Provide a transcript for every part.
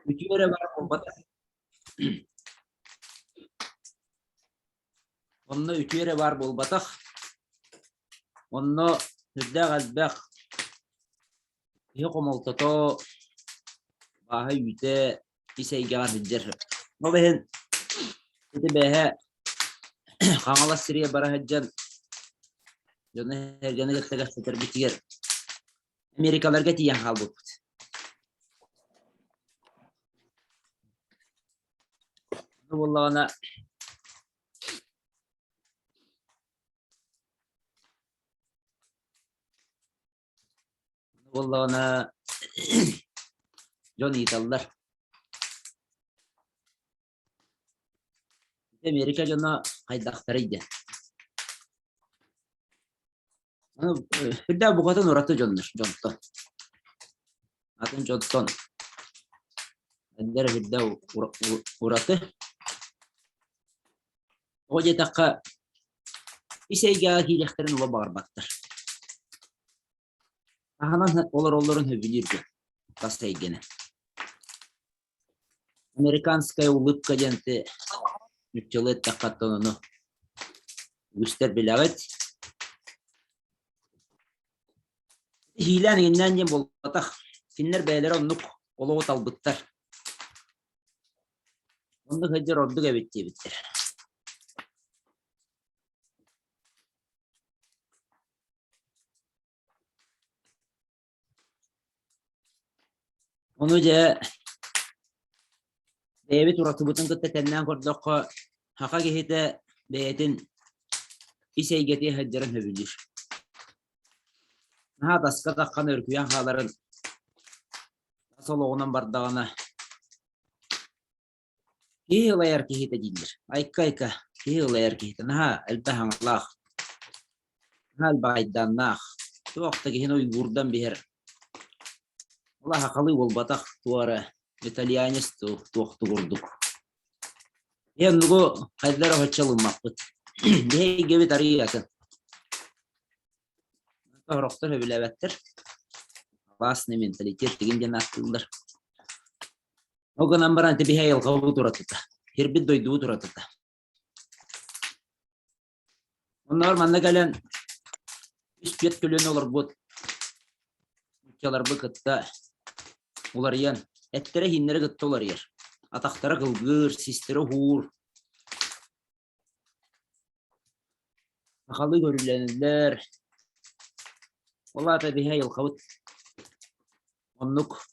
Үтүө эрэ баар буолбатах. Онно үтүө эрэ баар буолбатах. Онно сүрдээх элбэх киһи хомолтото, бааһа-үүтэ ис эйгэҕэ сылдьар. Ол иһин ити бэйэ Хаҥалас сиригэр бара сылдьан дьону-сэргэни кытта кэпсэтэрбитигэр Америкаларга тиийэн хаалбыппыт. Ону буоллаҕына буоллаҕына дьон ыйыталлар. Америка дьоно хайдахтарый диэн. Үрдээх букатын ураты дьоннор дьонтон. Атын дьонтон эдэр үрдээх ураты. Тоҕо диэтэххэ, ис эйгэҕэ киириэхтэрин ыла баҕарбаттар. Таһынан олороллорун сөбүлүүр дьон тас эйгэни. Американская улыбка диэн ити нууччалыы эттэххэ оттон ону үгүстэр билэҕит. Иһиилээн иҥиннээн диэн буолбатах. Кинилэр бэйэлэрэ оннук олоҕу талбыттар. Оннук сылдьар ордук эбит диэбиттэр. Ону дьэ бэйэбит уратыбытын кытта тэҥнээн көрдөххө, саха киһитэ бэйэтин ис эйгэтигэр сылдьарын сөбүлүүр. Наһаа таска таххан өрүкүйэн хааларын тас олоҕунан бардаҕына Киһи ылайар киһитэ дииллэр. Айка-айка, киһи ылайар киһитэ наһаа элбэх аҥалаах, наһаа элбэх айдааннаах, туох да киһини уйгуурдан биһэр. Ол сахалыы буолбатах, туох эрэ итальянец туох курдук. Ийэ оннугу хайдах эрэ оһоччу ылыммаппыт. Биһи эйгэбит арыый атын. Сорохтор сөбүлээбэттэр. Классный менталитет деген диэн ааттыыллар. Ол гынан баран ити биһи айылҕабыт уратыта, сирбит дойдубут уратыта. Оннооҕор манна кэлэн үс түөрт көлүөнэ олорбут нууччаларбы кытта уларыйан, эттэрэ-иһиннэрэ кытта уларыйар. Атахтара кылгыыр, систэрэ уһуур. Сахалыы көрүүлэнэллэр. Ол аата биһи айылҕабыт оннук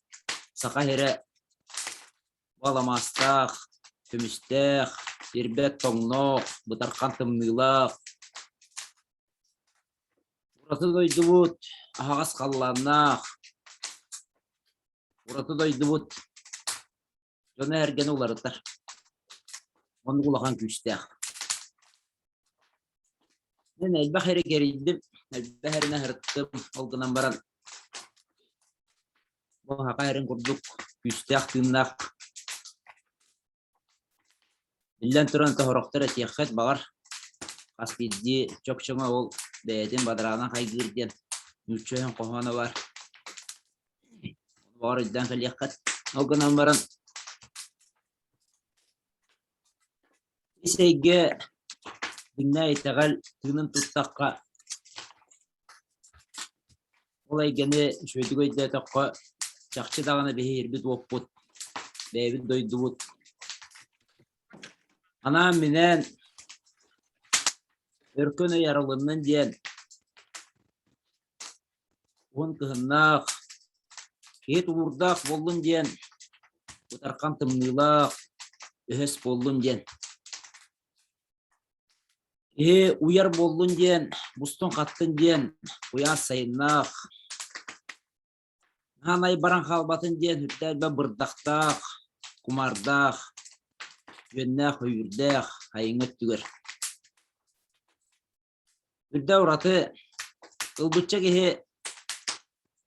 саха сирэ баламаастаах, көмүстээх, ирбэт тоҥноох, бытархан тымныылаах. Ураты дойдубут аһаҕас халлааннаах, ураты дойдубут дьону-сэргэни уларытар. Оннук улахан күүстээх. Мин элбэх эрэ кэрийдим, элбэх эрэнэ сырыттым. Ол гынан баран бу саха эрин курдук күүстээх тыыннаах Биллэн туран тоһорохтор этиэххит баҕар хас биирдии чопчуҥа ол бэйэтин бадараанын хайгыыр диэн нуучча өһүн хоһооно баар. Баҕар өйдөөн кэлиэххит. Ол гынан баран ис эйгэ дьиҥнээх итэҕэл тыынын туттахха ол эйгэни үчүгэйдик өйдөөтөххө чахчы даҕаны биһи ирбит-уоппут, бэйэбит дойдубут анаан-минээн өркөн өй арылыннын диэн уһун кыһыннаах, киһи тулуурдаах буоллун диэн бытархан тымныылаах, өһөс буоллун диэн. Киһи уйар буоллун диэн, бустун-хаттын диэн куйаас сайыннаах, наһаа баран хаалбатын диэн үрдэ элбэх бырдахтаах, кумаардаах, үөннээх-өйүүрдээх айыҥҥа өттүгэр. Үрдэ ураты ылбычча киһи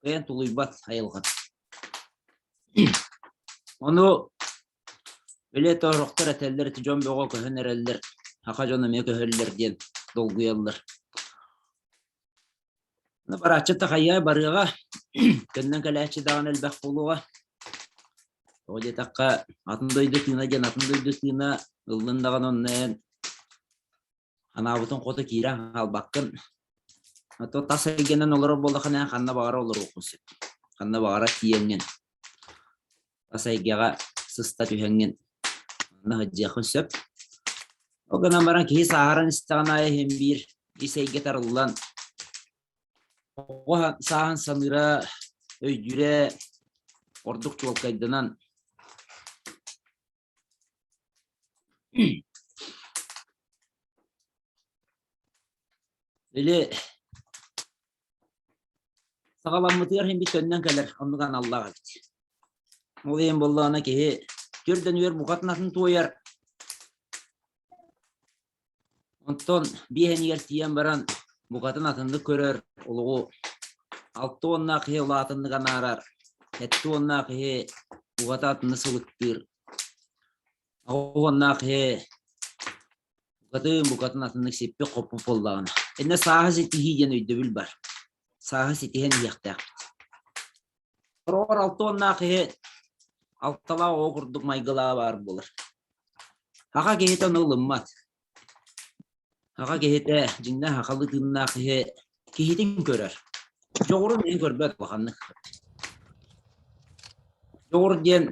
кыайан тулуйбат айылҕата. Ону били тоорохтор этэллэр ити дьон бөҕө көһөн эрэллэр, саха дьоно эмиэ көһөллөр диэн долгуйаллар. Барааччы да хайыай барыаҕа, төннөн кэлээччи даҕаны элбэх буолуоҕа. Тоҕо диэтэххэ, атын дойду тыына диэн атын дойду тыына ыллын даҕаны онно эн анаабытын хоту киирэн хаалбаккын. А то тас эйгэнэн олорор буоллаххына эн ханна баҕарар олоруоххун сөп. Ханна баҕарар тиийэҥҥин, тас эйгэҕэ сыста түһэҥҥин онно сылдьыаххын сөп. Ол гынан баран киһи сааһыран истэҕин аайы иһин биир ис эйгэ тарыллан оҕо сааһын саныыра, өйдүүрэ ордук чуолкайданан Или саҕаламмытыгар иһин төннөн кэлэр оннук аналлаах эбит. Ол иһин буоллаҕына киһи түрдэн үөр букатын атын туойар. Онтон биэһэнигэр тиийэн баран букатын атыннык көрөр олоҕу алта уоннаах киһи улаатыннык анаарар, сэттэ уоннаах киһи буката атыннык сылыктыыр, аҕыс уоннаах киһи букатын букатын атыннык сиппит-хоппут буоллаҕына. Иннэ сааһы ситиһии диэн өйдөбүл бар. Сааһы ситиһэн иһиэхтээхпит. Сороҕор алта уоннаах киһи алталаах оҕо курдук майгылааҕа баар буолар. Саха киһитэ ону ылыммат. Саха киһитэ дьиҥнээх сахалыы тыыннаах киһи киһитин көрөр. Дьоҕурун иһин көрбөт улаханнык. Дьоҕур диэн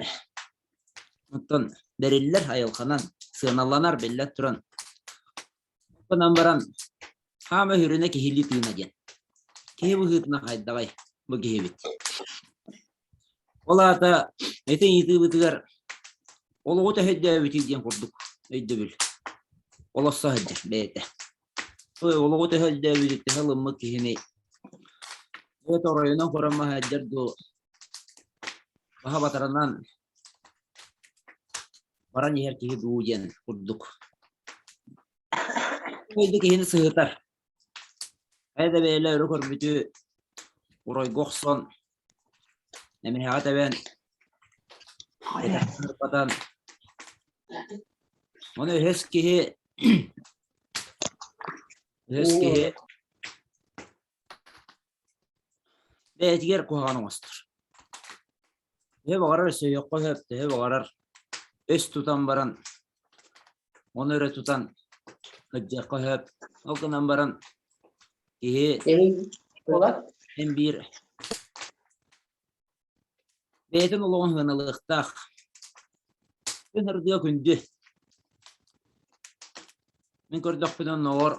оттон бэриллэр айылҕанан сыаналанар биллэн туран. Гынан баран хаама сүрүнэ киһилии тыына диэн. Киһи быһыытынан хайдаҕай бу киһибит. Ол аата ити ыйытыыбытыгар олоҕу төһөйдөөбүтүй диэн курдук өйдөбүл олоссо сылдьар бэйэтэ. Олоҕу төһө өйдөөбүтүй, төһө ылыммыт киһини бэйэтэ оройунан көрөн сылдьар дуу, баһа батарынан баран иһэр киһи дуу диэн курдук. Дойду киһини сыһытар. Хайа да бэйэлэ өрө көрбүтү оройго охсон, эмиһэҕэ тэбэн, кэтэхтэн Ону өһөс киһи өһөс киһи бэйэтигэр куһаҕан оҥостор. Төһө баҕарар өсөйүөххэ сөп, төһө баҕарар өс тутан баран, ону өрө тутан сылдьыахха сөп. Ол гынан баран киһи эн биир бэйэтин олоҕун сыаналыахтаах. Күн ырдыа күндү. Мин көрдөхпүнэ оннооҕор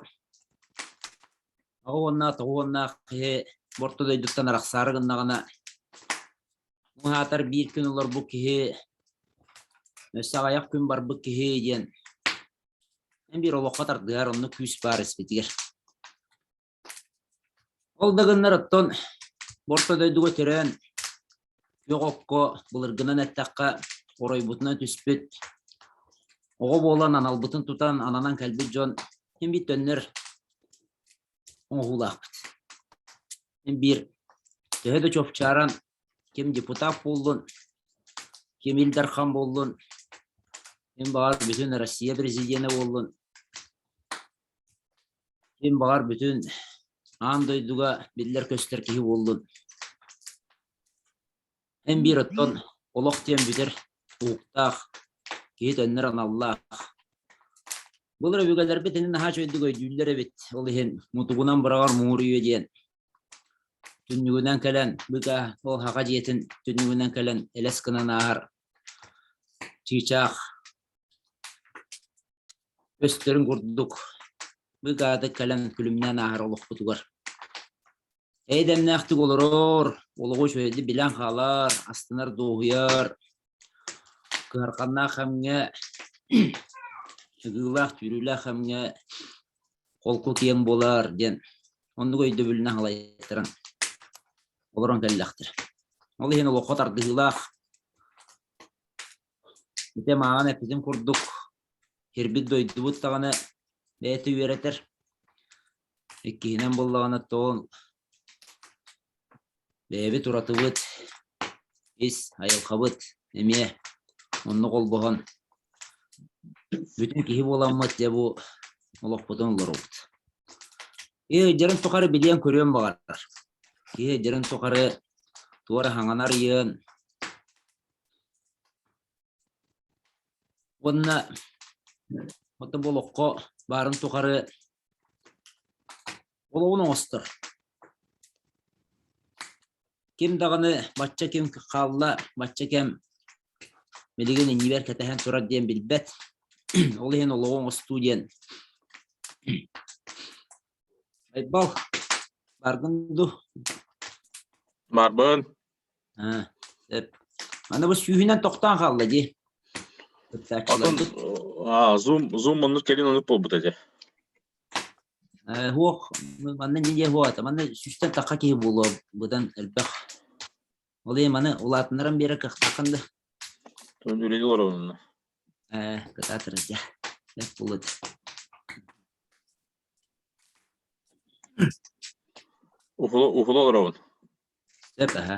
Аҕа уонна тоҕу уоннаах киһи орто дойдуттан арахсаары гыннаҕына, муҥ аатар биир күн олорбут киһи, өссө аҕыйах күн барбыт киһи диэн эн биир олоххо тардыһар оннук күүс баар испитигэр. Ол да гыннар оттон орто дойдуга төрөөн күөх окко былыргынан эттэххэ оройбутунан түспүт оҕо буолан аналбытын тутан ананан кэлбит дьон син биир төннөр оҥоһуулаахпыт. Син биир төһө да чопчааран ким депутат буоллун, ким Ил Дархан буоллун, ким баҕар бүтүн Россия президенэ буоллун, ким баҕар бүтүн аан дойдуга биллэр-көстөр киһи буоллун. Эн биир оттон олох диэн бүтэр уһуктаах, киһи төннөр аналлаах. Былыр өбүгэлэрбит ини наһаа үчүгэйдик өйдүүллэр эбит. Ол иһин мутугунан быраҕар муҥур үйэ диэн түннүгүнэн кэлэн быка ол хаха дьиэтин түннүгүнэн кэлэн элэс гынан ааһар чыычаах өстөрүн курдук быгаатык кэлэн күлүмнээн ааһар олохпутугар. Эйдэмнээхтик олорор, олоҕу үчүгэйдик билэн хаалар, астынар, дуоһуйар, кыһарҕаннаах кэмҥэ, ыгыылаах, түүрүүлээх кэмҥэ холку киэҥ буолар диэн оннук өйдөбүлүнэн салайтаран олорон кэллэхтэр. Ол иһин олоххо тардыһыылаах ити мааҕын эппитим курдук сирбит дойдубут даҕаны бэйэтэ үөрэтэр. Иккиһинэн буоллаҕына тоон бэйэбит уратыбыт, ис айылҕабыт эмиэ оннук холбоһон бүтүн киһи буоламмыт дьэ бу олохпутун олоробут. Киһи ыйдарын тухары билиэн-көрүөн баҕарар. Киһи ыйдарын тухары туора хаҥанар ыйыан. Уонна оттон бу олоххо баарын тухары олоҕун оҥостор. Ким даҕаны бачча ким хаалла, бачча кэм билигин иннибэр кэтэһэн турар диэн билбэт. Ол иһин олоҕу оҥостуу диэн Айбал, баргын дуу? Барбын. Аа, сөп. Аны бу сүүһүнэн тохтоон хаалла дии. Атын Zoom Zoom оннук кэлин оннук буолбут этэ. Хуох манна не хуата манна сүүстэн тахха киһи буолуо быдан элбэх. Ол иһин маны улаатыннаран биэрэр кыахтааххын да. Тун үлэли олоробун. Ээ, кытаатыр дьэ. Бэт буолуо. Уһула уһула олоробун. Сөп аһа.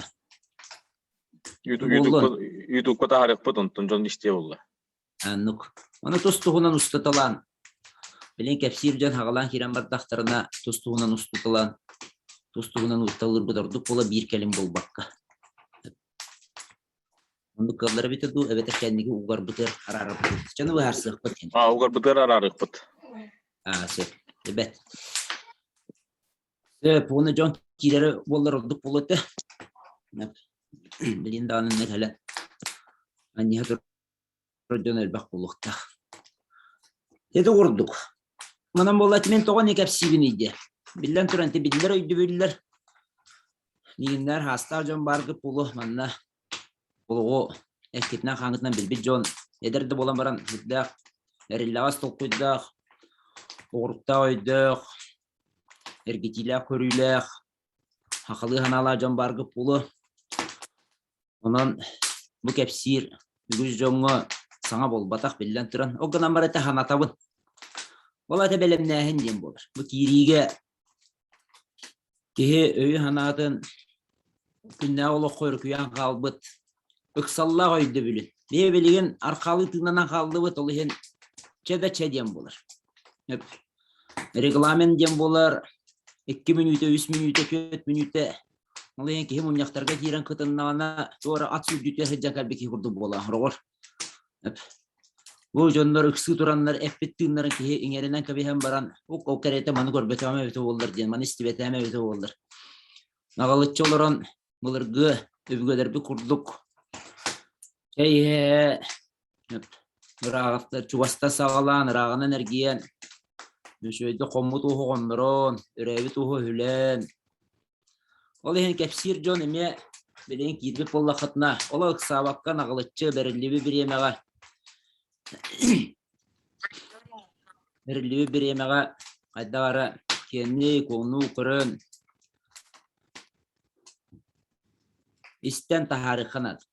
Ютубка таһаарыахпыт, онтон дьон истиэ буолла. Аннук. Ону тус туһунан устаталаан, билин кэпсиир дьон хаҕалаан киирэн бардахтарына тус туһунан устуталаан, тус туһунан усталыырбыт ордук буола биир кэлим буолбакка. Оннук кыаллар эбитэ дуу, эбэтэр кэнники угарбытыгар араарарбыт. Дьону быһаарсыахпыт. А, угарбытыгар араарыахпыт. Аа, сөп. Эбэт. Сөп, уонна дьон киирэрэ буоллар ордук буолуо этэ. Билин даҕаны иннэ кэлэн анньыһа турар дьон элбэх буолуохтаах. Ити курдук. Манан буолла мин тоҕо не кэпсиибиний диэ. Биллэн туран, ити биллэр өйдөбүллэр. Миигиннэр хаастаах дьон бааргыт буолуо манна олоҕу эккитинэн-хааҥҥытынан билбит дьон эдэр да буолан баран сүрдээх эриллэҕэс толкуйдаах, оҕуруктаах өйдөөх, эргитиилээх көрүүлээх, сахалыы санаалаах дьон бааргыт буолуо. Онон бу кэпсиир үгүс дьоҥҥо саҥа буолбатах биллэн туран. Ол гынан баран этэ санатабын. Ол этэ бэлэмнээһин диэн буолар. Бу киириигэ киһи өйү-санаатын күннээҕи олоххо өрүкүйэн хаалбыт ыксаллаах өйдөбүлүн. Биһи билигин архаалыы тыыннанан хааллыбыт, ол иһин чэ да чэ диэн буолар. Регламент диэн буолар 2 мүнүүтэ, 3 мүнүүтэ, 4 мүнүүтэ. Ол иһин киһи мунньахтарга киирэн кытыннаҕына, туора ат сүүрдүүтэ сылдьан кэлбит киһи курдук буолар. Хороҕор. Бу дьоннор ыксыы тураннар эппит тыыннарын киһи иҥэринэн кэбиһэн баран, ол кэриэтэ маны көрбөтөҕүм эбитэ буоллар диэн, маны истибэтэҕим эбитэ буоллар. Наҕылыччы олорон былыргы өбүгэлэрбит курдук чэй иһэ ырааҕыттан чугастан саҕалаан ырааҕынан эргийэн үчүгэйдик хоммут ууһу хоннорон өрөөбүт ууһу өһүлээн ол иһин кэпсиир дьон эмиэ билигин киирбит буоллаххытына оло ыксаабакка наҕылыччы бэриллибит бириэмэҕэ бэриллибит бириэмэҕэ хайдах эрэ киэҥник куоҥнуу көрөн Истэн таһаарыахха наада.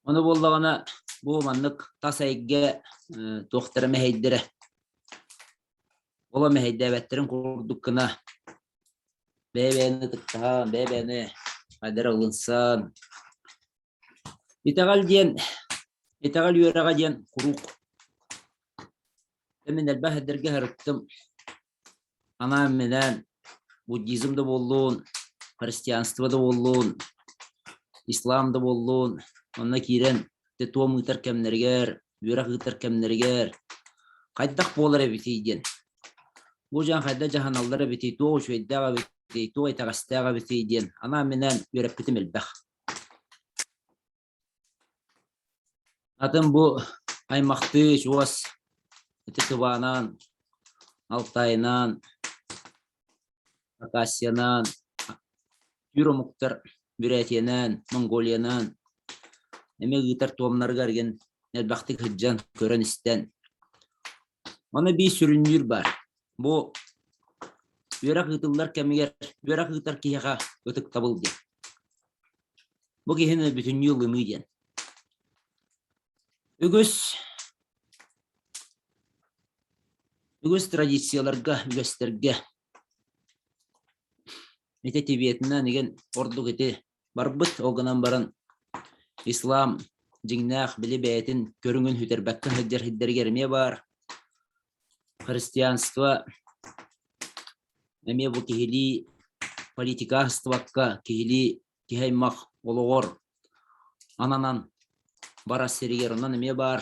Ону буоллаҕына бу маннык тас эйгэ туохтара мэһэйдэрэ оло мэһэйдээбэттэрин курдук гына бэйэ-бэйэни ытыктаһан, бэйэ-бэйэни хайдара ылынсан Итэҕэл диэн итэҕэл үөрэҕэ диэн куруук мин элбэх эрдэргэ сырыттым анаан-минээн буддизм да буоллун, христианство да буоллун, ислам да буоллун онно киирэн ити туом ыытар кэмнэригэр, үөрэх ыытар кэмнэригэр хайдах буолар эбитий диэн. Бу дьон хайдах дьаһаналлар эбитий, туох үчүгэйдээх эбитий, туох итэҕэстээх эбитий диэн анаан-минээн үөрэппитим элбэх. Атын бу аймахтыы чугас ити Тыванаан, Алтайынаан, Хакасиянаан, түүр омуктар Бүрээтийэнээн, Монголиянаан эмиэ ыытар туомнарыгар игин элбэхтик сылдьан, көрөн-истэн. Ону биир сүрүннүүр баар. Бу үөрэх ыытыллар кэмигэр үөрэх ыытар киһиэхэ ытыктабыл диэн. Бу киһини бүтүннүү ылыныы диэн. Үгүс үгүс традицияларга, үгэстэргэ ити Тибетинэн игин ордук ити барбыт, ол гынан баран ислам дьиҥнээх били бэйэтин көрүҥүн сүтэрбэккэ сылдьар сирдэригэр эмиэ баар. Христианство эмиэ бу киһилии политика астыбакка киһилии киһи аймах олоҕор ананан. барар сиригэр онон эмиэ баар.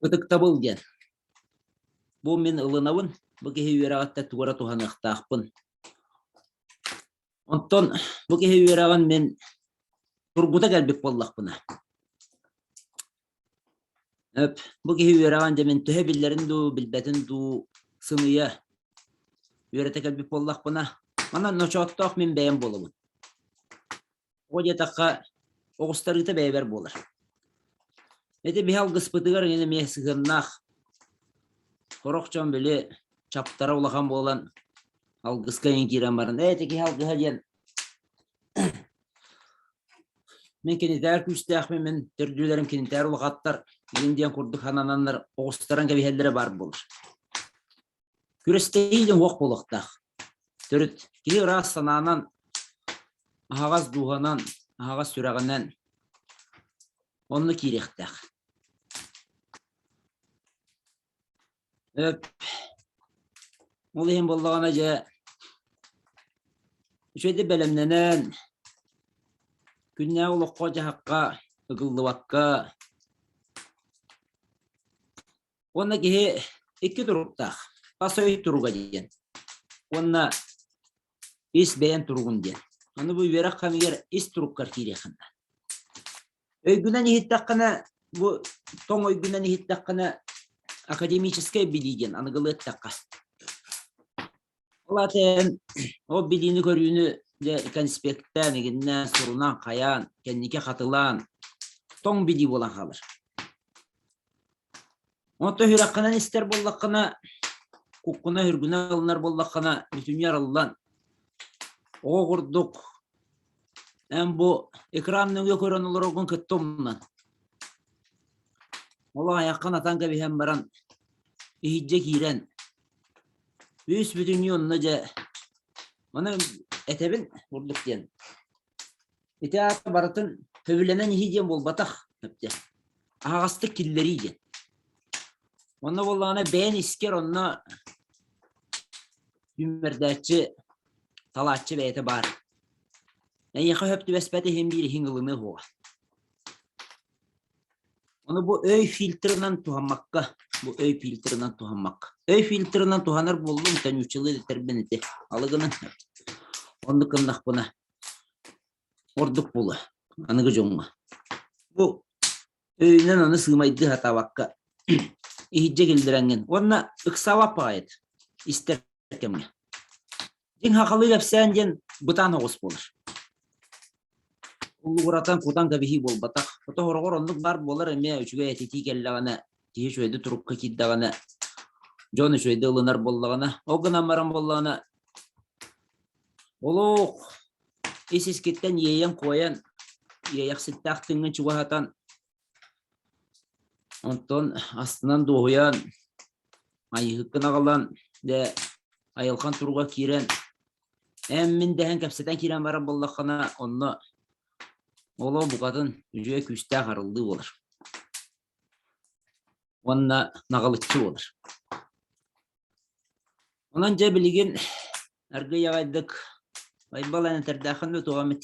Ытыктабыл диэн. Бу мин ылынабын, бу киһи үөрэҕиттэн тугу эрэ туһаныахтаахпын. Онтон бу киһи үөрэҕин мин тургута кэлбит буоллахпына, Өп, бу киһи үөрэҕин дьэ мин төһө биллэрин дуу, билбэтин дуу сымыйа үөрэтэ кэлбит буоллахпына, манан ночооттоох мин бэйэм буолабын. Тоҕо диэтэххэ, оҕустарыыта бэйэбэр буолар. Ити биһи алгыспытыгар эҥин эмиэ сыһыаннаах. Сорох дьон били чаптара улахан буолан алгыска эҥин киирэн баран, ээ ити киһи алгыһа диэн мин кинитээр күүстээхпин, мин төрдүлэрим кинитээр улахаттар игин диэн курдук санананнар оҕустаран кэбиһэллэрэ баар буолар. Күрэстэһии диэн уох буолуохтаах. Төрүт киһи ыраас санаанан, аһаҕас дууһанан, аһаҕас сүрэҕинэн онно киириэхтээх. Өп, ол иһин буоллаҕына дьэ үчүгэйдик бэлэмнэнэн, күннээҕи олоххо-дьаһахха ыгыллыбакка уонна киһи икки туруктаах: тас өй туруга диэн уонна ис бэйэн туругун диэн. Аны бу үөрэх кэмигэр ис туруккар киириэххин наада. Өйгүнэн иһиттэххинэ, бу тоҥ өйгүнэн иһиттэххинэ, академическай билии диэн аныгылыы эттэххэ. Ол аата эн ол билиини-көрүүнү дьэ конспектээн, игиннээн, сурунан, хайаан, кэнники хатылаан, тоҥ билии буолан хаалар. Онтон сүрэххинэн истэр буоллаххына, куккуна үргүнэ ылынар буоллаххына, бүтүннүү арыллан, оҕо курдук эн бу экран нөҥүө көрөн олороргун кытта умнан, ол айаххын атан кэбиһэн баран, иһирдьэ киирэн, үс бүтүннүү онно дьэ, маны этэбин курдук диэн. Ити аата барытын сөбүлэнэн иһии диэн буолбатах, эптэ. Аһаҕастык киллэрии диэн. Онно буоллаҕына бэйэн искэр онно сүүмэрдээччи, талааччы бэйэтэ баар. Эйиэхэ сөп түбэспэт иһин биир иһин ылыныа суоҕа. Ону бу өй фильтрынан туһаммакка, бу өй фильтрынан туһаммакка. Өй фильтрынан туһанар буоллум, төнүүччэлии этэрбин ити. Алыгынан оннук гыннахпына ордук буолуо аныгы дьоҥҥо. Бу өйүнэн аны сыымайдыы сатаабакка иһирдьэ киллэрэҥҥин уонна ыксаабат баҕайыт истэр кэмҥэ. Дьиҥ сахалыы кэпсээн диэн бытаан оҕус буолар. Уллугуратан кутан кэбиһии буолбатах. Ото сороҕор оннук баар буолар эмиэ үчүгэй этитии кэллэҕинэ, киһи үчүгэйдик турукка киирдэҕинэ, дьон үчүгэйдик ылынар буоллаҕына, ол гынан баран буоллаҕына, олох ис-искиттэн иэйэн-куойан, иэйэхситтээх тыыҥҥын чугаһатан, онтон астынан дуоһуйан, айыыһыккын аҕалан, дьэ, айылҕан туруга киирэн, эн мин дэһэн кэпсэтэн киирэн барар буоллаххына, онно олох букатын үчүгэй күүстээх арыллыы буолар. Уонна наҕылыччы буолар. Онон дьэ билигин аргыый аҕайдык Байбал эн этэрдээххин да туох эмит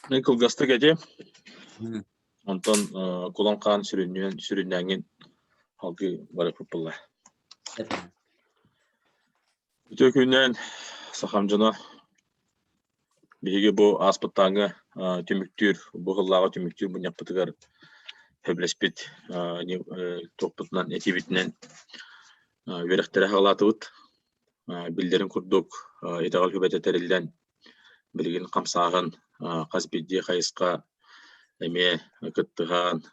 Мин кылгастык этиэм. Онтон Кулан Хаан сүрүннүөн сүрүннээҥҥин салгыы барыппыт буолла. Үтүө күнүнэн сахам дьоно. Биһиги бу ааспыттааҥҥы түмүктүүр, бу сыллааҕы түмүктүүр мунньахпытыгар сөбүлэспит туохпутунан, этиибитинэн үөрэхтэри аҕалаатыбыт. Биллэрин курдук, итэҕэл сүбэтэ тэриллэн, билигин хамсааһын хас биирдии хайысха эмиэ кыттыһан,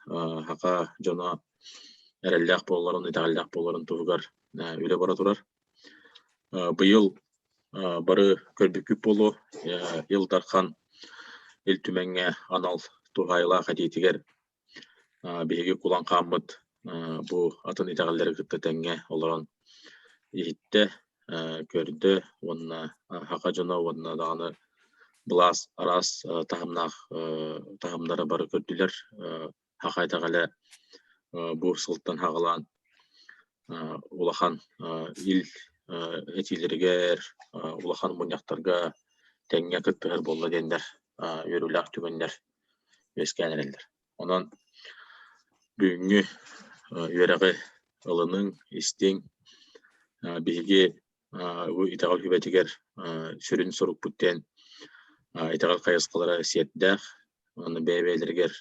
саха дьоно эрэллээх буоларын, итэҕэллээх буоларын туһугар үлэ бара турар. Быйыл бары көрбүккүт буолуо, Ил Дархан Ил Түмэҥҥэ анал туһаайылаах этиитигэр биһиги кулан хааммыт бу атын итэҕэллэри кытта тэҥҥэ олорон иһиттэ, көрдө уонна саха дьоно уонна даҕаны былаас араас таһымнаах таһымнара бары көрдүлэр. Саха итэҕэлэ бу сылтан саҕалаан улахан ил этиилэригэр, улахан мунньахтарга тэҥҥэ кыттыһар буолла диэннэр үөрүүлээх түгэннэр үөскээн эрэллэр. Онон бүгүҥҥү үөрэҕи ылыныҥ, истиҥ. Биһиги бу итэҕэл сүбэтигэр сүрүн сорукпут диэн итэҕэл хайысхалара сиэрдээх уонна бэйэ-бэйэлэригэр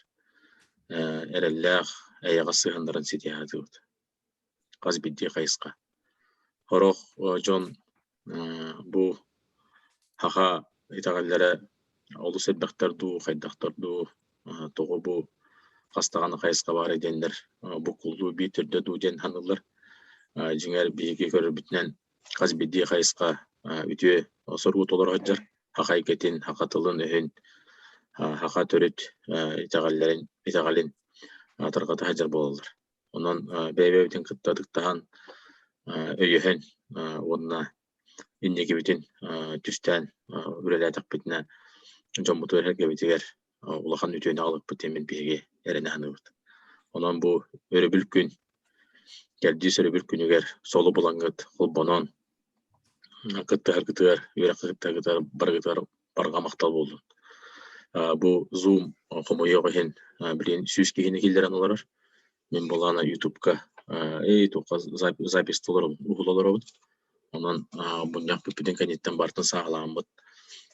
эрэллээх, эйэҕэс сыһыаннарын ситиһэ сатыыбыт. Хас биирдии хайысха. Сорох дьон бу саха итэҕэллэрэ олус элбэхтэр дуу, хайдахтар дуу, тоҕо бу хас даҕаны хайысха баар диэннэр буккуллуу биир төрдө дуу диэн саныыллар. Дьиҥэр биһиги көрөрбүтүнэн хас биирдии хайысха үтүө соругу толоро сылдьар. Саха эйгэтин, саха тылын-өһүн, саха төрүт итэҕэллэрин, итэҕэлин тарҕата сылдьар буолаллар. Онон бэйэ-бэйэбитин кытта ытыктаһан, өйөһөн уонна инникибитин түстээн үлэлээтэхпитинэ дьоммутугар эргэбитигэр улахан үтүөнү аҕалыахпыт диэммин биһиги эрэнэ саныыбыт. Онон бу өрөбүл күн, кэрдиис өрөбүл күнүгэр соло булаҥҥыт холбонон кыттыһаргытыгар, үөрэххэ кыттыһаргытыгар барыгытыгар барҕа махтал буоллун. Бу Zoom хомойуох иһин билигин 100 киһини киллэрэн олорор. Мин былаана Ютубка Ютубка запись толоробун, уһула олоробун. Онон мунньах бүппүтүн кэнниттэн барытын сааһылааммыт,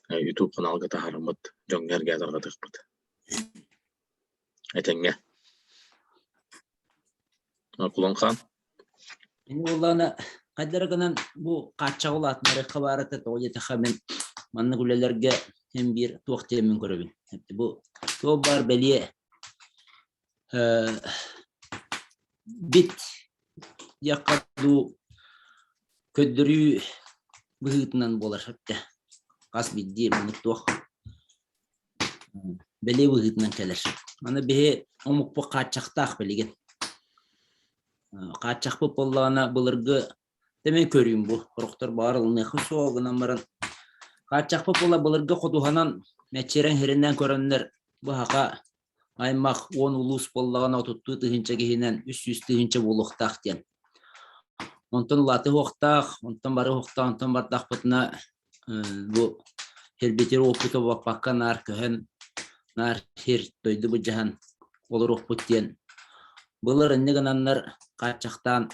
Ютуб каналга таһаараммыт, дьоҥҥо эргээ тарҕатыахпыт. Этэҥҥэ. Кулан хаан. Мин буоллаҕына хайдара гынан бу хааччаҕы улаатыннарыахха баар этэ, тоҕо диэтэххэ мин маннык үлэлэргэ син биир туох диэммин көрөбүн. Бу туох баар бэлиэ бит диэххэ дуу көрдөрүү быһыытынан буолар сөптө. Хас биирдии маннык туох бэлиэ быһыытынан кэлэр. Аны биһи омукпут хааччахтаах билигин. Хааччахпыт буоллаҕына былыргы тэмин көрүүм бу. Сорохтор баар ылыныахха суоҕа гынан баран хааччахпыт буолла былыргы ходуһанан мэччирэҥ сиринэн көрөннөр бу саха аймах 10 улуус буоллаҕына 32 тыһыынча киһинэн 300 тыһыынча буолуохтаах диэн. Онтон улаатыы уохтаах, онтон бары уохтаах, онтон бардахпытына бу сирбитигэр уоппута баппакка наар көһөн, наар сир дойду былдьаһан олоруохпут диэн былыр инньэ гынаннар хааччахтаан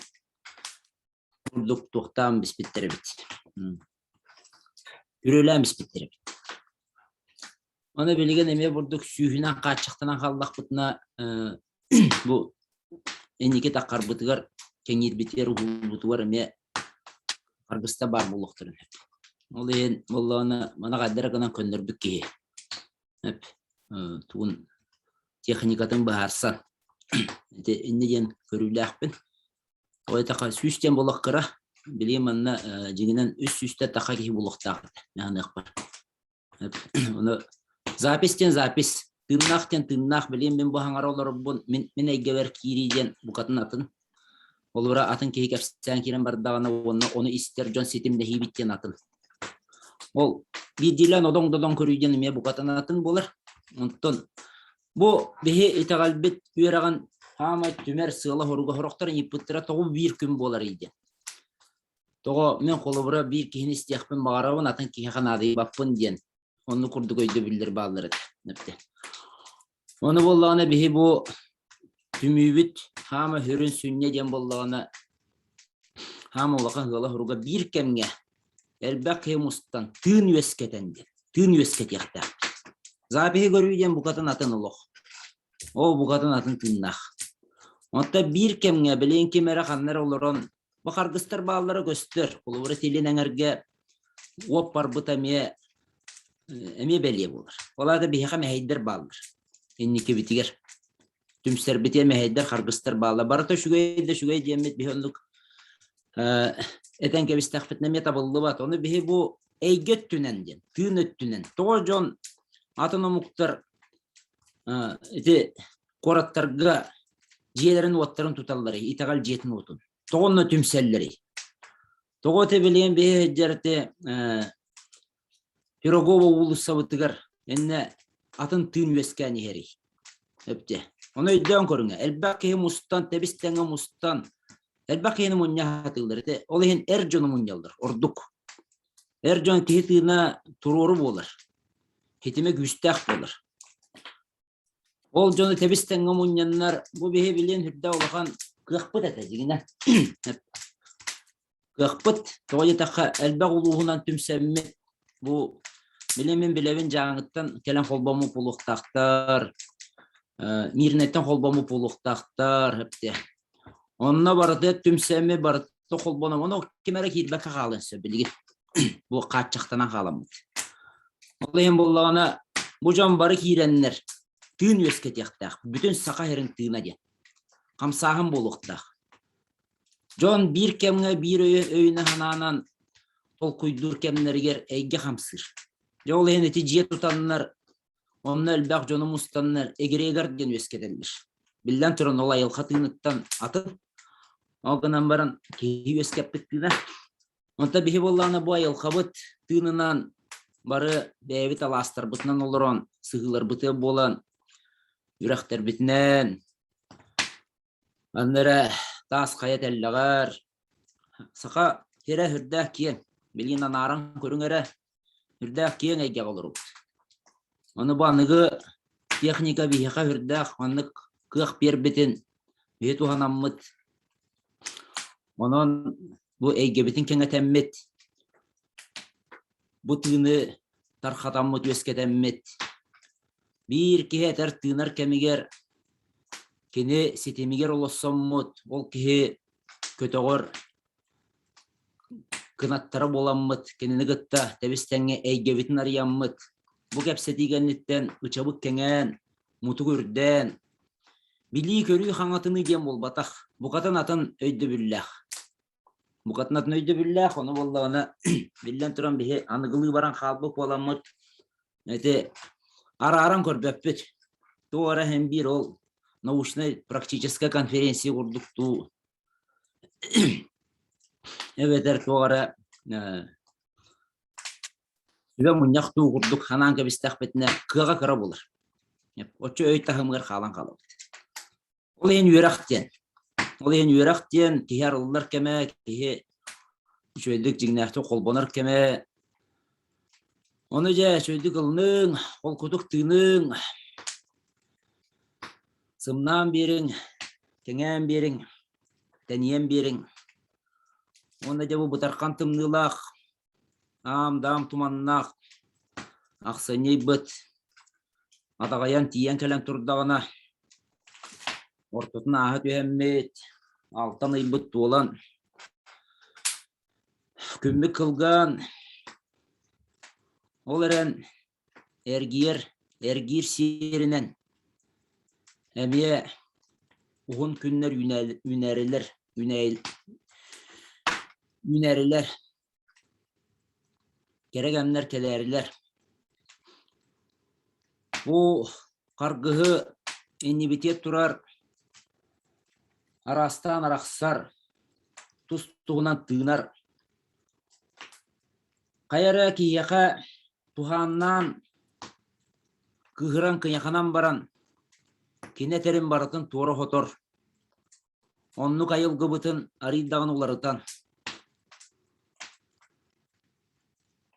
курдук туохтаан биспиттэр эбит. Үрүөлээн биспиттэр эбит. Аны билигин эмиэ бурдук сүүһүнэн хааччахтанан хааллахпытына бу инники таххарбытыгар, кэҥиирбитигэр, уһуурбутугар эмиэ харгыста баар буолуохтарын сөп. Ол иһин буоллаҕына маны хайдах гынан көннөрбүт киһи сөп тугун техникатын быһаарсан ити инньэ диэн көрүүлээхпин. Ол этэ 100 диэн буолуох кыра. Билигин манна дьиҥинэн үс сүүстэ таха киһи буолуохтаах этэ наһаныахпар. Ону запись диэн запись, тыыннаах диэн тыыннаах, билигин мин бу хаҥара олорорбун, мин, мин эйгэбэр киирии диэн букатын атын. Холобура, атын киһи кэпсээн киирэн бардаҕына уонна ону истэр дьон ситимнэһиибит диэн атын. Ол биирдиилээн одоҥ-додоҥ көрүү диэн эмиэ букатын атын буолар. Онтон бу биһи итэҕэлбит үөрэҕин хаамай түмэр сыала-соруга сорохтор ыйыппыттара тоҕо биир күн буоларый диэн. Тоҕо мин холобура биир киһини истиэхпин баҕарабын, атын киһиэхэ наадыйбаппын диэн оннук курдук өйдөбүллэр бааллар этэ. Ону буоллаҕына биһи бу түмүүбүт хаама сүрүн сүнньэ диэн буоллаҕына хаама улахан ыала-хоруга биир кэмҥэ элбэх киһи мустан тыын үөскэтэн диэн тыын үөскэтиэхтээх. Запиһы көрүү диэн букатын атын олох. Ол букатын атын тыыннаах. Оттон биир кэмҥэ билигин ким эрэ ханна эрэ олорон Бу харгыстар бааллара көстөр. Холобура, Силин эҥэргэ уоп барбыта эмиэ эмиэ бэлиэ буолар. Ол аата биһиэхэ мэһэйдэр бааллар. Инникибитигэр түмсэрбитигэр мэһэйдэр, харгыстар бааллар. Барыта үчүгэй да үчүгэй диэммит биһи оннук этэн кэбистэхпитинэ эмиэ табыллыбат. Ону биһи бу эйгэ өттүнэн диэн, тыын өттүнэн. Тоҕо дьон атын омуктар ити куораттарга дьиэлэрин-уоттарын туталларый, итэҕэл дьиэтин уотун? Тоҕо онно түмсэллэрий? Тоҕо ити билигин биһи сылдьар ити Пирогова уулуссабытыгар иннэ атын тыын үөскээн иһэрий? Өптө. Ону өйдөөн көрүҥ. Элбэх киһи мустан, тэбис-тэҥэ мустан, элбэх киһини мунньа сатыыллар. Ити ол иһин эр дьону мунньаллар ордук. Эр дьон киһи тыына туруору буолар, ситимэ күүстээх буолар. Ол дьону тэбис-тэҥҥэ мунньаннар, бу биһи билиэн сүрдээх улахан кыахпыт этэ дьиҥинэ. Кыахпыт, тоҕо диэтэххэ, элбэх улууһунан түмсэммит, бу били мин билэбин Дьааҥыттан кэлэн холбоммут буолуохтаахтар, Мииринэйтэн холбоммут буолуохтаахтар, эптэ. Онно барыта түмсэммит, барыта холбоном, ону ким эрэ киирбэккэ хаалыан сөп билигин. Бу хааччахтанан хааламмыт. Ол иһин буоллаҕына, бу дьон бары киирэннэр тыын үөскэтиэхтээх, бүтүн Саха сирин тыына диэн. Хамсааһын буолуохтаах. Дьон биир кэмҥэ биир өйө өйүнэн-санаанан толкуйдуур кэмнэригэр эйгэ хамсыыр. Дьэ ол иһин ити дьиэ тутаннар, онно элбэх дьону мустаннар эгрегор диэн үөскэтэллэр. Биллэн туран ол айылҕа тыыныттан атын. Ол гынан баран киһи үөскэппит тыына. Онто биһи буоллаҕына бу айылҕабыт тыынынан бары бэйэбит алаастарбытынан олорон, сыһыыларбытыгар буолан, үрэхтэрбитинэн, манна эрэ таас хайа тэллэҕэр саха сирэ сүрдээх киэҥ, билигин анааран көрүҥ эрэ, сүрдээх киэҥ эйгэҕэ олоробут. Ону бу аныгы техника биһиэхэ сүрдээх маннык кыах биэрбитин биһи туһанаммыт Онон бу эйгэбитин кэҥэтэммит, бу тыыны тархатаммыт, үөскэтэммит, биир киһи этэр тыынар кэмигэр кини ситимигэр олоссоммут, ол киһи көтөҕөр кынаттара буоламмыт, кинини кытта тэбис-тэҥҥэ эйгэбитин арыйаммыт, бу кэпсэтии кэнниттэн ычабыт кэҥээн, мутук үрдээн, билии-көрүү хаҥатыныы диэн буолбатах, букатын атын өйдөбүллээх. Букатын атын өйдөбүллээх, ону буоллаҕына, биллэн туран биһи аныгылыы баран хаалбыт буоламмыт, ити арааран көрбөппүт. Туох эрэ иһин биир ол научнай практическая конференция курдук дуу эбэтэр туох эрэ сүбэ мунньах дуу курдук санаан кэбистэхпитинэ кыаҕа кыра буолар. Оччо өй таһымыгар хаалан хаалабыт. Ол иһин үөрэх диэн. Ол иһин үөрэх диэн киһи арыллар кэмэ, киһи үчүгэйдик дьиҥнээхтик холбонор кэмэ. Ону дьэ үчүгэйдик ылыныҥ, холкутук тыыныҥ, сымнаан биэриҥ, кэҥээн биэриҥ, тэнийэн биэриҥ. Уонна дьэ бу бытархан тымныылаах, аам-даам туманнаах ахсынньыйбыт адаҕайан тиийэн кэлэн турдаҕына, ортотун ааһа түһэммит, алтан ыйбыт туолан, күммүт кылгаан, ол эрэн эргийэр, эргиир сиэринэн эмиэ уһун күннэр үүнээрилэр, үүнээрилэр, кэрэ кэмнэр кэлээрилэр. Бу харгыһы иннибитиэт турар араастаан арахсар, тус-туһунан тыынар Хайа эрэ киһиэхэ туһааннаан кыыһыран кыйаханан баран, кини этэрин барытын туора хотор, оннук айылгыбытын арыый даҕаны уларытан.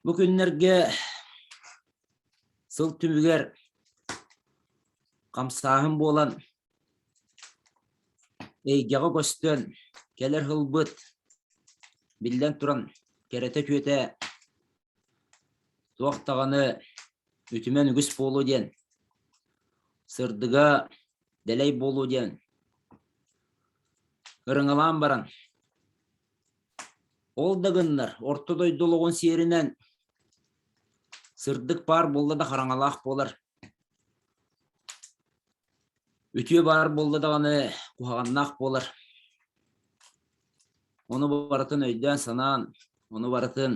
Бу күннэргэ сыл түмүгэр хамсааһын буолан, Эйгэҕэ көстөн кэлэр ылбыт, биллэн туран, кэрэтэ-үтүөтэ туох даҕаны үтүмэн үгүс буолуо диэн, сырдыга дэлэй буолуо диэн ырыҥалаан баран, ол да гыннар орто дойду олоҕун сиэринэн сырдык баар буолла да хараҥалаах буолар. Үтүө баар буолла даҕаны куһаҕаннаах буолар. Ону барытын өйдөөн-санаан, ону барытын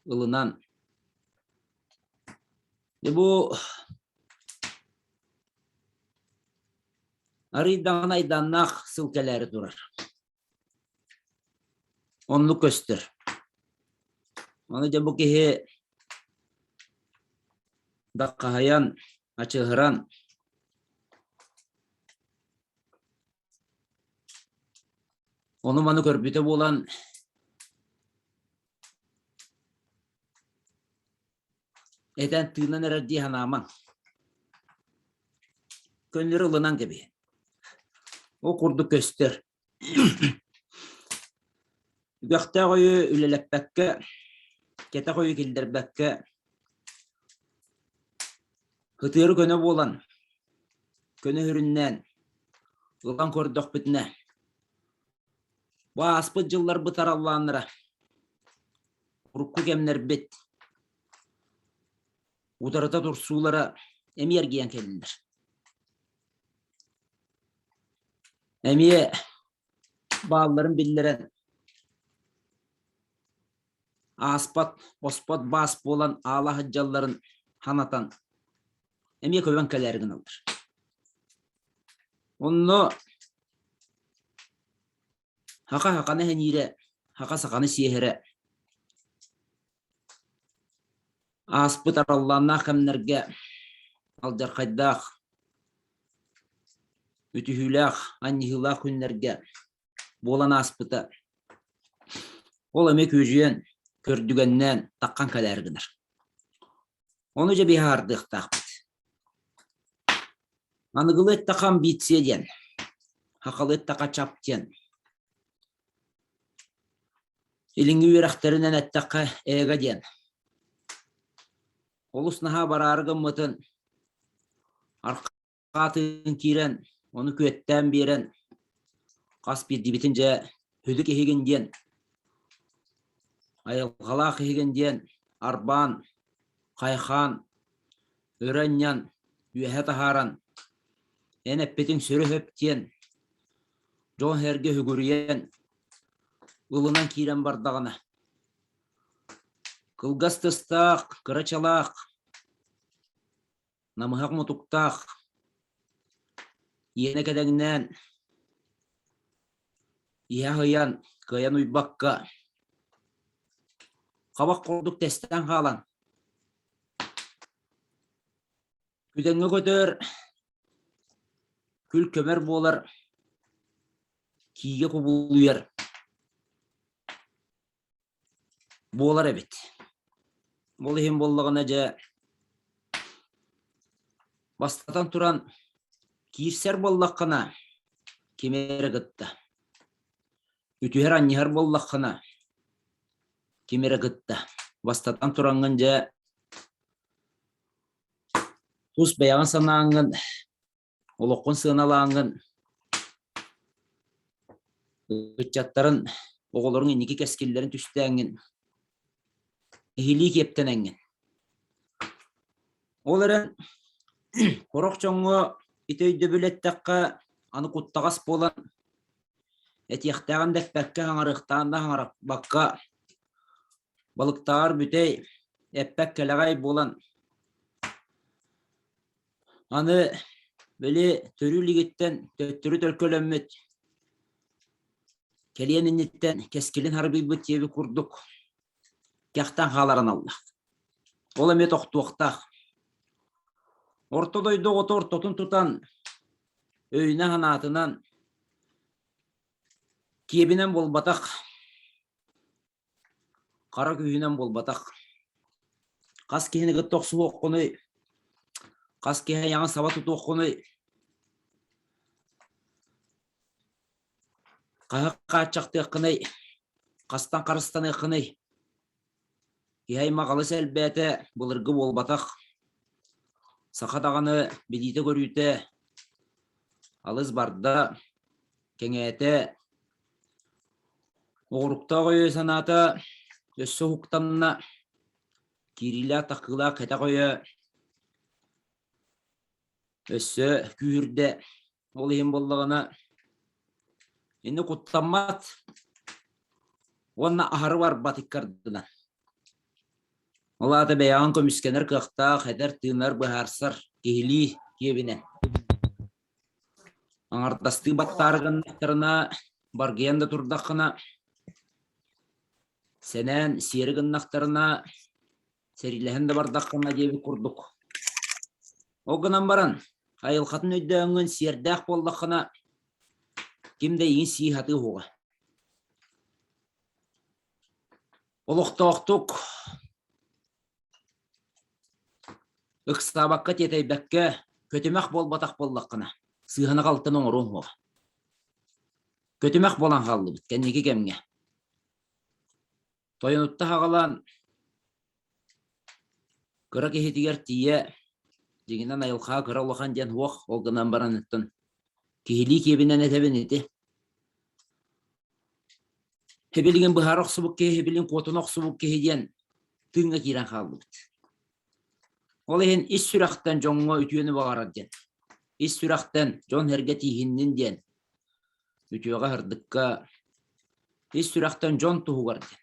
ылынан. Дьэ бу арыый даҕаны айдааннаах сыл кэлээри турар. Оннук көстөр. Ону дьэ бу киһи даххаһыйан, ачыһыран ону-маны көрбүтэ буолан. Этэн тыынан эрэр дии санаамаҥ. Көннөрү ылынан кэбиһин. Ол курдук көстөр. Үгэхтээх өйү үлэлэппэккэ, кэтэх өйү киллэрбэккэ, ытыары көнө буолан, көнө сүрүннээн ылан көрдөхпүтүнэ, бу ааспыт дьылларбыт араллааннара, урукку кэмнэрбит утарыта турсуулара эмиэ эргийэн кэллилэр. Эмиэ баалларын биллэрэн ааспат, оспот баас буолан аала сылдьалларын санатан эмиэ көбөн кэлээри гыналлар. Онно Хаха хаханы сэниирэ, хаха саханы сиэһэрэ ааспыт араллааннаах кэмнэргэ алдьархайдаах, үтүһүүлээх, анньыһыылаах күннэргэ буолан ааспыта. Ол эмиэ күөдьүйэн, көрдүгэннээн таххан кэлээри гынар. Ону дьэ быһаардыахтаахпыт. Аныгылыы эттэххэ амбиция диэн, сахалыы эттэххэ чап диэн. Илиҥҥи үөрэхтэринэн эттэххэ эго диэн. Олус наһаа бараары гыммытын арҕаатын киирэн, ону күөттээн биэрэн, хас биирдиибитин дьэ сүдү киһигин диэн, айылҕалаах киһигин диэн арбаан, хайхаан, өрө анньан, үөһэ таһааран, эн эппитиҥ сүрү сөп диэн, дьон-сэргэ сүгүрүйэн, ылынан киирэн бардаҕына, кылгас тыстаах, кырачалаах, намыһах мутуктаах, иэнэ кэдэҥнээн, иһэ аһыйан, кыайан уйбакка, хабах курдук тэстэн хаалан, күдэҥҥэ көтөр, күл көмөр буолар, киигэ кубулуйар буолар эбит. Ол иһин буоллаҕына дьэ бастатан туран киирсэр буоллаххына кими эрэ кытта үтүһэр анньыһар буоллаххына ким эрэ кытта бастатан тураҥҥын дьэ тус бэйэҕин санааҥҥын олоххун сыаналааҥҥын ыччаттарын оҕолоруҥ инники кэскиллэрин түстээҥҥин киһилии киэптэнэҥҥин ол эрэн сорох дьоҥҥо ити өйдөбүл эттэххэ аны куттаҕас буолан этиэхтээҕин да эппэккэ саҥарыахтааҕын да саҥарбакка балыктааҕар бүтэй эппэт кэлэҕэй буолан Аны били төрүү илигиттэн төттөрү төлкөлөммүт, кэлиэн инниттэн кэскилин харбыйбыт диэбит курдук кэхтэн хаалар аналлаах. Ол эмиэ тохтуохтаах. Орто дойду оҕото ортотун тутан, өйүнэн-санаатынан, киэбинэн буолбатах, Хара күүһүнэн буолбатах. Хас киһини кытта охсуһуоххунуй, хас киһи айаҕын саба тутуоххунуй, хаһы хааччахтыаххыный, хастан харыстаныаххыный? Киһи аймах алыс элбээтэ, былыргы буолбатах. Саха даҕаны билиитэ-көрүүтэ алыс барда, кэҥээтэ, Оҕуруктаах өйө-санаата өссө уһуктанна, киириилээх-тахсыылаах кэтэх өйө өссө күүһүрдэ. Ол иһин буоллаҕына инни куттаммат уонна аһары барбат иккардынан. Ол аата бэйэҕин көмүскэнэр кыахтаах, этэр-тыынар, быһаарсар киһилии киэбинэн. Аҥардастыы баттаары гыннахтарына, баргыйан да турдаххына, сэнээн сиэри гыннахтарына, сэриилэһэн да бардаххына диэбит курдук. Ол гынан баран, айылҕатын өйдөөҥҥүн сиэрдээх буоллаххына, ким да эйигин сии сатыы уһуга. Олохтоохтук. Ыксаабакка, тиэтэйбэккэ, көтүмэх буолбатах буоллаххына, сыыһаны-халтыны оҥоруоҥ суоҕа. Көтүмэх буолан хааллыбыт кэнники кэмҥэ. Тойонутта аҕалан кыра киһитигэр тиийэ, дьиҥинэн айылҕаҕа кыра улахан диэн суох, ол гынан баран оттон киһилии киэбинэн этэбин ити. Һибилигин быһаара охсубут киһи, һибилин куотуна охсубут киһи диэн тыыҥҥа киирэн хааллыбыт. Ол иһин ис сүрэхтэн дьоҥҥо үтүөнү баҕарар диэн, ис сүрэхтэн дьон-сэргэ тииһиннин диэн, үтүөҕэ-сырдыкка, ис сүрэхтэн дьон туһугар диэн.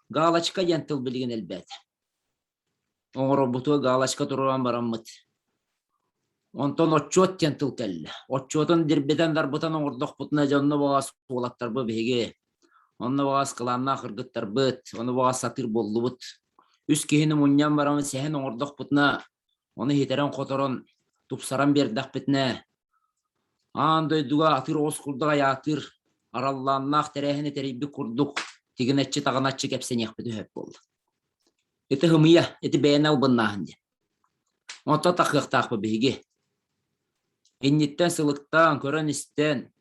Галочка диэн тыл билигин элбээтэ. Оҥорорбутугар галочка туруоран бараммыт. Онтон отчуот диэн тыл кэллэ. Отчуотун дирбитэн-дарбытан оҥордохпутуна дьэ онно баҕас уолаттарбыт биһиги, онно баҕас кылааннаах кыргыттарбыт, ону баҕас сатыыр буоллубут. Үс киһини мунньан баран сэһэн оҥордохпутуна, ону иһитэрэн-хоторон, тупсаран биэрдэхпитинэ, аан дойдуга атыыр оҕус курдук айаатыыр, араллааннаах тэрээһини тэрийбит курдук тигинэччи-таҕыначчы кэпсэниэхпит үһү буолла. Ити һымыйа, ити бэйэни албыннааһын диэн. Онтон тахыахтаахпыт биһиги. Инниттэн сылыктаан, көрөн-истэн,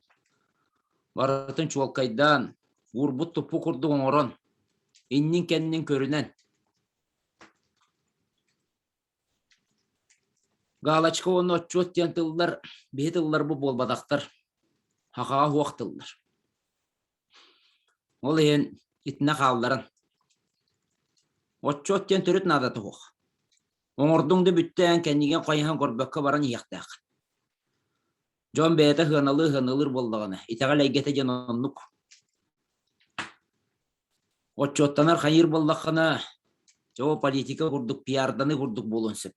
барытын чуолкайдаан, уурбут-туппут курдук оҥорон, иннин-кэннин көрүнэн. Галочка уонна отчуот диэн тыллар биһи тылларбыт буолбатахтар, сахаҕа суох тыллар. Ол иһин итиннэ хаалларан. Отчуот диэн төрүт наадата суох. Оҥордуҥ да бүттээн кэннигин хайыһан көрбөккө баран иһиэхтээх. Дьон бэйэтэ сыаналыы сыаналыыр буоллаҕына, итэҕэл эйгэтэ диэн оннук. Отчуоттанар хайыыр буоллаххына, дьэ ол политика курдук, пиарданыы курдук буолуон сөп.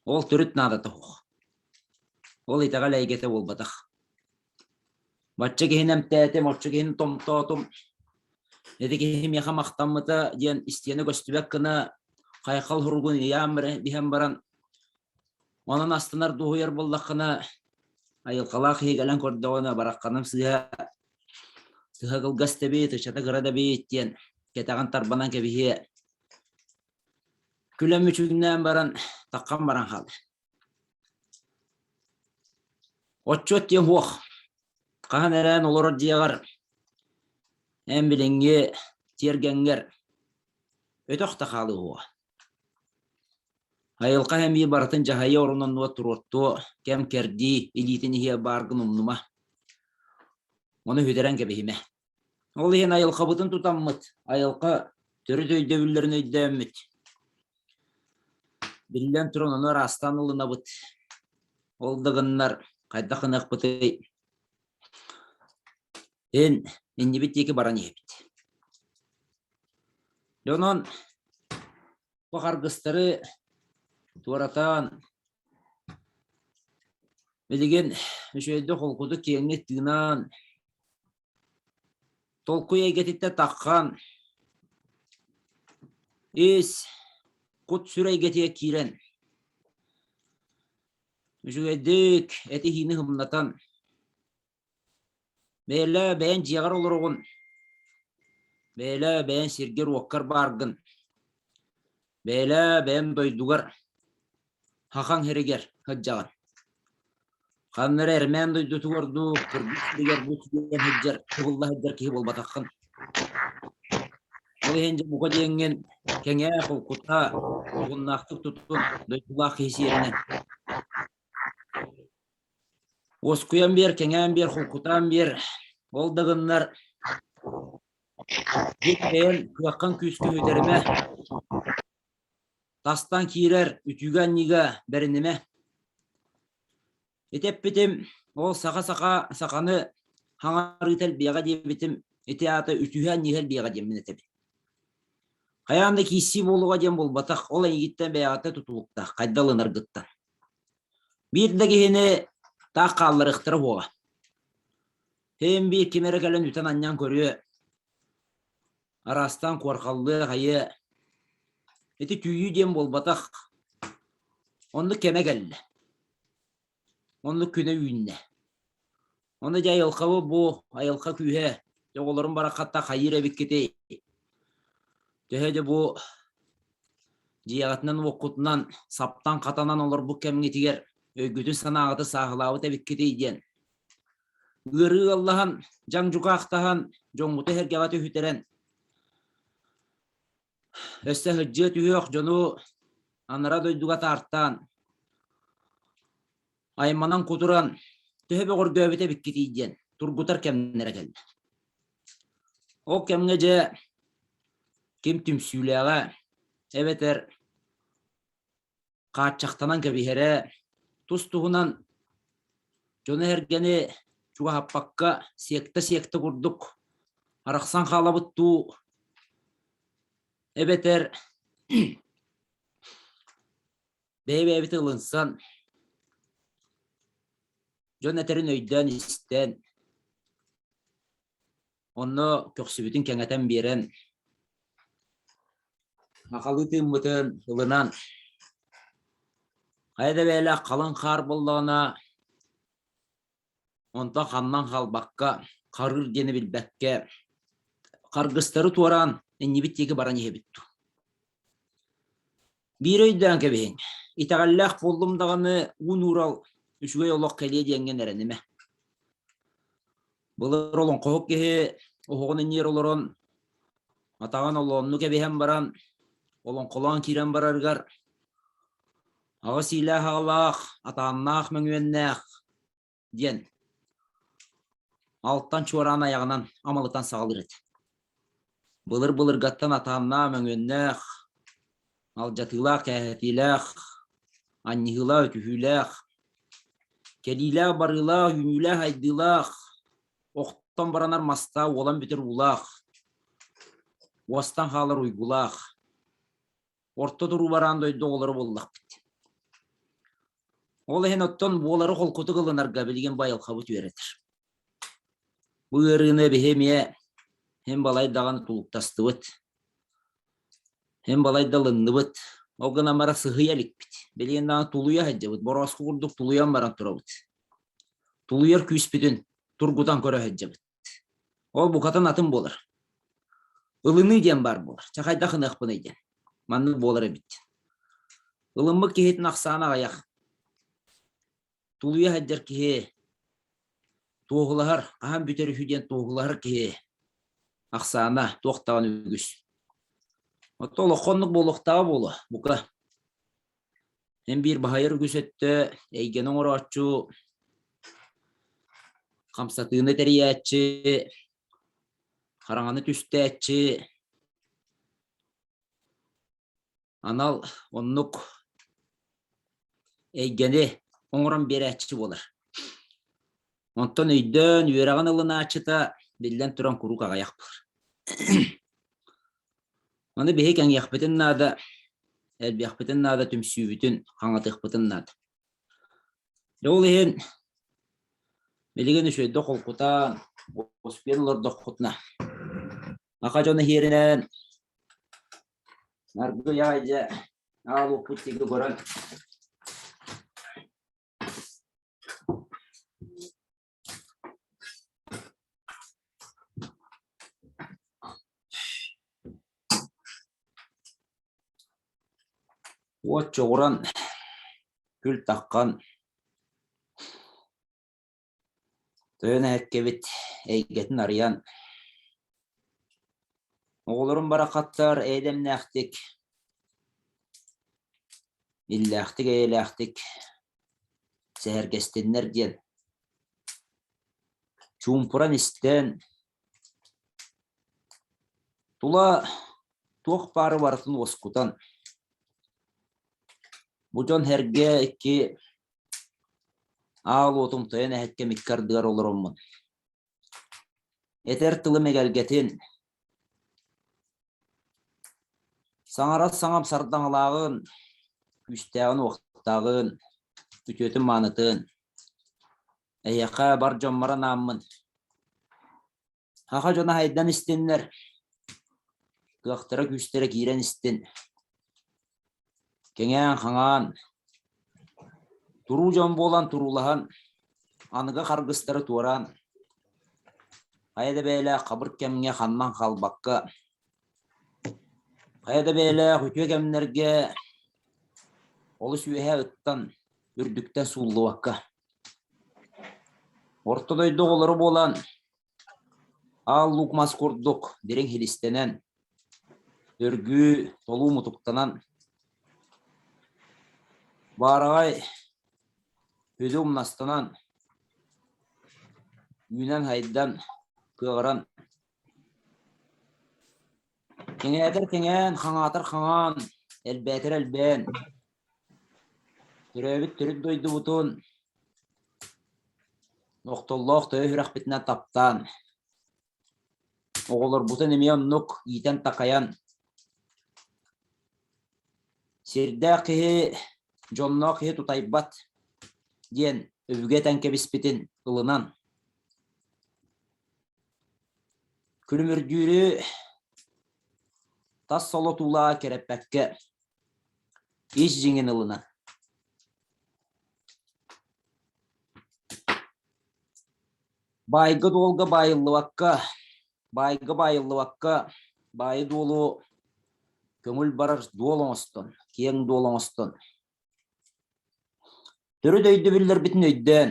Ол төрүт наадата суох. Ол итэҕэл эйгэтэ буолбатах. Бачча киһини эмтээтим, оччо киһини томтоотум, ити киһи миэхэ махтаммыта диэн истиэнэ көстүбэт гына хайхал суругун ыйаан биһэн баран, онон астынар дуоһуйар буоллаххына, айылҕалаах киһи кэлэн көрдөҕүнэ барахханым сыыһа, сыһа кылгас да эбит, ычата кыра да эбит диэн кэтэҕин тарбанан кэбиһиэ. Күлэн мүчүҥнээн баран, таххан баран хаалар. Отчуот диэн суох. Хаһан эрээн олорор дьиэҕэр эн билиҥҥи тиэргэҥҥэр өтөх да хаалыа суоҕа. Айылҕа эмиэ барытын дьаһайа орун-оннугар туруортуо, кэм-кэрдии илиитин иһиэ бааргын умнума. Ону сүтэрэн кэбиһимэ. Ол иһин айылҕабытын тутаммыт, айылҕа төрүт өйдөбүллэрин өйдөөммүт, биллэн туран ону араастаан ылынабыт. Ол да гыннар хайдах гыныахпытый? Эн иннибит диэки баран иһэбит. Дьэ онон бу харгыстары туоратан билигин үчүгэйдик холкутук киэҥник тыынан Толкуй эйгэтиттэн таххан, ис, кут-сүр эйгэтигэр киирэн, үчүгэйдик эти-иһиини һымнатан, бэйэлээ бэйэҥ дьиэҕэр олороҕун, бэйэлээ бэйэҥ сиргэр-уоккар бааргын, бэйэлээ бэйэҥ дойдугар Хахаҥ сиригэр сылдьаҕын. Ханна эрэ Эрмээн дойдутугар дуу, Кыргыз сиригэр дуу тиийэн сылдьар, кыбылла сылдьар киһи буолбатаххын. Ол иһин дьэ бука диэҥҥин кэҥээ, холкутаа, уһуннаахтык тутун, дойдулаах киһи сиэринэн. Уоскуйан биэр, кэҥээн биэр, холкутаан биэр. Ол да гыннар дьиҥ бэйэҥ кыаххын күүскүн сүтэримэ. Тастан киирэр үтүгэ-анньыыга бэринимэ. Ити эппитим, ол саха-саха саханы хаҥарыыта элбиэҕэ диэбитим, ити аата үтүһэ-анньыыһа элбиэҕэ диэммин этэбин. Хайаан да киирсии буолуоҕа диэн буолбатах, ол эйигиттэн бэйэҕиттэн тутулуктаах, хайда ылынаргыттан. Биир да киһини таах хаалларыахтара суоҕа. Һин биир ким эрэ кэлэн үтэн-анньан көрүө, араастаан куорҕаллыа хайыа ити түүйүү диэн буолбатах оннук кэмэ кэллэ оннук күнэ үүннэ ону дьэ айылҕабы бу айылҕа күүһэ дьэ оҕолорум бараххатта хайыыр эбиккитий төһө дьэ бу Дьиэҕитинэн-уоккутунан саптан-хатанан олорбут кэмҥитигэр өйгүтүн-санааҕытын сааһылаабыт эбиккитий диэн. Ыарыы ыаллаһан, дьаҥ-дьукаахтаһан, дьоҥҥутун-сэргэҕэ түһүтэрэн, өссө сылдьыа түһүөх дьону анараа дойдуга таартаан, айманан кутуран төһө бөҕөргөөбүт эбиккитий диэн тургутар кэмнэрэ кэллэ. Ол кэмҥэ дьэ ким түмсүүлээҕэ эбэтэр хааччахтанан кэбиһэрэ тус-туһунан дьону-сэргэни чугаһаппакка секта-секта курдук арахсан хаалабыт дуу эбэтэр бэйэ-бэйэбит ылынсан, дьон этэрин өйдөөн истэн, онно көхсүбүтүн кэҥэтэн биэрэн, сахалыы тыыммытын ылынан, хайа да бэйэлээх халыҥ хаар буоллаҕына, онтон ханнан хаалбакка, харыыр диэни билбэккэ, харгыстары туораан иннибит диэки баран иһэбит дуу. Биир өйдөөн кэбиһиҥ, итэҕэллээх буоллум даҕаны уу нуурал үчүгэй олох кэлиэ диэҥҥин эрэнимэ. Былыр олоҥхоһут киһи оһоҕун иннигэр олорон, атаҕын олоонну кэбиһэн баран, олоҥхолоон киирэн барарыгар аҕыс иилээх аҕалаах, атааннаах мөҥүөннээх диэн алтан чуораан айаҕынан амалытан саҕалыыр этэ. Былыр-былыргаттан атааннаах мөҥүөннээх, алдьатыылаах кээһэтиилээх, анньыһыылаах өтүһүүлээх, кэлиилээх-барыылаах, үүнүүлээх-айдыылаах, охтон баранар мастаах уолан бүтэр уулаах, уостан хаалар уйгулаах, орто туруу бараан дойду оҕолоро буоллахпыт. Ол иһин оттон буолары холкутук ылынарга билигин байылхабыт үөрэтэр. Бу ыарыыны биһи эмиэ һин балай даҕаны тулуктастыбыт. Һин балай да ылынныбыт. Ол гынан баран сыһыйа иликпит. Билигин даҕаны тулуйа сылдьабыт. Борооску курдук тулуйан баран турабыт. Тулуйар күүспүтүн тургутан көрө сылдьабыт. Ол букатын атын буолар. Ылыныы диэн баар буолар. Чэ хайдах ыныахпыный диэн. Маннык буолар эбит. Ылыммыт киһитин ахсаана аҕыйах. Тулуйа сылдьар киһи туоһулаһар, хаһан бүтэр үһү диэн туоһулаһар киһи ахсаана туох даҕаны үгүс. Оттон олоххо оннук буолуохтааҕа буолуо, бука. Эн биир баһыйар үгүс өттө эйгэни оҥорооччу, хамсатыыны тэрийээччи, хараҥаны түстээччи, анал оннук эйгэни оҥорон биэрээччи буолар. Онтон өйдөөн, үөрэҕин ылынааччыта, биллэн туран, куруук аҕыйах буолар. Маны биһи кэҥиэхпитин наада, элбиэхпитин наада, түмсүүбүтүн хаҥатыахпытын наада. Дьэ ол иһин билигин үчүгэйдик холкутаан, успуйан олордоххутуна, аха дьоно иһиэринэн аргыый аҕай дьэ аал уоппут диэки көрөн Уот чоҕуран, күл таххан, тойон эһэккэбит эйгэтин арыйан, оҕолорум барахаттар эйэ-дэмнээхтик, иллээхтик-эйэлээхтик сэһэргэстиннэр диэн чуумпуран истэн, тула туох баары барытын уоскутан, бу дьон сэргэ икки аал уотум тойон эһэккэм икки ардыгар олороммун, этэр тылым эгэлгэтин, саҥарар саҥам сардаҥалааҕын, күүстээҕин-уохтааҕын, үтүөтүн-маанытын Эйиэхэ бар дьоммор анааммын, саха дьоно хайдан истиннэр, кыахтара-күүстэрэ киирэн истин, кэҥээн-хаҥаан, туруу дьон буолан туруулаһан, аныгы харгыстары туораан, хайа да бэйэлээх хабыр кэмҥэ ханнан хаалбакка, Хайа да бэйэлээх үтүө кэмнэргэ олус үөһэ ыттан, үрдүктэн сууллубакка. Орто дойду оҕолоро буолан, аал луук мас курдук дириҥ һилистэнэн, өргүү толуу мутуктанан, баараҕай Үлэ умнастанан, үүнэн-хайдан, кыаҕыран, кэҥээтэр кэҥээн, хаҥаатар хаҥаан, элбээтэр элбээн, төрөөбүт төрүт дойдубутун охтоллоох төһө сүрэхпитинэн таптаан, оҕолорбутун эмиэ оннук иитэн-такайан, Сирдээх киһи, дьонноох киһи тутайбат диэн өбүгэ этэн кэбиспитин ылынан, күлүмүрдүүрү тас солотуулаах кэрэппэккэ ис дьиҥин ылынан. Баайга-дуолга баайыллыбакка, Баайга баайыллыбакка, баайы-дуолу көҥүл барар дуол оҥостон, киэҥ дуол оҥостон, төрүт өйдөбүллэрбитин өйдөөн,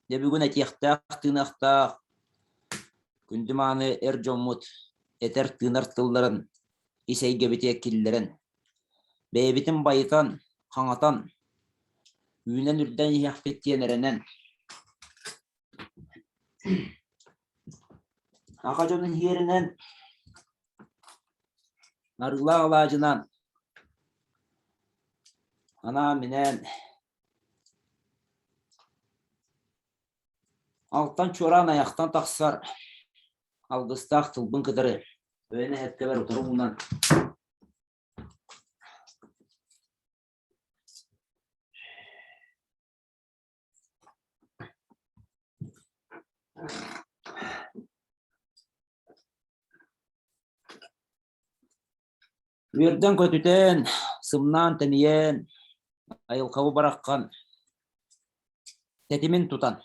дьэ бүгүн этиэхтээх-тыыныахтаах күндү мааны эр дьоммут этэр-тыынар тылларын ис эйгэбитигэр киллэрэн, бэйэбитин байытан, хаҥатан, үүнэн-үрдэн иһиэхпит диэн эрэнэн Саха дьонун иһиэринэн арыылаах алаадьынан анаан-минээн алтан чуораан айахтан тахсар алгыстаах тылбын кытары өйөн эһэккэбэр утары уунан Үөрдэн-көтүтэн, сымнаан-тэнийэн, айылҕабы бараххан тэтимин тутан,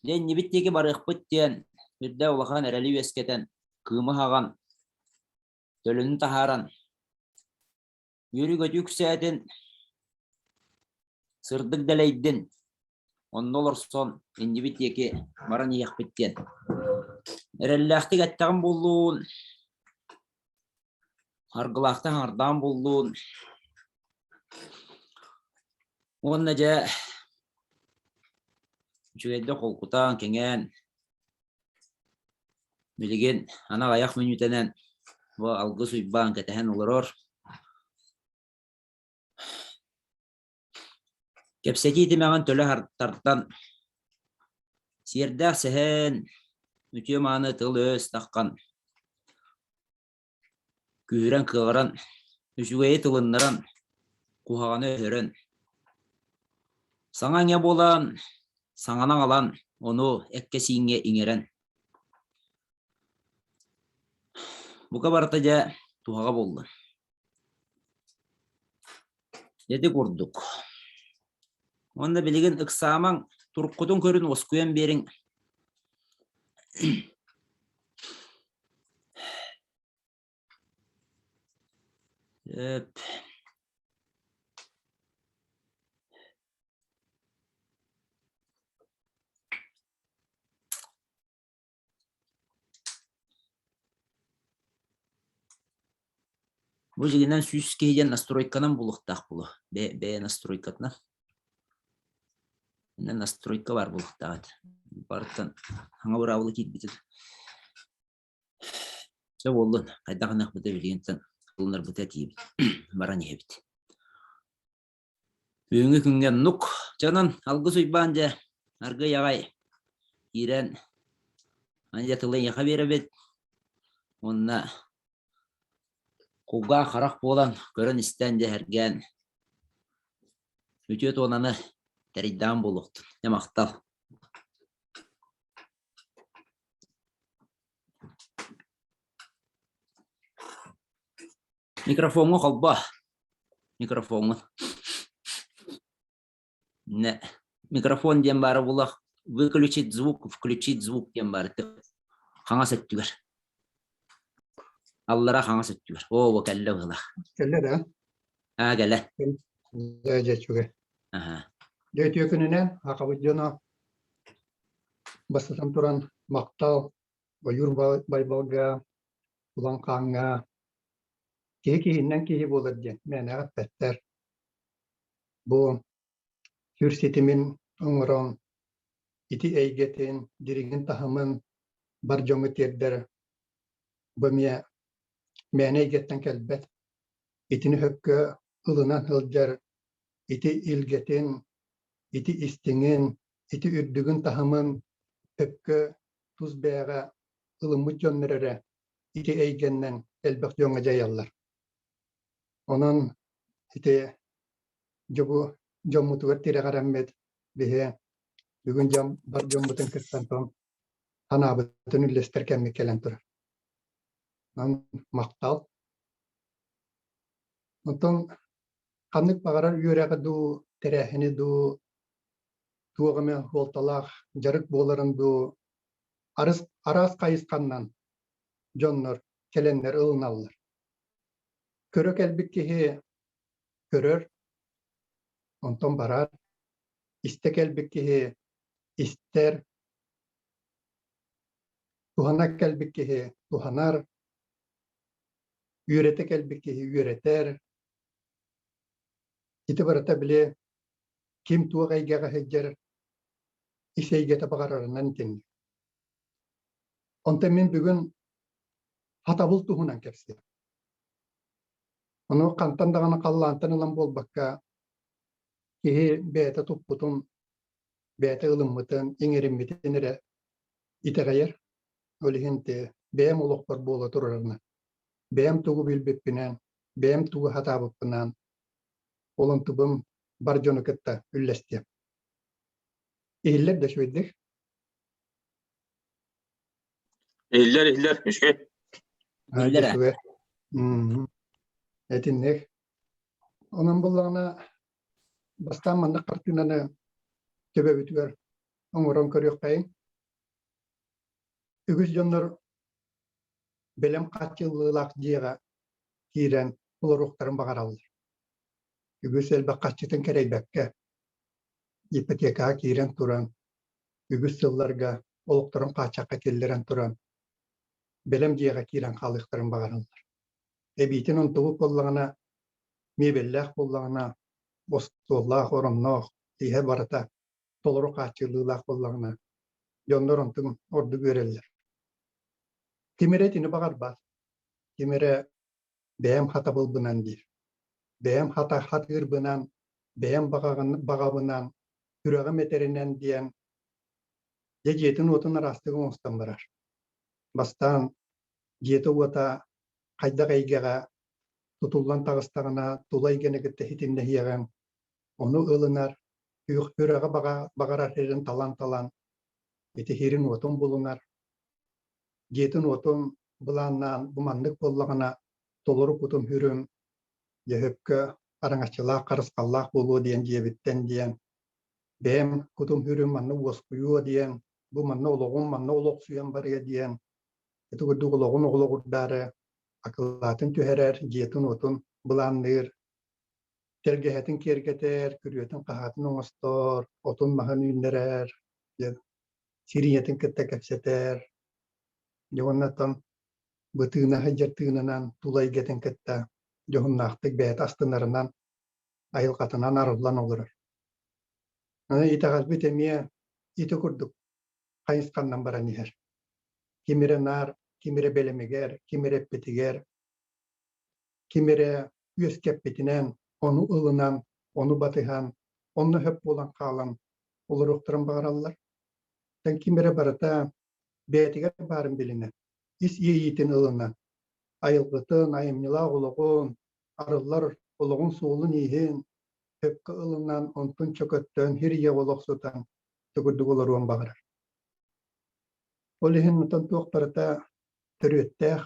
дьэ иннибит диэки барыахпыт диэн үрдэ улахан эрэли үөскэтэн, кыымы хаҕан, төлөнүн таһааран, Үөрүү-көтүү үксээтин, сырдык дэлэйдин, онно олорсон иннибит диэки баран иһиэхпит диэн. Эрэллээхтик эттэҕим буоллун, аргылаахтык аҥардаан буоллун. Уонна дьэ үчүгэйдик холкутаан, кэҥээн, Билигин аны аҕыйах мүнүүтэнэн бу Алгыс Уйбаан кэтэһэн олорор. Кэпсэтии тимэҕин төлө тардан, сиэрдээх сэһэн, үтүө-мааны тыл-өс таххан, күүһүрэн-кыаҕыран, үчүгэйи тылыннаран, куһаҕаны өһөрөн, саҥа иҥэ буолан, саҥаны аҕалан, ону эккэ-сииҥҥэ иҥэрэн. Бука барыта дьэ туһаҕа буоллун. Ити курдук. Уонна билигин ыксаамаҥ, туруккутун көрүн уоскуйан биэриҥ. Эп. Бу дьиҥинэн 100 киһи диэн настройканан булуохтаах буолуо. Бэйэ, бэйэ настройкатынан. Иннэ настройка баар буолуохтаах этэ. Барыттан саҥа быраабыла киирбитин. Чэ буоллун, хайдах гыныахпыта билигинтэн ылынарбыта тиийэбит, баран иһэбит. Бүгүҥҥү күҥҥэ оннук. Чэ онон Алгыс Уйбаан дьэ аргыый аҕай киирэн аны дьэ тылы эйиэхэ биэрэбит уонна кулгаах харах буолан көрөн-истэн дьэ сэргээн үтүө туонаны тэрийдэҕим буолуохтун. Дьэ махтал. Микрофоҥҥа холбоо. Микрофоҥҥун. Не. Микрофон диэн баара буолуох. Выключить звук, включить звук диэн баар. Хаҥас өттүгэр. Аллара хаҥас өттүгэр. Оо, бу кэллэ быһыылаах. Кэллэ да? Аа, кэлэ. Дьэ, дьэ, үчүгэй. Аха. Дьэ, үтүө күнүнэн, Хахабыт дьоно бастатан туран махтал Ойуур Байбалга, Улан Хааҥҥа киһи киһиннэн киһи буолар диэн мээнэҕэ эппэттэр. Бу сүр ситимин оҥорон ити эйгэтин, дириҥин таһымын бар дьоҥҥо тиэрдэр бу эмиэ мээнэ эйгэттэн кэлбэт. Итини сөпкө ылынан сылдьар ити илгэтин, ити истиҥин, ити үрдүгүн таһымын сөпкө тус бэйэҕэ ылыммыт дьоннор эрэ ити эйгэннэн элбэх дьоҥҥо дьайаллар. Онон ити дьобу дьоммутугар тирэҕирэммит биһи бүгүн дьон бар дьоммутун кыттан туран санаабытын үллэстэр кэммит кэлэн турар. Онон махтал. Онтон ханнык баҕарар үөрэҕи дуу, тэрээһини дуу, туох эмэ суолталаах дьарык буоларын дуу арыс, араас хайысханнан дьоннор кэлэннэр ылыналлар. Көрө кэлбит киһи көрөр, онтон барар, истэ кэлбит киһи истэр, туһана кэлбит киһи туһанар, үөрэтэ кэлбит киһи үөрэтэр. Ити барыта били ким туох эйгэҕэ сылдьар ис эйгэтэ баҕарарынан итинник. Онтон мин бүгүн хатабыл туһунан кэпсиэм. Ону хантан даҕаны халлаантан ылан буолбакка, киһи бэйэтэ туппутун, бэйэтэ ылыммытын, иҥэриммитин эрэ итэҕэйэр. Ол иһин бэйэм олохпор буола турарынан, бэйэм тугу билбиппинэн, бэйэм тугу сатаабыппынан, ол онтубум бар дьону кытта үллэстиэм. Иһиллэр да үчүгэйдик? Иһиллэр, иһиллэр, үчүгэй. Иһиллэр Үчүгэй. Этинник. Онон буллаҕына бастаан маннык хартыынаны төбөбүтүгэр оҥорон көрүөххэйиҥ. Үгүс дьоннор бэлэм хааччыллыылаах дьиэҕэ киирэн олоруохтарын баҕараллар. Үгүс элбэх харчытын кэрэйбэккэ, ипотекаҕа киирэн туран, үгүс сылларга олохторун хааччахха киллэрэн туран, бэлэм дьиэҕэ киирэн хаалыахтарын баҕараллар. Эбиитин онтубут буоллаҕына, миэбэллээх буоллаҕына, остуоллаах, оронноох, иһэ барыта толору хааччыллыылаах буоллаҕына, дьоннор онтун ордук үөрэллэр. Ким эрэ итини баҕарбат, ким эрэ бэйэм хатабылбынан диир. Бэйэм хата хатыырбынан, бэйэм баҕабынан, сүрэҕим этэринэн диэн дьэ дьиэтин-уотун араастык оҥостон барар. Бастаан дьиэтэ-уота хайдах эйгэҕэ тутуллан таҕыстаҕына тула эйгэни кытта ситимнэһиэҕиҥ, ону ылынар, сүрэҕэ баҕарар сирин талан-талан ити сирин-уотун булунар, дьиэтин-уотун былааннаан бу маннык буоллаҕына толору кутум-сүрүм дьэ сөпкө араҥаччылаах, харысхаллаах буолуо диэн дьиэбиттэн диэн бэйэм кутум-сүрүм манна уоскуйуо диэн бу манна олоҕум манна олохсуйан барыа диэн ити курдук олоҕун оҕолоҕурдаары акылаатын түһэрэр, дьиэтин-уотун былаанныыр, тэлгэһэтин киэргэтэр, күрүөтүн-хаһаатын оҥостор, отун-маһын үүннэрэр, диэн сир ийэтин кытта кэпсэтэр. Дьэ уонна оттон бу тыына сылдьар тыынынан тула эйгэтин кытта дьоһуннаахтык бэйэтэ астынарынан, айылҕатынан арыллан олорор. Аны итэҕэлбит эмиэ ити курдук хайысханнан баран иһэр. Ким эрэ наар, ким эрэ бэлэмигэр, ким эрэ эппитигэр, ким эрэ үөскэппитинэн, ону ылынан, ону батыһан, онно сөп буолан хаалан олоруохтарын баҕараллар. Оттон ким эрэ барыта бэйэтигэр баарын билинэн, ис иэйиитин ылынан, айылгытын, айымньылаах олоҕун, арыллар олоҕун суолун-ииһин сөпкө ылынан, онтун чөкөттөөн, сир ийэ олохсутан төгүрдүк олоруон баҕарар. Ол иһин оттон туох барыта төрүөттээх,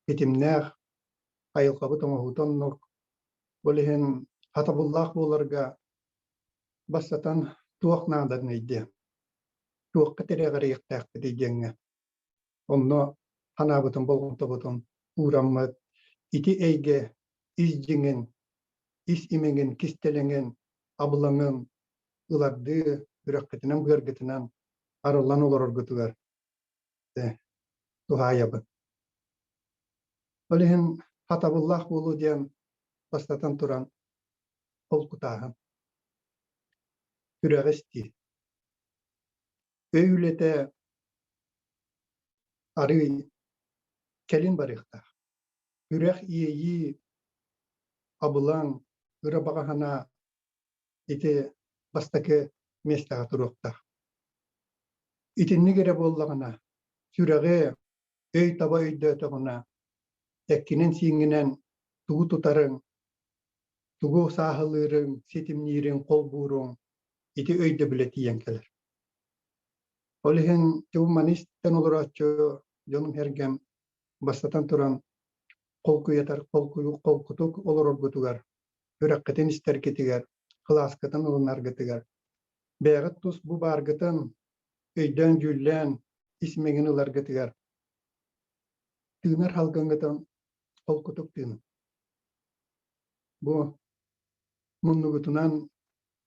ситимнээх, айылҕабыт оҥоһуута оннук. Ол иһин хатабыллаах буоларга бастатан туох нааданый диэн, туохха тирэҕириэхтээхпитий диэҥҥэ. Онно санаабытын, болҕомтобутун уураммыт ити эйгэ ис дьиҥин, ис имэҥин, кистэлэҥин, абылаҥын ылардыы үрэххитинэн-быаргытынан арыллан олороргутугар туһаайабын. Ол иһин хатабыллаах буолуу диэн бастатан туран холкутааһын, күрэҕи истии. Өй үлэтэ арыый кэлин барыахтаах. Күрэх иэйии, абылаҥ, ыра баҕа санаа ити бастакы миэстэҕэ туруохтаах. Итинник эрэ буоллаҕына, сүрэҕи өй таба өйдөөтөҕүнэ, эккинэн-сииҥҥинэн тугу тутарыҥ, тугу сааһылыырыҥ, ситимниириҥ, холбууруҥ ити өйдөбүлэ тиийэн кэлэр. Ол иһин маны истэн олорооччу дьонум-сэргэм бастатан туран холкуйатар холкутук олороргутугар, үрэххитин истэргитигэр, кылааскытын ылынаргытыгар, бэйэҕит тус бу бааргытын өйдөөн-дьүүллээн ис мэҥин ыларгытыгар тыынар халгыҥҥытын холкутук тыыныҥ. Бу муннугутунан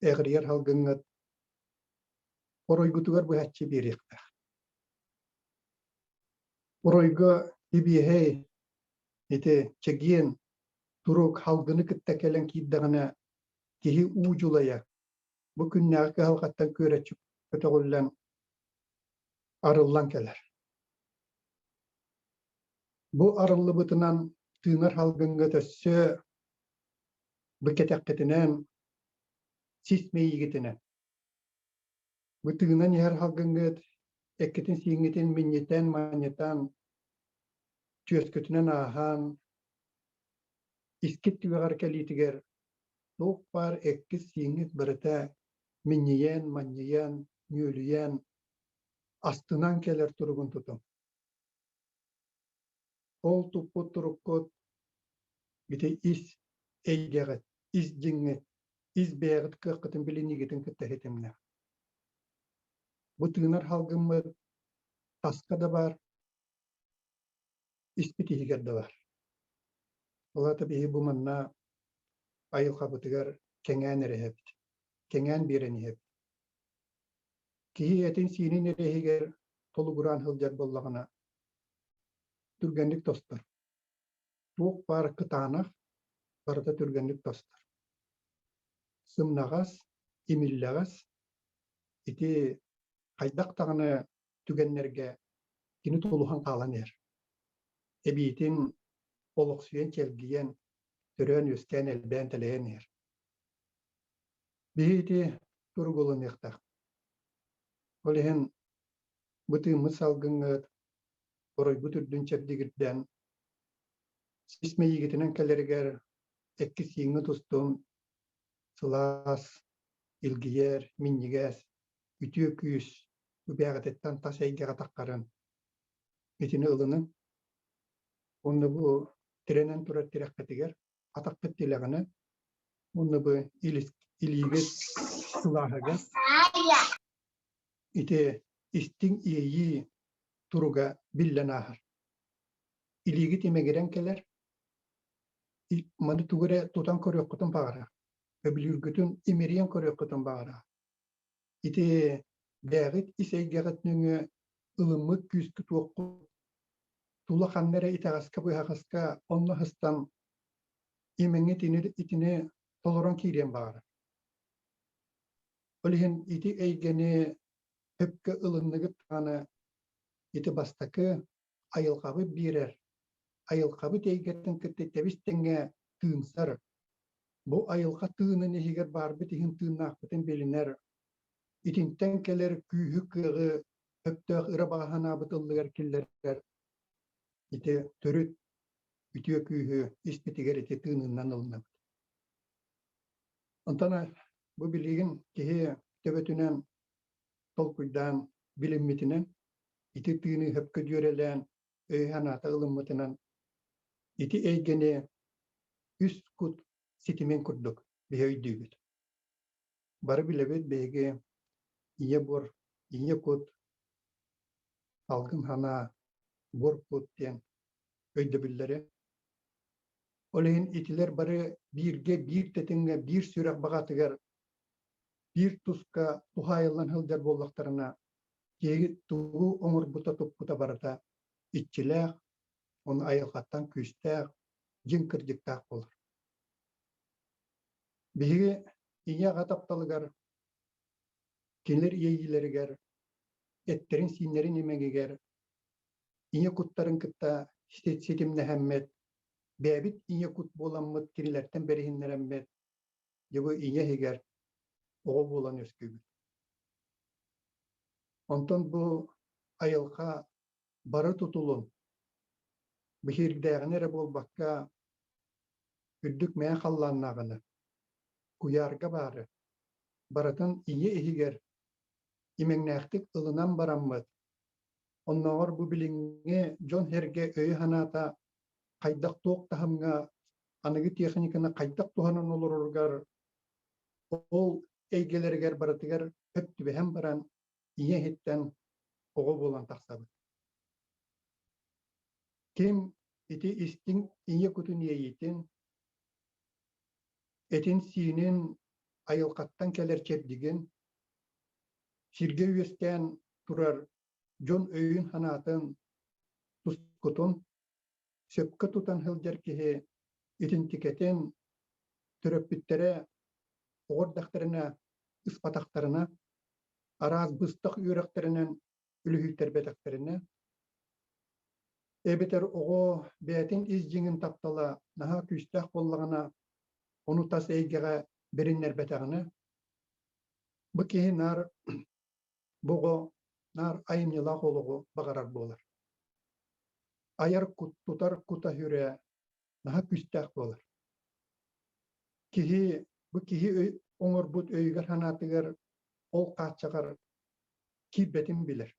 эҕирийэр халгыҥҥыт оройгутугар быһаччы биэриэхтээх. Оройго ибиэһэй ити чэгиэн турук халгыны кытта кэлэн киирдэҕинэ киһи уу дьулайа бу күннээҕи кыһалҕаттан күөрэччи көтөҕүллэн арыллан кэлэр. Бу арыллыбытынан тыынар салгыҥҥа өссө бу кэтэххитинэн сис мэйиигитинэн бу тыынан иһэр салгыҥҥыт эккитин-сииҥҥитин минньитэн, манньытан, түөскүтүнэн ааһан искит түгэҕэр кэлиитигэр туох баар эккит-сииҥҥит барыта минньийэн, манньыйан, нүөлүйэн, астынан кэлэр туругун тутуҥ. Ол туппут туруккут ити ис эйгэҕит, ис дьиҥҥит, ис бэйэҕит кыаххытын билиниигитин кытта ситимнээх. Бу тыынар салгыммыт таска да баар, испит иһигэр да баар. Ол аата биһи бу манна айылҕабытыгар кэҥээн эрэ иһэбит, кэҥээн биэрэн иһэбит. Киһи этин-сиинин эрэ иһигэр толугураан сылдьар буоллаҕына, түргэнник тостор. Туох баар кытаанах барыта түргэнник тостор. Сымнаҕас, имиллэҕэс ити хайдах даҕаны түгэннэргэ кини тулуһан хаалан иһэр. Эбиитин олохсуйан чэлгийэн, төрөөн-үөскээн элбээн-тэлэйэн иһэр. Биһи ити туругу ылыныахтаах. Ол иһин бу тыыммыт салгыҥҥыт оройбут үрдүн чэбдигирдэн, сис мэйиигитинэн кэлэригэр экки-сииҥҥит устун сылаас, илгийэр, минньигэс, үтүө күүс үбээҕититтэн тас эйгэҕэ таххарын итини ылыныҥ. Уонна бу тирэнэн турар тирэххитигэр атаххыт тилэҕинэн уонна бу илиигит сылааһыгар ити истиҥ иэйии туруга биллэн ааһар. Илиигит имэгирэн кэлэр, маны тугу эрэ тутан көрүөххүтүн баҕарар, өбүлүүргүтүн имэрийэн көрүөххүтүн баҕарар. Ити бэйэҕит ис эйгэҕит нөҥүө ылыммыт күүскүт-уоххут тула ханна эрэ итэҕэскэ-быһаҕаска онно сыстан имэҥҥит итини толорон киириэн баҕарар. Ол иһин ити эйгэни сөпкө ылынныгыт даҕаны ити бастакы айылҕабыт биэрэр, айылҕабыт эйгэтин кытта тэбис-тэҥҥэ тыынсар, бу айылҕа тыынын иһигэр баарбыт иһин тыыннаахпытын билинэр, итинтэн кэлэр күүһү-кыаҕы сөптөөх ыра баҕа санаабыт ыллыгар киллэрэр ити төрүт үтүө күүһү испитигэр ити тыынынан ылынабыт. Онтон бу билигин киһи төбөтүнэн толкуйдаан билиммитинэн ити тыыны сөпкө дьүөрэлээн өй-санаата ылыммытынан ити эйгэни үс кут ситимин курдук биһи өйдүүбүт. Бары билэбит биһиги ийэ буор, ийэ кут, салгын санаа, буор кут диэн. өйдөбүллэри. Ол иһин итилэр бары бииргэ, биир тэтимҥэ, биир сүрэх баҕатыгар, биир туска туһаайыллан сылдьар буоллахтарына, киһи тугу оҥорбута, туппута барыта иччилээх, ону айылҕаттан күүстээх, дьиҥ кырдьыктаах буолар. Биһиги ийэ-аҕа тапталыгар, кинилэр иэйиилэригэр, эттэрин-сииннэрин имэҥигэр ийэ куттарын кытта ситимнэһэммит, бэйэбит ийэ кут буоламмыт кинилэртэн бэриһиннэрэммит, дьэ бу ийэ иһигэр оҕо буолан үөскүүбүт. Онтон бу айылҕа бары тутулун биһирдээҕини эрэ буолбакка, үрдүк мэҥэ халлааннааҕыны, куйаарга баары, барытын ийэ иһигэр имэҥнээхтик ылынан бараммыт, оннооҕор бу билиҥҥи дьон-сэргэ өйө-санаата хайдах туох таһымҥа аныгы техниканы хайдах туһанан олороругар ол эйгэлэригэр барытыгар сөп түбэһэн баран ийэ иһиттэн оҕо буолан тахсабыт. Ким ити истиҥ ийэ кутун иэйиитин, этин-сиинин айылҕаттан кэлэр чэбдигин, сиргэ үөскээн турар дьон өйүн-санаатын тускутун сөпкө тутан сылдьар киһи итинтикэтин төрөппүттэрэ оҕо эрдэхтэринэ ыспатахтарына, араас быстах үөрэхтэринэн үлүһүйтэрбэтэхтэринэ, эбэтэр оҕо бэйэтин ис дьиҥин таптала наһаа күүстээх буоллаҕына, ону тас эйгэҕэ бэриннэрбэтэҕинэ, бу киһи наар бу оҕо наар айымньылаах олоҕу баҕарар буолар. Айар кут, тутар кута сүрэ наһаа күүстээх буолар. Киһи бу киһи оҥорбут өйүгэр-санаатыгар ол хааччаҕар киирбэтин билэр.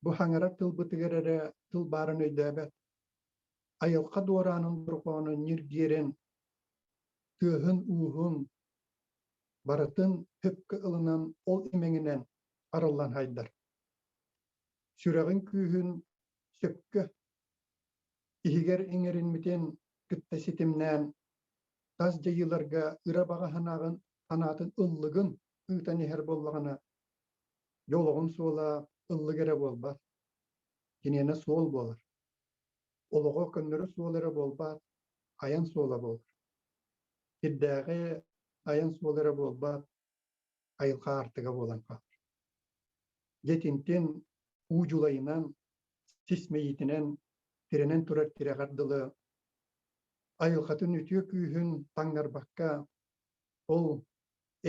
Бу хаҥарар тылбытыгар эрэ тыл баарын өйдөөбөт. Айылҕа дуораанын дорҕоонун ньиргиэрин, тыаһын-ууһун барытын сөпкө ылынан ол имэҥинэн арыллан хайдар. Сүрэҕин күүһүн сөпкө иһигэр иҥэриммитин кытта ситимнээн тас дьайыыларга ыра баҕа санааҕын санаатын ыллыгын ыытан иһэр буоллаҕына, дьэ олоҕун суола ыллык эрэ буолбат, киниэнэ суол буолар. Олоҕо көннөрү суол эрэ буолбат, айан суола буолар. Сирдээҕи айан суола эрэ буолбат, айылҕа аартыга буолан хаалар. Дьэ итинтин уу дьулайынан, сис мэйиитинэн тирэнэн турар тирэҕэр дылы айылҕатын үтүө күүһүн таҥнарбакка, ол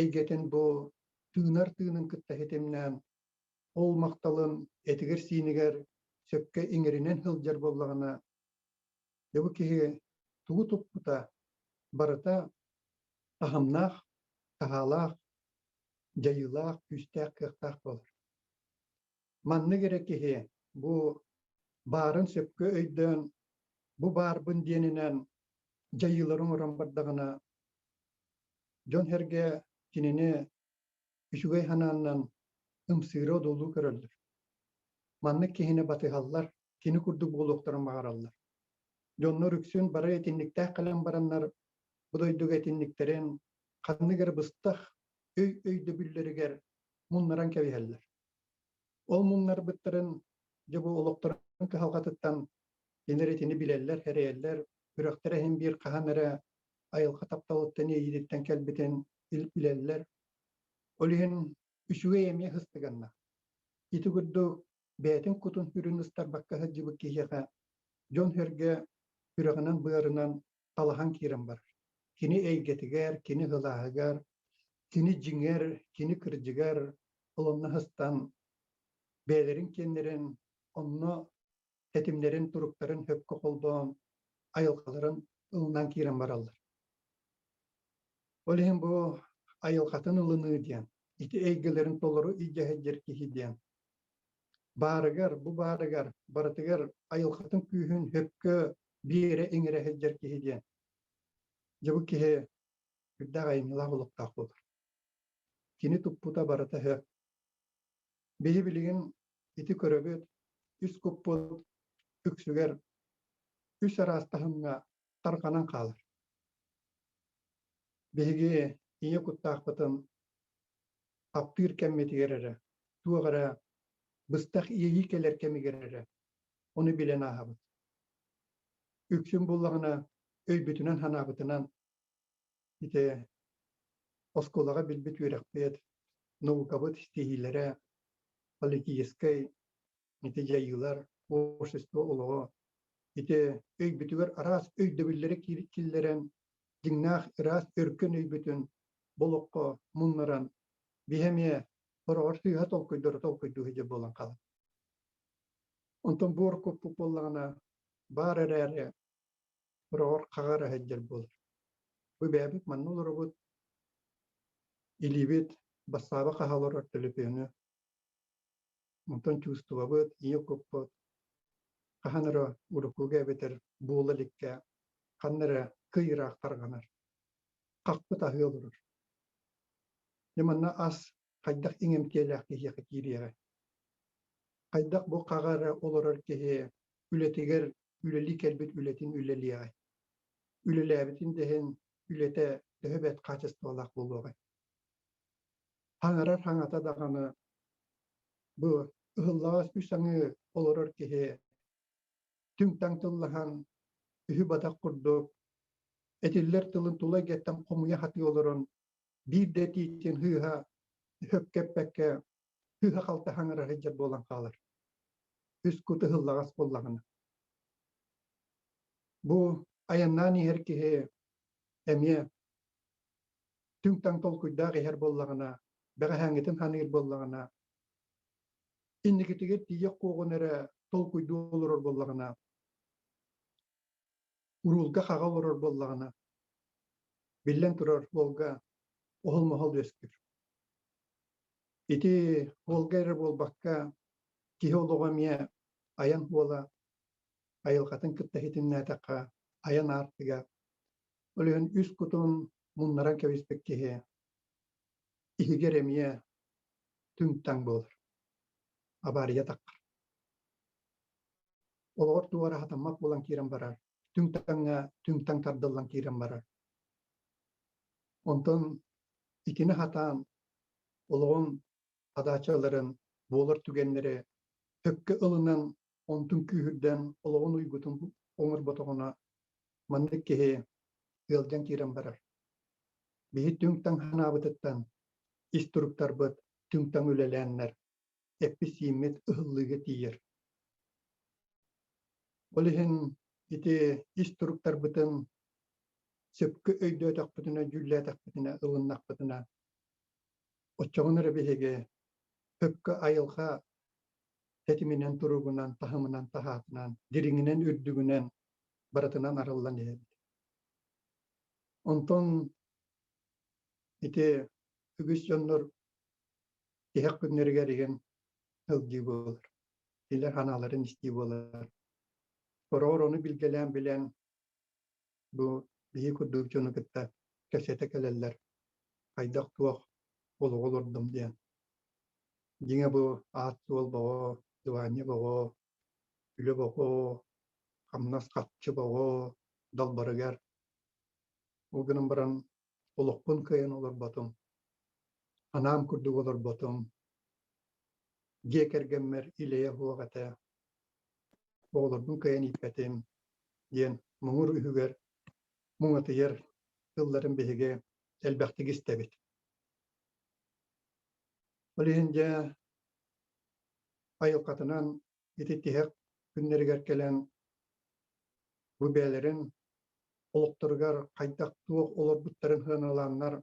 эйгэтин бу тыынар тыынын кытта ситимнээн, ол махталын этигэр-сиинигэр сөпкө иҥэринэн сылдьар буоллаҕына, дьэ бу киһи тугу туппута барыта таһымнаах, таһаалаах, дьайыылаах, күүстээх, кыахтаах буолар. Маннык эрэ киһи бу баарын сөпкө өйдөөн, бу баарбын диэнинэн дьайыылары оҥорон бардаҕына, дьон-сэргэ кинини үчүгэй санааннан ымсыыра одуулуу көрөллөр. Маннык киһини батыһаллар, кини курдук буолуохтарын баҕараллар. Дьоннор үксүн бары итинниктээх кэлэн бараннар бу дойдуга итинниктэрин ханнык эрэ быстах өй өйдөбүллэригэр муннаран кэбиһэллэр. Ол муннарбыттарын дьэ бу олохторун кыһалҕатыттан кинилэр итини билэллэр, сэрэйэллэр, сүрэхтэрэ иһин биир хаһан эрэ айылҕа тапталыттан иэйиититтэн кэлбитин билэллэр. Ол иһин үчүгэй эмиэ сыстыганна. Ити курдук бэйэтин кутун сүрүн ыстарбакка сылдьыбыт киһиэхэ дьон-сэргэ сүрэҕинэн-быарынан талаһан киирэн барар. Кини эйгэтигэр, кини сылааһыгар, кини дьиҥэр, кини кырдьыгар олонно сыстан бэйэлэрин киэннэрин онно тэтимнэрин, туруктарын сөпкө холбоон айылҕаларын ылынан киирэн бараллар. Ол иһин бу айылҕатын ылыныы диэн, ити эйгэлэрин толору илдьэ сылдьар киһи диэн баарыгар, бу баарыгар барытыгар айылҕатын күүһүн сөпкө биэрэ иҥэрэ сылдьар киһи диэн. Дьэ бу киһи үрдээх айымньылаах олохтоох буолар. Кини туппута барыта сөп. Биһи билигин ити көрөбүт, үс куппут үксүгэр. үс араас таһымҥа тарҕанан хаалар. Биһиги ийэ куттаахпытын таптыыр кэммитигэр эрэ, туох эрэ быстах иэйии кэлэр кэмигэр эрэ ону билэн ааһабыт. Үксүн буллаҕына өйбүтүнэн-санаабытынан ити оскуолаҕа билбит үөрэхпит, наукабыт ситиһиилэрэ, политическай ити дьайыылар, общество олоҕо ити өйбүтүгэр араас өйдөбүллэри киллэрэн, дьиҥнээх ыраас өркөн өйбүтүн болоххо муннаран, биһи эмиэ сороҕор сыыһа толкуйдары толкуйдуу сылдьар буолан хаалар. Онтон буор куппут буоллаҕына, баар эрээри сороҕор хаҕа эрэ сылдьар буолар. Бу бэйэбит манна олоробут, илиибит бассааба хаһа олорор төлөпүөнү Онтон чувствовабыт, ийэ куппут хаһан эрэ уруккуга эбэтэр буола иликкэ ханна эрэ кый ыраах тарҕанар, хахпыт аһыы олорор. Дьэ манна ас хайдах иҥэмтиэлээх киһиэхэ киириэҕэй? Хайдах бу хаҕа эрэ олорор киһи үлэтигэр үлэлии кэлбит үлэтин үлэлиэҕэй? Үлэлээбитин да иһин үлэтэ төһө бэрт хаачыстыбалаах буолуоҕай? Хаҥарар хаҥата даҕаны бу ыһыллаҕас үс аҥыы олорор киһи түҥ-таҥ тыллаһан үһү-батах курдук этиллэр тылын тула эйгэттэн хомуйа сатыы олорон биир да этиитин сыыһа сөпкө эппэккэ сыыһа-халты хаҥара сылдьар буолан хаалар. Үс кут ыһыллаҕас буоллаҕына. Бу айаннаан иһэр киһи эмиэ түҥ-таҥ толкуйдаах иһэр буоллаҕына, бэҕэһээҥҥитин саныыр буоллаҕына, инникитигэр тиийиэх куоҕун эрэ толкуйдуу олорор буоллаҕына, уруулга хаҕа олорор буоллаҕына, биллэн турар, уолга оһол-моһол үөскүүр. Ити уолга эрэ буолбакка, киһи олоҕо эмиэ айан уола айылҕатын кытта ситимнээтэххэ, айан аартыга Ол иһин үс кутун муннаран кэбиспит киһи иһигэр эмиэ түҥ-таҥ буолар, абаарыйа таххар. Олоҕор туох эрэ хатаммат буолан киирэн барар, түҥ-таҥҥа түҥ-таҥ тардыллан киирэн барар. Онтон итини хатаан олоҕун хадаачаларын буолар түгэннэри сөпкө ылынан, онтун күүһүрдэн олоҕун уйгутун оҥорботоҕуна маннык киһи ыалдьан киирэн барар. Биһи түҥ-таҥ санаабытыттан ис туруктарбыт түҥ-таҥ үлэлээннэр эппит-сииммит ыһыллыыга тиийэр. Ол иһин ити ис туруктарбытын сөпкө өйдөөтөхпүтүнэ, дьүүллээтэхпитинэ, ылыннахпытына, оччоҕуна эрэ биһиги сөпкө айылҕа тэтиминэн, туругунан, таһымынан, таһаатынан, дириҥинэн, үрдүгүнэн барытынан арыллан иһэбит. Онтон ити үгүс дьоннор тиһэх күннэригэр иһин сылдьыы буолар. Кинилэр санааларын истии буолар. Сороҕор ону билгэлээн билэн бу биһи курдук дьону кытта кэпсэтэ кэлэллэр. Хайдах-туох олоҕу олордум диэн. Дьиҥэ бу аат-суол боҕо, дыбаанньа боҕо, үлэ боҕо, хамнас харчы боҕо далбарыгар. Ол гынан баран олохпун кыайан олорботум, анаам курдук олорботум, дьиэ кэргэммэр илэйэ суох этэ, оҕолорбун кыайан ииппэтим диэн муҥур үһүгэр муҥатыйар тылларын биһиги элбэхтик истэбит. Ол иһин дьэ айылҕатынан ити тиһэх күннэригэр кэлэн бу бэйэлэрин олохторугар хайдах-туох олорбуттарын сыаналааннар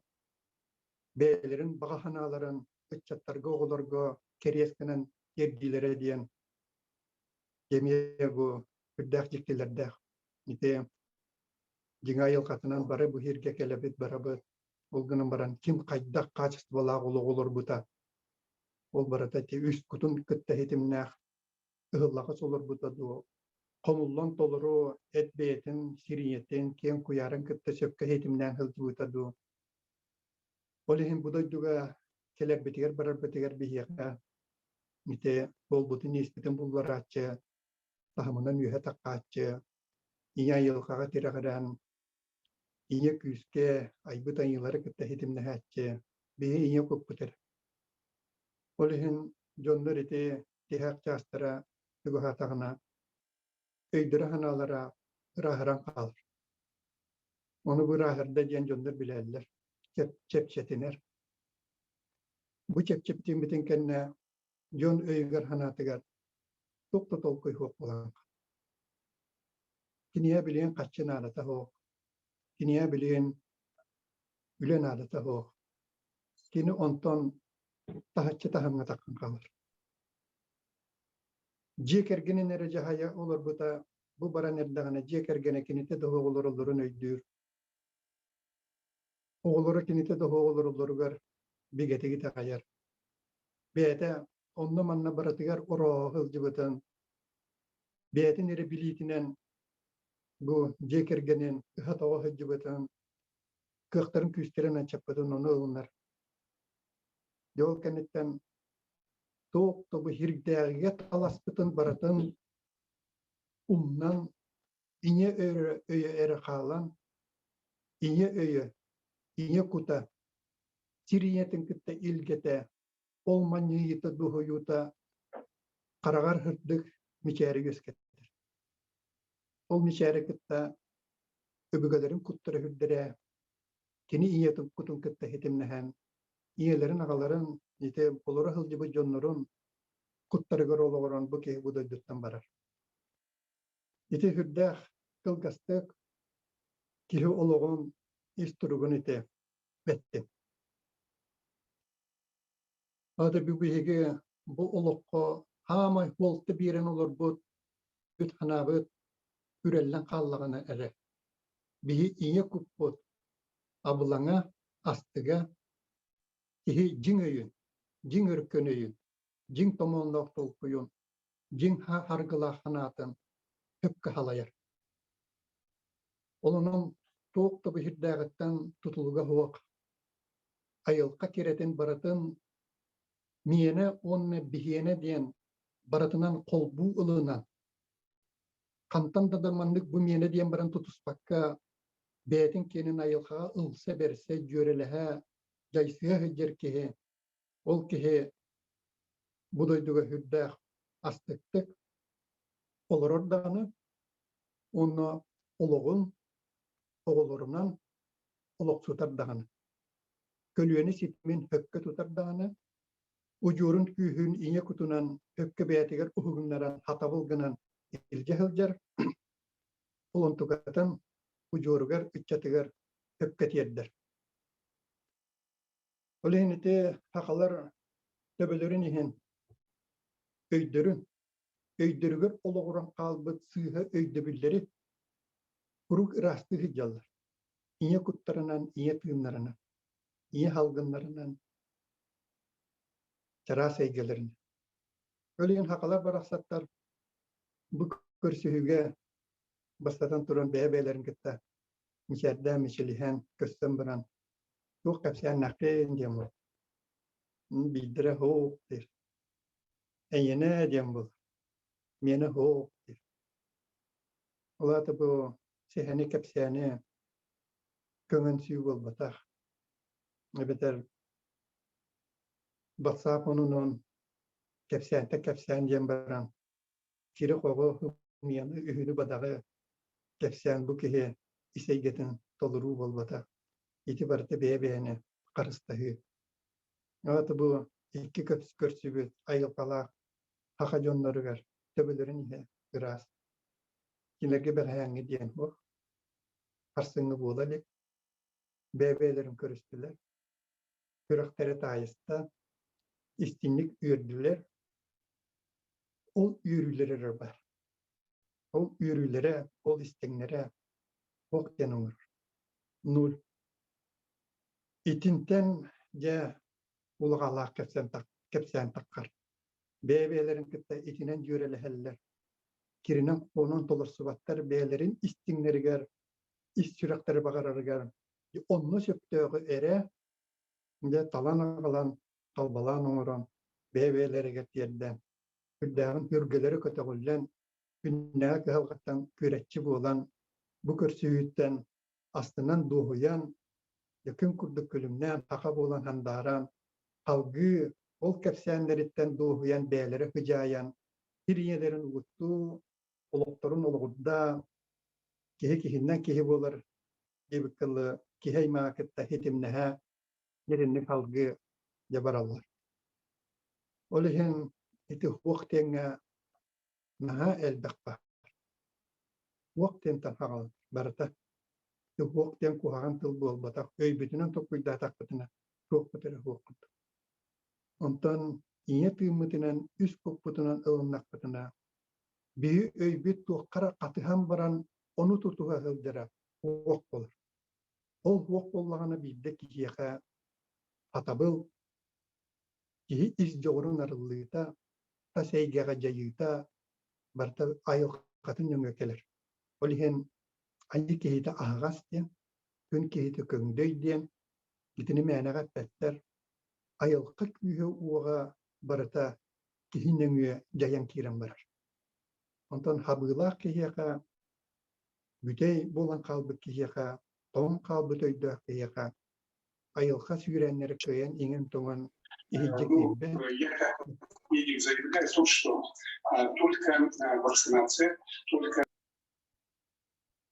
бэйэлэрин баҕа санааларын ыччаттарга, оҕолорго кэриэс гынан тиэрдиилэрэ диэн эмиэ бу сүрдээх дьиктилэрдээх. Ити дьиҥэ айылҕатынан бары бу сиргэ кэлэбит барабыт. Ол гынан баран ким хайдах хаачыстыбалаах олоҕу олорбута ол барыта ити үс кутун кытта ситимнээх ыһыллаҕас олорбута дуо, хомуллан толору эт бэйэтин сирийэтин, киэҥ куйаарын кытта сөпкө ситимнээн сылдьыбыта дуу. Ол иһин бу дойдуга кэлэрбитигэр барарбытыгар биһиэхэ ити буолбутун иэспитин булларааччы, таһымынан үөһэ таххааччы, Ийэ айылҕаҕа тирэҕирэн, ийэ күүскэ айбыт айыылары кытта ситимнэһээччи, биһи ийэ куппут эрэ. Ол иһин дьоннор ити тиһэх чаастара чугаһаатаҕына өйдөрө-санаалара ырааһыран хаалар. Ону бу ырааһырда диэн дьоннор билэллэр, чэпчэтинэр. Бу чэпчэтиммитин кэннэ дьон өйүгэр-санаатыгар туох да толкуй суох буолан Киниэхэ билигин харчы наадата суох, киниэхэ билигин үлэ наадата суох. Кини онтон таһыччы таһымҥа таххан хаалар. Дьиэ кэргэнин эрэ дьаһайа олорбута бу баран эрдэҕинэ дьиэ кэргэнэ кинитэ да суох олороллорун өйдүүр. Оҕолоро кинитэ да суох олороллоругар бигэтик итэҕэйэр. Бэйэтэ онно-манна барытыгар орооһо сылдьыбытын, бэйэтин эрэ билиитинэн бу дьиэ кэргэнин ыһа-тоҕо сылдьыбытын, кыахтарын күүстэрин аччаппытын ону ылынар. Дьэ ол кэнниттэн туох да бу сирдээҕигэ таласпытын барытын умнан, ийэ өйө эрэ хаалан, ийэ өйө, ийэ кута сир ийэтин кытта илгэтэ, ол манньыйыыта дуоһуйуута хараҕар сырдык мичээри үөскэттэр. Ол мичээри кытта өбүгэлэрин куттара үрдэрэ, кини ийэтин кутун кытта ситимнэһэн, ийэлэрин аҕаларын ити олоро сылдьыбыт дьоннорун куттарыгар олоҕуран бу киһи бу дойдуттан барар. Ити сүрдээх кылгастык киһи олоҕун ис туругун ити бэттим. Аата биһиги бу олоххо хаамай суолта биэрэн олорбут бүт санаабыт үрэллэн хааллаҕына эрэ биһи ийэ куппут абылаҥа, астыга киһи дьиҥ өйүн, дьиҥ өркөн өйүн, дьиҥ томоонноох толкуйун, дьиҥ харгылаах санаатын сөпкө салайар. Ол онон туох да быһырдааҕыттан тутулуга суох айылҕа кэрэтин барытын миэнэ уонна биһиэнэ диэн барытынан холбуу ылынан, хантан да маннык бу миэнэ диэн баран тутуспакка, бэйэтин киэнин айылҕаҕа ылса-бэрсэ, дьүөрэлэһэ, дьайсыһа сылдьар киһи, ол киһи бу дойдуга сүрдээх астыктык олорор даҕаны уонна олоҕун оҕолорунан олохсутар даҕаны, көлүөнэ ситимин сөпкө тутар даҕаны, удьуорун күүһүн ийэ кутунан сөпкө бэйэтигэр уһугуннаран хатабыл гынан илдьэ сылдьар, ол онтукатын удьуоругар, ыччатыгар сөпкө тиэрдэр. Ол иһин ити сахалар төбөлөрүн иһин өйдөрүн, өйдөрүгэр олоҕуран хаалбыт сыыһа өйдөбүллэри куруук ыраастыы сылдьаллар. Ийэ куттарынан, ийэ тыыннарынан, ийэ салгыннарынан, чараас эйгэлэринэн. Ол иһин сахалар барахсаттар бу көрсүһүүгэ бастатан туран бэйэ-бэйэлэрин кытта мичээрдээн, мичилиһэн, көстөн баран туох кэпсээннээххин диэн буолар. Биирдэрэ һуох диир. Эйиэнэ диэн буолар. Миэнэ һуох диир. Ол аата бу сэһэни кэпсээни көҥөнсүү буолбатах. Эбэтэр бассаап онунун кэпсээнтэн кэпсээн диэн баран кири-хоҕу, ымыйаны, үһүнү-бадаҕы кэпсээн бу киһи ис эйгэтин толоруу буолбатах. Ити барыта бэйэ-бэйэни харыстаһыы. Аата бу икки көрсүбүт айылҕалаах саха дьонноругар төбөлөрүн иһэ ыраас. Кинилэргэ бэҕэһээҥҥи диэн суох. Сарсыҥҥы буола илик. Бэйэ-бэйэлэрин көрүстүлэр. Сүрэхтэрэ таайыста. Истиҥник үөрдүлэр. Ол үөрүүлэрэ эрэ баар. Ол үөрүүлэрэ, ол истиҥнэрэ туох диэн оҥорор? Нуль. Итинтэн дьэ улаҕалаах кэпсээн таххар. Бэйэ-бэйэлэрин кытта итинэн дьүөрэлэһэллэр. Киринэн-хонон толорсубаттар бэйэлэрин истиҥнэригэр, ис сүрэхтэрэ баҕарарыгар онно сөптөөҕү эрэ дьэ талан аҕалан, талбалаан оҥорон, бэйэ-бэйэлэригэр тиэрдэн, сүрдээҕин үргэлэри көтөҕүллэн, күннээҕи кыһалҕаттан күөрэччи буолан. Бу көрсүһүүттэн астынан дуоһуйан, дьэ күн курдук күлүмнээн, саха буолан сандааран, салгыы ол кэпсээннэриттэн дуоһуйан бэйэлэрэ кыдьаайан, сир ийэлэрин угуттуу, олохторун олоҕурда, киһи киһиннэн киһи буолар диэбиккэ дылы киһи аймаҕа кытта ситимнэһэ, итинник салгыы дьэ бараллар. Ол иһин ити уох диэҥҥэ наһаа элбэх баар. Уох диэнтэн хаҕалан барыта. Уох диэн куһаҕан тыл буолбатах. Өйбүтүнэн толкуйдаатахпытына туохпут эрэ суох курдук. Онтон ийэ тыыммытынан, үс куппутунан ылыннахпытына, биһи өйбүт туохха эрэ хатыһан баран ону тутуһа сылдьара уох буолар. Ол уох буоллаҕына биирдэ киһиэхэ сатабыл, киһи ис дьоҕурун арыллыыта, тас эйгэҕэ дьайыыта барыта айылҕатын нөҥүө кэлэр. Ол иһин айыы киһитэ аһаҕас диэн, күн киһитэ көҥдөй диэн итини мээнэҕэ эппэттэр. Айылҕа күүһэ-уоҕа барыта киһи нөҥүө дьайан киирэн барар. Онтон хабыылаах киһиэхэ, бүтэй буолан хаалбыт киһиэхэ, тоҥ хаалбыт өйдөөх киһиэхэ айылҕа сүүрээннэри кыайан иҥэн-тоҥон иһирдьэ Ну, киирбэт. я как медик заявляю то, что только вакцинация, только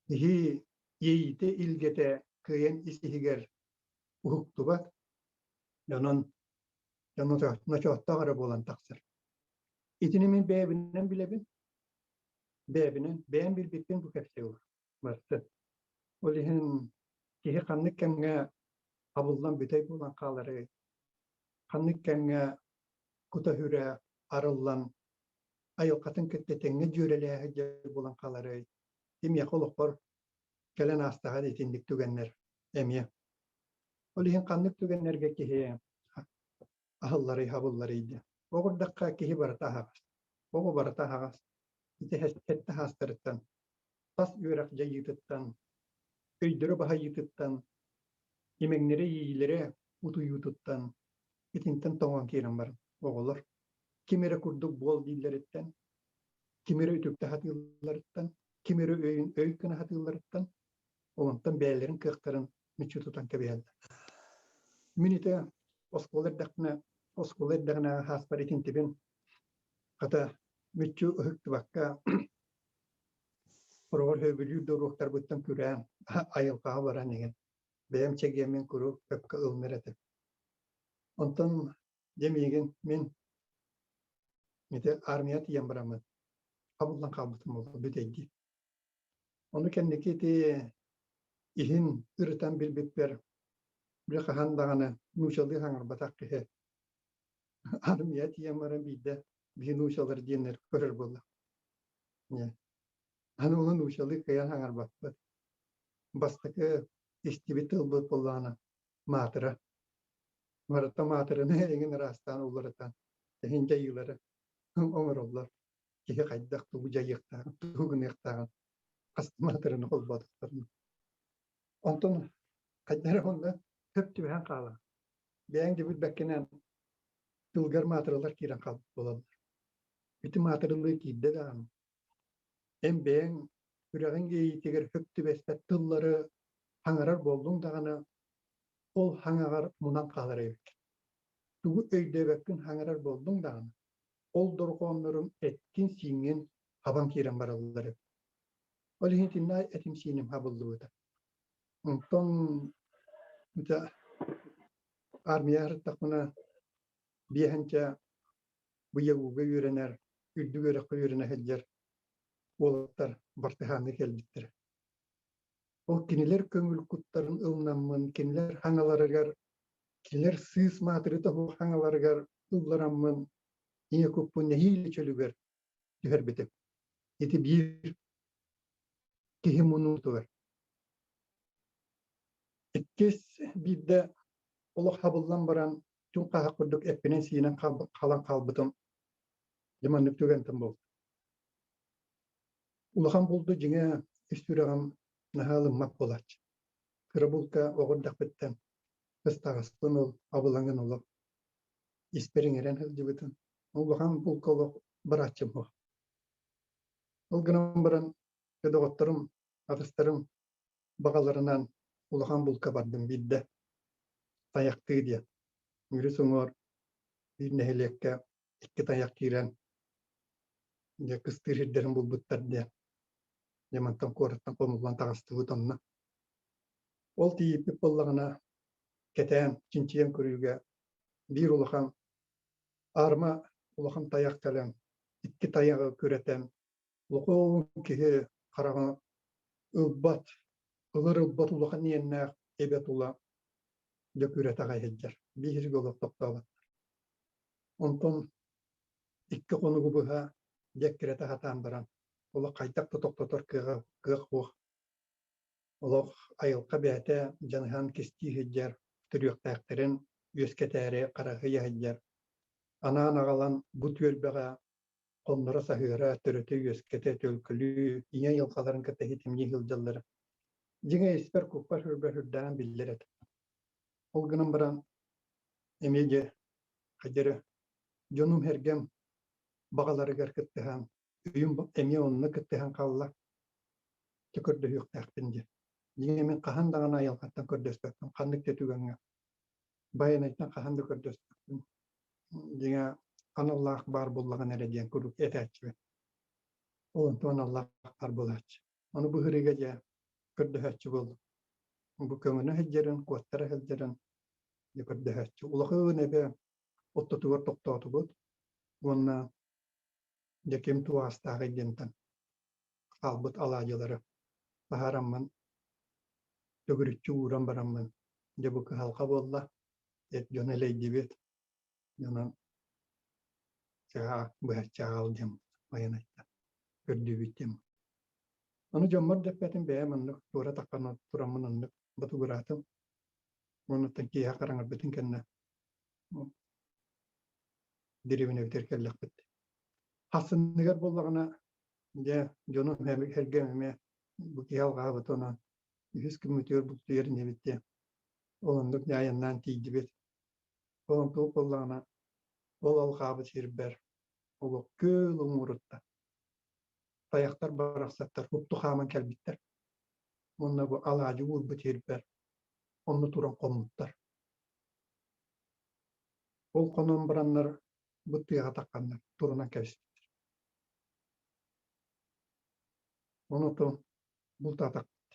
Киһи иэйиитэ илгэтэ кыайан ис-иһигэр уһуктубат, дьонун ночооттоох эрэ буолан тахсар. Итини мин бэйэбинэн билэбин, бэйэбинэн, бэйэм билбиппин бу кэпсиэ барыта. Ол иһин киһи ханнык кэмҥэ хабыллан бүтэй буолан хааларый, ханнык кэмҥэ кута-сүрэ арыллан айылҕатын кытта тэҥҥэ дьүөрэлэһэ сылдьар буолан хааларый, кимиэхэ олохпор кэлэн аастаҕа да итинник түгэннэр эмиэ. Ол иһин ханнык түгэннэргэ киһи аһылларый, хабылларый диэн. Оҕурдахха киһи барыта аһаҕас. Оҕо барыта аһаҕас. Ити сэттэ саастарыттан, тас үөрэх дьайыытыттан, өйдөрө баһайыытыттан, имэҥнэрэ иэйиилэрэ утуйуутуттан итинтэн тоҥон киирэн баран оҕолор ким эрэ курдук буол дииллэриттэн, ким эрэ үтүктэ сатыылларыттан, ким эрэ өйүн өй гына сатыылларыттан, онтон бэйэлэрин кыахтарын мүччү тутан кэбиһэллэр. Мин ити оскуола эрдэхпинэ, оскуола эрдэҕинэ сааспар итинтибин хата мүччү ыһыктыбакка хороҕор сөбүлүүр да уруоктарбыттан күрээн айылҕаҕа баран иһэн бэйэм чэгиэммин куруук сөпкө ылынар этим. Онтон дьэ миигин мин ити армия тиийэн бараммын хабыллан хаалбытым буолла бүтэйдии. Ону кэнники ити иһин ырытан билбиппэр били хаһан даҕаны нуучалыы саҥарбатах киһи армия тиийэн баран биирдэ биһи нуучалар диэннэр көрөр буолла. Аны ол нуучалыы кыайан саҥарбаппыт. Бастакы истибит тылбыт буоллаҕына маатыра. Барыта маатыраны эҥин ыраастаан уларытан эһин дьайыылары оҥороллор. Киһи хайдах тугу дьайыахтааҕын, тугу гыныахтааҕын хас маатыраны холбоотохторуна. Онтон хайдах эрэ онно сөп түбэһэн хаалар. Бэйэҥ да билбэккинэн тылгар маатыралар киирэн хаалбыт буолаллар. Ити маатыралыы киирдэ даҕаны эн бэйэҥ сүрэҕиҥ иэйиитигэр сөп түбэспэт тыллары хаҥарар буоллуҥ даҕаны, ол хаҥаҕар мунан хаалар эбиккин. Тугу өйдөөбөккүн хаҥарар буоллуҥ даҕаны, ол дорҕоонноруҥ эккин-сииҥҥин хабан киирэн бараллар эбит. Ол иһин итиннэ этим-сииним хабыллыбыта. Онтон ити армия сырыттахпына биэһэнчэ быйагууга үөрэнэр, үрдүк үөрэххэ үөрэнэ сылдьар уолаттар бартыһаанныы кэлбиттэрэ. Ол кинилэр көҥүл куттарын ылынаммын, кинилэр хаҥаларыгар, кинилэр сыыс маатырыта суох хаҥаларыгар ыллараммын, ийэ куппун нэһиилэ чөлүгэр түһэрбитим. Ити биир киһи мунуутугар. Иккис биирдэ олох хабыллан баран түҥ хаһах курдук эппинэн-сиинэн халан хаалбытым. Дьэ маннык түгэнтэн буолла. Улахан булду дьиҥэ ис сүрэҕим наһаа ылыммат буолааччы. Кыра булка оҕо эрдэхпиттэн ыстаҕаспын ол абылаҥын олох испэр иҥэрэн сылдьыбытым. Улахан булка олох барааччым суох. Ол гынан баран доҕотторум Атастарым баҕаларынан улахан булка бардым биирдэ тайахтыы диэн. Мүрү суҥуор биир нэһилиэккэ икки тайах киирэн дьэ кыстыыр сирдэрин булбуттар диэн. Дьэ мантан куораттан хомуллан таҕыстыбыт онно. Ол тиийиппит буоллаҕына кэтээн, чинчийэн көрүүгэ биир улахан аарма улахан тайах кэлэн икки тайаҕы күрэтэн улахан киһи хараҕа ылбат, ылар ылбат улахан иэннээх эбэ тула дьэ күрэтэ аҕай сылдьар. Биир сиргэ олох тохтообот. Онтон икки хонугу быһа дьэ эккирэтэ сатаан баран олох хайдах да тохтотор кыаҕа кыах суох. Олох айылҕа бэйэтэ дьаныһан кистии сылдьар, төрүөхтээхтэрин үөскэтээри хараһыйа сылдьар. Анаан аҕалан бу түөлбэҕэ хонноро саһыара, төрөтө үөскэтэ, төлкөлүү, ийэ айылҕаларын кытта ситимнии сылдьаллара. Дьиҥэ испэр куппар сүрбэр сүрдээҕин биллэр этэ. Ол гынан баран эмиэ дьэ хайдары дьонум-сэргэм баҕаларыгар кыттыһан, өйүм эмиэ онно кыттыһан хаалла. Дьэ көрдөһүөхтээхпин диэн. Дьиҥэ мин хаһан даҕаны айылҕаттан көрдөспөппүн, ханнык да түгэҥҥэ. Байанайтан хаһан да көрдөспөппүн. Дьиҥэ аналлаах баар буоллаҕына эрэ диэн куруук этээччибин. Ол онтон аналлаах баар буолааччы. Ону быһырыыга дьэ көрдөһөөччү буоллум. Бу көҥөнө сылдьарын, куоттара сылдьарын дьэ көрдөһөөччү. Улахан эбэ ортотугар тохтоотубут уонна дьэ ким туһаастааҕый диэнтэн хаалбыт алаадьылары таһаараммын төгүрүччү ууран бараммын дьэ бу кыһалҕа буолла, эт дьон элэйдибит, онон быһаччы аҕал диэн байан айта көрдүүбүт диэн. Ону дьоммор да эппэтим бэйэм оннук туора таххан тураммын оннук ботугураатым. Онуттан киэһэ хараҥарбытын кэннэ дэриэбинэбитигэр кэллэхпит. Хассыныгар буоллаҕына дьэ дьонум эргэм эмиэ бу киһи алҕаабыт онон үһүс күммүтүгэр бултуйар инибит диэн. Ол оннук айаннаан тиийдибит. Ол онтук буоллаҕына ол алҕаабыт сирбэр олох күөл уҥуоруттан тайахтар барахсаттар упту хааман кэлбиттэр. Уонна бу алаадьы уурбут сирбэр онно туран хоммуттар. Ол хонон бараннар бу тыаҕа тахханнар турунан кэбиспиттэр. Ону бултаатахпыт.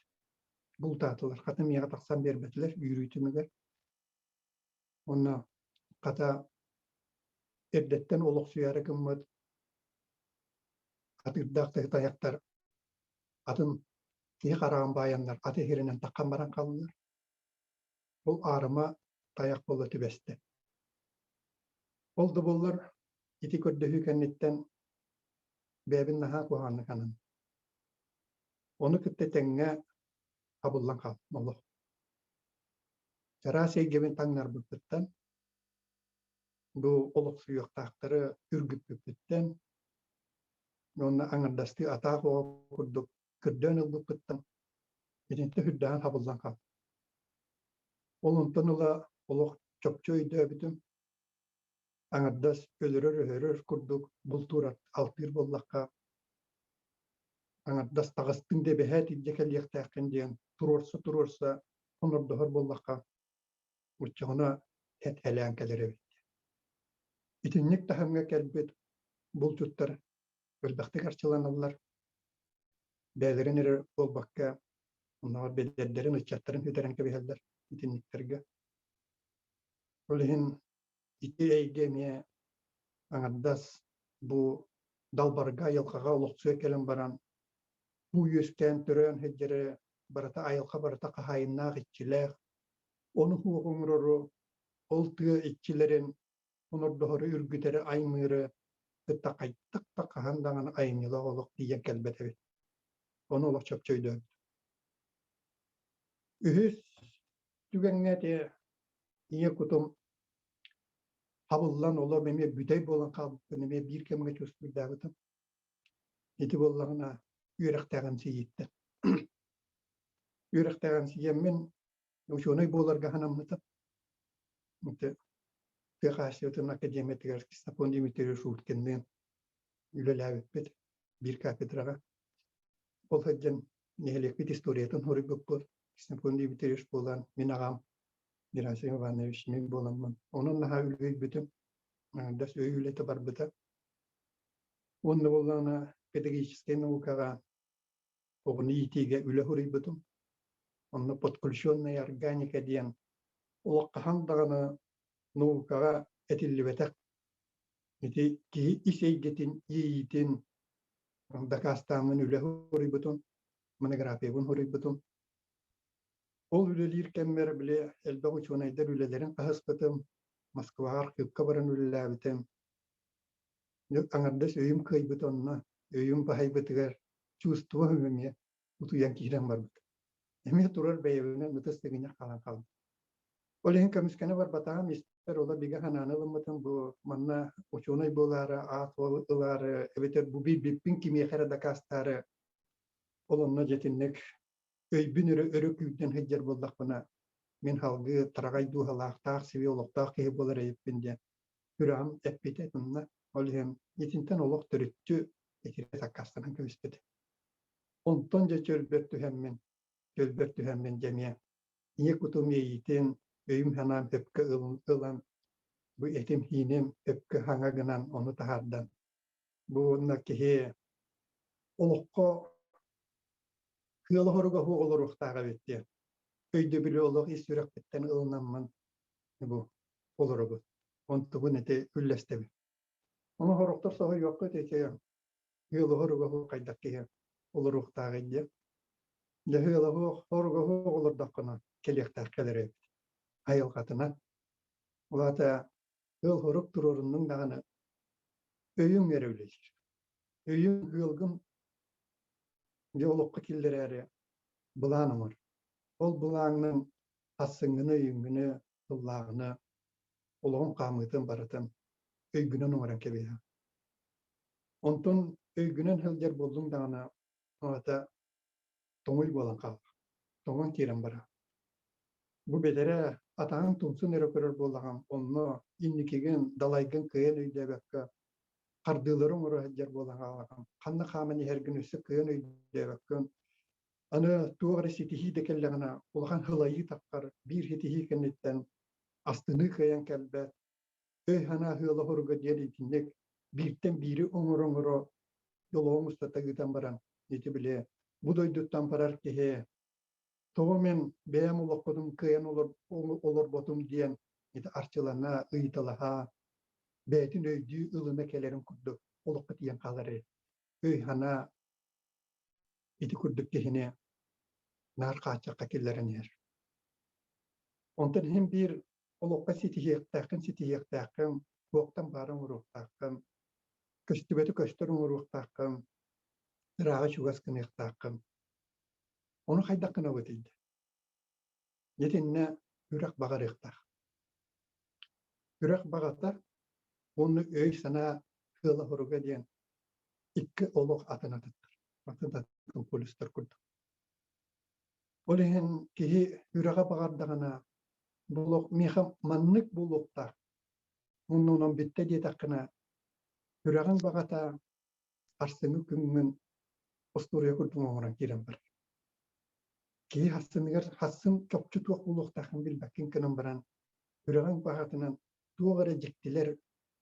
Бултаатылар. Хата миэхэ тахсан биэрбэтилэр үүрүү түмүгэр. Уонна хата эрдэттэн олохсуйаары гыммыт атыырдаах тайахтар атын киһи хараҕын баайаннар аты иһиринэн таххан баран хааллылар. Ол аарыма тайах буола түбэстэ. Ол да буоллар ити көрдөһүү кэнниттэн бэйэбин наһаа куһаҕаннык анан. Ону кытта тэҥҥэ хабыллан хааллым олох. Чараас эйгэбин таҥнарбыппыттан, бу олохсуйуохтаахтары үргүппүппүттэн уонна аҥардастыы атаах оҕо курдук көрдөөн ылбыппыттан итинтэ үрдээн хабыллан хаалла. Ол онтон ыла олох чопчу өйдөөбүтүм, аҥардас өлөрөр-өһөрөр курдук бултуур алтыыр буоллахха, аҥардас таҕыстыҥ да эбэһээт илдьэ кэлиэхтээххин диэн туруорса-туруорса хонордоһор буоллахха, оччоҕуна эт-элээн кэлэр эбит. Итинник таһымҥа кэлбит булчуттар элбэхтик арчыланаллар, бэйэлэрин эрэ буолбакка, оннооҕор бэдэрдэрин, ыччаттарын сүтэрэн кэбиһэллэр итинниктэргэ. Ол иһин ити эйгэ эмиэ аҥардас бу далбарга айылҕаҕа олохсуйа кэлэн баран бу үөскээн төрөөн сылдьар барыта айылҕа барыта хаһаайыннаах иччилээх ону суох оҥорору ол тыа иччилэрин онордоһору үргүтэри аймыыры кытта хайдах да хаһан даҕаны айымньылаах олох тиийэн кэлбэт эбит. Ону олох чопчу өйдөөбүт. Үһүс түгэҥҥэ ити ийэ кутум хабыллан олом эмиэ бүтэй буолан хаалбыппын эмиэ биир кэмҥэ чувствуйдаабытым. Ити буоллаҕына үөрэхтээҕимсийииттэн. Үөрэхтээҕимсийэммин учуонай буоларга санаммытым. Ити тыа хаһаайыстыбатын академиятыгар Ксенофонт Дмитриевич Уткинныын үлэлээбиппит биир кафедраҕа. Ол сылдьан Нэһилиэкпит историятын суруйбуппут. Ксенофонт Дмитриевич буолан, мин аҕам Герасим Иванович мин буоламмын. Онон наһаа үлүһүйбүтүм. Аҥардас өй үлэтэ барбыта. Уонна буоллаҕына педагогическай наукаҕа оҕону иитиигэ үлэ суруйбутум. Онно подключенная органика диэн олох хаһан даҕаны наукаҕа этиллибэтэх ити киһи ис эйгэтин, иэйиитин дакаастааммын үлэ суруйбутум, монографиябын суруйбутум. Ол үлэлиир кэммэр били элбэх учуонайдар үлэлэрин хаһыспытым, Москваҕа архыыпка баран үлэлээбитим. Аҥардас өйүм кыайбыт онно, өйүм баһыйбытыгар чувствуем эмиэ утуйан киирэн барбыт. Эмиэ турар бэйэбинэн ытыс тыгынньах хаалан хаалбыт. Ол иһин көмүскэнэ барбатаҕым, испэр ола бигэ санааны ылыммытым бу манна учуонай буолаары, аат ылаары, эбэтэр бу билбиппин кимиэхэ эрэ дакаастаары ол онно дьэтинник өйбүн өрө өрө күүрдэн сылдьар буоллахпына, мин салгыы тараҕай дууһалаахтаах, сибиэ олохтоох киһи буолар эбиппин диэн сүрэҕим эппитэ итиннэ. Ол иһин итинтэн олох төрүччү итирэ саккаастанан кэбиспитэ. Онтон дьэ чөлбөр түһэммин, чөлбөр түһэммин дьэ эмиэ ийэ кутум иэйиитин, өйүм-санаам сөпкө ылан, бу этим-сииним сөпкө хаҥа гынан ону таһаардан, бу уонна киһи олоххо сыала-соруга суох олоруохтаах эбит диэн өйдөбүлү олох ис сүрэхпиттэн ылынаммын бу олоробут. Онтубун ити үллэстэбин. Ону сорохтор соһуйуоххут ити ыалоһоруга суох хайдах киһи олоруохтааҕый диэн. Дьэ ыалоһоруга суох олордоххуна кэлиэхтээх кэлэр эбит. Айылҕатынан. Ол аата ыал хорук туруоруннуҥ даҕаны өйүҥ эрэ үлэлиир. Өйүҥ ыалгын дьэ олоххо киллэрээри былаан оҥор. Ол былааҥҥын хассыҥҥыны, өйүҥҥүнү, тыллааҕыны, олоҕуҥ хаамыытын барытын өйгүнэн оҥорон кэбиһэ. Онтон өйгүнэн сылдьар буоллуҥ даҕаны, аата тоҥуй буолан хаалар, тоҥон киирэн барар. Бу бэтэрээ атаҕыҥ тумсун эрэ көрөр буоллаҕыҥ, онно инникигин, далайгын кыайан өйдөөбөккө, хардыылары оҥоро сылдьар буолан хаалаҕын, ханна хааман иһэргин өссө кыайан өйдөөбөккүн, аны туох эрэ ситиһии да кэллэҕинэ, улахан сылайыы таххар, биир ситиһии кэнниттэн астыныы кыайан кэлбэт, өй-санаа сыала-соруга диэн итинник бииртэн биири оҥоро-оҥоро олоҕуҥ устата ыытан баран ити били бу дойдуттан барар киһи тоҕо мин бэйэм олохпутун кыайан олорботум диэн ити арчылана, ыйыталаһа, бэйэтин өйдүү ылына кэлэрин курдук олоххо тиийэн хаалар өй-санаа ити курдук киһини наар хааччахха киллэрэн иһэр. Онтон иһин биир олоххо ситиһиэхтээххин ситиһиэхтээххин, туохтан баара оҥоруохтааххын, көстүбэти көстөр оҥоруохтааххын, ырааҕы чугас гыныахтааххын. Ону хайдах гынабытый? Итиннэ үрэх баҕарыахтаах. Үрэх баҕата уонна өй-санаа сыала-соруга диэн икки олох атын атыттар, атын атын полюстар курдук. Ол иһин киһи үрэҕэ баҕардаҕына буолуох миэхэ маннык буолуохтаах оннунан бүттэ диэтэххинэ сүрэҕиҥ баҕата арсыҥҥы күҥҥүн остуоруйа курдук оҥорон киирэн барар. Киһи хассыныгар хассын чопчу туох буолуохтаахын билбэккин гынан баран сүрэҕиҥ баҕатынан туох эрэ дьиктилэр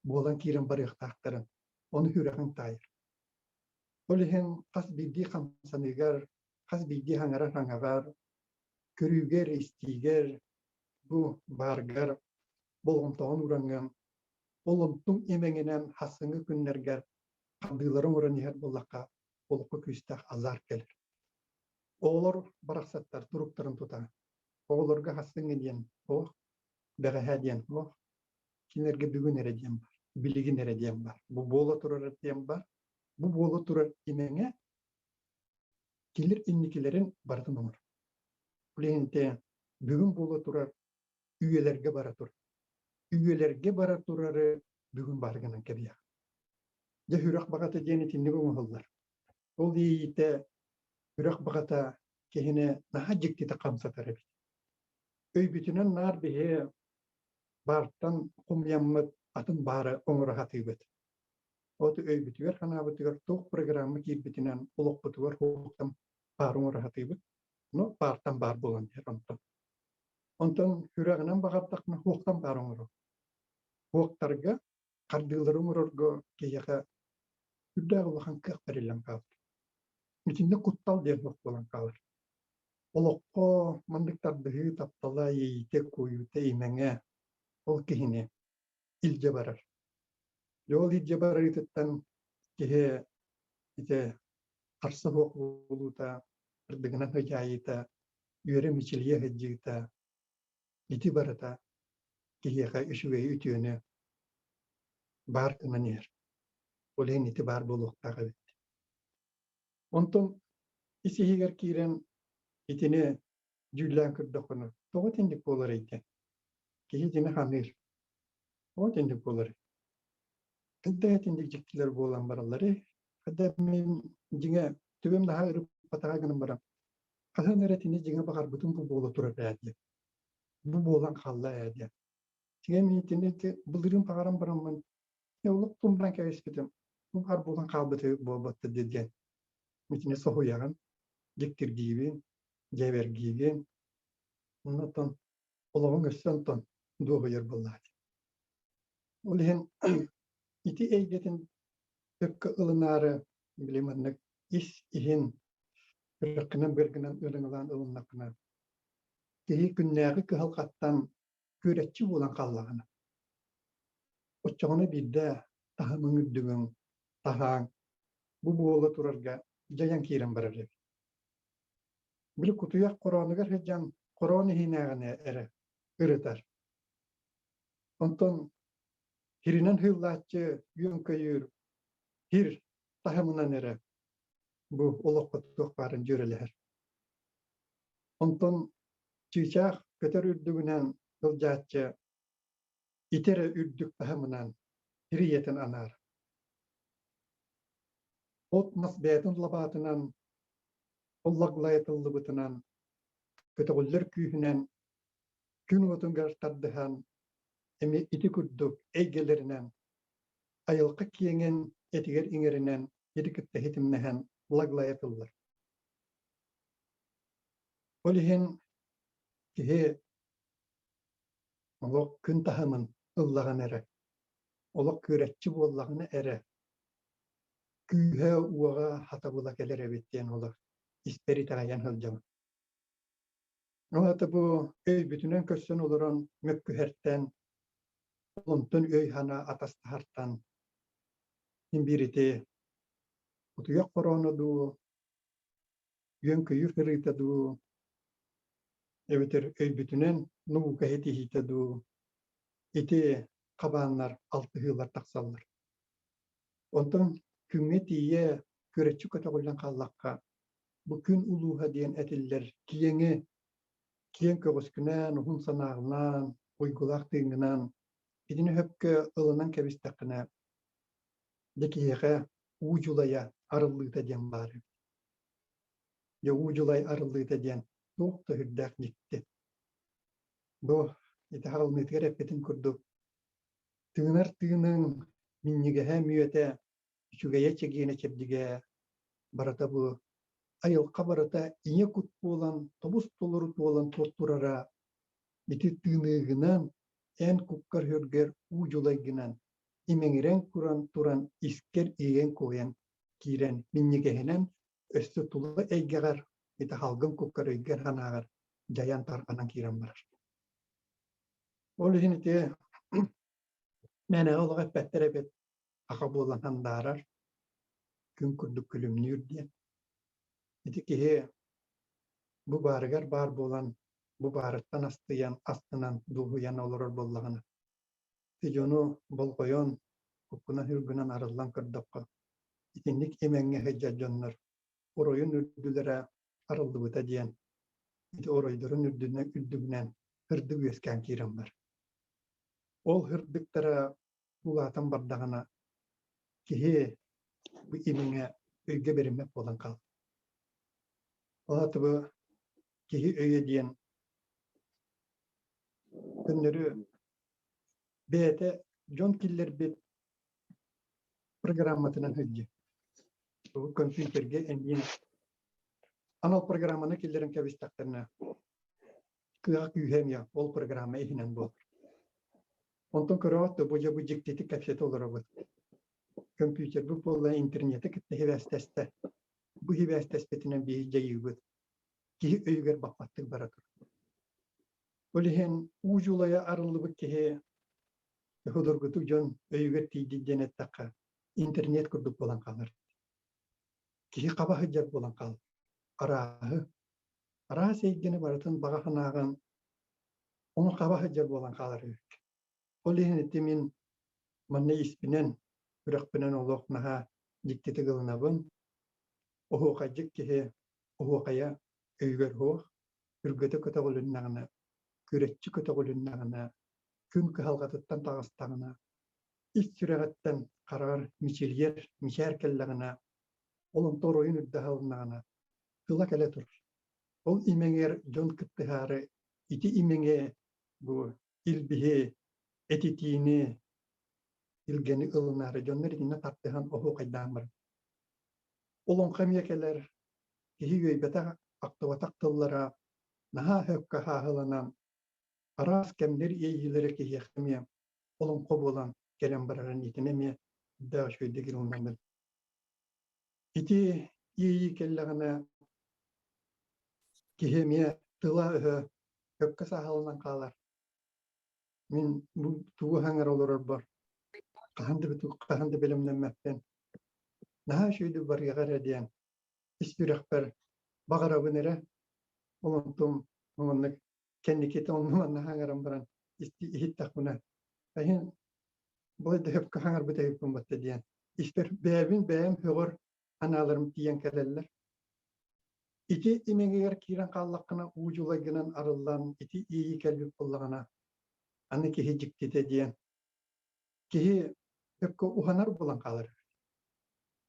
буолан киирэн барыахтаахтарын ону сүрэҕиҥ таайар. Ол иһин хас биирдии хамсаныыгар, хас биирдии хаҥарар хаҥаҕар, көрүүгэр, истиигэр, бу бааргар болҕомтоҕун уураҥҥын, ол онтуҥ имэҥинэн хассыҥҥы күннэргэр хардыылары оҥорон иһэр буоллахха, олоххо күүстээх азарт кэлэр. Оҕолор барахсаттар туруктарын тута. Оҕолорго хассыҥҥы диэн суох, бэҕэһээ диэн суох, кинилэргэ бүгүн эрэ диэн бар, билигин эрэ диэн бар, бу буола турар диэн бар, бу буола турар имэҥэ кинилэр инникилэрин барытын оҥорор. Билигин бүгүн буола турар үйэлэргэ бара турар. Үйэлэргэ бара турары бүгүн баар гынан кэбиһэх. Дьэ сүрэх баҕата диэн итинник оҥоһуллар. Ол иэйиитэ сүрэх баҕата киһини наһаа дьиктитэ хамсатар эбит. Өйбүтүнэн наар биһи баартан хомуйаммыт атын баары оҥоро сатыыбыт. От өйбүтүгэр-санаабытыгар туох программа киирбитинэн олохпутугар уһуктан. Баар оҥоро сатыыбыт. Но баартан баар буолан иһэр онтон. Онтон сүрэҕинэн баҕардахпына суохтан баар оҥорор. Суохтарга хардыылары оҥорорго киһиэхэ сүрдээх улахан кыах бэриллэн хаалар. Итиннэ куттал диэн суох буолан хаалар. Олоххо маннык тардыһыы таптала, иэйиитэ, куойуута, имэҥэ ол киһини илдьэ барар. Дьэ ол илдьэ барыытыттан киһи ити харса суох буолуута, ырдыгынан сыдьаайыыта, үөрэ-мичилийэ сылдьыыта ити барыта киһиэхэ үчүгэйи үтүөнү баар гынан иһэр. Ол иһин ити баар буолуохтаах эбит. Онтон ис-иһигэр киирэн итини дьүүллээн көрдөххүнэ, тоҕо итинник буоларый диэн. Киһи итини саныыр. Тоҕо итинник буоларый? Хайдах итинник дьиктилэр буолан баралларый? Хайдах мин дьиҥэ төбөм наһаа ырыппатаҕа гынан баран, хаһан эрэ итини дьиҥэ баҕарбытым бу буола турар ээ диэн. Бу буолан хаалла ээ диэн. Дьиҥэ мин итини былырыын баҕаран бараммын, олох тумнан кэбиспитим. Бу баар буолан хаалбыты буолбатта диэн. Итини соһуйаҕын, дьиктиргиибин, дьээбэргиибин. Онтон олоҕуҥ өссө онтон дуоһуйар буоллаҕа дии. Ол иһин ити эйгэтин сөпкө ылынаары били маннык ис иһин сүрэххинэн-быаргынан ырыҥалаан ылыннаххына киһи күннээҕи кыһалҕаттан күөрэччи буолан хааллаҕына оччоҕуна биирдэ таһымыҥ үрдүгүн таһааҥ бу буола турарга дьайан киирэн барар эбит. Били кутуйах хороонугар сылдьан хороон иһинээҕинэ эрэ ырытар. Онтон Һиринэн һыыллааччы үөн-көйүүр һир таһымынан эрэ бу олоххо туох баарын дьүөрэлэһэр. Онтон чыычаах көтөр үрдүгүнэн сылдьааччы ити эрэ үрдүк таһымынан сир ийэтин анаар. От-мас бэйэтин лабаатынан, оллаглайытыллыбытынан, көтөҕүллэр күүһүнэн күн уотугар тардыһан эмиэ ити курдук эйгэлэринэн, айылҕа киэҥин этигэр иҥэринэн ити кытта ситимнэһэн лаглайатыллар. Ол иһин киһи олох күн таһымын ыллаҕына эрэ, олох күөрэччи буоллаҕына эрэ күүһэ-уоҕа хатабыла кэлэр эбит диэн олох испэр итэҕэйэн сылдьабын. Ол аата бу өйбүтүнэн көрсөн олорон мөккүһэртэн, онтон өй-санаа атастаһартан син биир ити утуйах хорооно дуу, үөн-көйүүр сырыыта дуу, эбэтэр өйбүтүнэн наука ситиһиитэ дуу, ити хабааннар, алтыһыылар тахсаллар. Онтон күҥҥэ тиийэ күөрэччи көтөҕүллэн хааллахха, бу күн улууһа диэн этиллэр киэҥи, киэҥ көҕүскүнээн, уһун санааҕынан, уйгулаах тыыҥҥынан итини сөпкө ылынан кэбистэххинэ, дьэ киһиэхэ уу дьулайа арыллыыта диэн баар эбит. Дьэ уу дьулай арыллыыта диэн туох да сүрдээх дьикти. Бу ити хаалыныытыгар эппитим курдук, тыынар тыыныҥ минньигэһэ мүөтэ, үчүгэйэ чэгиэнэ чэбдигэ барыта бу айылҕа барыта ийэ кут буолан тобус толору туолан туттурара ити тыыныыгынан эн куккар үргэр уу дьулайгынан имэҥирэн куран туран искэр иэйэн-куойан киирэн минньигэһинэн өссө тула эйгэҕэр ити халгын куккар өйгөр санааҕар дьайан тарҕанан киирэн барар. Ол иһин ити мээнэҕэ олох эппэттэр эбит аха буолан сандаарар, күн курдук күлүмнүүр диэн. Ити киһи бу баарыгар баар буолан, бу баарыттан астыйан, астынан, дуоһуйан олорор буоллаҕына, ити дьону болҕойон, куккунан-үргүнэн арыллан көрдөххө, итинник имэҥҥэ сылдьар дьоннор оройун үрдүлэрэ арыллыбыта диэн, ити оройдорун үрдүнэн үрдүгүнэн сырдык үөскээн киирэн бар. Ол сырдыктара улаатан бардаҕына киһи бу имэҥэ өйгө бэриммэт буолан хаалар. Ол аата бу киһи өйө диэн көннөрү бэйэтэ дьон киллэрбит программатынан сылдьар. Бу компьютергэ эмиэ Анал программаны киллэрэн кэбистэхтэринэ, кыаҕа күүһэ эмиэ ол программа иһинэн буолар. Онтон көрөҕүт да, бу дьэ бу дьиктитик кэпсэтэ олоробут. Компьютербут буолла интернети кытта сибээстэстэ. Бу сибээстэспитинэн биһи дьайыыбыт киһи өйүгэр баппаттык бара турар. Ол иһин уу дьулайа арыллыбыт киһи судургутук дьон өйүгэр тиийдит диэн эттэххэ, интернет курдук буолан хаалар. Киһи хаба сылдьар буолан хаалар. Арааһы, араас эйгэни барытын баҕа санааҕын ону хаба сылдьар буолан хаалар эбит. Ол иһин ити мин манна испинэн, үрэхпинэн олох наһаа дьиктитик ылынабын. Оһуохайдьыт киһи оһуохайа өйүгэр суох, үргэтэ көтөҕүлүннэҕинэ, күрэччи көтөҕүлүннэҕинэ, күн кыһалҕатыттан таҕыстаҕына, ис сүрэҕиттэн хараҕар мичилийэр мичээр кэллэҕинэ, ол онто оройун үрдэ аһылыннаҕына, тыла кэлэ турар. Ол имэҥэр дьон кыттыһаары ити имэҥи бу илбиһи, этитиини, илгэни ылынаары дьоннор итиннэ тардыһан оһуохайдаан барар. Олоҥхо эмиэ кэлэр, киһи үөйбэтэх, ахтыбатах тыллара наһаа сөпкө хааһыланан, араас кэмнэр иэйиилэрэ киһиэхэ эмиэ олоҥхо буолан кэлэн барарын итини эмиэ дээх үчүгэйдик ылынаммын. Ити иэйии кэллэҕинэ киһи эмиэ тыла-өһө сөпкө сааһыланан хаалар. Мин бу тугу хаҥара олорорбор хаһан да хаһан да бэлэмнэммэппин. Наһаа үчүгэйдик барыаҕа эрэ диэн ис сүрэхпэр баҕарабын эрэ. Ол онтум маннык кэнникитэ онно манна хаҥаран баран иһиттэхпинэ эһин былай да сөпкө хаҥарбыт эбиппин батта диэн испэр бэйэбин бэйэм һөҕөр анааларым тиийэн кэлэллэр. Ити имэҥигэр киирэн хааллаххына уу дьулайгынан арыллан ити иэйии кэлбит буоллаҕына аны киһи дьиктитэ диэн киһи сөпкө уһанар буолан хаалар.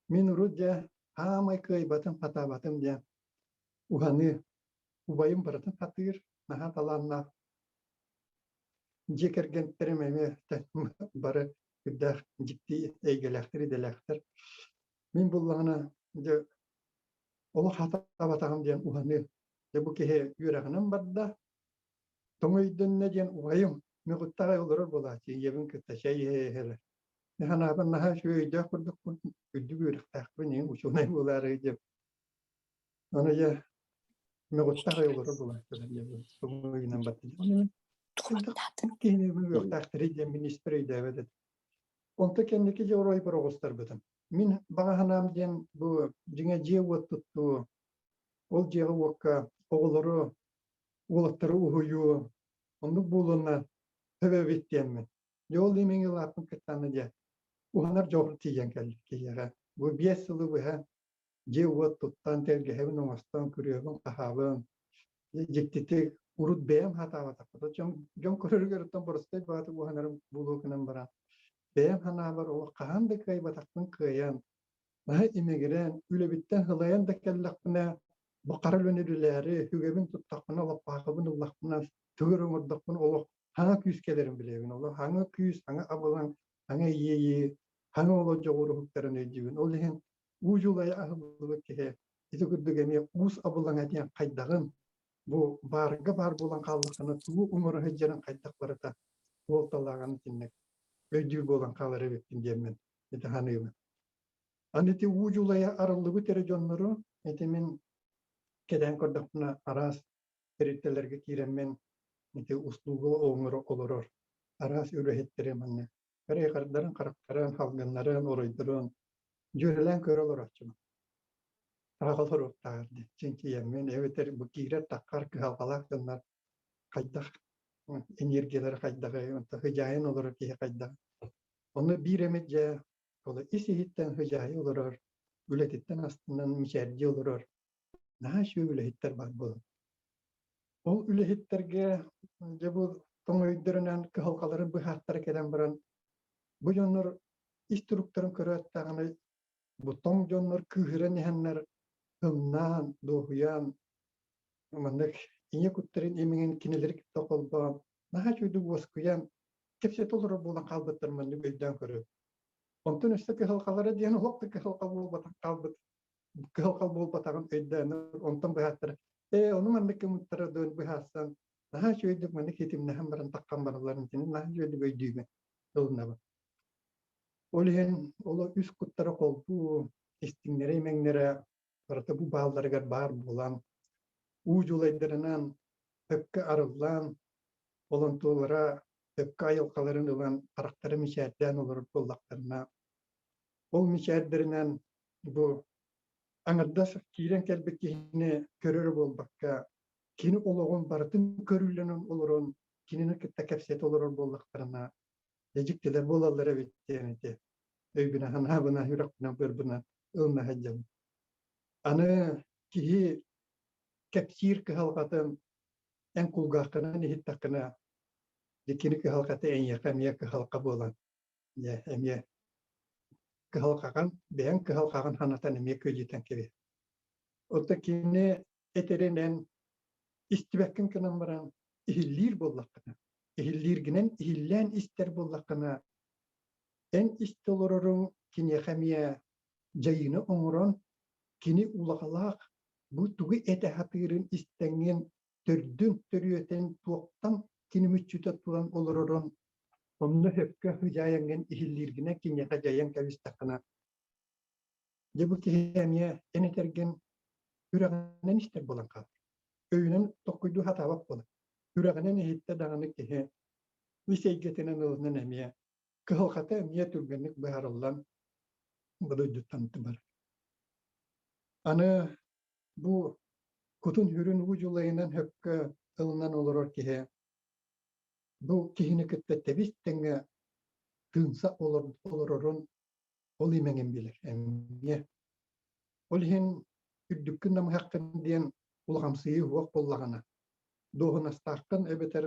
Мин урут дьэ хаамай кыайбатым, хатаабатым диэн уһаныы убайым барытын хатыыр, наһаа талааннаах. Дьиэ кэргэнтэрим эмиэ бары үрдээх дьикти эйгэлээхтэр, идэлээхтэр. Мин буллаҕына дьэ олох хатаабатаҕым диэн уһаныы. Дьэ бу киһи үөрэҕинэн барда, тоҥ өйдөннө диэн убайым мөҕүттэҕэй олорор буолааччы ийэбин кытта чэй иһэ-иһэлэр. Мин санаабар наһаа үчүгэй өйдөөх курдукпун, үрдүк үөрэхтээхпин, иһин учуонай буолаары диэн. Аны дьэ мөҕүттэҕэй олорор буолааччылар диэн тоҥ өйүнэн барда. Ону мин киһини үөрэхтээхтэри диэн мин испэр өйдөөбөт этим. Онто кэнники дьэ оройбор оҕустарбытым. Мин баҕа санаам диэн бу дьиҥэ дьиэ-уот туттуу, ол дьиэҕэ-уокка оҕолору, уолаттары уһуйуу, оннук буолуонна сөбөбүт диэммин. Дьэ ол имиҥ ылааппын кыттааны дьэ уһанар дьоҕур тиийэн кэллик киһиэхэ. Бу 5 сылы быһа дьиэ-уот туттан, тэлгэһэбин оҥостон, күрүөбүн-хаһаабын, дьиктитик урут бэйэм сатаабатахпыт. Дьон, дьон көрөрүгэр оттон боростуой баҕатык уһанарым буолуо гынан баран, бэйэм санаабар олох хаһан да кыайбатахпын кыайан, наһаа имигирэн, үлэбиттэн сылайан да кэллэхпинэ, бу хара үлэни үлэлээри, үгэбин туттахпына, лаппаахыбын ыллахпына, тугу эрэ оҥордохпуна олох хаҥа күүс кэлэрин билэбин. Олох хаҥа күүс, хаҥа абылаҥ, хаҥа иэйии, хаҥа олох дьоҕур уһуктарын өйдүүбүн. Ол иһин уу дьулайа аһыллыбыт киһи ити курдук эмиэ уус абылаҥа диэн хайдаҕын бу баарга баар буолан хааллаххына тугу оҥоро сылдьарын хайдах барыта суолталааҕын итинник өйдүүр буолан хаалар эбиппин диэммин ити саныыбын. Аны ити уу дьулайа арыллыбыт эрэ дьоннору ити мин кэтээн көрдөхпүнэ араас тэрилтэлэргэ киирэммин ити услуга оҥоро олорор араас үлэһиттэри манна харайхардарын, харахтарын, халгыннарын, оройдорун дьүөрэлээн көрө олорооччубун. Таах олоруохтааҕар диэн чинчийэммин эбэтэр бу киирэр-таххар кыһалҕалаах дьоннор хайдах энергиялара хайдаҕый, онтон сыдьаайан олорор киһи хайдах. Ону биир эмит дьэ ол ис-иһиттэн сыдьаайа олорор, үлэтиттэн астынан мичээрдии олорор наһаа үчүгэй үлэһиттэр баар буолан. Ол үлэһиттэргэ дьэ бу тоҥ өйдөрүнэн кыһалҕаларын быһааттара кэлэн баран бу дьоннор ис туруктарын көрөөт даҕаны бу тоҥ дьоннор кыыһыран иһэннэр ымнаан, дуоһуйан маннык ийэ куттарын имиҥин кинилэри кытта холбоон наһаа үчүгэйдик уоскуйан кэпсэтэ олорор буолан хаалбыттар маннык өйдөөн көрөр. Онтон өссө кыһалҕалара диэн олох да кыһалҕа буолбатах хаалбыт. кыһалҕа буолбатаҕын өйдөөн онтон быһааттара ээ ону маннык гыммыттара дуон быһаарсан наһаа үчүгэйдик маннык ситимнэһэн баран таххан баралларын итини наһаа үчүгэйдик өйдүүбүн ылынабын. Ол иһин ол үс куттара холбуу истиҥнэрэ имэҥнэрэ барыта бу баалларыгар баар буолан уу дьулайдарынан сөпкө арыллан олонтуолара сөпкө айылҕаларын ылан харахтара мичээрдээн олорор буоллахтарына ол мичээрдэринэн бу аҥардас киирэн кэлбит киһини көрөрө буолбакка кини олоҕун барытын көрүүлэнэн олорон кинини кытта кэпсэтэ олорор буоллахтарына дьэ дьиктилэр буолаллар эбит диэн ити өйбүнэн санаабына сүрэхпинэн быарбынан ылына сылдьабын. Аны киһи кэпсиир кыһалҕатын эн кулгааххынан иһиттэххинэ дьэ кини кыһалҕата эйиэхэ эмиэ кыһалҕа буолан дьэ эмиэ кыһалҕаҕын бэйэҥ кыһалҕаҕын санатан эмиэ күөдьүтэн кэбиһэр. Оттон кини этэринэн истибэккин гынан баран иһиллиир буоллаххына, иһиллииргинэн иһиллээн истэр буоллаххына, эн истэ олороруҥ киниэхэ эмиэ дьайыыны оҥорон, кини улаҕалаах бу тугу этэ сатыырын истэҥҥин төрдүн төрүөтүн туохтан кини мүччүтэ туран олорорун онно сөпкө сыдьаайаҥҥын иһиллииргинэн киниэхэ дьайан кэбистэххинэ дьэ бу киһи эмиэ эн этэргин сүрэҕинэн истэр буолан хаалар. Өйүнэн толкуйдуу сатаабат буолар. Сүрэҕинэн иһиттэ даҕаны киһи ис эйгэтинэн ылынан эмиэ кыһалҕата эмиэ түргэнник быһаарыллан бу дойдуттан барар. Аны бу кутун-сүрүн уу дьулайынан сөпкө ылынан олорор киһи бу киһини кытта тэбис-тэҥҥэ тыынса олорорун ол имэҥин билэр эмиэ. Ол иһин үрдүккүн намыһаххын диэн улахамсыйыы суох буоллаҕына, дуоһунастааххын эбэтэр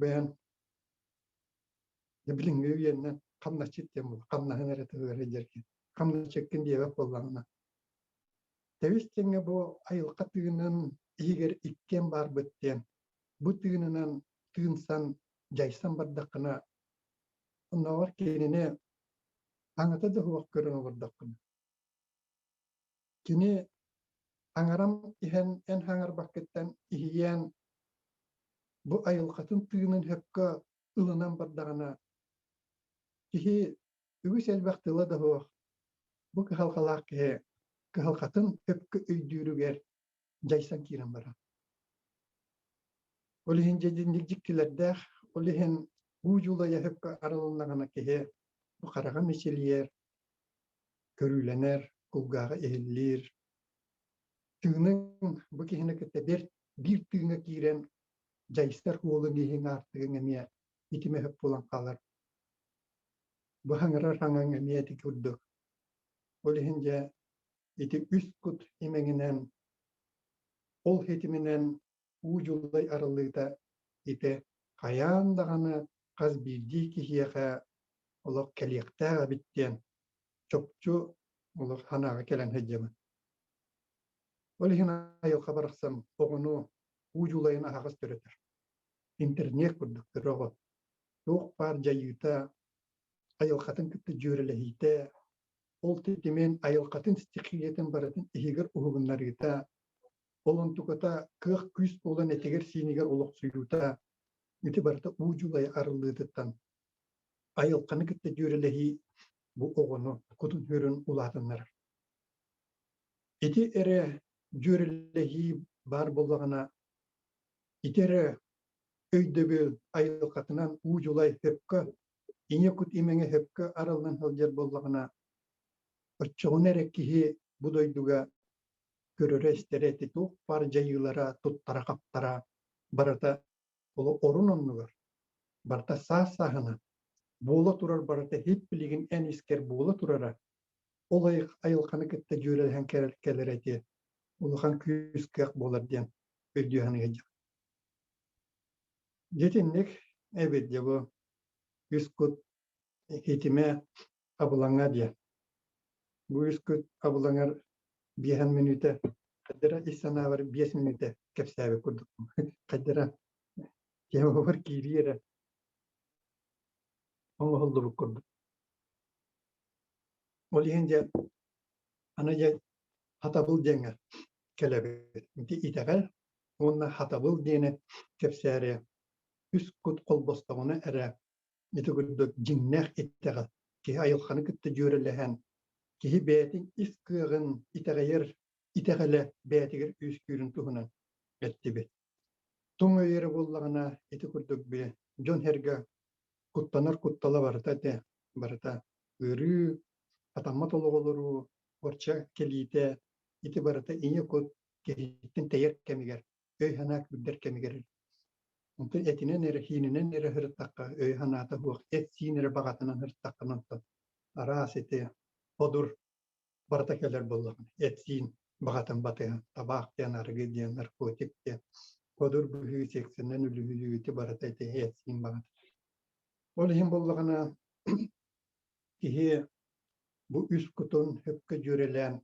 бэйэн билиҥҥи үйэннэн хамначчыт диэн буолар, хамнаһын эрэ тыһыгар сылдьар хамначчыккын диэбэт буоллаҕына, тэбис-тэҥҥэ бу айылҕа тыынын иһигэр иккиэн баарбыт диэн, бу тыынынан тыынсан, дьайсан бардаххына, оннооҕор кинини аҥата да суох көрөн олордоххуна, кини аҥарам иһэн эн хаҥарбаккыттан иһийээн бу айылҕатын тыынын сөпкө ылынан бардаҕына, киһи үгүс элбэх тыла да суох бу кыһалҕалаах киһи кыһалҕатын сөпкө өйдүүрүгэр дьайсан киирэн барар. Ол иһин дьэ итинник дьиктилэрдээх, ол иһин уу дьулайа сөпкө арылыннаҕына киһи бу хараҕа мичилийэр, көрүүлэнэр, кулгааҕа иһиллиир. Тыыныҥ бу киһини кытта бэрт биир тыыҥҥа киирэн дьайсар уолуҥ иһиҥ аартыгыҥ эмиэ итимэ сөп буолан хаалар. Бу хаҥырар хаҥаҥ эмиэ ити курдук. Ол иһин дьэ ити үс кут имэҥинэн, ол ситиминэн уу дьулай арыллыыта ити хайаан даҕаны хас биирдии киһиэхэ олох кэлиэхтээх эбит диэн чопчу олох санааҕа кэлэн сылдьабын. Ол иһин айылҕа барахсан оҕону уу дьулайын аһаҕас төрөтөр. Интернет курдук кыра оҕо туох баар дьайыыта, айылҕатын кытта дьүөрэлэһиитэ, ол тэтимин айылҕатын стихиятын барытын иһигэр уһугуннарыыта, ол онтуката кыах-күүс буолан этигэр-сиинигэр олохсуйуута ити барыта уу дьулай арыллыытыттан айылҕаны кытта дьүөрэлэһии бу оҕону кутун-сүрүн улаатыннарар. Ити эрэ дьүөрэлэһии баар буоллаҕына, ити эрэ өйдөбүл айылҕатынан уу дьулай сөпкө, ийэ кут имэҥэ сөпкө арыллан сылдьар буоллаҕына, оччоҕуна эрэ киһи бу дойдуга көрөрө-истэрэ ити туох баар дьайыылара, туттара-хаптара барыта ол орун оннугар, барыта саас-сааһынан буола турар барыта һип билигин эн искэр буола турара ол айылҕаны кытта дьүөрэлэһэн кэлэрэ ити улахан күүс-кыах буолар диэн өйдүү саныы Дьэ итинник эбит дьэ бу үс кут итимэ абылаҥа диэн. Бу үс кут абылаҥар биэһэн мүнүүтэ хайдара ис санаабар 5 мүнүүтэ кэпсээбит курдук. Хайдара темабар киирии эрэ оҥоһуллубут курдук. Ол иһин дьэ аны дьэ Хатабыл диэҥҥэ кэлэбит. Ити итэҕэл уонна хатабыл диэни кэпсээри үс кут холбостоҕуна эрэ ити курдук дьиҥнээх итэҕэл киһи айылҕаны кытта дьүөрэлэһэн киһи бэйэтин ис кыаҕын итэҕэйэр итэҕэлэ бэйэтигэр үөскүүрүн туһунан эттибит. Тоҥ өйөрө буоллаҕына ити курдук би дьон-сэргэ куттанар куттала барыта этэ, барыта ыарыы, хатаммат олоҕолоруу, орча кэлиитэ ити барыта ийэ кут киһиттэн тэйэр кэмигэр, өй-санаа күүрдэр кэмигэр. Онтон этинэн эрэ, хиининэн эрэ сырыттахха, өй-санаата суох, эт-сиин эрэ баҕатынан сырыттаххына онтон араас ити ходур барыта кэлэр буоллаҕына, эт-сиин баҕатын батыһан, табаах диэн, арыгы диэн, наркотик диэн, ходур быһыы секциянан үлүһүйүү ити барыта ити эт-сиин баҕата. Ол иһин буоллаҕына киһи бу үс кутун сөпкө дьүөрэлээн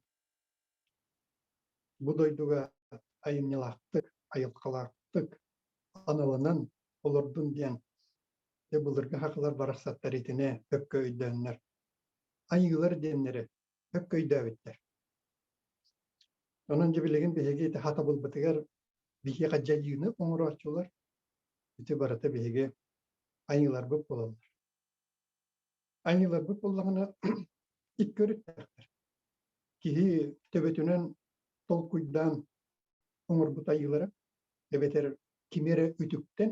бу дойдуга айымньылаахтык, айылҕалаахтык аналынан олордун диэн дьэ былыргы сахалар барахсаттар итини сөпкө өйдөөннөр айыылар диэннэри сөпкө өйдөөбүттэр. Онон дьэ билигин биһиги ити хатабылбытыгар биһиэхэ дьайыыны оҥорооччулар ити барыта биһиги айыыларбыт буолаллар. Айыыларбыт буоллаҕына икки өрүттээхтэр. Киһи төбөтүнэн толкуйдаан оҥорбут айыылара эбэтэр кими эрэ үтүктэн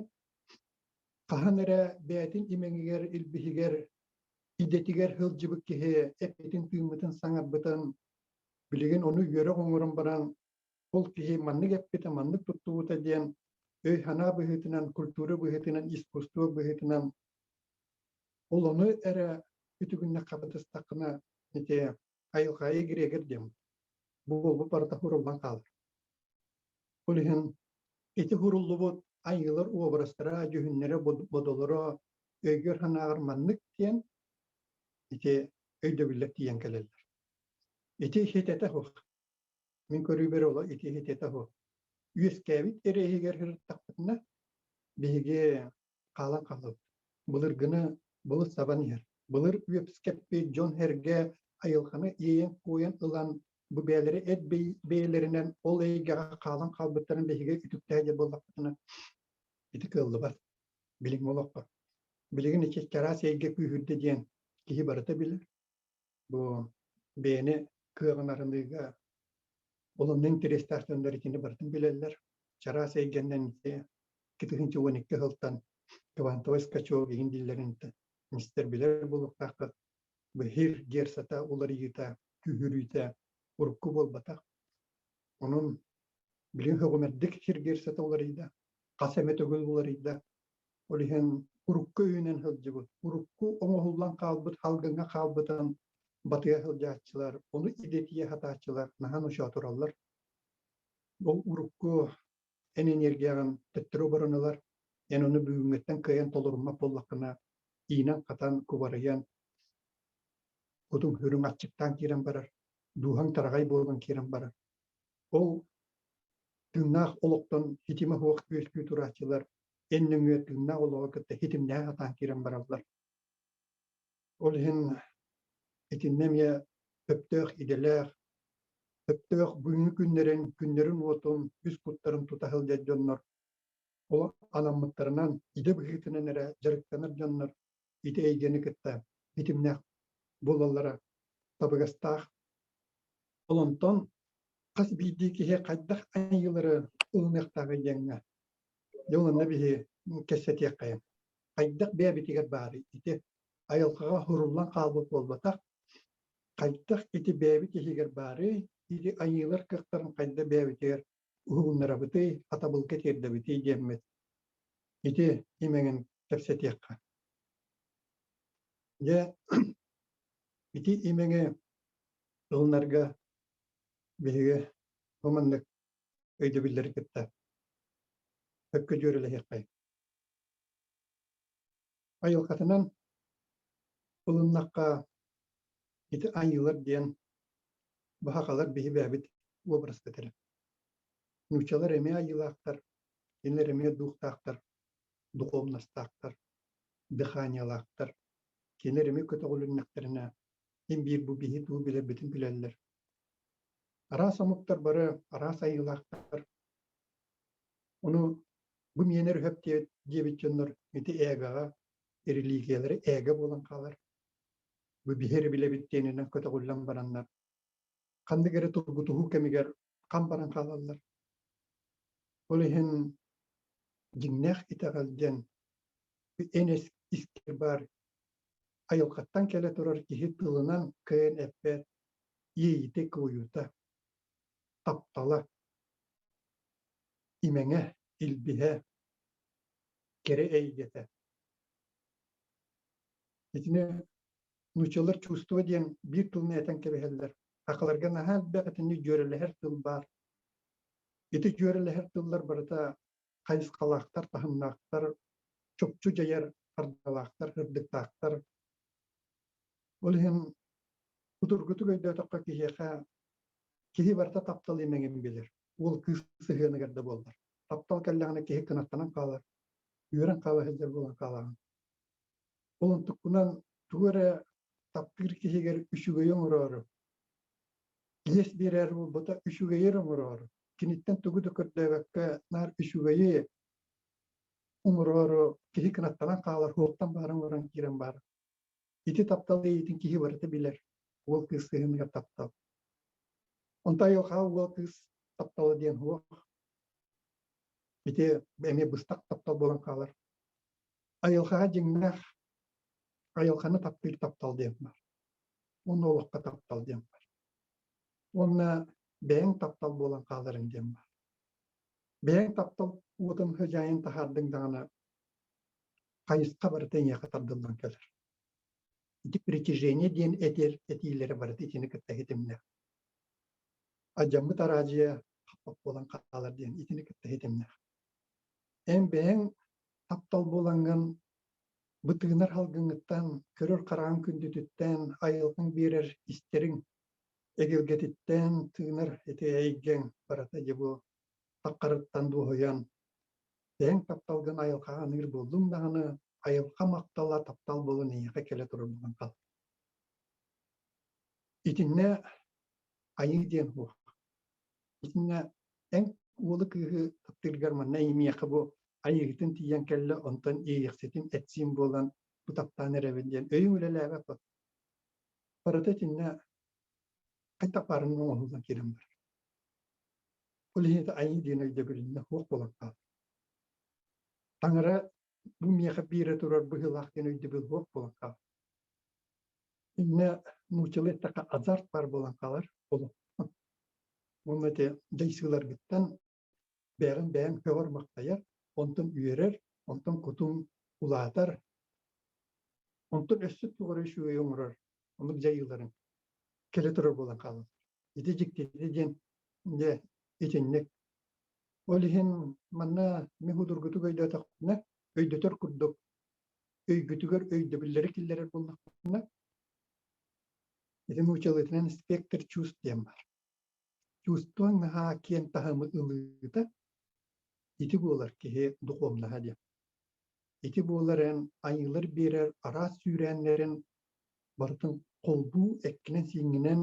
хаһан эрэ бэйэтин имэҥигэр, илбиһигэр, идэтигэр сылдьыбыт киһи эппитин-тыыммытын, саҥарбытын билигин ону үөрэх оҥорон баран ол киһи маннык эппитэ, маннык туттубута диэн өй-санаа быһыытынан, культура быһыытынан, искусство быһыытынан ол ону эрэ үтүгүннэххэ батыстаххына ити айылҕа эгрегор диэн буолбут барыта хуруллан хаалар. Ол иһин ити хуруллубут айыылар уобарастара, дьүһүннэрэ, бодолоро өйгөр-санааҕар маннык диэн ити өйдөбүллэр тиийэн кэлэллэр. Ити хитэтэ суох. Мин көрүүбэр ол ити хитэтэ суох. Үөскээбит эрэ иһигэр сырыттахпытына биһиги хаалан хаалабыт. Былыргыны былыт сабан иһэр. Былыр үөскэппит дьон-сэргэ айылҕаны иэйэн-куойан ылан бу бэйэлэрэ эт бэйэлэринэн ол эйгэҕэ хаалан хаалбыттарын биһиги үтүктээх диэн буоллахпытына ити кыаллыбат. Билиҥҥи олоххо. Билигин ити чараас эйгэ күүһүрдэ диэн киһи барыта билэр. Бу бэйэни кыаҕын арыныыга ол онно интэриэстээх дьоннор итини барытын билэллэр. Чараас эйгэннэн ити 2012 сылтан квантовый скачок иһин дииллэрин мистер билэр буолуохтааххыт. Быһыр герсата уларыйыыта, күүһүрүүтэ урукку буолбатах. Онон билигин сөҕүмэрдик сир герсата уларыйда, хас эмэ төгүл уларыйда. Ол иһин урукку өйүнэн сылдьыбыт, урукку оҥоһуллан хаалбыт халгыҥҥа хаалбытын батыһа сылдьааччылар, ону идэтийэ сатааччылар наһаа ночоотураллар. Ол урукку эн энергияҕын төттөрү оборон ылар, эн ону бүгүҥҥүттэн кыайан толоруммат буоллаххына, иинэн-хатан, кубарыйан, кутуҥ-сүрүҥ аччыктаан киирэн барар, дууһаҥ тараҕай буолан киирэн барар. Ол тыыннаах олохтон ситимэ суох үөскүү турааччылар эн нөҥүө тыыннаах олоҕу кытта ситимнээх сатаан киирэн бараллар. Ол иһин итиннэ эмиэ сөптөөх идэлээх, сөптөөх бүгүҥҥү күннэрин, күннэрин уотун, үс куттарын тута сылдьар дьоннор ол анаммыттарынан идэ быһыытынан эрэ дьарыктанар дьоннор ити эйгэни кытта ситимнээх буолаллара табыгастаах. Ол онтон хас биирдии киһи хайдах айыылары ылыныахтааҕый диэҥҥэ дьэ онно биһи кэпсэтиэххэйиҥ. Хайдах бэйэбитигэр баарый ити айылҕаҕа суруллан хаалбыт буолбатах, хайдах ити бэйэбит иһигэр баарый, ити айыылар кыахтарын хайдах бэйэбитигэр уһугуннарабытый, хатабылга тиэрдэбитий диэммит ити имэҥин кэпсэтиэххэ. Дьэ ити имэҥи ылынарга биһиги бу маннык өйдөбүллэри кытта сөпкө дьүөрэлэһиэххэйиҥ. Айылҕатынан ылыннахха ити айыылар диэн баһахалар биһи бэйэбит уобараспыт эрэ. Нууччалар эмиэ айыылаахтар, кинилэр эмиэ духтаахтар, духовностаахтар, дыханиялаахтар. Кинилэр эмиэ көтөҕүлүннэхтэринэ, син биир бу биһи тугу билэрбитин билэллэр. Араас омуктар бары араас айыылаахтар. Ону бу миэнэр үһэп диэбит дьоннор ити ээгэҕэ, религиялары ээгэ буолан хаалар. Бу биһи эрэ билэбит диэнинэн көтөҕүллэн бараннар, ханнык эрэ тургутуһуу кэмигэр хам баран хаалаллар. Ол иһин дьиҥнээх итэҕэл диэн эн искэр баар айылҕаттан кэлэ турар киһи тылынан кыайан эппэт иэйиитэ куойуута, таптала, имэҥэ, илбиһэ, кэрэ эйгэтэ. Итини нууччалар чувство диэн биир тылын этэн кэбиһэллэр. Сахаларга наһаа элбэх итини дьүөрэлэһэр тыл баар. Ити дьүөрэлэһэр тыллар барыта хайысхалаахтар, таһымнаахтар, чопчу дьайар ардалаахтар, ырдыктаахтар. Ол иһин судургутук өйдөөтөххө киһиэхэ киһи барыта таптал имэҥин билэр. Уол кыыс сыһыаныгар да буоллар. Таптал кэллэҕинэ киһи кынаттанан хаалар, үөрэн хаала сылдьар буолан хаалаҕын. Ол онтуккунан тугу эрэ таптыыр киһигэр үчүгэйи оҥороору, иэс биэрэр буолбата үчүгэйи эрэ оҥороору, киниттэн тугу да көрдөөбөккө наар үчүгэйи оҥороору киһи кынаттанан хаалар, суохтан баарын оҥорон киирэн баар. Ити таптал иэйиитин киһи барыта билэр, уол кыыс сыһыаныгар таптал. Онто айылҕаҕа уол кыыс таптала диэн суох. Ити эмиэ быстах таптал буолан хаалар. Айылҕаҕа дьиҥнээх айылҕаны таптыыр таптал диэн баар. Уонна олоххо таптал диэн баар. Уонна бэйэҥ таптал буолан хааларыҥ диэн баар. Бэйэҥ таптал уотун хыдьаайын таһаардыҥ даҕаны хайысха барыта эйиэхэ тардыллан кэлэр. Ити притяжение диэн этэр этиилэрэ барыта итини кытта ситимнээх. Алдьаммыт араадьыйа хаппах буолан хаалар диэн итини кытта ситимнээх. Эн бэйэҥ таптал буолаҥҥын бытыынар салгыҥҥыттан, көрөр хараҕыҥ күндүтүттэн, айылҕаҥ биэрэр истэриҥ эгэлгэтиттэн тыынар ити эйгэҥ барыта дьэ бу таххарыттан дуоһуйан, бэйэҥ тапталгын айылҕаҕа аныыр буоллуҥ даҕаны, айылҕа махтала таптал буолан эйиэхэ кэлэ турар буолан хаалар. Итиннэ айыы диэн суох. Итиннэ эн уолу кыыһы таптыыргар манна эйимиэхэ бу айыыһытын тиийэн кэллэ, онтон иэйиэхситин эт-сиин буолан бу таптаан эрэбин диэн өйүҥ үлэлээбэт бот. Барыта итиннэ хайдах баарынан оҥоһуллан киирэн барар. Ол иһин айыы диэн өйдөбүлүннэ суох буолан хаалар. Таҥара бу миэхэ биэрэ турар быһыылаах диэн өйдөбүл суох буолан хаалар. Иннэ нууччалыы эттэххэ азарт баар буолан хаалар олох. Уонна ити дьайсыыларгыттан бэйэҕин бэйэҥ көҕөр-махтайар, онтон үөрэр, онтон кутуҥ улаатар, онтон өссө туох эрэ үчүгэйи оҥорор оннук дьайыыларыҥ кэлэ турар буолан хаалаллар. Ити дьиктитэ диэн дьэ итинник. Ол иһин манна мин судургутук өйдөөтөхпүнэ, өйдөтөр курдук өйгүтүгэр өйдөбүллэри киллэрэр буоллахпына, ити нууччалыытынан спектр чувств диэн баар. Чувствоҥ наһаа киэҥ таһымы ылыыта ити буолар киһи духуобунаһа диэн. Ити буолар эн айыылар биэрэр араас сүүрээннэрин барытын холбуу эккинэн-сииҥҥинэн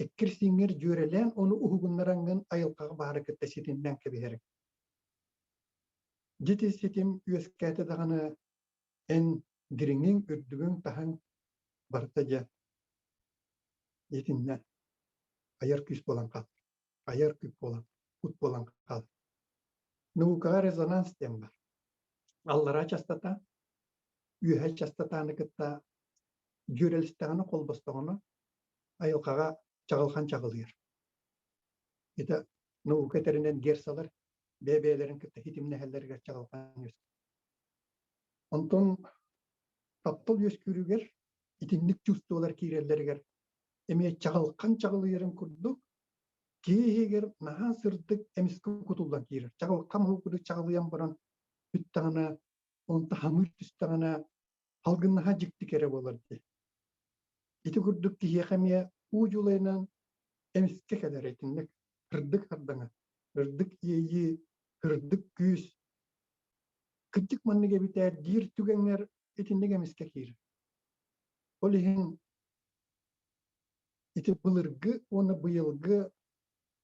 эккир-сииҥҥэр дьүөрэлээн ону уһугуннараҥҥын айылҕаҕа баары кытта ситимнээн кэбиһэриҥ. Дьити ситим үөскээтэ даҕаны эн дириҥиҥ, үрдүгүҥ, таһыҥ барыта дьэ итиннэ айар күүс буолан хаалар. Айар күүс буолан, кут буолан хаалар. Наукаҕа резонанс диэн баар. Аллараа частота, үөһэ частотаны кытта дьүөрэлистэҕинэ, холбостоҕуна айылҕаҕа чаҕылхан чаҕылыйар. Ити наука этэринэн герцалар бэйэ-бэйэлэрин кытта ситимнэһэллэригэр чаҕылхан үөскүүр. Онтон таптал үөскүүрүгэр итинник чувстволар киирэллэригэр эмиэ чаҕылхан чаҕылыйарын курдук киһи иһигэр наһаа сырдык эмискэ кутуллан киирэр. Чаҕылхан курдук чаҕылыйан баран бүттэҕинэ, онто хамыыр түстэҕинэ салгын наһаа дьикти кэрэ буолар дии. Ити курдук киһиэхэ эмиэ уу дьулайынан эмискэ кэлэр итинник сырдык сардаҥа, сырдык иэйии, сырдык күүс. Кырдьык маннык эбитээр диир түгэҥҥэр итинник эмискэ киирэр. Ол иһин ити былыргы уонна быйылгы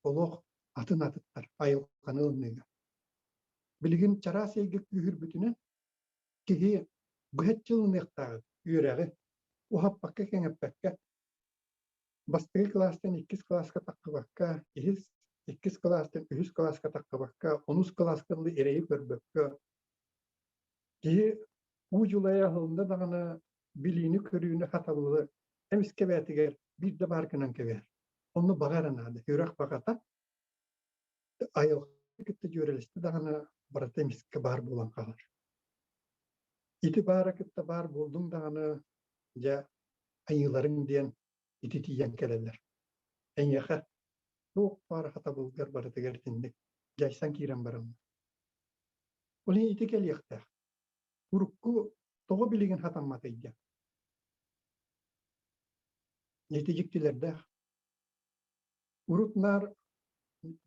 Олох атын атыттар айылҕаны ылыныыга. Билигин чараас эйгэ күүһүрбүтүнэн киһи быһаччы ылыныахтааҕы үөрэҕи уһаппакка-кэҥэппэккэ бастакы кылаастан иккис кылааска таххыбакка, иһис иккис кылаастан үһүс кылааска таххыбакка, онус кылааска дылы эрэйи көрбөккө киһи уу дьулайа аһылынна даҕаны билиини-көрүүнү хатабылы эмискэ бэйэтигэр биирдэ баар гынан кэбиһэр. Онно баҕа эрэ наада. Үөрэх баҕата айылҕа кытта дьүөрэлэстэ даҕаны барыта эмискэ баар буолан хаалар. Ити баара кытта баар буоллуҥ даҕаны дьэ айыыларыҥ диэн ити тиийэн кэлэллэр. Эйиэхэ туох баар хатабылгар барытыгар итинник дьайсан киирэн бараллар. Ол иһин ити кэлиэхтээх. Урукку тоҕо билигин хатамматый диэн. Ити дьиктилэрдээх. Урут наар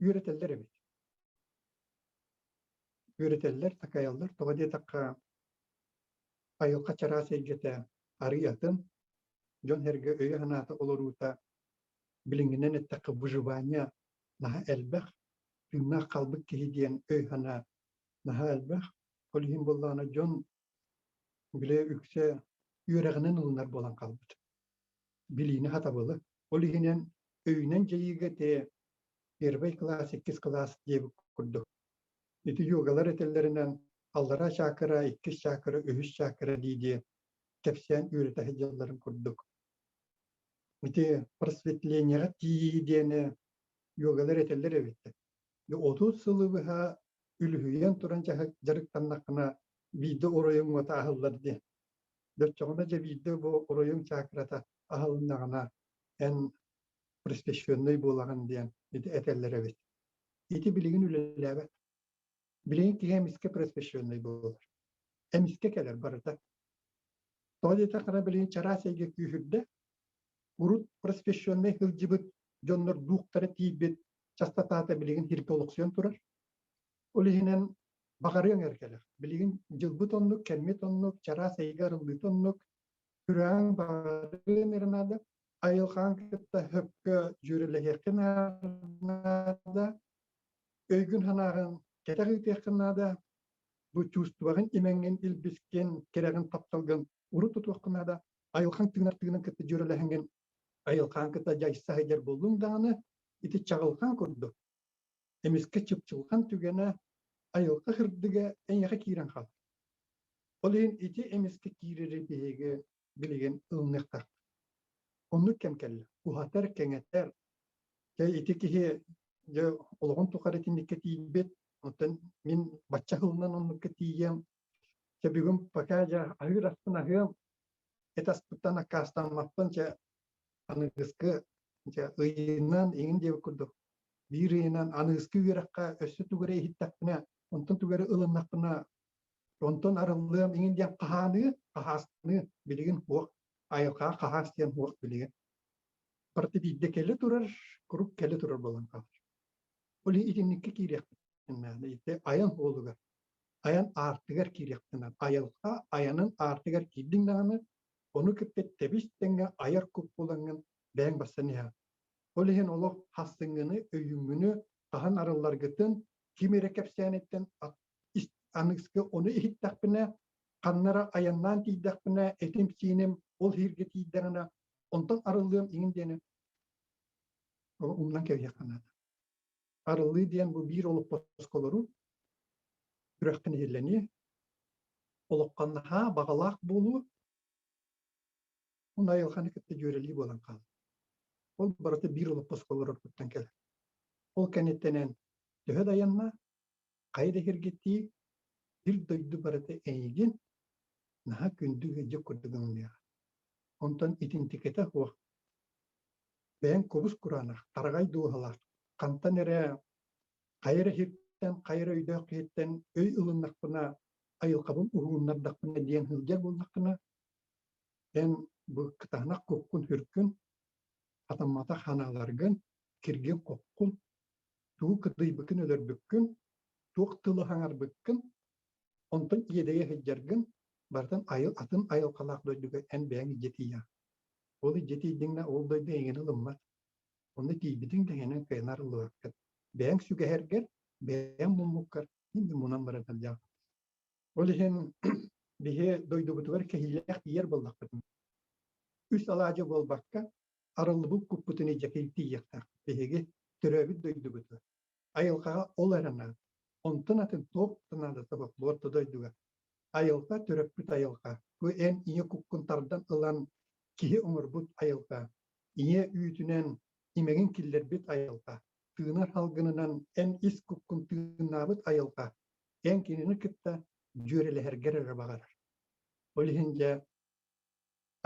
үөрэтэллэр эбит. Үөрэтэллэр, такайаллар. Тоҕо диэтэххэ, айылҕа чараас эйгэтэ арыый атын, дьон-сэргэ өйө-санаата олоруута билиҥҥинэн эттэххэ выживание наһаа элбэх, тыыннаах хаалбыт киһи диэн өй-санаа наһаа элбэх. Ол иһин буоллаҕына дьон били үксэ үөрэҕинэн ылынар буолан хаалбыт. Билиини хатабылы. Ол иһинэн өйүнэн дьайыыга те первый класс, иккис класс диэбит курдук. Ити йогалар этэллэринэн аллараа чакра, иккис чакра, үһүс чакра дии-дии кэпсээн үөрэтэ сылдьалларын курдук. Ити просветлениеҕа тиийии диэни йогалар этэллэр эбит. 30 сылы быһа үлүһүйэн туран дьарыктаннаххына биирдэ оройуҥ уота аһыллар диэн. Оччоҕуна дьэ биирдэ бу оройуҥ чакрата аһылыннаҕына эн просвещенный буолаҕын диэн ити этэллэр эбит. Ити билигин үлэлээбэт. Билигин киһи эмискэ просвещенный буолар. Эмискэ кэлэр барыта. Тоҕо диэтэххинэ билигин чараас эйгэ күүһүрдэ. Урут просвещенный сылдьыбыт дьоннор дуухтара тиийбит частотата билигин сиргэ олохсуйан турар. Ол иһинэн баҕарыаҥ эр кэлэр. Билигин дьылбыт оннук, кэммит оннук, чараас эйгэ арыллыыта оннук. Күрэҕиҥ баҕарыан эрэ наада. Айылҕаҥ кытта сөпкө дьүөрэлэһиэххин наада. Өйгүн-санааҕын кэтэх ыытыаххын наада. Бу чувствоҕын имэҥҥин илбискин, кэрэҕин тапталгын урут тутуоххун наада. Айылҕаҥ тыынар тыынын кытта дьүөрэлэһэҥҥин айылҕаҥ кытта дьайса сылдьар буоллуҥ даҕаны ити чаҕылҕан курдук эмискэ чыпчылҕан түгэнэ айылҕа сырдыга эйиэхэ киирэн хаалар. Ол иһин ити эмискэ киирэри биһиги билигин ылыныахтаахпыт. Оннук кэм кэллэ. Уһатар, кэҥэтэр. Дьэ ити киһи дьэ олоҕун тухары итинниккэ тиийбит. Оттон мин бачча сылынан оннукка тиийиэм. Дьэ бүгүн пока дьэ аһыыр аспын аһыам. Эт аспыттан аккаастаммаппын дьэ аныгыскы дьэ ыйынан иҥин диэбит курдук биир ыйынан аныгыскы үөрэххэ өссө тугу эрэ иһиттэхпинэ онтон тугу эрэ ылыннахпына онтон арыллыам иҥин диэн хаһааныы хаһаастаныы билигин суох айылҕаҕа хаһаас диэн суох билигин барыта биирдэ кэлэ турар куруук кэлэ турар буолан хаалар ол иһин итинниккэ киириэхпитин наада ити айан суолугар айан аартыгар киириэхпитин наада айылҕа айанын аартыгар киирдиҥ даҕаны ону кытта тэбис тэҥҥэ айар кут буолаҥҥын бэйэҥ бастан иһэҕин. Ол иһин олох хассыҥҥыны, өйүүҥҥүнү хаһан арылларгытын ким эрэ кэпсээниттэн аныгыскы ону иһиттэхпинэ, ханна эрэ айаннаан тиийдэхпинэ, этим-сииним ол иһиргэ тиийдэҕинэ, онтон арыллыам иҥин диэни умнан кэбиһиэххэ наада. Арыллыы диэн бу биир олоппоско олоруу, күрэххин иһиллэнии, олоххо наһаа баҕалаах буолуу, уонна айылҕаны кытта дьүөрэлии буолан хаалар. Ол барыта биир олоппоско олороргуттан кэлэр. Ол кэнниттэн төһө да айанна, хайа да иһиргиттии, сир дойду барыта эйигин наһаа күндү ыалдьыт курдук ылыныаҕа. Онтон итинтикэтэ суох бэйэҥ кубус кураанах, тараҕай дууһалаах, хантан эрэ хайа эрэ сиртэн, хайа эрэ өйдөөх киһиттэн өй ылыннахпына, айылҕабын уһугуннардахпына диэн сылдьар буоллаххына, эн бу кытаанах куккун-сүркүн, хатамматах санааларгын, киргин-хоххун, тугу кыдыйбыккын өлөрбүккүн, туох тылы хаҥарбыккын, онтон иэдэйэ сылдьаргын барытын айыл атын айылҕалаах дойдуга эн бэйэҥ илдьэ тиийэҕин. Ол илдьэ тиийдиҥнэ ол дойду эйигин ылыммат. Онно тиийбитиҥ да иһинэн кыайан арыллыбаккын. Бэйэҥ сүгэһэргэр, бэйэҥ муммуккар мин да мунан баран сылдьаҕын. Ол иһин биһи дойдубутугар кэһиилээх тиийэр буоллахпытына, үс алаадьы буолбакка, арыллыбыт куппутун илдьэ тиийиэхтээх. Биһиги төрөөбүт дойдубутугар. Айылҕаҕа ол эрэ наада. Онтон атын туох да наадата суох бу орто дойдуга. Айылҕа төрөппүт айылҕа. Бу эн ийэ куккун тардан ылан киһи оҥорбут айылҕа. Ийэ үүтүнэн имэҥин киллэрбит айылҕа. Тыынар салгынынан эн ис куккун тыыннаабыт айылҕа. Эн кинини кытта дьүөрэлэһэргэр эрэ баҕарар. Ол иһин дьэ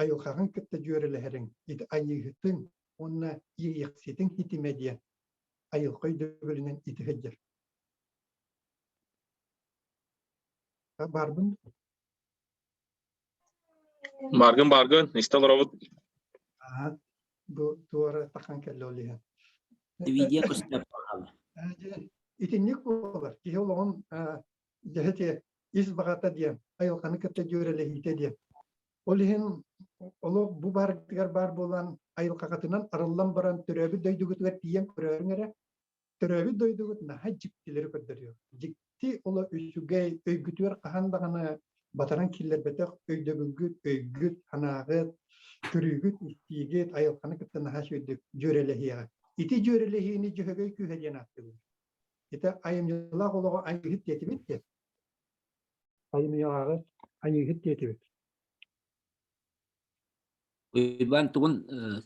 айылҕаҕын кытта дьүөрэлэһэриҥ, ити айыыһытыҥ уонна иэйэхситиҥ ситимэ диэн айылҕа өйдөбүлүнэн ити сылдьар. Баарбын Бааргын, бааргын, истэ олоробут. Аха, бу туора тахан кэллэ ол иһин. Видео көстөр хаалла. Итинник буолар. Киһи олоҕун дьэһити ис баҕата диэн, айылҕаны кытта дьүөрэлэһиитэ диэн. Ол иһин олох бу бааргытыгар баар буолан айылҕаҕытынан арыллан баран төрөөбүт дойдугутугар тиийэн көрөөрүҥ эрэ, төрөөбүт дойдугут наһаа дьиктилэри көрдөрүө. Дьикти оло үчүгэй өйгүтүгэр хаһан даҕаны батаран киллэрбэтэх өйдөбүлгүт, өйгүт, санааҕыт, көрүүгүт, истиигит айылҕаны кытта наһаа үчүгэйдик дьүөрэлэһиэҕэ. Ити дьүөрэлэһиини дьөһөгөй күүһэ диэн ааттыыбыт. Ити айымньылаах олоҕу айыыһыт диэтибит диэн. Айымньылааҕы айыыһыт диэтибит. Уйбаан тугун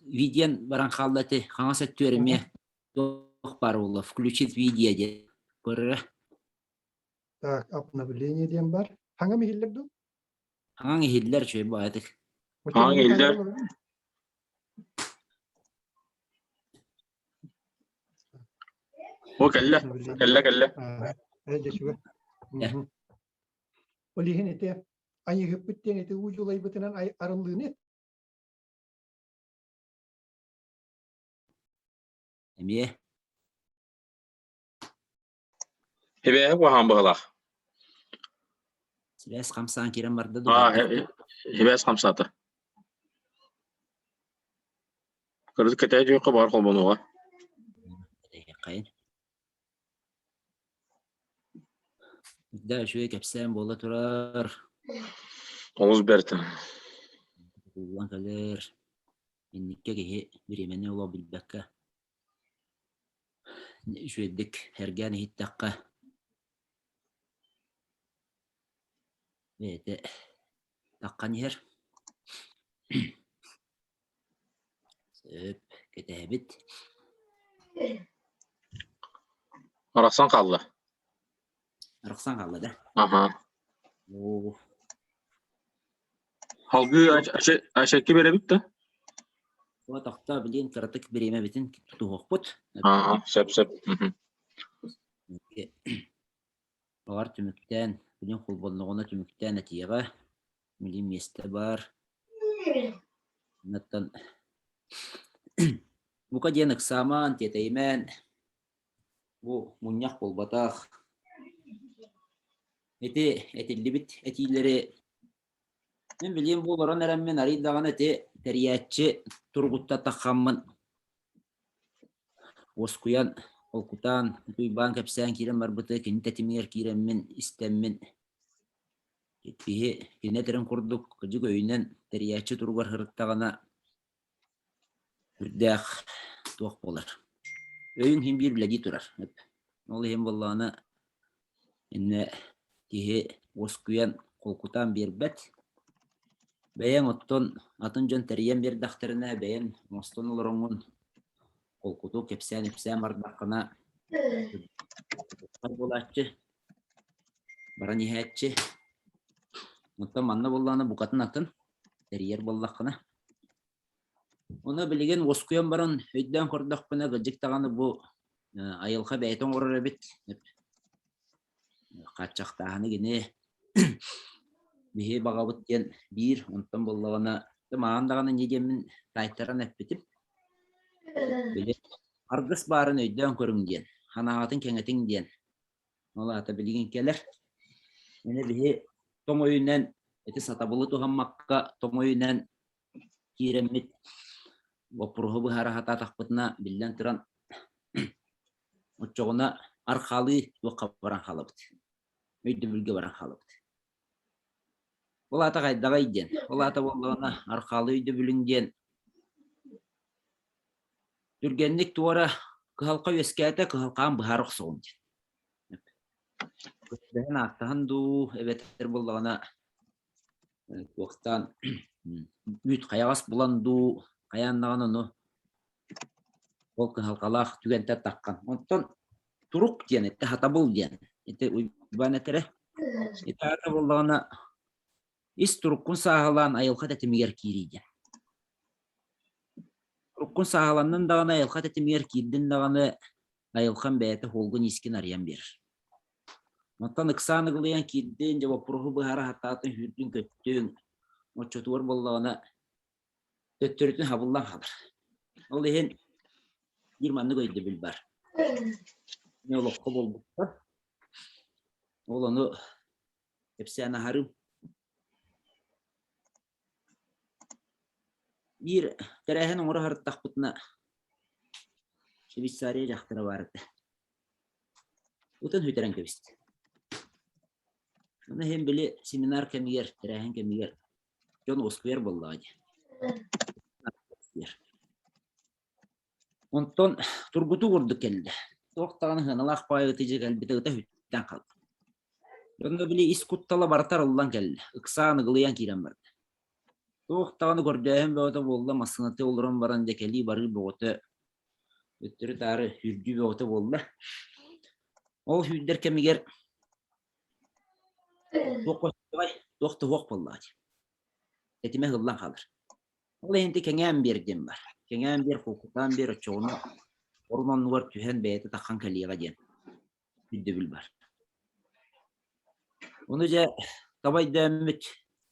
видеон баран хаалла ити хаҥас өттүгэр эмиэ туох баар буолла включить видео диэн көрөрө. Так, обновление диэн бар. Хаҥам иһиллэр дуу? Хаҥаҥ иһиллэр үчүгэй баҕайытык. Хаҥаҥ иһиллэр. О, кэллэ, кэллэ, кэллэ. Ол иһин ити айыһыппыт диэн ити уу дьулайбытынан арыллыыны Эмиэ. Эбээһи куһаҕан быһыылаах. Сибээс хамсаан киирэн барда дуо? Аа, сибээс хамсаата. Кырдьык кэтэһэ түһүөххэ баҕар холбонуоҕа. Кэтэһиэххэйин. Да, үчүгэй кэпсээн буола турар. Олус бэрт. Тутуллан кэлэр. Инниккэ киһи бириэмэни олох билбэккэ үчүгэйдик эргээн иһиттэххэ бэйэтэ таххан иһэр. Сөп, кэтэһэбит. Арахсан хаалла. Арахсан хаалла да? Аха. Оо. Салгыы Ашекки беребит да? Вот тохтоо билин кыратык бириэмэбитин тутуһуохпут. Аа, сөп сөп. Баҕар түмүктээн, билин холбонноҕуна түмүктээн этиэҕэ. Билин миэстэ баар. Оннуттан бука диэн ыксаамаан, тиэтэйимээн, бу мунньах буолбатах. Ити этиллибит этиилэри мин билиэм бу олорон эрэммин арый даҕаны ити тэрийээччи туругуттан таххаммын уоскуйан, холкутаан, Уйбаан кэпсээн киирэн барбыта, кини тэтимигэр киирэммин, истэммин киһи кини этэрин курдук кырдьык өйүнэн тэрийээччи туругар сырыттаҕына сүрдээх туох буолар. Өйүн иһин биир үлэлии турар. Ол иһин буоллаҕына иннэ киһи уоскуйан холкутаан биэрбэт. Бэйэҥ оттон атын дьон тэрийэн биэрдэхтэринэ бэйэҥ оҥостон олороҥҥун холкутук кэпсээн-ипсээн бардаххына буолааччы, баран иһээччи. Оттон манна буоллаҕына букатын атын тэрийэр буоллаххына. Ону билигин уоскуйан баран өйдөөн көрдөхпүнэ, кырдьык даҕаны бу айылҕа бэйэтэ оҥорор эбит. Хааччахтааһыны кини биһи баҕабыт диэн биир, онтон буоллаҕына маҕан даҕаны инньэ диэммин таайтаран эппитим. Били аргыс баарын өйдөөн көрүҥ диэн, санааҕытын кэҥэтиҥ диэн. Ол аата билигин кэлэр. Ини биһи тоҥ өйүнэн ити сатабылы туһаммакка тоҥ өйүнэн киирэммит. Боппуруоһу быһаара сатаатахпытына, биллэн туран, оччоҕуна архаалыы туохха баран хаалабыт, өйдөбүлгэ баран хаалабыт. Ол аата хайдаҕай диэн, ол аата буоллаҕына архаалыы өйдөбүлүҥ диэн түргэнник туора кыһалҕа үөскээтэ, кыһалҕаҕын быһаара охсоҕун диэн. Көрдөһөн ааттаһан дуу, эбэтэр буоллаҕына туохтаан үүт хайаҕас булан дуу, хайаан даҕаны ону ол кыһалҕалаах түгэнтэн таххан. Онтон турук диэн ити хатабыл диэн ити Уйбаан этэрэ. Ити аата буоллаҕына ис туруккун сааһылаан айылҕа тэтимигэр киирии диэн. Туруккун сааһыланнын даҕаны айылҕа тэтимигэр киирдин даҕаны айылҕам бэйэтэ суолгун-иискин арыйан биэрэр. Онтон ыксаан ыгылыйан киирдин, дьэ боппуруоһу быһаара сатаатын, сүүрдүн-көттүҥ, оччотугар буоллаҕына төттөрүтүн хабыллан хаалар. Ол иһин биир маннык өйдөбүл баар. Мин олоххо буолбуттар. Ол ону кэпсээн аһарым. Биир тэрээһин оҥоро сырыттахпытына Швейцария дьахтара баар этэ. Утан сүтэрэн кэбистэ. Ону иһин били семинар кэмигэр, тэрээһин кэмигэр дьон уоскуйар буоллаҕа дии. Онтон тургутуу курдук кэллэ. Туох даҕаны сыаналаах баайы ытыдьа кэлбитэ ыта сүттэн хаалла. Дьонно били ис куттала барыта арыллан кэллэ. Ыксаан ыгылыйан киирэн барда. Туох даҕаны көрдөөһүн бөҕөтө буолла, массыынатыы олорон баран дьэ кэлии-барыы бөҕөтө, төттөрү-таары сүүрдүү бөҕөтө буолла. Ол сүүрдэр кэмигэр туох көстүөҕэй, туох да суох буоллаҕа дии. Тэтимэ ыһыллан хаалар. Ол иһин ити кэҥээн биэр диэн бар. Кэҥээн биэр, холкутаан биэр, оччоҕуна орун оннугар түһэн бэйэтэ таххан кэлиэҕэ диэн өйдөбүл бар. Ону дьэ таба өйдөөммүт,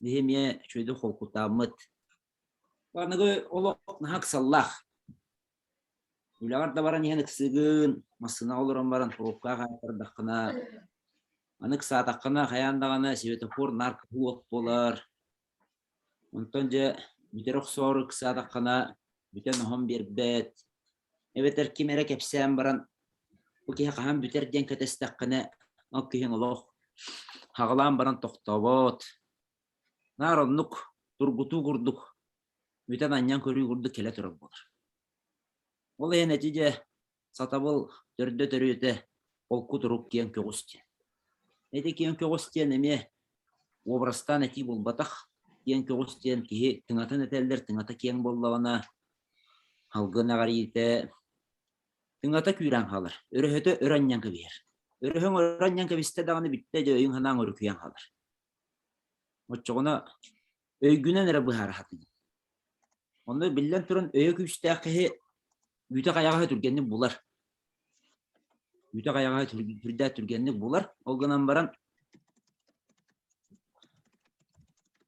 биһи эмиэ үчүгэйдик холкутааммыт. Аныгы олох наһаа ыксаллаах. Үлэҕэр да баран иһэн ыксыыгын, массыынаҕа олорон баран пробкаҕа хаайтардаххына, аны ыксаатаххына хайаан даҕаны светофор наар кыһыл уот буолар. Онтон дьэ бүтэр охсоору ыксаатаххына бүтэн-оһон биэрбэт, эбэтэр ким эрэ кэпсээн баран бу киһи хаһан бүтэр диэн кэтэстэххинэ ол киһиҥ олох хаҕылаан баран тохтообот. Наар оннук тургутуу курдук бүтэн анньан көрүү курдук кэлэ турар буолар. Ол иһин ити дьэ сатабыл төрдө төрүөтэ холку турук киэҥ көҕүс диэн. Ити киэҥ көҕүс диэн эмиэ уобарастаан этии буолбатах. Киэҥ көҕүс диэн киһи тыҥатын этэллэр, тыҥата киэҥ буоллаҕына салгын эҕэрийиитэ тыҥата күүрээн хаалар, өрөһөтө өрө анньан кэбиһэр. Өрөһөҥ өрө анньан кэбистэ даҕаны бүттэ дьэ өйүҥ-санааҥ өрүкүйэн хаалар. Оччоҕуна өйгүнэн эрэ быһаара сатыыгын. Онно биллэн туран өйө күүстээх киһи үүтэ-хайаҕаһы түргэнник булар. Үүтэ-хайаҕаһы түрдээх түргэнник булар. Ол гынан баран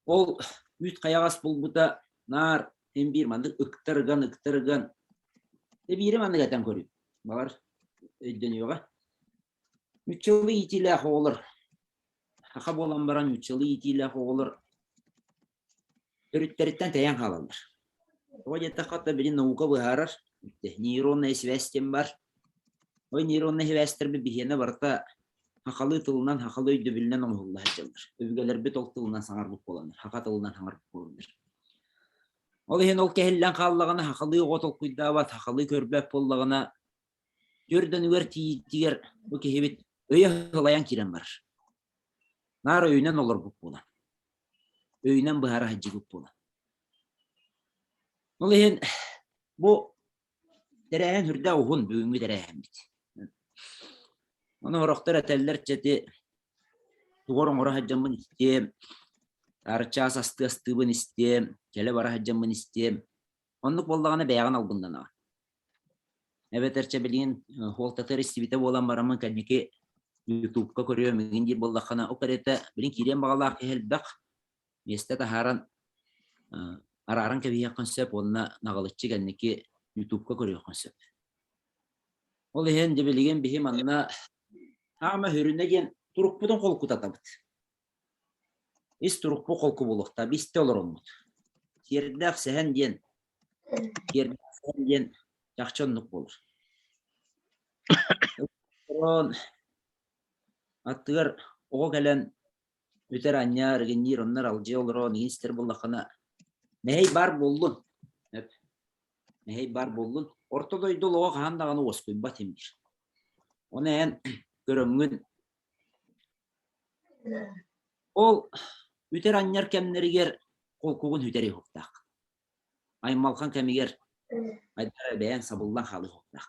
ол үүт-хайаҕас булбута наар син биир маннык ыктар ыган, ыктар ыган биири маннык этэн көрүү. Баҕар өйдөнүөҕэ. Нууччалыы иитиилээх оҕолор саха буолан баран нууччалыы иитиилээх оҕолор төрүттэриттэн тэйэн хаалаллар. Тоҕо диэтэххэ, хата били наука быһаарар, нейронная связь диэн бар. Ой нейроннай сибээстэрбит биһиэнэ барыта сахалыы тылынан, сахалыы өйдөбүлүнэн оҥоһулла сылдьаллар. Өбүгэлэрбит ол тылынан саҥарбыт буоланнар, саха тылынан саҥарбыт буоланнар. Ол иһин ол кэһиллэн хааллаҕына, сахалыы оҕо толкуйдаабат, сахалыы көрбөт буоллаҕына, төрдөнүгэр тиийиитигэр бу киһибит өйө сылайан киирэн барар. Наар өйүнэн олорбут буолан. Өйүнэн быһаара сылдьыбыт буолан. Ол иһин бу тэрээһин сүрдээх уһун бүгүҥҥү тэрээһиммит. Ону сорохтор этэллэр чэ ити тугу оҥоро сылдьаммын истиэм, арычаас астыы астыыбын истиэм, кэлэ-бара сылдьаммын истиэм. Оннук буоллаҕына бэйэҕин албыннанаҕын. Эбэтэр чэ билигин суолтатыгар истибитэ буолан бараммын кэнники Ютубка көрүөм игин диир буоллаххына, ол кэриэтэ билигин киириэн баҕалаах киһи элбэх, миэстэ таһааран арааран кэбиһиэххин сөп уонна наҕылыччы кэнники Ютубка көрүөххүн сөп. Ол иһин дьэ билигин биһи манна хаама сүрүнэ диэн турукпутун холкутатабыт. Ис турукпут холку буолуохтаах, истэ олороммут. Сиэрдээх сэһэн диэн. Тиэрдэн диэн чахчы оннук буолар. Олорон аттыгар оҕо кэлэн бүтэр анньаар, игинниир, оннор алдьыйа олорон игин истэр буоллаххына мэһэй баар буоллун. Мэһэй баар буоллун. Орто дойду олоҕо хаһан даҕаны уоскуйбат им диир. Ону эн көрөҥҥүн ол үтэр-анньар кэмнэригэр холкугун сүтэр уһуктаах. Аймалҕан кэмигэр айдара бэйэҥ сабыллан хаалыы уһуктаах.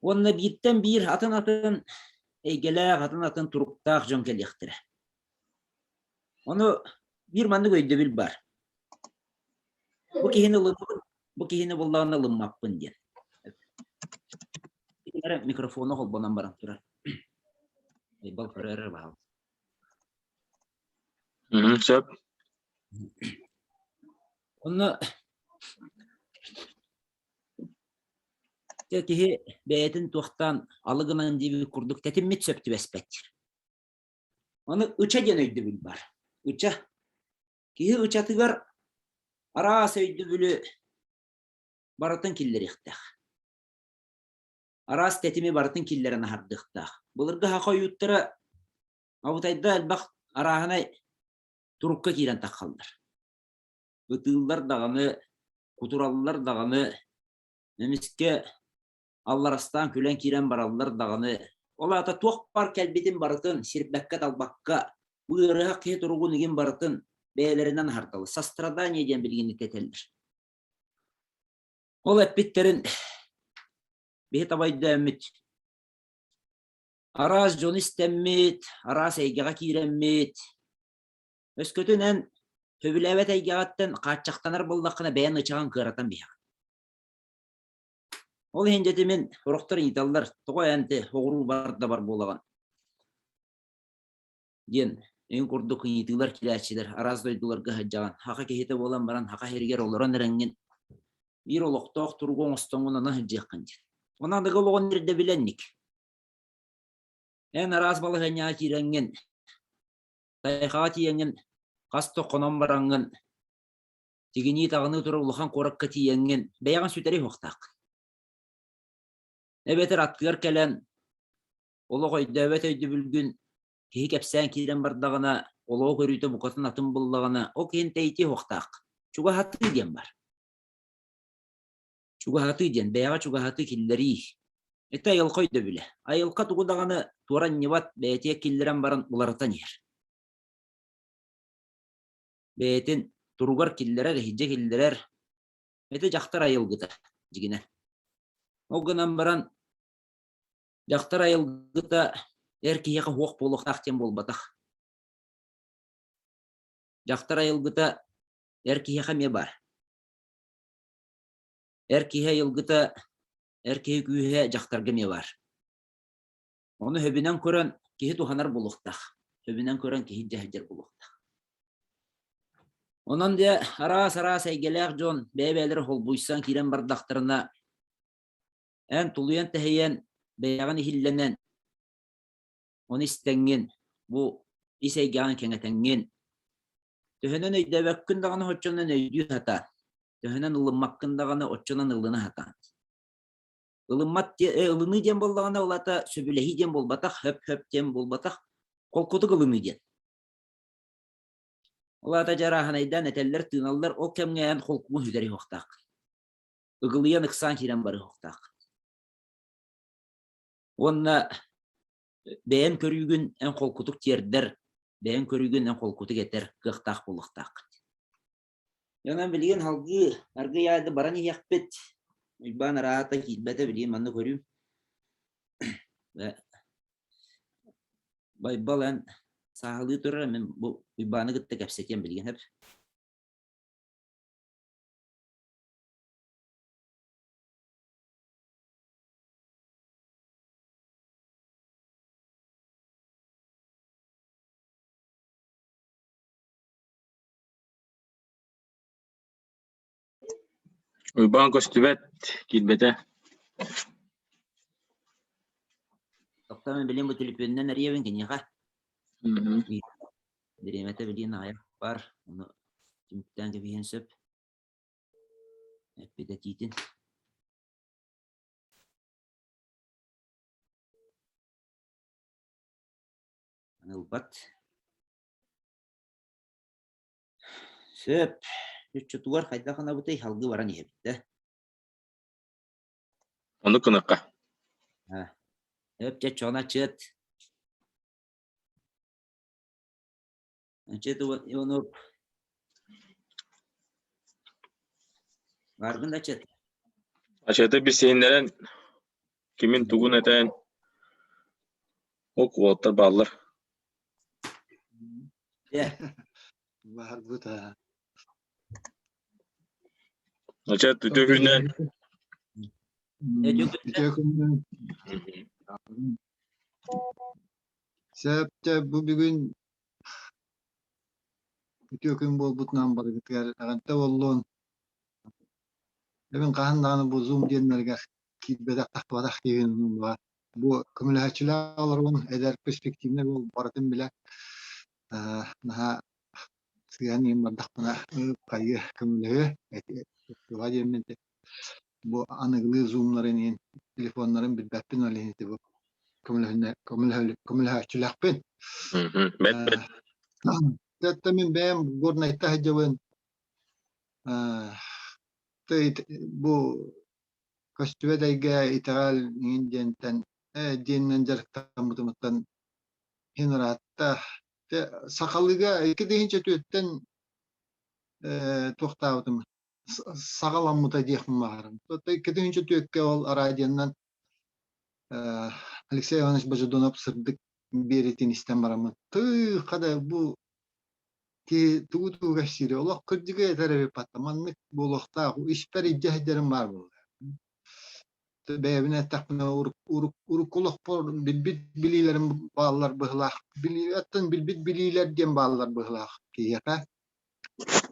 Уонна бииртэн биир атын-атын эйгэлээх, атын-атын туруктаах дьон кэлиэхтэрэ. Ону биир маннык өйдөбүл баар. Бу киһини ылынабын, бу киһини буллаҕына ылыммаппын диэн. Эрэ микрофону холбонон баран турар. Айбал көрө эрэ баһал. Сөп. Онно киһи бэйэтин туохтаан алы гынан диэбит курдук тэтиммит сөп түбэспэт. Аны ыча диэн өйдөбүл бар. Ыча. Киһи ычатыгар араас өйдөбүлү барытын киллэриэхтээх. Араас тэтими барытын киллэрэн аһардыахтаах. Былыргы саха ойууттара абытайда элбэх арааһынай турукка киирэн таххаллар. Ытыыллар даҕаны, кутураллар даҕаны, эмискэ алларастаан күлэн киирэн бараллар даҕаны, ол аата туох баар кэлбитин барытын сирбэккэ-талбакка, бу ыарыһах киһи туругун игин барытын бэйэлэринэн аһардаллар. Сострадание диэн билигин этэллэр. Ол эппиттэрин биһи таба өйдөөммүт, араас дьону истэммит, араас эйгэҕэ киирэммит, өскөтүн эн сөбүлээбэт эйгэҕиттэн хааччахтанар буоллаххына бэйэн ычаҕын кыаратан биһэҕин. Ол иһин дьэ мин сорохтор ыйыталлар, тоҕо эн оҕуруу бар да бар буолаҕын диэн эн курдук ыйытыылар килээччилэр араас дойдуларга сылдьаҕын. Саха киһитэ буолан баран саха сиригэр олорон эрэҥҥин биир олохтоох туругу оҥостоҥҥун аны сылдьыаххын диэн. Онон аныгы олоҕун ирдэбилэнник. Эн араас балаһыанньаҕа киирэҥҥин, тайҕаҕа тиийэҥҥин хас да хонон бараҥҥын тигинии-таҕыныы турар улахан куоракка тиийэҥҥин бэйэҕин сүтэри уһуохтааххын. Эбэтэр аттыгар кэлэн олох өйдөөбөт өйдөбүлгүн киһи кэпсээн киирэн бардаҕына, олоҕу көрүүтэ букатын атын буллаҕына, ол киһин тэйитиэ уһуохтааххын. Чугаһатыы диэн бар. Чугаһатыы диэн бэйэҕэ чугаһатыы киллэрии. Ити айылҕа өйдөбүлэ. Айылҕа тугу даҕаны туора анньыбат, бэйэтигэр киллэрэн баран уларытан иһэр. Бэйэтин туругар киллэрэр, иһирдьэ киллэрэр. Ити дьахтар айылгыта, дьигинэ. Ол гынан баран, дьахтар айылгыта эр киһиэхэ суох буолуохтаах диэн буолбатах. Дьахтар айылгыта эр киһиэхэ эмиэ баар. Эр киһи айылгыта, эр киһи күүһэ дьахтарга эмиэ баар. Ону сөбүнэн көрөн киһи туһанар буолуохтаах. Сөбүнэн көрөн киһи дьэһдьэр буолуохтаах. Онон дьэ араас-араас эйгэлээх дьон бэйэ-бэйэлэрэ холбуйсан киирэн бардахтарына, эн тулуйан-тэһийэн, бэйэҕин иһиллэнэн, ону истэҥҥин, бу ис эйгэҕин кэҥэтэҥҥин, төһөнөн өйдөөбөккүн даҕаны оччонон өйдүү сатаа, төһөнөн ылыммаккын даҕаны оччонон ылына сатаа. Ылыммат ылыныы диэн буоллаҕына, ол аата сөбүлэһии диэн буолбатах, хөп-хөп диэн буолбатах, холкутук ылыныы диэн. Ол аата дьарааһынайдаан этэллэр-тыыналлар, ол кэмҥэ эн холкугун сүтэриэ суохтааххын. Ыгылыйан ыксаан киирэн барыа суохтааххын. Уонна бэйэн көрүүгүн эн холкутук тиэрдэр, бэйэн көрүүгүн эн холкутук этэр кыахтаах буолуохтааххын. Онон билигин салгыы аргыый аайы баран иһиэхпит. Уйбаан араата киирбэтэ билигин манна көрүүм. Байбал эн сааһылыы турар, мин бу Уйбааны кытта кэпсэтиэм билигин эп. Уйбаан көстүбэт, киирбэтэ. Тохтоо мин билим бу түлүпүөнүнэн эрийэбин киниэхэ. Бириэмэтэ билигин аҕыйах бар, ону түмүктээн кэбиһиэн сөп. Эппит этиитин. Ылбат. Сөп. Чоччотугар хайдах анабытай салгыы баран иһэбит да. Оннук гыныахха. Өп чэ чона чыат. Чыат Иванов. Баргын да чыат. Ачыаты билсиһиннэрэн кимин тугун этэн ол уолаттар бааллар. Баарбыт аа. Ачат үтүө күннэн. Үтүө күннэн. Сөп бу бүгүн үтүө күн буолбутунан барыгытыгар эҕэрдэ буоллун. Эбин хаһан даҕаны бу Zoom диэннэригэр киирбэтэх тахпатах киһин баар. Бу көмөлөһөөччүлээх олоробун, эдэр перспективнай буол барытын билэр. Наһаа сыһан иһин бардахпына хайыы көмөлөһүө туга диэммин бу аныгылыы зумнарын иһин телефоннарын билбэппин ол иһин ити бу көмөлөһөөччүлээхпин. Бэт бэт. Тэттэ мин бэйэм Горнайта сылдьабын. Бу көстүбэт эйгэ итэҕэл иҥин диэнтэн диэнинэн дьарыктаммытымыттан иһин ыраатта. Сахалыыга 2004-тэн туохтаабытым саҕаламмыта диэхпин баҕарабын. 2004-кэ ол радионан Алексей Иванович Божедонов сырдык биэритин истэн бараммын тыыха да бу киһи тугу тугу кэпсиирэ олох кырдьыгы этэр эбиппатта маннык буолуохтаах испэр илдьэ сылдьарым баар буолла бэйэбин эттэхпинэ урукку олохпор билбит билиилэрим бааллар быһылаах оттон билбит билиилэр диэн бааллар быһылаах киһиэхэ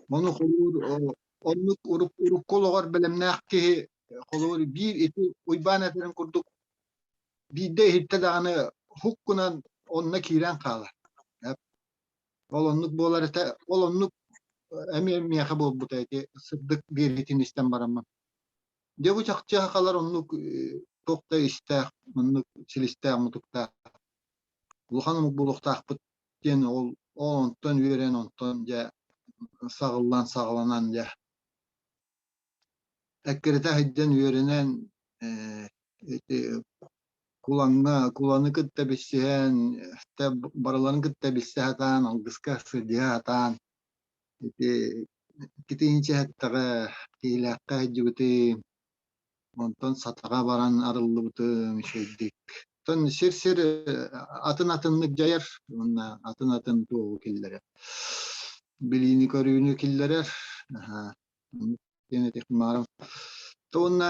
ону холуур оннук урукку олоҕор бэлэмнээх киһи холобур биир ити Уйбаан этэрин курдук биирдэ иһиттэ даҕаны хук гынан онно киирэн хаалар Ол оннук буолар этэ. Ол оннук эмиэ миэхэ буолбута ити сырдык биэриитин истэн бараммын. Дьэ бу чахчы сахалар оннук туох да истээх, оннук силистээх-мутуктаах улахан омук буолуохтаахпыт диэн ол ол онтон үөрэн, онтон дьэ саҕыллан саҕаланан дьэ эккирэтэ сылдьан үөрэнэн ити Кулаҥҥа Куланы кытта билсиһэн, барыларын кытта билсэ сатаан, алгыска сылдьыһа сатаан ити иккитинчи эттэҕэ Киһилээххэ сылдьыбытым, онтон Сатаҕа баран арыллыбытым үчүгэйдик. Оттон сир-сир атын-атыннык дьайар уонна атын-атын туоҕу киллэрэр. Билиини-көрүүнү киллэрэр. Диэн этиэхпин баҕарабын. Уонна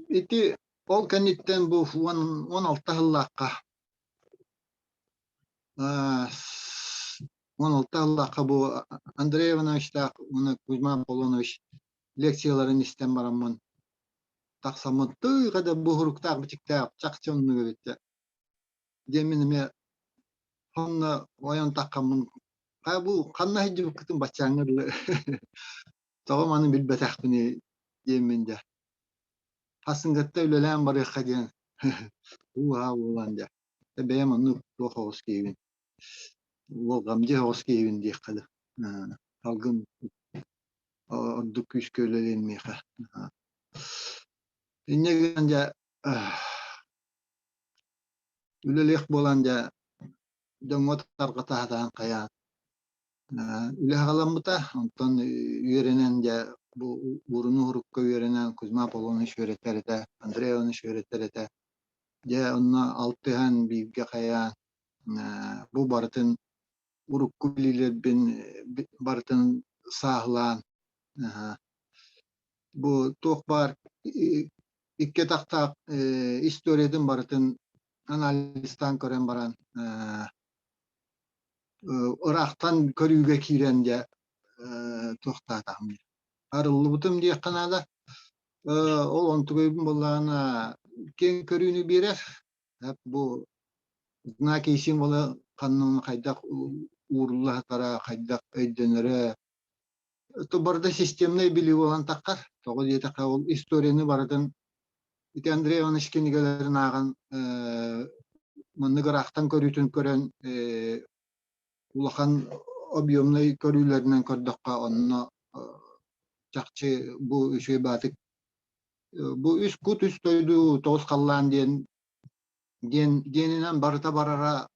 ити ол кэнниттэн бу 16 сыллаахха 16 сыллаахха бу Андрей Ивановичтаах уонна Кузьма Аполлонович лекцияларын истэн бараммын тахсаммын тыыга да бу суруктаах-бичиктээх чахчы оннук эбит диэммин эмиэ сонно ойон таххаммын хайа бу ханна сылдьыбыккытын баччааҥҥа дылы тоҕо маны билбэтэхпиний диэммин дьэ Хассыҥҥатта үлэлээн барыахха диэн уу-haa буолан дьэ бэйэм оннук туох оҕус киһибин уолҕамдьы оҕус киһибин диэххэ да салгын ордук күүскэ үлэлиэн миэхэ инньэ гынан дьэ үлэлиэх буолан дьэ дьоҥҥо тарҕата сатаан хайаан үлэ аҕаламмыта. Онтон үөрэнэн дьэ бу ууруну-урукка үөрэнэн Кузьма Аполлонович үөрэтэр этэ, Андрей Иванович үөрэтэр этэ. Дьэ онно алтыһан бииргэ хайаан бу барытын урукку билиилэрбин барытын сааһылаан бу туох баар икки атахтаах историятын барытын анализтаан көрөн баран ыраахтан көрүүгэ киирэн дьэ туохтаатаҕым арыллыбытым диэххэ наада. Ол онтугайбын буоллаҕына киэҥ көрүүнү биэрэр. Бу знаки и символы ханна хайдах уурулла сытара, хайдах өйдөнөрө. Барыта системнай билии буолан таххар. Тоҕо диэтэххэ, ол историяны барытын ити Андрей Иванович кинигэлэрин ааҕан маннык ыраахтан көрүүтүн көрөн улахан объемнай көрүүлэринэн көрдөххө онно чахчы бу үчүгэй баатык бу үс кут үс дойду тоҕус халлаан диэн диэн диэнинэн барыта барара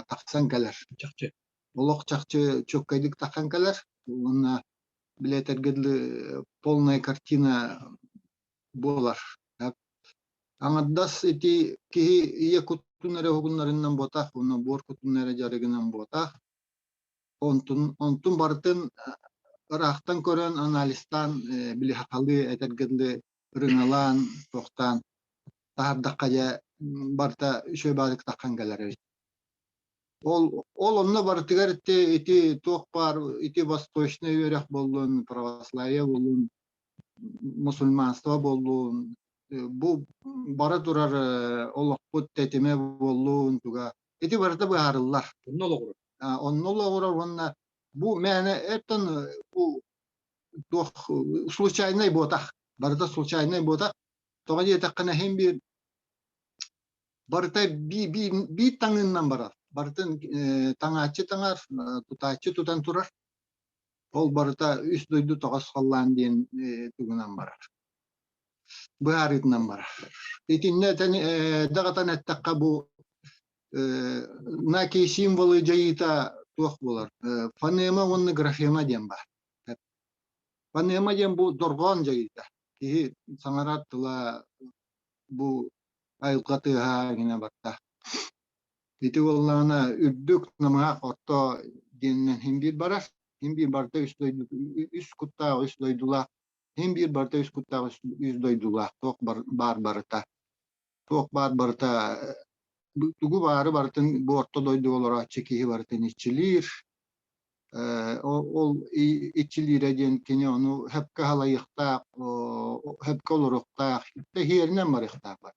тахсан кэлэр Чахчы. Олох чахчы чуоккайдык тахсан кэлэр уонна билэтэргэ дылы полная картина буолар. Аҥардас ити киһи ийэ кутун эрэ уһугуннарынан буотах, уонна буор кутун эрэ дьарыгынан буотах. Онтун, онтун барытын ыраахтан көрөн, анализтаан, били сахалыы этэргэ дылы ырыҥалаан, туохтаан таһардахха дьэ барыта үчүгэй баҕайытык таххан кэлэр эбит. Ол, ол онно барытыгар ити, ити туох баар ити восточнай үөрэх буоллун, православие буоллун, мусульманство буоллун, бу бара турар олохпут тэтимэ буоллун туга ити барыта быһаарыллар. Онно олоҕурар. Онно олоҕурар уонна бу мээнэ эттэн бу туох случайнай буотах барыта случайнай буотах тоҕо диэтэххинэ иһин биир барыта биир таҥыыннан барар барытын таҥааччы таҥар тутааччы тутан турар Ол барыта үс дойду тоҕос халлаан диэн тугунан барар. Быһаарыытынан барар. Итиннэ этэн даҕатан эттэххэ бу знаки символы дьайыыта туох буолар? Фонема уонна графема диэн баар. Фонема диэн бу дорҕоон дьайыыта. Киһи саҥарар тыла бу айылҕа тыаһа гинэ барта. Ити буоллаҕына үрдүк намыһах орто диэнинэн син биир барар, син биир барыта үс дойду үс куттаах үс дойдулаах, син биир барыта үс куттаах үс дойдулаах туох баар барыта туох баар барыта тугу баары барытын бу орто дойдуга олорооччу киһи барытын иччилиир ол иччилиирэ диэн кини ону сөпкө халайыахтаах сөпкө олоруохтаах иһиэринэн барыахтаах бар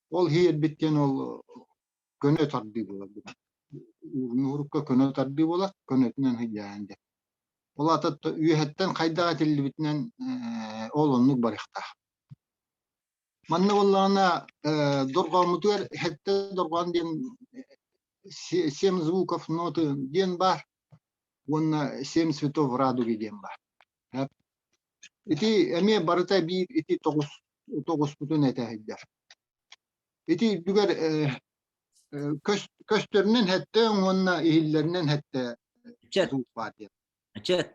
Ол иһийэрбит диэн ол көнө тардыы буолар. Уурукка көнө тардыы буолар, көнөтүнэн сыдьаан диэн. Ол аата үөһэттэн хайдах этиллибитинэн ол оннук барыахтаах. Манна буоллаҕына дорҕооммутугар сэттэ дорҕоон диэн семь звуков ноты диэн баар уонна семь цветов радуги диэн баар. Ити эмиэ барыта биир ити тоҕус тоҕуспутун этэ сылдьар. Ити үрдүгэр көстөрүнэн сэттэ уонна иһиллэринэн сэттэ Ыччат, звук баар диэн. ыччат,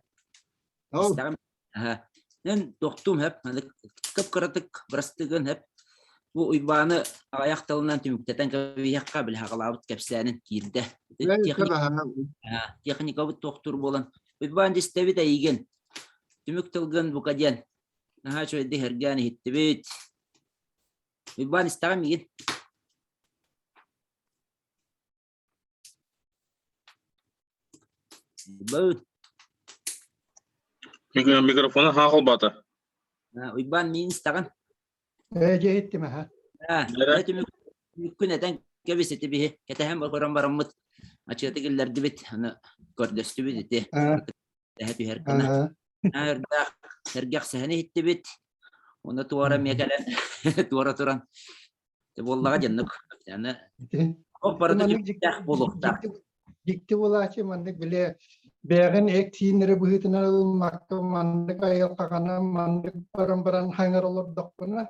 Ол истэҕим. Аһа. Эн тохтуум хэп, кып-кыратык бырастыгын хэп. Бу Уйбааны аҕыйах тылынан түмүктэтэн кэбиһиэххэ били хаҕалаабыт кэпсээнин киирдэ. Техникабыт туохтуур буолан Уйбаан дьистэбит эйигин. Түмүк тылгын бука диэн наһаа үчүгэйдик эргээн иһиттибит. Уйбаан истэҕин миигин? Уйбаан. Микрофона хаах холбоото. Уйбаан миигин истэҕин? Ээ, дьэ иһиттим аха. Ээ, түмүккүн этэн кэбис ити биһи кэтэһэн көрөн бараммыт ачыаты киллэрдибит, аны көрдөстүбүт ити. Тэһэ түһэр гына. Өрдөөх сэргэх сэһэни иһиттибит. Уонна туора эмиэ кэлэн туора туран буоллаҕа дьоннук. Аны ох барыта түмүктээх буолуохтаах. Дьикти буолааччы маннык бile бэйэҕин эт-сииннэри быһыытынан ылыммакка маннык айылҕаҕынан маннык баран баран хаҥар олордохпуна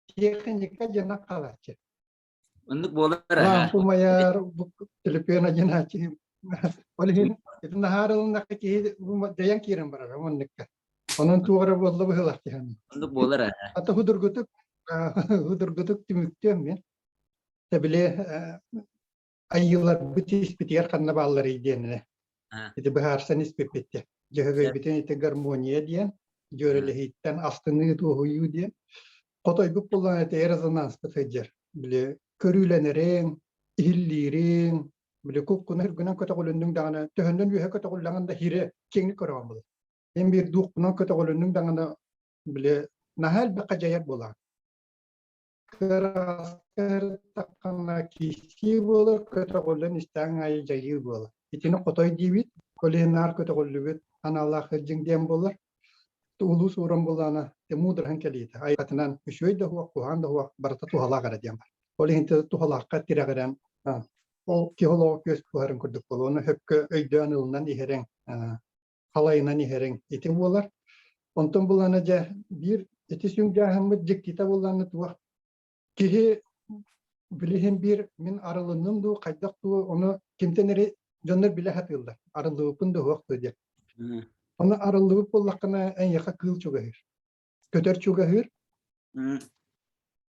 тиэхиньикэ дьана хаалааччы. Оннук буолар Лампа умайар, төлөпүөн адьынааччы. Ол иһин ити наһаар ылыннахха киһи дьайан киирэн барар оннукка. Онон туох эрэ буолла быһыылаах киһи. Оннук буолар Ата худургутук худургутук түмүктүөм мин. Тэбили айыыларбыт испитигэр ханна баалларый диэнинэ. Ити быһаарсан испиппиттэ. Дьөһөгөйбүтүн ити гармония диэн, дьүөрэлэһииттэн астыныы дуоһуйуу диэн. Хотойбут буоллаҕына ити резонанспыт сылдьар. Били көрүүлэнэриҥ, иһиллиириҥ, били куккуна үргүнэн көтөҕүлүннүҥ даҕаны, төһөннөн үөһэ көтөҕүллэҕин да хире киэҥник көрөҕүн буолар. Эн биир дуухпунан көтөҕүлүннүҥ даҕаны, били наһаа элбэххэ дьайар буолаҕын. Кыраҕастыктаххына киирсии буолар, көтөҕүллэн истэҕиҥ аайы дьайыы буолар. Итини хотой диибит, ол иһин наар көтөҕүллүбүт. Аналлаах сылдьыҥ диэн буолар. Улуус ууран буоллаҕына, муудараһын кэлиитэ. Айылҕатынан үчүгэй да суох, куһаҕан да суох, барыта туһалаах эрэ диэн бар. Ол иһин туһалаахха тирэҕирэн ол киһи олоҕо күөс буһарын курдук буолуо. Ону сөпкө өйдөөн ылынан иһэриҥ, халайынан иһэриҥ ити буолар. Онтон буллаҕына дьэ биир ити сүҥдьааһыммыт дьиктитэ буоллаҕына туох киһи билиһин биир мин арылынным дуу, хайдах дуу, ону кимтэн эрэ дьоннор билэ сатыыллар. Арыллыбыппын да уһуох дуу диэн. Ону арыллыбыт буоллаххына эйиэхэ кыыл чугаһыыр. Көтөр чугаһыыр.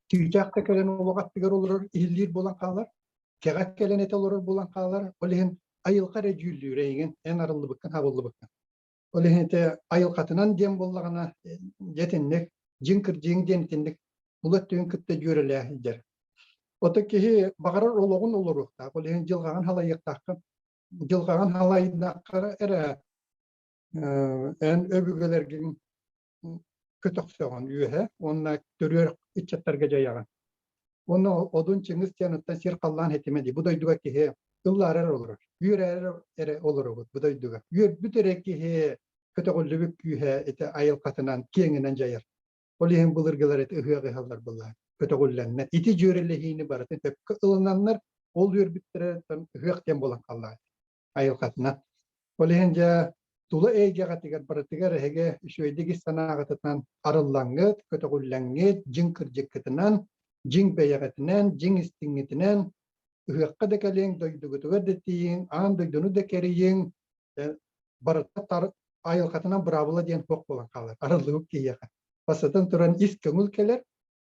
Чыычаах да кэлэн олох аттыгар олорор, иһиллиир буолан хаалар. Кэҕэ кэлэн этэ олорор буолан хаалар. Ол иһин айылҕа эрэ дьүүллүүр эйигин, эн арыллыбыккын, хабыллыбыккын. Ол иһин ити айылҕатынан диэн буоллаҕына, дьэ итинник, дьиҥ кырдьыгыҥ диэн итинник була өттүгүн кытта дьүөрэлээх сылдьар. Ото киһи баҕарар олоҕун олоруохтаах, ол иһин дьылҕаҕын халайыахтааххын. Дьылҕаҕын халайдахха эрэ эн өбүгэлэргин көтөхсөҕүн үөһэ уонна төрүөр ыччаттарга дьайаҕын. Уонна Одун Чыҥыс диэн оттон сир халлаан хитимэ дии. Бу дойдуга киһи ыллаарар олорор. Үөрээр эрэ олоробут бу дойдуга. Үөрбүт эрэ киһи көтөҕүллүбүт күүһэ ити айылҕатынан киэҥинэн дьайар. Ол иһин былыргылар ити ыһыах ыһаллар былаан көтөҕүллэннэр. Ити дьүөрэлэһиини барытын сөпкө ылынаннар ол үөрбүттэрэ ыһыах диэн буолан халлаан айылҕатынан. Ол иһин дьэ тула эйгэҕитигэр барытыгар эһиги үчүгэйдик ис санааҕытынан арыллаҥҥыт, көтөҕүллэҥҥит, дьиҥ кырдьыккытынан, дьиҥ бэйэҕитинэн, дьиҥ истиҥҥитинэн ыһыахха да кэлиҥ, дойдугутугар да тиийиҥ, аан дойдуну да кэрийиҥ, барыта айылҕатынан быраабыла диэн суох буолан хаалар, арыллыбыт киһиэхэ. Бастатан туран ис көҥүл кэлэр,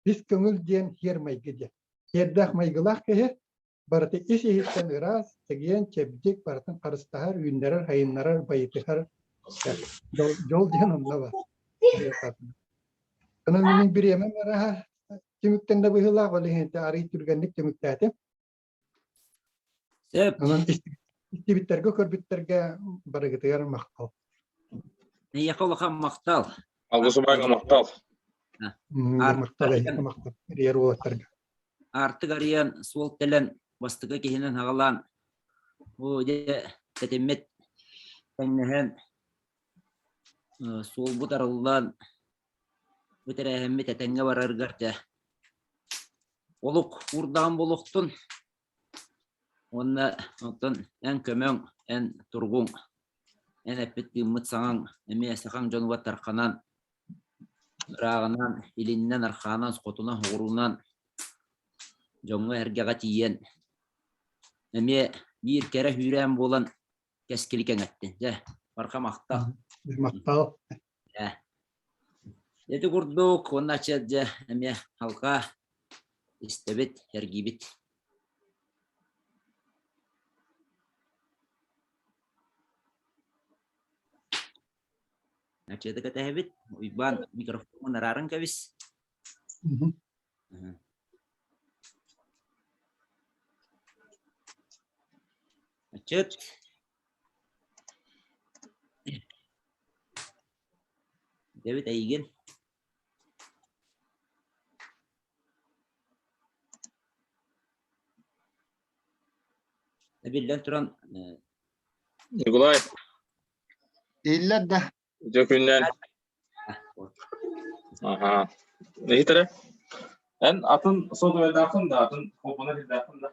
ис көҥүл диэн сиэр майгы диэн. Сиэрдээх майгылаах киһи барыта ис-иһиттэн ыраас, чэгиэн, чэбдик, барытын харыстаһар, үүннэрэр, сайыннарар, байытыһар дьол, дьол диэн онно бар. Онон мин бириэмэм араһа түмүктэн да быһыылаах, ол иһин арый түргэнник түмүктээтим. Сөп. Онон истибиттэргэ, көрбүттэргэ барыгытыгар махтал. Эйиэхэ улахан махтал. Алгыс убайга махтал. Махтал, эйиэхэ махтал. Эрийэр уолаттарга. Аартык арыйан, суол тэлэн, бастакы киһинэн аҕалаан, бу дьэ тэтиммит тэҥнэһэн, суолбут арыллан, бу тэрээһиммит этэҥҥэ барарыгар дьэ олук уурдаҕым буолуохтун уонна оттон эн көмөҥ, эн туругуҥ, эн эппит тыыммыт саҥаҥ эмиэ сахаҥ дьонугар тарханан Ырааҕынан, илининэн, архаанан, хотунан, соҕуруунан дьоҥҥо-сэргэҕэ тиийэн эмиэ биир кэрэ сүүрээн буолан кэскили кэҥэттин. Дьэ, барҕа махтал. Махтал. Ээ. Ити курдук уонна дьэ эмиэ халҕаа истэбит, эргийбит. Аччыта кэтэһэбит. Уйбаан микрофон арааран кэбис. Аччыт. Дэбит эйигин. Биллэн туран Николай Иһиллэр да? Үтүө күннэн. Аха. Иһитэрэ? Эн атын сотовайдааххын да, атын холбонор иһитээххин да?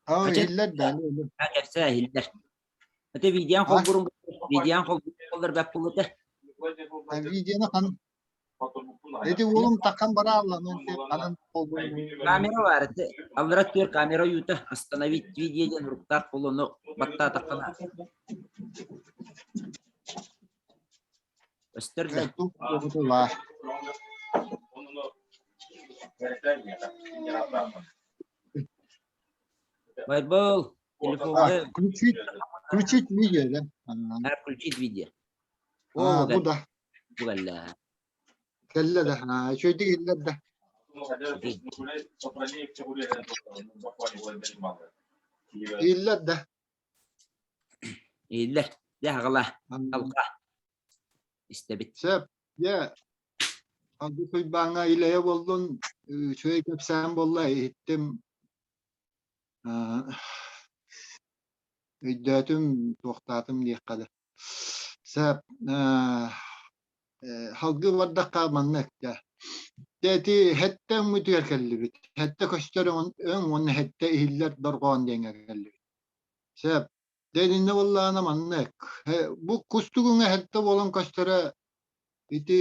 Аа, иһиллэр да. Кэпсээ иһиллэр. Ити видеон холбурун видеон холбурун бэп булута. Видеоны хан Ити уолум такан бараалла, анан Камера бар, ити аллара түөр камера уйута остановить видео диэн уруктаах буолуону баттаатаххына көстөр да. Байбол, телефоҥҥа Включить, включить видео, да? Включить видео. А, бу да. Бу кэллэ. Кэллэ да, үчүгэйдик иһиллэр да. Иһиллэр да. Иһиллэр. Дьэ, аҕала, алҕа. Истэбит. Сөп. Дьэ, Алгыс Уйбааҥҥа илэйэ буоллун, үчүгэй кэпсээн буолла, иһиттим. Өйдөөтүм, туохтаатым диэххэ да. Сөп. Салгыы бардахха маннык дьэ. Дьэ ити сэттэ өҥмүтүгэр кэллибит. Сэттэ көстөр өҥ уонна сэттэ иһиллэр дорҕоон диэҥҥэ кэллибит. Сөп. Дьэ итиннэ буоллаҕына маннык. Бу кустук өҥө сэттэ буолан көстөрө ити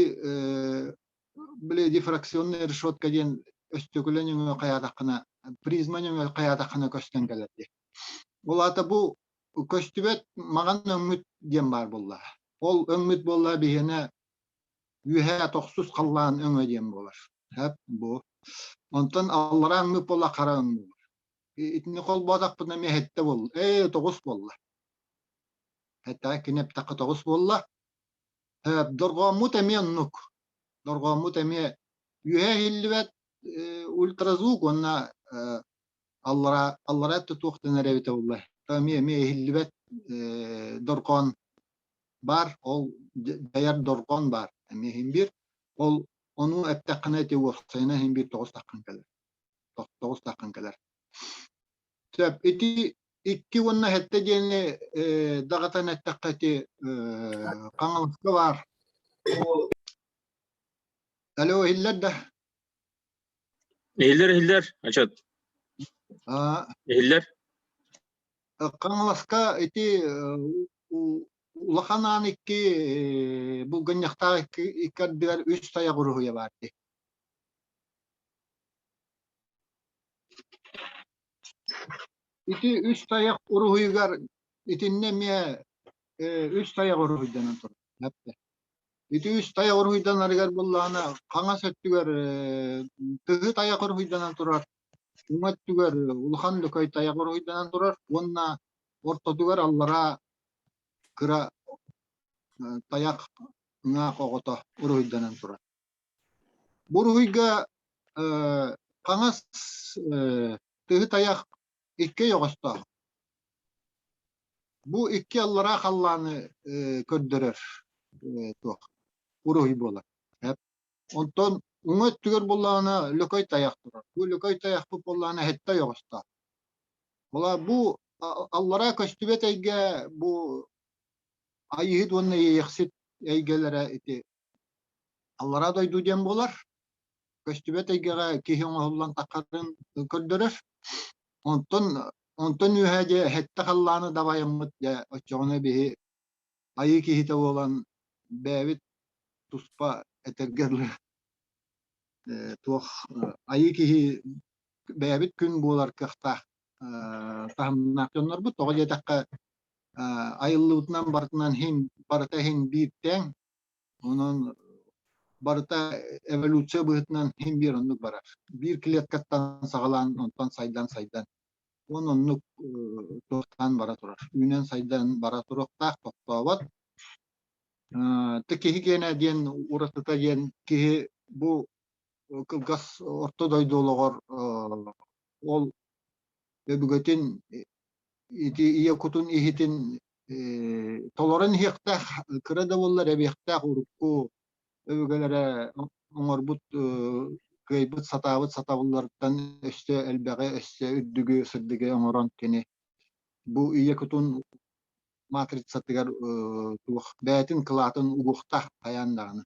били дифракционная решетка диэн өстөкүлэ нөҥүө хайаатаххына призма нөҥүө хайаатаххына көстөн кэлэр дии. Ол аата бу көстүбэт маҕан өҥмүт диэн баар буолла. Ол өҥмүт буолла биһиэнэ үөһээ тохсус халлаан өҥө диэн буолар. Хэп бу. Онтон аллараа өҥмүт буолла хара өҥ буолар. Итини холбоотохпуна эмиэ сэттэ буолла. Ээ, тоҕус буолла. Хэттэҕэ кини эптэххэ тоҕус буолла. Дорҕооммут эмиэ оннук. Дорҕооммут эмиэ үөһэ иһиллибэт ультразвук уонна аллараа аллараа өттө туох дэнэр эбитэ буолла эмиэ эмиэ иһиллибэт дорҕоон баар ол дьайар дорҕоон баар эмиэ иһин биир ол ону эттэххинэ ити уопсайынан иһин биир тоҕус таххан кэлэр тоҕус таххан кэлэр сөп ити икки уонна сэттэ диэни даҕатан эттэххэ ити Хаҥаласка баар алло иһиллэр да Иһиллэр, иһиллэр, ачат. Иһиллэр. Хаҥаласка ити улахан аан икки булгунньахтаах икки ардыгар үс тайах уруһуйа баар дии. Ити үс тайах уруһуйугар итиннэ эмиэ үс тайах уруһуйданан турар. Ити үс тайах уруһуйданарыгар буоллаҕына, хаҥас өттүгэр тыһы тайах уруһуйданан турар, уҥа өттүгэр улахан лөкөй тайах уруһуйданан турар уонна ортотугар аллараа кыра тайах ыҥаах оҕото уруһуйданан турар. Бу уруһуйга хаҥас тыһы тайах икки ойоҕостоох. Бу икки аллараа халлааны көрдөрөр туох уруһуй буолар. Онтон уҥа өттүгэр буоллаҕына лөкөй тайах турар. Бу лөкөй тайахпыт буоллаҕына сэттэ ойоҕостоох. Була бу аллараа көстүбэт эйгэ бу Айыыһыт уонна Иэйэхсит эйгэлэрэ ити аллараа дойду диэн буолар. Көстүбэт эйгэҕэ киһи оҥоһуллан таххарын көрдөрөр. Онтон онтон үөһэ дьэ сэттэ халлааны дабайаммыт дьэ оччоҕуна биһи айыы киһитэ буолан бэйэбит туспа этэргэ дылы туох айыы киһи бэйэбит күн буолар кыахтаах таһымнаах дьоннорбут. Тоҕо диэтэххэ айыллыбытынан барытынан иһин барыта иһин биир тэҥ. Онон барыта эволюция быһыытынан иһин биир оннук барар. Биир клеткаттан саҕалаан онтон сайдан-сайдан уон оннук туохтаан бара турар. Үүнэн-сайдан бара туруохтаах, тохтообот. Киһи киэнэ диэн уратыта диэн киһи бу кылгас орто дойду олоҕор ол өбүгэтин ити ийэ кутун иһитин толорон иһиэхтээх, кыра да буоллар эбиэхтээх урукку өбүгэлэрэ оҥорбут кыайбыт сатаабыт сатабылларыттан өссө элбэҕи, өссө үрдүгү, сырдыгы оҥорон кини бу ийэ кутун матрицатыгар туох бэйэтин кылаатын угуохтаах хайаан даҕаны.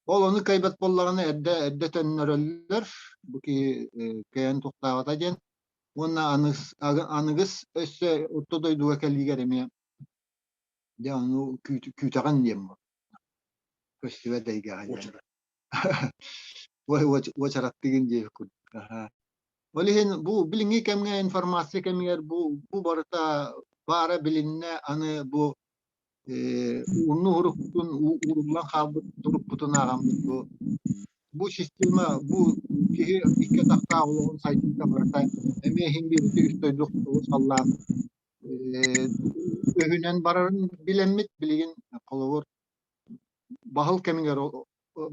Ол ону кыайбат буоллаҕына эрдэ эрдэ төннөрөллөр, бу киһи кыайан тохтообото диэн. Уонна аныгыс, аныгыс өссө орто дойдуга кэлиигэр эмиэ дьэ ону күүтэҕин диэн бу. Көстүбэт эйгэҕэ диэн. Уочараттыгын диэбит курдук. Ол иһин бу билиҥҥи кэмҥэ информация кэмигэр бу бу барыта баара билиннэ аны бу Унну уруккутун ууруллан хаалбыт турукпутун ааҕаммыт бу бу система бу киһи икки атахтаах олоҕун сайдыыта барыта эмиэ иһин биирдэ үс дойду саллаан өһүнэн барарын билэммит билигин холобур баһыл кэмигэр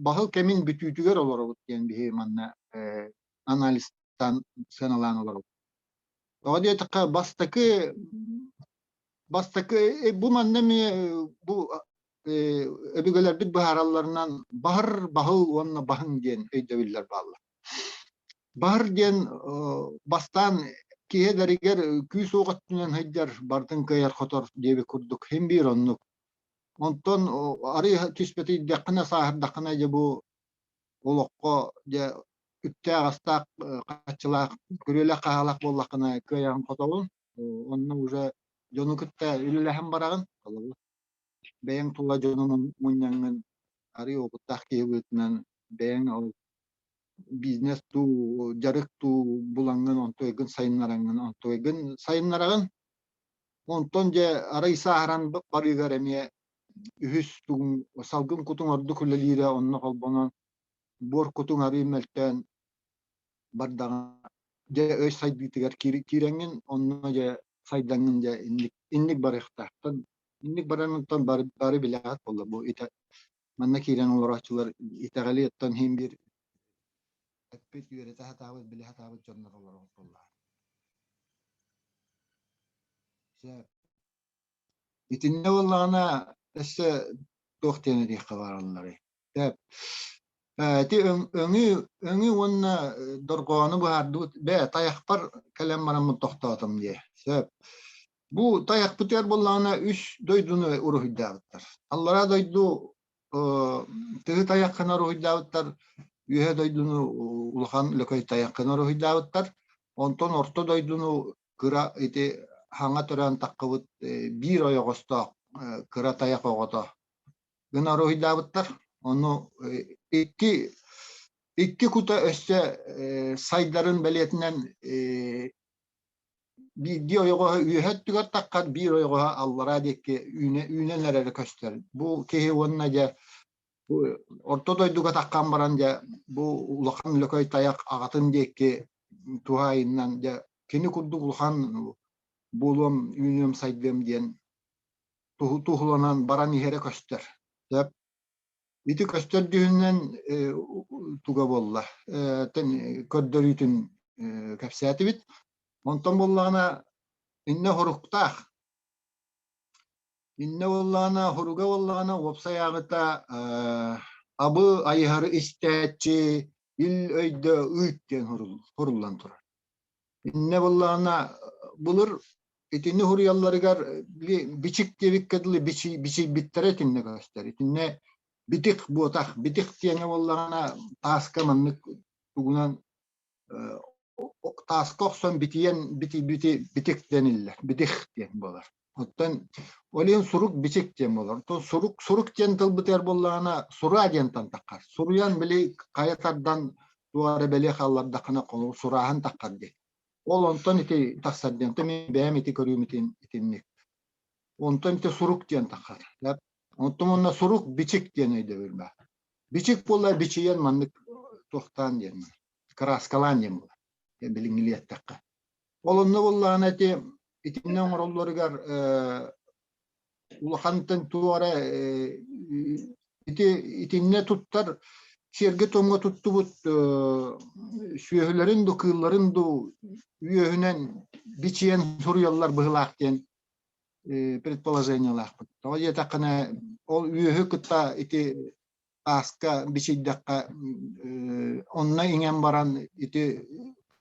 баһыл кэмин бүтүүтүгэр олоробут диэн биһи манна анализтаан сыаналаан олоробут. Тоҕо диэтэххэ бастакы Бастакы бу манна эмиэ бу өбүгэлэрбит быһааралларынан баһыр, баһыл уонна баһыҥ диэн өйдөбүллэр бааллар. Баһыр диэн бастаан Киһи эдэригэр күүс-уох өттүнэн сылдьар, барытын кыайар-хотор диэбит курдук син биир оннук. Онтон арыый түспэтийдэххинэ, сааһырдаххына дьэ бу олоххо дьэ үптээх-астаах, хаччылаах, күрүөлээх-хаһаалаах буоллаххына кыайаҕын-хотоҕун. Онно уже дьону кытта үлэлэһэн бараҕын. Холобур, бэйэҥ тула дьонун мунньаҥҥын арыый уопуттаах киһи быһыытынан бэйэҥ ол бизнес дуу, дьарык дуу булаҥҥын онтуойгун сайыннараҥҥын онтуойгун сайыннараҕын. Онтон дьэ арай сааһыран барыыгар эмиэ үһүс тугуҥ салгын кутуҥ ордук үлэлиирэ онно холбонон буор кутуҥ арыый мөлтөөн бардаҕына дьэ өй сайдыытыгар киирэҥҥин онно дьэ сайдаҥҥын дьэ инник инник барыахтаахтан инник баран онтон бары бары билэҕит буолла бу итэ манна киирэн олорооччулар итэҕэли оттон иһин биир эппит үөрэтэ сатаабыт билэ сатаабыт дьоннор олороҕут буоллаҕа. Сөп. Итиннэ буоллаҕына өссө туох диэн этиэххэ бааралларый? Сөп. Ити өҥү өҥү уонна дорҕоону быһаардыбыт. Бээ, тайахпар кэлэн бараммын тохтоотум дии. Сөп. Бу тайахпытыгар буоллаҕына үс дойдуну уруһуйдаабыттар. Аллараа дойду тыһы тайаххына уруһуйдаабыттар, үөһэ дойдуну улахан лөкөй тайаххына уруһуйдаабыттар. Онтон орто дойдуну кыра ити хаҥа төрөөн таххыбыт биир ойоҕостоох кыра тайах оҕото гына уруһуйдаабыттар. Ону икки икки кута өссө сайдарын бэлиэтинэн биирдии ойоҕоһо үөһэ өттүгэр таххар, биир ойоҕоһо аллараа диэки үүнэ, үүнэн эрэрэ көстөр. Бу киһи уонна дьэ бу орто дойдуга таххан баран дьэ бу улахан лөкөй тайах аҕатын диэки туһаайыннан дьэ кини курдук улахан буолуом, үүнүөм, сайдыам диэн туһуланан баран иһэрэ көстөр. Сөп. Ити көстөр дьүһүнүнэн туга буолла, көрдөрүүтүн кэпсээтибит. Онтон буоллаҕына иннэ хоруктаах. Иннэ буоллаҕына хоруга буоллаҕына уопсай ааҕыта абы айыһары истээччи ил өйдө ыыт диэн хоруллан турар. Иннэ буоллаҕына былыр итини хуруйалларыгар бичик диэбиккэ дылы бичийбиттэрэ итиннэ көстөр. Итиннэ битих буотах, битих диэҥэ буоллаҕына тааска маннык тугунан тааска охсон битийэн бити битик дэниллэр, битих диэн буолар. Оттон ол иһин сурук бичик диэн буолар. Оттон сурук сурук диэн тылбытыгар буоллаҕына сура диэнтэн таххар. Суруйан били хайа тардан туох эрэ бэлиэ хааллардаххына холобур сурааһын таххар диэн. Ол онтон ити тахсар диэн. Онтон мин бэйэм ити көрүүм итин итинник. Онтон ити сурук диэн таххар. Онтон онно сурук бичик диэн өйдөбүл баар. Бичик буолла бичийэн маннык туохтаан диэн кырааскалаан диэн буолар. Билиҥҥилии эттэххэ. Ол онно буоллаҕына ити итиннэ оҥороллоругар улахантан туох эрэ ити итиннэ туттар сиэргэ-туомҥа туттубут сүөһүлэрин ду кыылларын ду үөһүнэн бичийэн суруйаллар быһыылаах диэн предположениелаахпыт. Тоҕо диэтэххинэ ол үөһү кытта ити тааска бичийдэххэ онно иҥэн баран ити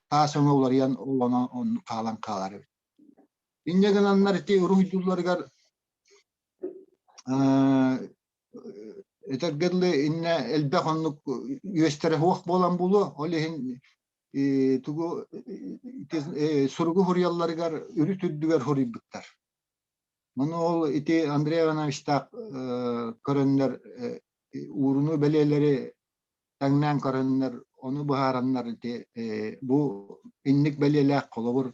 таас өҥө уларыйан ол онон хаалан хаалар эбит. Инньэ гынаннар ити уруһуйдуулларыгар этэргэ дылы иннэ элбэх оннук үөстэрэ суох буолан буолуо. Ол иһин тугу суругу суруйалларыгар үрүт үрдүгэр суруйбуттар. Ону ол ити Андрей Ивановичтаах көрөннөр ууруну бэлиэлэри таҥнаан көрөннөр ону быһаараннар ити бу инник бэлиэлээх холобур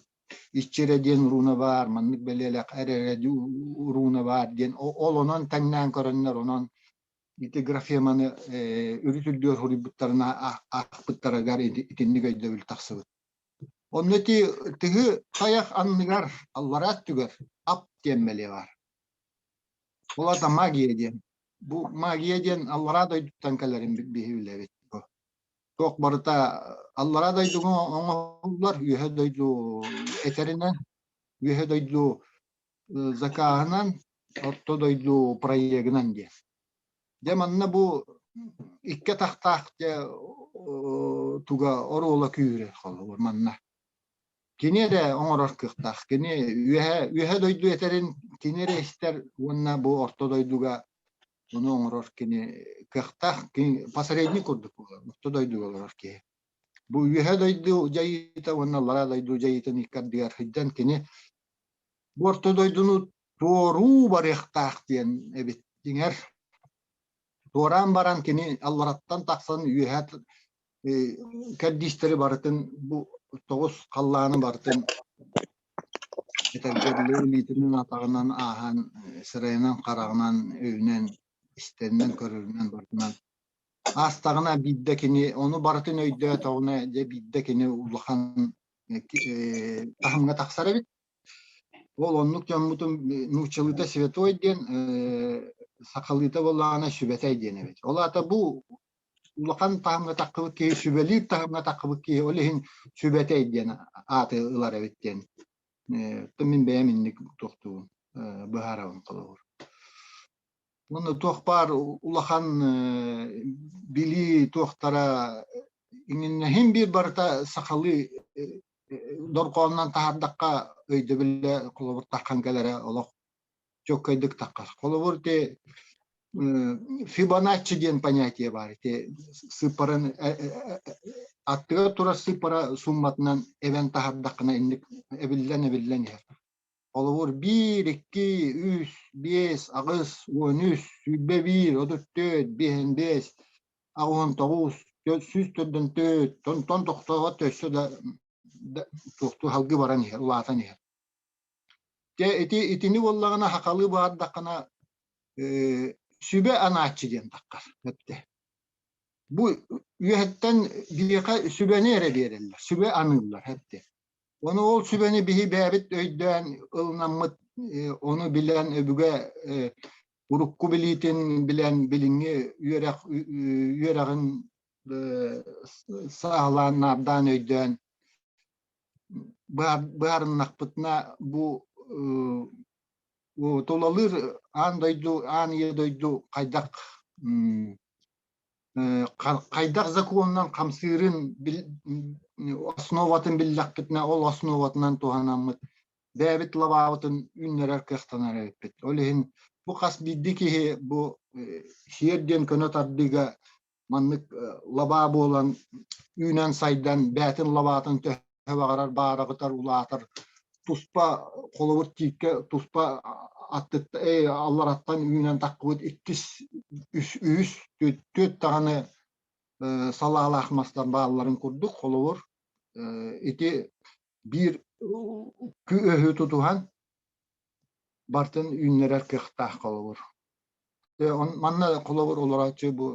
иччирэ диэн урууна баар, маннык бэлиэлээх эрэрэ урууна баар диэн ол онон таҥнаан көрөннөр онон ити графеманы үрүт үрдүгэр суруйбуттарына аахпыттарыгар итинник өйдөбүл тахсыбыт. Онно ити тыһы тайах анныгар аллараа өттүгэр ап диэн бэлиэ баар. Ол аата магия диэн. Бу магия диэн аллараа дойдуттан кэлэрин биһи билэбит. Туох барыта аллараа дойдуга оҥоһуллар, үөһэ дойду этэринэн, үөһэ дойду закааһынан, орто дойду проегынан диэн. Дьэ манна бу икки атахтаах дьэ туга оруола күүрэр холобур манна. Кини эрэ оҥорор кыахтаах. Кини үөһэ үөһэ дойду этэрин кини эрэ истэр уонна бу орто дойдуга ону оҥорор кини кыахтаах, кини посредник курдук буолар, орто дойдуга олорор киһи. Бу үөһэ дойду дьайыыта уонна аллараа дойду дьайыытын икки ардыгар сылдьан кини бу орто дойдуну туоруу барыахтаах диэн эбит. Дьиҥэр, туораан баран кини аллараттан тахсан үөһэ кэрдиистэри барытын бу тоҕус халлааны барытын этэргэ дылы илиитинэн атаҕынан ааһан сырайынан хараҕынан өйүнэн истэринэн көрөрүнэн барытынан аастаҕына биирдэ кини ону барытын өйдөөтөҕүнэ дьэ биирдэ кини улахан таһымҥа тахсар эбит. Ол оннук дьоммутун нууччалыыта святой диэн сахалыыта буоллаҕына сүбэтэй диэн эбит. Ол аата бу улахан таһымҥа таххыбыт киһи сүбэлиир таһымҥа таххыбыт киһи ол иһин сүбэтэй диэн ааты ылар эбит диэн мин бэйэм инник туохтуубун быһаарабын холобур. Уонна туох баар улахан билии туохтара иҥиннэһин биир барыта сахалыы дорҕоонунан таһаардахха өйдөбүлэ холобур таххан кэлэрэ олох чуолкайдык таххар. Холобур ити Фибоначчи диэн понятие баар. Ити сыыппаран аттыгар турар сыыппара сумматынан эбэн таһаардаххына инник эбиллэн-эбиллэн иһэр. Холобур, биир, икки, үс, биэс, аҕыс, 13, 21, 34, 55, 89, 144, онтон тохтообот өссө да туохтуу салгыы баран иһэр, улаатан иһэр. Дьэ ити итини буоллаҕына сахалыы баҕардаххына сүбэ анааччы диэн таххар эптэ. Бу үөһэттэн биһиэхэ сүбэни эрэ биэрэллэр, сүбэ аныыллар эптэ. Ону ол сүбэни биһи бэйэбит өйдөөн ылынаммыт, ону билэн өбүгэ урукку билиитин билэн билиҥҥи үөрэх үөрэҕин сааһылаан наардаан өйдөөн быһаарыннахпытына бу тулалыыр аан дойду аан ийэ дойду хайдах хайдах законунан хамсыырын основатын биллэхпитинэ ол основатынан туһанаммыт бэйэбит лабаабытын үүннэрэр кыахтанар эбиппит. Ол иһин бу хас биирдии киһи бу сиэр диэн көнө тардыыга маннык лабаа буолан үүнэн сайдан бэйэтин лабаатын төһө баҕарар баараҕытар улаатар туспа холобур тииккэ туспа аттытта аллараттан үүнэн таххыбыт иккис үс үһүс түөрт даҕаны салаалаах мастар баалларын курдук холобур ити биир өһү тутуһан бартын үүннэрэр кыахтаах холобур манна холобур олорооччу бу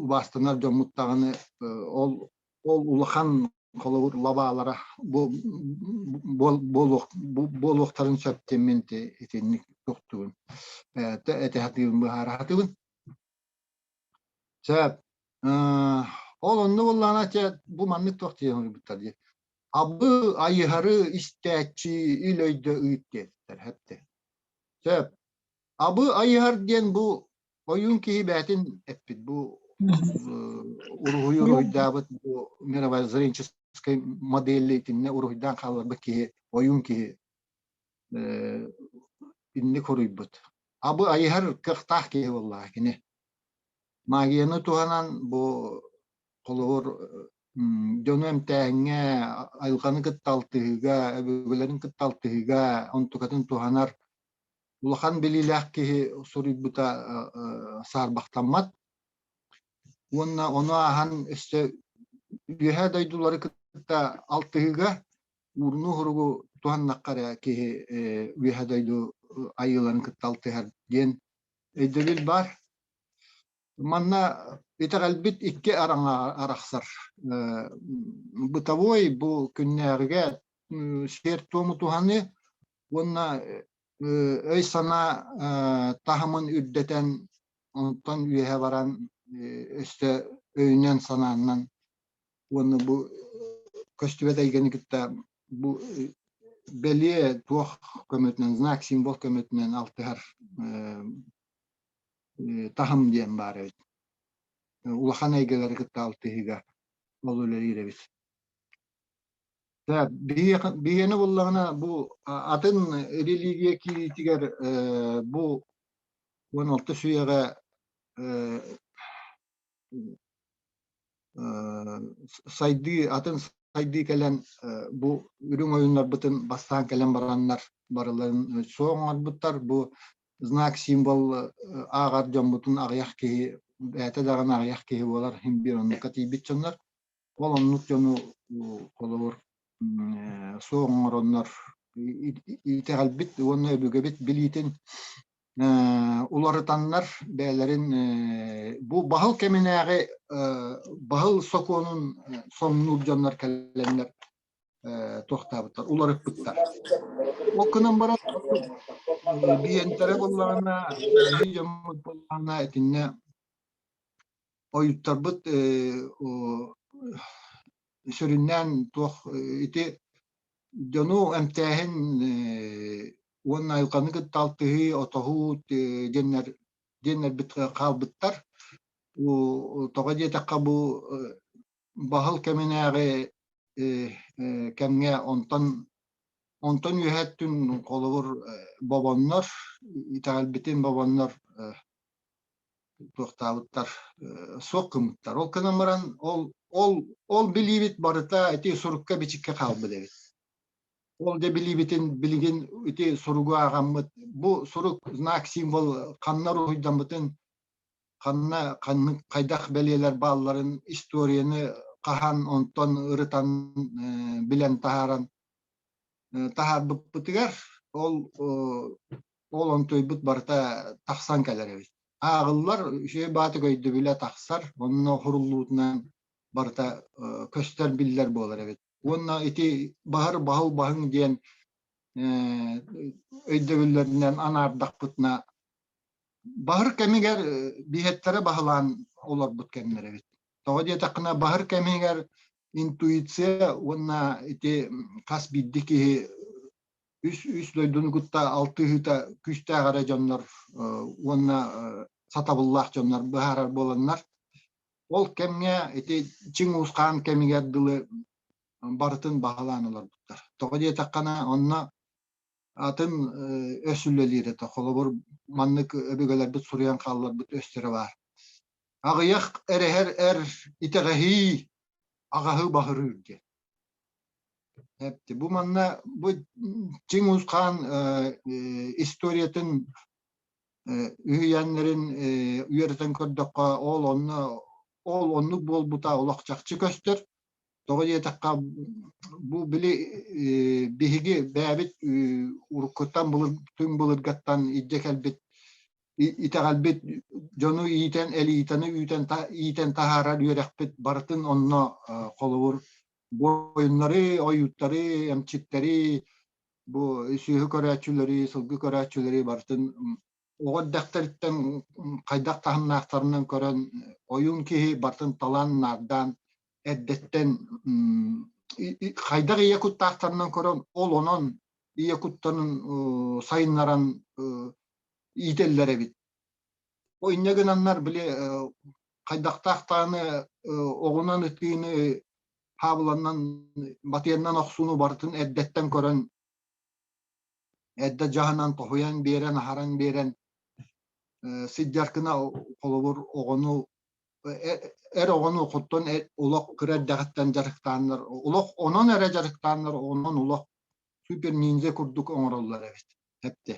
убаастанар дьоммут даҕаны ол ол улахан холобур лабаалара буолуохтарын сөп диэммин итинник тохтуубун этэ сатыыбын быһаара сатыыбын сөп ол онно буоллаҕына чэ бу маннык туох диэн суруйбуттар дии абы айыһары истээччи ил өйдө ыыт диэбиттэр хэптэ сөп абы айыһар диэн бу ойуун киһи бэйэтин эппит бу уруһуйу уруһуйдаабыт бу мировоззренческой модели итиннэ уруһуйдаан хаалларбыт киһи ойуун киһи инник хоруйбут абы айыһар кыахтаах киһи буоллаҕа кини магияны туһанан бу холобур дьону эмтээһиҥҥэ айылҕаны кытта алтыһыыга өбүгэлэрин кытта алтыһыыга онтукатын туһанар улахан билиилээх киһи суруйбута саарбахтаммат. Уонна ону ааһан өссө үөһээ дойдулары кытта алтыһыыга уурунуу-уһуругу туһаннахха эрэ киһи үөһээ дойду айыыларын кытта алтыһар диэн өйдөбүл баар. Манна итэҕэлбит икки араҥа арахсар. Бытовой бу күннээҕигэ сиэр-туому туһаныы уонна өй-санаа таһымын үрдэтэн, онтон үөһэ баран өссө өйүнэн-санаанан уонна бу көстүбэт эйгэни кытта бу бэлиэ туох көмөтүнэн, знак, символ көмөтүнэн алтыһар таһым диэн баар эбит. Улахан эйгэлэри кытта алтыһыыга ол үлэлиир эбит. Биһиэхэ буоллаҕына бу атын религия киириитигэр бу 16 үйэҕэ сайдыы атын сайдыы кэлэн бу үрүҥ ойууннарбытын бастаан кэлэн бараннар барыларын суох оҥорбуттар. Бу знак символ ааҕар дьоммутун аҕыйах киһи бэйэтэ даҕаны аҕыйах киһи буолар иһин биир оннукка тиийбит дьоннор. Ол оннук дьону холобур суох оҥороннор итэҕэлбит уонна өбүгэбит билиитин уларытаннар бэйэлэрин бу баһыл кэминээҕи баһыл сокуонун соҥнуур дьоннор кэлэннэр туохтаабыттар, уларыппыттар. Ол гынан баран биэнтэрэ буоллаҕына, биһиги дьоммут буоллаҕына итиннэ ойуттарбыт сүрүннээн туох ити дьону эмтээһин уонна айылҕаны кытта алтыһыы, отоһуу диэннэр диэннэрбит хаалбыттар. Тоҕо диэтэххэ бу баһыл кэминээҕи кэмҥэ онтон онтон үөһэттин холобур бобоннор итэҕэлбитин бобоннор туохтаабыттар суох гыммыттар. Ол гынан баран ол ол ол билиибит барыта ити сурукка-бичиккэ хаалбыт эбит. Ол дьэ билиибитин билигин ити суругу ааҕаммыт бу сурук знак символ ханна уруһуйдаммытын ханна ханнык хайдах бэлиэлэр баалларын историяны хаһан онтон ырытан билэн таһааран таһаарбыппытыгар ол ол онтуйбут барыта тахсан кэлэр эбит. Ааҕыллар, үчүгэй баатык өйдөбүлэ тахсар, онно хуруллуутунан барыта көстөр биллэр буолар эбит. Уонна ити баһар баһыл баһыҥ диэн өйдөбүллэринэн анаардахпытына баһыр кэмигэр биһэттэрэ баһылаан олорбут кэмнэр эбит. Тоҕо диэтэххинэ баһыр кэмигэр интуиция уонна ити хас биирдии киһи үс үс дойдуну кытта алтыһыыта күүстээх эрэ дьоннор уонна сатабыллаах дьоннор быһаарар буоланнар ол кэмҥэ ити Чиҥ Уус хаан кэмигэр дылы барытын баһылаан олорбуттар. Тоҕо диэтэххинэ онно атын өс үлэлиир этэ. Холобур, маннык өбүгэлэрбит суруйан хаалларбыт өстөрө баар. Аҕыйах эрэһэр эр итэҕэһии аҕаһы баһырыыр диэн. Бу манна бу Чиҥ Уус хаан историятын үһүйээннэрин үөрэтэн көрдөххө ол онно ол оннук буолбута олох чахчы көстөр. Тоҕо диэтэххэ бу били биһиги бэйэбит уруккуттан былыр түҥ былыргаттан илдьэ кэлбит итэҕэлбит дьону иитэн элитаны үүтэн иитэн таһаарар үөрэхпит барытын онно холобур буойуннары, ойууттары, эмчиттэри, бу сүөһү көрөөччүлэри, сылгы көрөөччүлэри барытын оҕо эрдэхтэриттэн хайдах таһымнаахтарынан көрөн ойуун киһи барытын талан наардаан эрдэттэн хайдах ийэ куттаахтарынан көрөн ол онон ийэ куттарын сайыннаран иитэллэр эбит. Ол инньэ гынаннар били хайдахтаах даҕаны оҕунан ытыыны хаабыланан батыйаннан охсууну барытын эрдэттэн көрөн эрдэ дьаһанан тоһуйан биэрэн аһаран биэрэн сылдьаркына холобур оҕону эр оҕону хотон олох кыра эрдэҕиттэн дьарыктааннар олох онон эрэ дьарыктааннар онон олох супер ниндзя курдук оҥороллор эбит эптэ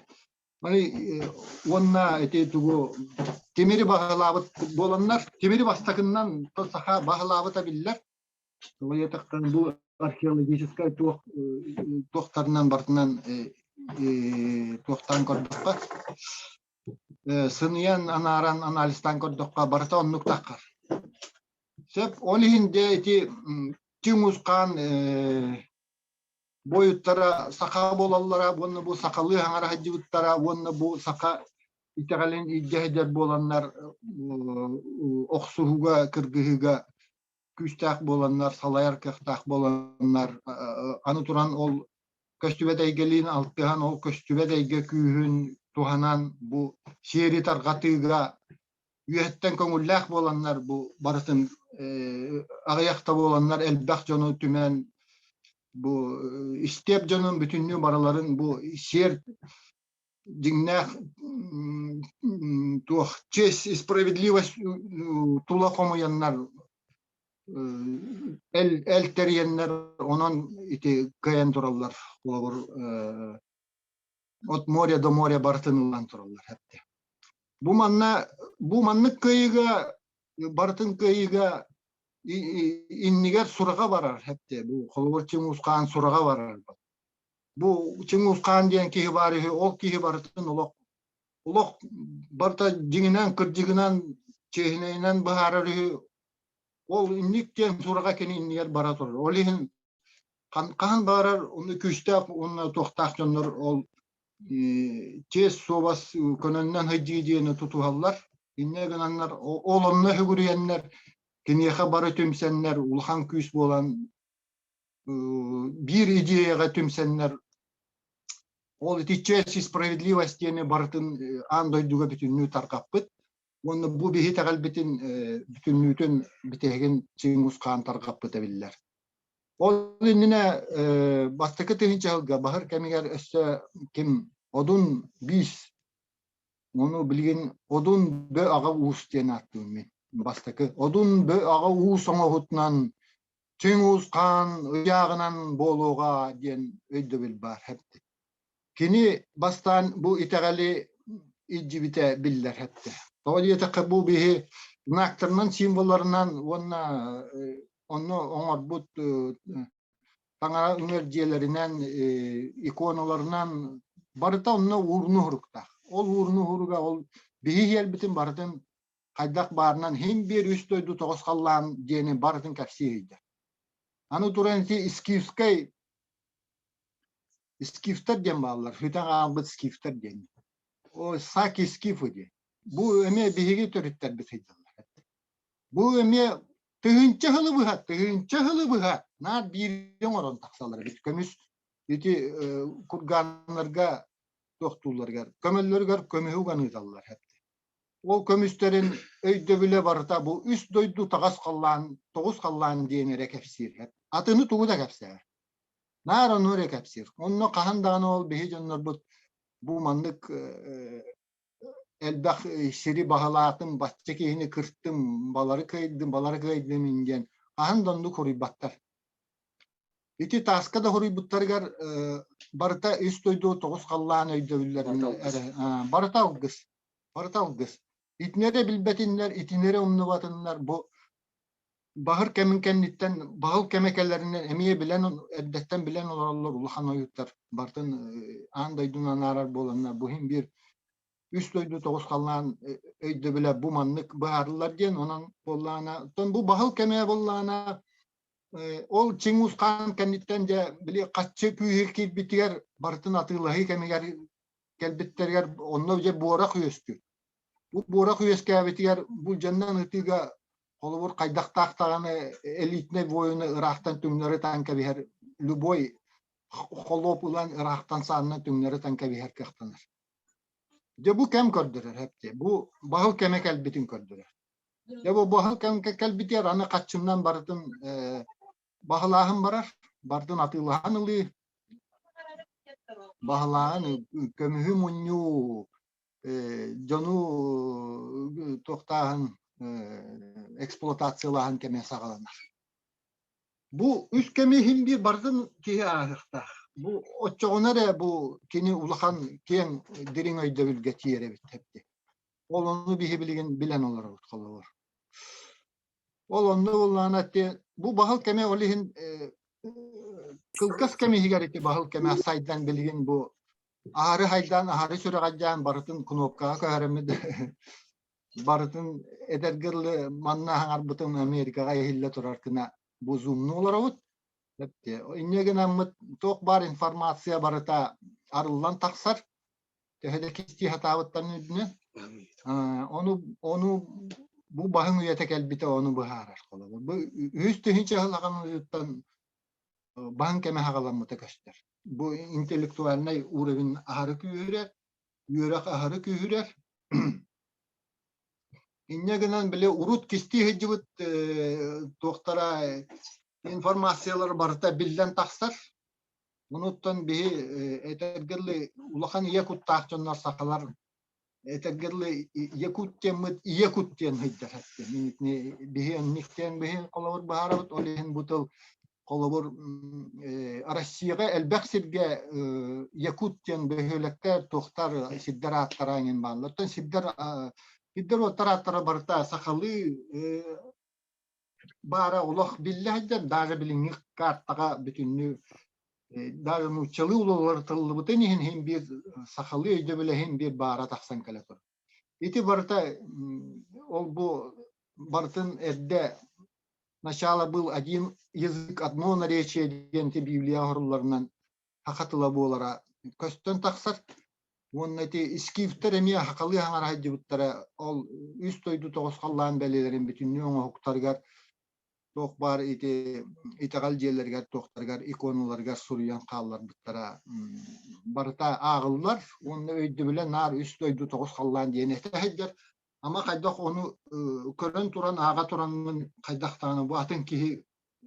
Уонна ити тугу тимири баһылаабыт буоланнар, тимири бастакыннан саха баһылаабыта биллэр. Тоҕо бу археологическай туох туохтарынан барытынан туохтаан көрдөххө, сыныйан анааран анализтаан көрдөххө барыта оннук таххар. Сөп, ол иһин дьэ ити Түҥ Усхаан буойуттара саха буолаллара уонна бу сахалыы хаҥара сылдьыбыттара уонна бу саха итэҕэлин илдьэ сылдьар буоланнар охсуһууга кыргыһыыга күүстээх буоланнар салайар кыахтаах буоланнар аны туран ол көстүбэт эйгэлиин алтыһан ол көстүбэт эйгэ күүһүн туһанан бу сиэри тарҕатыыга үөһэттэн көҥүллээх буоланнар бу барытын аҕыйах да буоланнар элбэх дьону түмэн. Бу истиэп дьонун бүтүннүү барыларын бу сиэр дьиҥнээх туох честь и справедливость тула хомуйаннар эл эл тэрийэннэр онон ити кыайан тураллар холобур от моря до моря барытын ылан тураллар эттэ. Бу манна бу маннык кыайыыга барытын кыайыыга иннигэр сураҕа барар эттэ. Бу холобур Чиҥ Хаан сураҕа барар. Бу Чиҥ Хаан диэн киһи баар үһү, ол киһи барытын олох олох барыта дьиҥинэн, кырдьыгынан, чиэһинэйинэн быһаарар үһү. Ол инник диэн сураҕа кини иннигэр бара турар. Ол иһин хаһан баарар онно күүстээх уонна туохтаах дьоннор ол чиэс суобас көнөннөн сылдьыы диэни тутуһаллар. Инньэ гынаннар ол онно сүгүрүйэннэр киниэхэ бары түмсэннэр улахан күүс буолан биир идеяҕа түмсэннэр ол ити честь и справедливость диэни барытын аан дойдуга бүтүннүү тарҕаппыт уонна бу биһи итэҕэлбитин бүтүннүүтүн бүтэһигин Чингис хаан тарҕаппыта биллэр. Ол иннинэ бастакы тыһыынча сылга баһыр кэмигэр өссө ким Одун биис ону билигин Одун бө аҕа уус диэн ааттыыбын мин. Бастакы Одун бө аҕа уус оҥоһутунан Чиҥ уус хаан ыйааҕынан буолуоҕа диэн өйдөбүл баар эбит. Кини бастаан бу итэҕэли илдьибитэ биллэр эттэ. Тоҕо диэтэххэ бу биһи знактарынан, символларынан уонна онно оҥорбут таҥара үҥэр дьиэлэринэн, иконаларынан барыта онно уурну уһуруктаах. Ол уурну уһуруга ол биһи иһэрбитин барытын хайдах баарынан иһин биэр үс дойду тоҕус халлаан диэни барытын кэпсии ыйда. Аны туран ити скифскай скифтэр диэн бааллар, сүтэн хаалбыт скифтэр диэн. О, саки скифы диэн. Бу эмиэ биһиги төрүттэрбит сылдьаллар. Бу эмиэ тыһыынча сылы быһа, тыһыынча сылы быһа наар биири оҥорон тахсаллар эбит. Көмүс ити курганнарга туохтуулларыгар, көмөллөрүгэр көмүһү уган ыыталлар. Ол көмүстэрин өйдөбүлэ барыта бу үс дойду таҕас халлаан, тоҕус халлаан диэн эрэ кэпсиир. Атыны тугу да кэпсээр. Наар ону эрэ кэпсиир. Онно хаһан даҕаны ол биһи дьоннорбут бу маннык элбэх сири баһылаатым, бачча киһини кыртым, балары кыайдым, балары кыайдым диэн хаһан да оннук хоруйбаттар. Ити тааска да хоруйбуттарыгар барыта үс дойду тоҕус халлаан өйдөбүллэрин эрэ барыта алгыс. Барыта алгыс. Итини эрэ билбэтиннэр, итини эрэ умнубатыннар бу баһыр кэмин кэнниттэн баһыл кэмэ кэлэринэн эмиэ билэн эрдэттэн билэн олороллор улахан ойууттар барытын аан дойдуну анаарар буоланнар бу иһин биир үс дойду тоҕус халлаан өйдөбүлэ бу маннык быһаарыллар диэн онон буоллаҕына оттон бу баһыл кэмэ буоллаҕына Ол Чиҥ Хаан кэнниттэн дьэ били хаччы күүһү киирбитигэр барытын атыылаһыы кэмигэр кэлбиттэригэр онно дьэ буорах үөскүүр. Бу буорах үөскээбитигэр булдьаннан ытыыга холобур хайдахтаах даҕаны элитнэй воины ыраахтан түҥнэри ытан кэбиһэр любой холуоп ылан ыраахтан саанынан түҥнэри ытан кэбиһэр кыахтанар. Дьэ бу кэм көрдөрөр эптэ. Бу баһыл кэмэ кэлбитин көрдөрөр. Дьэ бу баһыл кэлбитигэр аны хаччыннан барытын баһылааһын барар, барытын атыылаһан ылыы, баһылааһын көмүһү мунньуу, дьону туохтааһын эксплуатациялааһын кэмэ саҕаланар. Бу үс кэми иһин биир барытын киһи ааһыахтаах. Бу оччоҕуна эрэ бу кини улахан киэҥ дириҥ өйдөбүлгэ тиийэр эбит Ол ону биһи билигин билэн олоробут холобур. Ол онно буоллаҕына бу баһыл кэмэ ол иһин кылгас кэм иһигэр ити баһыл кэмэ сайдан билигин бу аһары хайдаан аһары сүрэҕэлдьээн барытын кнопкаҕа көһөрөммүт барытын эдэргэ дылы манна аһаҥарбытын Америкаҕа иһиллэ турар гына бу зумну олоробут. Инньэ гынаммыт туох баар информация барыта арыллан тахсар. Төһө да кистии сатаабыттарын үрдүнэн ону ону бу баһыҥ үйэтэ кэлбитэ ону быһаарар холобур. Бу үһүс тыһыынча сыл баһыҥ кэмэ саҕаламмыта көстөр. Бу интеллектуальнай уровень аһары күүһүрэр, үөрэх аһары күүһүрэр. Инньэ гынан били урут кистии сылдьыбыт туохтара. Информациялар барыта биллэн тахсар. Онуттан биһи этэргэ улахан ийэ куттаах дьоннор сахалар этэргэ якут диэммит ийэ кут диэн сылдьар биһи оннук диэн биһи холобур быһаарабыт ол иһин бу тыл холобур Россияҕа элбэх сиргэ якут диэн бөһүөлэктэр туохтар сирдэр ааттара эҥин бааллар оттон сирдэр сирдэр уоттар ааттара барыта сахалыы баара олох биллэ сылдьар даже билиҥҥи картаҕа бүтүннүү даже нууччалыы уларытыллыбытын иһин иһин биир сахалыы өйдөбүлэ иһин биир баара тахсан кэлэ турар. Ити барыта ол бу барытын эрдэ начало был один язык одно наречие диэн Библия оһорулларынан саха тыла буолара көстөн тахсар. Уонна ити скифтэр эмиэ сахалыы хаҥара сылдьыбыттара ол үс дойду тоҕус халлаан бэлиэлэрин бүтүннүү оҥоһуктарыгар туох баар ити итэҕэл дьиэлэригэр туохтарыгар иконаларыгар суруйан хаалларбыттара барыта ааҕыллар уонна өйдөбүлэ наар үс дойду тоҕус халлаан диэн этэ сылдьар. Ама хайдах ону көрөн туран ааҕа тураҥҥын хайдах даҕаны бу атын киһи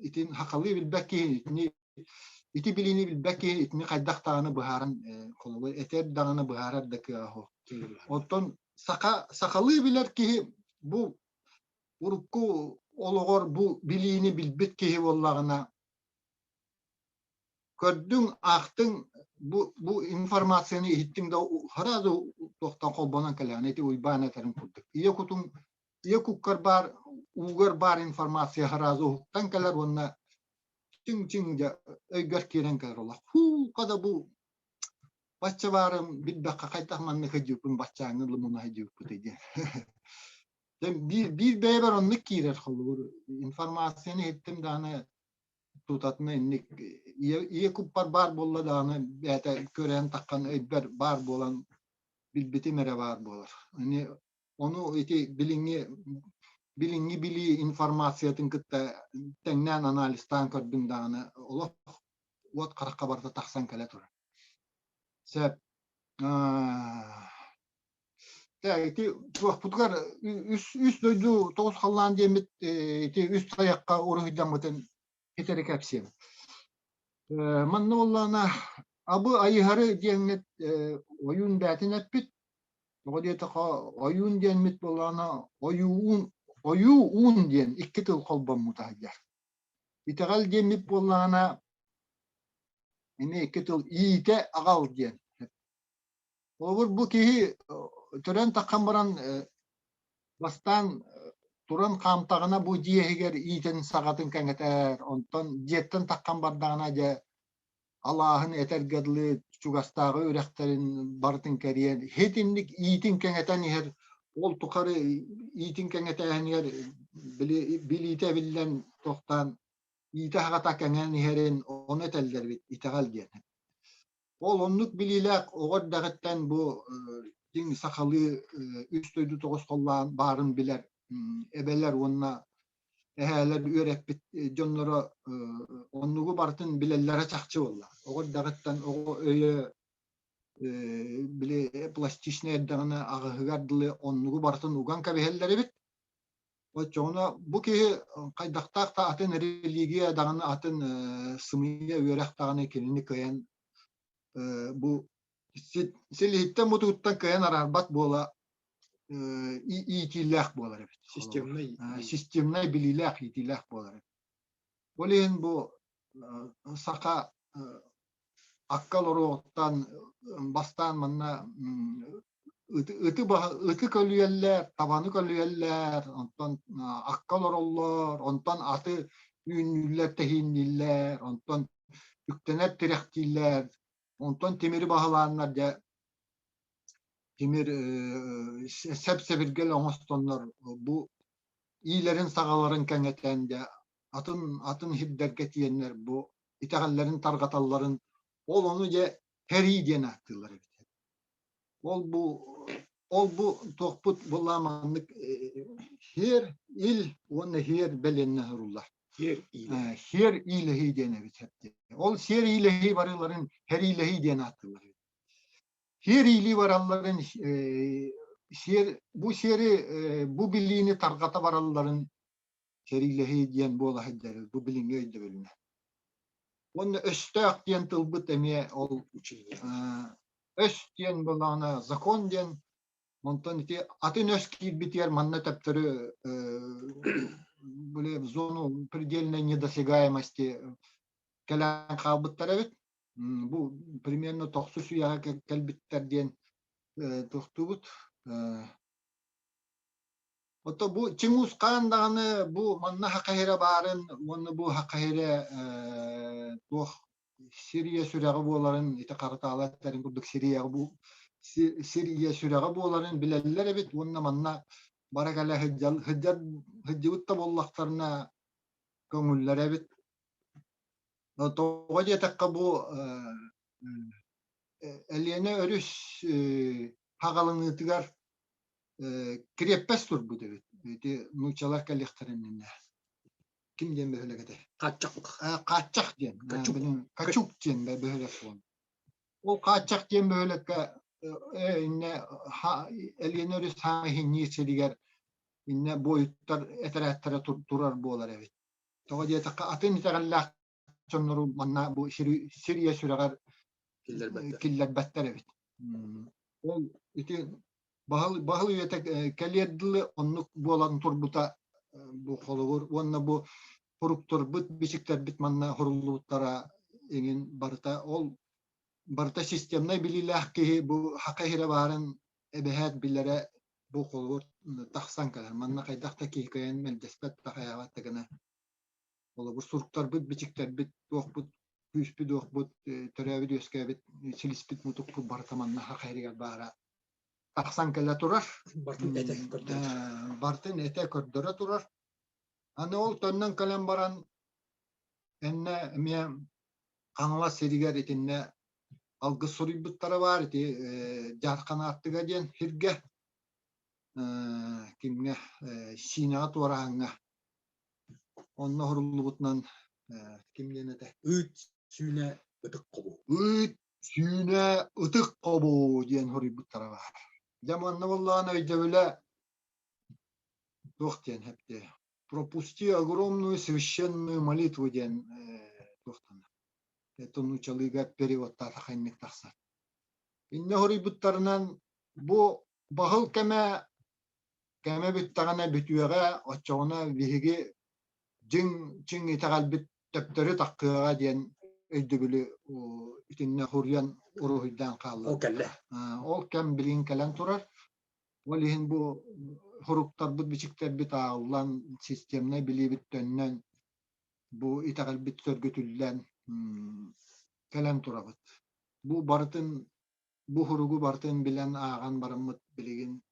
итин сахалыы билбэт киһи итини ити билиини билбэт киһи итини хайдах даҕаны быһааран холобур этэр даҕаны быһаарар да кыаҕа суох. Оттон саха сахалыы билэр киһи бу урукку олоҕор бу билиини билбит киһи буоллаҕына көрдүҥ, аахтыҥ бу бу информацияны иһиттиҥ да сразу туохтан холбонон кэлэҕин ити Уйбаан этэрин курдук. Ийэ кутуҥ ийэ куккар баар уугар баар информация сразу уһуктан кэлэр уонна чиҥ-чиҥ дьэ өйгөр киирэн кэлэр олох. Һуу, хада бу бачча баарым билбэххэ хайдах маннык сылдьыбыппын баччааҥҥы лымына сылдьыбыппытый диэн. Дьэ биир биир бэйэбэр оннук киирэр холобур информацияны иһиттим даҕаны тутатына инник ийэ, ийэ куппар баар буолла даҕаны бэйэтэ көрөн таххан өйбөр баар буолан билбитим эрэ баар буолар. Ини ону ити билиҥҥи билиҥҥи билии информациятын кытта тэҥнээн анализтаан көрдүм даҕаны олох уот харахха барыта тахсан кэлэ турар. Сөп. Ити туохпутугар үс үс дойду тоҕус халлаан диэммит ити үс тайахха уруһуйдаммытын ситэри кэпсиэм. Манна буоллаҕына абы айыһары диэҥҥит ойуун бээтин эппит. Тоҕо диэтэххэ ойуун диэммит буоллаҕына ойуун ойуу уун диэн икки тыл холбоммута сылдьар. Итэҕэл диэммит буоллаҕына эмиэ икки тыл иитэ аҕал диэн. Холобур, бу киһи төрөөн таххан баран бастаан туран хаамтаҕына бу дьиэ иһигэр иитин саҕатын кэҥэтэр, онтон дьиэттэн таххан бардаҕына дьэ алааһын этэргэ дылы чугастааҕы үрэхтэрин барытын кэрийэн итинник иитин кэҥэтэн иһэр ол тухары иитин кэҥэтээһинигэр били билиитэ эбиллэн тохтоон иитэ аһаҕата кэҥээн иһэрин ону этэллэр эбит итэҕэл диэн. Ол оннук билиилээх оҕо эрдэҕиттэн бу дьиҥ сахалыы үс дойду тоҕус холлоон баарын билэр эбэлэр уонна эһээлэр үөрэппит дьонноро оннугу барытын билэллэрэ чахчы буолла. Оҕо эрдэҕиттэн оҕо өйө били пластичнай эрдэҕинэ аҕыһыгар дылы оннугу барытын уган кэбиһэллэр эбит. Оччоҕуна бу киһи хайдахтаах да атын религия даҕаны атын сымыйа үөрэх даҕаны кинини кыайан бу силиһиттэн мутугуттан кыайан араарбат буола иитиилээх буолар эбит. Системнай системнай билиилээх иитиилээх буолар эбит. Ол иһин бу саха акка олоруоҕуттан бастаан манна ыты ыты көлүйэллэр, табаны көлүйэллэр, онтон акка олороллор, онтон аты үүннүүллэр, тэһииннииллэр, онтон үктэнэр тирэхтииллэр, онтон тимири баһылааннар дьэ тимир сэп-сэбиргэл оҥостоннор бу иилэрин саҕаларын кэҥэтэн дьэ атын атын сирдэргэ тиийэннэр бу итэҕэллэрин тарҕаталларын ол ону дьэ һэрии диэн ааттыыллар эбит. Ол бу ол бу туохпут буоллаҕа маннык һиэр ил уонна һиэр бэлиэннэ суруллар. Һиэр иилэһии. Һиэр иилэһии диэн эбит. Ол сиэр иилэһии барыыларын һэриилэһии диэн ааттыыллар эбит. Сиэр иилии баралларын сиэр бу сиэри бу билиини тарҕата баралларын. Сэриилэһии диэн буола сылдьар бу билиҥҥи өйдөбүлүнэн. Уонна өстөөх диэн тылбыт эмиэ ол өс диэн буоллаҕына закон диэн онтон ити атын өс киирбитигэр манна төптөрү были в зону предельной недосягаемости кэлэн хаалбыттар эбит. Бу примерно тохсус үйэҕэ кэлбиттэр диэн туохтуубут. Ото бу Чиҥ-Уус хаан даҕаны бу манна Хахаһира баарын уонна бу Хахаһира туох сир ийэ сүрэҕэ буоларын ити харатаала этэрин курдук сир ийэҕэ бу сир ийэ сүрэҕэ буоларын билэллэр эбит уонна манна бара кэлэ сылдьар сылдьыбыт да буоллахтарына көҥүллэр эбит. Тоҕо диэтэххэ бу Элиэнэ өрүс хаҕаланыытыгар кириэппэс турбут эбит. Ити нууччалар кэлиэхтэрин иннинэ. Ким диэн бөһүөлэк этэй? Хааччах. Хааччах диэн. Качук. Качук диэн бөһүөлэк буолан. Ол Хааччах диэн бөһүөлэккэ иннэ Элиэнэ өрүс хаҥа иһинньиир сиригэр иннэ буойуттар этэрээттэрэ турар буолар эбит. Тоҕо диэтэххэ атын итэҕэллээх дьоннору манна бу сир ийэ сүрэҕэр киллэрбэттэр эбит. Ол ити баһыл баһыл үйэтэ кэлиэр дылы оннук буолан турбута бу холобур уонна бу хоруктарбыт бичиктэрбит манна хоруллубуттара иҥин барыта ол барыта системнай билиилээх киһи бу хака иһирэ баарын эбэһээт билэрэ бу холобур тахсан кэлэр манна хайдах да киһи кыайан мэлдьэспэт да хайаабат да гына Холобур, суруктарбыт, бичиктэрбит, туохпут, күүспүт-уохпут, төрөөбүт-үөскээбит силиспит-мутукпут барыта манна саха сиригэр баара тахсан кэлэ турар. Бартын этэ көрдөрө. Бартын этэ көрдөрө турар. Аны ол төннөн кэлэн баран эннэ эмиэ Хаҥалас сиригэр итиннэ алгыс суруйбуттара баар ити Дьаархан аартыга диэн сиргэ кимҥэ Сиинэҕэ туорааҥҥа Онно оһоруллубутунан ким диэн этэ? Ыыт сүүнэ ытык хобу. Ыыт сүүнэ ытык хобу диэн хоруйбуттара баар. Дьэ манна буоллаҕына өйдөбүлэ туох диэн эптиэ пропусти огромную священную молитву диэн туохтан это нуучалыыга переводтаатах инник тахсар. Иннэ хоруйбуттарынан бу баһыл кэмэ Кэмэ бүттэҕинэ бүтүөҕэ, оччоҕуна биһиги дьиҥ чиҥ итэҕэлбит төптөрү таххыаҕа диэн өйдөбүлү итиннэ хуруйан уруһуйдаан хаалла. Ол кэллэ. Ол кэм билигин кэлэн турар. Ол иһин бу хоруктарбыт, бичиктэрбит ааҕыллан, системнай билиибит төннөн, бу итэҕэлбит сөргүтүллэн кэлэн турабыт. Бу барытын бу суругу барытын билэн ааҕан бараммыт билигин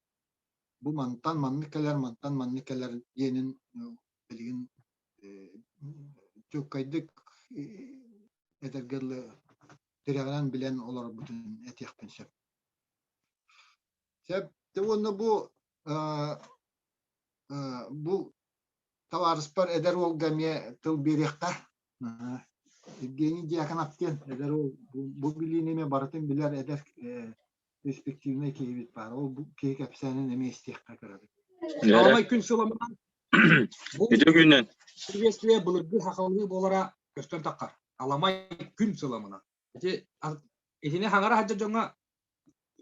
бу мантан маннык кэлэр, мантан маннык кэлэр диэнин билигин чуолкайдык этэргэ дылы тирэҕинэн билэн олорорбутун этиэхпин сөп. Сөп. Уонна бу бу табаарыспар эдэр уолга эмиэ тыл биэриэххэ. Евгений Дьяконов диэн эдэр уол бу билиини эмиэ барытын билэр эдэр перспективнай киһибит баар. Ол бу киһи кэпсээнин эмиэ истиэххэ көрөбүт. Аламай күн сыламынан бу Үтүө күнүнэн. приветствие былыргы сахалыы буолара көстөн таххар. Аламай күн сыламынан. Ити итини хаҥара сылдьар дьоҥҥо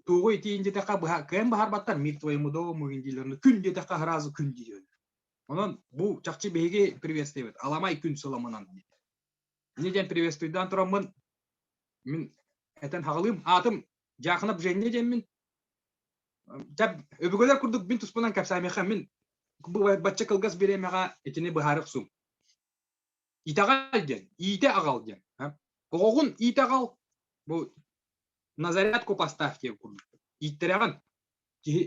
туоҕу итиин диэтэххэ быһа кыайан баһарбаттар мир твоему дому дииллэр. Күн диэтэххэ сразу күн дииллэр. Онон бу чахчы биһиги приветствуебит. Аламай күн сыламынан. Ини диэн приветствуйдаан тураммын мин этэн хаҕалыым. Аатым Дьаахынап Женя диэммин. Дьэ, өбүгэлэр курдук мин туспунан кэпсээмиэхэ мин бачча кылгас бириэмэҕэ итини быһаара охсуум. Итэҕэл диэн, иитэ аҕал диэн. Оҕоҕун иитэ аҕал, бу на зарядку поставь диэн курдук. Ииттэрэҕин. Киһи,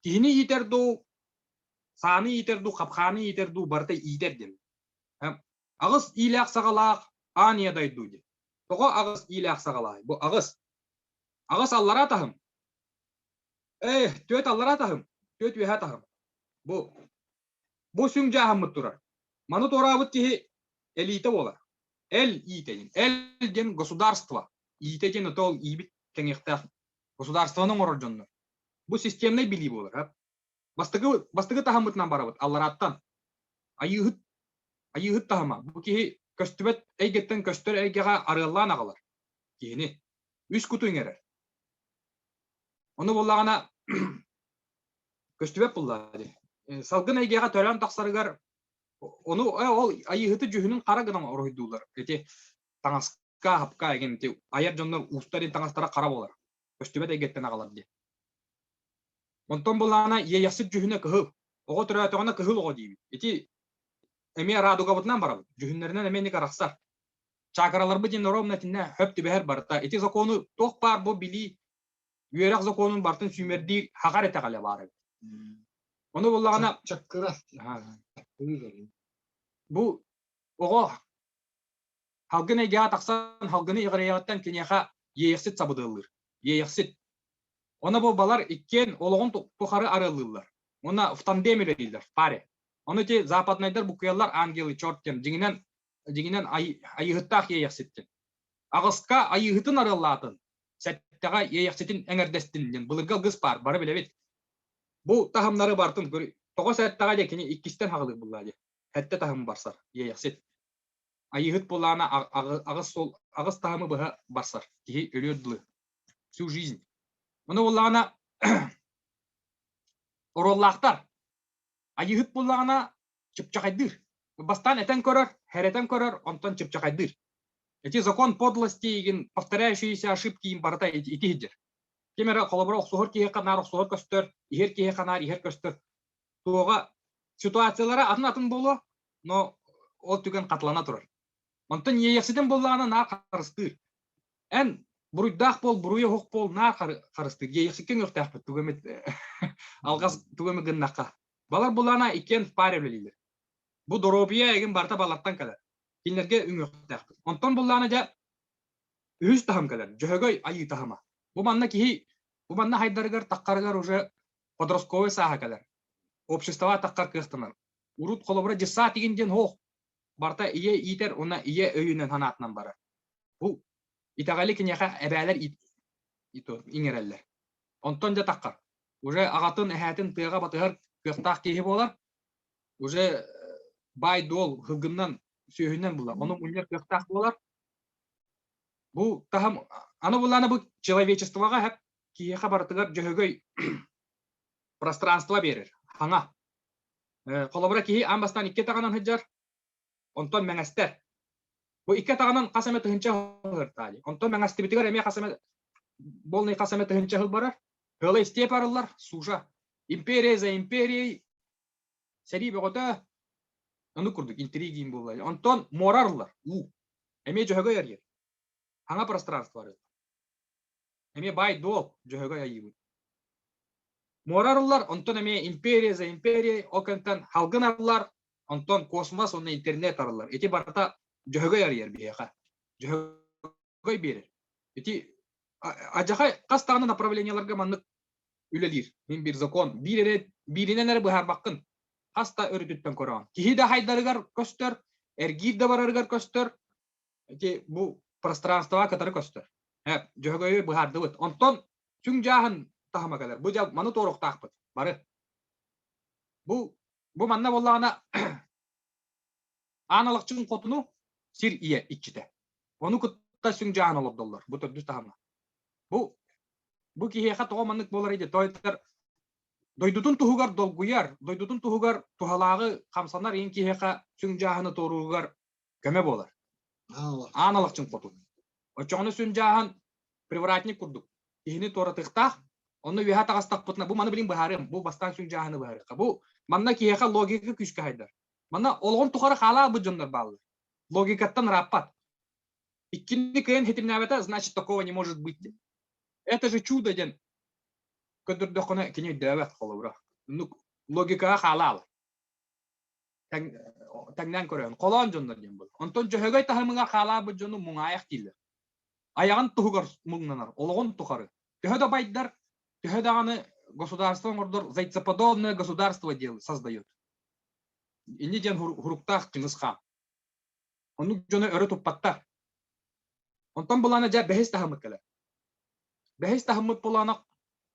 киһини иитэр дуу, сааны иитэр дуу, хапхааны иитэр дуу, барыта иитэр диэн. Аҕыс иилээх саҕалаах аан ийэ дойду диэн. Тоҕо аҕыс иилээх саҕалаай? Бу аҕыс. Аҕыс аллараа таһым. Ээ, түөрт аллараа таһым, түөрт үөһээ таһым. Бу бу сүҥ дьааһыммыт турар. Маны туораабыт киһи элиитэ буолар. Эл иитэ диэн. Эл диэн государство. Иитэ диэн это ол иибит кэҥиэхтээх государствоны оҥорор дьоннор. Бу системнай билии буолар. Бастакы, бастакы таһыммытынан барабыт алларааттан. Айыыһыт. Айыыһыт таһыма. Бу киһи көстүбэт эйгэттэн көстөр эйгэҕэ арыаллаан аҕалар киһини. Үс куту иҥэрэр. Ону буоллаҕына көстүбэт буоллаҕа дии. Салгын эйгэҕэ төрөөн тахсарыгар ону ол айыыһыты дьүһүнүн хара гынан уруһуйдууллар. Ити таҥаска, хапка игин ити айар дьоннор уустарын таҥастара хара буолар. Көстүбэт эйгэттэн аҕалар диэн. Онтон былаана иэйэхсит дьүһүнэ кыһыл. Оҕо төрөөтөҕүнэ кыһыл оҕо диибит. Ити эмиэ радугабытынан барабыт. Дьүһүннэринэн эмиэ инник арахсар. Чакраларбыт диэн ровно итиннэ хөп түбэһэр барыта. Ити закону туох баар бу билии үөрэх законун барытын сүүмэрдиир хаҕар итэҕэлэ баар эбит. Ону буллаҕына Чаккыра. Бу оҕо Халгын эйгэҕэ тахсан халгыны иҕирэйэҕиттэн киниэхэ иэйэхсит сабыдыаллыыр. Иэйэхсит. Ону бу балар иккиэн олоҕун тухары арыаллыыллар. Уонна в тандем үлэлииллэр, в паре. Ону ити западнайдар букуйаллар ангелы черт диэн дьиҥинэн дьиҥинэн айыыһыттаах иэйэхсит диэн. Аҕыска айыыһытын арыаллаатын, сэттэҕэ иэйэхситин эҥэрдэстин диэн былыргы алгыс баар, бары билэбит. Бу таһымнары барытын тоҕо сэттэҕэ диэ кини иккистэн хаҕылыыр буллаа диэ. Сэттэ таһым барсар иэйэхсит. Айыыһыт буоллаҕына аҕыс суол аҕыс таһымы быһа барсар киһи өлүөр дылы всю жизнь. Ону буоллаҕына оруоллаахтар. Айыыһыт буоллаҕына чыпчахайдыыр. Бастаан этэн көрөр, хэрэтэн көрөр, онтон чыпчахайдыыр. Эти закон подлости игин повторяющиеся ошибки им барыта ити иһдир. Ким эрэ холобура охсуһар киһиэхэ наар охсуһар көстөр, иһэр киһиэхэ наар иһэр көстөр. Туоҕа ситуациялара атын-атын буолуо, но ол түгэн хатылана турар. Онтон иэйэхситин буоллаҕына наар харыстыыр. Эн буруйдаах буол, буруйа оһох буол, наар харыстыыр. Иэйэхсиккэ үөхтээхпит тугу эмит алҕас тугу эмит гыннахха. Балар булаана иккиэн в паре үлэлииллэр. Бу доруобуйа эгин барыта балартан кэлэр. Кинилэргэ үҥүөхтээхпит. Онтон буллаана дьэ үһүс таһым кэлэр. Дьөһөгөй айыы таһыма. Бу манна киһи бу манна хайдарыгар таххарыгар уже подростковый сааһа кэлэр. Обществоҕа таххар кыахтанар. Урут холобура дьыссаат игин диэн һоох. Барыта ийэ иитэр уонна ийэ өйүнэн санаатынан барар. Бу итэҕэли киниэхэ эбээлэр иҥэрэллэр. Онтон дьэ таххар. Уже аҕатын, эһээтин тыаҕа батыһар кыахтаах киһи буолар. Уже баай-дуол һылгыннан, сүөһүнэн булар. Ону мунньар кыахтаах буолар. Бу таһым аны буллаана бу человечествоҕа хэп киһиэхэ барытыгар дьөһөгөй пространство биэрэр. Хаҥа. Холобура киһи аан бастаан икки атаҕынан сылдьар, онтон мэҥэстэр. Бу икки атаҕынан хас эмэ тыһыынча сылдьар Онтон мэҥэстибитигэр эмиэ хас эмэ полный хас эмэ тыһыынча сыл барар. Сыала степь арыллар, суша. Империя за империей, сэрии бөҕөтө, ону курдук интриги буолла. Онтон муора арыллар, уу. Эмиэ дьөһөгөй арыйар. Хаҥа пространство арыллар. Эмиэ баай-дуол дьөһөгөй айыыбыт. Муора арыллар, онтон эмиэ империя за империей, ол кэнниттэн халгын арыллар, онтон космос уонна интернет арыллар. Ити барыта дьөһөгөй арыйар биһиэхэ. Дьөһөгөй биэрэр. Ити адьахай хас даҕаны направлениеларга маннык үлэлиир. Мин биир закон. Биир эрэ бииринэн эрэ быһаарбаккын. Хас да өрүтүттэн көрөҕүн. Киһи да хайдарыгар көстөр, эргиир да барарыгар көстөр, ити бу пространствоҕа кытары көстөр. Дьөһөгөйү быһаардыбыт. Онтон сүҥ дьааһын таһыма кэлэр. Бу дьа маны туоруохтаахпыт бары. Бу бу манна буоллаҕына аан алахчын хотуну сир ийэ иччитэ. Ону кытта сүҥ дьааһын олордоллор. Бу төрдүс таһымҥа. Бу бу киһиэхэ тоҕо маннык буолар ити тойтар дойдутун туһугар долгуйар, дойдутун туһугар туһалааҕы хамсанар иин киһиэхэ сүҥ дьааһыны туорууругар көмө буолар. Аан алахчын хотун. Оччоҕуна сүн дьааһын привратник курдук киһини туоратыахтаах. Онно үөһэ таҕыстахпытына бу маны билин быһаарыам. Бу бастаан сүн дьааһыны быһаарыахха. Бу манна киһиэхэ логика күүскэ хайдар. Манна олоҕун тухары хаалаабыт дьоннор бааллар. Логикаттан ырааппат. Иккини кыайан хитимнээбэтэ, значит такого не может быть. Это же чудо диэн көрдөрдөххүнэ кини өйдөөбөт холобура. Логикаҕа хаалаал. Тэҥнээн көрөҕүн. Холоон дьоннор диэн буолар. Онтон дьөһөгөй таһымыгар хаалаабыт дьону муҥаайах дииллэр. Айаҕын туһугар муҥнанар, олоҕун тухары. Төһө да байдар, төһө даҕаны государство оҥордор зайцеподобное государство дел создает. Инни диэн хуруктаах Чыҥыс хаан. Оннук дьону өрө туппаттар. Онтон былаана дьэ бэһис таһыммыт кэлэр. Бэһис таһыммыт былаана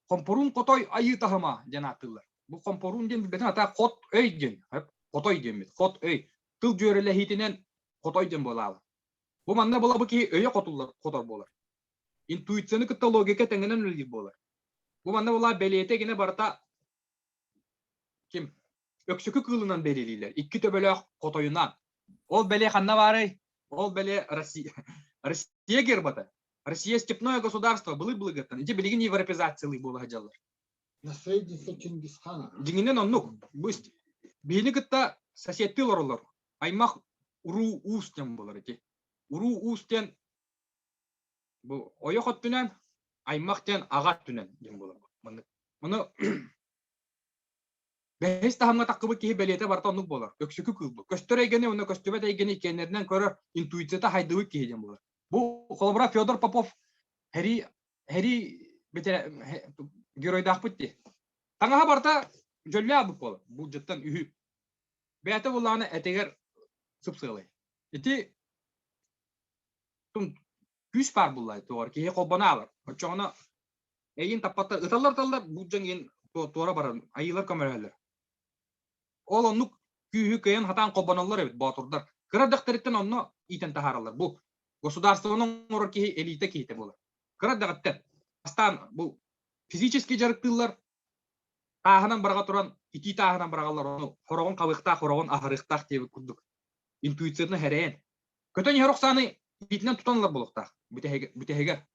хомпоруун хотой айыы таһыма диэн ааттыыллар. Бу хомпоруун диэн билбэтин ата хот өй диэн. Хотой диэммит. Хот өй. Тыл дьүөрэлэһиитинэн хотой диэн буолаалы. Бу манна була бу киһи өйө хотуллар хотор буолар. Интуицияны кытта логика тэҥинэн үлэлиир буолар. Бу манна була бэлиэтэ гинэ барыта ким өксөкү кыылынан бэлиэлииллэр. Икки төбөлөөх хотойунан. Ол бэлиэ ханна баарый? Ол бэлиэ Россия. Россия гербата. Россия степное государство былыр-былыргыттан. Ити билигин европеизациялыы буола сылдьаллар. Наследница Чингисхана. Дьиҥинэн оннук. Бу биһини кытта соседтыы олороллор. Аймах уруу уус диэн буолар ити. Уруу уус диэн бу ойох өттүнэн, аймах диэн аҕа өттүнэн диэн буолар. Маннык. Ону бэһис таһымҥа таххыбыт киһи бэлиэтэ барыта оннук буолар. Өксөкү кыыл бу. Көстөр эйгэни уонна көстүбэт эйгэни иккиэннэринэн көрөр интуицията хайдыбыт киһи диэн буолар. Бу холобура Федор Попов Хэри Хэри геройдаахпыт дии. Таҥаһа барыта дьөллөөх буолар. Булдьуттан үһү. Бэйэтэ буллаҕына этигэр сыпсыалай. Ити күүс баар буллай туор киһи холбоно аалар. Оччоҕуна эйин таппаттар ыталлар ыталлар булдьан иин туора барар айыылар көмөлөһөллөр. Ол оннук күүһү кыайан хатаан холбоноллор эбит боотурдар. Кыра эрдэхтэриттэн онно иитэн таһаараллар. Бу государствоны оҥорор киһи элита киһитэ буолар. Кыра эрдэҕиттэн бастаан бу физически дьарыктыыллар, тааһынан быраҕа туран итии тааһынан быраҕаллар ону хороҕун хабыахтаах, хороҕун аһарыахтаах диэбит курдук интуициятын эрэйэн. Көтөн иһэр охсааны илиитинэн тутан ылар буолуохтаах бүтэһигэр.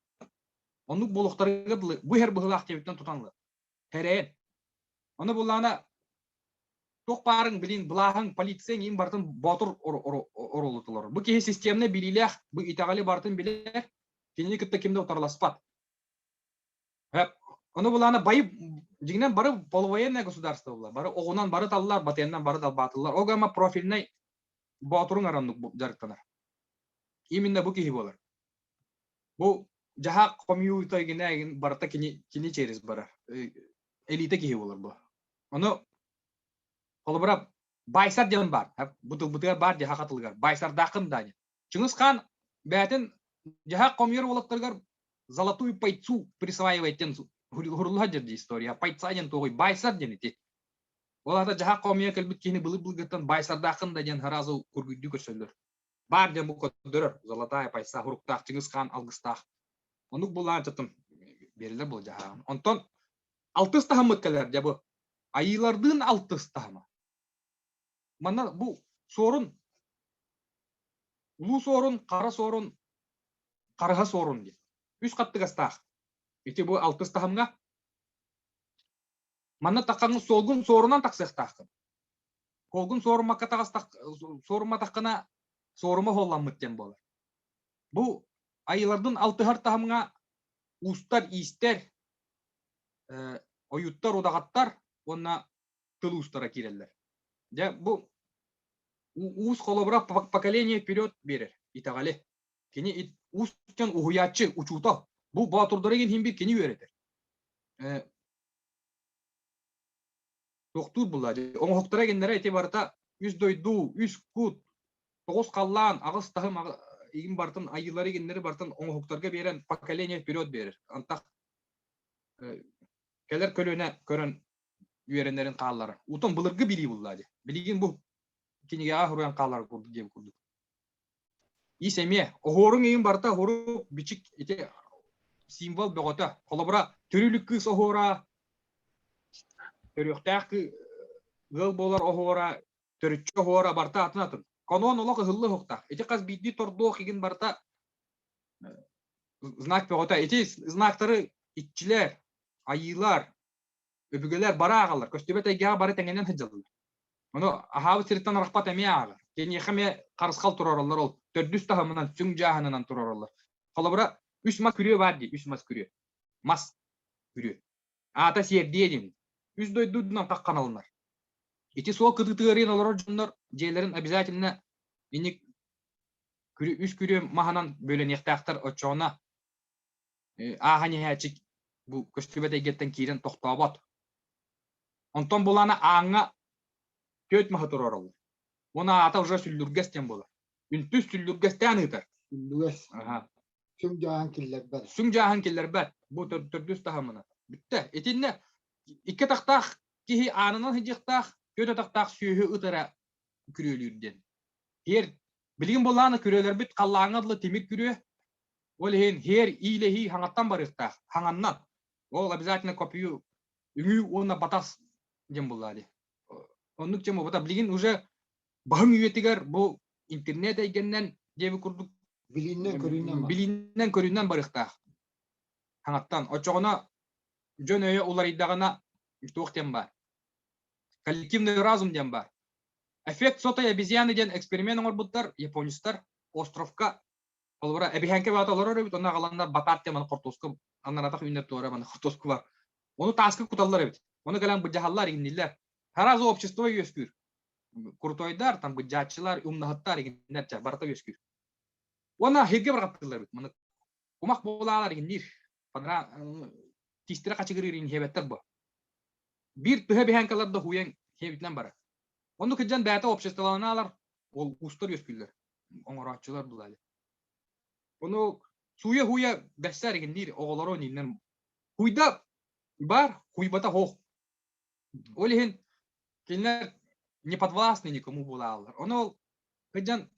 Оннук буолуохтарыгар дылы бу иһэр быһыылаах диэбиттэн тутан ылар. Эрэйэн. Ону буллаҕына туох баарыҥ билин былааһыҥ, полицияҥ иин барытын боотур оруолу Бу киһи системнай билиилээх, бу итэҕэли барытын билэр, кинини кытта ким да утарыласпат. Ону булаана байы дьиҥинэн бары полувоенное государство буолла. Бары оҕунан бары таллар, батыйаннан бары далбаатыллар. Ол гама профильнай боотуруҥ араннык дьарыктанар. Именно бу киһи буолар. Бу дьаһаах хомуйуута гинэ барыта кини кини через барар. Элита киһи буолар бу. Ону холобура Байсар диэн баар. Бу тылбытыгар баар дьаһаах атылыгар. Байсардааххын да диэн. Чыҥыс хаан бэйэтин дьаһаах хомуйар уолаттарыгар золотую пайцу присваивает диэн уһурулла сылдьар дии история. Пайца диэн туоҕуй? Байсар диэн ити. Ол аата дьаһаах хомуйа кэлбит киһини былыр-былыргыттан байсардааххын да диэн сразу кургуйдуу көрсөллөр. Баар диэн бу көрдөрөр. Золотая пайца хуруктаах Чыҥыс хаан алгыстаах. Оннук булаан чатым биэрэллэр буол дьаһааҕын. Онтон алтыс таһыммыт кэлэр дьэ бу. Айыылардыын алтыс таһыма. Манна бу суорун Улуу суорун, хара суорун, харыһа суорун диэн. Үс хаттыгастаах. Ити бу алтыс таһымҥа. Манна таххаҥ суолгун суорунан тахсыахтааххын. Суолгун суоруммакка таҕыстах суорумматаххына суорума суолламмыт диэн буолар. Бу айылардын алтыһар таһымҥа уустар, иистэр, ойуттар, удаҕаттар уонна тыл уустара киирэллэр. Дьэ, бу уус холобура поколение вперед биэрэр итэҕэли. Кини уус дьон уһуйааччы, учуутал. Бу боотурдары иһин бир кини үөрэтэр. Туохтуур булла. Оҥоһуктара гиннэрэ ити барыта үс дойду, үс кут, тоҕус халлаан, аҕыс таһым игин барытын айыылары игиннэри барытын оҥоһуктарга биэрэн поколение вперед биэрэр. Антах кэлэр көлүөнэ көрөн үөрэнэрин хаалларар. Утон былыргы билии булла дии. Билигин бу кинигэҕэ суруйан хааллар курдук диэн курдук. Ис эмиэ оһуоруҥ иһин барыта оһуору бичик ити символ бөҕөтө. Холобура, төрүлүк кыыс оһуора, төрүөхтээх ыал буолар оһуора, төрүччү оһуора барыта атын атын. Канон олох ыһыллы оһуохтаах. Ити хас биирдии тордуох игин барыта знак бөҕөтө. Ити знактары иччилэр, айыылар, өбүгэлэр бары ааҕаллар, көстүбэт эйгэҕэ бары тэҥинэн сылдьаллар. Ону аһаабыт сириттэн арахпат эмиэ ааҕар. Киниэхэ эмиэ харысхал туруораллар ол төрдүс таһымынан, сүҥ дьааһынынан туруораллар. Холобура, үс мас күрүө баар дии, үс мас күрүө. Мас күрүө. Аата сиэрдийэ диэн. Үс дойдунан хахханалынар. Ити суол кытыытыгар олорор дьоннор дьиэлэрин обязательно инник үс күрүө маһынан бөлөниэхтээхтэр оччоҕуна ааһан иһээччи бу көстүбэт эйгэттэн киирэн тохтообот. Онтон булаана ааҥҥа түөрт маһы туруораллар. Уонна аата уже сүллүргэс диэн буолар. Үнтүс сүллүргэстээн ыытар. Сүллүгэс. Сүҥ дьааһын киллэрбэт. Сүҥ дьааһын киллэрбэт. Бу төрдүс таһымына. Бүттэ. Итиннэ икки атахтаах киһи аанынан сылдьыахтаах, түөрт атахтаах сүөһү ыт эрэ күрүөлүүр диэн. Һиэр билигин буоллаҕына күрүөлэрбит халлааҥҥа дылы тимир күрүө. Ол иһин һиэр иилэһии хаҥаттан барыахтаах. Хаҥаннан. Ол обязательно копию үҥүү уонна батас диэн буоллаа дии. Оннук чем буолбата. Билигин уже баһыҥ үйэтигэр бу интернет эйгэннэн диэби курдук Билииннэн көрүүнэн бар. билииннэн көрүүнэн барыахтаах. Хаҥаттан. Оччоҕуна дьон өйө уларыйдаҕына туох диэн баар. Коллективный разум диэн баар. Эффект сотой обезьяны диэн эксперимент оҥорбуттар японецтар островка холобура эбиһээҥкэ баата олорор эбит онно аҕаланнар батат диэн маны хортуоска аннаратах үүнэр туора маны хортуоска бар ону тааска куталлар эбит ону кэлэн быдьаһаллар игинниллэр сразу общество үөскүүр крутойдар там быдьааччылар умнаһыттар игиннэр ча барыта үөскүүр уонна хиргэ барҕаттыыллар эбит маны кумах буолаалар игинниир тиистэрэ хачыгырыыр иһиэбэттэр бу биир тыһа биһээҥкэлэр да хуйан хиэбитинэн барар Оннук сылдьан бэйэтэ обществоланаалар, ол уустар үөскүүллэр, оҥорооччулар булаали. Ону сууйа-һууйа бэссээр игинниир оҕолору ниннэн хуйда бар, хуйбата хоох. Ол иһин кинилэр не подвластны никому буолааллар. Ону ол сылдьан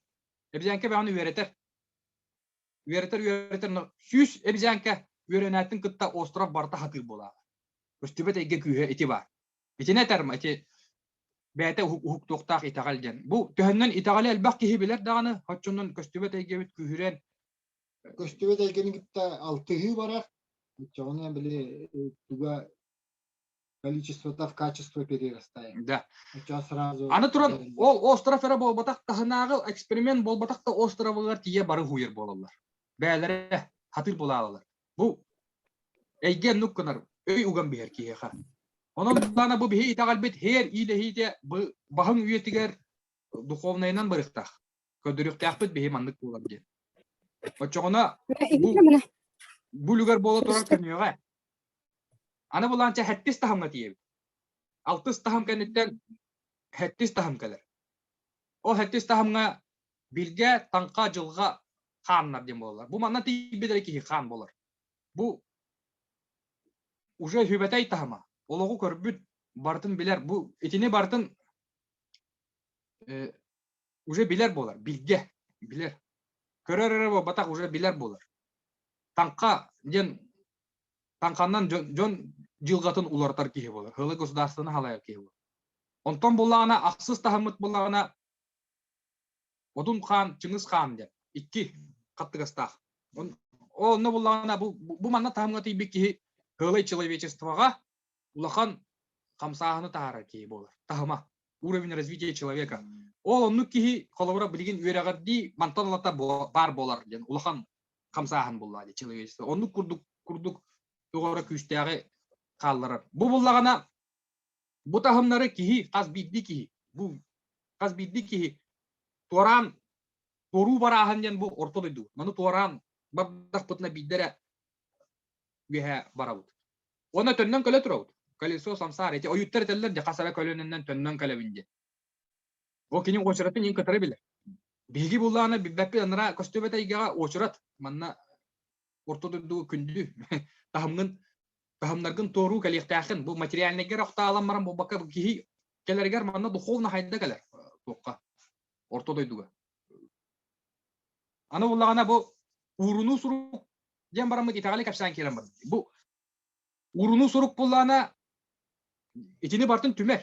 эбизэҥкэ бэҕэни үөрэтэр. Үөрэтэр, үөрэтэр, но сүүс эбизэҥкэ үөрэнээттин кытта остров барыта хатыыр буолаалар. Көстүбэт эйгэ күүһэ ити баар. Итини этэр ити бэйэтэ уһуктуохтаах итэҕэл диэн. Бу төһөннөн итэҕэли элбэх киһи билэр даҕаны, оччонон көстүбэт эйгэбит күүһүрэн Көстүбэт эйгэни кытта алтыһыы барар. Оччоҕуна били туга количествота в качество перерастает. Да. Оччоҕо сразу Аны туран ол остров эрэ буолбатах таһынааҕы эксперимент буолбатах да островыгар тиийэ бары хуйар буолаллар. Бэйэлэрэ хатыр булаалалар. Бу эйгэ оннук гынар, өй уган биһэр киһиэхэ. Онон даана бу биһи итэҕэлбит һиэр иилэһиитэ бу баһыҥ үйэтигэр духовнайынан барыахтаах. Көрдөрүөхтээхпит биһи маннык буолар диэн. Оччоҕуна бу бу үлүгэр буола турар көнүөҕэ. Аны булаанча хэттис таһымҥа тиийэбит. Алтыс таһым кэнниттэн хэттис таһым кэлэр. Ол хэттис таһымҥа билгэ, таҥха, дьылҕа хааннар диэн буолаллар. Бу манна тиийбит эрэ киһи хаан буолар. Бу уже хүбэтэй таһыма. Олоҕу көрбүт, барытын билэр. Бу итини барытын э, уже билэр буолар. Билгэ, билэр. Көрөр эрэ буолбатах, уже билэр буолар. Таҥха диэн таҥханнан дьон, дьон дьылҕатын уларытар киһи буолар. Хылы государствоны халайар киһи буолар. Онтон буллаҕына ахсыс таһыммыт буллаҕына Одун хаан, Чыҥыс хаан диэн икки хаттыгастаах. Онно буллаҕына бу, бу манна таһымҥа тиийбит киһи кыалай человечествоҕа улахан хамсааһыны таһаарар киһи буолар. Таһыма. Уровень развития человека. Ол оннук киһи холобура билигин үөрэҕирдии мантан ылата баар буолар диэн улахан хамсааһын буолла дии человечество. Оннук курдук курдук туох эрэ күүстээҕи хаалларар. Бу буллаҕына Бу таһымнары киһи, хас биирдии киһи, бу хас биирдии киһи туораан туоруу барааһын диэн бу орто дойду. Маны туораан бардахпытына биирдэ эрэ үөһэ барабыт. Уонна төннөн кэлэ турабыт. Колесо самсаар. Эти ойуттар этэллэр дьэ хас эрэ көлөнөннөн төннөн кэлэбин диэн. Ол кини уочаратын иин кытары билэр. Биһиги буллаҕына билбэппит анараа көстүбэт эйгэҕэ уочарат манна орто дойдуга күндү таһымҥын таһымнаргын туоруу кэлиэхтээххин. Бу материальнайга эрэ охтоолон баран буолбакка бу киһи кэлэригэр манна духовно хайда кэлэр туохха орто дойдуга. Аны буллаҕына бу уурунуу сурук диэн бараммыт итэҕэли кэпсээн киирэн барбыт. Бу уурунуу сурук буллаҕына итини барытын түмэр.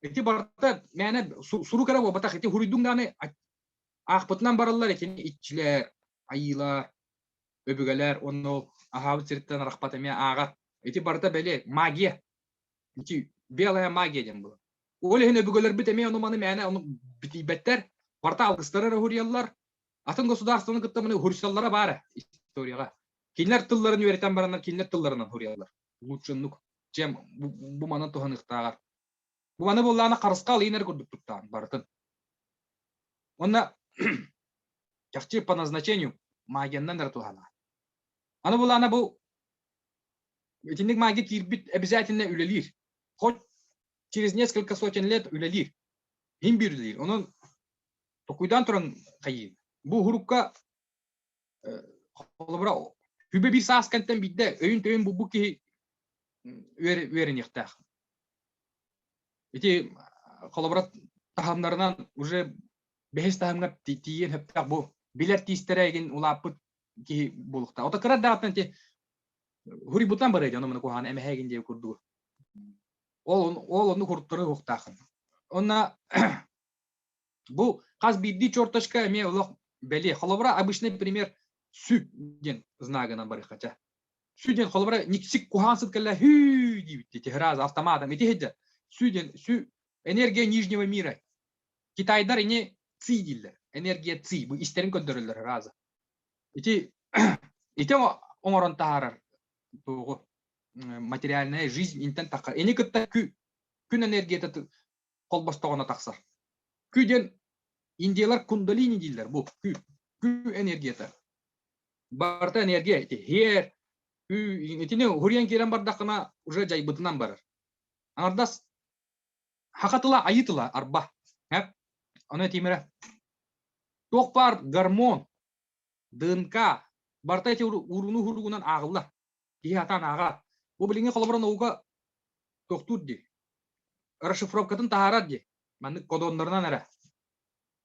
Ити барыта мээнэ сурук эрэ буолбатах. Ити хуруйдуҥ даҕаны аахпытынан бараллар итини иччилэр, айыылар, өбүгэлэр уонна ол аһаабыт сириттэн арахпат эмиэ ааҕар. Ити барыта бэлиэ магия. Ити белая магия диэн буолар. Ол иһин өбүгэлэрбит эмиэ ону-маны мээнэ ону битийбэттэр. Барыта алгыстары эрэ уһуруйаллар. Атын государствоны кытта маны уһурсаллара баара историяҕа. Кинилэр тылларын үөрэтэн бараннар кинилэр тылларынан уһуруйаллар. Лучше оннук. Чем бу маны туһаныахтааҕар. Бу маны буоллаҕына харысхал иинэр курдук туттаан барытын. Уонна чахчы по назначению магияннан эрэ туһана. Аны булаана бу итинник магия киирбит обязательно үлэлиир. Хоть через несколько сотен лет үлэлиир. Иһин биир үлэлиир. Онон токуйдаан туран хайыы. Бу уһурукка холобура хүбэ биир саас кэнтэн биирдэ өйүн-төйүн булбут киһи үөрэниэхтээх. Ити холобура таһымнарынан уже Бэһис таһымҥа тиийэн сөптөөх бу билэр тиистэрэ игин улааппыт киһи буолуохтаах. Ото кыра даҕаттан ти хуруйбутунан барыа дьоно маны куһаҕан эмэһэ игин диэбит курдугу. Ол ол оннук хуруттары уһуктааххын. Онно бу хас биирдии черточка эмиэ олох бэлиэ. Холобура, обычный пример сү диэн знагынан барыахха чэ. Сү диэн холобура никсик куһаҕан сыт кэллэ хүү диибит дии раз автоматом ити сылдьар. Сү диэн сү энергия нижнего мира. Китайдар ини ци дииллэр. Энергия ци бу истэрин көрдөрөллөр раза. Ити ити оҥорон таһаарар туоҕу материальная жизнь интэн таххар. Ини кытта кү күн энергията холбостоҕуна тахсар. Кү диэн индиялар кундалини дииллэр бу кү кү энергията. Барыта энергия ити хиэр кү итини хуруйан киирэн бардаххына уже дьайбытынан барар. Аҥардас Хаха тыла айыы тыла арба. Эп. Ону этиим эрэ. Туох баар гормон, ДНК барыта ити ууруну хуругунан ааҕыллар. Киһи сатаан ааҕар. Бу билиҥҥи холобура наука туохтуур дии. Расшифровкатын таһаарар дии. Маннык кодоннарынан эрэ.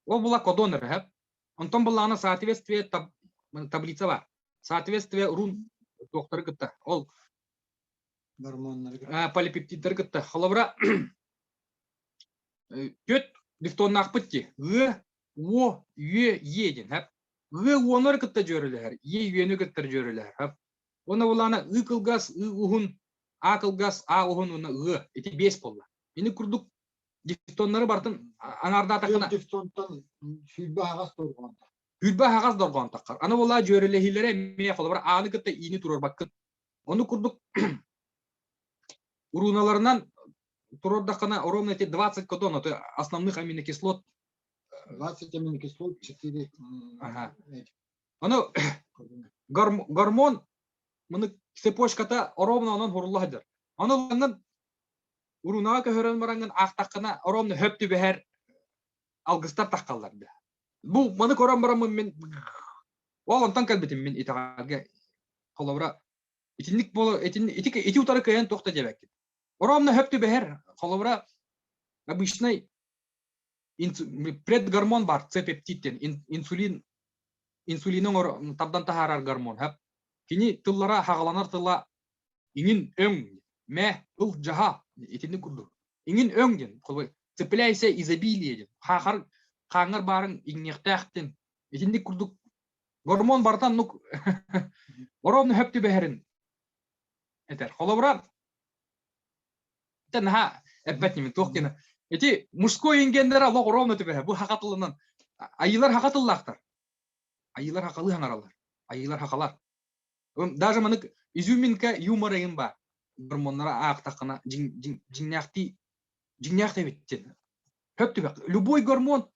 Ол була кодон эрэ, хэп. Онтон буллаҕына соответствие таб таблица бар. Соответствие рун туохтары кытта. Ол Гормоннары полипептиддары кытта. Холобура, түөрт дифтоннаахпыт дии. Ы, О, Ү, Е диэн. Хэп. Ы уоннары кытта дьүөрэлэһэр, Е үөнү кытта дьүөрэлэһэр. Хэп. Уонна булаана Ы кылгас, Ы уһун, А кылгас, А уһун уонна Ы. Ити биэс буолла. Ини курдук дифтоннары барытын аҥаардаатаххына Дифтонтон сүүрбэ аһаҕас дорҕоон. Сүүрбэ аһаҕас дорҕоон таххар. Аны буоллаа дьүөрэлэһиилэрэ эмиэ холобура ааны кытта иини туруорбаккын. Ону курдук урууналарынан туруордаххына ровно эти 20 кодон, это основных аминокислот. 20 аминокислот, 4 ага. Ону гормон маны цепочката ровно онон хурулла сылдьар. Ону ылаҥҥын уруунаҕа көһөрөн бараҥҥын аахтаххына ровно хөп түбэһэр алгыстар таххаллар да. Бу маны көрөн бараммын мин ол онтон кэлбитим мин итэҕэлгэ холобура итинник буола итин ити ити утары кыайан туох да диэбэккин. Ровно хөп түбэһэр холобура обычный предгормон бар С-пептид диэн инсулин инсулины оҥор тардан таһаарар гормон хөп. Кини тыллара хаҕаланар тыла иҥин өҥ мэ ыл дьаһа итинник курдук иҥин өҥ диэн холобура цепляйся изобилие диэн хаахар хааҥҥар баарын иҥниэхтээх диэн итинник курдук гормон барыта оннук ровно хөп түбэһэрин этэр холобура наһаа эппэт ньимин туох диэн ити мужской ингеннэрэ олох ровно түбэһэр бу хаха тылынан айыылар хаха тыллаахтар айыылар хахалыы хаҥараллар айыылар хахалар даже манык изюминка юмора иҥин баар гормоннара аахтаххына дьиҥнээхтии дьиҥнээх эбит диэн хөп түбэх любой гормон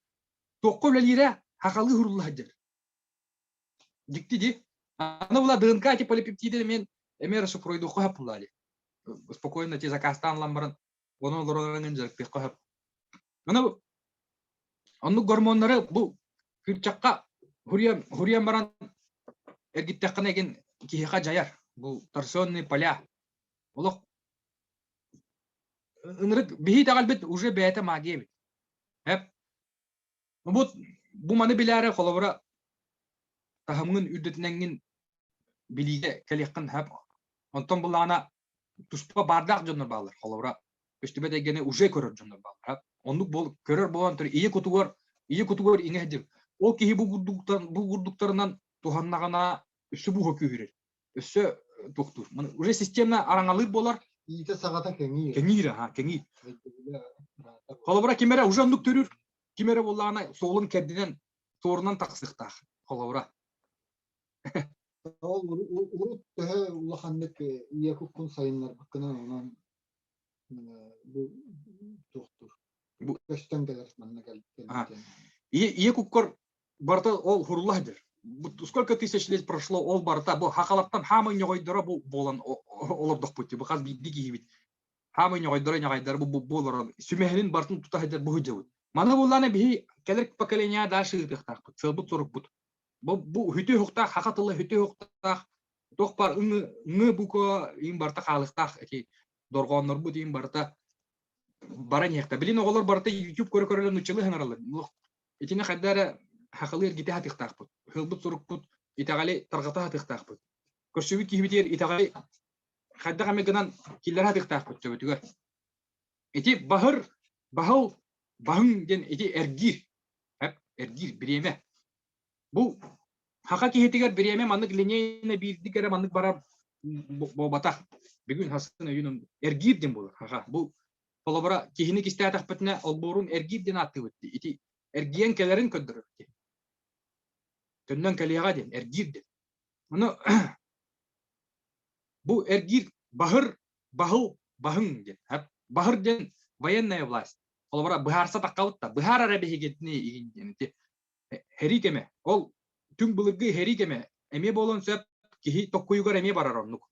туохха үлэлиирэ хахалыы хурулла сылдьар дьикти дии аны була ДНК эти полипептиды мен эмиэ расшифруйдуохха сөп буолла дии спокойно те заказтаан ылан баран ону олорон дьарыктыахха сөп аны оннук гормоннары бу кырчакка хуруйан хуруйан баран эргиттэххинэ игин киһиэхэ дьайар бу торсионные поля олох ынырык биһи итэҕэлбит уже бэйэтэ магия эбит эп бу бу маны билээри холобура таһымҥын үрдэтинэҥҥин билиигэ кэлиэххин сөп онтон буллаҕына туспа баардаах дьоннор бааллар холобура көстүбэт эйгэни уже көрөр дьоннор бааллар оннук буол көрөр буолан тур ийэ кутугар ийэ кутугар иҥэ сылдьар ол киһи бу курдуктан бу курдуктарынан туһаннаҕына өссө буһа күүһүрэр өссө туохтуур уже системно араҥалыыр буолар иитэ саҕата кэҥиир кэҥиир аха кэҥиир холобура ким эрэ уже оннук төрүүр ким эрэ буоллаҕына суолун кэрдинэн суорунан тахсыахтаах холобура ол урут төһө улаханнык ийэ куккун сайыннарбыккынан онон бу туохтуур бу көстөн кэлэр манна кэлбит ийэ куккар барыта ол хурулла сылдьар сколько тысяч лет прошло ол барыта бу хахалартан хаамай ньоҕойдоро бу буолан олордохпут бу хас биирдии киһибит хаамай ньоҕойдоро ньоҕойдоро бу бу олорон сүмэһинин барытын тута сылдьар бу сылдьабыт маны буллаана биһи кэлэр поколение дальше ыытыахтаахпыт сыалбыт сорукпут бу бу хүтү уһуктаах хаха тыла хүтү уһуктаах туох бар ыңы ыңы бука иин барыта хаалыктаах эти дорҕооннорбут иин барыта баран иһиэхтэ билин оҕолор барыта YouTube көрө көрөлөр нуччалыы хаҥараллар. Итини хайда эрэ хахалыы эргитэ сатыахтаахпыт. Ыһылбыт сурукпут итэҕэли тарҕата сатыахтаахпыт. Көрсүбүт киһибитигэр итэҕэли хайдах эмэ гынан киллэрэ сатыахтаахпыт төбөтүгэр. Ити баһыр, баһыл, баһыҥ диэн ити эргиир. Эргиир, бириэмэ. Бу хаха киһитигэр бириэмэ маннык линейно биирдик эрэ маннык барар буолбатах. Бүгүн хасын өйүн эргиир диэн буолар хаха. Бу холобура киһини кистээтэхпитинэ олбуорун эргиир диэн ааттыыбыт. Ити эргийэн кэлэрин көрдөрөр. Төннөн кэлиэҕэ диэн эргиир диэн. Ону бу эргиир баһыр, баһыл, баһыҥ диэн. Баһыр диэн военная власть. Холобура быһаарса таххабыт да быһаар эрэ биһигитини игин диэн ити Һэрии кэмэ. Ол түҥ былыргы һэрии кэмэ эмиэ буолуон сөп, киһи токкуйугар эмиэ барар оннук.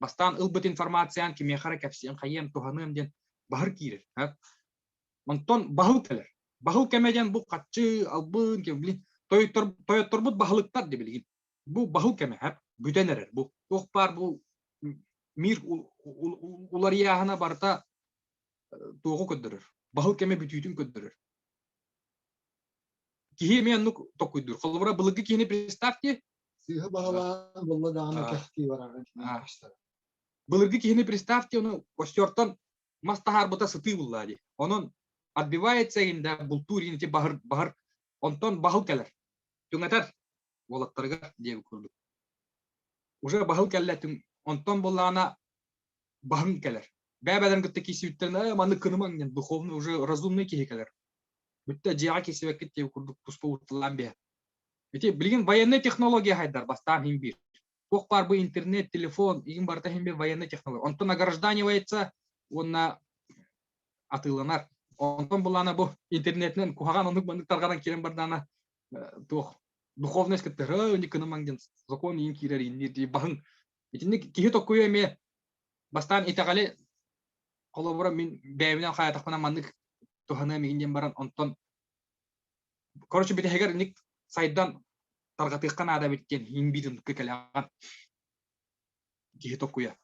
Бастаан ылбыт информациян кимиэхэ эрэ кэпсиэм, хайыам, туһаныам диэн баһыр киирэр. Онтон баһыл кэлэр. Баһыл кэмэ диэн бу хаччы, албын, блин, тойоттор, тойотторбут баһылыктар дии билигин. Бу баһыл кэмэ, бүтэн эрэр. Бу туох баар бу мир уларыйааһына барыта туоҕу көрдөрөр. Баһыл кэмэ бүтүүтүн көрдөрөр. Киһи эмиэ оннук токуйдуур. Холобура, былыргы киһини представьте. Сыыһа баһылаан булла даҕаны кэхтии барарын Былыргы киһини представьте, ону костертон мас таһаарбыта сытыы буллаа дии. Онон отбивается да бултуур ити баһыр баһыр онтон баһыл кэлэр. Түҥэтэр уолаттарыгар диэбит курдук. Уже баһыл кэллэ түҥ онтон буллаҕына баһын кэлэр. Бэйэ-бэйэлэрин кытта киирсибиттэрин ээ маннык кынымаҥ диэн духовный уже разумный киһи кэлэр. Бүттэ дьиэҕэ киирсибэккит диэн курдук туспа уурталаан биһэ. Ити билигин военная технология хайдар бастаан иһин биир. Туох баар бу интернет, телефон, игин барыта иһин биир военная технология. Онтон огражданивается уонна атыыланар. Онтон булаана бу интернетинэн куһаҕан оннук маннык тарҕанан киирэн бардаана туох духовность кытта һы кынымаҥ диэн закон иин киирэр иннир дии баһын Итинник киһи токкуйа эмиэ бастаан итэҕэли холобура мин бэйэбинэн хайатахпына маннык туһаныам игин диэн баран онтон короче бүтэһигэр инник сайдан тарҕатыахха наада эбит диэн иин биир ыныкка кэлэҕин киһи токкуйа.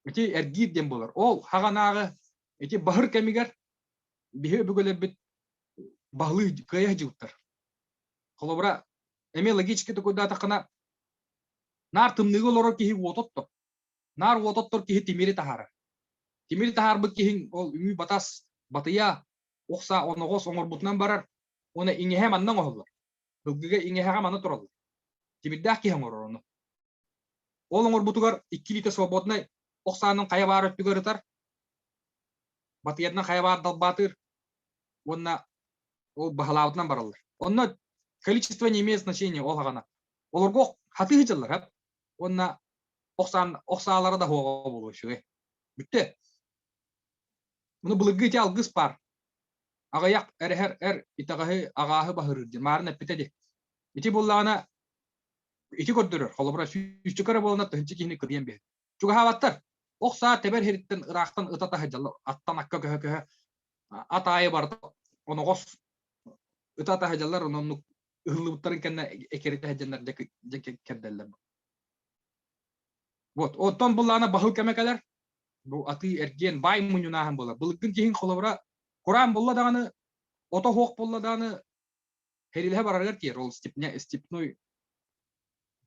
Ити эргиир диэн буолар. Ол хаҕанааҕы ити баһыр кэмигэр биһи өбүгэлэрбит баһылыы кыайа сылдьыбыттар. Холобура эмиэ логически токуйдаатаххына Наар тымныыга олорор киһи уоту оттор. Наар уоту оттор киһи тимири таһаарар. Тимири таһаарбыт киһиҥ ол үҥүү батас, батыйа, ох саа оноҕос оҥорбутунан барар уонна иҥэһэ манна оҥоһуллар. Сылгыга иҥэһэҕэ манна тураллар. Тимирдээх киһи оҥорор ону. Ол оҥорбутугар икки илиитэ свободнай ох саанын хайа баар өттүгэр ытар, батыйатынан хайа баар далбаатыыр уонна ол баһылаабытынан бараллар. Онно количество не имеет значения ол хаҕана. Олорго хатыы сылдьаллар хат. Уонна ох саалара да суоҕа буолуо үчүгэй. Бүттэ. Муну былыргы ити алгыс баар. Аҕыйах эрэһэр эр итэҕэһи аҕааһы баһырыыр диэн маарын эппитэ дии. Ити буоллаҕына ити көрдөрөр. Холобура сүүсчэкэ эрэ буолана тыһыынча киһини кырыйан биэрэр. Чугаһаабаттар. Ох саа тэбэр иһириттэн ыраахтан ыта таһыдьаллар. Аттан акка көһө-көһө ат аайы барыта оноҕос ыта таһыдьаллар оннук ыһыллыбыттарын кэннэ экирэтэ сылдьаннар дьэ кэрдэллэр. Вот, оттон буллаана баһыл кэмэ кэлэр. Бу атыы эргиэн баай мунньунааһын буолар. Былыргын киһин холобура кураан булла даҕаны, ото суох булла даҕаны хэрилэһэ барарыгар тиийэр. Ол степня, степной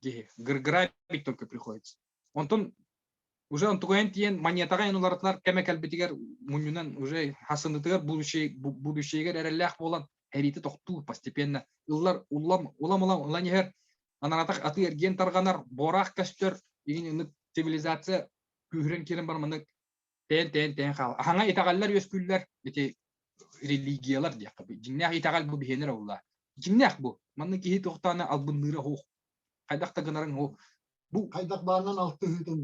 киһи. Грабить только приходится. Онтон уже онтугайан тиийэн монетаҕа эн уларытынар кэмэ кэлбитигэр мунньунан уже хасынытыгар будущее будущегэр эрэллээх буолан эриитэ тохтуур постепенно ыллар улам улам улам ылан иһэр анаратах атыы эргиэн тарҕанар буораах көстөр игин ынык цивилизация күүһүрэн киирэн бар маннык тэйэн тэйэн тэйэн хаал аһаҥа итэҕэллэр үөскүүллэр ити религиялар диэххэ дьиҥнээх итэҕэл бу биһиэнэр олла дьиҥнээх бу маннык киһи туохтаана албынныыра суох хайдах да гынарыҥ ол бу хайдах баарынан алтыһыытын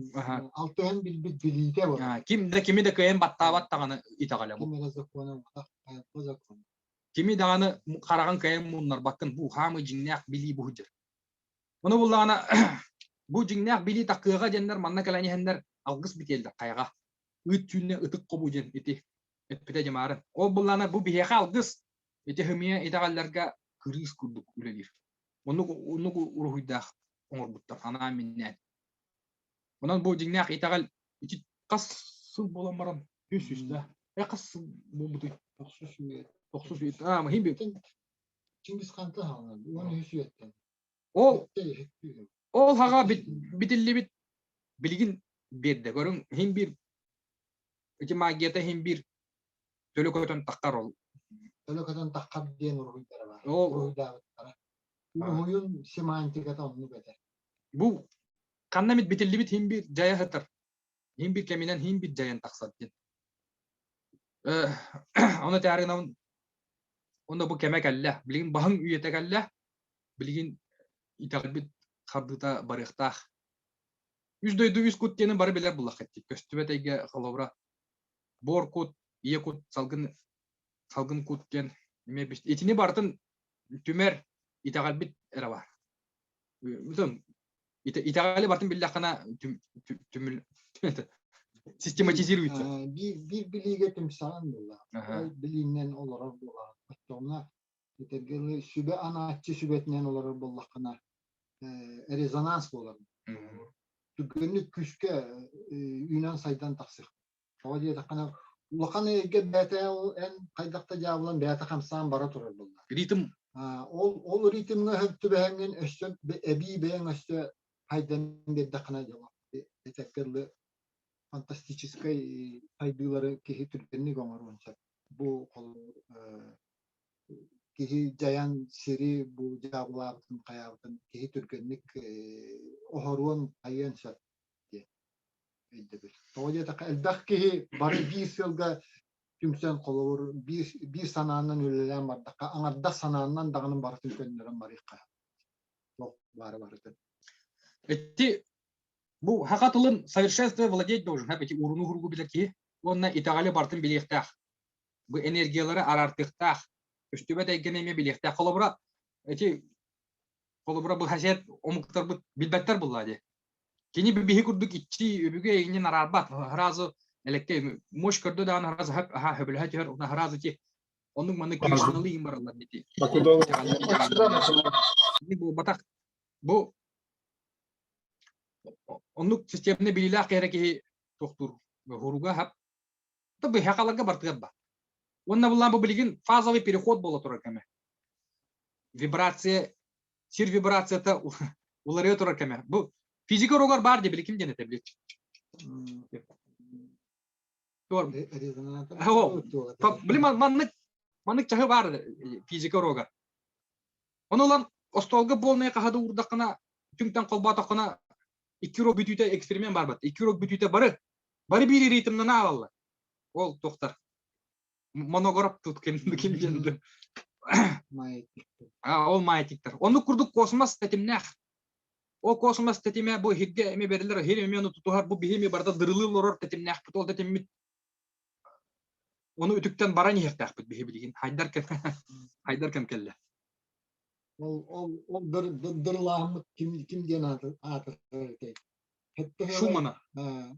алтыһан билбит билиитэ бу ким да кими да кыайан баттаабат даҕаны итэҕэлэ бу кими даҕаны хараҕын кыайан муннарбаккын бу хаамы дьиҥнээх билии бу сылдьар ону буллаҕына бу дьиҥнээх билии такыаҕа диэннэр манна кэлэн иһэннэр алгыс битиэллэр хайаҕа ыыт түүннэ ытык хобу диэн ити эппитэ дьамаарын ол буллаҕына бу биһиэхэ алгыс ити хымия итэҕэллэргэ кырыыс курдук үлэлиир Оннук оннук уруһуйдаах оҥорбуттар анаан-миннээн. Онон бу дьиҥнээх итэҕэл ити хас сыл буолан баран үс сүүс да э хас сыл буолбутуй? Тохсус үйэ. Тохсус үйэ. Аа, иһин Чингис Хантан хаалан 13 үйэттэн. Ол ол хаҕа битиллибит билигин биэрдэ көрүҥ иһин биир ити магията иһин биир төлө көтөн таххар ол. Төлө көтөн таххар диэн уруһуйдара баар. Ол Уруһуйдаабыттара. Уруһуйун семантиката оннук этэ. Бу ханна эмит битиллибит иһин биир дьайа сытар. Иһин биир кэминэн иһин биир дьайан тахсар диэн. Ону этээри Онно бу кэмэ кэллэ. Билигин баһыҥ үйэтэ кэллэ. Билигин итэҕэлбит хардыыта барыахтаах. Үс дойду үс кут диэни бары билэр буллаххыт дии. Көстүбэт эйгэ холобура буор кут, ийэ кут, салгын салгын кут диэн эмиэ итини барытын түмэр итэҕэлбит эрэ баар. Бүтүн итэҕэли барытын биллэххинэ түмүл систематизируется. Биир биир билиигэ түмсэҕин буоллаҕа. Ол билиинэн олорор буолаҕын. Оччоҕуна этэргэ сүбэ анааччы сүбэтинэн олорор буоллаххына резонанс буолар. Түргэнник күүскэ үүнэн сайдан тахсыах. Тоҕо диэтэххинэ улахан эйгэ бэйэтэ эн хайдах да дьаабылан бэйэтэ хамсаан бара турар буолла. Ритм. Ол ол ритмҥэ сөп түбэһэҥҥин өссө эбии бэйэҥ өссө хайдан биэрдэххинэ дьоло этэргэ дылы фантастическай сайдыылары киһи түргэнник оҥоруон сөп. Бу холобур киһи дьайан сири бу дьаабылаабытын хайаабытын киһи түргэнник оһоруон хайыан сөп диэн өйдөбүл. Тоҕо диэтэххэ элбэх киһи бары биир сыалга түмсэн холобур биир биир санаанан үлэлээн бардахха аҥардас санаанан даҕаны барытын көннөрөн барыахха туох баара барытын. Ити бу саха тылын совершенстве владеть должен эти уруну хуругу билэр киһи уонна итэҕэли барытын билиэхтээх. Бу энергиялары араартыахтаах. Көстүбэт эйгэни эмиэ билиэхтээх. Холобура ити холобура бу хасиэт омуктарбыт билбэттэр булла дии. Кини биһи курдук иччи өбүгэ эйигинин араарбат. Сразу элекке мощь көрдө даҕаны сразу аха хөбүлэһэ түһэр уна сразу ти оннук маннык Кришналыы иһин бараллар дии. Буолбатах. Бу оннук системный билиилээх киһи киһи тохтуур хуруга хап. Бу хакаларга бартыгар ба. Уонна буллаан бу билигин фазовый переход буола турар кэмэ. Вибрация, сир вибрацията уларыйа турар кэмэ. Бу физика уруогар баар дии биликим диэн этэ билет. Блин, маннык маннык чаһы баар физика уруогар. Ону ылан остуолга буолнай хаһады уурдаххына, түҥтэн холбоотоххуна икки урок бүтүүтэ эксперимент барбат. Икки урок бүтүүтэ бары бары биир ритмнан аалаллар. Ол тохтар. Монограп тут ким ким диэн А, ол маятниктар. Оннук курдук космос тэтимнээх. Ол космос тэтимэ бу иһиргэ эми берилер, иһир эми ону тутуһар, бу биһи эми барыта дырылыы олорор тэтимнээхпит. Ол тэтиммит ону үтүктэн баран иһиэхтээхпит биһи билигин. Хайдар кэм хайдар кэм кэллэ. Ол ол ол дырылааммыт ким ким диэн аатырар этэй? Шумана.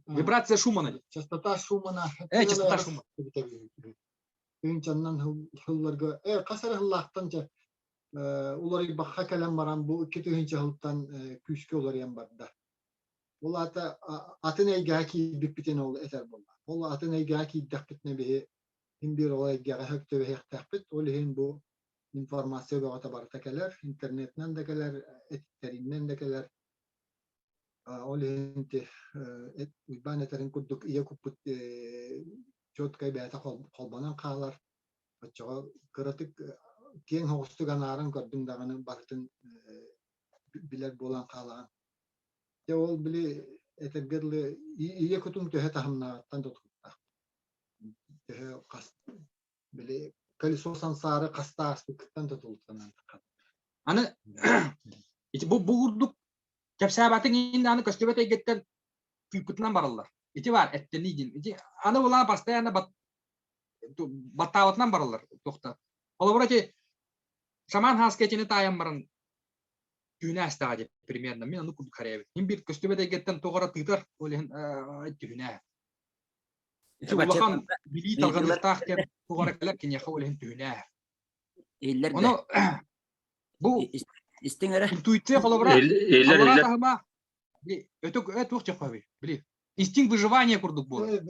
Вибрация Шумана. Частота Шумана. Частота Шумана. Тыынчаннан сылларга хас эрэ сыллаахтан дьэ уларыйбахха кэлэн баран бу 2000 сылтан күүскэ уларыйан барда. Ол аата атын эйгэҕэ киирбиппитин ол этэр буолла. Ол атын эйгэҕэ киирдэхпитинэ биһи син биир ол эйгэҕэ сөп түбэһиэхтээхпит. Ол иһин бу информация бөҕөтө барыта кэлэр, интернетинэн да кэлэр, этиттэринэн да кэлэр. Ол иһин Уйбаан этэрин курдук ийэ куппут четкай бэйэтэ холбонон хаалар. Оччоҕо кыратык киэҥ соҕустук анааран көрдүҥ даҕаны барытын билэр буолан хаалаҕын. Дьэ ол били этэргэ дылы ийэ кутуҥ төһө таһымнааҕыттан тутулуктаах. Төһө хас били колесо сансаары хаста ааспыккыттан тутулуктанан Аны ити бу бу курдук кэпсээбэтиҥ иһин аны көстүбэт эйгэттэн тыыппытынан бараллар. Ити баар эттэнии диэн. Ити аны булаа постоянно баттаабытынан бараллар туохта. Холобура ити шаман хааска итини таайан баран түүнэ астаҕа дип примерно мин ону курдук харайабыт. Мин биир көстүбэт эйгэттэн туох эрэ тыытар, ол иһин түһүнэ. Ити улахан билии тарҕаныахтаах диэн туох эрэ кэлэр киниэхэ ол иһин түһүнэ. Иһиллэр Ону бу истиҥ эрэ. Интуиция холобура Иһиллэр, таһыма өтөк туох диэххэ били инстинкт выживания курдук буолар.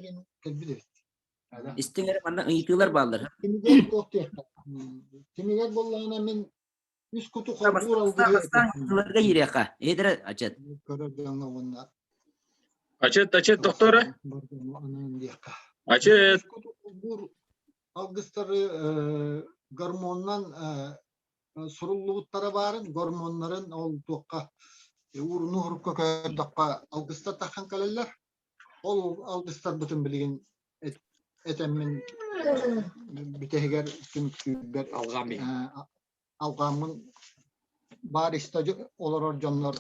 Истиҥ эрэ манна ыйытыылар бааллар. Түмүгэр туох диэххэ. Түмүгэр буоллаҕына мин Үс куту холбуур алгыһы Бастаан тылларга киириэххэ. Иһитэрэ ачат. Көрөр дьоҥҥо уонна Ачет, ачет, доктора. анаан диэххэ. Ачет. Үс куту холбуур алгыстары гормоннан суруллубуттара баарын, гормоннарын ол туохха ууруну урукка көрдөххө алгыстар таххан кэлэллэр. Ол алгыстарбытын билигин этэммин бүтэһигэр түмүктүүрбэр алҕааммын баар истэ олорор дьоннор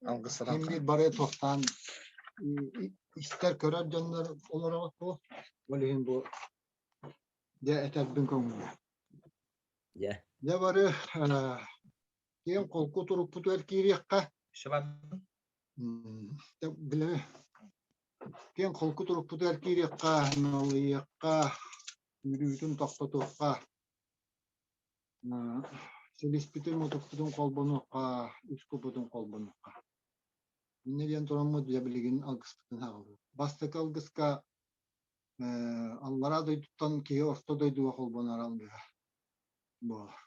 ким бары туохтаан истэр көрөр дьоннор олорор ол иһин бу дьэ этэрбин көҥүлэ. Дьэ бары киэҥ холку турукпутугар киириэххэ. Били киэҥ холку турукпутугар киириэххэ, налыйыахха, үөрүүтүн тохтотуохха, силиспитин мутукпутун холбонуохха, үс куппутун холбонуохха. Инньэ диэн тураммыт дьэ билигин алгыспытын аҕалабыт. Бастакы алгыска аллараа дойдуттан киһи орто дойдуга холбонор алгыһа буолар.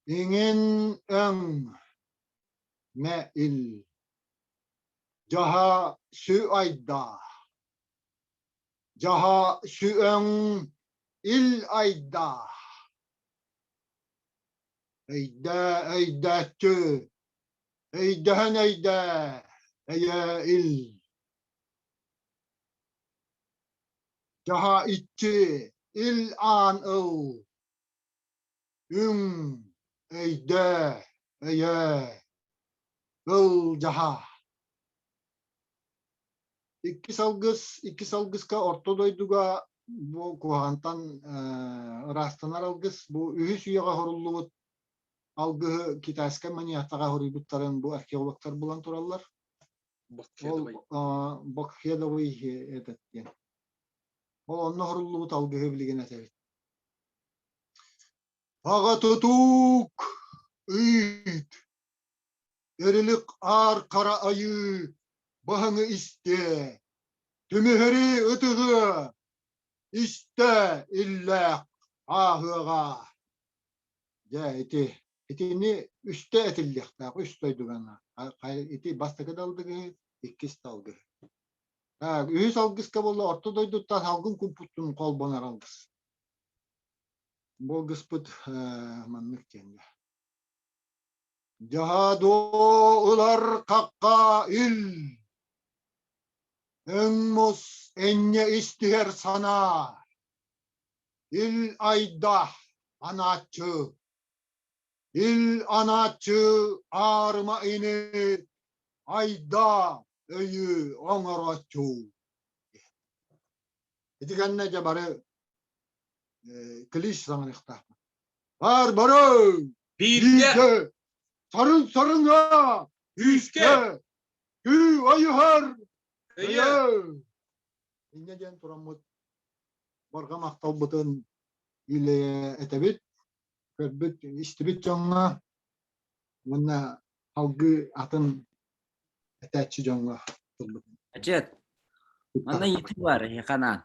Иҥин өҥ мэ ил дьаһа сү айда дьаһа сү өҥ ил айда өйдөө өйдөөччү өйдөһөн өйдөө өйөө ил дьаһа иччи ил аан ыл Үҥ, өйдөө, өйөө, ыл дьаһаа. Иккис алгыс, иккис алгыска орто дойдуга бу куһаҕантан ыраастанар алгыс. Бу үһүс үйэҕэ оһоруллубут алгыһы китайскай маньяктаҕа хоруйбуттарын бу археологтар булан тураллар. Ол Бокхедовый этот диэн. Ол онно оһоруллубут алгыһы билигин этэбит. Аҕа тутуук, ыыт, эрилик аар хара айыы баһыҥы истиэ, түмүһэри ытыгыа, истэ иллээх ааһыаҕа. Дьэ, ити итини үстэ этиллиэхтээх, үс дойдугана. Ити бастакы да алгыһы, иккис да алгыһы. Үһүс алгыска буолла орто дойдуттан салгын куппуттун холбонор алгыс. Болгуспут маннык диэннэ. Дьаһадуо ылар хахха ил, өҥ-мус энньэ истиһэр санаа, ил айда анааччы, ил анааччы аарыма ини айда өйү оҥорооччу. Ити кэннэ дьэ бары клич саҥарыахтаахпын. Бар бары! Бииргэ! Сарын сарыҥа! Күүскэ! Күү ойуһар! Өйө! Инньэ диэн тураммыт барҕа махталбытын илэ этэбит, көрбүт, истибит дьоҥҥо уонна салгыы атын этээччи дьоҥҥо тылбытын. Ачет, манна ыйытыы баар эһиэхэ анаан.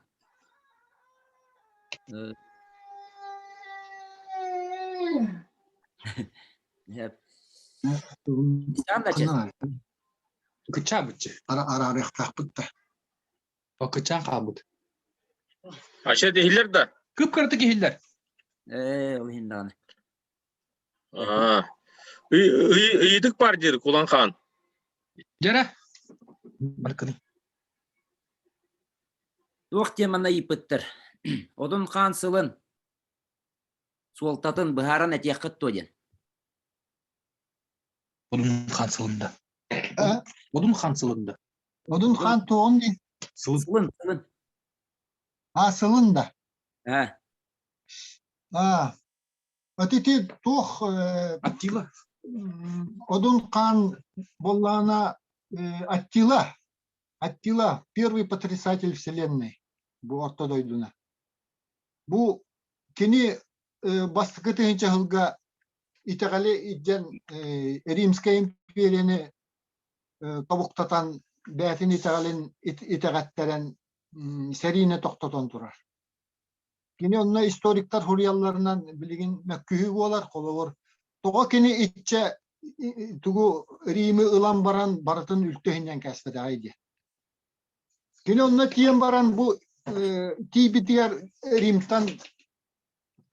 Кычаабыччы. Араарыахтаахпыт да. О, кычаан хаалбыт. Ачет иһиллэр да? Кып-кыратык иһиллэр. Ээ, ол иһин даҕаны. Аа. Ыйытык бар диир Кулан хаан. Дьэрэ. Баркыны. Туох теманы ыйыппыттар? Одун хаан сылын суолтатын быһааран этиэххит дуо диэн. Одун хаан сылында. Одун хаан сылында. Одун хаан туоҕун дии? Сылын. Сылын, сылын. А, сылын да. А. А, Ити туох Аттила? Одун хаан буоллаҕына Аттила. Аттила первый потрясатель вселенной бу орто дойдуна. Бу кини бастакы тыһыынча сылга итэҕэли илдьэн Римскэй империяны тобуктатан бэйэтин итэҕэлин итэҕэттэрэн сэриини тохтотон турар. Кини онно историктар суруйалларынан билигин мөккүһүү буолар. Холобур, тоҕо кини иччэ тугу Римы ылан баран барытын үлтү иһинньэн кээспэтэҕэй диэн. Кини онно тиийэн баран бу тиийбитигэр Римтан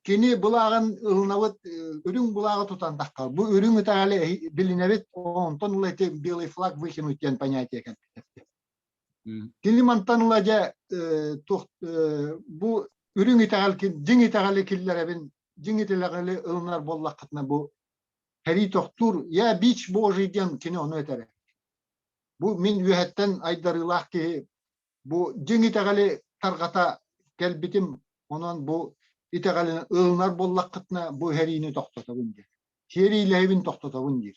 кини былааҕын ылынабыт, үрүҥ былааҕы тутан таххар. Бу үрүҥ итэҕэли билинэбит, онтон ыла ити белый флаг выкинуть диэн понятие кэлбит. Кини мантан ыла дьэ туох бу үрүҥ итэҕэл дьиҥ итэҕэли киллэрэбин, дьиҥ итэҕэли ылынар буоллаххытына бу сэрии тохтуур, я бич божий диэн кини ону этэрэ. Бу мин үөһэттэн айдарыылаах киһи бу дьиҥ итэҕэли тарҕата кэлбитим, онон бу итэҕэли ылынар буоллаххытына бу сэриини тохтотобун диир. Сиэриилэһибин тохтотобун диир.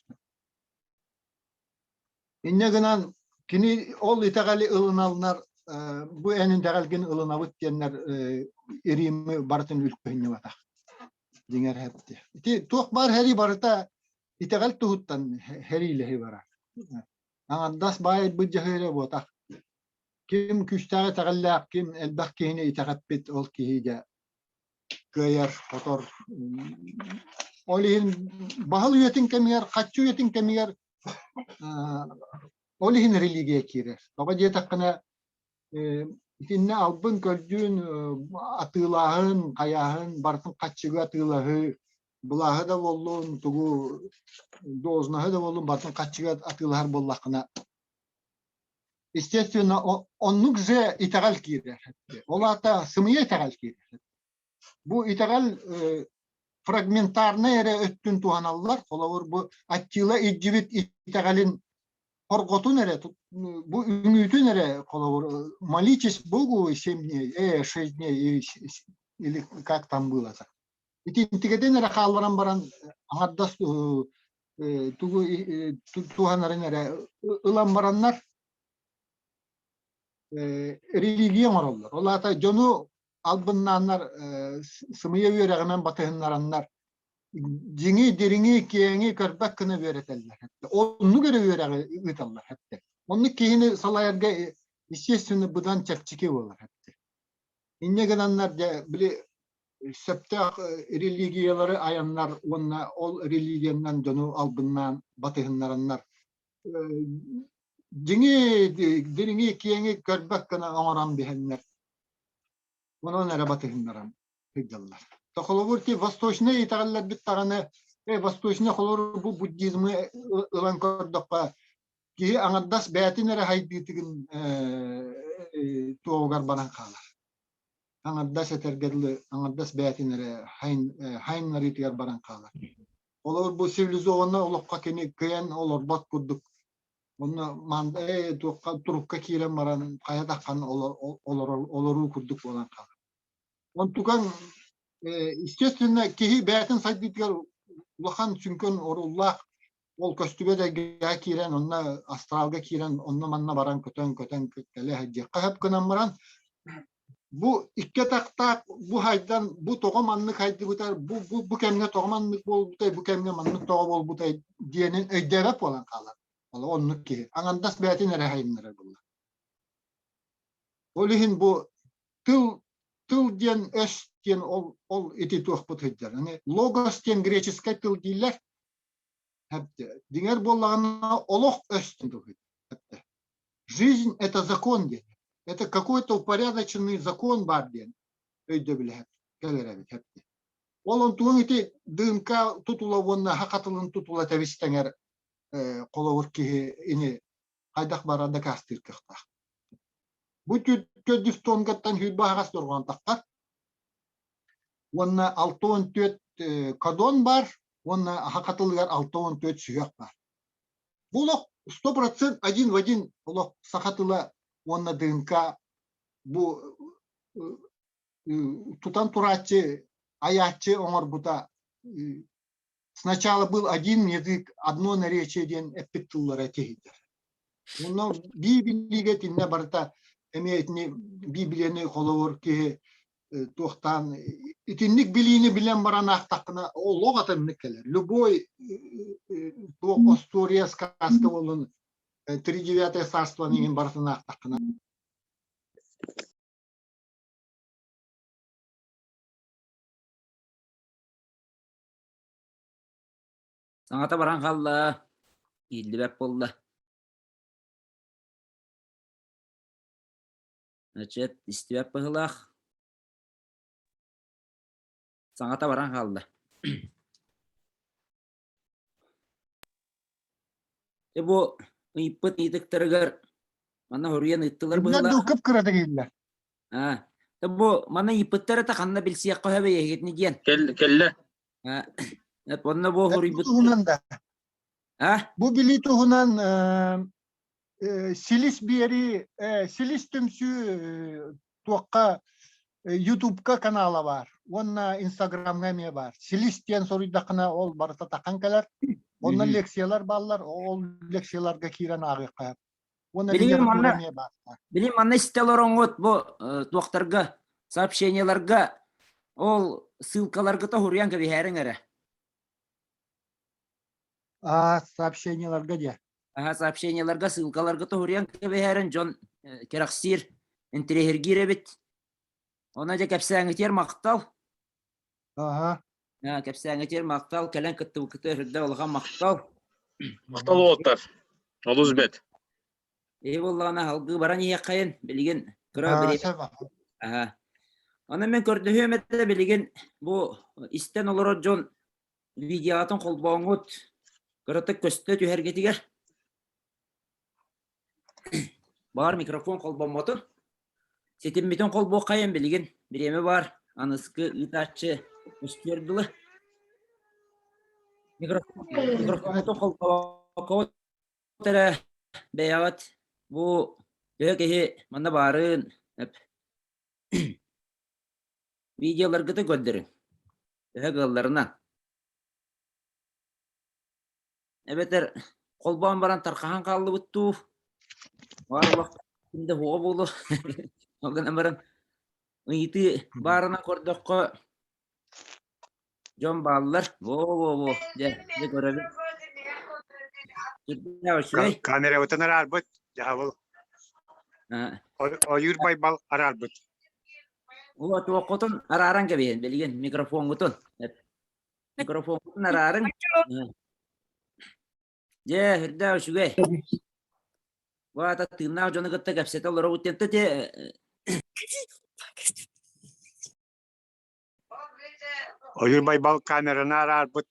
Инньэ гынан кини ол итэҕэли ылыналлар бу эн итэҕэлгин ылынабыт диэннэр Римы барытын үлтүһүнньүбатах. Дьиҥэр эпти. Ити туох баар һэрии барыта итэҕэл туһуттан һэриилэһи барар. Аҥардас баайбыт дьаһыыра буотах. Ким күүстээх итэҕэллээх, ким элбэх киһини итэҕэппит ол киһи дьэ кыайар, хотор. Ол иһин баһыл үйэтин кэмигэр, хаччы үйэтин кэмигэр ол иһин религия киирэр. Тоҕо диэтэххинэ, итиннэ албын көрдүүн атыылааһын, хайааһын, барытын хаччыга атыылаһыы, былааһы да буоллун, тугу должноһы да буоллун, барытын хаччыга атыылаһар буоллаххына, естественно, оннук же итэҕэл киирэр. Ол аата сымыйа итэҕэл киирэр. Бу итэҕэл фрагментарнай эрэ өттүн туһаналлар. Холобур, бу Аттила илдьибит итэҕэлин хорҕотун эрэ, бу үҥүүтүн эрэ, холобур, молитесь Богу семь дней, шесть дней, или как там было. Итинтигэтин эрэ хаалларан баран аҥардас тугу туһанарын эрэ ылан бараннар религия оҥороллор. Ол аата дьону албыннааннар сымыйа үөрэҕинэн батыһыннараннар дьиҥи, дириҥи, киэҥи көрбөт гына үөрэтэллэр. Оннук эрэ үөрэҕи ыыталлар. Оннук киһини салайарга естественно быдан чэпчэки буолар. Инньэ гынаннар дьэ били сөптөөх религиялары айаннар уонна ол религиянан дьону албыннаан батыһыннараннар дьиҥи дириҥи киэҥи көрбөт гына оҥорон биһэннэр онон эрэ батыһыннаран сылдьаллар. Холобур ти восточнай итэҕэллэрбит даҕаны восточнай холобур бу буддизмы ылан көрдөххө киһи аҥардас бэйэтин эрэ хайдыытыгын туоҕугар баран хаалар. Аҥардас этэргэ дылы аҥардас бэйэтин эрэ хайыннарыытыгар баран хаалар. Олор бу цивилизованнай олоххо кини кыайан олорбот курдук онно туохха турукка киирэн баран хайа даххан олоруу курдук буолан хаалар. Онтукан естественно киһи бэйэтин сайдыытыгар улахан сүҥкэн оруоллаах ол көстүбэт эйгэҕэ киирэн онно астралга киирэн онно-манна баран көтөн-көтөн кэлэ сылдьыахха сөп гынан баран бу икки атахтаах бу хайдан бу тоҕо маннык хайдыбытай бу бу бу кэмҥэ тоҕо маннык буолбутай бу кэмҥэ маннык тоҕо буолбутай диэнин өйдөөбөт буолан хаалар ол оннук киһи аҥардас бэйэтин эрэ хайыннарар буолла ол иһин бу тыл тыл диэн өс диэн ол ол ити туохпут сылдьар логос диэн греческэй тыл дииллэр Дьиҥэр буоллаҕына олох өстөн Жизнь – это закон диэн. Это какой-то упорядоченный закон баар диэн өйдөбүлэ кэлэр эбит эпти. Ол онтугуҥ ити ДНК тутула уонна хатылын тутула тэбис-тэҥэр холобур киһи ини хайдах бара дакаастыыр кыахтаах. Бу түөрт дифтонгаттан сүүрбэ аһаҕас дорҕоон таххар уонна 64 кодон баар уонна хатылыгар 64 сүһүөх баар. Бу олох 100% один в один олох саха тыла уонна ДНК бу тутан турааччы, айааччы оҥорбута сначала был один язык, одно наречие диэн эппит тыллара тиһийдэр. Онно Библигэ итиннэ барыта эмиэ итини Библияны холобур киһи туохтаан итинник билиини билэн баран аахтаххына олох атыннык кэлэр. Любой туох остуоруйа сказка буоллун тридевятое царствоны иһин барытын аахтаххына. Саҥата баран хаалла, иһиллибэт буолла. Значит, истибэт быһыылаах. Саҥата баран хаалла. Дьэ бу ыйыппыт ыйытыктарыгар манна хоруйан ыыттылар Биллэр быһыылаах. дуу кып-кыратык иһиллэр. Аа, бу манна ыйыппыттар это ханна билсиэххэ сөбүй эһигитини диэн. Кэл, кэллэ. Аа, онно бу Бу хоруйбут туһунан да. А? Бу билии туһунан э, силис биэри, э, силис түмсүү э, туохха Ютубка канала баар уонна Инстаграмҥа эмиэ баар. Силис диэн суруйдаххына ол барыта тахан кэлэр. Онно лекциялар бааллар, ол лекцияларга киирэн ааҕыахха. Уонна Билигин литература манна эмиэ баар. билигин манна истэ олороҥҥут бу туохтарга сообщениеларга ол ссылкаларга тоһуруйан кэбиһээриҥ эрэ. А, сообщениеларга диэ. Аха, сообщениеларга ссылкаларга тоһуруйан кэбиһээрин дьон кэрэхсиир, интэриэһиргиир эбит. Онон дьэ кэпсээҥҥитигэр махтал. Аха. Кэпсээҥҥитигэр махтал, кэлэн кыттыбыккытыгар үрдэ улахан махтал. Махтал уолаттар. Олус бэт. Эһи буоллаҕына салгыы баран иһиэххэйин, билигин кыра бириэмэ. Аха. Онон мен көрдөһүөм этэ билигин бу истэн олорор дьон видеоҕытын холбооҥҥут кыратык көстө түһэргитигэр баар микрофон холбоммотун ситиммитин холбуоххайын билигин бириэмэ баар аныскы ыытааччы көстүөр дылы микрофонтун холбооккобут эрэ бэйэҕит бу төһө киһи манна баарын Видеоларгытын көрдөрүҥ. Төһө кыалларынан. Эбэтэр холбоон баран тархаһан хааллыбыт дуу, баар олох ким да суоҕа буолуо. Ол гынан баран ыйытыы баарынан көрдөххө дьон бааллар. Во-во-во, дьэ, дьэ көрөбүн. Сүрдээх үчүгэй. Камерабытын араарбыт, дьаһабыл. Ойуур Байбал араарбыт. Вот туоххутун арааран кэбиһин билигин микрофоҥҥутун. Микрофоҥҥутун араарыҥ. Дьэ, үрдээх үчүгэй. Бу аата тыыннаах дьону кытта кэпсэтэ олоробут диэн те Ойуур Байбал камераны араарбыт.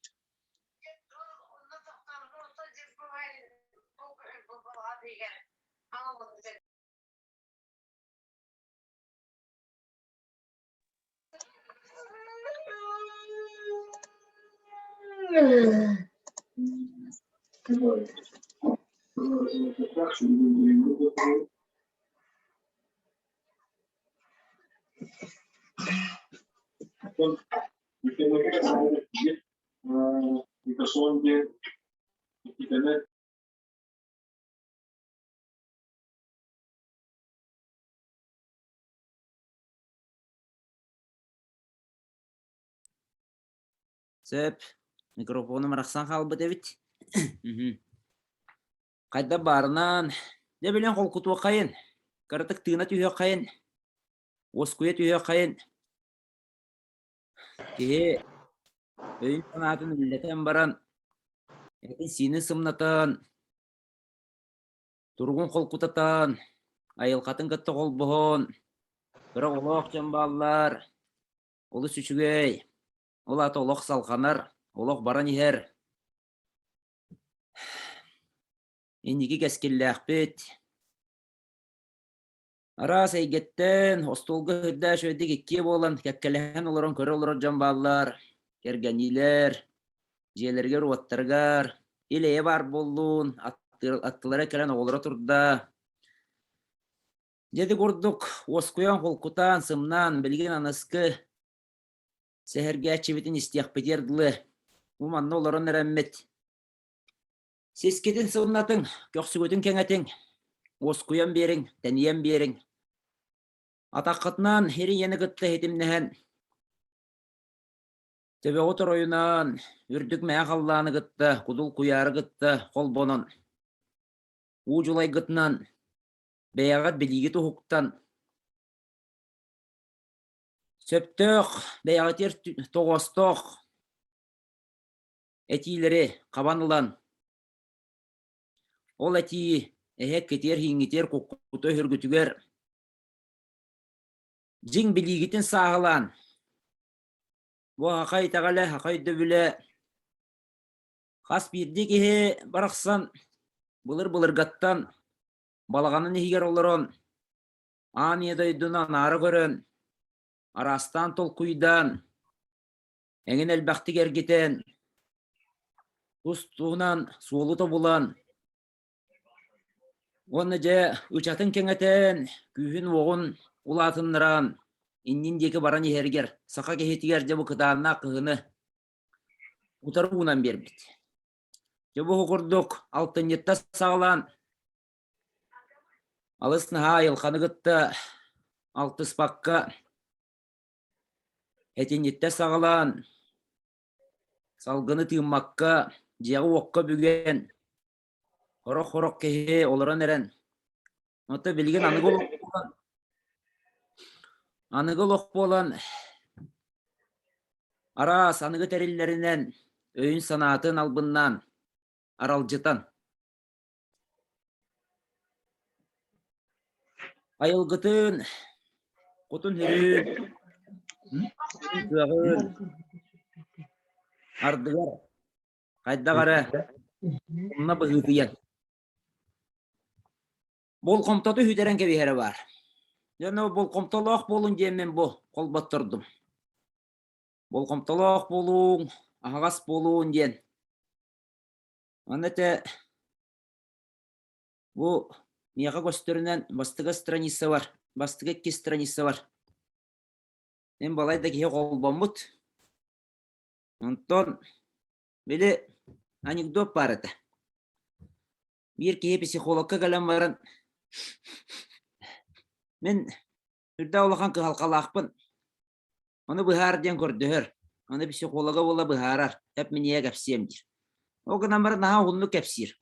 Сөп. Микрофонум арахсан хаалбыт эбит. Мгм. Хайда баарынан, дьэ билэн холкутуоххайын, кыратык тыына түһүөххэйин, уоскуйа түһүөххэйин. Киһи өйүн-санаатын үллэтэн баран, этин-сиинин сымнатан, Туругун холкутатан, айылҕатын кытта холбоһон, кыра оҕолоох дьон бааллар, олус үчүгэй, ол аата олох салҕанар, олох баран иһэр. Инники кэскиллээхпит. Араас эйгэттэн остуолга үрдээх үчүгэйдик иккиэ буолан кэккэлэһэн олорон көрө олорор дьон бааллар, кэргэниилэр, дьиэлэригэр-уоттарыгар ил-эйэ баар буоллун, аттылара кэлэн оҕолоро турда. Дьэ ити курдук уоскуйан, холкутаан, сымнаан билигин аныскы сэһэргээччибитин истиэхпитигэр дылы бу манна олорон эрэммит Сискитин сымнатыҥ, көхсүгүтүн кэҥэтиҥ, уоскуйан биэриҥ, тэнийэн биэриҥ. Атаххытынан ири-ийэни кытта иһитимнэһэн, төбөҕүт оройунан, үрдүк мэҥэ халлааны кытта, кудул куйаары кытта холбонон, уу дьулайгытынан, бэйэҕит билиигит уһуктан, сөптөөх, бэйэҕитигэр тоҕоостоох. этиилэри хабан ылан, ол этии эһэ китиэр-һииҥҥитиэр куккута өһүргүтүгэр дьиҥ билиигитин сааһылаан, бу саха итэҕэлэ, саха өйдөбүлэ хас биирдии киһи барахсан былыр-былыргаттан балаҕанын иһигэр олорон, аан ийэ дойдуну анаара көрөн, араастаан толкуйдаан, эҥин элбэхтик эргитэн, тус-туһунан суолу тобулан уонна дьэ ычатын кэҥэтэн, күүһүн-уоҕун улаатыннаран, иннин диэки баран иһэригэр саха киһитигэр дьэ бу кытааннаах кыһыны утары уунан биэрбит. Дьэ бу курдук алтынньыттан саҕалаан алыс наһаа айылҕаны кытта алтыспакка Этинньиттэн саҕалаан, салгыны тыыммакка, дьиэҕэ-уокка бүгэн, сорох-сорох киһи олорон эрэн, оттон билигин аныгы олох буолан, аныгы олох буолан, араас аныгы тэриллэринэн өйүн-санаатын албыннаан, аралдьытан Айылгытын, кутун-сүрүн, кыаҕын, ардыгар хайдах эрэ умна быһыытыйан болҕомтоту сүтэрэн кэбиһэрэ баар. Дьэ, болҕомтолоох буолуҥ диэммин бу холботтордум. Болҕомтолоох буолуҥ, аһаҕас буолуҥ диэн. Аны этэ бу миэхэ көстөрүнэн бастакы страница бар, бастакы икки страница бар. Мин балай да киһи холбоммут. Онтон били анекдот баар этэ. Биир киһи психологка кэлэн баран мин үрдээх улахан кыһалҕалаахпын. Ону быһаар диэн көрдөһөр. Ону психолога буола быһаарар. Эп мин ийэ кэпсиэм диир. Ол гынан баран наһаа уһуннук кэпсиир.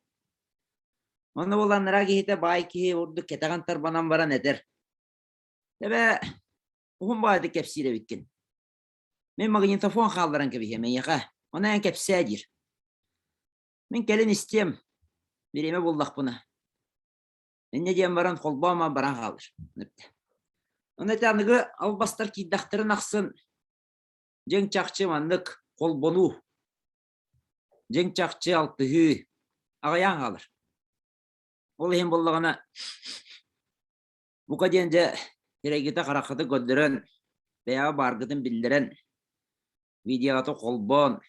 Онно буолан анараа киһитэ баай киһи ордук кэтэҕин тарбанан баран этэр. Эбэ уһун баайдык кэпсиир эбиккин. Мин магнитофон хаалларан кэбиһиэм эйиэхэ. Ону эн кэпсээ диир. Мин кэлин истиэм. Бириэмэ буллахпына. Инньэ диэн баран холбоон баран хаалар. Ону ити аныгы албастар киирдэхтэрин ахсын дьиҥ чахчы маннык холбонуу, дьиҥ чахчы алтыһыы аҕыйаан хаалар. Ол иһин буоллаҕына бука диэн дьэ сирэйгитэ хараххыты көрдөрөн, бэйэҕэ бааргытын биллэрэн, видеоҕа холбоон,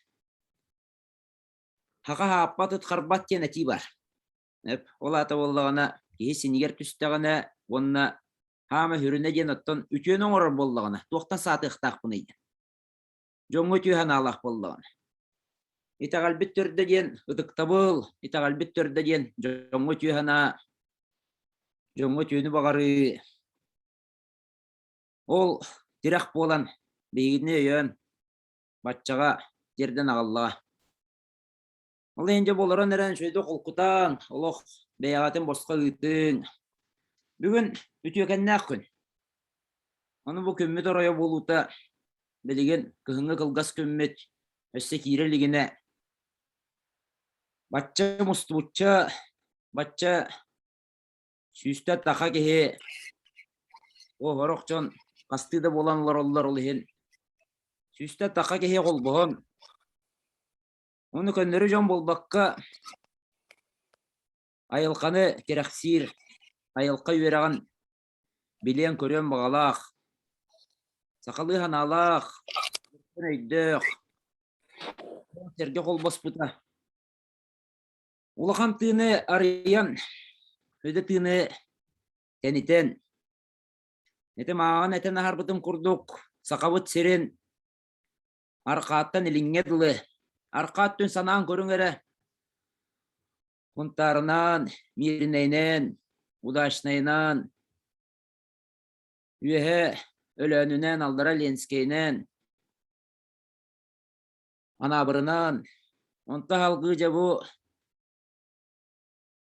хаха хааппат ыт харбат диэн этии баар. Ол аата буоллаҕына киһи синигэр түстэҕинэ уонна хаама сүрүнэ диэн оттон үтүөнү оҥорор буоллаҕына туохтан саатыахтаахпыный диэн. Дьоҥҥо үтүө санаалаах буоллаҕына. Итэҕэлбит төрдө диэн ытыктабыл, итэҕэлбит төрдө диэн дьоҥҥо үтүө санаа, дьоҥҥо үтүөнү баҕарыы. Ол тирэх буолан биһигини өйөөн баччаҕа тиэрдэн аҕаллаҕа. Ол иһин дьэ буоларан эрэн үчүгэйдик холкутаан, олох бэйэҕитин босхо ыытыҥ. Бүгүн үтүөкэннээх күн. Ону бу күммүт оройо буолуута билигин кыһыҥҥы кылгас күммүт өссө киирэ илигинэ бачча мустубучча, бачча сүүстэ таха киһи оһорох дьон хастыы да буолан олороллор ол иһин сүүстэ таха киһи холбоһон Ону көннөрү дьон буолбакка, айылҕаны кэрэхсиир, айылҕа үөрэҕин билиэн-көрүөн баҕалаах, сахалыы санаалаах, өйдөөх, сэргэ холбоспута. Улахан тыыны арыйан, өдө тыыны тэнитэн, ити мааҕын этэн аһарбытым курдук, Сахабыт сирин Арҕааттан илиҥҥэ дылы, арҕаа өттүн санаан көрүҥ эрэ, Хунтаарынан, Мииринэйинэн, Удачнайынан, үөһэ Өлөөнүнэн, аллара Ленскэйинэн, Анаабырынан, онто салгыы дьэ бу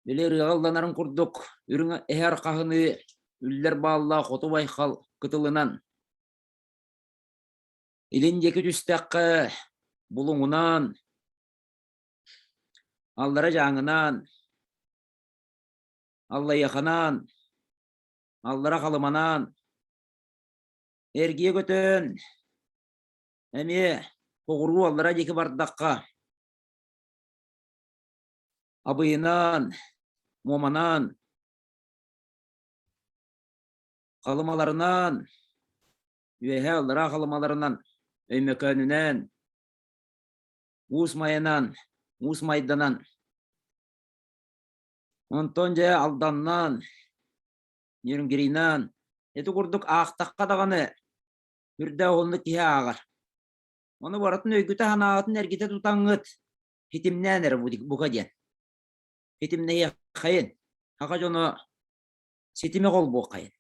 били ырыаҕа ылланарын курдук үрүҥ эһэ арҕаһыныы үллэр бааллаах хоту байхал кытылынан Илин диэки түстэххэ, Булуҥунан, Аллара Дьааҥынаан, Аллайыаханаан, Аллара Халыманаан, эргийэ көтөн, эмиэ соҕуруу аллара диэки бардахха, Абыйынаан, Муоманаан, Халымаларынаан, Үөһээ Аллараа Халымаларынан, Өймөкөөнүнэн, Уус Майанан, Уус Майданан, онтон дьэ Алданнаан, Нерюнгринаан, ити курдук аахтахха даҕаны үрдээх уһуннук киһи ааҕар. Ону барытын өйгүтэ-санааҕытын эргитэ тутаҥҥыт ситимнээн эрэ бука диэн. Ситимнэһиэххэйин. Саха дьоно ситими холбуоххайын.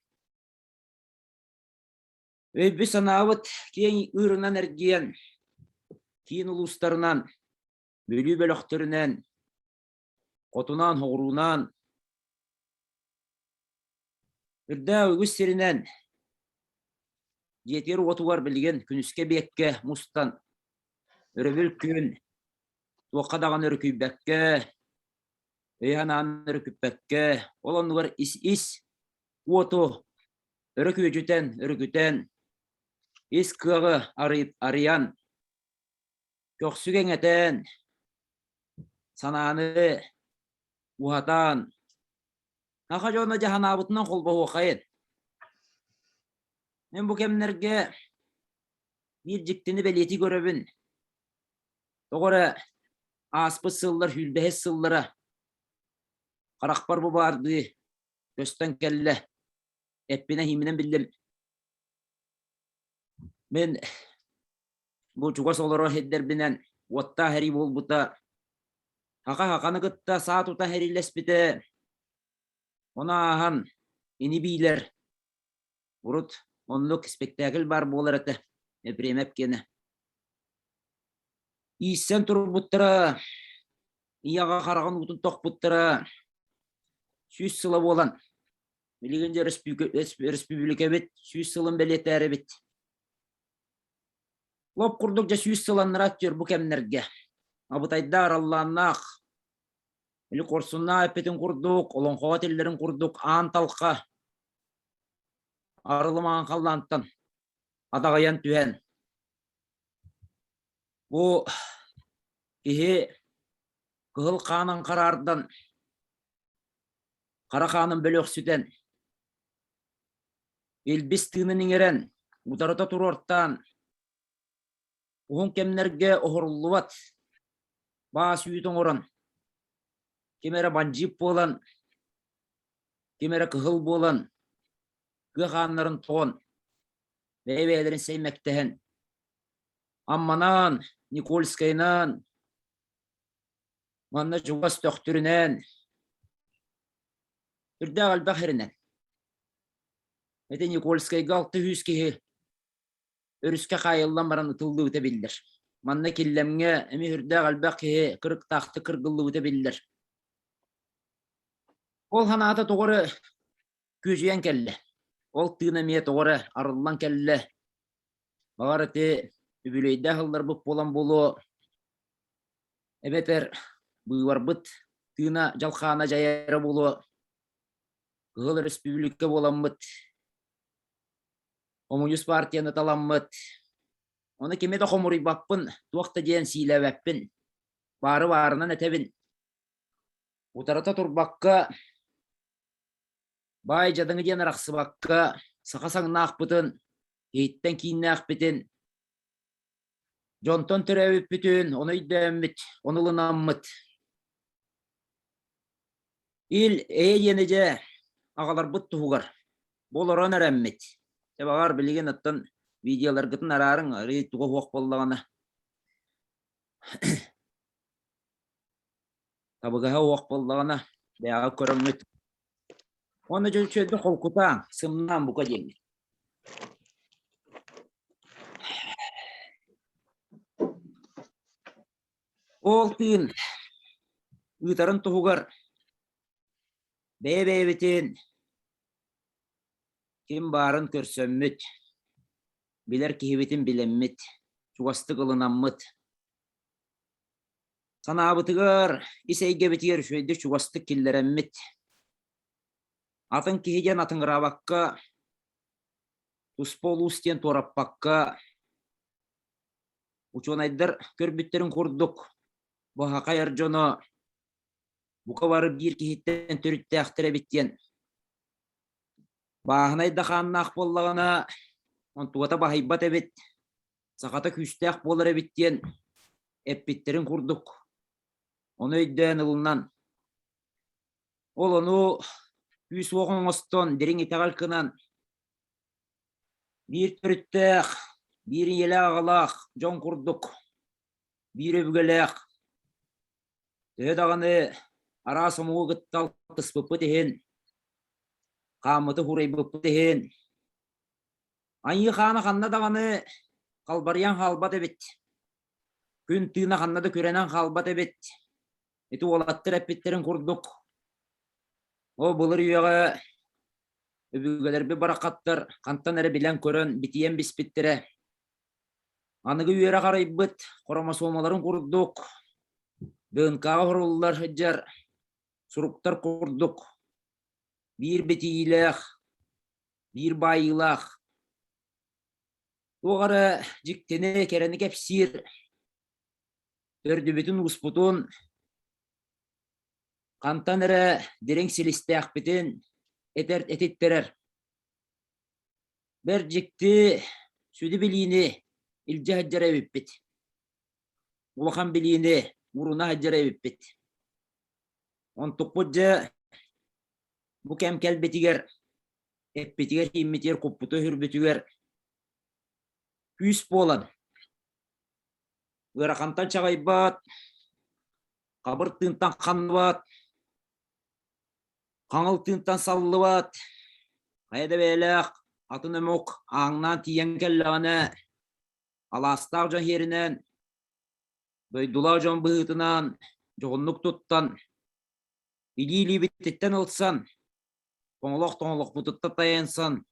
Өйбүт-санаабыт киэҥ ыырынан эргийэн, киин улуустарынан, Бүлүү бөлөхтөрүнэн, хотунаан, соҕуруунан, үрдээх үгүс сиринэн дьиэтигэр-уотугар билигин күнүскэ эбиэккэ мустан, өрөбүл күн туохха даҕаны өрүкүйбэккэ, өйө-санааны өрүкүппэккэ, ол оннугар ис-ис уоту өрө күөдьүтэн, өрүкүтэн, ис кыаҕы арыйан, көхсүгэ эҥэтэн, санааны уһатан, саха дьоно дьаһанаабытынан холбоһуоххайын. Мин бу кэмнэргэ биир дьиктини бэлиэтии көрөбүн. Тоҕо эрэ ааспыт сыллар сүүрбэһис сыллара харахпар бу баардыы көстөн кэллэ. Эппинэн-ииминэн биллим. Мин бу чугас олорор сирдэрбинэн уоттаах эрий буолбута. Хаха-хаханы кытта саа тута эрийлэспитэ. Ону ааһан ини-биилэр урут оннук спектакль баар буолар этэ Епремэп киэнэ. Ииссэн турбуттара, ийэҕэ хараҕын уутун тохпуттара 100 сыла буолан билигин дьэ өрөспүүбүлүкэбит 100 сылын бэлиэтээрэбит. Лоп курдук дьэ 100 сыл аннараа өттүгэр бу кэмнэргэ абытайдаах араллааннаах или хорсуннаах эппитин курдук, олоҥхоҕо этиллэрин курдук аан талха арылымаан халлаантан адаҕыйан түһэн бу киһи кыһыл хаанын хараардан хара хаанын бөлөхсүтэн илбис тыынын иҥэрэн утарыта туруортаан уһун кэмнэргэ оһоруллубат баас үүт оҥорон ким эрэ бандьыып буолан ким эрэ кыһыл буолан кыа хааннарын тоҕон бэйэ-бэйэлэрин сэймэктэһэн Амманаан, Никольскайнаан, манна чугас Төхтүрүнэн, үрдээх элбэх сиринэн. Ити Никольскайга 600 киһи өрүскэ хаайыллан баран ытыллыбыта биллэр. Манна Киллэмҥэ эмиэ үрдээх элбэх киһи кырыктаахтык кыргыллыбыта биллэр. Ол санаата тоҕо эрэ күөдьүйэн кэллэ. Ол тыын эмиэ тоҕо эрэ арыллан кэллэ. Баҕар ити үбүлүөйдээх ылларбыт буолан буолуо, эбэтэр быыбарбыт тыына дьалхаана дьайара буолуо, Кыһыл Өрөспүүбүлүкэ буоламмыт, хомуньуус партияны таламмыт, ону кими да хомуруйбаппын, туох да диэн сиилээбэппин, баары баарынан этэбин. Утарыта турбакка, баай дьадаҥы диэн арахсыбакка, саха саҥнаахпытын, иһиттэн кииннээхпитин, дьонтон төрөөбүппүтүн, ону өйдөөммүт, ону ылынаммыт. Ил эйэ диэни дьэ аҕаларбыт туһугар бу олорон эрэммит. Дьэ баҕар билигин оттон видеоларгытын араарыҥ, арыый туга суох буоллаҕына табыгаһа суох буоллаҕына бэйэҕэ көрөҥҥүт. Уонна дьэ үчүгэйдик холкутааҥ, сымнаан бука диэҥҥит. Ол тыын ыытарын туһугар бэйэ-бэйэбитин ким баарын көрсөммүт, билэр киһибитин билэммит, чугастык ылынаммыт. Санаабытыгар, ис эйгэбитигэр үчүгэйдик чугастык киллэрэммит, атын киһи диэн атыҥыраабакка, туспа улуус диэн туораппакка, учуонайдар көрбүттэрин курдук, бу хахайар дьоно бука бары биир киһиттэн төрүттээхтэр эбит диэн бааһынай да хааннаах буоллаҕына, онтугата баһыйбат эбит, сахата күүстээх буолар эбит диэн эппиттэрин курдук, ону өйдөөн ылынан, ол ону күүс-уох оҥостон, дириҥ итэҕэл гынан, биир төрүттээх, биир ийэлээх-аҕалаах дьон курдук, биир өбүгэлээх, төһө даҕаны араас омугу кытта алтыспыппыт иһин, хааммыты хуурайбыппыт иһин, Айыы хаана ханна даҕаны халбарыйан хаалбат эбит. Күн тыына ханна да күрэнэн хаалбат эбит. Ити уолаттар эппиттэрин курдук, ол былыр үйэҕэ өбүгэлэрбит бараххаттар хантан эрэ билэн-көрөн битийэн биспиттэрэ. Аныгы үөрэх арыйбыт хромосомаларын курдук ДНК-ҕа хоруллар сылдьар суруктар курдук биир битийиилээх биир баайыылаах туох эрэ дьиктини, кэрэни кэпсиир төрдүбүтүн-ууспутун, хантан эрэ дириҥ силистээхпитин этэр этиттэрэр бэрт дьикти сүдү билиини илдьэ сылдьар эбиппит. Улахан билиини уруна сылдьар эбиппит. Онтукпут дьэ бу кэм кэлбитигэр эппитигэр-сииммитигэр, куппуту-сүрбүтүгэр күүс буолан, ыарахантан чаҕыйбат, хабыр тыынтан ханныбат, хаҥыл тыынтан саллыбат, хайа да бэйэлээх атын омук ааҥнаан тиийэн кэллэҕинэ, алаастаах дьон иһэринэн, дойдулаах дьон быһыытынан дьоһуннук туттан, илии-илиибититтэн ылсан, тоҥолох-тоҥолохпутуттан тайансан,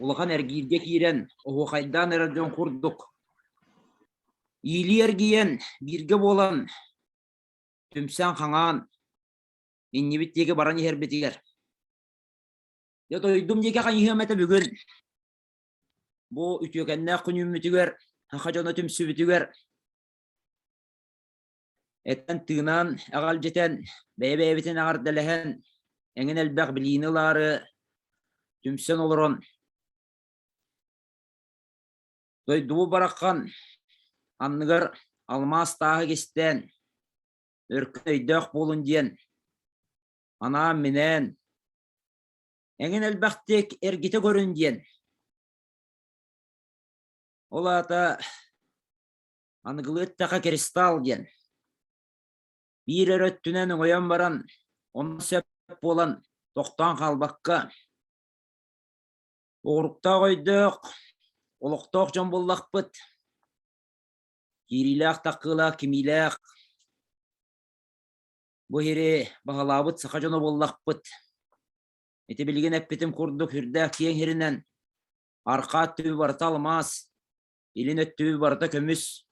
улахан эргииргэ киирэн, оһуохайдаан эрэр дьон курдук, иилии эргийэн, бииргэ буолан, түмсэн хаҥаан, иннибит диэки баран иһэрбитигэр. Дьэ дойдум диэки хайыһыам этэ бүгүн. Бу үтүөкэннээх күнүүммүтүгэр, саха дьоно түмсүбүтүгэр Этэн-тыынан эҕэлдьитэн, бэйэ-бэйэбитин эҕэрдэлэһэн, эҥин элбэх билиини ылаары түмсэн олорон, дойдубут бараххан анныгар алмаас тааһы кистээн, өркөн өйдөөх буолун диэн анаан-минээн, эҥин элбэхтик эргитэ көрүн диэн. Ол аата Аныгылыы эттэххэ кристалл диэн. Биир эрэ өттүнэн өҥөйөн баран, онно сөп буолан тохтоон хаалбакка, оҕуруктаах өйдөөх, олохтоох дьон буоллахпыт. Киириилээх-таккыылаах, кимиилээх бу иһири баһылаабыт саха дьоно буоллахпыт. Ити билигин эппитим курдук сүрдээх киэҥ сиринэн арҕаа өттүбүт барыта алмаас, Илин өттүбүт барыта көмүс,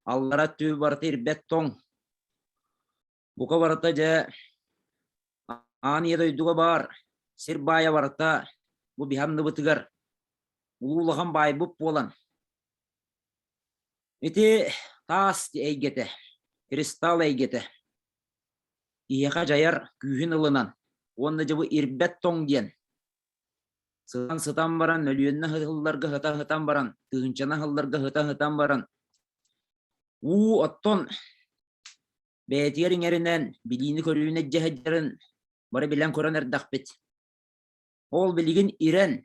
аллара өттүбүт барыта ирбэт тоҥ. Бука барыта дьэ аан ийэ дойдуга баар сир баайа барыта бу биһи анныбытыгар улуу улахан баайбыт буолан ити таас эйгэтэ, кристалл эйгэтэ киһиэхэ дьайар күүһүн ылынан уонна дьэ бу ирбэт тоҥ диэн Сытан-сытан баран, мөлүйүөннэ сылларга сытан-сытан баран, тыһыынчанан сылларга сытан-сытан баран, уу оттон бэйэтигэр иҥэринэн, билиини-көрүүнү илдьэ сылдьарын бары билэн-көрөн эрдэхпит. Ол билигин ирэн,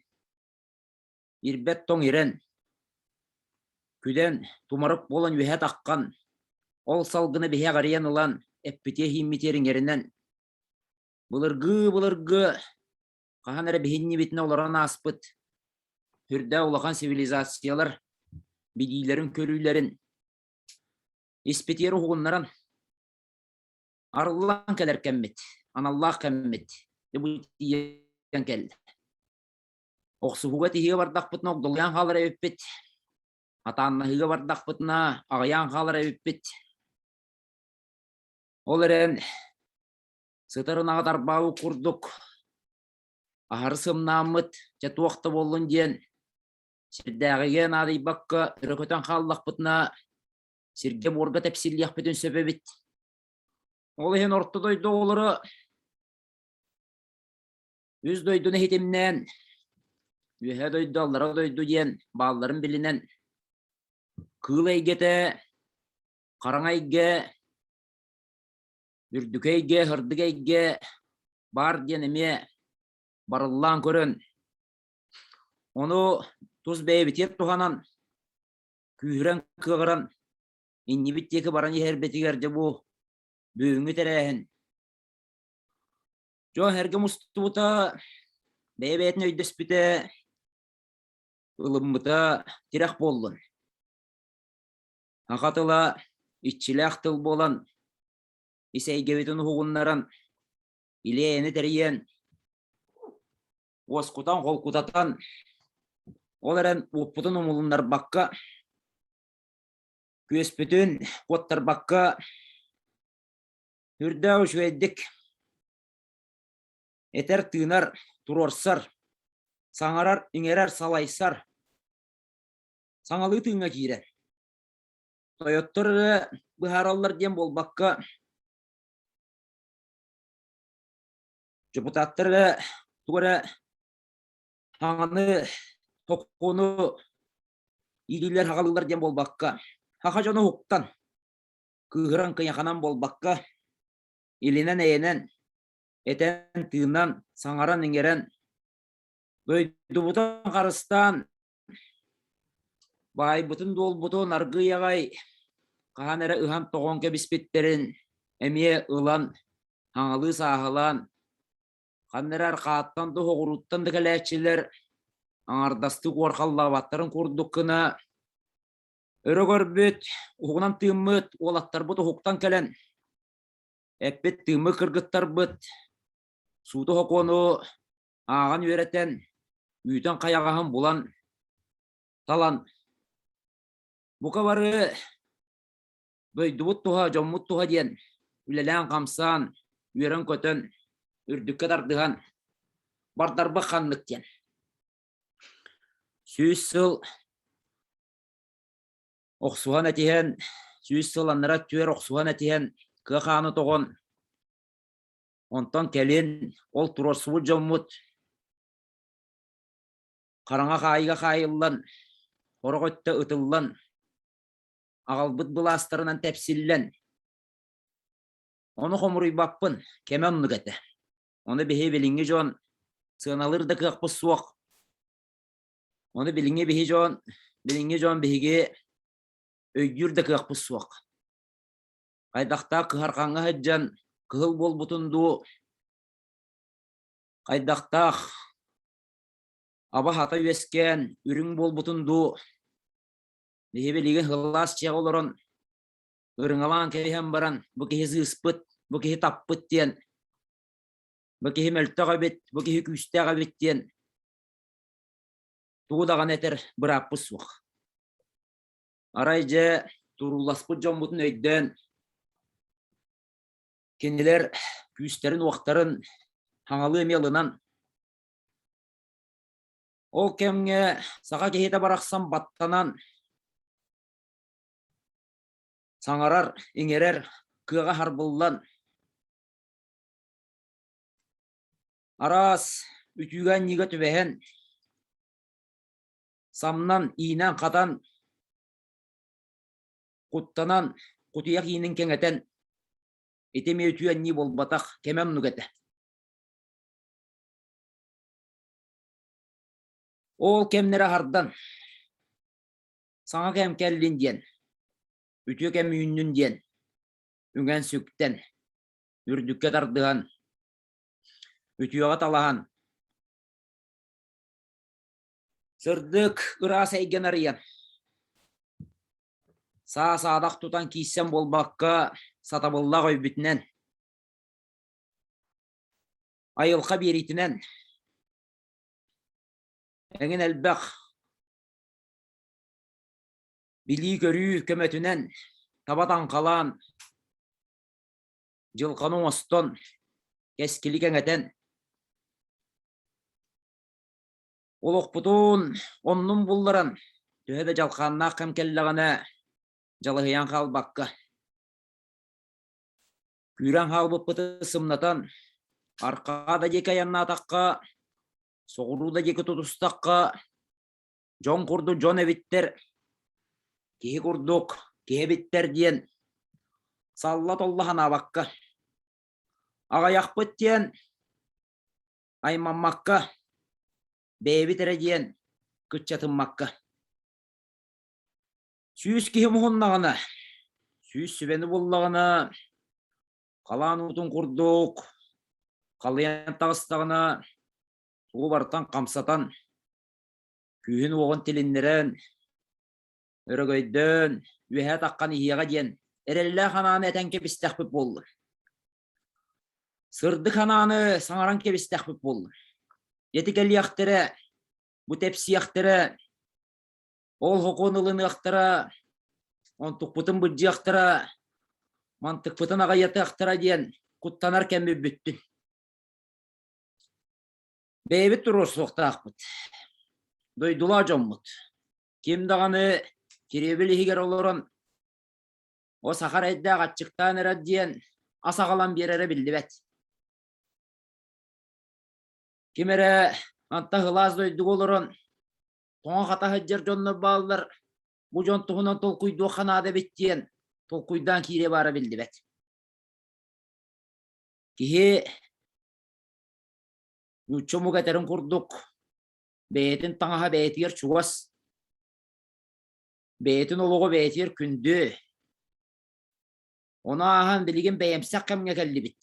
ирбэт тоҥ ирэн, күдэн, тумарык буолан үөһэ таххан, ол салгыны биһи эҕэрийэн ылан, эппитиэ-ииммитигэр иҥэринэн, былыргы-былыргы хаһан эрэ биһиннибитинэ олорон ааспыт сүрдээх улахан цивилизациялар билиилэрин-көрүүлэрин испитигэр уһугуннаран арыллан кэлэр кэммит, аналлаах кэммит бу тиийэн кэллэ. Охсуһууга тиһигэ бардахпытына огдолуйан хаалар эбиппит, атааннаһыыга бардахпытына аҕыйаан хаалар эбиппит. Ол эрэн сытар ынаҕы тарбаабыт курдук аһары сымнааммыт, дьэ туох да буоллун диэн сирдээҕигэ наадыйбакка өрө көтөн хааллахпытына сиргэ-буорга тэпсиллиэхпитин сөп эбит. Ол иһин орто дойду оҕолоро үс дойдуну иһитимнээн, үөһээ дойду, аллара дойду диэн баалларын билинэн, кыыл эйгэтэ, хараҥа эйгэ, үрдүкү эйгэ, сырдык эйгэ баар диэн эмиэ барыллаан көрөн, ону тус бэйэбитигэр туһанан, күүһүрэн, кыаҕыран, иннибит диэки баран иһэрбитигэр дьэ бу бүгүҥҥү тэрээһин дьон эргэ мустубута, бэйэ-бэйэтин өйдөспүтэ, ылыммыта тирэх буоллун. Саха тыла иччилээх тыл буолан, ис эйгэбитин уһугуннаран, илиэйэни тэрийэн, уоскутан, холкутатан, ол эрэн уоппутун умулуннарбакка, күөспүтүн куоттарбакка, үрдээх үчүгэйдик этэр-тыынар, туруорсар, саҥарар-иҥэрэр, салайсар, саҥалыы тыыҥҥа киирэр. Тойоттор эрэ быһаараллар диэн буолбакка, депутаттар эрэ тугу эрэ саҥаны, сокуону иилиилэр-хаҕалыыллар диэн буолбакка, саха дьоно уһуктан, кыыһыран кыйаханан буолбакка, илинэн-эйэнэн, этэн-тыынан, саҥаран-иҥэрэн, дойдубутун харыстаан, Баайбытын-дуолбутун аргыый аҕай хаһан эрэ ыһан-тоҕон кэбиспиттэрин эмиэ ылан хаҥалыы сааһылаан, ханна эрэ арҕааттан да соҕурууттан да кэлээччилэр аҥардастыы куорхаллаабаттарын курдук гына өрө көрбүт, уһугунан тыыммыт уолаттарбыт уһуктан кэлэн эппит-тыыммыт кыргыттарбыт сууту-сокуону ааҕан үөрэтэн, үүтэн хайаҕаһын булан, талан, бука бары дойдубут туһа, дьоммут туһа диэн үлэлээн-хамсаан, үөрэн-көтөн, үрдүккэ тардыһан бардарбыт ханнык диэн. 100 сыл охсуһан этиһэн, 100 сыл аннара түөр охсуһан этиһэн, кыа хааны тоҕон, Онтон кэлин ол туруорсубут дьоммут хараҥа хаайыга хаайыллан, сорох өттө ытыллан, аҕалбыт былаастарынан тэпсиллэн, ону хомуруйбаппын, кэмэ оннук этэ. Ону биһи билиҥҥи дьон сыаналыыр да кыахпыт суох. Ону билиҥҥи биһи дьон, билиҥҥи дьон биһиги өйдүүр да кыахпыт суох. Хайдахтаах кыһарҕаҥҥа сылдьан кыһыл буолбутун дуу, хайдахтаах аба-хата үөскээн үрүҥ буолбутун дуу, биһи билигин сылаас дьиэҕэ олорон ырыҥалаан кэбиһэн баран бу киһи сыыспыт, бу киһи таппыт диэн, бу киһи мөлтөх эбит, бу киһи күүстээх эбит диэн тугу даҕаны этэр бырааппыт суох. Арай дьэ турууласпыт дьоммутун өйдөөн, кинилэр күүстэрин-уохтарын хаҥалыы эмиэ ылынан, ол кэмҥэ саха киһитэ барахсан баттанан, саҥарар, иҥэрэр кыаҕа харбыллан, араас үтүүгэ-анньыыга түбэһэн, Самнан, иинэн-хатан, куттанан, кутуйах иинин кэҥэтэн, ити эмиэ үтүө анньыы буолбатах, кэмэ оннук этэ. Ол кэмнэрэ аһардан, саҥа кэм кэллин диэн, үтүө кэм үүннүн диэн, үҥэн-сүктэн, үрдүккэ тардыһан, үтүөҕэ талаһан, Сырдык, ыраас эйгэни арыйан, саа-саадах тутан киирсэн буолбакка, сатабыллаах өйбүтүнэн, айылҕа биэриитинэн, эҥин элбэх билии-көрүү көмөтүнэн таба таҥхалаан. Дьылҕаны оҥостон, кэскили кэҥэтэн, олохпутун оннун булларан, төһө да дьалхааннаах кэм кэллэҕинэ, дьалыһыйан хаалбакка, күүрэн хаалбыппыты сымнатан, арҕаа да диэки айаннаатахха, соҕуруу да диэки тутустахха, дьон курдук дьон эбиттэр, киһи курдук киһи эбиттэр диэн салла-толло санаабакка, аҕыйахпыт диэн аймаммакка, бэйэбит эрэ диэн кыччатыммакка. 100 киһи муһуннаҕына, 100 сүбэни буллаҕына, халаан уутун курдук халыйан таҕыстаҕына, тугу барытын хамсатан, күүһүн-уоҕун тилиннэрэн, өрөгөйдөөн, үөһэ таххан иһиэҕэ диэн эрэллээх анааны этэн кэбистэхпит буоллун. Сырдык анааны саҥаран кэбистэхпит буоллун. Ити кэлиэхтэрэ, бу тэпсиэхтэрэ, ол хокуон ылыныахтара, онтукпутун быдьыахтара, мантыкпытын аҕыйатыахтара диэн куттанар кэммит бүттүн. Бэйэбит туруорсуохтаахпыт. Дойдулаах дьоммут. Ким даҕаны кириэбил иһигэр олорон о саха эрэйдээх аччыктаан эрэр диэн ас аҕалан биэрэрэ биллибэт. Ким эрэ антах ылаас дойдуга олорон тоҥо-хата сылдьар дьоннор бааллар, бу дьон туһунан толкуйдуохха наада эбит диэн толкуйдаан киириэ баара биллибэт. Киһи нуучча омук этэрин курдук бэйэтин таҥаһа бэйэтигэр чугас, бэйэтин олоҕо бэйэтигэр күндү. Ону ааһан билигин бэйэмсэх кэмҥэ кэллибит.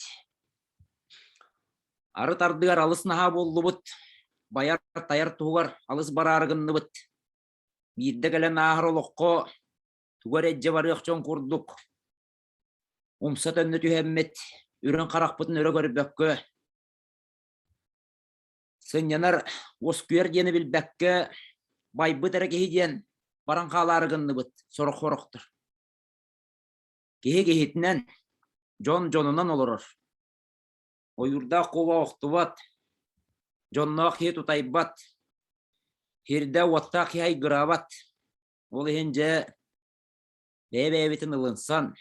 Арыт ардыгар алыс наһаа буоллубут, байар-тайар туһугар алыс бараары гынныбыт. Биирдэ кэлэн ааһар олоххо тугу эрэ илдьэ барыах дьон курдук умса төннө түһэммит, үрүҥ харахпытын өрө көрбөккө, сынньанар, уоскуйар диэни билбэккэ, байбыт эрэ киһи диэн баран хаалаары гынныбыт сорох-сорохтор. Киһи киһитинэн, дьон дьонунан олорор. Ойуурдаах куба охтубат, дьонноох киһи тутайбат, сирдэ уоттаах киһи айгыраабат. Ол иһин дьэ бэйэ-бэйэбитин ылынсан,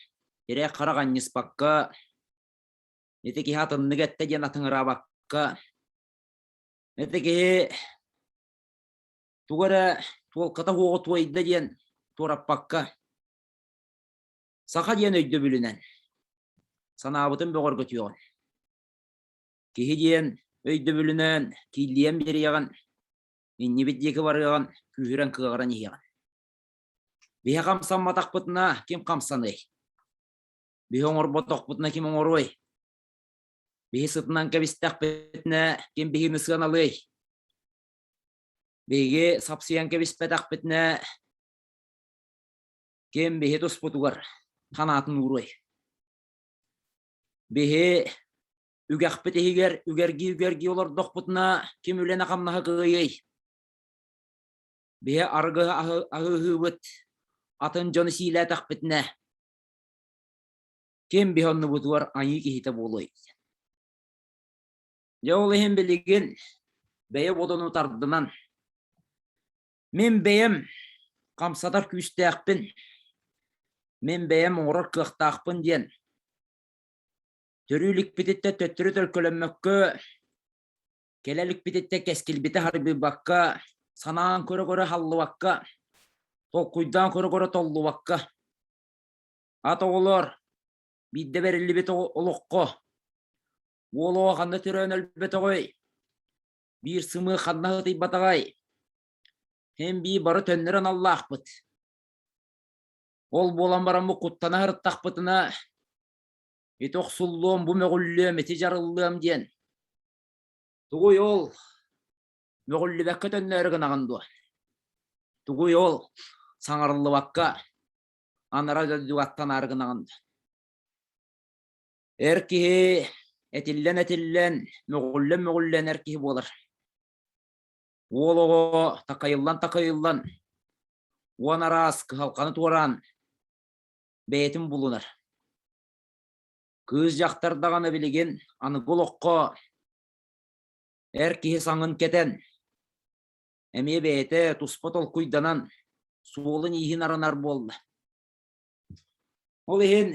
сирэй-харах анньыспакка, ити киһи атыннык эттэ диэн атыҥыраабакка, ити киһи тугу эрэ туолката суоҕу туойда диэн туораппакка, саха диэн өйдөбүлүнэн санаабытын бөҕөргөтүөҕүн. Киһи диэн өйдөбүлүнэн кииллийэн биэриэҕин, иннибит диэки барыаҕын, күүһүрэн кыаҕыран иһиэҕин. Биһи хамсамматахпытына ким хамсаныай? Биһи оҥорботохпутуна ким оҥоруой? Биһи сытынан кэбистэхпитинэ ким биһини сыаналыай? Биһиги сапсыйан кэбиспэтэхпитинэ ким биһи туспутугар санаатын ууруой? Биһи үгэхпит иһигэр үгэргии-үгэргии олордохпутуна ким үлэни-хамнаһы кыайыай? Биһи арыгы аһыыһыыбыт, атын дьону сиилээтэхпитинэ, ким биһи оннубутугар айыы киһитэ буолуой? Дьэ ол иһин билигин бэйэ бодону тардынан, мин бэйэм хамсатар күүстээхпин, мин бэйэм оҥорор кыахтаахпын диэн төрүү иликпититтэн төттөрү төлкөлөммөккө кэлэ иликпититтэн кэскилбитэ харбыйбакка, санаан көрө-көрө халлыбакка, толкуйдаан көрө-көрө толлубакка, ат оҕолор биирдэ бэриллибит олоххо уол оҕо ханна төрөөн өлбөтөҕөй, биир сымыы ханна ытыйбатаҕай, һин бии бары төннөр аналлаахпыт. Ол буолан бараммыт куттана сырыттахпытына, ити охсуллуом, бу мөҕүллүөм, ити дьарыллыам диэн. Тугуй ол? Мөҕүллүбэккэ төннөөрү гынаҕын дуо? Тугуй ол? Саҥарыллыбакка анара дойдуга аттанаары гынаҕын дуо? Эр киһи этиллэн-этиллэн, мөҕүллэн-мөҕүллэн эр киһи буолар. Уол оҕо такайыллан-такайыллан, уон араас кыһалҕаны туораан бэйэтин булунар. Кыыс дьахтар даҕаны билигин аныгы олоххо эр киһи саҥын кэтэн, эмиэ бэйэтэ туспа толкуйданан, суолун-ииһин арынар буолла. Ол иһин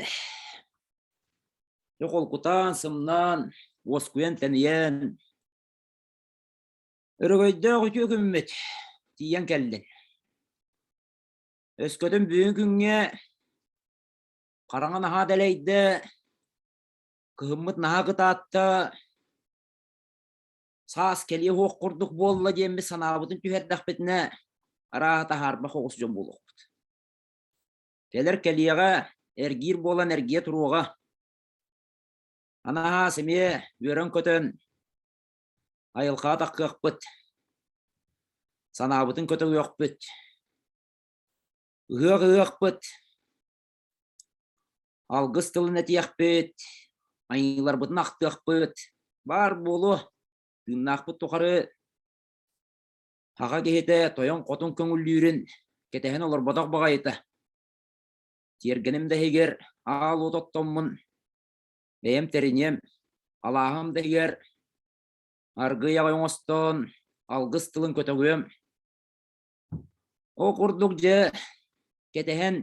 дьэ холкутаан, сымнаан, уоскуйан тэнийэн, өрөгөйдөөх үтүө күммүт тиийэн кэллин. Өскөтүн бүгүн күҥҥэ хараҥа наһаа дэлэйдэ, кыһыммыт наһаа кытаатта, саас кэлиэ суох курдук буолла диэммит санаабытын түһэрдэхпитинэ, арааһа таһаарбах оҕус дьон буолуохпут. Кэлэр кэлиэҕэ, эргиир буолан эргийэ туруоҕа. Анаһаас эмиэ үөрэн-көтөн айылҕаҕа таххыахпыт, санаабытын көтөҕүөхпүт, ыһыах ыһыахпыт, алгыс тылын этиэхпит, айыыларбытын ахтыахпыт, баар буолуо, тыыннаахпыт тухары Саха киһитэ тойон-хотун көҥүллүүрүн кэтэһэн олорботох баҕайыта. Тиэргэним да иһигэр аал уот оттоммун, бэйэм тэриниэм, алааһым да иһигэр аргыый аҕай оҥостон алгыс тылын көтөҕүөм. Ол курдук дьэ кэтэһэн,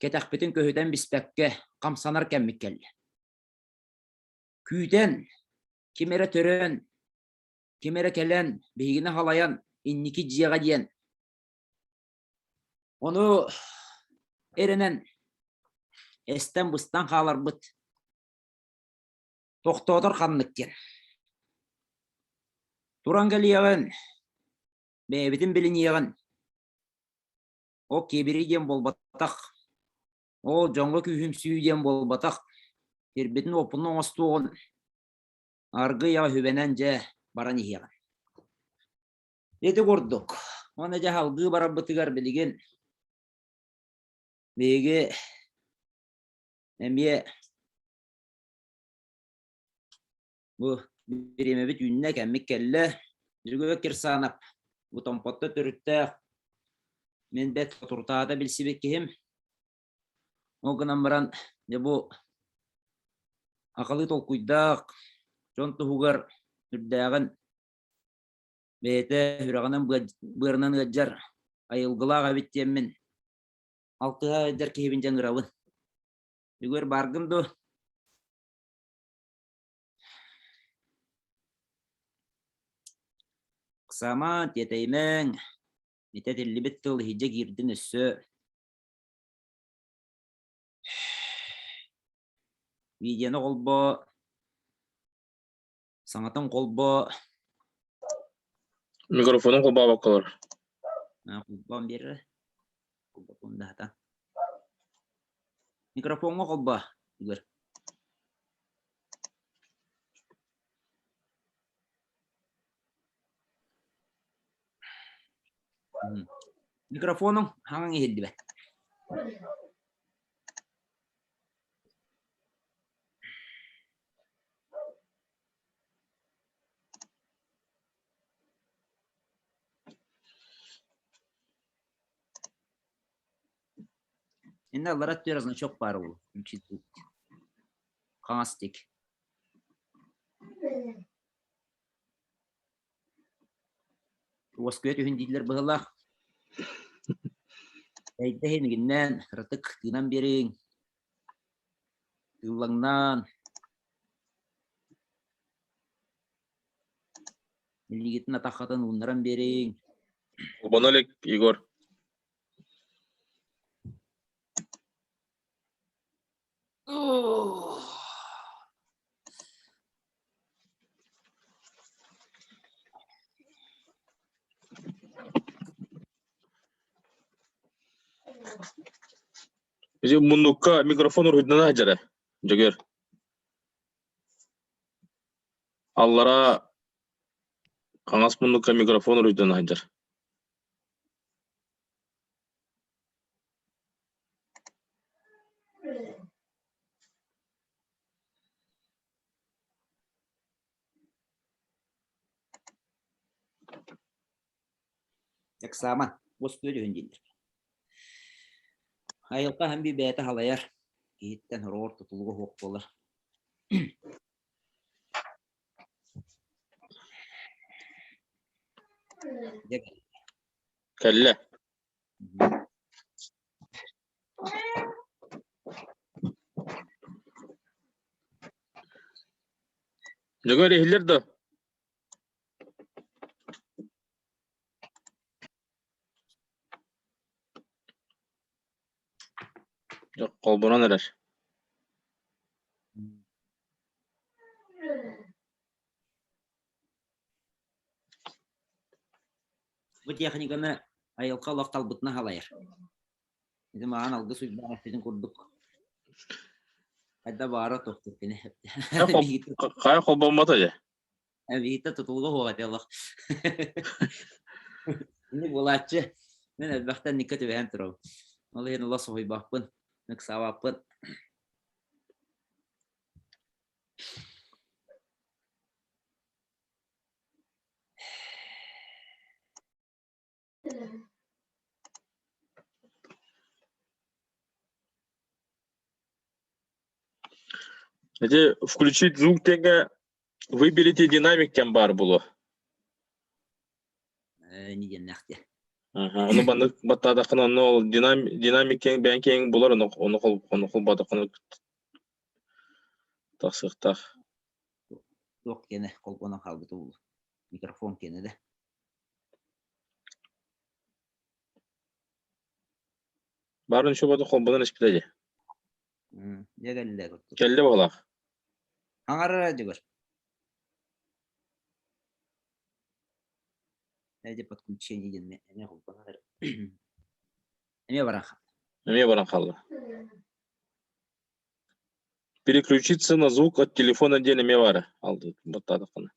кэтэхпитин көһүтэн биспэккэ хамсанар кэммит кэллэ. Күүтэн, ким эрэ төрөөн, ким эрэ кэлэн биһигини халайан инники дьиэҕэ диэн ону эрэнэн эстэн-быстан хааларбыт тохтоотор ханнык диэн туран кэлиэҕин бэйэбитин билиниэҕин ол киэбирии диэн буолбатах ол дьоҥҥо күүһүмсүү диэн буолбатах сирбитин-уоппутун оҥостуоҕун Аргыый аҕай сүбэнэн дьэ баран иһиэҕин. Ити курдук. Уонна дьэ салгыы барарбытыгар билигин биһиги эмиэ бу бириэмэбит үүннэ, кэммит кэллэ. Дьөгүөр Кирсанов бу Томпотто төрүттээх мин бэрт соторутааҕыта билсибит киһим. Ол гынан баран, дьэ бу акалыы толкуйдаах дьон туһугар үрдээҕин бэйэтэ сүрэҕинэн быарынан ыалдьар айылгылаах эбит диэммин алтыһа ыалдьар киһибин дьэ ыҥырабын. Үгүөр бааргын дуо? Ыксаамаҥ, тиэтэйимэҥ, ити этиллибит тыл иһирдьэ киирдин өссө Видеоны холбоо, саҥатын холбоо. Микрофонун холбообокколор. Холбоон биэрэр. Холботуон даһата. Микрофоҥҥа холбоо, Игорь. Микрофонуҥ хаҥаҥ иһиллибэт. Инна аллара өттүгэр значок баар буолуо. Хаҥас диэки. Уоскуйа түһүн дииллэр быһыылаах. Эйдэ иһин кыратык тыынан биэриҥ, тыыллаҥнаан. Илиигитин атаххытын ууннаран биэриҥ. Холбоно илик, Егор. Ити муннукка микрофон уруһуйдана сылдьара, Дьөгүөр. Аллара хаҥас муннукка микрофон уруһуйдана сылдьар. Эксааман, уоскуйа түһүн дииллэр. Айылҕа һэн бэйэтэ халайар. Киһиттэн сороҕор тутулуга суох буолар. Дьэ Кэллэ. Дьөгүөр иһиллэр дуо? Холбонон эрэр. Бу техниканы айылҕа олох талбытынан халайар. Ити маҕан алгыс уйбаан эппитин курдук хайда баара тохтур кини. Хайа холбоммото дьэ. Биһиттэ тутулуга суох этэ олох. Ини буолааччы. Мин элбэхтэн никка түбэһэн турабын. Ол иһин олох соһуйбаппын, ыксаабаппын. Ити включить звук диэҥҥэ выберите динамик диэн баар буолуо. Не диэннээх диэ. Ону маннык баттаатаххына онно ол динамик киэҥ бэйэҥ киэҥ булар ону ону ону холбоотоххуна тахсыахтаах. Туох киэнэ холбонон хаалбыта буолуо. Микрофон киэнэ да. Баарын шобото холбонон испитэ дии. Дьэ кэллэ курдук. Кэллэ буолаах. Аҥарара дьөгөр. Эди подключение диэн эмиэ холбонон Эмиэ баран хаалла. Эмиэ баран хаалла. Переключиться на звук от телефона диэн эмиэ баара. Алды баттаатаххына.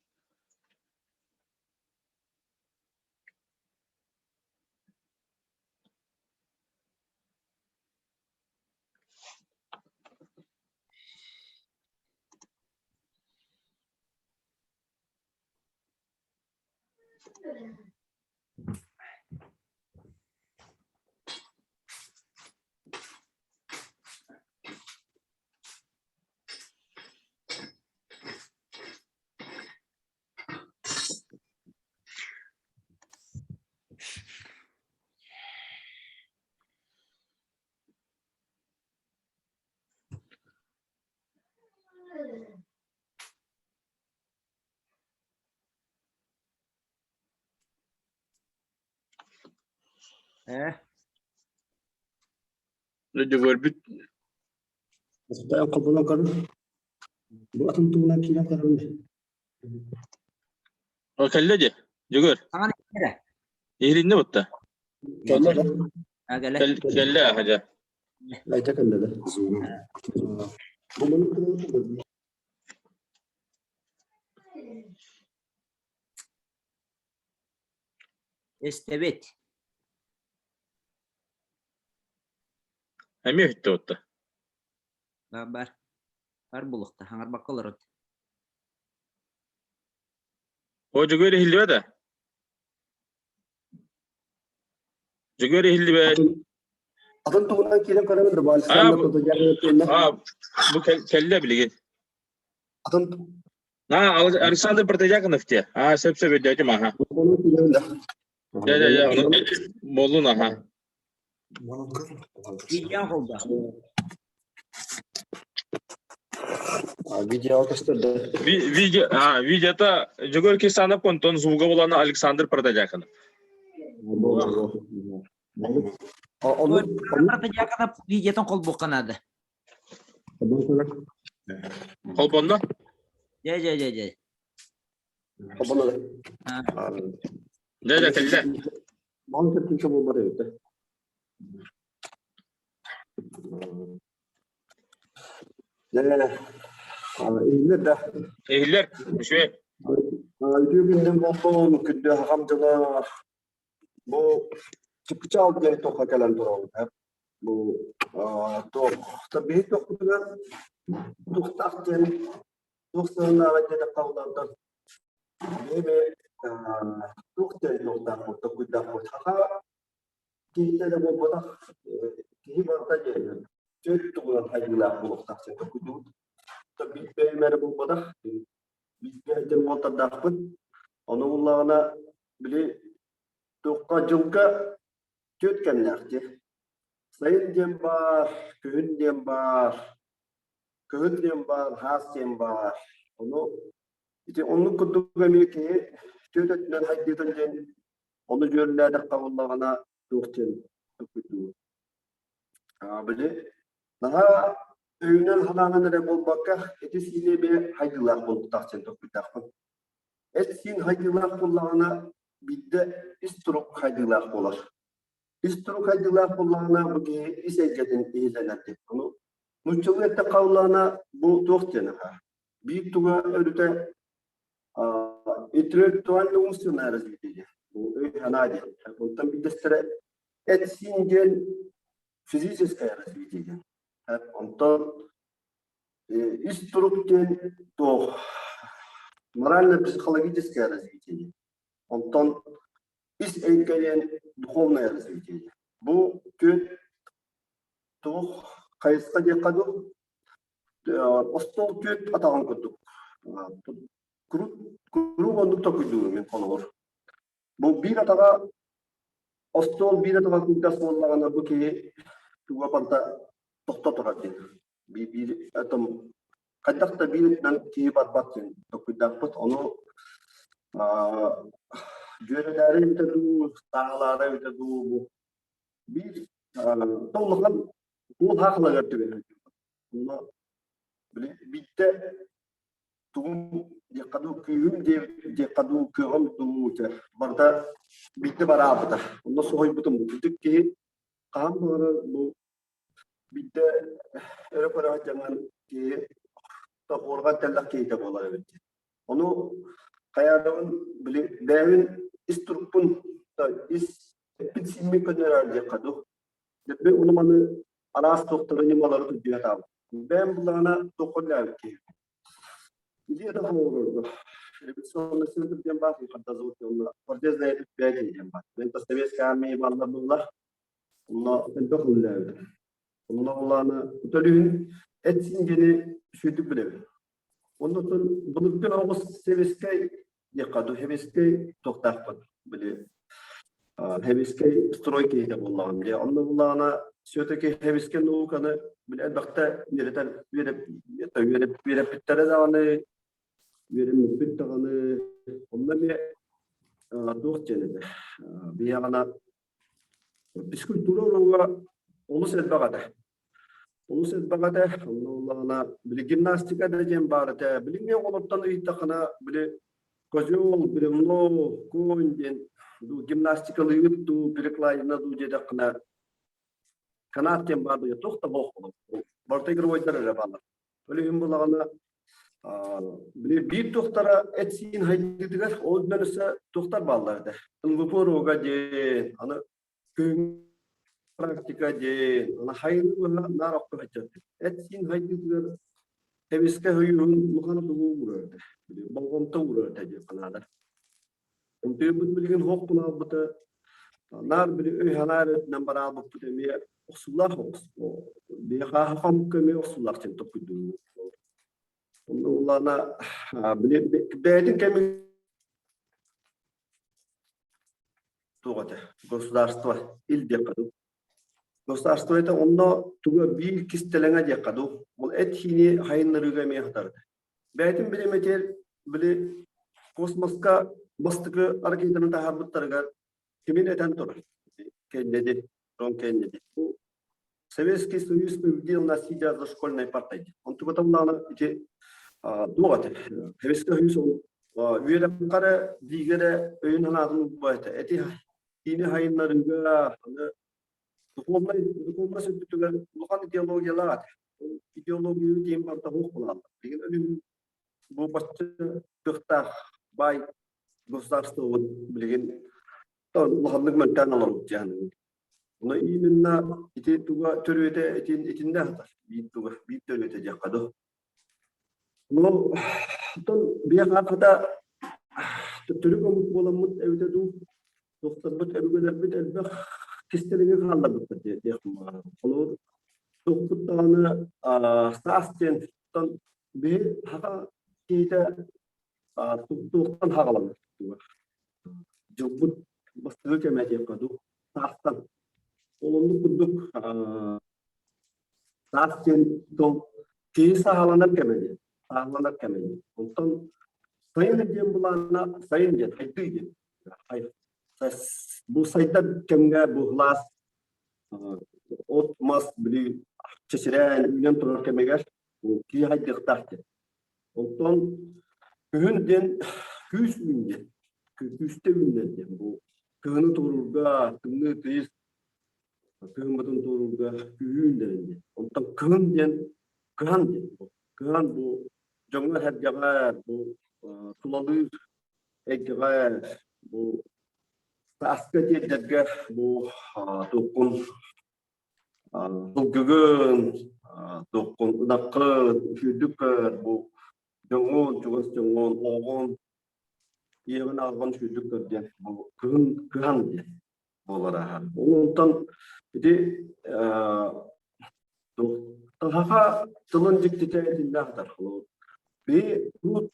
Э? Дьөгүөрбүт Холбонон көрүн. Бу атын туһунан киирэн көрөрүн. Кэллэ дии, Дьөгүөр. Хаҥан эрэ. Иһилиннэ бутта. Кэллэ да? Кэллэ. Кэллэ аха Айта кэллэ да. Бу маны көрөбүт. Истэбит. Эмиэ үттэ отта. Бар бар. Бар булукта. Хаҥарбакка олорот. О, Дьөгүөр иһиллибэт ээ? Дьөгүөр иһиллибэт. Атын туһунан киирэн көрөбүн да А, бу кэллэ билигин. Атын А, Александр Протодьяконов те. А, сөп-сөп өйдөөтүм, аха. Дьэ, дьэ, дьэ, ону буоллун, аха. Видео холба. Видео көстөр да. Видео, а, видеота Дьөгүөр Кирсанов онтон звуга булана Александр Протодьяконов. Протодьяконов видеотын холбуохха наада. Холбонно? Дьэ, дьэ, дьэ, дьэ. Холбонно. Дьэ, дьэ, кэллэ. Мал кэртинчэ буолбат эбит да. Дьэ, иһиллэр да. Иһиллэр, үчүгэй. Үтүө күнүнэн буоллун, күндү аҕам дьоно бу чыпчаал диэн туохха кэлэн турабыт. Бу туох биһи туохпутугар туохтаах диэн туох сыһыннааҕа диэтэххэ улаатан Биһиги туох диэн туохтаахпыт, толкуйдаахпыт. Саха киһитэ эрэ буолбатах, киһи барыта диэн. Түөрт тугунан хайдыылаах буолуохтаах диэн толкуйдуубут. Биир бэйэм эрэ буолбатах, бииргэ сылдьар уолаттардаахпыт. Ону буллаҕына, били туохха дьылга түөрт кэмнээх дии. Сайын диэн баар, күһүн диэн баар, кыһын диэн баар, хаас диэн баар. Ону ити оннук курдук эмиэ киһи түөрт өттүнэн хайдыытын диэн ону дьүөрэлээтэххэ буоллаҕына туох диэн толкуйдуур. Били наһаа өйүнэн-санаанан эрэ буолбакка, эти-сиини эмиэ хайдыылаах буолуохтаах диэн толкуйдаахпын. Эт-сиин хайдыылаах буоллаҕына, биирдэ ис турук хайдыылаах буолар. Ис турук хайдыылаах буоллаҕына, бу киһи ис эйгэтин иһиллэнэр диэн. Ону нууччалыы эттэххэ буоллаҕына, бу туох диэн аха? Биир туга өрүтэ интеллектуально умственное развитие диэн. Бу өй-санаа диэн. Онтон биирдэстэрэ эт-сиин диэн физическое развитие диэн. Онтон ис турук диэн туох морально-психологическое развитие диэн. Онтон ис эйгэ диэн духовное развитие диэн. Бу түөрт туох хайысха диэххэ дуу, остуол түөрт атаҕын курдук. Куруук оннук толкуйдуурум мин холобур. Бу биир атаҕа остуол биир атаҕа кылгас буоллаҕына бу киһи туга барыта тохто турар диэн. Биир биир этом хайдах да биир өттүнэн киһи барбат диэн толкуйдаахпыт. Ону дьүөрэлээри эбитэ дуу, сааһылаары эбитэ дуу бу биир улахан туол хаахылыгар түбэһэр. Онно били биирдэ тугум диэххэ дуу, күүһүм диэххэ дуу, кыаҕым дуу этэ. Барыта биирдэ бараабыта. Онно соһуйбутум. Кырдьык киһи хаһан баҕарар бу биирдэ өрө көрө сылдьаҥҥын киһи тоһуурҕан тэллэх киһитэ буолар эбит диэн. Ону хайаатабын били бэйэбин ис турукпун ис эппин-сииммин көннөрөөр диэххэ дуу. Дьэ ону маны араас туохтары ньымалары көрдүү сатаабыт. Бэйэм буллаҕына туохха үлэлээбит киһи. Идея оҥорорго. Революционный центр диэн баар, фантазовод онно протезная предприятие диэн баар. Мен советская армия бааллар буоллар, онно элбэх үлэлээбитим. Онно улаана төлүүн эт-сиин диэни сүүрдүк билэбин. Оннуттан былыргы оҕус сэбиэскэй диэххэ дуу, сэбиэскэй туохтаахпын били сэбиэскэй строй киһитэ буоллаҕым дии. Онно буллаҕына все-таки сэбиэскэй науканы били элбэхтэ үөрэтэн үөрэппиттэрэ даҕаны, үөрэммиппит даҕаны онно эмиэ туох диэн этэ биһиэхэ физкультура уруога олус элбэх этэ. Олус элбэх этэ. Онно буоллаҕына били гимнастика да диэн баар этэ. Билиҥҥи оҕолортон ыйыттаххына били козел, бревно, конь диэн дуу гимнастикалыыр дуу, перекладина дуу диэтэххинэ канат диэн баар дуу туох да суох буолар. Барыта игровойдар эрэ бааллар. Ол иһин буоллаҕына били биир туохтара эт-сиин хайдыытыгар ол үрдүнэн өссө туохтар бааллар этэ. НВП уруога диэн аны Күһүҥҥү практика диэн аны хайыны быһа наар окко сылдьар. Эт-сиин хайдыытыгар эмискэ өйүүһүн улахан тугу уурар этэ, болҕомто уурар этэ диэххэ наада. Ынтыырбыт билигин суох буолбута, наар били өй-санаа эрэ өттүнэн бараабыппыт эмиэ охсуулаах оҕус. Биһиэхэ хомукка эмиэ охсуулаах диэн толкуйдуубут. Онно улаана били бэйэтин кэмин туох этэ государство ил диэххэ дуу государство это онно туга биир кистэлэҥэ диэххэ дуу ол эт-сиини хайыннарыыга эмиэ сытар бэйэтин билимэтигэр били космоска бастакы ракетаны таһаарбыттарыгар кимин этэн турар Кеннеди Джон Кеннеди бу Советский Союз победил нас сидя за школьной партой. Онтуката булаана ити туох этэ Советский Союз ол үөрэххэ биигэ эрэ өйүн санаатын укпа этэ. Эти киини хайыннарыыга аны духовнай духовнай өттүгэр улахан идеологиялаах этэ. Идеология диэн барыта суох буолааллар. Билигин өлүн бу бачча кыахтаах баай государствобут билигин улаханнык мөлтөөн олорбут диэн Ону именно ити туга төрүөтэ итин итиннэ сытар. Биир туга биир төрүөтэ диэххэ дуу. Ну, оттон биэх аахата төттөрү омук буоламмыт эбитэ дуу, туохтарбыт өбүгэлэрбит элбэх кистэлэҥи хаалларбыттар диэх баҕарабын. Холобур, туохпут даҕаны даҕаны саас диэн биһи саха киһитэ туохтан хаҕаланар дьылбыт бастакы кэмэ диэххэ дуу саастан. Ол оннук курдук саас диэн тыл киһи сааһыланар кэмэ диэн сааһыланар кэмэ диэн. Онтон сайын диэн былаана сайын диэн хайдыы диэн. Бу сайдар кэмҥэ бу кылаас от-мас били чэчирээн үүнэн турар кэмигэр киһи хайдыахтаах диэн. Онтон күһүн диэн күүс үүн диэн, күүстэ үүннэр диэн бу кыһыны туоруурга, тымныы тыйыс кыһыммытын туоруурга күүһүүн диэн диэн. Онтон кыһын диэн кыһан диэн. Кыһан бу дьоҥҥо-сэргэҕэ бу тулалыыр эйгэҕэ бу сааскы тиэрдэргэ бу туоххун сылгыгын туоххун ынаххын үчүгэйдик көр бу дьоҥҥун чугас дьоҥҥун оҕоҕун ийэҕин аҕаҕын үчүгэйдик көр диэн бу кыһын кыһан диэн буолар аһа. Онтон ити саха тылын дьиктитэ итиннээх Би тут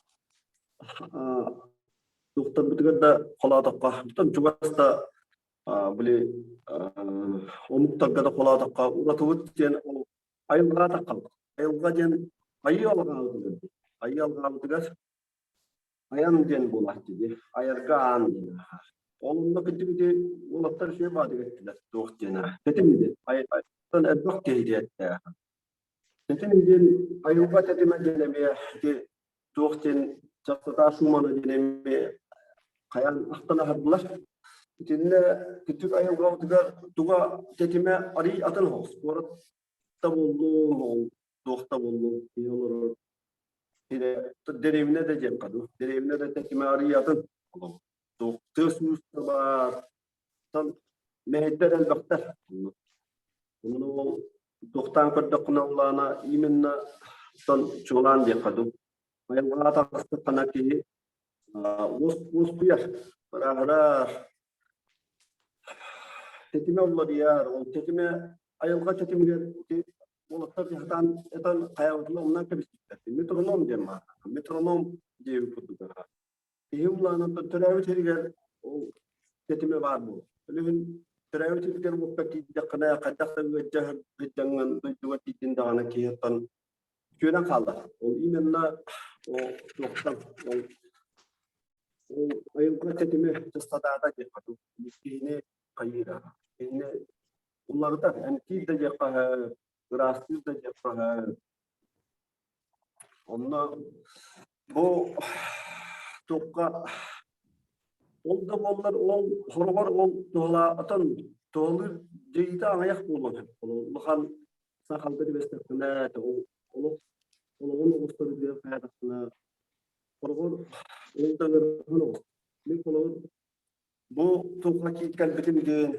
туохтарбытыгар да холоотоххо, оттон чугас да били омуктарга да холоотоххо уратыбыт диэн ол айылҕа таххаллар. Айылҕа диэн айыы алҕаабытыгар айыы алҕаабытыгар айан диэн буолааччы дии. Айарга аан диэн. Ол онно кырдьык уолаттар үчүгэй баҕатык эттилэр туох диэн тэтим диэн. Айылҕаттан элбэх киһи диэттээх. Тэтим диэн айылҕа тэтимэ диэн эмиэ ити туох диэн частота Шумана диэн эмиэ хайаан ахтан аһардылар. Итиннэ кырдьык айылҕабытыгар туга тэтимэ арый атын оһох. Куорат да буоллун, туох да буоллун киһи олорор дэриэбинэ да диэххэ дуу. Дэриэбинэ да тэтимэ арый атын. Туох тыас-уус да баар. Мэһэйдэр элбэхтэр. Ону ол туохтаан көрдөххүнэ улаана именно тон чуолаан диэххэ дуу. Айылҕаҕа таҕыстаххына киһи уоскуйар, ырааһырар, тэтимэ уларыйар. Ол тэтимэ айылҕа тэтимигэр уолаттар сатаан этан хайаабытын умнан кэбиспиттэр. Метроном диэн баар. Метроном диэбит курдук. Киһи улаанан төрөөбүт сиригэр ол тэтимэ баар буолар. Билигин төрөөбүт сиригэр уоппа тиийдэххинэ хайдах да ыалдьа сылдьаҥҥын дойдуга тиийдин даҕаны киһи оттон үтүөнэн хаалар. Ол именно ол туохтан ол ол айылҕа тэтимэ частотата диэххэ дуу киһини хайыыра киһини уларытар эмтиир да диэххэ ыраастыыр да диэххэ Онно бу туохха ол да буоллар ол хороҕор ол туһалаатан туһалыыр дьайыыта аҕыйах буолуон сөп. Улахан саахалга түбэстэххинэ олох олоҕун оҕустарыгар хайаатаххына хороҕор ол да ыарахан оҕус. Мин холобур бу туохха кэлбитим диэн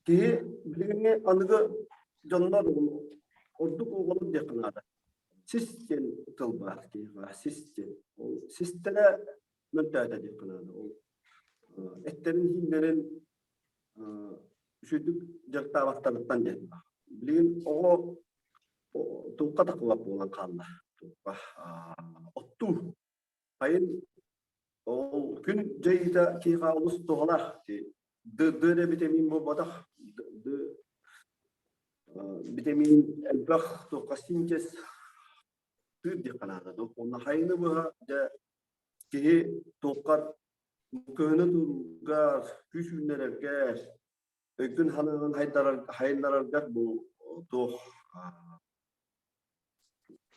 Киһи билиҥҥи аныгы дьоннор ордук оҕолор диэххэ наада. Сис диэн тыл баар киһиэхэ сис диэн. Ол систэрэ мөлтөөтө диэххэ наада. Ол эттэрин-ииннэрин үчүгдүк дьарыктаабаттарыттан диэн. Билигин оҕо туохха тахыллар буолан хаалла. Туохха оттуу. Сайын ол күн дьайыыта киһиэхэ олус туһалаах. Д, Д эрэ битэмиин буолбатах. Д битэмиин элбэх туохха синтез тыыр диэххэ наада дуо. Уонна хайыны быһа дьэ киһи туоххар кыһыны туруургар, күүс үүннэрэргэр, өйгүн санааҕын хайыннараргар бу туох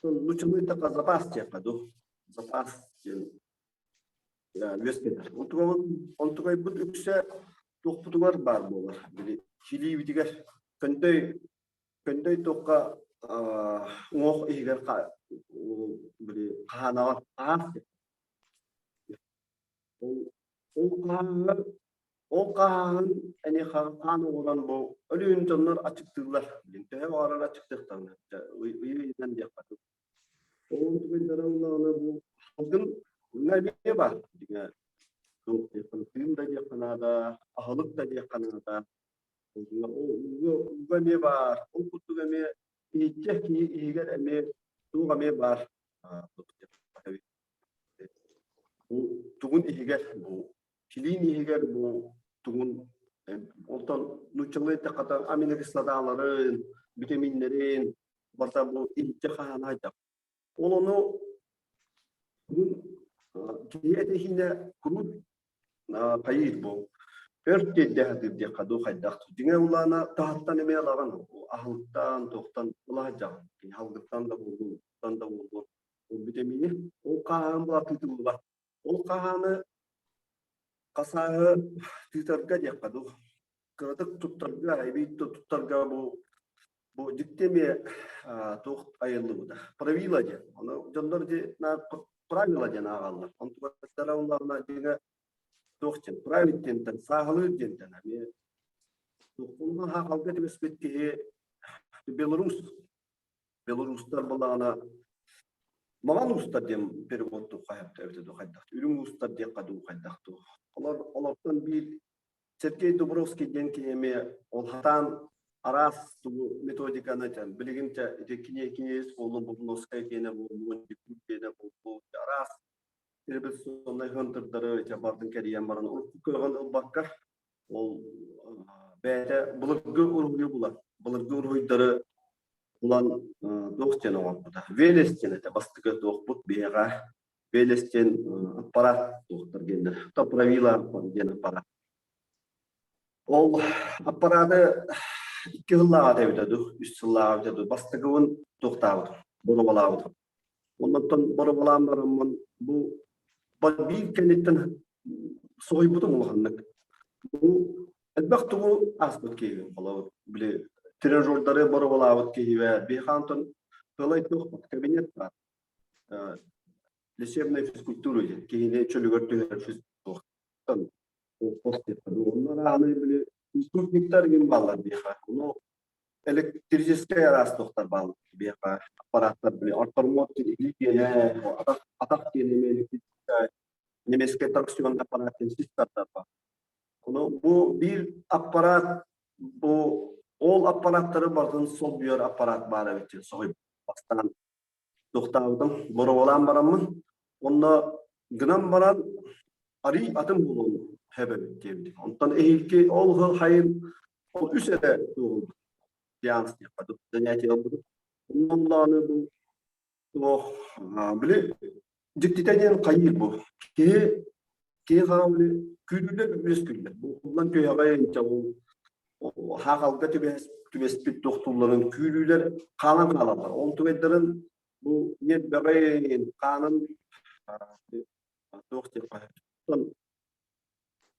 нуччалыы эттэххэ запас диэххэ дуу. Запас диэн үөскэтэр. Онтукайбыт үксэ туохпутугар баар буолар. Били килиибитигэр көндөй көндөй туохха уҥуох иһигэр били хаһаанаҕа хаһаас ол ол хаһааһын ол хаһааһын эни хаан оҥорон бу өлүүн дьоннор аччыктыыллар. Билин төһө баҕарар аччыктыахтарына ыйынан диэххэ Ол түгэннэрэ ыллаҕына бу салгын эмиэ баар. Дьиҥэ туох диэххэ тыын да диэххэ наада, аһылык да диэххэ наада. Ууга, ууга эмиэ баар. Ол курдук эмиэ иһиччэ киһи иһигэр эмиэ туох эмиэ баар бу тугун иһигэр бу килиин иһигэр бу тугун онтон нууччалыы эттэххэ аминокислоталарын, битэмииннэрин барыта бу иһиччэ хаһаана хайдах. Ол ону киһи этиһиинэ куруук хайыыр бу өр тиэрдэ сатыыр диэххэ дуу хайдах дьиҥэ улаана таһыттан эмиэ ылаҕын аһылыктан туохтан ыла сылдьаҕын кини халгыттан да буоллун уттан да буоллун ол битэмиини ол хааһын була тыытыллыбат ол хаһааны хасааһы тыытарга диэххэ дуу кыратык туттарга эбии туттарга бу бу дьикти эмиэ туох айыллыбыта правила диэн ону дьоннор правила диэн ааҕаллар онтугаттара улаҕына дьиҥэ туох диэн правит диэнтэн сааһылыыр диэнтэн эмиэ туоххунна хаалга түбэспит киһи Беларусь Белорустар былаана Маҕан уустар диэн переводтуу хайапта эбитэ дуу хайдах үрүҥ уустар диэххэ дуу хайдах дуу олор олортон биир Сергей Дубровский диэн киһи эмиэ ол хатаан араас тугу методиканы этэн билигин те ити киниэс буоллун Бубновскай киэнэ буоллун Дикут киэнэ буоллун араас революционнай хантырдары ити бардын кэрийэн баран урукку кыаҕын ылбакка ол бэйэтэ былыргы уруһуйу булан былыргы уруһуйдары булан туох диэн оҥорбута Велес диэн этэ бастакы туохпут биһиэхэ Велес диэн аппарат туохтар диэннэр топравила диэн аппарат ол аппараты икки сыллааҕыта эбитэ дуу үс сыллааҕы эбитэ дуу бастакыбын туохтаабытым боруобалаабытым оннуттан боруобалаан бараммын бу биир кэнниттэн соһуйбутум улаханнык бу элбэх тугу ааспыт киһибин холобур били тренажердары боруобалаабыт киһибэ биһиэхэ онтон тылай туохпут кабинет баар лечебная физкультура диэн киһини чөлүгэр түһэрэр физкультура онно арааны били физкультниктар гин бааллар биһиэхэ ону электрическэй араас туохтар бааллар биһиэхэ аппараттар били ортормуот илии киэнэ атах атах киэнэ электрическэй немецкэй торксионный аппарат диэн сис тардар баар Ону бу биир аппарат бу ол аппараттары барытын солбуйар аппарат баар эбит диэн соһуйбут. Бастаан тохтообутум, боруобалаан бараммын, онно гынан баран арый атын буолуон сөп эбит диэбитим. Онтон эһиилги ол сыл хайын ол үс эрэ туоһулбут сеанс диэххэ занятие ылбытым. Онно бу туох били Дьиктитэ диэн хайыыр бу. Киһи киһи хаһан били күүрүүлэр үөскүүллэр. Бу уллан түһэҕэй инчэ ол хаахалга түбэспит тохтулларын күүрүүлэр хаалан хаалаллар. Ол тугайдарын бу ньиэрбэҕин хаанын туох диэххэ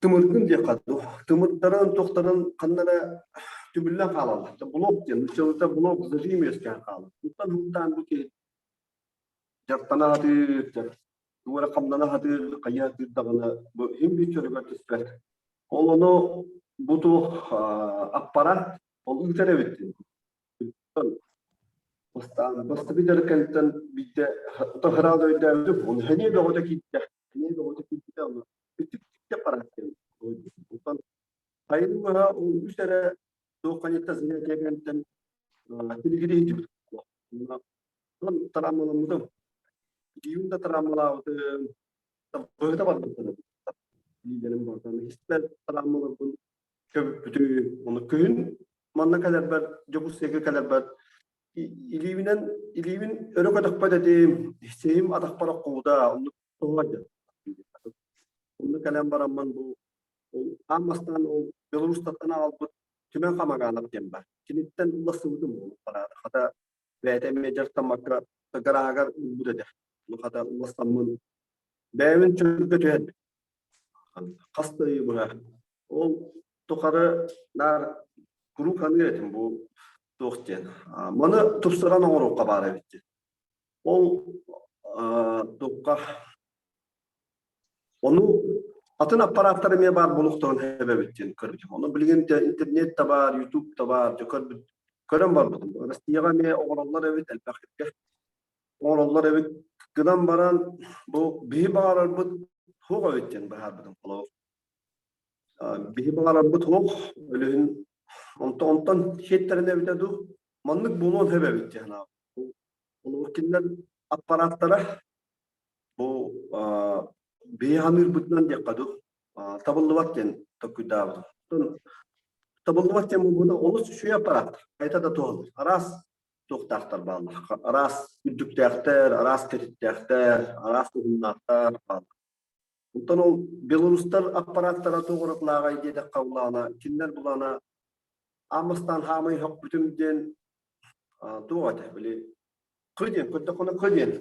тымыргын диэххэ дуу тымырдарын туохтарын ханна эрэ түмүллэн хаалаллар. Блок диэн нууччалыыта блок зажим үөскээн хаалар. Онтон һуктаан бу киһи Дьарыктана сатыыр, тугу эрэ хамнана сатыыр, хайыы сатыыр даҕаны бу иһин биир чөлүгэр түспэт. Ол ону бу туох аппарат ол ыытар эбит диэн. Бастаан бастакы дьарыккантан биирдэ хыраал өйдөөбүтүм, ону сэниэ бөҕөтө киирдэ. Сэниэ бөҕөтө киирбитэ ону үтүк аппарат диэн. Онтон сайын быһа ол үс эрэ туох ханьытта занятие кэнниттэн тилигири иһитибит. Онон травмаламмытым. Илиибин да травмалаабытым. Быһыта барбыттар. Илиилэрим барытын испэр травмаларбын көбүппүтүм. Ону күһүн манна кэлэрбэр, Дьокуускайга кэлэрбэр илиибинэн илиибин өрө көтөхпөт этим. Сиһим атахпар оххубута. Оннук туһуга Онно кэлэн бараммын бу аан бастаан ол Беларустаттан аҕалбыт Түмэн Хамаганов диэн бар. Киниттэн уларсыбытым ол аппарааты. Хата бэйэтэ эмиэ дьарыктаммакка гарааһыгар ылбыт этэ. Ону хата уларсаммын бэйэбин чөлгө түһэрбит. Хас да ый быһа. Ол тухары наар куруук саныыр этим бу туох диэн. Маны тупсаран оҥоруохха баар эбит диэн. Ол туохха Ону атын аппарааттар эмиэ баар буолуохтарын эбэбит диэн көрбүтүм. Ону билигин интернет да баар, YouTube да баар, дьэ көрбүт, көрөн барбытым. Россияҕа эмиэ оҥороллор эбит, элбэх сиргэ оҥороллор эбит. Гынан баран бу биһи баҕарарбыт суох эбит диэн быһаарбытым. Холобур, биһи баҕарарбыт суох, өлүһүн онтон онтон сиэттэрин эбитэ дуу. Маннык буолуон сөп эбит дии санаабыт. Холобур, кинилэр аппарааттара бу биһи саныырбытынан диэххэ дуу, табыллыбат диэн толкуйдаабытым. Табыллыбат диэн буолбута олус үчүгэй аппарааттар. Хайта да туһалыыр. Араас туохтаахтар бааллар. Араас үрдүктээхтэр, араас кэтиттээхтэр, араас уһуннаахтар бааллар. Онтон ол белорустар аппарааттара туох уратылааҕай диэтэххэ булаана, кинилэр булаана аан бастаан хаамай һөхпүтүм диэн туох этэ, били кы диэн, көрдөххүнэ кы диэн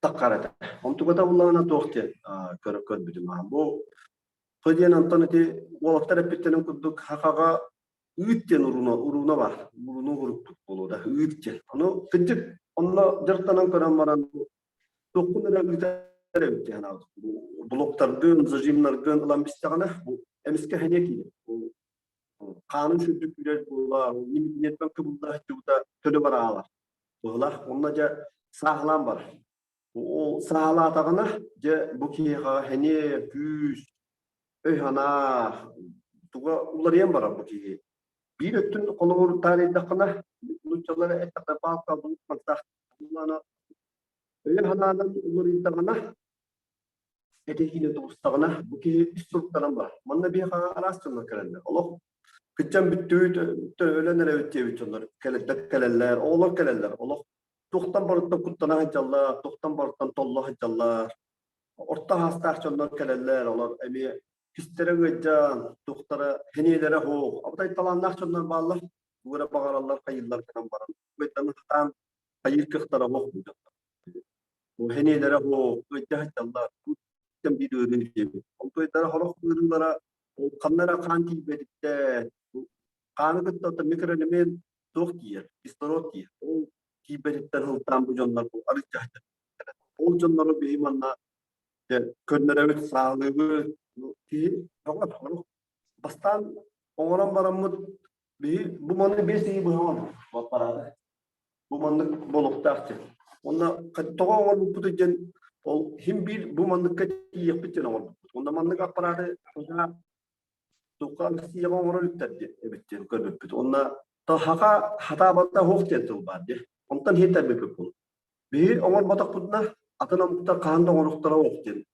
таххар этэ. Онтуката буллаҕына туох диэн көрбүтүм. Бу кы диэн онтон ити уолаттар эппиттэрин курдук хахаҕа ыыт диэн уруна, уруна бар. Уруну урукпут буолуо да, ыыт диэн. Ону кырдьык онно дьарыктанан көрөн баран туохпун эрэ ыытар эбит диэн санаабытым. Бу блоктаргын, зажимнаргын ылан бистэҕинэ, бу эмискэ сэниэ киирэр. Бу хаанын сүрдүк күүрэр буолар, ньиэппэн кыбылла сылдьыбыта төлө бараалар. Быһылах, онно дьэ сааһылаан барар. Ол сааһылаатаҕына, дьэ бу киһиэхэ сэниэ, күүс, өй-санаа туга уларыйан барар бу киһи. Биир өттүн холобур таарыйдаххына, нууччалар эттэххэ палка Өйө-санаанан уларыйдаҕына, этиһиини тубустаҕына, бу киһи ис туруктанан барар. Манна биһиэхэ араас дьоннор кэлэллэр. Олох кыччан бүттүбүт, өлөн эрэбит диэбит дьоннор кэлэллэр, оҕолор кэлэллэр. Олох туохтан барыттан куттана сылдьаллар, туохтан барыттан толло сылдьаллар. Орто саастаах дьоннор кэлэллэр, олор эмиэ кистэрэ ыалдьан, туохтара сэниэлэрэ суох. Абытай талааннаах дьоннор бааллар, тугу эрэ баҕараллар, хайыыллар гынан баран. Сатаан хайыыр кыахтара суох буолуохтаах. Сэниэлэрэ суох, ыалдьа сылдьаллар. Биир ыарыы диэбит. Ол туойдара сорох ыарыылара ол ханна эрэ хаан тиийбэтиттэн, хааны кытта оттон микроэлемент туох тиийэр, кислород тиийэр. Ол тиийбэтиттэн сылтаан бу дьоннор бу арыйдьа сылдьар. Ол дьоннору биһи манна көннөрөбүт, саалыыбыт. Киһи бастаан оҥорон бараммыт биһи бу маны 5 ый быһа оҥорбут аппарааты. Бу маннык буолуохтаах диэн. Уонна тоҕо оҥорбуппутуй диэн ол иһин биир бу манныкка тиийиэхпит диэн оҥорбуппут. Уонна маннык аппарааты туохха Россияҕа оҥорор үттэр диэн эбит диэн көрбүппүт. Уонна хака хатаабатта суох диэн тыл баар диye. Онтон иһиттэрбиппит буолуо. Биһи оҥорботохпутуна атын омуктар хаһан да оҥоруохтара суох диэн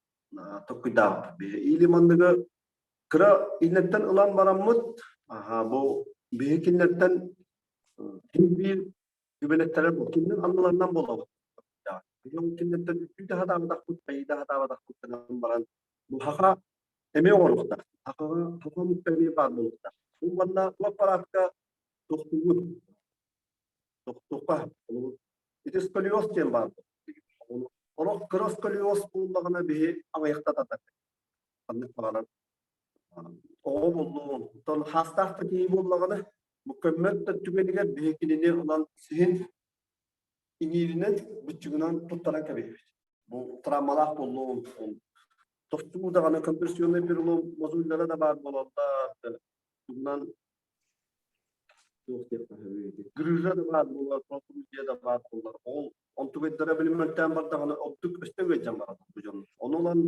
толкуйдаабыппыт. Биһи или манныгы кыра иннэттэн ылан бараммыт, аха бу биһи кинилэртэн Син биир үбэлэттэрэр буол. Кинилэр анныларынан буолабыт. Биһи кинилэртэн үтүү да сатаабатахпыт, хайыы да сатаабатахпыт гынан баран бу хаха эмиэ оҥоруохтаах. Хахаҕа хаха омукка эмиэ баар буолуохтаах. Бу манна бу аппараатка тохтуугун. Тохтуохха. Ити сколиоз диэн баар. Олох кыра сколиоз буоллаҕына биһи аҕыйахта Ханнык баҕарар оҕо буоллун, оттон хаастаах да киһи буоллаҕына Бу көммөт да түгэнигэр биһи кинини ылан сиһин иҥииринэн, быччыгынан туттаран кэбиһэбит. Бу травмалаах буоллун, тохтуу даҕаны компрессионный перелом мозульдара да баар буолаллар, тугунан грыжа да баар буолар, протрузия да баар буолар. Ол онтугайдара билиммэттэн бардаҕына ордук өстө ыалдьан бараллар бу дьон. Ону ылан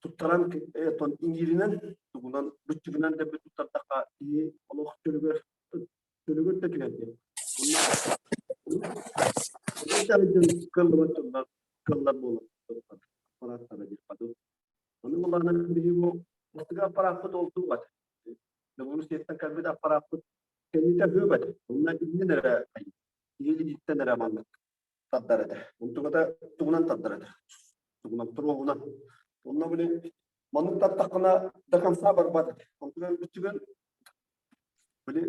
туттаран тон иҥииринэн тугунан быччыгынан да туттардахха киһи олох чөлүгэр чөлүгэр да түһэр диэн. Онно кыллыбат дьоннор кыллар буолар аппараттара диэххэ Ону булаана биһи бу бастакы аппарааппыт ол туох этэ. Белоруссияттан кэлбит аппарааппыт кэннитэ хөөбөт. Онно иннин эрэ киһи эрэ маннык тардар этэ. Онтуката тугунан тардар этэ. Тугунан туруоҕунан. Онно били маннык тартаххына до конца барбат этэ. Онтуган бүтүгэн били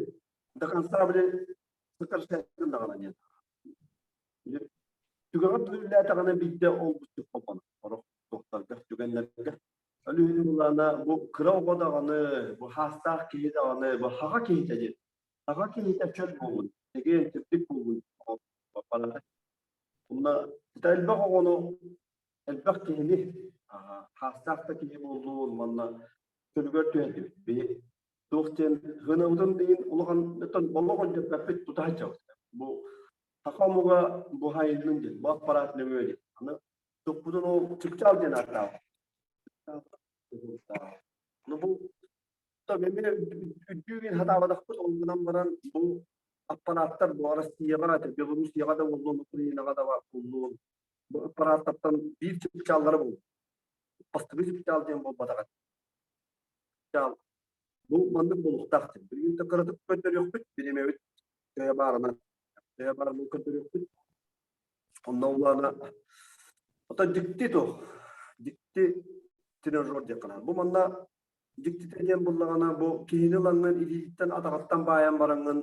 до конца били сыкарсыгын даҕана диэн. Били түгэҕэр түгүллээтэҕинэ биирдэ ол буччук холбонор. Сорох туохтарга түгэннэргэ. Өлүһүнү булаана бу кыра оҕо даҕаны, бу хаастаах киһи даҕаны, бу хаҕа киһитэ диэн. Хаҕа киһитэ чөл буолун, тэгиэн чэбдик буолун Онно элбэх оҕону, элбэх киһини, хаастаах да киһи буоллун, манна чөлүгэр түһэрдибит. Биһи туох диэн сыанабытын диин улахан олох өйдөппөппүт тута сылдьабыт. Бу саха омуга бу хайыллын диэн, бу аппараат нөҥүө диэн. Аны туппутун ол чыпчаал диэн ааттаабыт. Ну бу эмиэ үрдүүгүн хатаабатахпыт, ол гынан баран бу. аппарааттар бу Россияҕа, Белоруссияҕа да буоллун, Украинаҕа да баар буоллун, бу аппарааттартан биир чыпчааллара буолла. Бастакы чыпчаал диэн буолбатах. Чыпчаал бу маннык буолуохтаах диэн. Билигин да кыратык көрдөрүөхпүт, бириэмэбит төһө баарынан төһө баарынан көрдөрүөхпүт. Онно улаана оттон дьикти туох дьикти тренажер диэххэ наада. Бу манна дьиктитэ диэн буллаҕына бу киһини ылаҥҥын илиититтэн атаҕыттан баайан бараҥҥын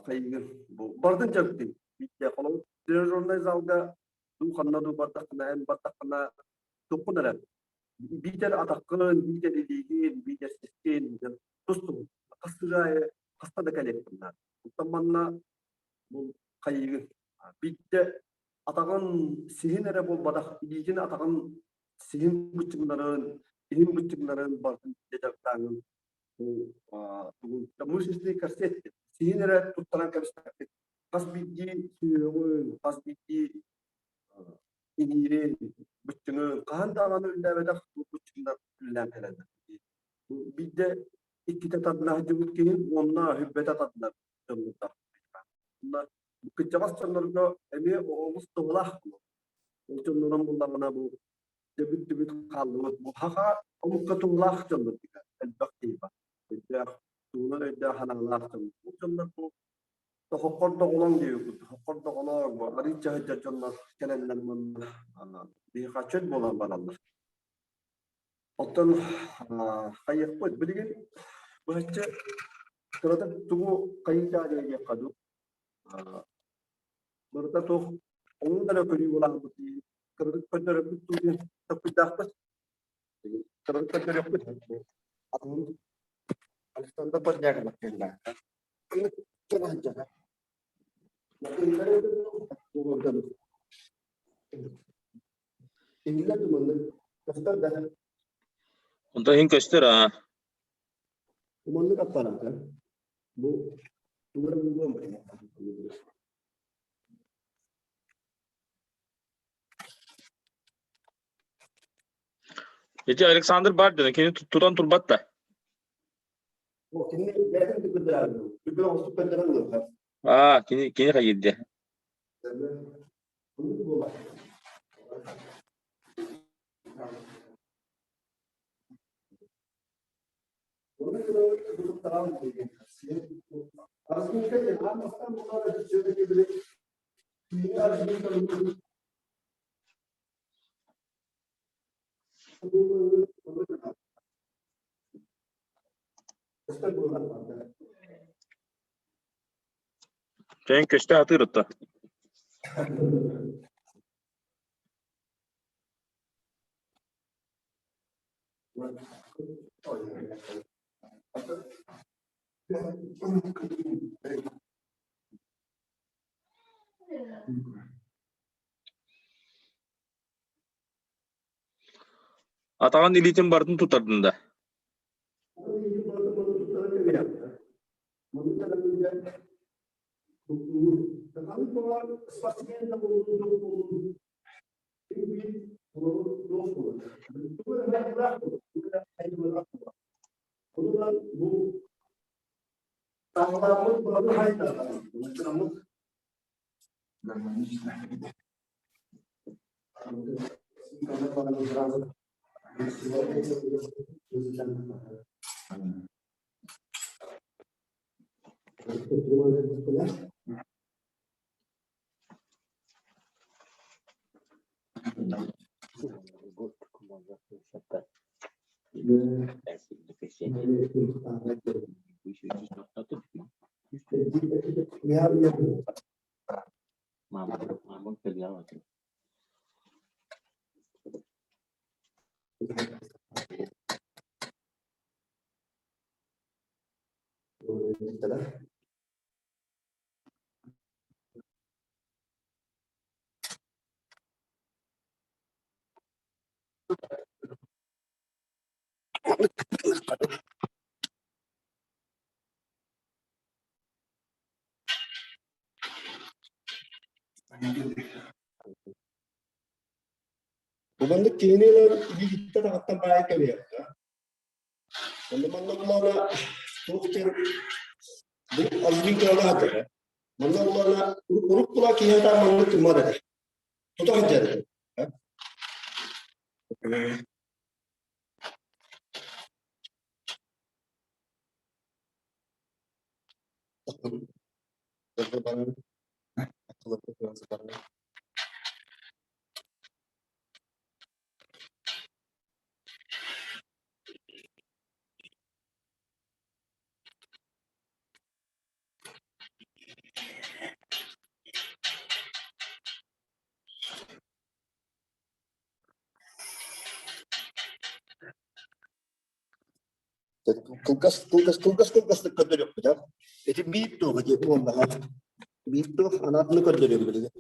хайыгын бу бардын дьарыктыын биирдэ холобур тренажернай залга дуу ханна дуу бардаххына эн бардаххына туппун эрэ биитэр атаххын биитэр илиигин биитэр сискин тус-туһун хас сырыы аайы хаста да кэлиэххин наада оттон манна бу хайыгын биирдэ атаҕын сиһин эрэ буолбатах илиитин атаҕын сиһин быччыҥнарын иһин быччыҥнарын барытын дьарыктааҥҥын мышечный корсет сиһин эрэ туттаран кэбиспэккин хас биирдии сүһүөҕүн хас биирдии иҥиирин быччыҥын хаһан даҕаны үллээбэтэх быччыҥнар үллээн кэлэллэр биирдэ иккитэ тардына сылдьыбыт киһи уонна сүрбэтэ тардынар дьоннордоох кырдьаҕас дьоннорго эмиэ олус туһалаах ол дьоннорун буллаҕына бу дьэбит-түбүт хааллыбыт. Бу хаха омукка туһалаах дьоннор элбэх киһи бар. Өйдөөх, туһунан өйдөөх санаалаах дьон. Бу дьоннор бу тохоххор доҕолоҥ диэбит тохоххор доҕолоҥ бу арыычча сылдьар дьоннор кэлэннэр манна биһиэхэ чөл буолан бараллар. Оттон хайыахпыт билигин быһаччы кыратык тугу хайыытаа диэххэ дуу барыта туох онон эрэ көрүү буолаабыт кыратык көрдөрөрбүт дуу диэн топпуйдаахпыт кыратык көрдөрүөхпүт атын Александр Поздняков кэллэ Иһиллэр туманнык көстөр да Онтон иһин көстөр аа. Туманнык аппараата бу тугу эрэ булуом Ити Александр бар дьоно кини тутан турбат да. Кини бэйэтин түкүрдэрэр. Түкүр оҥостук көрдөрөн ылыахха. Аа, кини кини хайыырдэ. Чэйин көстө сатыыр отто. Атаҕын илиитин барытын тутардын да? Бу маннык киһини ылан илиититтэн аҕаттан баайан кэбиһиэххэ. Онно манна булаана туох диэн Бу аллыы кыалаах этэ. Манна улаана уруккула киһиэхэ маннык гыммат этэ. Тута сылдьар этэ. Кылгас, кылгас, кылгас, кылгастык көрдөрүөхпүт аа. Ити биир туох диэт буоллаҕа. Биир туох анаатыны көрдөрүөм билигин.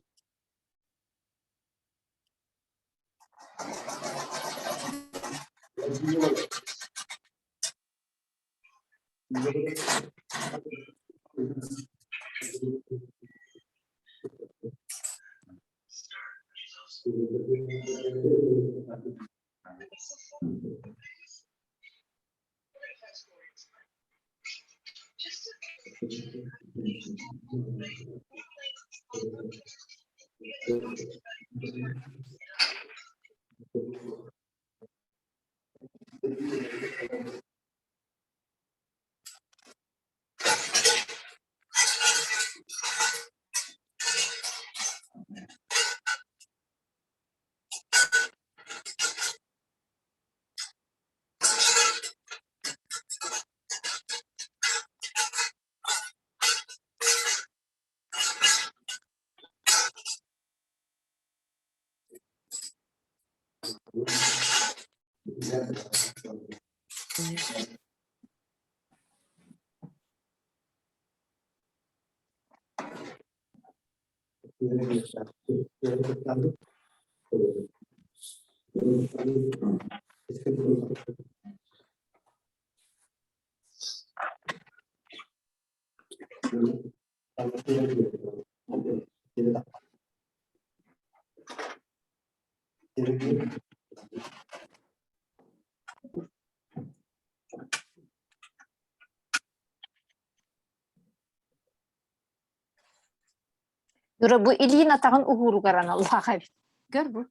Юра, бу илиин атаҕын уһууругар аналлаах эбит. Көр бу.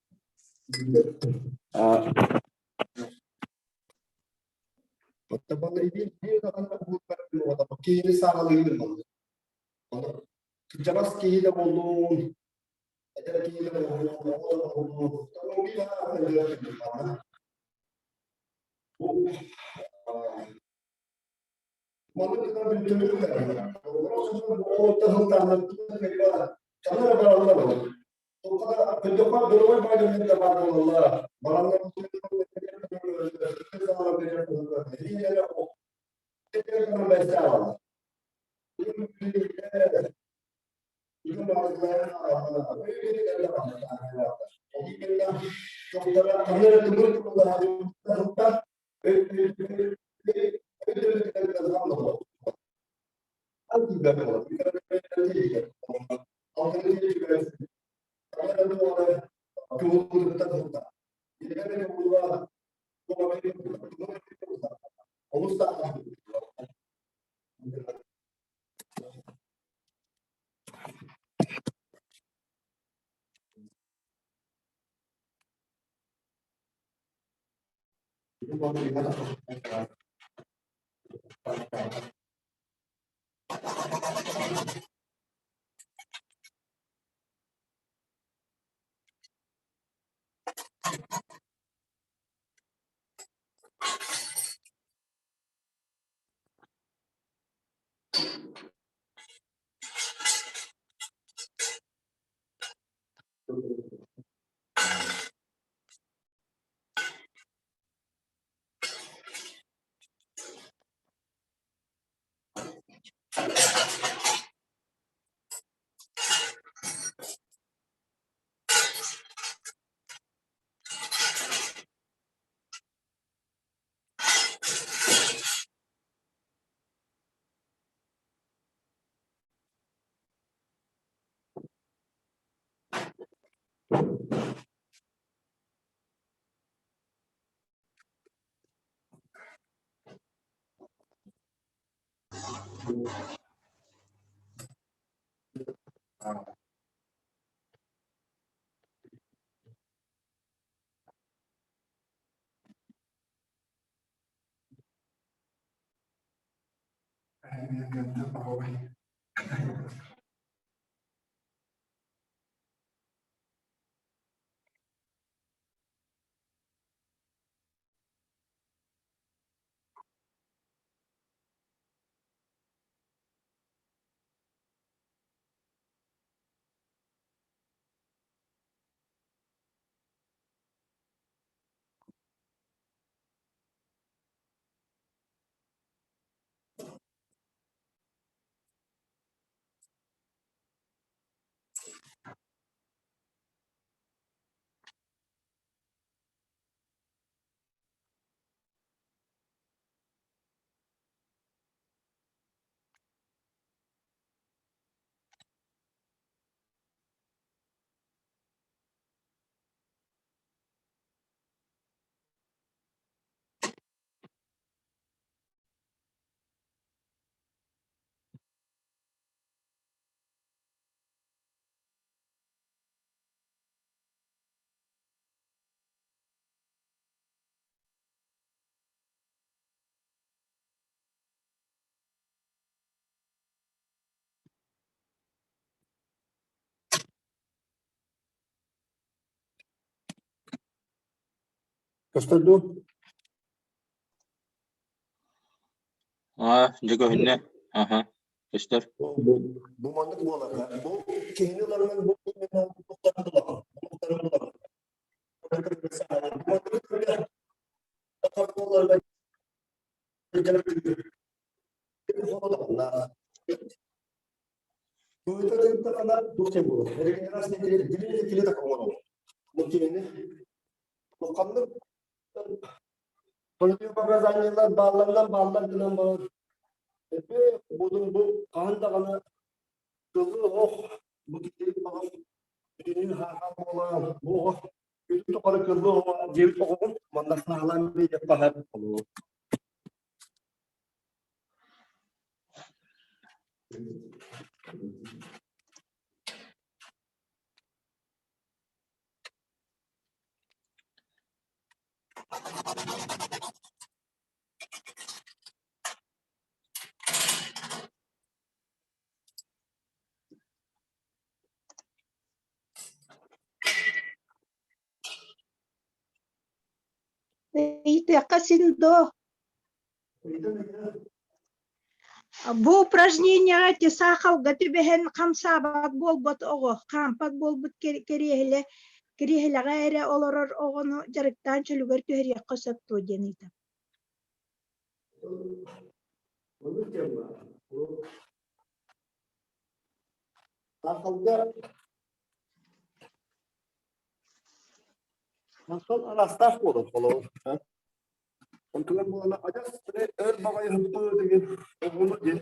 Киһини сааһылыыр Кырдьаҕас киһи да буоллун, эдэр киһи да буоллун, оҕо да буоллун, Маннык гынан бүттүбүт Көстөр дуу? Аа, дьэ көһүннэ. Аха, көстөр. Бу бу маннык буолар. Бу киһини ыларынан бу именно бу булаҕын. Бу булаҕын. Противопоказаниелар баалларынан бааллар гынан баран эппи будун бу хаһан даҕаны тылы ох бу киһи баҕас бүтүннүү хааха буолан бу оҕо бүтүн тухары кыллы оҕо диэбит оҕобун манна саалаан биэриэх баһар Ыйытыахха син доо. Бу упражнениеҕа ити саахалга түбэһэн хамсаабат буолбут оҕо, хаампат буолбут кириэһилэ кириэһилэҕэ эрэ олорор оҕону дьарыктаан чөлүгэр түһэриэххэ сөп дуо диэн ыйытар. Саахалга Саахал араастаах буолар холобур. Онтулар буолана адьас өр баҕайы хаппыы деген оҕону диэн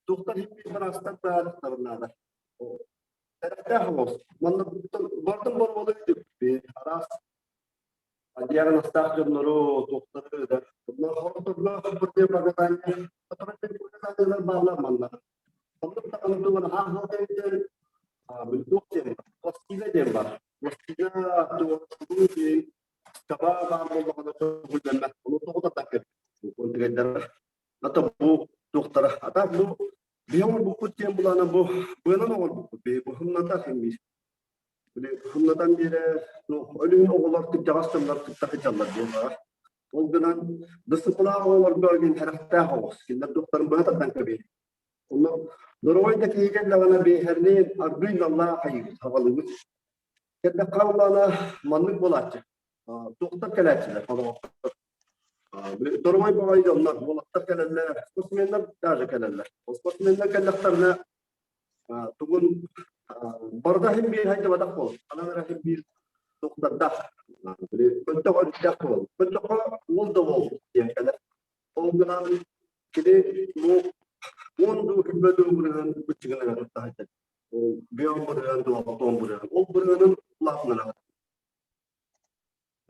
туохтан иһин араастар баарыктарын наада. Сэрэхтээх оҕус. Манна бардым боруола үтүппүт араас диагнозтаах дьоннору туохтары да противопоказания противопоказаниялар бааллар манна. Оннук даҕаны тугун ааһал кэмигэр туох диэн пластина диэн бар. Пластина тугу диэн таба баар буоллаҕына көҥүллэммэт. Ону тоҕо да кэлбит. Ата бу туохтара ата бу биһи оҥорбуппут диэн булаана бу быанан оҥорбуппут биһи бу хымната химмиир. Били хымнатан биэрэ өлүн оҕолор кырдьаҕас дьоннор кытта сылдьаллар буоллаҕа. Ол гынан дысыпылаах оҕолорго диэн сэрэхтээх оҕус. Кинилэр туохтарын быһа тардан кэбиһэр. Онно доруобай да киһи кэллэҕинэ биэһэрниин аргыый наллаах хайыыбыт, хаҕалыыбыт. Кэллэххэ улаана маннык буолааччы. Туохтар кэлээччилэр холоҕохтор. Доруобай баҕайы дьоннор, уолаттар кэлэллэр, спортсменнар даже кэлэллэр. Спортсменнар кэллэхтэринэ тугун барыта иһин биир хайдыбатах буолар. Ханан эрэ иһин биир туохтардаах. Көнтөх өрүттээх буолар. Көнтөххө уол да уол диэн кэлэр. Ол гынан кини бу уон дуу күбэ дуу бырыһын быччыгыныгар тутта сылдьар. Ол бион бырыһын дуу алтон бырыһын. Ол бырыһынын улаатыннара.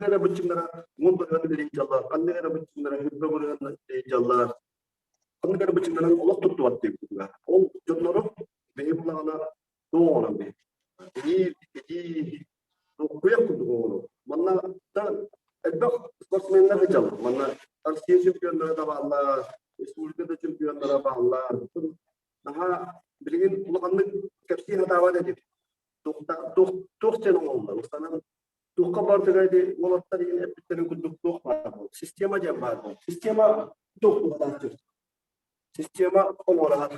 Эрэ быччыҥнара уон бырыһын илиһдьаллар, ханнык эрэ быччыҥнара хүрбэ бырыһын илиһдьаллар. Ханнык эрэ быччыҥнарын олох туттубат диэбит. Ол дьоннору бэйи булаҕына. Туох оҥорон биһи? Биир, итии, куйах курдук оҥорор. Манна элбэх спортсменнар сылдьаллар. Манна Россия чемпионнара да бааллар, республика да чемпионнара бааллар. Наһаа билигин улаханнык кэпсии сатаабат этим. Туох диэн оҥоһуллар? Устанан туохха барытыгар ити уолаттар иһин эппиттэрин курдук туох баар буол. Система диэн баар буол. Система туох туһалаах Система оҥорор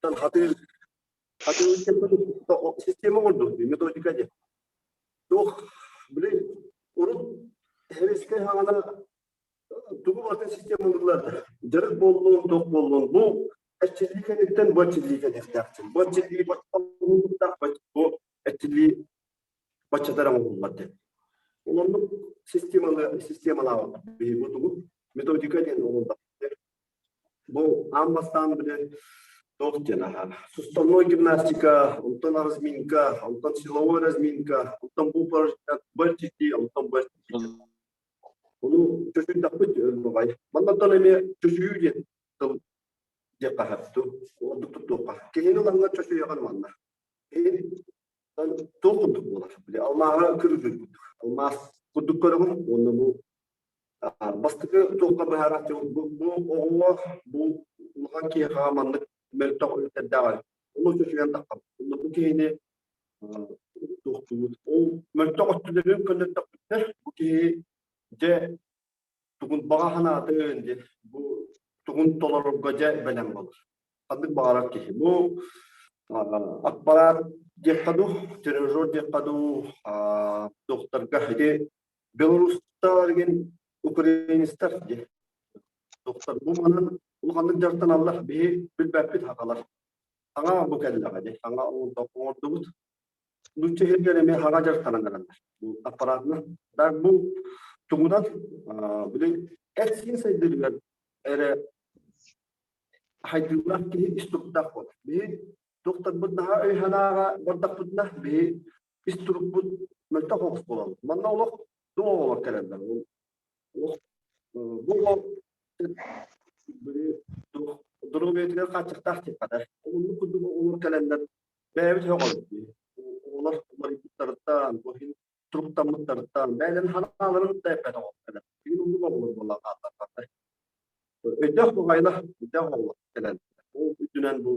хатыыр хатыыр система оҥордук методика диэн. Туох били урут Хевискэй хаҥана тугу барытын система оҥордулар дьарык буоллун, туох буоллун бу эрчиллии кэнниттэн бу эрчиллии кэлиэхтээхтин. Бу эрчиллии бу эрчиллии баччатар оҥоһуллар диэн. Ол оннук системаны системалаабыт биһи бу тугу методика диэн оҥордох. Бу аан бастаан били туох диэн аһа суставной гимнастика, онтон разминка, онтон силовой разминка, онтон бу упражнение, онтон бу Ону чочуйдахпыт өлбөҕөй. Маннаттан эмиэ чочуйуу диэн тыл диэххэ сөп ордук туттуохха. Киһини ылаҥҥа чочуйаҕын манна. Киһи туох курдук буолар? Били алмааһы кыргыр курдук. Алмаас курдук көрөҕүн уонна бу бастакы туохха быһаарар бу бу оҕоҕо бу улахан киһиэхэ маннык мөлтөх өрүттэрдээх Ону чочуйан таххам. Онно бу киһини туохтуубут. Ол мөлтөх өттүлэрин көннөрдөхпүтүнэ бу киһи дьэ тугун баҕа санаатын дьэ бу тугун толорорго дьэ бэлэм буолар. Ханнык баҕарар киһи. Бу аппарат диэххэ дуу, тренажер диэххэ дуу, докторга ити белорустар деген украинецтар диэ. Доктор бу манан улаханнык дьарыктаналлар. Биһи билбэппит хахалар. Хаҥа бу кэллэҕэ дии. Хаҥа оҥордубут. Нуучча иһиргэр эмиэ хаҥа дьарыктанан бараллар. Бу аппаратынан. Так бу тугунан били эт-сиин сайдыытыгар эрэ хайдыылаах киһи ис туруктаах буолар. Биһи туохтарбыт наһаа өй-санааҕа бардахпытына биһи ис турукпут мөлтөх оҕус буолабыт. Манна олох туох оҕолор кэлэллэр. Олох бу оҕо доруобуйатыгар хааччахтаах диэххэ Оннук курдук оҕолор кэлэннэр бэйэбит сөҕөбүт. Оҕолор уларыйбыттарыттан, бу иһин туруктаммыттарыттан, бэйэлэрин санааларын да эппэт оҕолор кэлэн. Билигин оннук оҕолор буолла хаалларбаттар. Өйдөөх буҕайла, өйдөөх оҕолор кэлэн. Ол үрдүнэн бу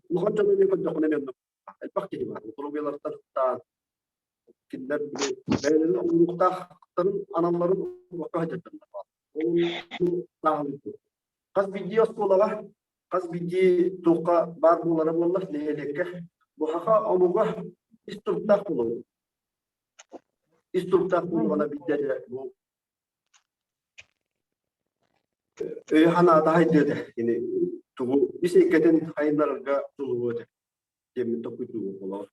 улахан дьону эмиэ көрдөххүнэ эмиэ оннук элбэх киһи баар. Доруобуйаларыттан сыттаан кинилэр били бэйэлэрин оҥоруохтаахтарын аналларын оҥорбокко сылдьаллар. Ол сааһылыыр. Хас биирдии оскуолаҕа, хас биирдии туохха баар буолара буоллар нэһилиэккэ бу саха омуга ис туруктаах буолуо. Ис туруктаах буоллаҕына биирдэ эрэ бу өйө-санаата хайдыа этэ. Кини тугу ис эйгэтин хайыннарарга дьулуһуо этэ диэммин толкуйдуубун буолаҕын.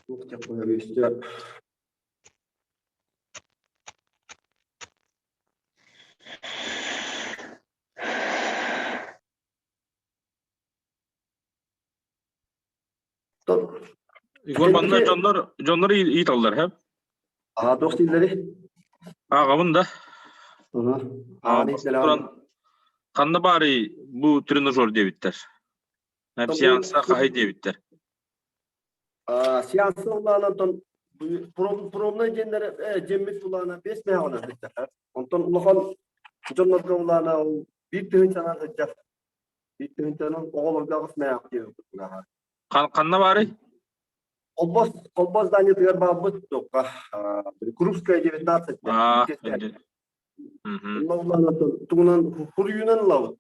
Туох диэххэ өстө Егор манна дьоннор дьоннор ыйыталлар һэ? Аа туох дииллэри? Ааҕабын да. Туран ханна баарый бу тренажер диэбиттэр. Сеанса хаһый диэбиттэр. Сеанса улаанан онтон пробнай диэннэр дьиэммит улаана 5 мөһөҕүнэн сылдьар. Онтон улахан дьоннорго улаана ол биир тыһыынчанан сылдьар. Биир тыһыынчанан оҕолорго аҕыс мөһөөх диэбит улаана. Ханна баарый? Холбос, холбос зданиетыгар баалбыт туохха Крупская 19 Тугунан хуруйунан ылабыт.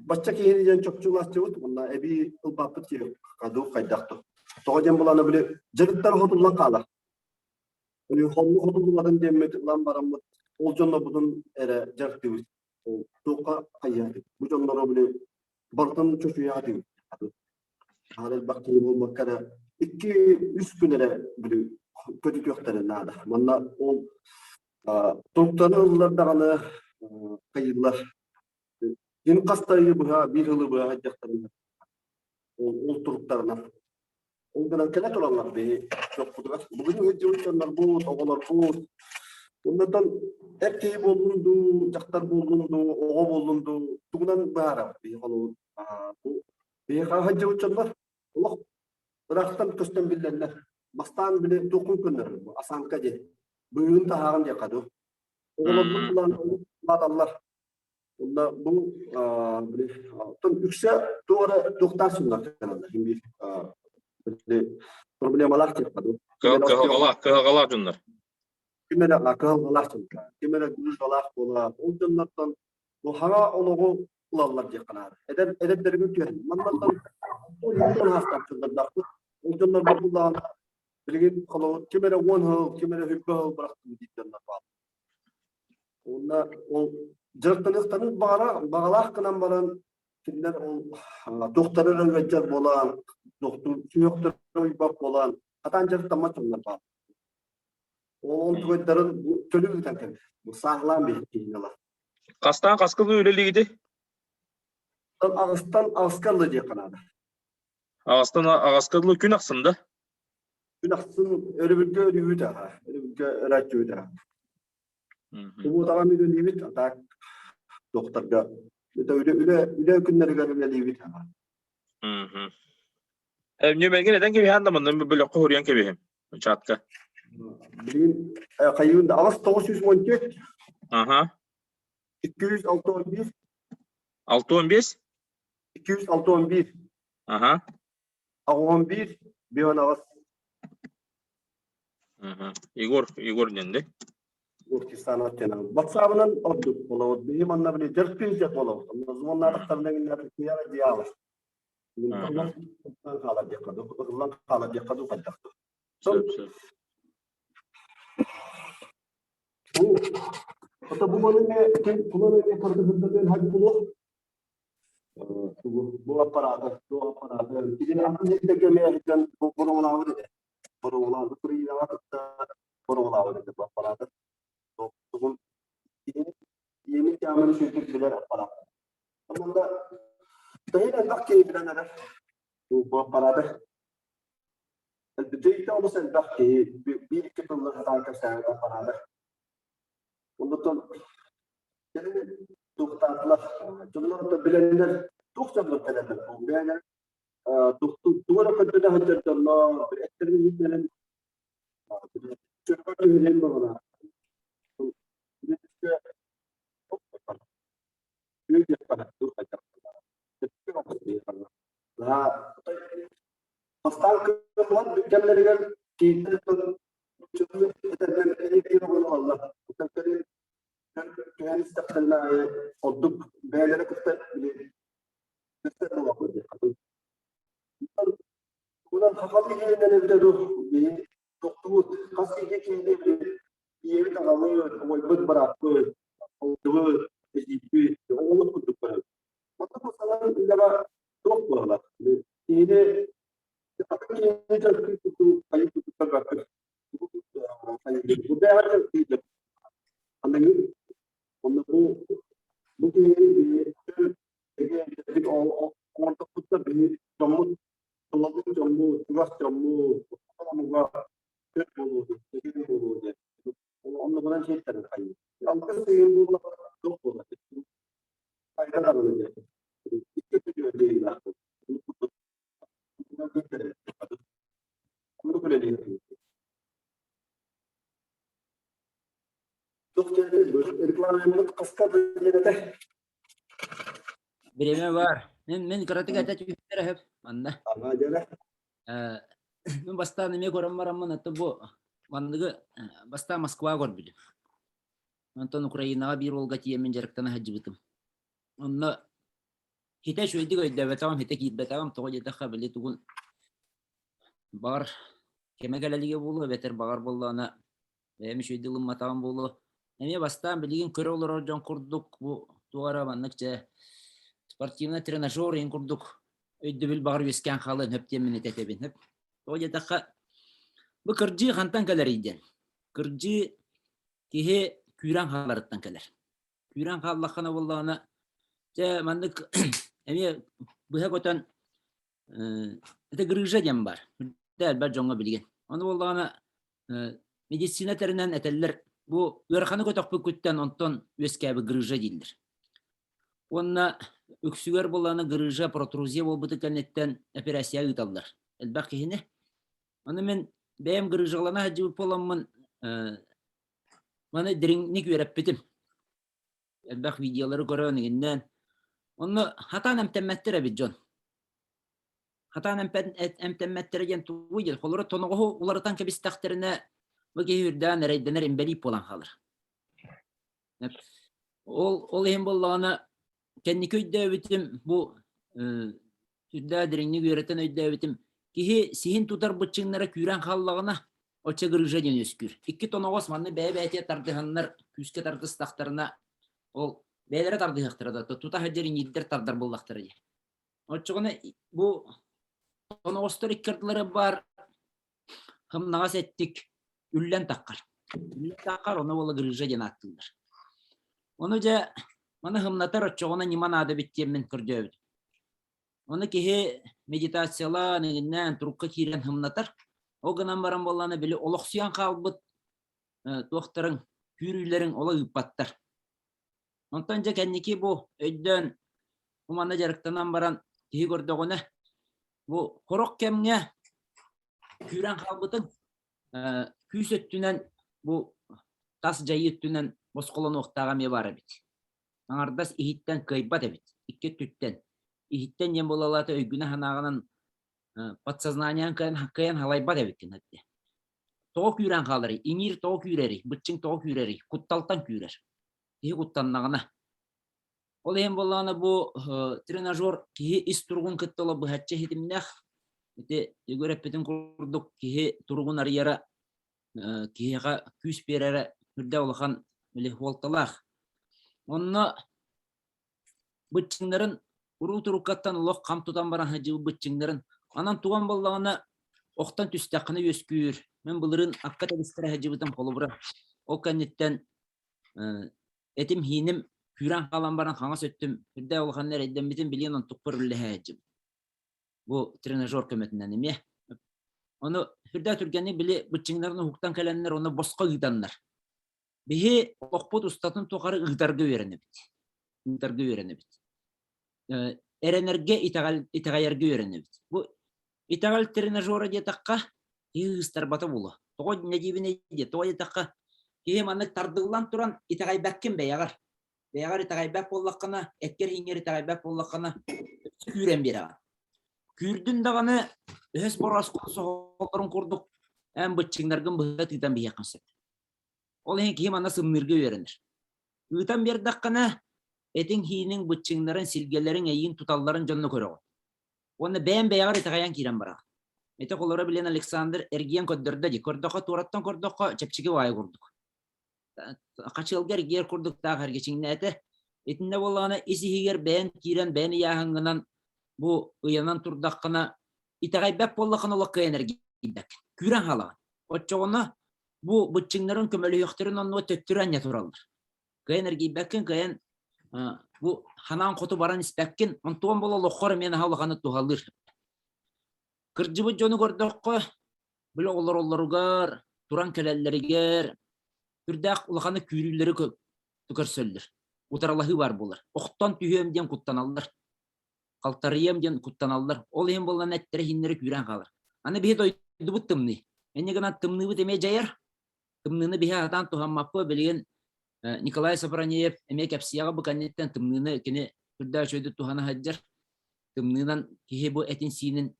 Бачча киһини диэн чопчулааччыбыт уонна эбии ылбаппыт киһи кадуу хайдах то. Тоҕо диэн булана били дьарыктар хотуллан хаалар. Холлу хотуллубатын диэммит ылан бараммыт ол дьоннорбутун эрэ дьарыктыыбыт. Ол туохха хайыатык. Бу дьоннору били барытын чочуйаатыгыт. Аһара элбэх киһи буолбакка эрэ икки-үс күн эрэ били көтүтүөхтэрин наада. Манна ол туруктаны ыллар даҕаны хайыыллар. Ким хас да ыйы быһа, биир ыйы быһа сылдьахтарына ол, ол туруктарынан. Ол гынан кэлэ тураллар биһи дьоппутугар. Бүгүн сылдьыбыт дьоннорбут, оҕолорбут. Оннотон эр киһи буоллун дуу, дьахтар буоллун дуу, оҕо буоллун дуу, тугунан быһаарабыт биһи холобур бу биһиэхэ сылдьыбыт дьоннор олох ыраахтан көстөн биллэллэр. Бастаан били туоххун көннөрөр бу осанка диэн быыһын таһааҕын диэххэ дуу. Оҕолорбут булан улааталлар. Онно бу били оттон үксэ туох эрэ туохтаах суннар кэлэллэр. Биир били проблемалаах диэххэ дуу. Кыһалҕалаах кыһалҕалаах дьоннор. Ким эрэ кыһалҕалаах дьоннор, ким эрэ грыжалаах буолар. Ол дьоннортон бу хаҥа олоҕу ылаллар диэххэ наада. Эдэр эдэрдэригэр түһэн маннартан хаастаах дьоннордоохпут. Ол дьоннорбут буллаҕына билигин холобур ким эрэ уон сыл, ким эрэ хүппэ сыл бырахтым диир дьоннор бааллар. Уонна ол дьарыктаныахтарын баҕара баҕалаах гынан баран кинилэр ол туохтара эрэ ыалдьар буолан, сүһүөхтэрэ уйбат буолан, хатаан дьарыктаммат дьоннор бааллар. Ол тугайдарын төлүү ыытан кэбис. Бу сааһылаан биһиккиһин ыла. Хастаан хаскылыы үлэлиигитий? Аҕыстан аҕыска ылла диэххэ наада. Аҕыстан аҕыска дылы күн ахсын да? Күн ахсын өрөбүлгэ өрүүбүт аха. Өрөбүлгэ өрөөччүбүт аха. Субуотаҕа үлэлиибит, а так докторга үлэ үлэ үлэ күннэригэр үлэлиибит аха. Нүмергин этэн кэбиһэн да манна бөлөххө хуруйан кэбиһим. Чатка. Билигин хайыын да 8914 Аха. 261 65? 261 Аха. 81 58 Аха. Егор, Егор диэн да? Егор Кирсанов диэн. WhatsApp-ынан ордук болобут. Биһи манна били дьарыктыыр дьэ болобут. Онно звоннаатахтарына гиннэр киһиэхэ дьиалар. Хаалар диэххэ дуу, ыллан хаалар диэххэ дуу хайдах дуу. Сөп, сөп. Бу ото бу маны кулан эмиэ көрдөһүрдэтин хай булуох бу аппарааты, бу аппарааты кини атын сирдэргэ эмиэ бу боруҥулаабыт этэ. Боруҥулаабыт Украинаҕа кытта боруҥулаабыт этэ бу аппарааты. Тугун иэни кээмэни сүрдүк билэр аппараат. Онон төһө элбэх киһи билэн эрэр бу аппарааты. Дьиҥтэ олус элбэх киһи биир-икки тыллар сатаан кэпсээбит аппараата. Оннуттан кэлин туохтаатылар, дьоннор да билэннэр туох дьоннор кэлэллэр бэйэлэр тугу эрэ көрдөнө сылдьар дьоннор эттэрин иһиттэрин чөргө түһүнэн баҕана Бастаан кыһыллан кэмнэригэр киинтэн ылаллар. Түһэн истэхтэринэ аайы ордук бэйэлэрэ кытта Онон хахалы иһинэн эбитэ дуу, биһи тохтубут, хас киһи киһини ийэбит аҕабыт, убайбыт бырааппыт, алтыбыт, эдьиийбит, оҕолор курдук көрөбүт. Онно бу санаан үлэҕэ туох буолар? Киһини атын киһини дьарыктыыр курдук хайыы курдук көрбөппүт. Бу бэйэҕэ дьарыктыыр Аныгы онно бу бу киһини биһи оҥордохпутуна биһи дьоммут тулалыыр дьоммут, чугас дьоммут, омуга төрт буолуо диэн, сэгин буолуо диэн. Оннугунан сиэттэрин хайыы. Алгыс сыйын буоллаҕына туох буолар? Хайда даҕаны диэн. Икки өттүгэр диэйилээх. Оннук үлэлиир. Туох диэн рекламаммыт хаска диэн этэ? Бириэмэ баар. Мин мин кыратык этэ түһүктэрэ сөп манна. Ага дьэ. Мин бастаан эмиэ көрөн бараммын аты бу манныгы бастаан Москва көрбүтүм. Онтон Украинаҕа биир уолга тиийэммин дьарыктана сылдьыбытым. Онно хитэ үчүгэйдик өйдөөбөтөҕүм, хитэ киирбэтэҕим, тоҕо диэтэххэ били тугун баҕар кэмэ кэлэлигэ буолуо эбэтэр баҕар буоллаҕына бэйэм үчүгэйдик ылымматаҕым буолуо. Эмиэ бастаан билигин көрө олорор дьон курдук бу туох эрэ маннык дьэ спортивный тренажер иһин курдук өйдөбүл баҕар үөскээн хаалыан сөп диэммин этэбин. Сөп. Тоҕо диэтэххэ бу кырдьыы хантан кэлэрий диэн. Кырдьыы киһи күүрэн хааларыттан кэлэр. Күүрэн хааллаххына буоллаҕына дьэ маннык эмиэ быһа көтөн это грыжа диэн бар. Элбэх дьоҥҥо билигин. Ону буоллаҕына медицина тэринэн этэллэр. Бу ыараханы көтөхпүккүттэн онтон үөскээбит грыжа дииллэр. Уонна үксүгэр буоллаҕына грыжа, протрузия буолбутун кэнниттэн операция ыыталлар. Элбэх киһини. Ону мин бэйэм грыжалана сылдьыбыт буоламмын маны дириҥник үөрэппитим. Элбэх видеолары көрөн иҥиннээн. Онно хатаан эмтэммэттэр эбит дьон. Хатаан эмтэммэттэрэ диэн тугуй диэн, холобура тоноҕоһу уларытан кэбистэхтэринэ бу киһи үрдээн эрэйдэнэр инбэлиит буолан хаалар. Ол, ол иһин буоллаҕына кэнники өйдөөбүтүм бу сүрдээх дириҥник үөрэтэн өйдөөбүтүм киһи сиһин тутар быччыҥнара күүрэн хааллаҕына оччо грыжа диэн үөскүүр. Икки тоноҕос манна бэйэ-бэйэтигэр тардыһаннар күүскэ тардыстахтарына ол бэйэлэрэ тардыһыахтара да тута сылдьар иҥиирдэр тардар буоллахтара дии. Оччоҕуна бу тоноҕостор икки ардылара баар Хымнаҕас эттик үллэн таххар. Үллэн таххар, ону буола грыжа диэн ааттыыллар. Ону дьэ маны хымнатар оччоҕуна ньыма наада эбит диэммин көрдөөбүтүм. Ону киһи медитациялаан, иҥиннээн турукка киирэн хымнатар. Ол гынан баран буоллаҕына били олохсуйан хаалбыт туохтарыҥ, күүрүүлэриҥ оло ыыппаттар. Онтон дьэ кэнники бу өйдөөн бу манна дьарыктанан баран киһи көрдөҕүнэ бу сорох кэмҥэ күүрэн хаалбытын күүс өттүнэн бу тас дьайыы өттүнэн босхолонуохтааҕа эмиэ баар эбит. Аҥардас иһиттэн кыайбат эбит. Икки өттүттэн. Иһиттэн диэн буолалаата өйгүнэ-санааҕынан подсознаниеҕын кыайан, кыайан халайбат эбиккин этэ. Тоҕо күүрэн хааларый? Иҥиир тоҕо күүрэрий? Быччыҥ тоҕо күүрэрий? Кутталтан күүрэр. Киһи куттаннаҕына. Ол иһин буоллаҕына бу тренажер киһи ис туругун кытта олох быһаччы ситимнээх. Ити Егор эппитин курдук киһи туругун арыйара киһиэхэ күүс биэрэрэ үрдэ улахан били суолталаах. Онно быччыҥнарын уруу туруккаттан олох хам тутан баран сылдьыбыт быччыҥнарын анан туган буоллаҕына охтон түстэххинэ үөскүүр. Мин былырыын акка тэбистэрэ сылдьыбытым холобура. Ол кэнниттэн этим-хииним күүрэн хаалан баран хаҥас өттүм үрдээх улаханна эрэйдэммитин билиэн онтукпар үллэһээччим. Бу тренажер көмөтүнэн эмиэ. Ону үрдээх түргэнник били быччыҥнарын уһуктан кэлэннэр ону босхо ыытаннар. Биһи олохпут устатын тухары ыытарга үөрэнэбит. Ыытарга үөрэнэбит. Эрэнэргэ, итэҕэл, итэҕэйэргэ үөрэнэбит. Бу итэҕэл тренажера диэтэххэ, киһи ыыстарбата буолуо. Тоҕо нэдиибинэй диэ, тоҕо диэтэххэ, киһи маннык тардыллан туран итэҕэйбэккин бэйэҕэр. Бэйэҕэр итэҕэйбэт буоллаххына, эккэр-ииҥҥэр итэҕэйбэт буоллаххына, өссө күүрэн биэрэҕин. Күүрдүн даҕаны өһөс борооску соһоллорун курдук эн быччыҥнаргын быһа тыытан биһиэххин сөп. Ол иһин киһи манна сымныырга үөрэнэр. Ыытан биэрдэххинэ, этиҥ-һииниҥ, быччыҥнарын, силгэлэриҥ эйиин туталларын дьонно көрөҕүн. Уонна бэйэм бэйэҕэр итэҕэйэн киирэн бараҕын. Ити холоро билэн Александр эргийэн көрдөрдө дии. Көрдөххө, туораттан көрдөххө, чэпчэки баайы курдук. Хачыалга эргийэр курдуктаах эргичиҥнээтэ. Итиннэ буоллаҕына ис-иһигэр бэйэн киирэн, бэйэн ыйааһыҥҥынан бу ыйанан турдаххына, итэҕэйбэт буоллаххына олох кыайан эргийбэккин. Күүрэн хаалаҕын. Оччоҕуна бу быччыҥнарын көмөлөһүөхтэрин оннугар төттөрү анньа тураллар. Кыайан эргийбэккин, кыайан бу ханаан хоту баран испэккин, онтуон буола олоххор эмиэ наһаа улаханы туһалыыр. Кырдьыбыт дьону көрдөххө, били олороллоругар, туран кэлэллэригэр үрдээх улаханы күүрүүлэри көрсөллөр. Утаралаһыы баар буолар. Охтон түһүөм диэн куттаналлар. Халтарыйыам диэн куттаналлар. Ол иһин буоллан эттэрэ-иһиннэрэ күүрэн хаалар. Аны биһи дойдубут тымныы. Инньэ гынан тымныыбыт эмиэ дьайар. Тымныыны биһи сатаан туһаммаппыт. Билигин Николай Сопронеев эмиэ кэпсиэҕэ бу кэнниттэн тымныыны кини үрдээх үчүгэйдик туһана сылдьар. Тымныынан киһи бу этин-сиинин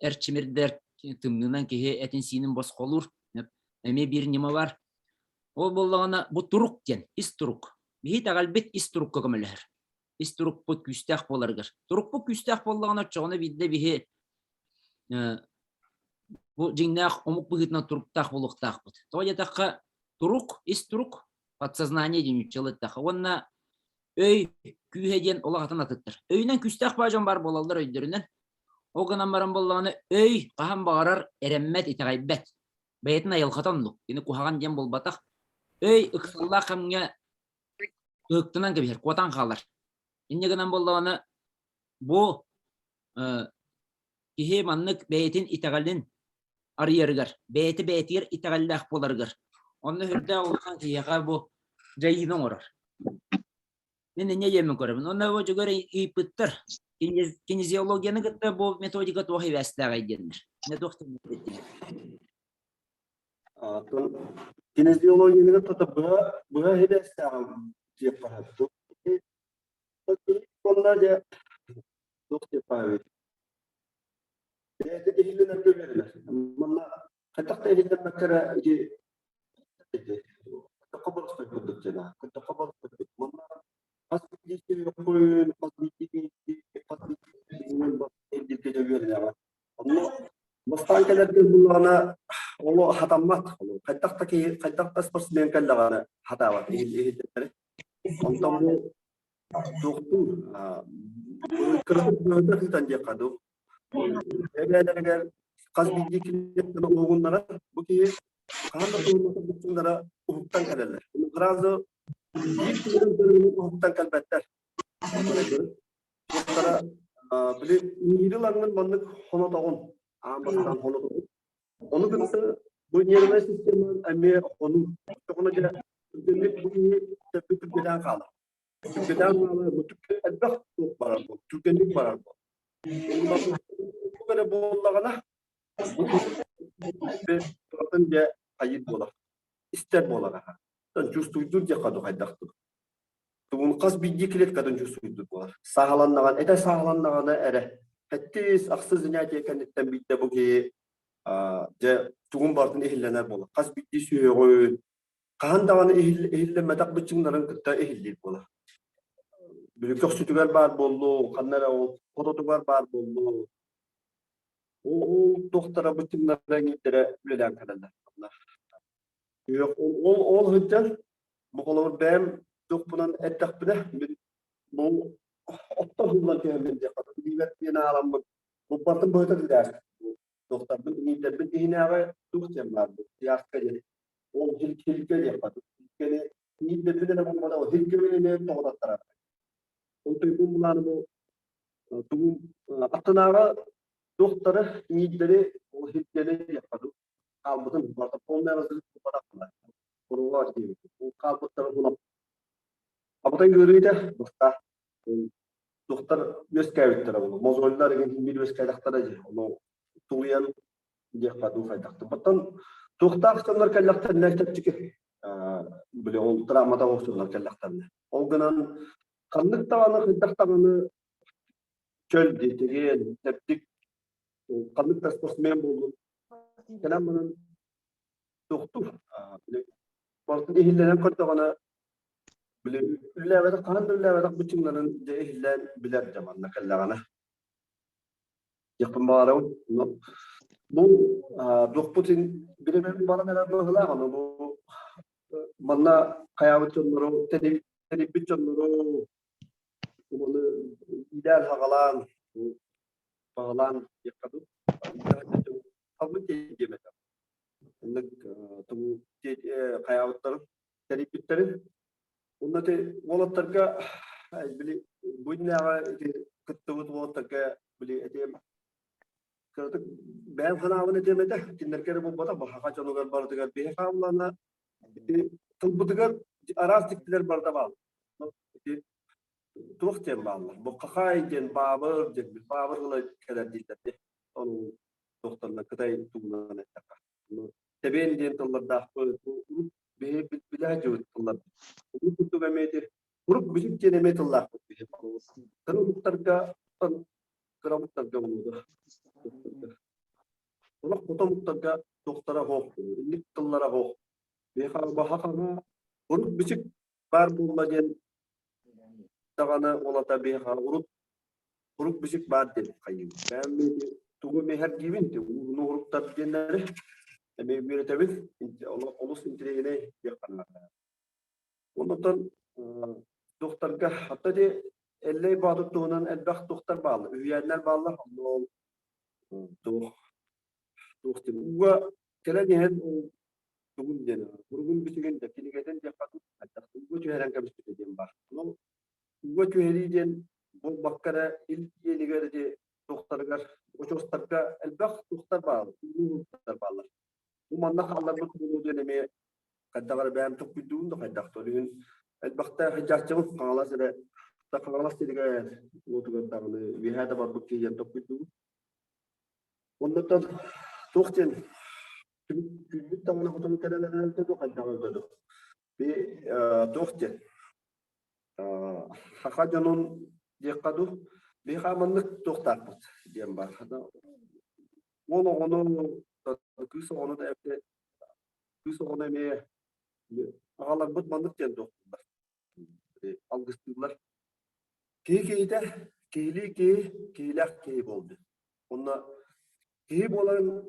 эрчимирдэр, тымныынан киһи этин-сиинин босхолуур. Эмиэ биир ньыма бар. Ол буоллаҕына бу турук диэн, ис турук. Биһи итэҕэлбит ис турукка көмөлөһөр. Ис турукпут күүстээх буоларыгар. Турукпут күүстээх буоллаҕына оччоҕуна биирдэ биһи бу дьиҥнээх омук быһыытынан туруктаах буолуохтаахпыт. Тоҕо диэтэххэ, турук, ис турук, подсознание диэн нууччалыы эттэххэ уонна өй күүһэ диэн олох атын атыттар. Өйүнэн күүстээх баа дьон баар буолаллар өйдөрүнэн. Ол гынан баран буоллаҕына өй хаһан баҕарар эрэммэт, итэҕэйбэт. Бэйэтин айылҕата оннук. Кини куһаҕан диэн буолбатах. Өй ыксаллаах кэмҥэ ыһыктынан кэбиһэр, куотан хаалар. Инньэ гынан буоллаҕына бу киһи маннык бэйэтин итэҕэлин арыйарыгар, бэйэтэ бэйэтигэр итэҕэллээх буоларыгар. Онно сүрдээх улахан киһиэхэ бу дьайыыны оҥорор. Мин инньэ диэммин көрөбүн. Онно бу дьүгэр ыйыппыттар. Кинезиологияны кытта бу методика туох ибээстээҕий диэннэр. Не туох Оттон кинезиологияны кытта быһа быһа сибээстээҕин диэххэ сөп. Онно дьэ туох диэххэ эбит. Бэйэтэ иһиллэнэргэ үөрэнэр. Манна хайдах да иһиллэммэккэ эрэ ити Көтөххө боростой курдук дьэ көтөххө боростой курдук. Манна хас биирдии сүһүөххүн, хас биирдии хас биирдии дьэ үөрэнэҕин. Онно бастаан кэлэргэ буллаҕына оло хатаммат. Хайдах да киһи хайдах да спортсмен кэллэҕинэ хатаабат иһиллэри. Онтон бу туохтуур кыратык быһыта сытан диэххэ дуу. Эбээлэригэр хас биирдии клиенттэн уһугуннарар бу киһи хаһан да туһуннара буккуннара уһуктан кэлэллэр. Сразу биир күнүнэн уһуктан кэлбэттэр. Туохтара били иири лаҥҥын маннык хонотоҕун, аан бастаан хонотоҕун. Ону кытта бу нервная система эмиэ хонуу. Оччоҕуна дьэ түргэнник бу киһи төппүт түргэтээн хаалар. Түргэтээн хаалар, бу элбэх туох барар бу, түргэнник барар бу. Бу эрэ буоллаҕына, бу киһи дьэ хайыр буолар, истэр буолар аха. Чувствуйдуур диэххэ дуу хайдахтык. Тугун хас биирдии клеткатын чувствуйдуур буолар. Сааһыланнаҕына, этэ сааһыланнаҕына эрэ сэттис, ахсыс занятие кэнниттэн биирдэ бу киһи дьэ тугун барытын иһиллэнэр буолар. Хас биирдии сүһүөҕүн хаһан даҕаны иһиллэммэтэх быччыҥнарын кытта иһиллиир буолар. Били көхсүтүгэр баар буоллун, ханна эрэ ол хототугар баар буоллун. Ол ол туохтара быччыҥнара иҥиирдэрэ үлэлээн кэлэллэр. Ол ол сылдьан бу холобур бэйэм туохпунан эттэхпинэ мин бу оттон уһуллан түһэммин диэххэ билиибэр диэн ааламмын бу барытын быһыта тилээспит туохтарбын иҥиирдэрбин иһинээҕи туох диэн баар бу тыйааска диэн ол хилгэ диэххэ хилгэни иҥиирдэрбин эрэ булбата ол хилгэбин эмиэ тоҕотаттарар ол туйгун булааны бу тугум аттынааҕы туохтары иҥиирдэри ол хилгэни диэххэ хаалбытын барыта полный разрыв буолбатах Буруга диэбит. Ол хаалбыттары булан абытай ыарыыта бастаах туохтар үөскээбиттэрэ буолуо. Мозольдар игин биир үөскээтэхтэрэ дии. Ону тулуйан диэххэ дуу хайдахтын. Оттон туохтаах дьоннор кэллэхтэринэ чэпчэки. Били ол травмата дьоннор кэллэхтэринэ. Ол гынан ханнык даҕаны хайдах даҕаны чөл диэтигин, тэптик ханнык да спортсмен буоллун кэлэн баран тохтуур барытын иһиллэнэн көрдөҕүнэ били үллээбэтэх хаһан да үллээбэтэх быччыҥнарын дьэ иһиллээн билэр дьэ манна кэллэҕинэ диэхпин баҕарабын бу дуохпут биремэн баран эрэр быһыылаах ону бу манна хайаабыт дьоннору тэрийбит дьоннору ону иилээн-хаҕалаан баҕалаан диэххэ дуу талбыт диэм этэ оннук тугу хайаабыттарын тэрийбиттэрин уонна ити уолаттарга били бу иннээҕи ити кыттыбыт уолаттарга били этиэм кыратык бэйэм санаабын этиэм этэ кинилэргэ эрэ буолбатах баһаха дьонугар барытыгар биһи хааллаана ити тылбытыгар араас дьиктилэр барыта бааллар ити туох диэн бааллар бу хахай диэн баабыр диэн баабыр ыла кэлэр дииллэр дии ону туохтарына кытай тугунан эттэххэ тэбиэн диэн тыллардаахпыт урут биһи билэ сылдьыбыт тыллар урут курдук эмиэ ити урут бичик диэн эмиэ тыллаахпыт биһи кыра омуктарга кыра омуктарга буолуо олох хото омуктарга туохтара суох инник тыллара суох биһиэхэ урут бичик баар буолла диэн даҕаны уолата биһиэхэ урут урук бичик баар диэн хайыыбын. Бэйэм тугу эмиэ диибин ууну уруктар диэннэри эмиэ үөрэтэбин. Олус интэриэһинэй диэххэ наада. Онтон туохтарга хатта ди Эллэй Боотур туһунан элбэх туохтар бааллар, үһүйээннэр бааллар. Онно туох туох диэн ууга кэлэн иһэн тугун диэн уругун бичигин да кинигэтин диэххэ хайдах ууга түһэрэн кэбиспитэ диэн баар. Онон ууга түһэрии диэн буолбакка эрэ ил иэнигэр ити туохтарыгар очуостарга элбэх туохтар бааллар, уулуктар бааллар. Бу манна хаалларбыт буолуо диэн эмиэ Хайдах эрэ бэйэм толкуйдуубун да хайдах да. Ол иһин элбэхтэ сылдьааччыбын Хаҥалас эрэ Хаҥалас сиригэр уотугар даҕаны үөһээ да барбыт киһи диэн толкуйдуубун. Оннуттан туох диэн күммүт даҕаны хотон кэлэн эрэлтэ дуу хайдаҕа эбитэ дуу. Би туох диэн саха дьонун диэххэ дуу биһиэхэ маннык туохтаахпыт диэн баар. Уол оҕону кыыс оҕону да эбэтэр кыыс оҕону эмиэ аҕаларбыт маннык диэн туохтууллар алгыстыыллар. Киһи киһитэ киһилии киһи киһилээх киһи буолду. Онно киһи буолан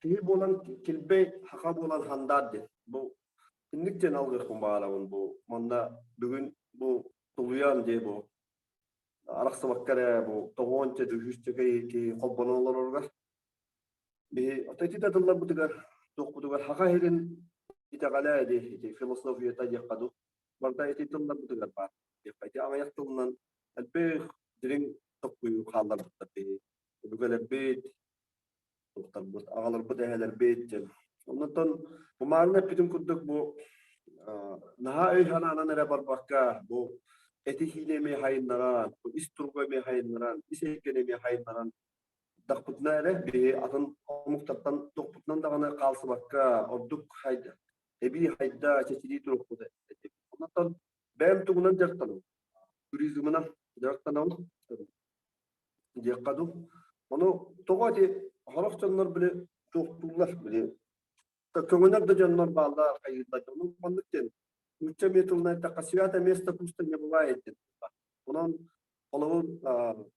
киһи буолан килбэй хаха буолан хандаар диэн. Бу инник диэн алгыахпын баҕарабын бу манна бүгүн бу тулуйан дии бу арахсыбакка эрэ бу тоҕуонча үһүсчэ киһи холбоно олороругар биһи ити да тылларбытыгар туохпутугар хаха иһин итэҕэлэ дии ити философията диэххэ дуу барыта ити тылларбытыгар баар диэххэ ити аҕыйах тылынан элбэх дириҥ токкуйу хаалларбыттар биһи өбүгэлэрбит туохтарбыт аҕаларбыт эһэлэрбит диэн оннуттан бу маарын эппитим курдук бу наһаа өй санаанан эрэ барбакка бу эти-хиини эмиэ хайыннаран бу ис туругу эмиэ хайыннаран ис эйгэни эмиэ хайыннаран дахпытына эрэ биһи атын омуктартан туохпутунан даҕаны хаалсыбакка ордук хайда эбии хайда чэчирии туруохпут этэ. Онтон бэйэм тугунан дьарыктанабын? Туризмынан дьарыктанабын диэххэ дуу. Ону тоҕо ити сорох дьоннор били туохтууллар били көҥөнөр да дьоннор бааллар хайыыллар. Ону маннык диэн нуучча эмиэ тылынан эттэххэ свято место пусто не бывает диэн. Онон холобур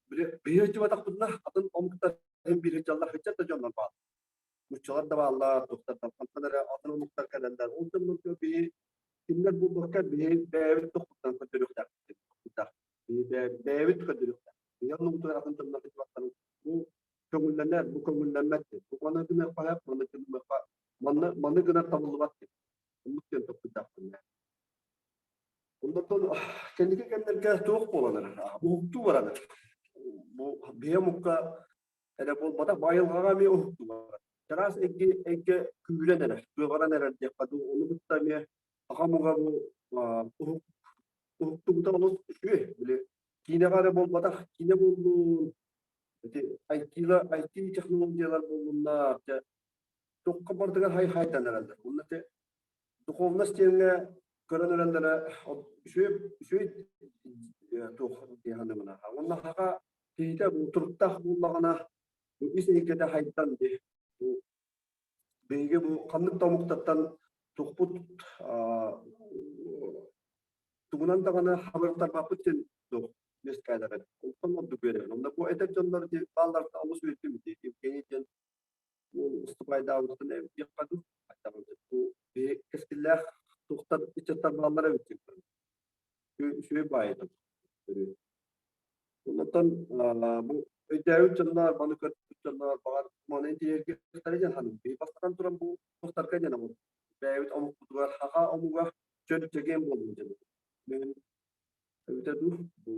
били биһи сылдьыбатахпытына атын омуктар биир сылдьаллар сылдьар да дьоннор бааллар. Нууччалар да бааллар, туохтар да хантан эрэ атын омуктар кэлэллэр. Ол дьоннорго биһи кинилэр буолбакка биһи бэйэбит тохпуттан көрдөрүөхтээхпит. Биһи бэйэбит көрдөрүөхтээхпит. Биһи оннубутугар атын дьоннор сылдьыбаттарын бу көҥүллэнэр, бу көҥүллэммэт диэн. Бу маны гыныахха сөп, маны гыныахха, маны маны гынар табыллыбат диэн. Оннук диэн толкуйдаахпын. Оннортон кэнники кэмнэргэ туох буолан эрэр? Уһуктуу баран эрэр. Бу биһи омукка эрэ буолбатах, бу айылҕаҕа эмиэ уһуктуу барар. Чараас эйгэ эйгэ күүрэн эрэр, кыаҕыран эрэр диэххэ дуу, ону кытта эмиэ саха омуга бу уһук уһуктубута олус үчүгэй. Били киинэҕэ эрэ буолбатах, киинэ буоллун, ити IT-ла IT технологиялар буоллуннар, дьэ туохха барытыгар хай-хайдан эрэллэр. Уонна ити духовность диэҥҥэ көрөн эрэллэрэ үчүгэй үчүгэй туох дии саныыбын. Уонна саха киһитэ бу туруктаах буоллаҕына бу ис эйгэтэ хайдан дии. Бу биһиги бу ханнык да омуктартан тухпут тугунан даҕаны хабыртарбаппыт диэн туох үөскээтэҕин. Онтон ордук үөрэбин. Онно бу эдэр дьоннор баалларыттан олус үөрдүм ити Евгений диэн уол уступайдаабытын диэххэ дуу. Бу биһи кэскиллээх туохтар ыччаттар бааллар эбит диэн үчүгэй баайы Онтон бу өйдөөбүт дьоннор, маны көрбүт дьоннор баҕар маны интириэһиргиэхтэрэ диэн саныыбын. Биһи бастатан туран бу туохтарга диэн омук бэйэбит омукпутугар саха омуга чөл чэгиэн буоллун диэн. Мин эбитэ дуу бу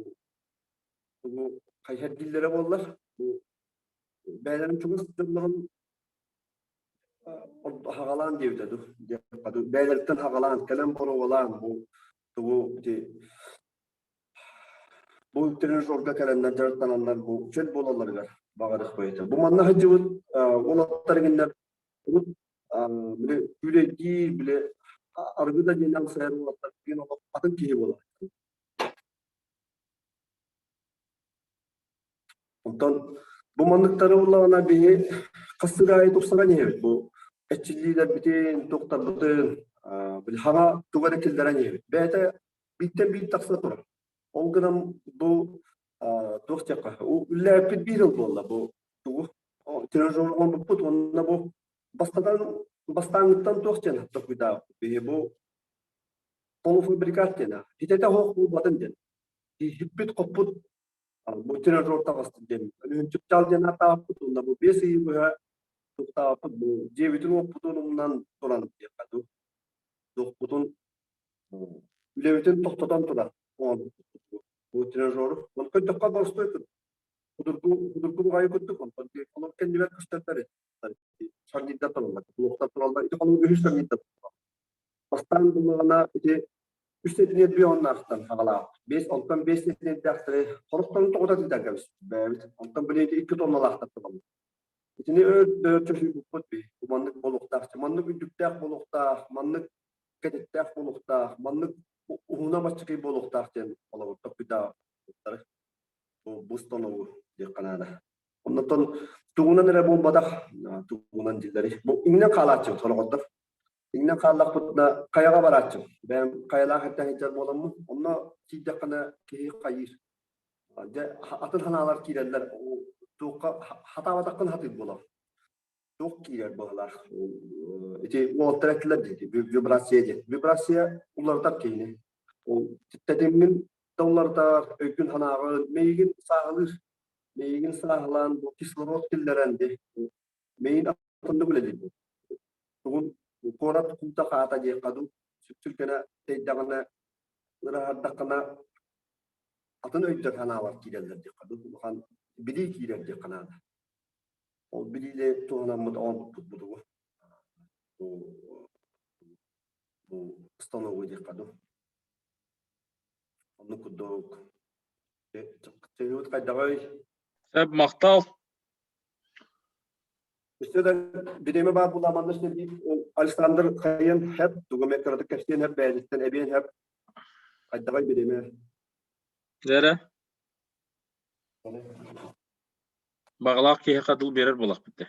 бу хайыһар дииллэрэ буоллар бу бэйэлэрин чугас дьоннорун хаҕалаан диэбитэ дуу бэйэлэриттэн хаҕалаан кэлэн боруобалаан бу тугу ити бу тренажерга кэлэннэр дьарыктананнар бу чөл буолалларыгар баҕарыахпыт этэ. Бу манна сылдьыбыт уолаттар иҥиннэр урут били күүлэйдиир, били арыгы да диэн алсайар уолаттар билигин олох атын киһи буолар. Онтон бу манныктары буллаҕына биһи хас сыр аайы тупсаран иһэбит. Бу эрчиллиилэрбитин, туохтарбытын били хаҥа тугу эрэ киллэрэн иһэбит. Бэйэтэ бииртэн биир тахса турар. Ол гынан бу туох диэххэ, үллээппит биир ыл буолла бу тугу тренажер оҥорбуппут уонна бу бастатан бастааҥҥыттан туох диэн толкуйдаабыппыт биһи бу полуфабрикат диэн итэтэ оһох буолбатын диэн иһиппит-хоппут бу тренажер таҕыстын диэн Өлүөн чыпчаал диэн ааттаабыппыт уонна бу 5 ыйы быһа туохтаабыппыт бу дьиэбитин-уоппутун умнан туран диэххэ дуу туохпутун үлэбитин тохтотон туран оҥорбуппут бу тренажеру. Оны көрдөххө боростуой курдук. Судургу судургу баҕайы курдук, онтон олор кэннибэр көстөллөр шарнирдар тураллар, блоктар тураллар. Ити холобур үһүс шарнирдар Бастаан буллаҕына ити үс сэтиниэр оннаахтан хаҕалаах. Биэс онтон биэс сэтиниэрдээхтэри хорохторун тоҕута тыытарга бэйэбит. Онтон били ити икки тонналаахтар тураллар. Итини өр дөр чөсүйбуппут би. Бу маннык буолуохтаах, маннык үрдүктээх буолуохтаах, маннык кэтиттээх буолуохтаах, маннык уһуна баччакый буолуохтаах диэн холобур топпуйдаабыттары. Бу бу диэххэ наада. Оннотон тугунан эрэ буолбатах, тугунан дииллэри. Бу иҥнэн хаалааччыбыт сороҕордор. Иҥнэн хааллахпытына хайаҕа барааччым. Бэйэм хайалаах эрдэ сылдьар буоламмын, онно тиийдэххинэ киһи хайыыр. Дьэ, атын санаалар киирэллэр. Туохха хатаабатаххын хатыыр буолар. Туох киирэр быһыылаах. Ити уолаттар эттилэр дии, вибрация диэн. Вибрация уларытар киһини. Ол тэтиммин да уларытар, өйгүн-санааҕын, миигин сааһылыыр. Миигин сааһылаан бу кислород киллэрэн дии. Миигин атыннык үлэлиир. Тугун куорат куута хаата диэххэ дуу, сүпсүлгэнэ тэйдэҕинэ, ыраһардаххына атын өйдөр санаалар киирэллэр диэххэ дуу, улахан билии киирэр диэххэ наада. Ол билиини туһанаммыт оҥорбуппут бутугу. Бу бу становой диэххэ дуу. Оннук курдук. Чыгыбыт хайдаҕый? Сөп, махтал. Өссө да бириэмэ баар буолла манна Александр хайыан хэп, тугу эмэ кыратык кэпсиэн хэп, бэйэтиттэн эбиэн хэп. Хайдаҕый бириэмэ? Дэрэ. Баҕалаах киһиэхэ дыл биэрэр буолахпыт дии.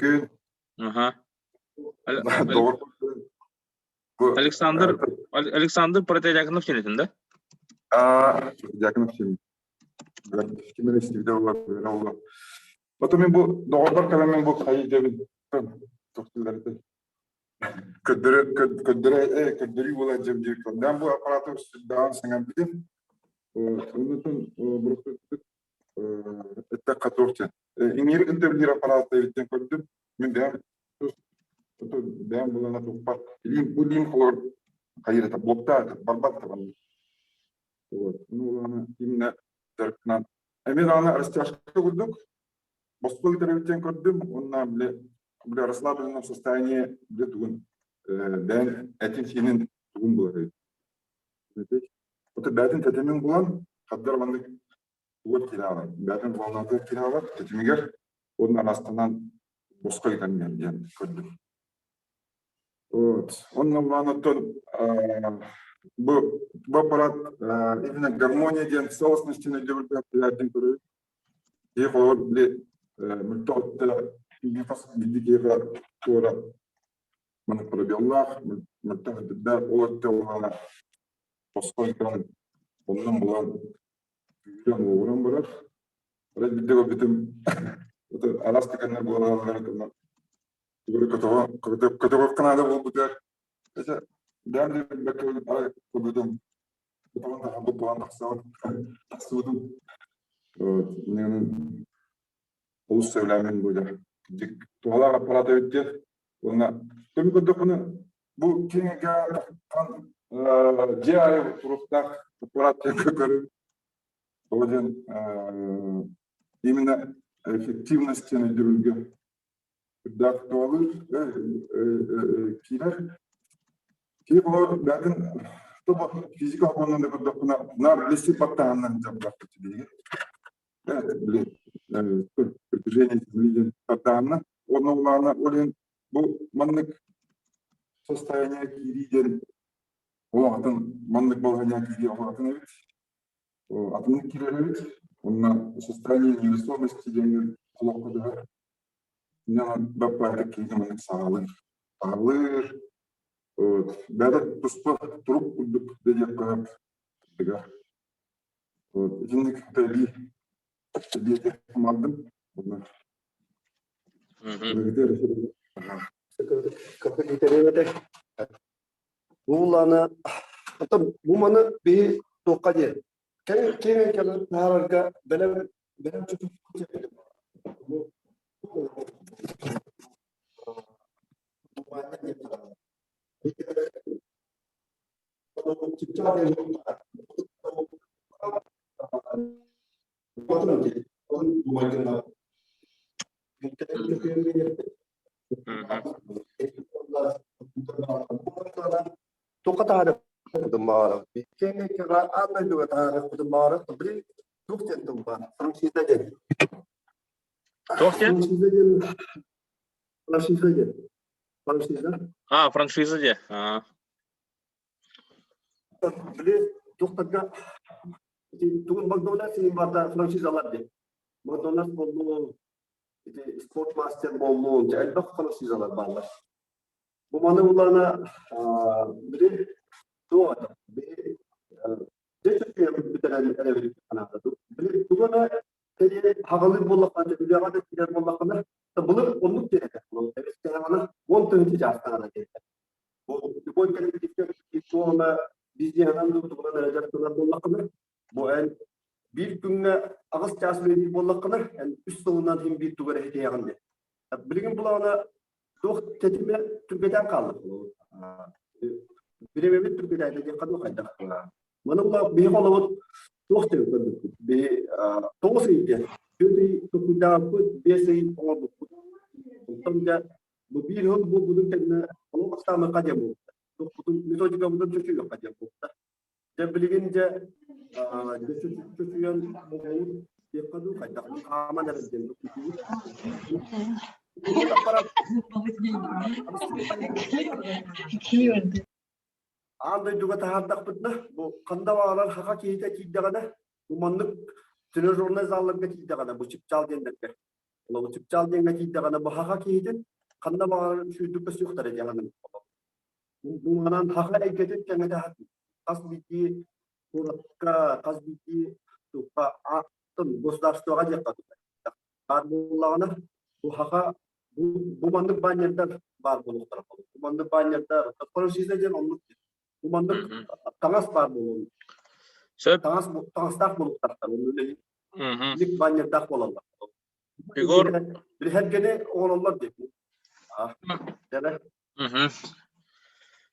Күн. Аха. Александр Александр Протодьяконов синэтин да? А, Дьяконов син. Кимин истибитэ буолар, Потом мен бу доҕордор кэлэн мен бу хайы дебин тохтулар Көрдөрө көрдөрө көрдөрүү буолар дьэм диир. Дан бу аппараты даҕан саҥарбытым. Оннутун бұрықтык эттэххэ туох диэн. Иҥиир интервьюер аппарат эбиттэн көрдүм. Мин бэйэм бэйэм булана туппат. Илиим бу илиим холор хайырата блоктаа барбат табан. Вот. Ну аны именно дьарыктанан. Эмиэ даҕаны растяжка курдук босхо ыытар көрдүм уонна бile бile расслабленном состоянии бile тугун бэйэн этин-сиинин тугун булар Ото бэйэтин тэтимин булан хаддар маннык тугар киирэ бэйэтин волнатыгар киирэ тэтимигэр уонна арастанан босхо ыытан диэн көрдүм. Вот. Онно булан оттон бу бу аппарат именно гармония диэн целостности өйдөбүлбүн көрөбүт. Киһи холобур били мөлтөх хас биирдии киһиэхэ туора маннык пробеллаах, мөлтөх өттүрдээх, ол өттө уонна босхо ыытан оннун булан күүрэн уоҕуран барар. Арай биирдэ көрбүтүм араас түгэннэр буолаллар көтөҕүөххэ наада буолбутугар бэйэм да билбэккэ арай көрбүтүм Потом буолан тахсыбытым. Олус сөбүлээмин бу дьэ. Туһалаах аппарат эбит диэн. Уонна көмү көрдөхпүнэ бу киэҥ эйгэҕэ тахсан дьиэ аайы туруктаах аппарат диэн көрүм. Тоҕо диэн именно эффективность диэн өйдөбүлгэ үрдээх туһалыыр киирэр. Киһи болор бэйэтин тобо физика окуоннан да көрдөхпүнэ наар билси баттаһаннан дьарыктаахпыт биһиги. Били притяжение земли диэн тардаһанна. Уонна улаана ол иһин бу маннык состояние киирии диэн ол атын маннык балаһыанньа киирии ол атын эбит. Атыннык киирэр эбит. Уонна состояние невесомости диэн олоххо түһэр. Баппаайдык киһи маннык саҕалыыр. Саҕалыыр. Вот. Бэйэтэ туспа турук курдук да диэххэ сөп. Вот. Итинник эбии эбии малдым. Бу аны бу маны биһи туохха диэн кэҥ киэҥ кэлэн таһаарарга бэлэм бэлэм Туохха таһаарыахпытын баҕарабыт. Киэҥ эйгэҕэ аан дойдуга таһаарыахпытын баҕарабыт. Били туох диэн тыл баар? Франшиза диэн. Туох диэн? Франшиза диэн. Франшиза диэн. Франшиза. А, франшиза диэ. А. Били туохтарга тугун Макдональдс иһин барда франшизалар диэн. Макдональдс буоллун, ити спортмастер буоллун, элбэх франшизалар бааллар. Бу маны булана били туох это били дьэ бүтэрэн эрэбит санаата били тугу эмэ тэрийэн хаҕалыыр буоллаххына үлэҕэ да киирэр буоллаххына былыр оннук диэн этэ эбэскэҕинэ 10 000 чаастаҕына диэн бу любой коллективка туох эмэ бизнеһынан дуу тугунан эрэ дьарыктанар буоллаххына бу эн биир күҥҥэ 8 чаас үлэлиир буоллаххына эн үс сылынан иһин биир тугу эрэ ситиһэҕин диэн билигин булаҕына туох тэтимэ түргэтэн хаалла. Бириэмэбит түргэтээтэ диэххэ дуу хайдах. Маны була биһи холобут туох диэн көрбүппүт. Биһи 9 ый диэн. 4 ый токуйдаабыппыт, 5 ый оҥорбуппут. Онтон дьэ бу биир сыл буолбутун кэннэ олох бастаамыахха диэн буолбута. Туохпутун методикабытын чочуйуохха диэн буолбута. Дьэ билигин дьэ чочуйан оҕолут диэххэ дуу хайдах хааман эрэр диэн Аан дойдуга таһаардахпытына, бу ханна баҕарар хаха киһитэ киирдэҕинэ, бу маннык тренажернай залларга киирдэҕинэ, бу чыпчаал диэннэргэ, бу чыпчаал диэҥҥэ киирдэҕинэ, бу хаха киһитин ханна баҕарар үчүгэйдик көстүөхтэрэ диэҕинэ Бу манан хаха эйгэтин кэҥэтэ хас биирдии куоракка, хас биирдии туппа атын государствоҕа диэххэ баар буоллаҕына, бу хаха бу, бу маннык баннердар баар буолуохтара. Бу маннык баннердар, франшиза диэн оннук бу маннык таҥас баар буолуон. Сөп. Таҥас таҥастаах буолуохтаахтар. Оннук баннердаах буолаллар. Егор Билһэргэни оҥороллор диэн.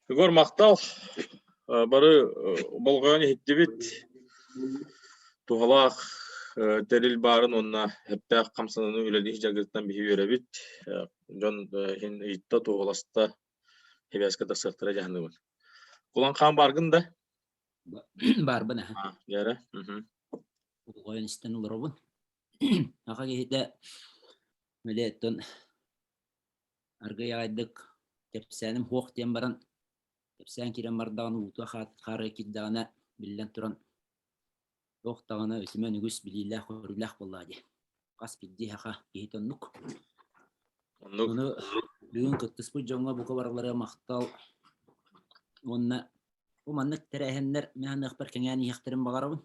Егор махтал. Бары болҕойон иһиттибит. Туһалаах тэрил баарын уонна эптээх хамсаныыны үлэлиир дьарыгыттан биһи үөрэбит. Дьон иһин ыйытта, туһуласта, хибээскэ тахсыахтара дьаһаныбын. Кулан хаан бааргын да? Баарбын аха. Дьэрэ. Болҕойон истэн олоробун. Аха киһитэ мэлээттэн Аргыый аҕайдык кэпсээним суох диэн баран, кэпсээн киирэн бардаҕына уута хаарыга киирдэҕинэ, биллэн туран, туох даҕаны үтүмэн үгүс билиилээх-көрүүлээх буоллаҕа дии. Хас биирдии саха киһитэ оннук. Оннук. Ону бүгүн кыттыспыт дьоҥҥо бука барыларыгар махтал уонна бу маннык тэрээһиннэр мин саныахпар кэҥээн иһиэхтэрин баҕарабын.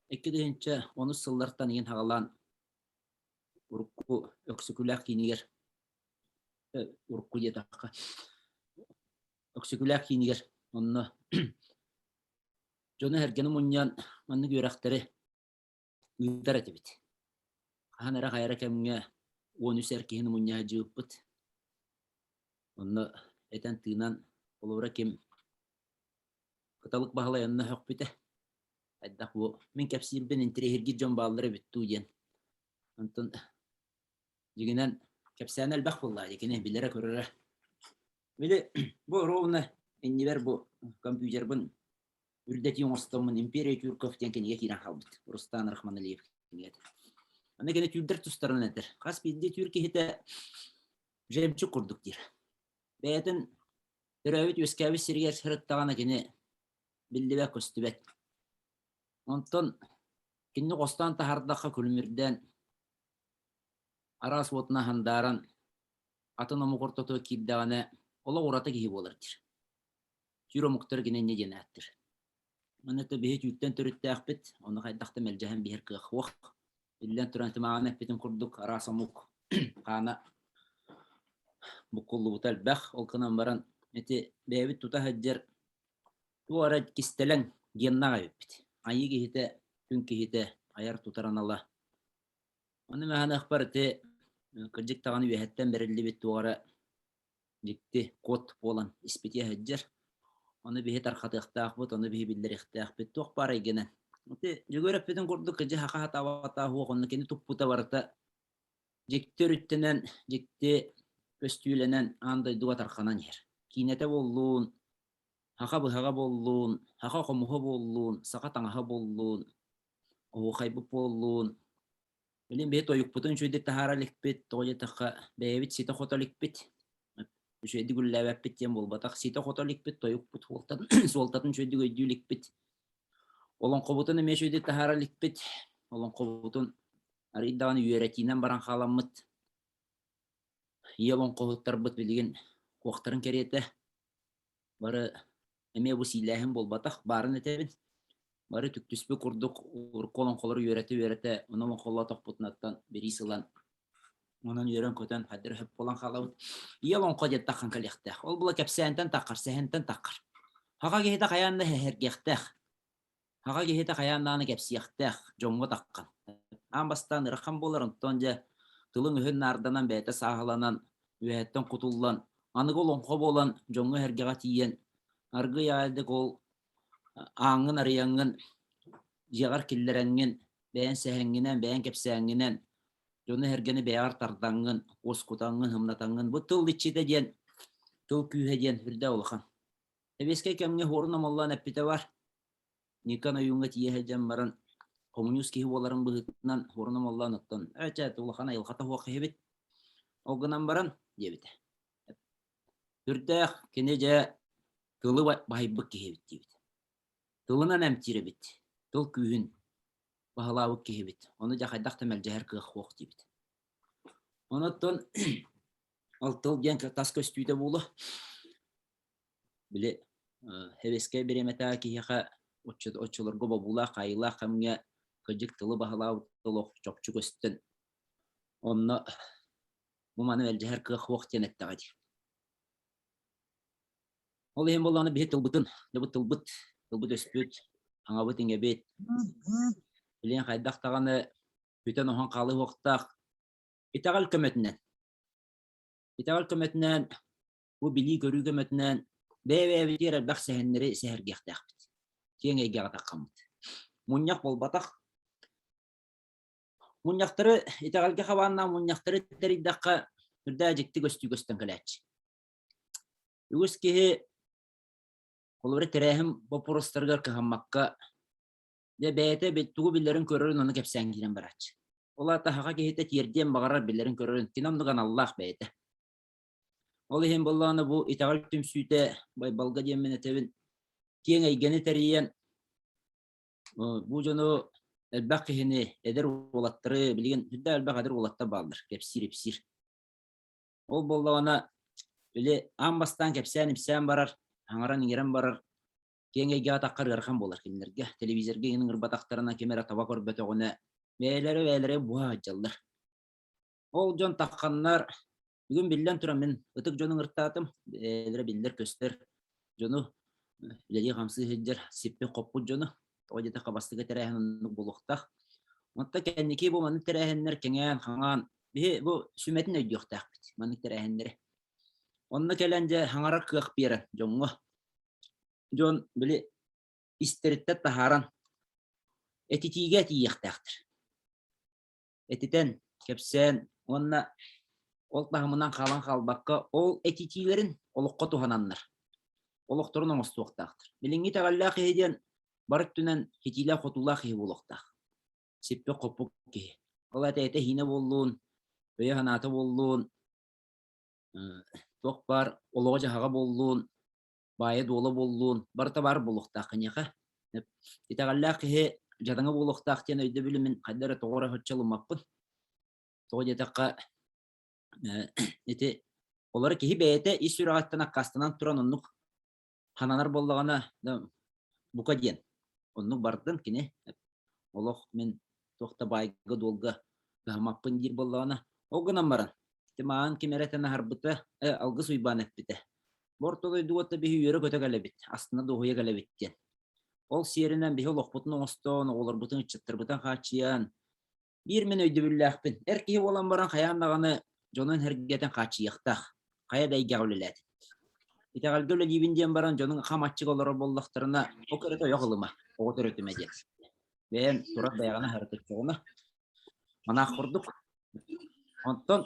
2010 сыллартан иһин саҕалаан урукку Өксөкүлээх киинигэр урукку диэтэххэ Өксөкүлээх киинигэр онно дьону-сэргэни мунньан маннык үөрэхтэри ыытар этибит. Хаһан эрэ хайа эрэ кэмҥэ 13 эр киһини мунньа сылдьыбыппыт. Онно этэн-тыынан холобура ким Кыталык Баһылай онно сөхпүтэ. Хайдах бу мин кэпсиирбин интэриэһиргиир дьон бааллар эбит дуу диэн. Онтон дьиҥинэн кэпсээнэ элбэх буоллаҕа дии кини билэрэ-көрөрө. Били бу ровно иннибэр бу компьютербын үрдэтии оҥостоммун «Империя тюрков» диэн кинигэ киирэн хаалбыт. Рустан Рахманалиев кинигэтэ. Аны кини түүрдэр тустарынан этэр. Хас биирдии түүр киһитэ жемчуг курдук диир. Бэйэтин төрөөбүт-үөскээбит сиригэр сырыттаҕына кини биллибэт-көстүбэт. Онтон кинини хостоон таһаардахха күлүмүрдээн, араас уотунан хандааран, атын омук ортотугар киирдэҕинэ олох ураты киһи буолар диир. Түүр омуктар кини инньэ диэн ааттыыр. Манна биһи түүртэн төрүттээхпит, ону хайдах да мэлдьэһэн биһэр кыах суох. Биллэн туран, тымааҕын эппитин курдук, араас омук хаана буккуллубута элбэх. Ол гынан баран, ити бэйэбит тута сылдьар Туох эрэ кистэлэҥ геннаах эбиппит. Айыы киһитэ, күн киһитэ, айар-тутар анала. Ону мэһаныахпар ити кырдьык даҕаны үөһэттэн бэриллибит туох эрэ дьикти код буолан испитиэ сылдьар. Ону биһи тархатыахтаахпыт, ону биһи биллэриэхтээхпит. Туох баар эйгэнэн. Ити Дьөгүөр эппитин курдук кыдьы хаха хатаабата суох, онно кини туппута барыта дьикти өрүттэнэн, дьикти көстүүлэнэн аан дойдуга тарханан иһэр. Киинэтэ буоллун, саха быһаҕа буоллун, саха хомуһа буоллун, саха таҥаһа буоллун, оһуохайбыт буоллун, Билин биһи тойукпутун үчүгэйдик таһаара иликпит, тоҕо диэтэххэ бэйэбит ситэ-хото иликпит, үчүгэйдик үлэлээбэппит диэн буолбатах, ситэ-хото иликпит, тойукпут суолтатын, суолтатын үчүгэйдик өйдүү иликпит. Олоҥхобутун эмиэ үчүгэйдик таһаара иликпит, олоҥхобутун арыый даҕаны үөрэтиинэн баран хааламмыт. Ийэ олоҥхоһуттарбыт билигин куохтарын кэриэтэ бары эмиэ бу сиилээһин буолбатах, баарын этэбин. Бары түктүспүт курдук урукку олоҥхолору үөрэтэ-үөрэтэ, ону олоҥхолоотохпутунаттан бириис ылан, онон үөрэн-көтөн хайдары сөп буолан хаалабыт. Ийэ олоҥхо диэн таххан кэлиэхтээх. Ол була кэпсээнтэн таххар, сэһэнтэн таххар. Хаха киһитэ хайаан да сэһэргиэхтээх. Аҕа киһитэ хайаан даҕаны кэпсиэхтээх, дьоҥҥо таххан. Аан бастаан ыарахан буолар, онтон дьэ тылын-өһүн наарданан, бэйэтэ сааһыланан, үөһэттэн кутуллан, аныгы олоҥхо буолан дьоҥҥо-сэргэҕэ тиийэн, аргыый аайдык ол ааҥҥын арыйаҥҥын, дьиэҕэр киллэрэҥҥин, бэйэҥ сэһэҥҥинэн, бэйэҥ кэпсээҥҥинэн дьону-сэргэни бэйэҕэр тардаҥҥын, уоскутаҥҥын, һымнатаҥҥын, бу тыл иччитэ диэн, тыл күүһэ диэн үрдэ улахан. Сэбиэскэй кэмҥэ хуорун омоллоон эппитэ бар. Никон ойууҥҥа тиийэ сылдьан баран, хомуньуус киһи буоларын быһыытынан хуорун омоллоон оттон «Ээ, чэ, улахан айылҕата суох киһибит. Ол гынан баран» диэбитэ. Сүрдээх кини дьэ тылы баһыйбыт киһи эбит диэбит. Тылынан эмтиир эбит, тыл күүһүн баһылаабыт киһи эбит. Ону дьэ хайдах да мэлдьэһэр кыах суох диэбит. Онон ол тыл диэн тас көстүүтэ буолуо. Били сэбиэскэй бириэмэтээҕи киһиэхэ оччолорго бобуулаах, хаайыылаах кэмҥэ кырдьык тылы баһылаабыт олох чопчу көстөн, онно бу маны мэлдьэһэр кыах суох диэн эттэҕэ дии. Ол иһин буоллаҕына биһи тылбытын, дьэ бу тылбыт, тылбыт өспүт, аҥабыт-иҥэбит, билигин хайдах даҕаны бүтэн-оһон хаалыы суохтаах итэҕэл көмөтүнэн. Итэҕэл көмөтүнэн Бу билии-көрүү көмөтүнэн бэйэ-бэйэбитигэр элбэх сэһэннэри сэһэргиэхтээхпит. Киэҥ эйгэҕэ таххаммыт. Мунньах буолбатах. Мунньахтары итэҕэлгэ хабааннаах мунньахтары тэрийдэххэ үрдээ дьикти көстүү көстөн кэлээччи. Үгүс киһи холобура тэрээһин боппуруостарыгар кыһаммакка дьэ бэйэтэ тугу биллэрин көрөрүн ону кэпсээн киирэн барааччы. Ол аата саха киһитэ тиэрдиэн баҕарар биллэрин көрөрүн кини оннук аналлаах бэйэтэ. Ол иһин буоллаҕына бу итэҕэл түмсүүтэ Байбалга диэммин этэбин, киэҥ эйгэни тэрийэн бу дьону элбэх киһини, эдэр уолаттары, билигин сүрдээх элбэх эдэр уолаттар бааллар, кэпсиир-ипсиир. Ол буоллаҕына били аан бастаан кэпсээн-ипсээн барар, аҥаран-иҥэрэн барар, киэҥ эйгэҕэ таххар ыарахан буолар кинилэргэ. Телевизорга иҥин ыҥырбатахтарына, ким эрэ таба көрбөтөҕүнэ, бэйэлэрэ-бэйэлэрэ буһа сылдьаллар. Ол дьон тахханнар, бүгүн биллэн туран мин ытык дьону ыҥыртаатым, бэйэлэрэ биллэр-көстөр дьону, үлэлии-хамсыы сылдьар сиппит-хоппут дьону, тоҕо диэтэххэ бастакы тэрээһин оннук буолуохтаах. Онтон кэнники бу маннык тэрээһиннэр кэҥээн-хаҥаан, биһи бу сүмэтин өйдүөхтээхпит маннык тэрээһиннэри. Онно кэлэн дьэ хаҥарар кыах биэрэн дьоҥҥо. Дьон били истэриттэн таһааран этитиигэ тиийиэхтээхтэр. Этитэн, кэпсээн уонна ол таһымынан хаалан хаалбакка, ол этитиилэрин олоххо туһананнар, олохторун оҥостуохтаахтар. Билиҥҥи итэҕэллээх киһи диэн бары өттүнэн ситиилээх-хотуулаах киһи буолуохтаах. Сиппит-хоппут киһи. Ол аата этэ-иһиинэ буоллун, өйө-санаата буоллун, туох баар олоҕо-дьаһаҕа буоллун, баайа-дуола буоллун, барыта баар буолуохтаах киниэхэ. Итэҕэллээх киһи дьадаҥы буолуохтаах диэн өйдөбүлү мин хайда эрэ тоҕо эрэ соччо ылыммаппын. Тоҕо диэтэххэ, ити олору киһи бэйэтэ ис сүрэҕиттэн аккаастанан туран оннук хананар буоллаҕына, бука диэн оннук бардын кини олох мин туох да баайга-дуолга кыһаммаппын диир буоллаҕына, ол гынан баран ити маҕан ким эрэ этэн аһарбыта, Алгыс Уйбаан эппитэ. Бу орто дойдуга биһи үөрэ-көтө кэлэбит, астына дуоһуйа кэлэбит диэн. Ол сиэринэн биһи олохпутун оҥостон, оҕолорбутун, ыччаттарбытын хааччыйан, биир мин өйдөбүллээхпин. Эр киһи буолан баран хайаан даҕаны дьонун сэргэтин хааччыйыахтаах. Хайа да эйгэҕэ үлэлээтин. Итэҕэлгэ үлэлиибин диэн баран дьонуҥ хам аччык олорор буоллахтарына, ол кэрэтэ ойох ылыма, оҕо төрөтүмэ диэн. Бэйэм турар бэйэҕин аһарытыччаҕына манаах курдук. Онтон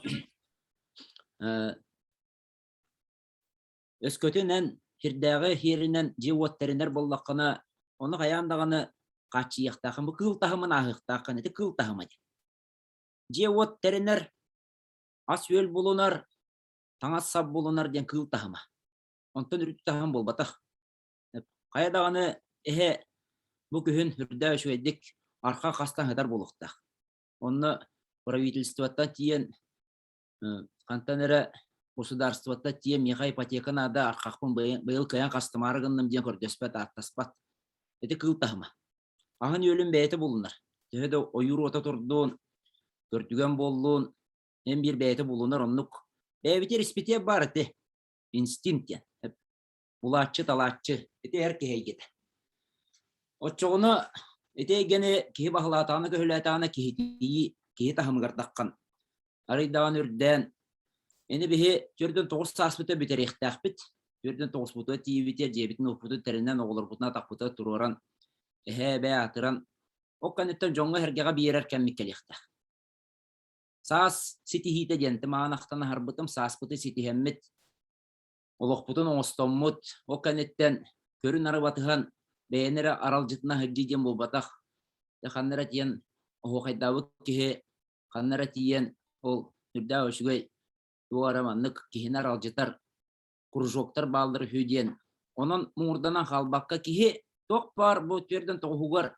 өскөтүн эн сирдээҕи сиэринэн дьиэ-уот тэринэр буоллаххына, ону хайаан даҕаны хааччыйыахтааххын, бу кыыл таһымын ааһыахтааххын, ити кыыл таһыма диэн. Дьиэ-уот тэринэр, ас-үөл булунар, таҥас-сап булунар диэн кыыл таһыма. Онтон үрдүк таһым буолбатах. Хайа даҕаны эһэ бу күһүн үрдээх үчүгэйдик арха хастан сытар буолуохтаах. Онно правительствоттан тиийэн хантан эрэ государствоттан тиийэн миэхэ ипотека наада архахпын быйыл кыайан хастымаары гынным диэн көрдөспөт, ааттаспат. Ити кыыл таһыма. Аһын-үөлүн бэйэтэ булунар. Төһө да ойуур уота турдун, көрдүгэн буоллун, эн биир бэйэтэ булунар оннук. Бэйэбитигэр испитиэп баар ити. Инстинкт диэн. Булааччы-талааччы. Ити эр киһи эйгэтэ. Оччоҕуна ити эйгэни киһи баһылаатаҕына көһүлээтэҕинэ киһитийии киһи таһымыгар таххан арыйдаҕын үрдээн ини биһи 49 сааспыта бүтэриэхтээхпит. 49-путугар тиийбитигэр дьиэбитин-уоппутун тэринэн оҕолорбутун атахпытыгар туруоран эһээ-эбээ аатыран ол кэнниттэн дьоҥҥо-сэргэҕэ биэрэр кэммит кэлиэхтээх. Саас ситиһиитэ диэн маан ахтан аһарбытым, сааспыты ситиһэммит олохпутун оҥостоммут, ол кэнниттэн көрүн-ары батыһан бэйэни эрэ аралдьытына сылдьыы диэн буолбатах. Дьэ ханна эрэ тиийэн оһуохайдаабыт киһи ханна эрэ тиийэн ол сүрдээх үчүгэй туох эрэ маннык киһини аралдьытар кружоктар бааллар үһү диэн. Онон муҥурданан хаалбакка киһи туох баар бу түөрдэн тоҕуһугар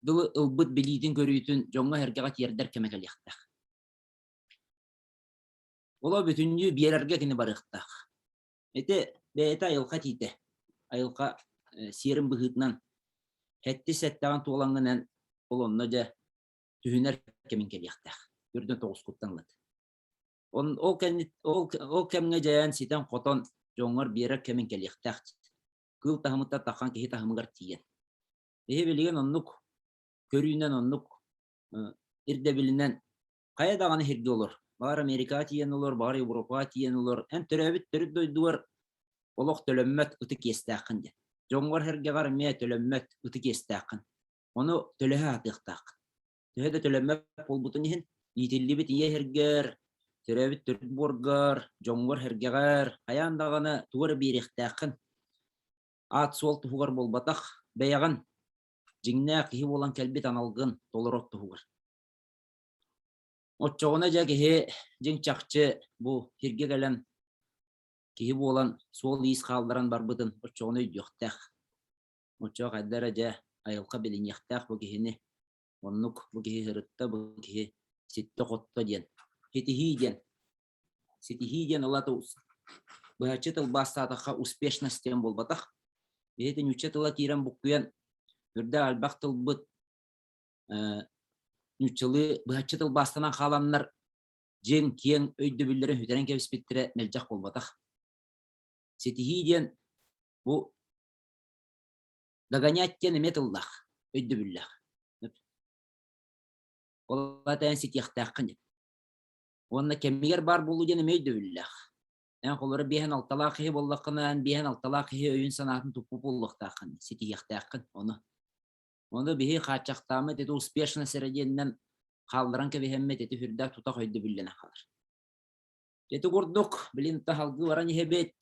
дылы ылбыт билиитин-көрүүтүн дьоҥҥо-сэргэҕэ тиэрдэр кэмэ кэлиэхтээх. Оло бүтүннүү биэрэргэ кини барыахтаах. Ити бэйэтэ айылҕа этиитэ. Айылҕа сиэрин быһыытынан сэттис сэттэҕин туолаҥҥын эн ол онно дьэ түһүнэр кэмин кэлиэхтээх. Үрдүн тоҕускуттан ылат. Ол, кэнни, ол, ол кэмҥэ дьайан ситэн-хотон дьоҥҥор биэрэр кэмин кэлиэхтээх. Кыыл таһымыттан таххан киһи таһымыгар тиийэн. Киһи билигин оннук көрүүнэн оннук ирдэбилинэн хайа даҕаны сиргэ олор. Баҕар Америкаҕа тиийэн олор, баҕар Европаҕа тиийэн олор. Эн төрөөбүт төрүт дойдугар олох төлөммөт ытык иэстээххин диэн. Дьоҥҥор-сэргэҕэр эмиэ төлөммөт ытык иэстээххин. Ону төлөһө сатыахтааххын. Төһө да төлөммөт буолбутун иһин, иитиллибит ийэ сиргэр, төрөөбүт төрүт буоргар, дьоҥҥор-сэргэҕэр хайаан даҕаны тугу эрэ биэриэхтээххин. Аат-суол туһугар буолбатах, бэйэҕин дьиҥнээх киһи буолан кэлбит аналгын толорор туһугар. Оччоҕуна дьэ киһи дьиҥ-чахчы бу сиргэ кэлэн киһи буолан суол-иис хаалларан барбытын оччоҕуна өйдүөхтээх. Оччоҕо хайда эрэ дьэ айылҕа билиниэхтээх бу киһини. Оннук бу киһи сырытта, бу киһи ситтэ-хотто диэн. Ситиһии диэн. Ситиһии диэн ылата быһаччы тылбаастаатахха успешность диэн буолбатах. Биһиги нуучча тыла киирэн буккуйан үрдээх элбэх тылбыт нууччалыы быһаччы тылбаастанан хааланнар дьиҥ киэҥ өйдөбүллэрин сүтэрэн кэбиспиттэрэ мэлдьэх буолбатах. Ситиһии диэн бу догонять диэн эмиэ тыллаах, өйдөбүллээх. Ол аата эн ситиэхтээххин диэн. Уонна кэмигэр баар буолуу диэн эмиэ өйдөбүллээх. Эн холоро биэһэн алталаах киһи буоллаххына, эн биэһэн алталаах киһи өйүн-санаатын туппут буолуохтааххын, ситиһиэхтээххин ону. Ону биһи хааччахтааммыт ити успешность эрэ диэнинэн хаалларан кэбиһэммит ити сүрдээх тутах өйдөбүллэнэн хаалар. Ити курдук, билин таһалгыы баран иһэбит.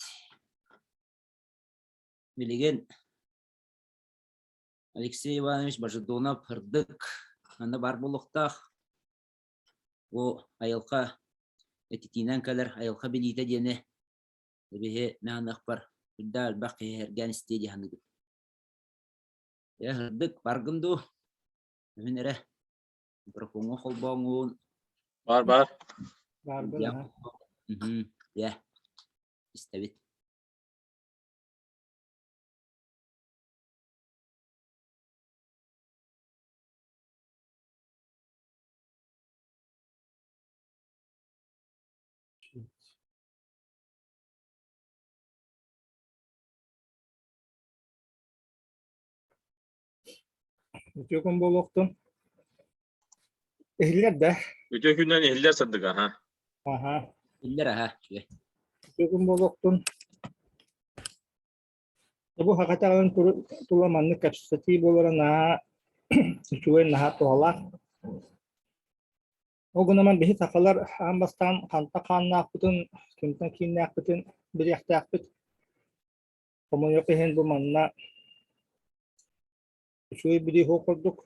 Билигин Алексей Иванович Божедонов ырдык манна баар буолуохтаах. Бу айылҕа этитиинэн кэлэр айылҕа билиитэ диэни биһи мэһаныахпар үрдээх элбэх киһи эргээн истиэ дии саныыбын. Ээ, ырдык баргын дуу? Үһүн эрэ микрофоҥҥа холбооҥҥун. Бар бар. Барбын аха. Дьэ, истэбит. Үтүө күн буолуохтун. Иһиллэр да? Үтүө күннэн иһиллэр сырдык аха. Аха. Иһиллэр аха. Үчүгэй. Үтүө күн буолуохтун. Бу хахатаҕын тула маннык кэпсэтии буолара наһаа Үчүгэй наһаа туһалаах. Ол гынан биһи сахалар аан бастаан ханта хааннаахпытын, кимтэн кииннээхпитин билиэхтээхпит. Хомойуох иһин бу манна үчүгэй билии суох курдук.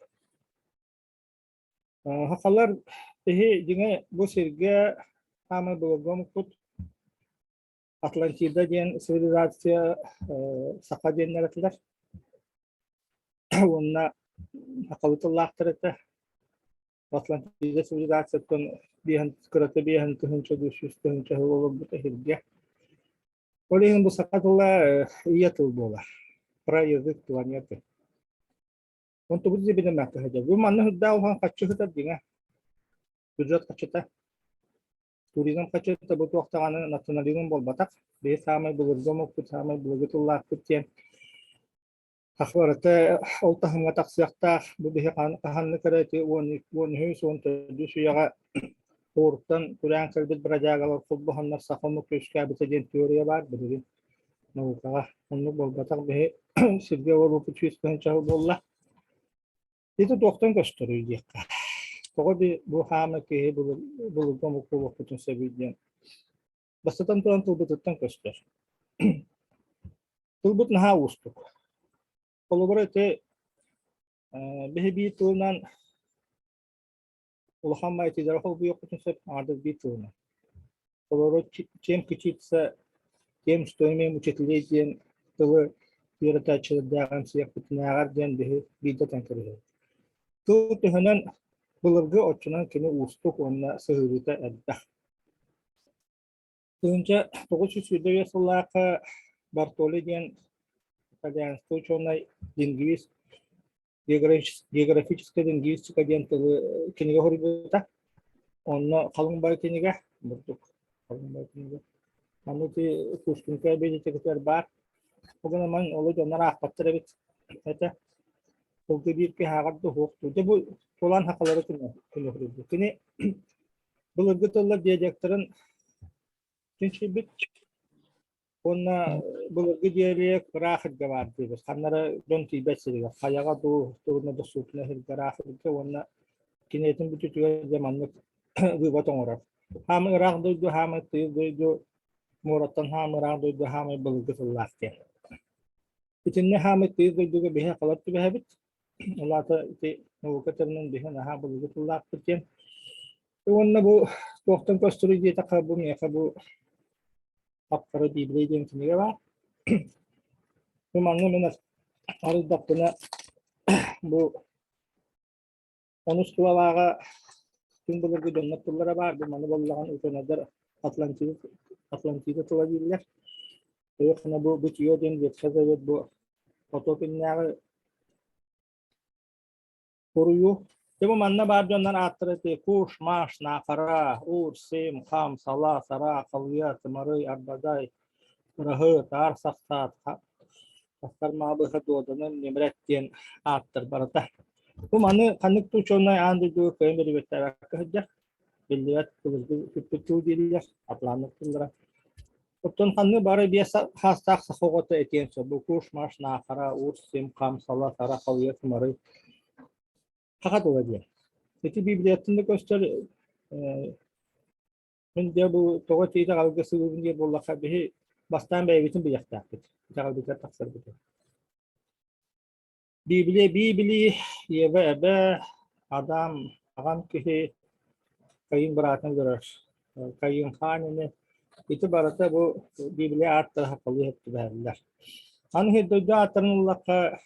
Сахалар биһи дьиҥэ бу сиргэ хаамай былыргы омукпут Атлантида диэн цивилизация саха диэннэр этилэр. Уонна сахалыы тыллаахтар этэ. Атлантида цивилизацияттан биэһэн кырата биэһэн тыһыынча дуу сүүс тыһыынча сыл олорбута сиргэ. Ол иһин бу саха тыла ийэ тыл буолар. Праязык планеты. Онтубут дибинэмэккэ сылдьар. Бу манна сырдаах улахан хаччы сытар дьиҥэ. Бюджет хаччыта. Туризм хаччыта бу туох даҕаны национализм буолбатах. Биһи саамай былыргы омукпут, саамай былыргы тыллаахпыт диэн саха барыта ол таһымҥа тахсыахтаах. Бу биһи хаһаннык эрэ ити 13 14 үйэҕэ Ууруттан күрээн кэлбит бродягалар холбоһоннор саха омук үөскээбитэ диэн теория баар билигин наукаҕа. Оннук буолбатах биһи сиргэ олорбуппут 100 тыһыынча сыл буолла. Ити туохтан көстөрүй диэххэ. Тоҕо бу хаама киһи былыргы омук буолуохпутун сөбүй диэн. Бастатан туран тылбытыттан көстөр. Тылбыт наһаа уустук. Холобура ити биһи биир тылынан улахан баайтыылары холбуйуохпутун сөп, аҥардас биир тылынан. Холобура, чем кичиться тем, что имеем учителей диэн тылы үөрэтээччилэрдээҕин сиэхпитинээҕэр диэн биһи биирдэ этэн кэбиһэбит. Тыл төһөнөн былыргы оччонон кини уустук уонна сыһыарыыта элбэх. 1925 сыллаахха Бартоли диэн итальянскай учуонай лингвист географическая лингвистика диэн тылы кинигэ суруйбута. Онно халыҥ бай кинигэ, бурдук халыҥ бай кинигэ. Манна ити Пушкинская библиотекатыгар баар. Ол гынан ман олу дьоннор аахпаттар эбит этэ. Сылгы биир киһи ааҕар да суох. Дьэ бу тулан хахалары күнү суруйбут. Кини былыргы тыллар диалектарын чинчийбит. Уонна былыргы диалект ыраах сиргэ баар диибит. Ханна эрэ дьон тиийбэт сиригэр, хайаҕа дуу, тугуна да суутуна сиргэ ыраах сиргэ уонна киниэтин бүтүтүгэр дьэ маннык вывод оҥорор. Хаамай ыраах дойду, хаамай тыйыс дойду, муораттан хаамай ыраах дойду, хаамай былыргы тыллаах диэн. Итиннэ хаамай тыйыс дойдуга биһи халар түбэһэбит. Ол аата ити наука тэринэн биһи наһаа былыргы тыллаахпыт диэн. Уонна бу туохтан көстөрүй диэтэххэ, бу миэхэ бу Хап-хара Библия диэн кинигэ баар. Бу манна мин арыйдахпына бу онус тулалааҕа күн былыргы дьоннор тыллара баар. Бу маны буоллаҕын учуонайдар Атлантида, Атлантида тыла дииллэр. Өйөххүнэ бу Бытие диэн Ветхий Завет бу потоп иннээҕи Суруйуу. Дьэ бу манна баар дьоннор ааттара ити Куш, Маш, Наахара, Ур, Сим, Хам, Сала, Сара, Халыйа, Тымарый, Арбадай, Ыраһы, Таар Сахсаат, Хастар Маабыһа, Дуоданым, Ньимрэт диэн ааттар барыта. Бу маны ханнык да учуонай аан дойдуга кыайан бэрибэттээбэккэ сылдьар. Биллибэт былыргы сүппүт тыл дииллэр, атланнык тыллара. Оттон ханнык бары биэс хаастаах саха оҕото этиэн сөп. Бу Куш, Маш, Наахара, Ур, Сим, Хам, Сала, Сара, Халыйа, Тымарый саха тыла диэн. Ити Библияттан да көстөр мин дьэ бу тоҕо ити итэҕэлгэ сылыбын диир буоллахха биһи бастаан бэйэбитин билиэхтээхпит. Итэҕэлбитигэр тахсарбыт. Библия Библии, Ева эбэ, Адам аҕам киһи, Каин быраатын көрөр. Каин хаан ини. Ити барыта бу Библия ааттара сахалыы сөп түбэһэллэр. Аны сир дойду ааттарын ыллахха,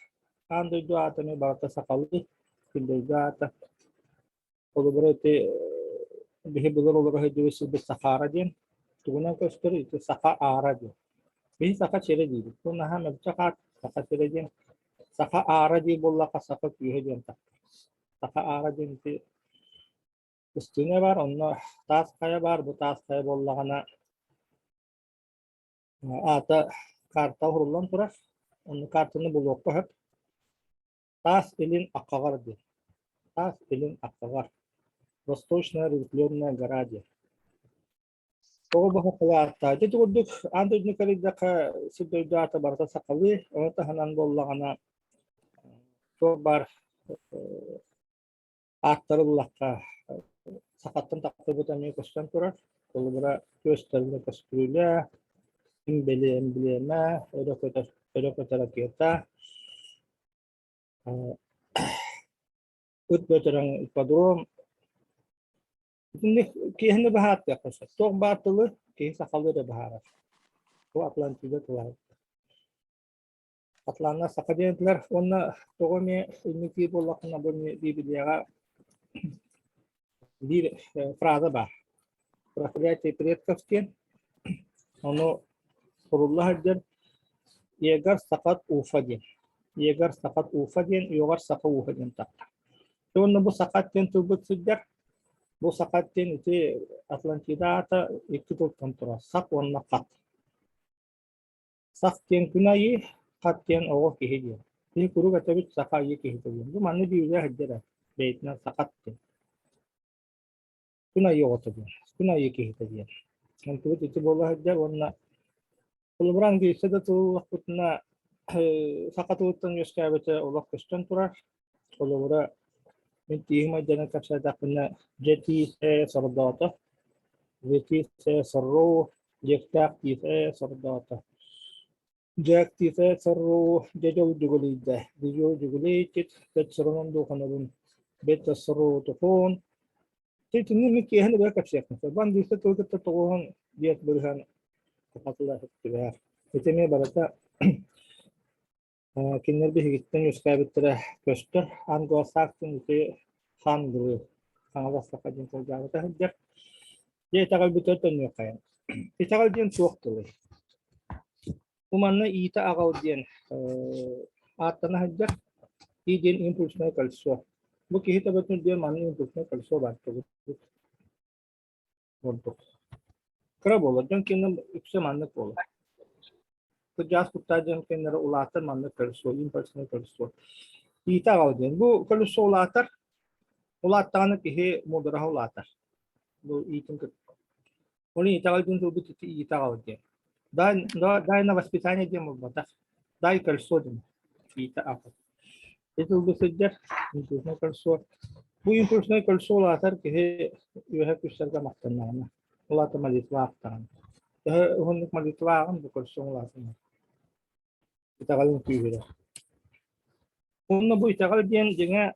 аан дойду аата эмиэ барыта сахалыы, күн дойду аата. Холобура ити биһи былыр олоро сылдьыбыт сирбит Сахара диэн тугунан көстөр ити Саха Аара диэн. Биһи Саха сирэ диибит. Бу наһаа мөлтөх аат Саха сирэ диэн. Саха Аара диир буоллахха Саха күүһэ диэн тахсар. Саха Аара диэн ити пустыня бар, онно таас хайа бар, бу таас хайа буоллаҕына аата карта уһуллан турар. Онно картаны булуохха сөп. Таас Илин Аккаҕар диэн. Таас Илин Аккаҕар. Восточная разветвленная гора диэн. Тоҕо бу сахалыы ааттаах? Ити курдук аан дойдуну кэрийдэххэ сир дойду аата барыта сахалыы, ону таһынан буоллаҕына туох баар Ааттары ыллахха, сахаттан тахсыбыт эмиэ көстөн турар. Холобура, күөстэргэ көстүүлэ, эмблема, өрө көтөр, өрө көтөр ракета, ыт бөтөрөҥ ипподром. Итинник киһини быһаартыахха сөп. Туох баар тылы киһи сахалыы эрэ быһаарар. Бу Атлантида тыла. Атланна саха диэн уонна тоҕо эмиэ инники буоллаххына бу эмиэ Библияҕа биир фраза баар. Проклятие предков диэн. Ону сурулла сылдьар Егор Сахат Уфа диэн. Егор Сахат Уфа диэн, Йоҕар Саха Уфа диэн тахха. Уонна бу Сахат диэн тылбыт сылдьар. Бу Сахат диэн ити Атлантида аата икки тылтан турар. Сах уонна хат. Сах диэн күн айыы, хат диэн оҕо киһи диэн. Киһи куруук этэбит саха айыы киһитэ диэн. Бу манна бииргэ сылдьар ээ, бэйэтинэн сахат диэн. Күн айыы оҕото диэн, күн айыы киһитэ диэн. Онтубут ити буола сылдьар уонна холобура английскай да тыллахпытына саха тылыттан үөскээбитэ олох көстөн турар. Холобура мин тииһим айдана кэпсээтэхпинэ дьэ тиис ээ сордоото, дьэ тиис ээ сорруу Дьиэктээх тиитэ сордоото. Дьээк тиитэ сорруу дьэ-дьол дьүгүлүйдэ. Дьүгү дьүгүлүйтит, бэт сорунун дууханабын, бэт соруу-тухуун. Итинни мин киэһэни быһа кэпсиэхпин сөп. Бан биирсэ тыл кытта тоҕуһун диэт бырыһан сахатыла түбэһэр. Ити эмиэ барыта Кинилэр биһигиттэн үөскээбиттэрэ көстөр. Англосаксон ити хан дылы Хаҥалас саха диэн сылдьаабыта сылдьар. Дьэ итэҕэлбитигэр төннүөххэйиҥ. Итэҕэл диэн туох тылый? Бу манна иитэ аҕал диэн ааттана сылдьар. И диэн импульсное кольцо. Бу киһи төбөтүн үрдүгэр манна импульсное кольцо баар ордук. Кыра буолар. Дьон киэнэ үксэ маннык буолар. Кырдьаҕас куттаах дьон киэннэрэ улаатар маннык колесо, импульснай колесо. Иитэ аҕал диэн. Бу колесо улаатар, улааттаҕына киһи муудараһа улаатар. Бу иитин кытта. Ол иитэ диэн тылбыт ити иитэ аҕал диэн. Дай, дай на воспитание диэн буолбатах. Дай колесо диэн. Иитэ аҕал. Ити тылга сылдьар импульснай кольцо. Бу импульснай кольцо улаатар киһи үөһэ күүстэргэ махтаннаҕына, улаата молитва аахтаҕына. Төһө уһуннук молитва ааҕын бу кольцоҥ улаатынар. Итэҕэлин күүһүрэр. Уонна бу итэҕэл диэн дьиҥэ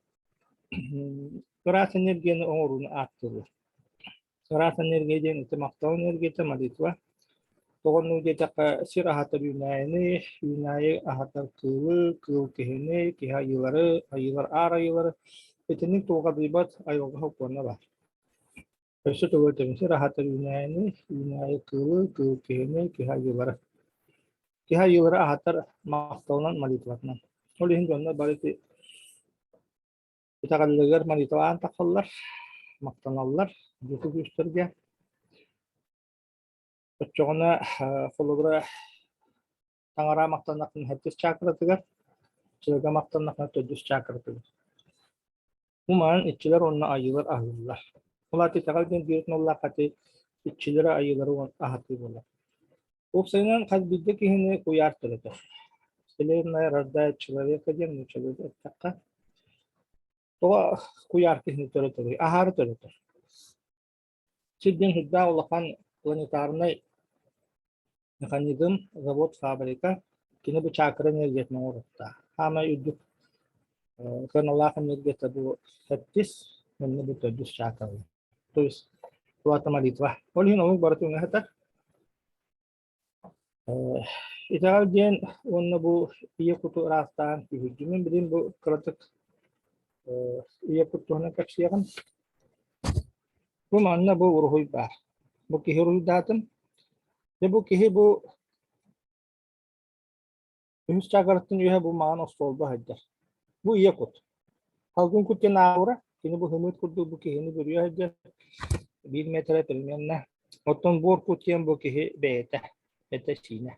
ыраас энергияны оҥорууну ааттыыллар. Ыраас энергия диэн ити махтал энергията, молитва. Тоҕо оннук диэтэххэ, сир аһатар үүнээйини, үүнээйи аһатар кыылы, кыыл киһини, киһи айыылары, айыылар аар айыылары. Итинник тулхадыйбат айылҕа сокуона баар. Өссө тугу этэбин, сир аһатар үүнээйини, үүнээйи кыылы, кыыл киһини, киһи айыылары. Киһи айыылары аһатар махталынан, молитватынан. Ол иһин дьоннор бары ити Итэҕэллэригэр молитвалаан тахсаллар, махтаналлар дьүкү күүстэргэ. Оччоҕуна холобура таҥара махтаннаххына сэттис чакратыгар, чыга махтаннаххына төрдүс чакратыгар. Бу манан иччилэр уонна айыылар аһыыллар. Ол аата итэҕэл диэн биир тыллаах ати иччилэри айыылары аһатыы буолар. Уопсайынан хас биирдии киһини куйаар төрөтөр. Вселенная рождает человека диэн нууччалыы эттэххэ, тоҕо куйаар киһини төрөтөрүй? Аһаары төрөтөр. Сир диэн сүрдээх улахан планетарнай механизм, завод, фабрика. Кини бу чакра энергиятын оҥоруохтаах. Хаамай үрдүк сыаналаах энергията бу сэттис, манна бу төрдүс чакралар. То есть плата молитва. Ол иһин омук барыта үҥэ сытар. Итэҕэл диэн уонна бу ийэ куту ыраастаан күүһүрдүү. Мин билигин бу кыратык ийэ кут туһунан кэпсиэҕим. Бу манна бу уруһуй баар. Бу киһи уруһуйдаатым. Дьэ бу киһи бу Үһүс чакраттан үөһэ бу маҥан остуолба сылдьар. Бу ийэ кут. Халгын кут диэн аура, кини бу хымыт курдук бу киһини бүрүйэ сылдьар. Биир метрэ примерно. Оттон буор кут диэн бу киһи бэйэтэ, этэ-сиинэ.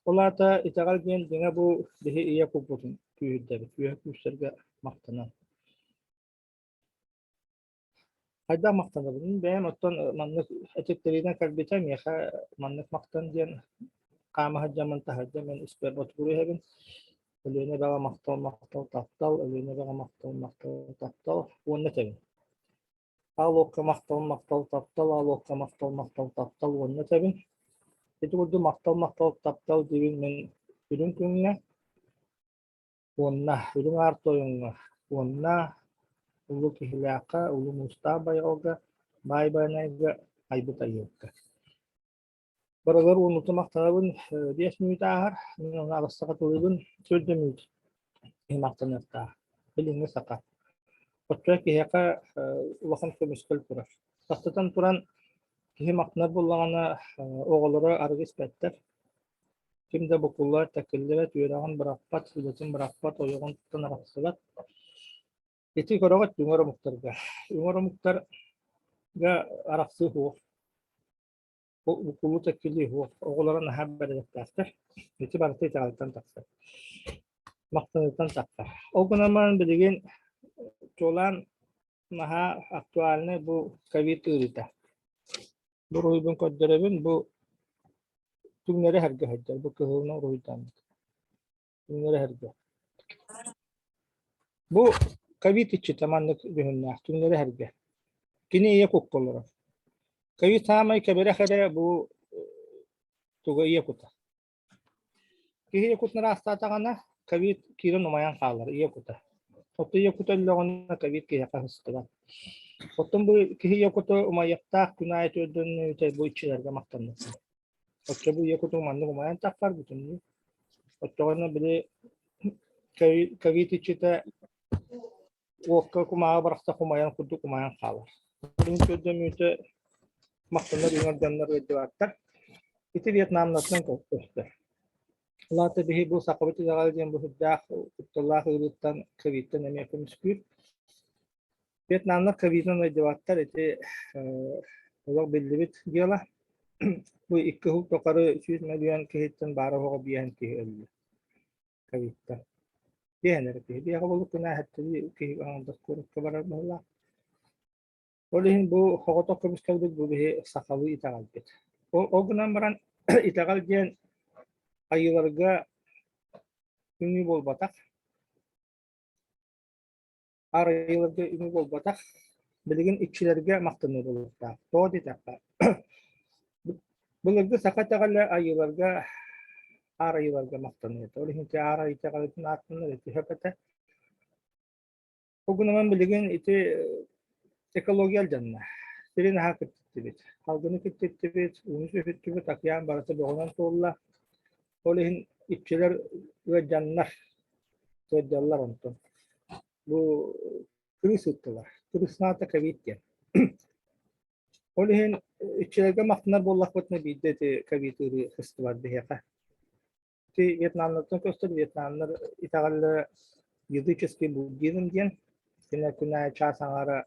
Ол аата итэҕэл диэн дьиҥэ бу биһи ийэ куппутун күүһүрдэбит, үөһэ күүстэргэ махтанан. Хайдах махтанабын? Бэйэм оттон маннык этиттэриинэн кэлбитэ миэхэ маннык махтан диэн хаама сылдьаммын таһырдьа мин испэр ботугуру иһэбин. Өлүөнэ эбэҕэ махтал, махтал, таптал, Өлүөнэ эбэҕэ махтал, махтал, таптал уонна этэбин. Аал уокка махтал, махтал, таптал, аал уокка махтал, махтал, таптал уонна этэбин. Ити курдук махтал, махтал, таптал диибин мин үрүҥ күҥҥэ уонна үрүҥ аар тойоҥҥо уонна улуу киһилээххэ, улуу муустаах байҕалга, баай байанайга айбыт айыылга. Барылар уонута махтанабын, 5 мүнүүт ааһар, мин ону аҕыстаха тылыыбын, төрдө мүнүүт киһи махтаныахтаах. Билиҥҥи саха. Оччо киһиэхэ улахан көмүскэл турар. Бастатан туран, киһи махтанар буоллаҕына, оҕолоро арыгы испэттэр. Ким да букуллар, тэккиллибэт, үөрэҕин бырахпат, үлэтин бырахпат, ойоҕун туттан арахсыбат. Ити көрөҕүт үҥэр омуктарга. Үҥэр омуктарга арахсыы суох. Букулуу тэккилии суох. Оҕолоро наһаа бэрээдэктээхтэр. Ити барыта итэҕэлтэн тахсар. Махтаныыттан тахсар. Ол гынан баран билигин чуолаан наһаа актуальнай бу ковид ыарыыта. Бу уруһуйбун көрдөрөбүн, бу түҥнэри эһэргэ сылдьар, бу кыһылынан уруһуйдааммыт. Түҥнэри эһэргэ. Бу ковид иччитэ маннык дьүһүннээх, түҥнэри эһэргэ. Кини ийэ кукка олорор. Ковид саамай кэбирэх эрэ бу туга ийэ кута. Киһи ийэ кутун ыраастаатаҕына, ковид киирэн умайан хаалар ийэ кута. Оттон ийэ кута өллөҕүнэ ковид киһиэхэ сыстыбат. Оттон бу киһи ийэ кута умайыахтаах күн аайы төрдөннүүтэ бу иччилэргэ махтанныахтаах. Оччо бу ийэ кутуҥ маннык умайан тахсар бүтүннүү. Оччоҕуна били ковид иччитэ уокка кумааҕы бырахта кумайан курдук умайан хаалар. Билин көрдөмүүтэ махтанар үҥэр дьоннор ыалдьыбаттар. Ити Вьетнамнартан көстөр. Улаата биһи бу сахабыт итэҕэлэ диэн бу сүрдээх кутталлаах ыарыыттан ковидтан эмиэ көмүскүүр. Вьетнамнар ковидынан ыалдьыбаттар ити олох биллибит дьыала. Бу икки сыл тухары 100 мөлүйүөн киһиттэн баара суоҕа биэһэн киһи өллө. Ковидтан. Биэһэн эрэ киһи. Биэҕэ буолук күнээһэттэрии киһи аҥардас куоракка барар быһыылаах. Ол иһин бу соҕотох көмүскэлбит бу биһи сахалыы итэҕэлбит. Ол гынан баран итэҕэл диэн айыыларга үҥүү буолбатах. Арыйыыларга үҥүү буолбатах. Билигин иччилэргэ махтаныы буолуохтаах. Тоҕо диэтэххэ, былыргы саха итэҕэлэ айыыларга аар айыыларга махтаныы этэ. Ол иһин ити аар айыы итэҕэлин ааттанар ити сөп этэ. Ол гынан билигин ити экология алдьанна. Сири наһаа киртиттибит. Халгыны киртиттибит, ууну сүһүттүбүт, океан барыта бөҕүнэн туолла. Ол иһин иччилэр ыалдьаннар, сылдьаллар онтон. Бу кырыыс ыыттылар. Кырыыснаата ковид диэн. Ол иһин иччилэргэ махтанар буоллахпытына биирдэ ити ковид ыарыы сыстыбат биһиэхэ. Ити Вьетнамнартан көстөр Вьетнамнар итэҕэллэрэ языческий буддизм диэн. Кинилэр күн аайы чаас аҥаара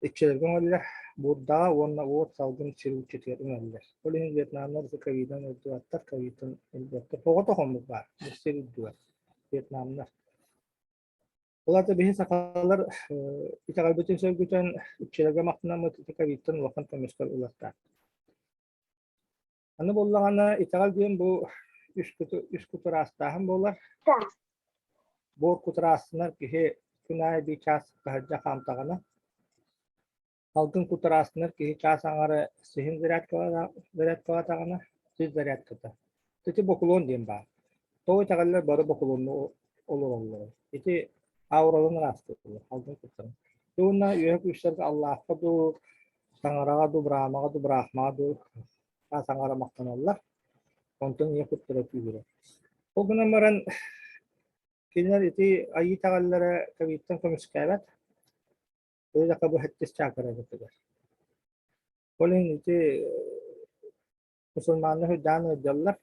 Иччилэргэ үҥэллэр, Буддаҕа уонна уот салгын сир иччитигэр үҥэллэр. Ол иһин вьетнамнар ковидан ылдьыбаттар, ковидтан ылбаттар. Оҕото хоммут баар, сир үрдүгэр вьетнамнар. Ол аата биһи сахалар итэҕэлбитин сөргүтэн, иччилэргэ махтанаммыт ити ковидтан улахан көмүскэл ылыахтаах. Аны буоллаҕына итэҕэл диэн бу үс куту ыраастааһын буолар. Буор кут ыраастанар киһи күн аайы биир чаас таһырдьа хаамтаҕына, салгын кут ыраастанар киһи чаас аҥара сиһин зарядкалаатаҕына, сис зарядката. Ити бокулуон диэн баар. Тоҕо итэҕэллэр бары бокулуонну олороллор. Ити аураларын ыраастыыллар, салгын куттарын. Уонна үөһэ күүстэргэ Аллаахха дуу, Таҥараҕа дуу, Браамаҕа дуу, Брахмаҕа дуу таҥара махтаналлар. Онтон ийэ куттара күүһүрэр. Ол гынан баран кинилэр ити айыы итэҕэллэрэ ковидтан көмүскээбэт. Өйдөкө бу сэттис чакрабытыгар. Ол иһин ити мусульманнар үрдээн ыалдьаллар.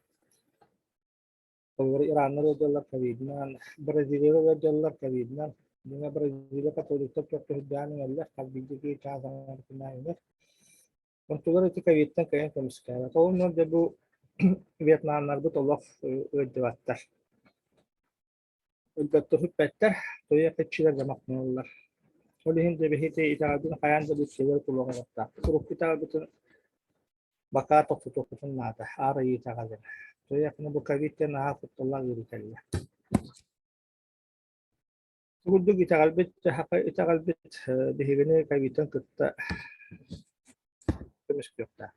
Холобур, Ираннар ыалдьаллар ковидынан, Бразилияга ыалдьаллар ковидынан. Дьиҥэ Бразилия католиктар көхтөһүрдээн иҥэллэр, хас биирдии киһи чаас аҥаарытынан иҥэр. Онтулар ити ковидтан кыайан көмүскээбэт. Ол онно дьэ бу вьетнамнарбыт олох ыалдьыбаттар. Өлбөттөр сүппэттэр, туйах иччилэр махтаналлар. Ол иһин дьэ биһиги итэҕэлбитин хайаан да бүччүгэр тулуоҕуруохтаахпыт. Урукку итэҕэлбитин бакаа тохтотуохпутун наада, аар айыы итэҕэлин. Туйахына бу ковид диэн наһаа кутталлаах ыарыы кэллэ. Курдук итэҕэлбит итэҕэлбит биһигини ковидтан кытта көмүскүөхтээх.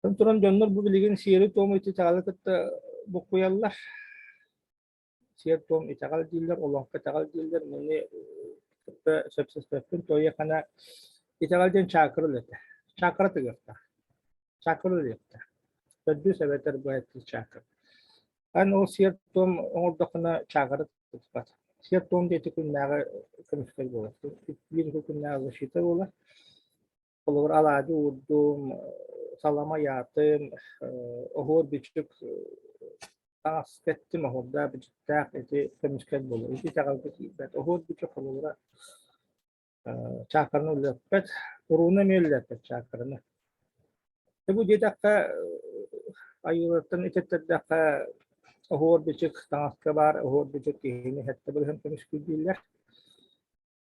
Оттон туран дьоннор бу билигин сиэри-туому итэҕэли кытта буккуйаллар. Сиэр-туом итэҕэл дииллэр, олоҥхо итэҕэл дииллэр. Маны кытта сөпсөспөппүн. Туойахана итэҕэл диэн чакра үлэтэ. Чакра тыгыахтаах. Чакра үлэлиэхтээх. Төрдүс эбэтэр быһаччы чакра. Эн ол сиэр-туом оҥордоххуна чакра туппат. Сиэр-туом диэти күннээҕи көмүскэл буолар. Биир күннээҕи защита буолар. Холобур, алаадьы уурдум, салама ыйаатым, оһуор-бичик таҥас кэттим, оһуордаах бичиктээх ити көмүскэл буолар. Ити итэҕэлгэ киирбэт. Оһуор-бичик холобура чаакараны үллэппэт, урууну эмиэ үллэппэт чаакараны. Бу диэтэххэ, айыылартан ититтэрдэххэ оһуор-бичик таҥаска баар, оһуор-бичик киһини сэттэ бырыһын көмүскүүр дииллэр.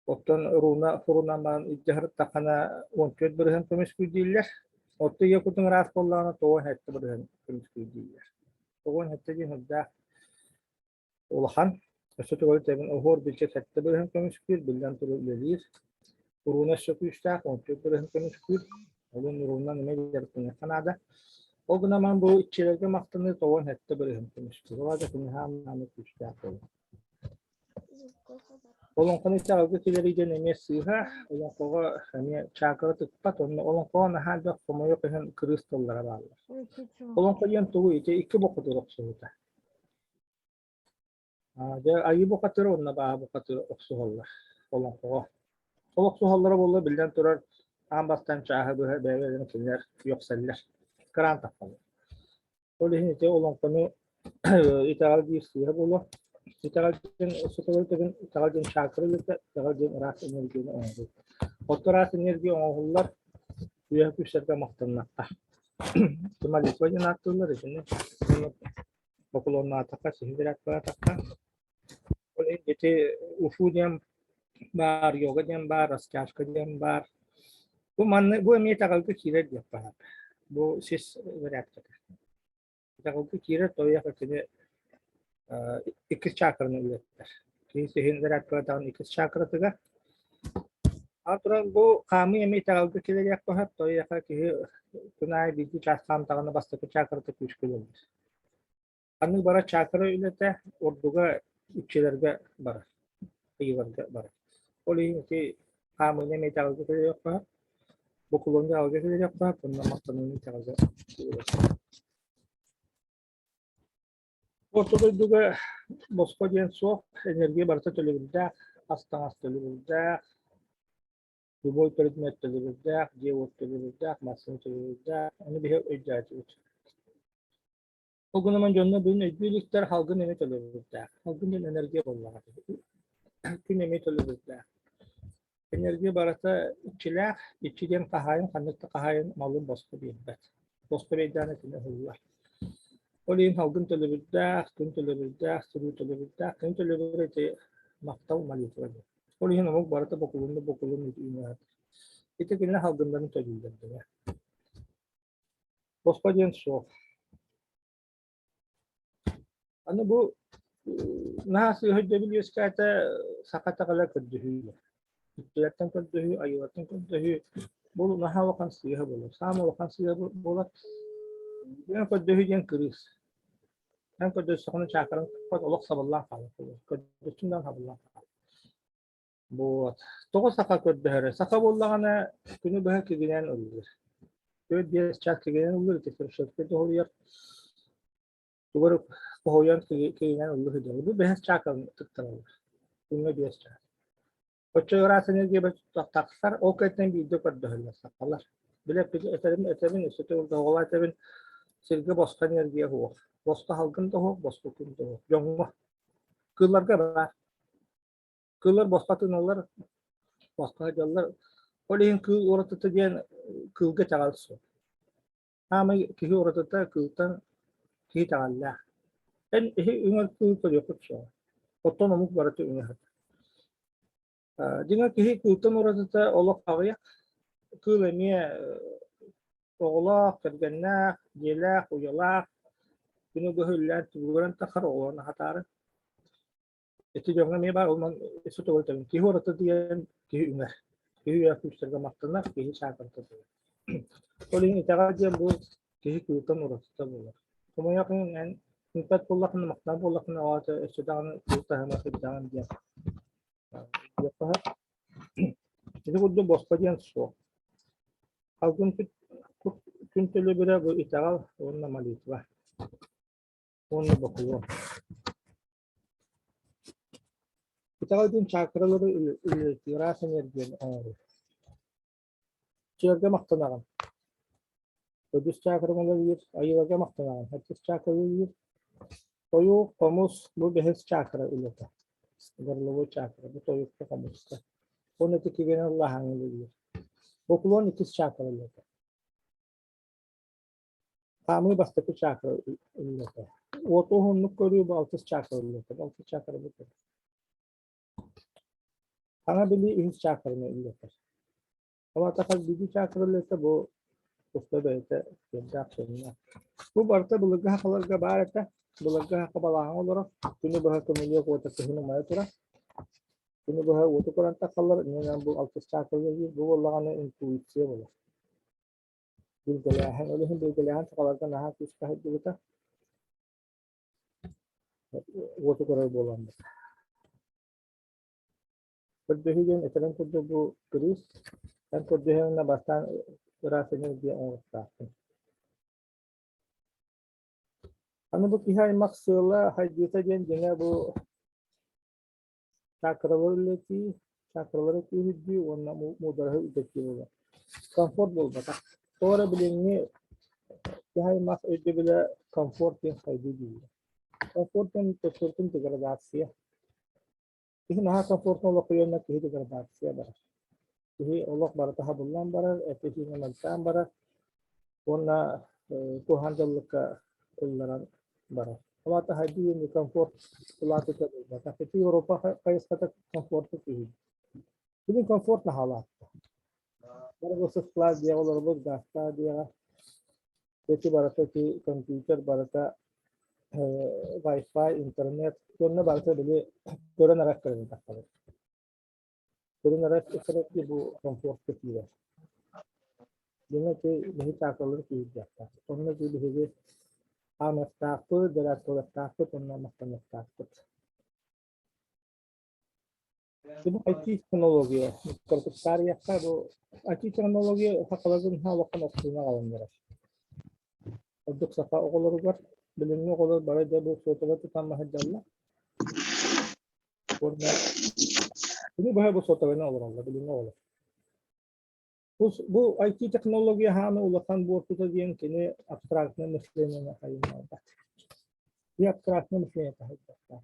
Оттон руна фурунаман илдьэ сырыттаххына 14% көмүскүүр дииллэр. Оттон ийэ кутуҥ ыраас буоллаҕына 97% көмүскүүр дииллэр. 97 диэн үрдээх улахан. Өссө төгүл этэбин, оһуор билчэ 7% көмүскүүр, биллэн турар үлэлиир. Руна өссө күүстээх, 14% көмүскүүр. Олун рунан эмиэ дьарыктаныахха наада. Ол гынан баран бу иччилэргэ махтаныы 97% көмүскүүр. Ол аата кини хаамнааны күүстээх буолар. Олоҥхону итэҕэлгэ киллэрии диэн эмиэ сыыһа, олоҥхоҕо эмиэ чаакыра тыкпат, онно олоҥхоҕо наһаа элбэх хомойуох иһин кырыыс тыллара бааллар. Олоҥхо диэн тугуй? Ити икки бухатыыр охсуһуута. Дьэ, айыы бухатыыра уонна абааһы бухатыыра охсуһаллар олоҥхоҕо. Ол охсуһаллара буолла, биллэн турар, аан бастаан чааһы быһа бэйэ-бэйэлэрин кинилэр үөхсэллэр, кыраан тахсаллар. Ол иһин ити олоҥхону итэҕэл диир сыыһа буолуо. Итэҕэл диэн сотолору тэбин итэҕэл диэн чакра үлэтэ, итэҕэл диэн ыраас энергияны оҥоруу. Оттон ыраас энергия оҥоһуллар үөһэ күүстэргэ махтаннахха. Молитва диэн ааттыыллар итини. Бокулуоннаатахха, сиһилэрэт Ол иһин ити ушу диэн баар, йога диэн баар, растяжка диэн баар. Бу манны бу эмиэ итэҕэлгэ киирэр диэххэ сөп. Бу сис зарядката. Итэҕэлгэ киирэр тойох итини иккис чакраны үлэттэр. Киһи сиһин зарядкалатаҕын иккис чакратыгар. А туран бу хаамыы эмиэ итэҕэлгэ киириэххэ сөп. Тойоха киһи күн аайы биирдии чаас хаамтаҕына бастакы чакрата күүскэ үлэлиир. Ханнык бара чакра үлэтэ ордуга иччилэргэ барар, ыйыларга барар. Ол иһин ити хаамыыны эмиэ итэҕэлгэ кэлиэххэ, бокулуону итэҕэлгэ кэлиэххэ, уонна махтаныыны итэҕэлгэ кэлиэххэ. Орто дойдуга босхо диэн суох, энергия барыта төлөбүрдээх, ас-таҥас төлөбүрдээх, любой предмет төлөбүрдээх, дьиэ-уот төлөбүрдээх, массыына төлөбүрдээх, ону биһи өйдөөтүбүт. Ол гынан дьонно бүгүн өйдүү иликтэр халгын эмиэ төлөбүрдээх. Халгын диэн энергия буоллаҕа. Күн эмиэ төлөбүрдээх. Энергия барыта иччилээх, иччи диэн хаһаайын ханнык да хаһаайын малын босхо биэрбэт. Босхо биэрдэҕинэ кини ыһыллар. Ол иһин халгын төлөбүрдээх, күн төлөбүрдээх, сырыы төлөбүрдээх. Күн төлөбүрэ ити махтал молитва диэн. Ол иһин омук барыта бокулун да бокулун үүнэр. Ити кинилэр халгыннарын төлүүллэр дэнэр. Босхо диэн суох. Аны бу наһаа сыыһа өйдөбүл үөскээтэ саха итэҕэлэ көрдөһүү. Үттүлэртэн көрдөһүү, айыылартан көрдөһүү бу наһаа улахан сыыһа буолар. Саамай улахан сыыһа буолар. Диэн көрдөһүү диэн кырыыс. Эн көрдөстөххүнэ чаакаран олох сабыллаан хаалар. Көрдөстүн даҕаны сабыллаан хаалар. Вот. Тоҕо саха көрдөһөрө? Саха буоллаҕына күнү быһа кигинэн ыллыыр. 4-5 чаас кигинэн ыллыыр, ити философия тоһуйар. Тугу эрэ хоһуйан кигинэн ыллыы сылдьаллар. Бу бэһис чаакалын тыктараллар. Күҥҥэ 5 чаас. Оччо ыраас энергия тахсар, ол кэнниттэн биирдэ көрдөһөллөр сахалар. Билэ этэбин, этэбин, өссө төгүл тоһоҕолоон этэбин, сиргэ босхо энергия суох. Босхо салгын да суох, босхо күн да суох. Дьоҥҥо. Кыылларга баар. Кыыллар босхо тыыналлар, босхо сылдьаллар. Ол иһин кыыл уратыта диэн кыылга итэҕэл суох. Саамай киһи уратыта кыылтан киһи итэҕэллээх. Эн иһи үҥэр кыыл көрүөххүт суоҕа. Оттон омук барыта үҥэ сытар. Дьиҥэ киһи кыылтан уратыта олох аҕыйах. Кыыл эмиэ оҕолоох, кэргэннээх, дьиэлээх, уйалаах, күнү быһа үллээн түбүгүрэн тахсар оҕолорун аһатаары. Ити дьоҥҥо эмиэ баар, онон сутугу этэбин. Киһи ураты диэн киһи үҥэр. Киһи үөрэх күүстэргэ махтанар, киһи саатарта буолар. Ол иһин итэҕэл диэн бу киһи кыылтан уратыта буолар. Хомойуох иһин эн үҥпэт буоллаххына, махтанар буоллаххына, ол аата өссө даҕаны кыыл таһыма сылдьаҕын диэн диэххэ сөп. Ити курдук босхо диэн суох. Алгын күн төлөбүрэ бу итэҕэл уонна молитва уонна бокулуон. Итэҕэл диэн чакралары ыраас энергияны оҥоруу. Чыарга махтанаҕын. Төрдүс чакраҥ үлэлиир, айыыларга махтанаҕын. Төрдүс чакра үлэлиир. Тойук, хомус бу бэһис чакра үлэтэ. Горловой чакра, бу тойукка, хомуска. Уонна ити кигэнэ ыллаһаҥ үлэлиир. Поклон иккис чакра үлэтэ. Хаамыы бастакы чакра үлэтэ. Уоту уһуннук көрүү бу алтыс чакра үлэтэ. Бу алтыс чакра бу Саҥа билии үһүс чакраны үлэтэр. Ол аата хас биирдии чакра үлэтэ бу туспа бэйэтэ сиэрдээх сүрүнэ. Бу барыта былыргы сахаларга баар этэ. Былыргы саха балааһын олорор. Күнү быһа көмүлүөк уота кыһын умайа турар. Күнү быһа уоту көрөн тахаллар. Иннинэн бу алтыс чакра үлэлиир. Бу буоллаҕына интуиция буолар. Билгэлээһин. Ол иһин билгэлээһин сахаларга наһаа күүскэ сылдьыбыта. Уоту көрөр буоламмыт. Көрдөһүү диэн этэрин курдук бу кырыыс эн көрдөһүөҥҥэ бастаан ыраас энергия оҥоруохтаахпын. Аны бу киһи аймах сыала хайдыыта диэн дьиҥэ бу чакралары үлэтии, чакралары күүһүрдүү уонна муудараһы үрдэтии буолар. Комфорт буолбатах. Тоҕо эрэ билиҥҥи киһи аймах өйдөбүлэ комфорт диэн сайдыы дииллэр. Комфорт диэн төттөрүтүн деградация. Киһи наһаа комфортно олохуйуонна киһи деградация барар. Киһи олох барыта хабыллан барар, этэ-сиинэ мөлтөөн барар уонна куһаҕан дьаллыкка ылларан барар. Ол аата хайдыы диэн комфорт улаатыыта буолбатах. Ити Европа хайысхата комфорту киһи. Билин комфорт наһаалаатта. Бары бу сысклаах диэҕэ олоробут, гаастаах диэҕэ. Ити барыта ити компьютер барыта Wi-Fi, интернет, уонна барыта били көрөн арах көрөн тахсабыт. Көрөн арах ити бу комфортка киирэр. Дьиҥэ ити биһи чаакалары киирдиэхтээх. Онно ити биһиги хаамыахтаахпыт, дьарыкталыахтаахпыт уонна махтаныахтаахпыт. Бу IT-технология, кыргыттаарыйахха бу IT-технология сахаларга наһаа улахан охсууну аҕалан эрэр. Ордук саха оҕолоругар билиҥҥи оҕолор бары да бу суотабай тутан сылдьаллар. Уонна күнү быһа бу суотабайынан олороллор билиҥҥи оҕолор. Бу IT-технология хааны улахан буортута диэн кини абстрактное мышлениены хайыннарбат. И абстрактное мышление таһайбаттаах.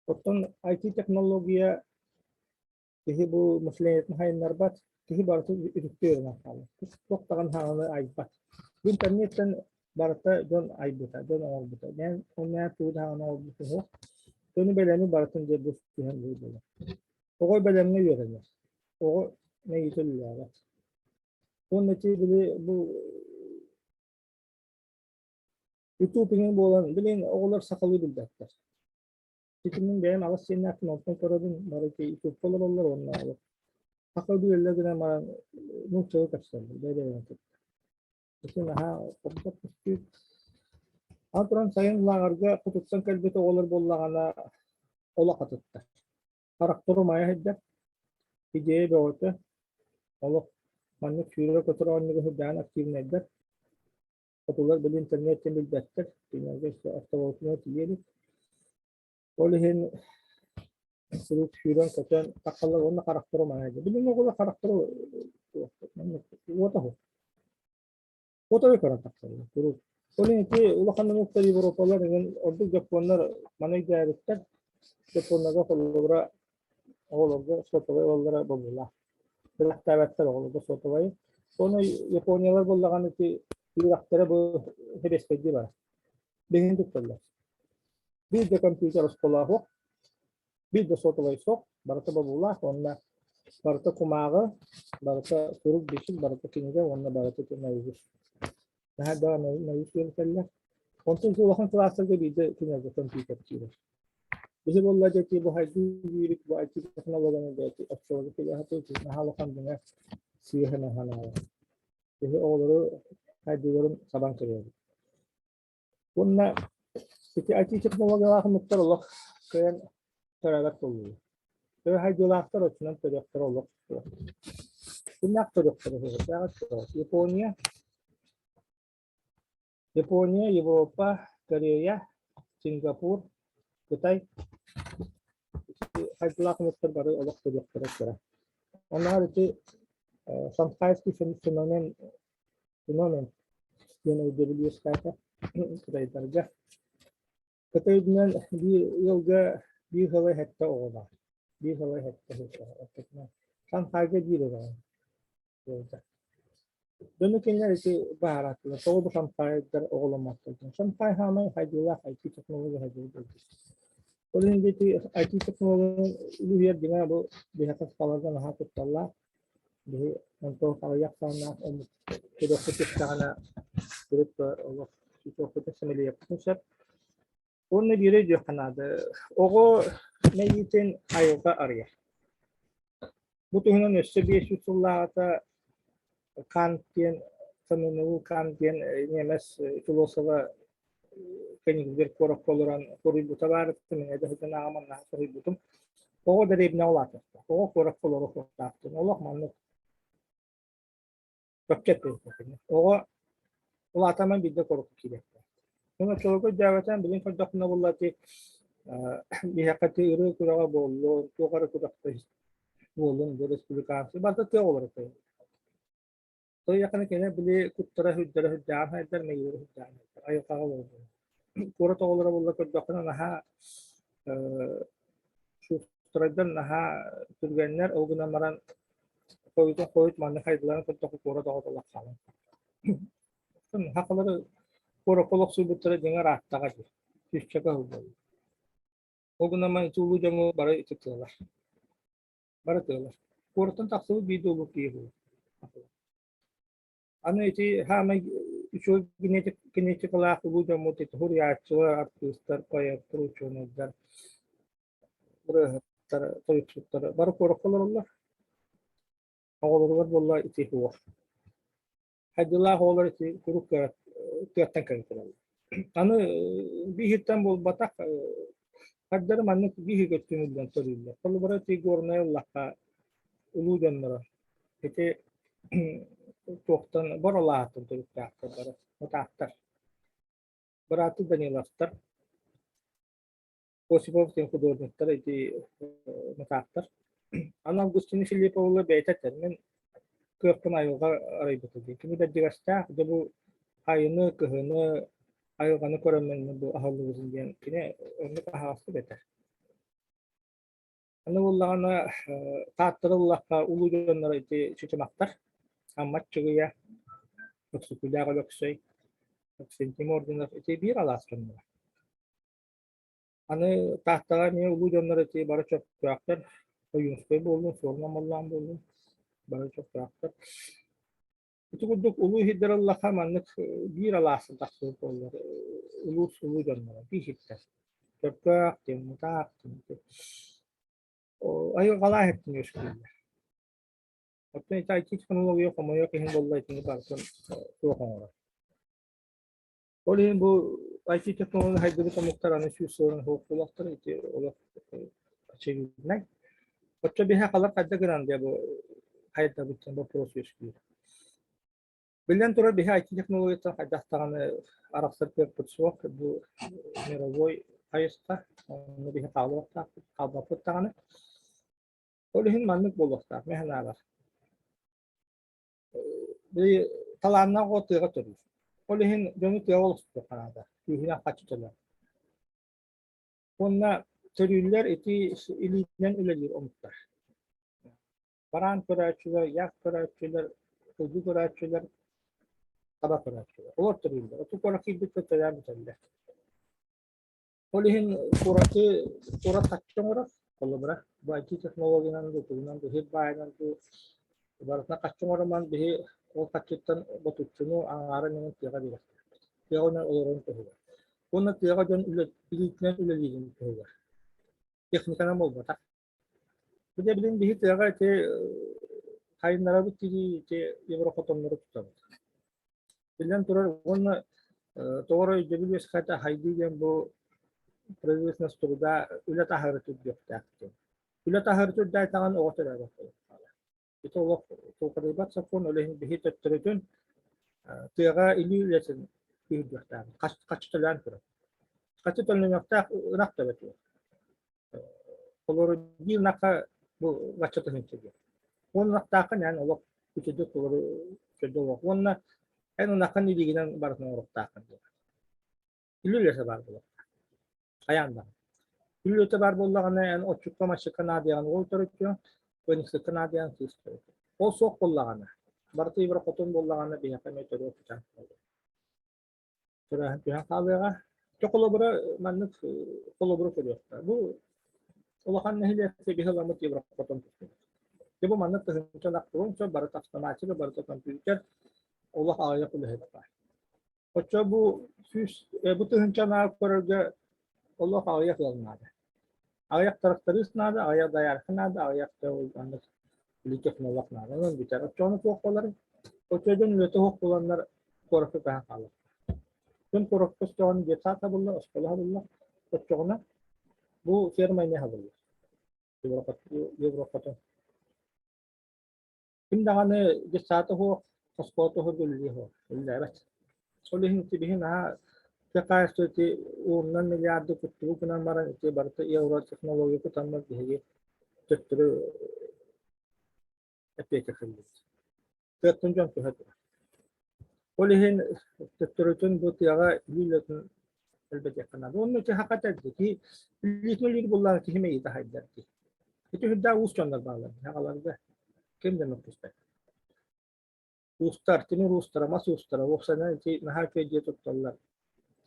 Оттон IT-технология киһи бу мышлениетын хайыннарбат, киһи барыта үтүктүү үөрэнэн хаалар. Туох даҕаны хааны айбат. Бу интернеттэн барыта дьон айбыта, дьон оҥорбута. Мен ол мээ тугу даҕаны оҥорбут суох. Дьону бэлэми барытын дьэ бу түһэн буолар. Оҕо бэлэмҥэ үөрэнэр. Оҕо мэйиитэ үлэлээбэт. Уонна ити били бу YouTube иҥин буолан, билин оҕолор сахалыы билбэттэр. Ити мин бэйэм аҕыс сиэннээхпин онтон көрөбүн, бары ити YouTube-ка олороллор уонна сахалыы билэллэр гынан баран нууччалыы кэпсэллэр, бэйэ-бэйэлэрин кытта. Ити наһаа хобдох көстүү. Аны туран сайын лааҕырга хотуттан кэлбит оҕолор буоллаҕына олох атыттар. Харахтар умайа сылдьар, идея бөҕөтө, олох маннык сүүрэр-көтөр оонньууга сылдьан активнайдар. Хотулар били интернеттэн билбэттэр, кинилэргэ өссө автоволокно тиийэ илик. Ол иһин куруук сүүрэн-көтөн тахсаллар уонна харахтара умайа сылдьар. Билиҥҥи оҕолор харахтара уота суох. Уотары көрөн тахсаллар куруук. Ол иһин ити улахан омуктар Европалар эҥин ордук дьоппуоннар маны өйдөөбүттэр. Дьоппуоннарга холобура оҕолорго сотовай ылаллара бобуулаах. Бэлэхтээбэттэр оҕолорго сотовайы. Уонна Япониялар буоллаҕына ити үөрэхтэрэ бу сэбиэскэйдии барар. Билигин тутталлар. Биир да компьютер оскуолаҕа суох, биир да сотовай суох, барыта бобуулаах уонна барыта кумааҕы, барыта сурук-бичик, барыта кинигэ уонна барыта наизусть. Наһаа да наизусть үөрэтэллэр. Онтон улахан кылаастарга биирдэ кинилэргэ компьютер киирэр. Биһи буолла дьэ бу хайдыы биирик бу IT технологияны бэйти оччолорго кэлэ сатыы наһаа улахан дьиҥэ сыыһа наһаа Биһи оҕолору хайдыыларын сабан көрөбүт. Уонна ити IT технологиялаах омуктар олох кыайан төрөөбөт буоллулар. Төһө хайдыылаахтар оччонон төрүөхтэрэ олох суох. Кимнээх төрүөхтэрэ суох? Япония, Япония, Европа, Корея, Сингапур, Кытай хайдылаах омуктар бары олох төрүөхтэрэ кыра. Оннооҕор ити Шанхайский феномен феномен диэн өйдөбүл үөскээтэ кытайдарга. Кытай үрдүнэн биир ыалга биир сылай сэттэ оҕо баар. Биир сылай сэттэ оҕо. Шанхайга биир оҕо ыалдьар. Дьону кинилэр ити баһарааттылар. Тоҕо бу Шанхайдар оҕоломмоттор диэн. Шанхай хаамай хайдыылаах IT технология хайдыыр дойду. Ол иһин ити IT технология үлүһүйэр дьиҥэ бу биһиэхэ сахаларга наһаа кутталлаах. Биһи онтон аҕыйах сааннаах омук төрүөххэ түстэҕинэ төрүт олох сүтүөхпүтүн сэмэлиэхпитин сөп. Уонна биири өйдүөххэ наада. Оҕо мэйиитин айылҕа арыйар. Бу туһунан өссө 500 сыллааҕыта Кант диэн Самуил Кант диэн ньиэмэс философа Кенигсберг куоракка олорон суруйбута баар мин эдэ сылдьан ааҕаммын наһаа соһуйбутум. Оҕо дэриэбинэҕэ улаатыахтаах, оҕо куоракка олоруох суохтаах диэн. Олох маннык чопчу эппиэттээх. Оҕо улаатаман биирдэ куоракка киириэхтээх. Мин оччолорго өйдөөбөтөм, билин көрдөхпүнэ буолла ити биһиэхэ ити ырыа күрэҕэ буоллун, туох эрэ күрэхтэһии буоллун, республиканский барыта тыа оҕолоро Тойякына кини били куттара сүрдэрэ сүрдээҕин сайдар, мэйиилэрэ сүрдээҕин сайдар. Айылҕаҕа олороллор. Куорат оҕолоро буолла көрдөххүнэ наһаа шустрайдар наһаа түргэннэр, ол гынан баран хойутун хойут маннык хайдыларын көрдөххө куорат оҕото олох хаалан. Сахалары куоракка олохсуйбуттара дьиҥэр ааттаҕа дии. Сүүсчэкэ сыл буолла. Ол гынан баран ити улуу дьоҥҥо бары ити тыалар. Бары тыалар. Куораттан тахсыбыт биир да улуу киһи буолар. Аны ити хаамай үчүгэй генетикалаах улуу дьоммут ити суруйааччылар, артыыстар, поэттар, учуонайдар, ырыаһыттар, тойуксуттар бары куоракка олороллор. Оҕолоругар буолла ити суох. Хайдылаах оҕолор ити куруук тыаттан кэлэн тураллар. Аны биһиттэн буолбатах, хардары маннык биһиги түмүллэн төрүүллэр. Холобура ити Горнай ыллахха улуу дьонноро ити туохтан боролааттан төрүттээхтэр бары мытаахтар. Бырааты Даниловтар, Осипов диэн художниктар ити мытаахтар. Аны Августина Филипповна бэйэтэ этэр, мин кыахпын айылҕа арыйбыта дии. Кини бэрдигэстээх, дьэ бу айыны, кыһыны, айылҕаны көрөммүн бу аһыллыбытын диэн кини оннук аһаҕастык этэр. Аны буоллаҕына Тааттара ыллахха улуу дьонноро ити Чычымахтар, Амма Аччыгыйа, Өксөкүлээх Өлөксөй, Оксентий Мордунов ити биир алаас дьонноро. Аны Тааттаҕа эмиэ улуу дьоннор ити бары чөккөөхтөр, Ойуунскай буоллун, Суорун Омоллоон буоллун, бары чөккөөхтөр. Ити курдук улуу иһирдэр ыллахха маннык биир алаасын тахсыбыт буоллар улуус улуу дьонноро биир иһиттэр. Чөркөөх диэн, Мытаах диэн айылҕалаах иһиттэн үөскүүллэр. Оттон ити IT технология хомойуох иһин буолла итини барытын суох оҥорор. Ол иһин бу IT технология хайдыбыт омуктар аны сүүс сылын суох буолуохтара ити олох очевиднай. Оччо биһэ халар хайда гынан диye бу хайдабыт диэн вопрос үөскүүр. Биллэн турар биһи IT технологияттан хайдах даҕаны арахсар кыахпыт суох. Бу мировой хайысха. Онно биһи хаалыахтаахпыт, хаалбаппыт даҕаны. Ол иһин маннык буолуохтаах, мин санаабар. Били талааннаах оҕо тыаҕа төрүүр. Ол иһин дьону тыаҕа олохсутуохха наада, күүһүнэн харчы төлөөн. Уонна төрүүллэр ити илиитинэн үлэлиир омуктар. Бараан көрөөччүлэр, yak көрөөччүлэр, сылгы көрөөччүлэр, таба көрөөччүлэр. Олор төрүүллэр. Оту куорат киирбиттэр төрөөн бүтэллэр. Ол иһин куораты куорат харчы оҥорор. Холобура, бу IT технологиянан дуу, тугунан дуу, сир баайынан дуу барытына харчы оҥоруман биһи ол харчыттан ботуччуну аҥаарын иҥин тыаҕа биэриэхтээхпит. Тыаҕа олорорун туһугар. Уонна тыаҕа дьон үлэ, илиитинэн үлэлиирин туһугар. Техниканан буолбатах. Бу дьэ билин биһи тыаҕа ити хайыннарабыт дии ити еврохотоннору тутабыт. Биллэн турар уонна тоҕо эрэ өйдөбүл үөскээтэ хайдыы диэн бу производственность труда үлэ таһаарыта үрдүөхтээх диэн. Үлэ таһаарыта үрдээтэҕин оҕо төрөөбөт буолуохтаах. Ити олох тулхадыйбат сокуон, ол иһин биһи төттөрүтүн тыаҕа илии үлэтин күүһүрдүөхтээхпит. Хаччы төлөөн турар. Хаччы төлөнүөхтээх ынах төбөтүгэр. Олору биир ынахха бу бачча тыһыынча диэн. Уон ынахтааххын эн олох үчүгэйдик толору үчүгэйдик олох. Уонна эн ынаххын илиигинэн барытын оҥоруохтааххын диэн. Илии үлэтэ баар буолуохтаах. Хайаан даҕаны. Илии үлэтэ баар буоллаҕына эн отчукка маччыкка наадыйаҕын уол төрөттүөҥ, ыанньыксыкка наадыйаҕын кыыс төрөтүө. Ол суох буоллаҕына, барыта ибирэ хотун буоллаҕына биһиэхэ эмиэ төрүөх түһэн хаалыа. Төрөөһүн түһэн хаалыаҕа. Чэ холобура маннык холобуру көрүөххэ. Бу улахан нэһилиэккэ биһи ыламмыт еврохотон туттубут. Дьэ бу маннык тыһыынча ынах туруон сөп, барыта автоматика, барыта компьютер, олох аҕыйах үлэһит баар. Оччо бу сүүс бу тыһыынча ынааҕы көрөргө олох аҕыйах ыал наада. Аҕыйах тракторист наада, аҕыйах доярка наада, аҕыйах маннык технолог наада. Онон бүтэр. Оччоҕуна туох буоларый? Оччо дьон үлэтэ суох буоланнар куоракка көһөн хаалар. Дьон куоракка көстөҕүнэ детсад сабыллар, оскуола сабыллар. Оччоҕуна бу ферма эмиэ сабыллар. Европатын. Ким даҕаны детсада суох, оскуолата суох үлэлиэ суох, үлэлээбэт. Ол иһин ити биһи наһаа тыа хаһаайыстыба ити уонунан миллиарды куттугу гынан баран ити барыта евро технология кутаммыт биһиги төттөрү эппиэккэ кэллибит. Тыаттан дьон көһө турар. Ол иһин төттөрүтүн бу тыаҕа илии үлэтин элбэтиэххэ наада. Уонна ити хака этэрди киһи илиитин үлэлиир буоллаҕына киһи мэйиитэ хайдар дии. Ити үрдээх уус дьоннор бааллар. Аҕаларга ким да мөккүспэт. Уустар, тимир уустара, мас уустара, уопсайынан ити наһаа үчүгэй дьиэ тутталлар.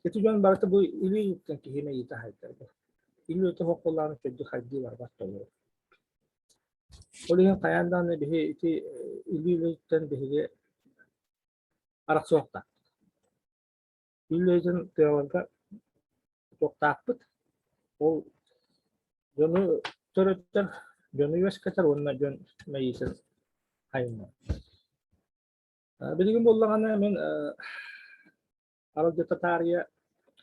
Ити дьон барыта бу илии үлэттэн киһи мэйиитэ хайдар. Илии үлэтэ суох буоллаҕына төрдү хайдыы барбат толору. Ол иһин хайаан даҕаны биһи ити илии үлэтиттэн биһиги арахсыахтаахпыт. Илии үлэтин тыаларга туохтаахпыт. Ол дьону төрөттөр, дьону үөскэтэр уонна дьон мэйиитин хайыннарар. Билигин буоллаҕына мин аралдьыта таарыйа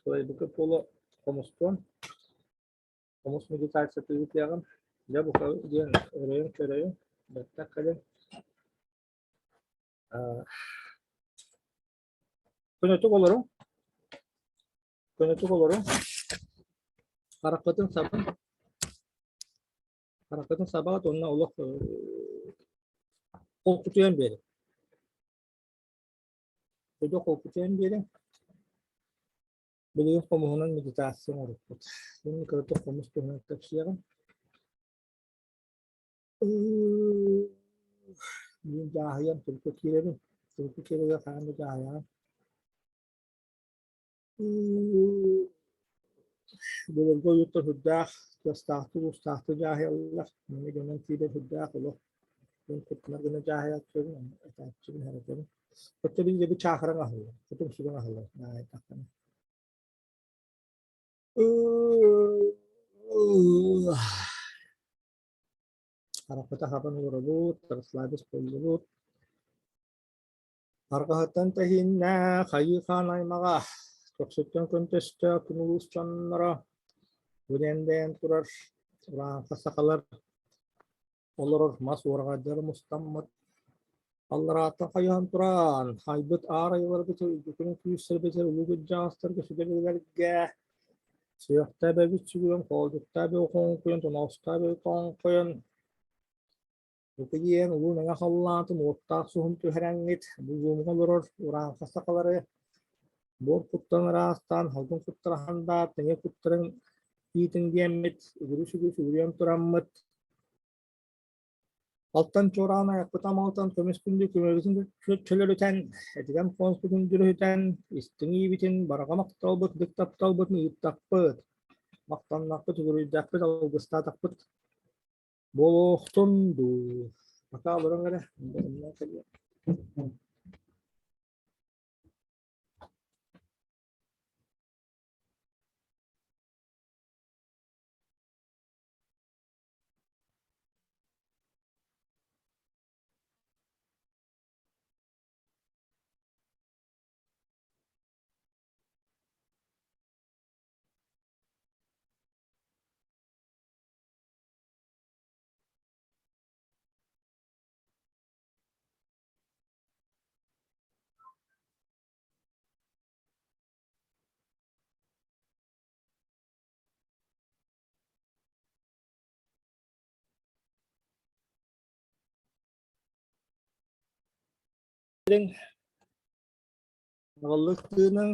Кылайбыкы Поло хомустуон Хомус медитацията ыытыаҕым. Дьэ, бука диэн өрөйөн көрөйүн, бэттэх кэлин. Көнөтүк олоруҥ. Көнөтүк олоруҥ. Хараххытын сабын. Хараххытын сабаҕыт уонна олох холкутуйан биэриҥ. Өйдө холкутуйан биэриҥ. Билигин хомуһунан медитация оҥорбуппут. Мин кыратык хомус туһунан кэпсиэҕим. Мин дьааһыйан турукка киирэбин. Турукка киирэргэ хаһан да дьааһыйаҕын. Былыргы ойууттар сүрдээх тыастаахтык, уустаахтык дьааһыйаллар. Маны гынан киирэр сүрдээх олох дьон куттанар гына дьааһыйааччыбын, этээччибин, эрэтэбин. Оччо биир дьэби чаахыран аһыллар, кутум сүгүн аһыллар наайдаххына. Харахпыта хабан олоробут, расслабись буоллубут. Арҕаһыттан тэһииннэ хайыы хаан аймаҕа, көхсүттэн көнтөстө күн улуус дьонноро, бүдэндэйэн турар урааҥха сахалар олорор мас уораҕайдара мустаммыт, алларааттан хайыһан туран, хайбыт аар айыларбыт үрдүкүнү күүстэрбитин улуу кырдьаҕастарга сүгэ-билэргэ, сүөхтээ бэбит сүгүрэн, хоолдьуктаа бэбит хоҥкуйан, тоноҕостоо бэбит тоҥхойон, Укуйан улуу мэҥэ халлаантан уоттаах суһум түһэрэҥҥит, булуумҥа олорор урааҥха сахалары буор куттан ыраастаан, халгын куттараһан да тэҥэ куттарын иитиҥ диэммит, үгүрү-сүгү сүгүрүйэн тураммыт, алтан чуораан айахпыт амалтан көмүс күндү көмөбүтүн чөлөрүтэн, этигэн хонспутун дьүрүһүтэн, истиҥ иибитин, барҕа махталбыт, дык тапталбытын ыыттахпыт, махтаннахпыт, үгүрүйдэхпит, алгыстаатахпыт Буолуохтун дуу, пока олорон эрэ, Киириҥ, аҕыллык тыыныҥ.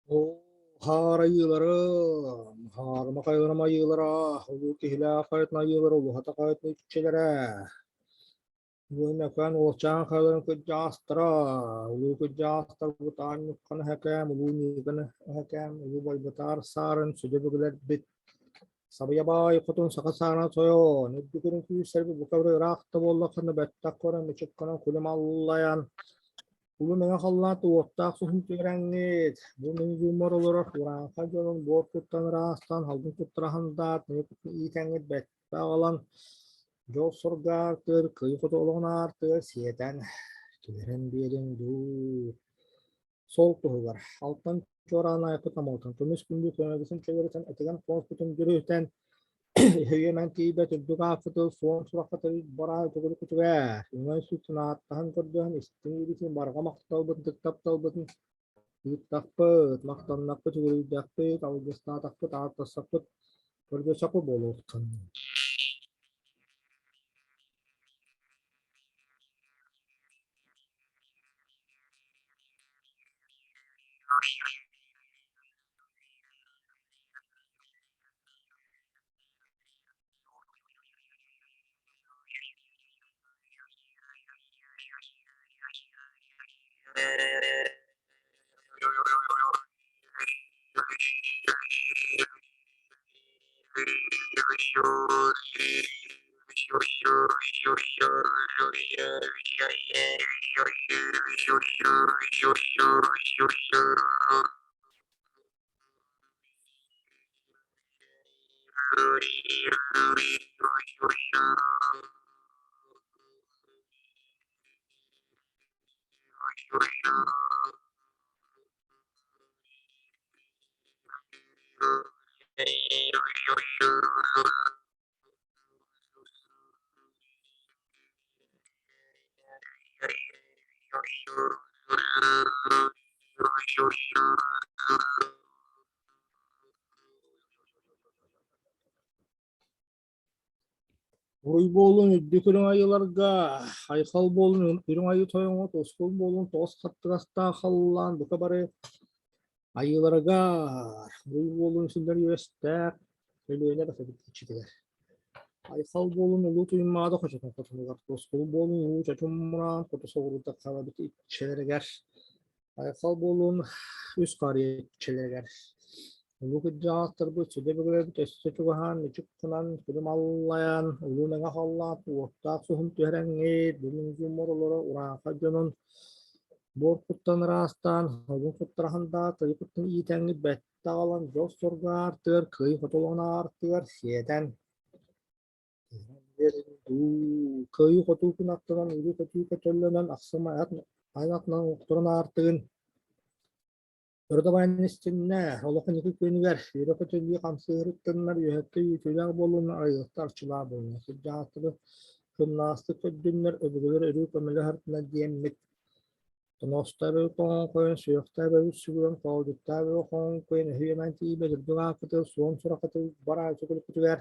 Оо, хаарайыыларым, хаарыма хайаларым айыылара, улуу киһилээх хайатын айыылара, улуһата хайатын иччилэрэ. Уоймакаан уолчаан хайаларын кырдьаҕастара, улуу кырдьаҕастарбыт Аан Ньукханы эһэкээм, улуу Ньыыканы эһэкээм, улуу Байбатаар Саарын сүдү бүгүлэрбит, Сабыйа баай хотун саха саана тойон, үрдүкүрүн күүстэрбит бука бары ыраах да буоллаххына бэттэх көрөн, мүчүк гынан күлүм аллайан, Улуу Мэҥэ халлаан уоттаах суһум түгэрэҥҥит, бу мин дьууммар олорор урааҥхай дьонун буор куттан ыраастаан, халгын куттараһан даат, мини куттун иитэҥҥит бэттэ аҕалан, дьол соргаартыыр, кыайы хоту олоҕун аартыгар сиэтэн, түһэрэн биэриҥ дуу. Сол туһугар, алтан чуораан айаппыт амалтан, көмүс күндү көмөбүтүн чөлөрүтэн, этигэн хооспутун дьүрүһүтэн, Өйүөмэн тиийбэт үрдүк ааппытыл суон сурахха төрүт бараа төгүрүк үтүгээр, үҥэн сүттэн ааттаһан көрдөһөн истиҥ илиитин барҕа махталбытын ытык тапталбытын ыыттахпыт, махтаннахпыт, үгүрүйдэхпит, алгыстаатахпыт, ааттассахпыт, көрдөсөхпүт буолуохтун. Уруй буолун үрдүк үрүҥ айыыларга, айхал буолун үрүҥ айыы тойоҥҥо, тускул буолун тоҕус хаттыгастаах халлаан бука бары айыыларыгар, уруй буолун сүллэр үөстээх Өлүөнэ бэтэбит иччитигэр. Айхал буолун улуу Туймаада хочотун хотунугар, тускул буолун улуу Чочуммураан хоту соҕуруута халабыт иччилэригэр, Айхал буолун үс харыйа иччилэригэр. Улуу кырдьаҕастарбыт сүдэ бөгөөбүт өссө чугаһаан мүчүк гынан күлүм аллайан, улуу мэҥэ халлаан уоттаах суһум түһэрэҥҥит, бүгүн дьуммар олоро урааҥхай дьонун буор куттан ыраастаан, ойуун куттараһан даа, тыйы куттан иитэҥҥит бэттэ аҕалан дьол-сорго аартыгар, кыай хотолоҕун аартыгар сиэтэн Кыайыы-хотуу күн аттынан, үрүү-көтүү көтөллөнөн, ахсым айан атынан охторон аартыгын өрө дабайан истиннэ, олох инники күөнүгэр үөрэ-көтөллүү хамсыырыттаннар, үөһэттэ үүтүүлээх буоллуннар, арыйыахта арчылаах буоллуннар. Сылдьаахтары кымнаастык көрдүннэр, өбүгэлэр өрүү көмөлөһөртүнэ диэммит. Тоноостооҕу хоҥкуйан, сүһүөхтээҕи сүгүрэн, хоолдьуктааҕы хоҥкуйан өһүөмэн тиийбэт үрдүк ааккытыгар суон сураххытыгар барааччы күлүккүтүгэр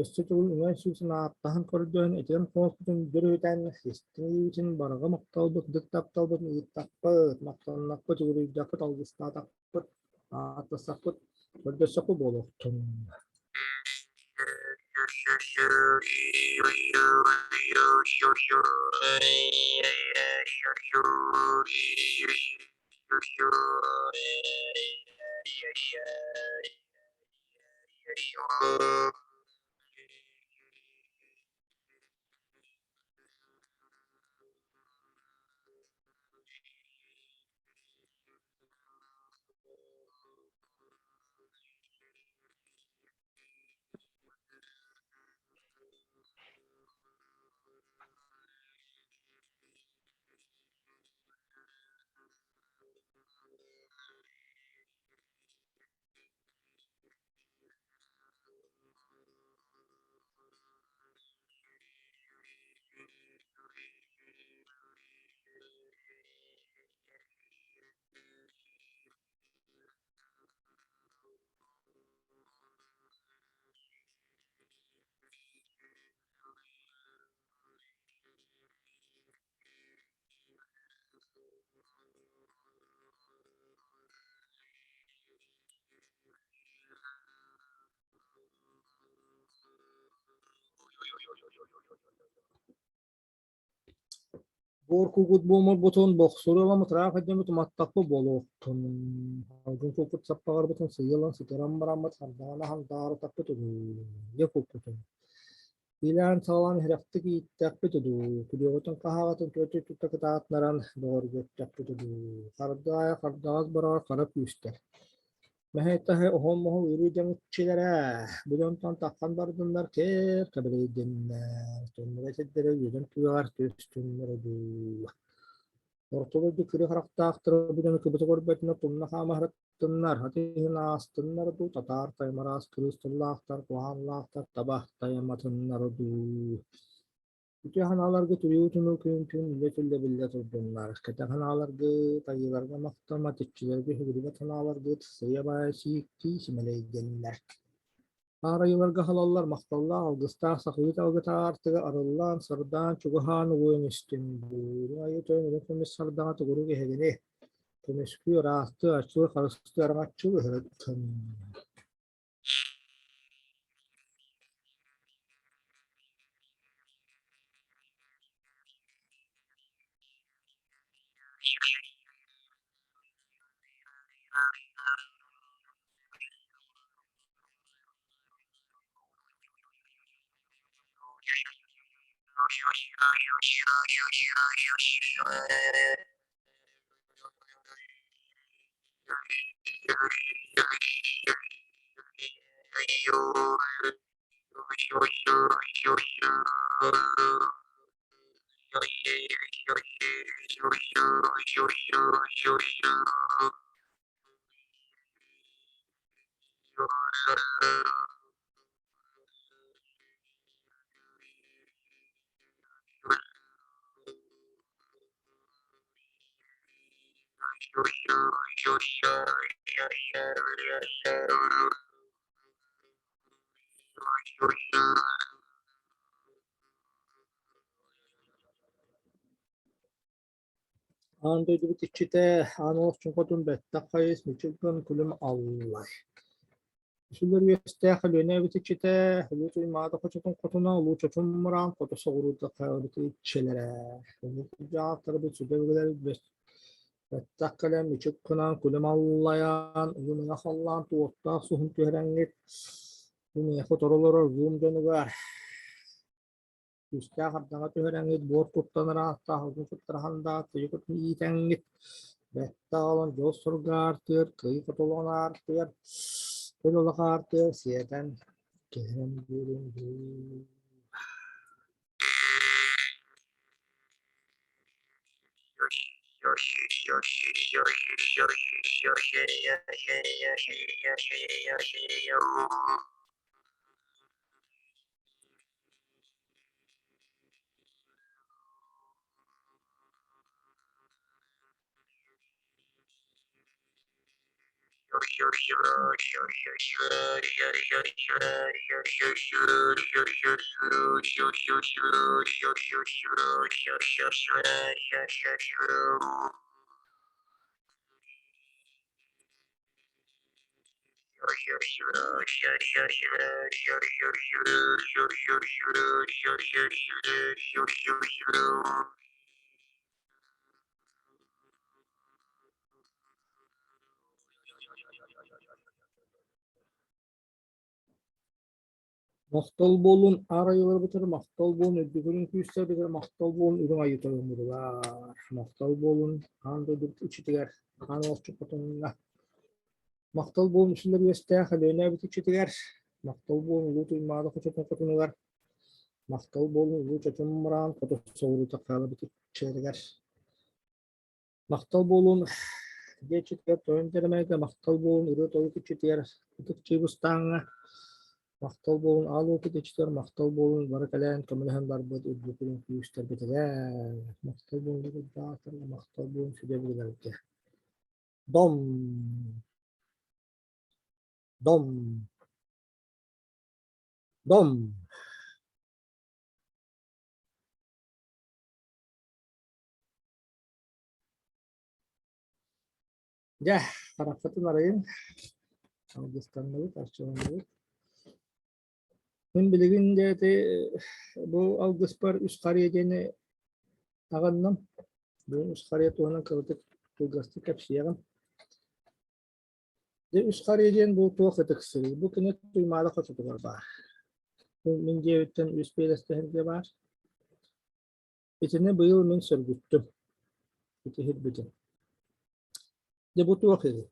өссө төгүл үҥэн сүүрсэн ааттаһан көрдөһөн итирэн хомуспутун дьүрүһүтэн, истиҥ илиибитин барҕа махталбыт, ытык тапталбытын ыыттахпыт, махтаннахпыт, үгүрүйдэхпит, алгыстаатахпыт, ааттассахпыт, көрдөссөхпүт буолуохтун. Буор кугут буомурбутун, бохсуру ылан утраах өйдөммүт уматтахпыт буолуохтун. Алгын кукут саппаҕарбытын сыыйылан сытыран бараммыт хардаҕына хандаарытахпыт улуу куккутун. Иилээн-саҕалаан иһирэхтик ииттэхпит дуу, күрүөҕүтүн хаһааҕытын түөрт өттүттэн кытаатыннаран бөҕөргөттөхпүт дуу, хардаайа хардаҕас бороҕор хара күүстэр. Мэһэй-таһай оһол-моһол ыарыы дьаҥыччылара, бу дьонтон таххан бардыннар кэр кэбилэйдиннэр, төннөрө сирдэрэ үөдэн түгэҕэр түстүннэр дуу. Орто дойду кырыы харахтаахтара бу дьону кыбыта көрбөтүнэ тумна хаама сырыттыннар, аты иһин аастыннар дуу, татаар таймараас кырыыс тыллаахтар, куһаҕаннаахтар таба тайаматыннар дуу. Үтүө санааларга түрүү-тунуу күн-түүн үлэ-түллэ биллэ турдуннар. Кэтэх санааларгыт, айыыларга махтама, түччүлэргэ үһүгүрүбэт санааларгыт сыыйа-баайа сииктии симэлэйдиннэр. Аар айыыларга халаллар махталлаах алгыстаах сахалыы талгыта аартыга арыллан, сырдаан, чугаһаан угуйан истиҥ. Бууру айыы тойон үрүҥ көмүс сардаҥа тугурук эһигини көмүскүү, ыраастыы, аччыы, харыстыы, араҥаччыы ыһырыттын. Аан дойдубут иччитэ аан олох чуҥкутун бэттэх хайыс мичил гын күлүм аллай. Үсүлэр үөстээх Өлүөнэ эбит иччитэ, Улуу Туймаада хочотун хотуна, Улуу Чочум мыраан хоту соҕуруута хайабыт иччилэрэ. Улуу кырдьаҕастарбыт сүдэ өбүгэлэрбит бэттэх кэлэн мичик гынан күлүм аллайан, улуу мэҥэ халлаан туоттаах суһун түһэрэҥҥит, бу миэхэ утары олорор Зум дьонугар Күүстээх ардаҕа түһэрэҥҥит, буор куттан ыраахтаах алгын куттарахан да, тыйы кутун иитэҥҥит, бэттэ аҕалан дьол суруга аартыар, кыайыы хотолоҕун аартыар, күн олох аартыар сиэтэн, киһирэн биэриэм дуу. Махтал буолун аар айыларбытыгар, махтал буолун үрдүкүрүн күүстэрбитигэр, махтал буолун үрүҥ айыы тойоммутугар, махтал буолун аан дойдубут иччитигэр, хаан оҥостубут хотуҥҥа, махтал буолун үсүлэр үөстээх Өлүөнэ эбит иччитигэр, махтал буолун Улуу Туймаада хочотун хотунугар, махтал буолун Улуу Чочум Мыраан хоту соҕуруута хаалабыт иччилэригэр. Махтал буолуун диэччитигэр тойон Дьэрэмэйгэ, махтал буолуун ырыа-тойук иччитигэр Ытык Чыыбыстааҥҥа, махтал буолуун аал уопут иччитигэр, махтал буолуун бары кэлээн көмөлөһөн барбыт үрдүкүрүн күүстэрбитигэр, махтал буолуун дьокутааттарга, махтал буолуун сүбэ-билгэлэргэ. Дом! Дом! Дом! Дьэ, хараххытын арыйыҥ, алгыстанныбыт, арчыланныбыт. Мин билигин дьэ ити бу алгыспар үс харыйа диэни аҕынным. Бүгүн үс харыйа туһунан кылгастык кылгастык кэпсиэҕим. Дьэ үс харыйа диэн бу туох ытык сирий? Бу кини Туймаада хочотугар баар. Мин дьиэбиттэн үс биэрэстэһэргэ баар. Итини быйыл мин сөргүттүм, итиһирбитим. Дьэ бу туох үһү?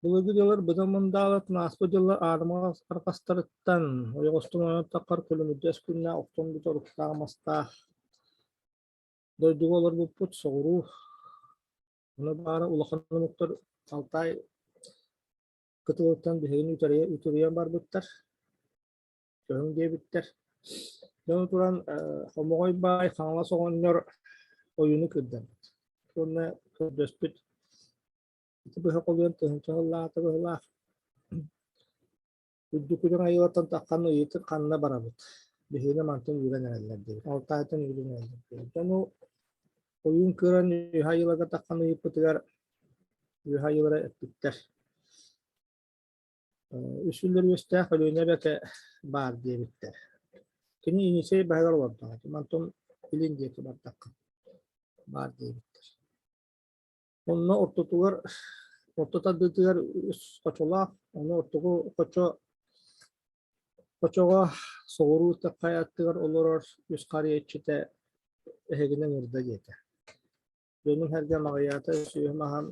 Былыргы дьыллар быдан мындаалатын ааспыт дьыллар аарыма арҕастарыттан ойоҕостон ойон таххар күлүмүрдэс күннээх охтон бүтэр уктаах мастаах дойдуга олорбуппут соҕуруу ону баара улахан омуктар Алтай кытылыттан биһигини үтүрүйэн барбыттар Көһүҥ диэбиттэр. Дьону туран Хомоҕой баай Хаҥалас оҕонньор ойууну кырдаммыт. Уонна көрдөспүт ити быһа холуйан тыһыынча сыллааҕыта быһыылаах. Үрдүкүнэн айылаттан таххан ыйытык ханна барабыт? Биһигини мантан үүрэн эрэллэр диэбит. Алтайтан үүрэн эрэллэр диэбит. Дьону ойуун кыыран үһэ айыларга таххан ыйыппытыгар үһэ айылара эппиттэр. Үс үллэр үөстээх Өлүөнэ эбэтэ баар диэбиттэр. Кини Енисей баһыгар олордоҕо, онтон илин диэки бардахха баар диэбиттэр. Онно ортотугар орто тардыытыгар үс хочолоох, ону ортоку хочо хочоҕо соҕуруу хайа аттыгар олорор үс харыйа иччитэ эһигини ыҥырда диэтэ. Дьонум сэргэм аҕыйаата, сүөһүм аһан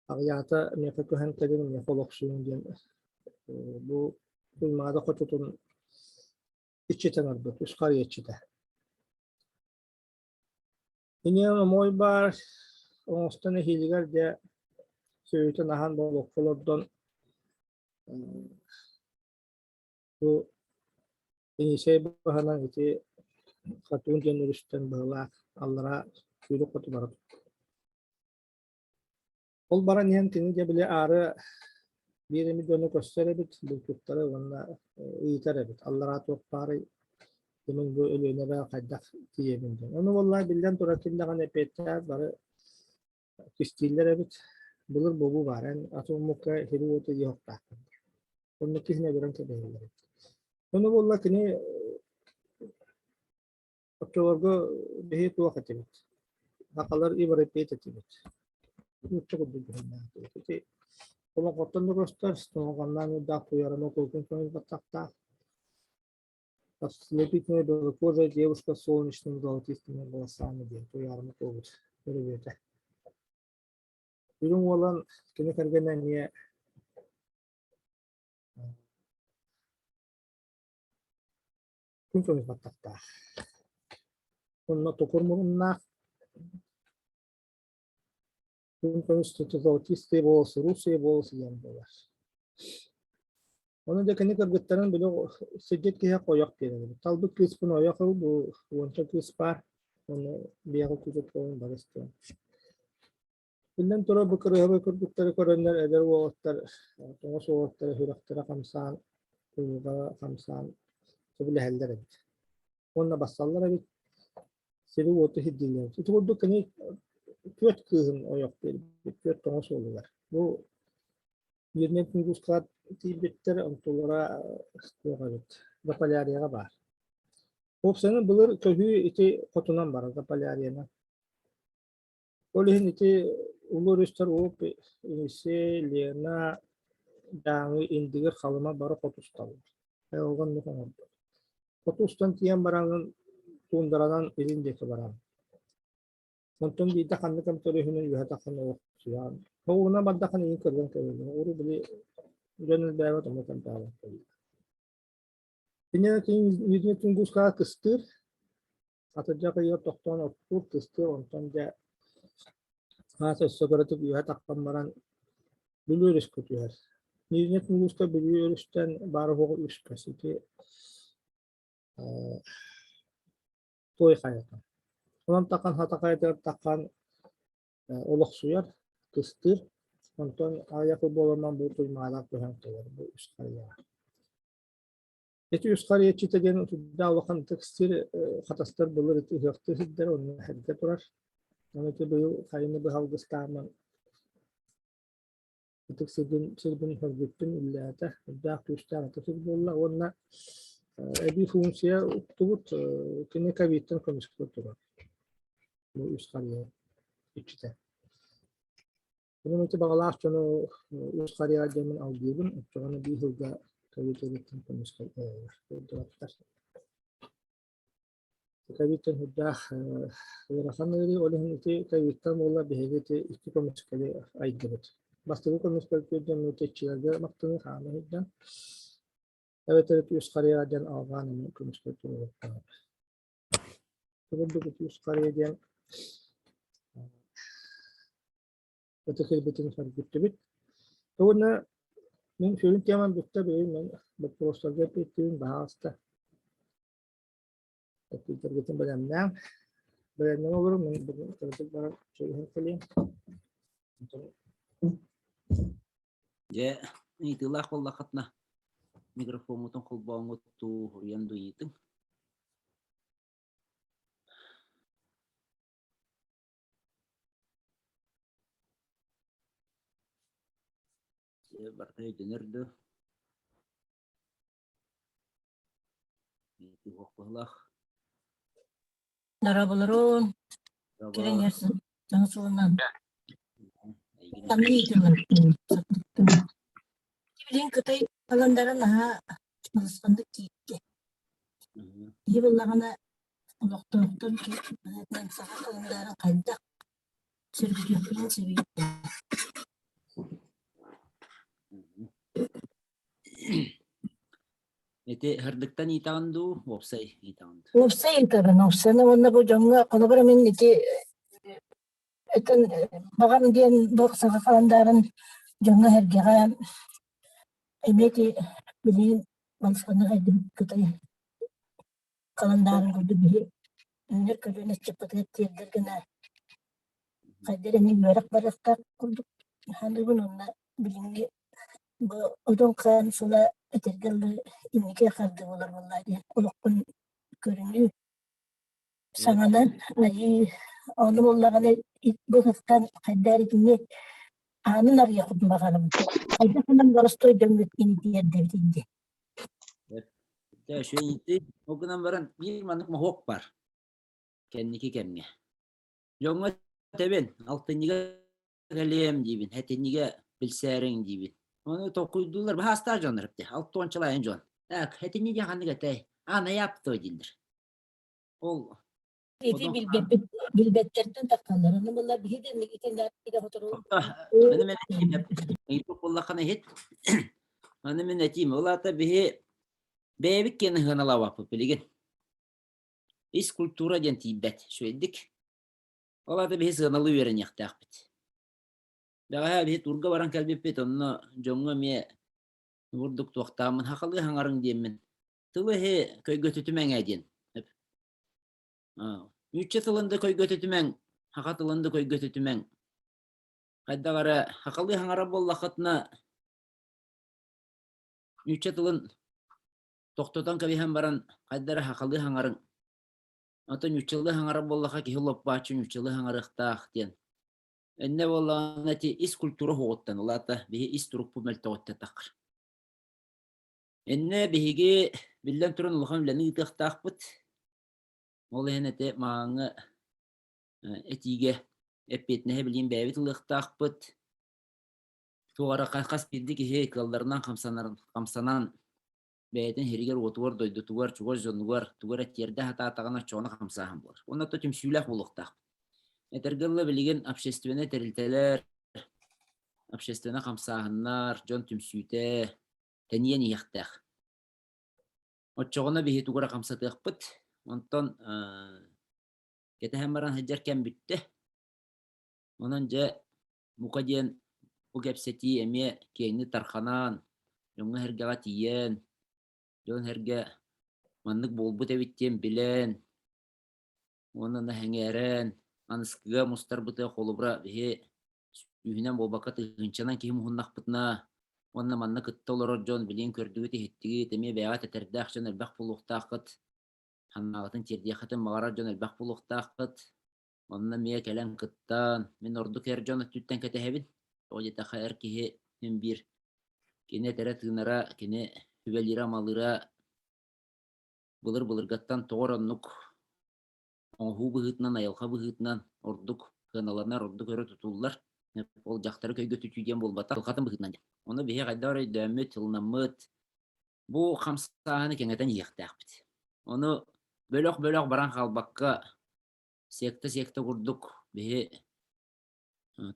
аҕыйаата миэхэ көһөн кэлин, миэхэ олохсуйуҥ диэн бу Туймаада хочотун иччитэ ыҥырбыт, үс харыйа иччитэ. Инньэ омой баар оҥостон эһиилигэр дьэ сүөһүтүн аһан болуокка олордон бу Енисей баһынан ити Хатун диэн өрүстэн быһылаах аллараа сүүрүк хоту барар. Ол баран иһэн кини дьэ били аары биир эмит дьону көрсөр эбит, булчуттары уонна ыйытар эбит. Аллараа туох баарый, кимин бу Өлүөнэбэ хайдах тиийэбин диэн. Ону буоллаа биллэн турар ким даҕаны эппиэттээх бары кистииллэр эбит. Былыр буолуу баар, эн атын омукка сири-уоту иһиэхтааххын. Онно киһини өлөрөн кэбиһэллэр эбит. Ону буолла кини оччолорго биһи туох этибит? Сахалар европеец этибит. Нуучча курдук дьоһуннаах этибит. Ити олоҥхоттон да көстөр, тоҥоҕонноон уурдаах туйарыма куукун көҥүл баттахтаах. Ослепительная белокожая девушка с солнечными золотистыми волосами диэн туйаарыма куобут өрөбүөтэ. Үрүҥ уолан кини кэргэнэ эмиэ күн көмүс баттахтаах. Онно токур муруннаах күн көмүс золотистые волосы, русые волосы диэн буолар. Ону да кини кыргыттарын били сирдьит киһи ойох диэн Талбыт кыыспын ойох ыл, бу уонча кыыс баар. Ону биэҕи күүтэ буолан барыс диэн. Биллэн турар, бу кырыһабай курдуктары көрөннөр эдэр уолаттар, тоҥус уолаттара сүрэхтэрэ хамсаан, уйулҕа хамсаан сөбүлэһэллэр эбит. Уонна бассаллар эбит, сири-уоту сирдииллэр эбит. Ити курдук кини түөрт кыыһын ойох биэрбит, түөрт тоҥус уолугар. Бу Мирнэй Тунгусскаҕа тиийбиттэр, онтулара туох эбит, Заполярьеҕа баар. Уопсайынан былыр көһүү ити хотунан барар Заполярьенан. Ол иһин ити улуу өрүстэр Уоп, Енисей, Лена, Дьааҥы, Индигир, Халыма бары хоту усталлар. Айылҕа оннук оҥорбут. Хоту устан тиийэн баран туундаранан илин диэки баран. Онтон биирдэ ханнык эмит өрүһүнэн үөһэ тахсан олохсуйан, хоҕугунан бардаххына иин кырган кэбиһэллэр. Урут били дьон элбээбэт онно тэмтээбэт Кинигэ Нижний Тунгусскаҕа кыстыыр, атырдьах ыйыгар тохтоон оттуур, кыстыыр, онтон дьэ хаас өссө кыратык үөһэ тахсан баран Бүлүү өрүскэ түһэр. Нижний Тунгуска Бүлүү өрүстэн баар-суоҕа үс көс. Ити Туой хайата. Онон тахан хата хайатыгар таххан олохсуйар, кыстыыр. Онтон аҕыйах буоланан бу туймаалаах көһөн кэлэр бу үс харыйаҕа. Ити үс харыйа иччитэ диэн сүрдээх улахан ытык сир хатастар былыр ити ыһыахтыыр сирдэрэ онно эргэ турар. Аны ити быйыл хайыны быһа алгыстааммын ытык сирбин сирбин көрбүппүн үллээтэ. Үрдээх күүстээх ытык сир буолла уонна эбии функция уктубут кини ковидтан көмүскүү турар. Бу үс харыйа иччитэ. Онон ити баҕалаах дьону үс харыйа диэммин алгыыбын, оччоҕуна биир сылга ковид ыарыыттан көмүскэл ылаллар, көрдөрөттөр. Ковидтан сүрдээх ыарахан ыарыы, ол иһин ити ковидтан буолла биһиги ити икки көмүскэли айдыбыт. Бастакы көмүскэл күөрдэммит иччилэргэ махтаныы хаама сылдьан, эбэтэр ити үс харыйа диэн алҕаан эмиэ көмүскэл туруоруохтаах. Курдук ити үс харыйа диэн ытык илбитин сөргүттүбүт. Уонна мин сүрүн темам бүттэ бэйэм мен боппуруостарга эппиэттиибин баһаалыста. Эппиэттэргитин бэлэмнээҥ. Бэлэмнэн олорун мин бүгүн кыратык баран чөйүһэн кэлиэм. Дьэ, ыйытыылаах буоллаххытына микрофоҥҥутун холбооҥҥут дуу, уруйан дуу ыйытыҥ. Барыта өйдөнөр дуо? Туох быһылаах? Дорооболорун, кэлэн иһэрсин саҥа сылынан. Билигин Кытай халандара наһаа балысханнык киирдэ. Киһи буоллаҕына олохтоохтор быһыытынан саха халандаарын хайдах сөргүтүөхпүтүн сөбүй? Ити һырдыктан иитаҕын дуу, уопсай иитаҕын дуу? Уопсай ыытабын, уопсайынан уонна бу дьоҥҥо холобура мин ити этэн баҕам диэн бу саха халандаарын дьоҥҥо-сэргэҕэ эмиэ ити билигин балысханнык айдыбыт Кытай халандаарын курдук биһи үүнэр көлүөнэ ыччаппытыгар тиэрдэр гына хайдах эрэ үөрэх барыахтаах курдук саныыбын уонна билиҥҥи бу одун хаан сыла этэргэ дылы инники хардыы буолар буоллаа дии олоххун көрүнүү саҥанан айыы ону буоллаҕына бу ыһыктан хайдах эрэ итини аанын арыйахпын баҕарабын хайдах гынан боростуой дьоҥҥут ини тиэрдэбит инди Дьэ, үчүгэй Ол гынан баран биир маннык моһуок баар кэнники кэмҥэ. Дьоҥҥо этэбин, алтынньыга кэлиэм диибин, этиннигэ билсээриҥ диибин. Ону толкуйдууллар, баһаастаах дьоннор эбит, алтуончалайын дьон. Так, этинни диэн ханнык этэй? А, найааптой дииллэр. Ол Ити билбэппит билбэттэртэн таххаллар. Ону буолла биһи да итиннээхтигэ хотору. Маны мен этиим, ыйыппыт буоллаххына иһит. Маны мин этиим, ол аата биһи бэйэбит киэн ыһыаналаабаппыт билигин. Ис культура диэн тиийбэт, үчүгэйдик. Ол аата биһи сыаналыы үөрэниэхтээхпит. Бэҕэһээ биһи турга баран кэлбиппит, онно дьоҥҥо эмиэ бурдук туохтааммын хахалыы хаҥарыҥ диэммин тылы-иһи көйгөтүтүмэҥ ээ диэн. Нуучча тылын да көйгөтүтүмэҥ, саха тылын да көйгөтүтүмэҥ. Хайдах эрэ сахалыы саҥарар буоллаххытына, нуучча тылын тохтотон кэбиһэн баран хайда эрэ сахалыы саҥарыҥ. Оттон нууччалыы саҥарар буоллахха киһи лоппааччы нууччалыы саҥарыахтаах диэн. Иннэ буоллаҕына ити ис культура уһугуттан, ол аата биһи ис турукпут мөлтөҕүттэн таххар. Иннэ биһиги биллэн туран улахан үлэни ыытыахтаахпыт. Ол иһин ити мааҥҥы этиигэ эппиэтинэһи билигин бэйэбит ылыахтаахпыт. Туох эрэ хас биирдии киһи кыалларынан хамсанан бэйэтин сиригэр-уотугар, дойдутугар, чугас дьонугар тугу эрэ тиэрдэ сатаатаҕына оччоҕуна хамсааһын буолар. Уонна то түмсүүлээх буолуохтаахпыт. Этэргэ дылы билигин общественнай тэрилтэлэр, общественнай хамсааһыннар, дьон түмсүүтэ тэнийэн иһиэхтээх. Оччоҕуна биһи тугу эрэ хамсатыахпыт. Онтон кэтэһэн баран сылдьар кэм бүттэ. Онон дьэ бука диэн бу кэпсэтии эмиэ киэҥник тарханан, дьоҥҥо-сэргэҕэ тиийэн, дьон-сэргэ маннык буолбут эбит диэн билэн уонна сэҥээрэн, аныскыга мустарбытыгар холобура биһи сүүһүнэн буолбакка тыһыынчанан киһи муһуннахпытына уонна манна кытта олорор дьон билигин көрдүгүт-иһиттигит, эмиэ бэйэҕит этэрдээх дьон элбэх буолуохтааххыт, санааҕытын тиэрдиэххитин баҕарар дьон элбэх буолуохтааххыт. Онно эмиэ кэлэн кыттан, мин ордук эр дьон өттүттэн кэтэһэбин. Тоҕо диэтэххэ эр киһи син биир кини этэрэ-тыынара, кини сүбэлиирэ-амалыыра былыр-былыргаттан тоҕо эрэ оннук оҥоһуу быһыытынан, айылҕа быһыытынан ордук сыаналанар, ордук өрө тутуллар. Ол дьахтары көйгөтүтүү диэн буолбатах, айылҕатын быһыытынан диэн. Ону биһи хайдах эрэ өйдөөммүт, ылынаммыт, бу хамсааһыны кэҥэтэн иһиэхтээхпит. Ону бөлөх-бөлөх баран хаалбакка, секта-секта курдук биһи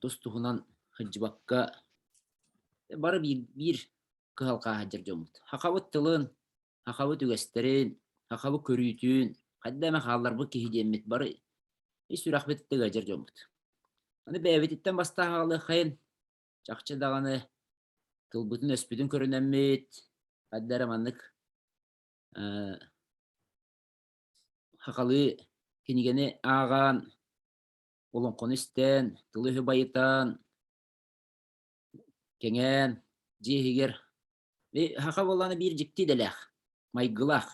тус-туһунан сылдьыбакка бары биир, биир кыһалҕа сылдьар дьоммут. Сахабыт тылын, сахабыт үгэстэрин, сахабыт көрүүтүн хайда эмэ хаалларбыт киһи диэммит бары ис сүрэхпит ыалдьар дьоммут. Аны бэйэбититтэн бастаан аҕалыаххайын, чахчы даҕаны тылбытын-өспүтүн көрүнэммит, хайда эрэ маннык сахалыы кинигэни ааҕан, олоҥхону истэн, тылы-өһү байытан, кэҥээн, дьиэ иһигэр саха буоллаҕына биир дьикти идэлээх, майгылаах.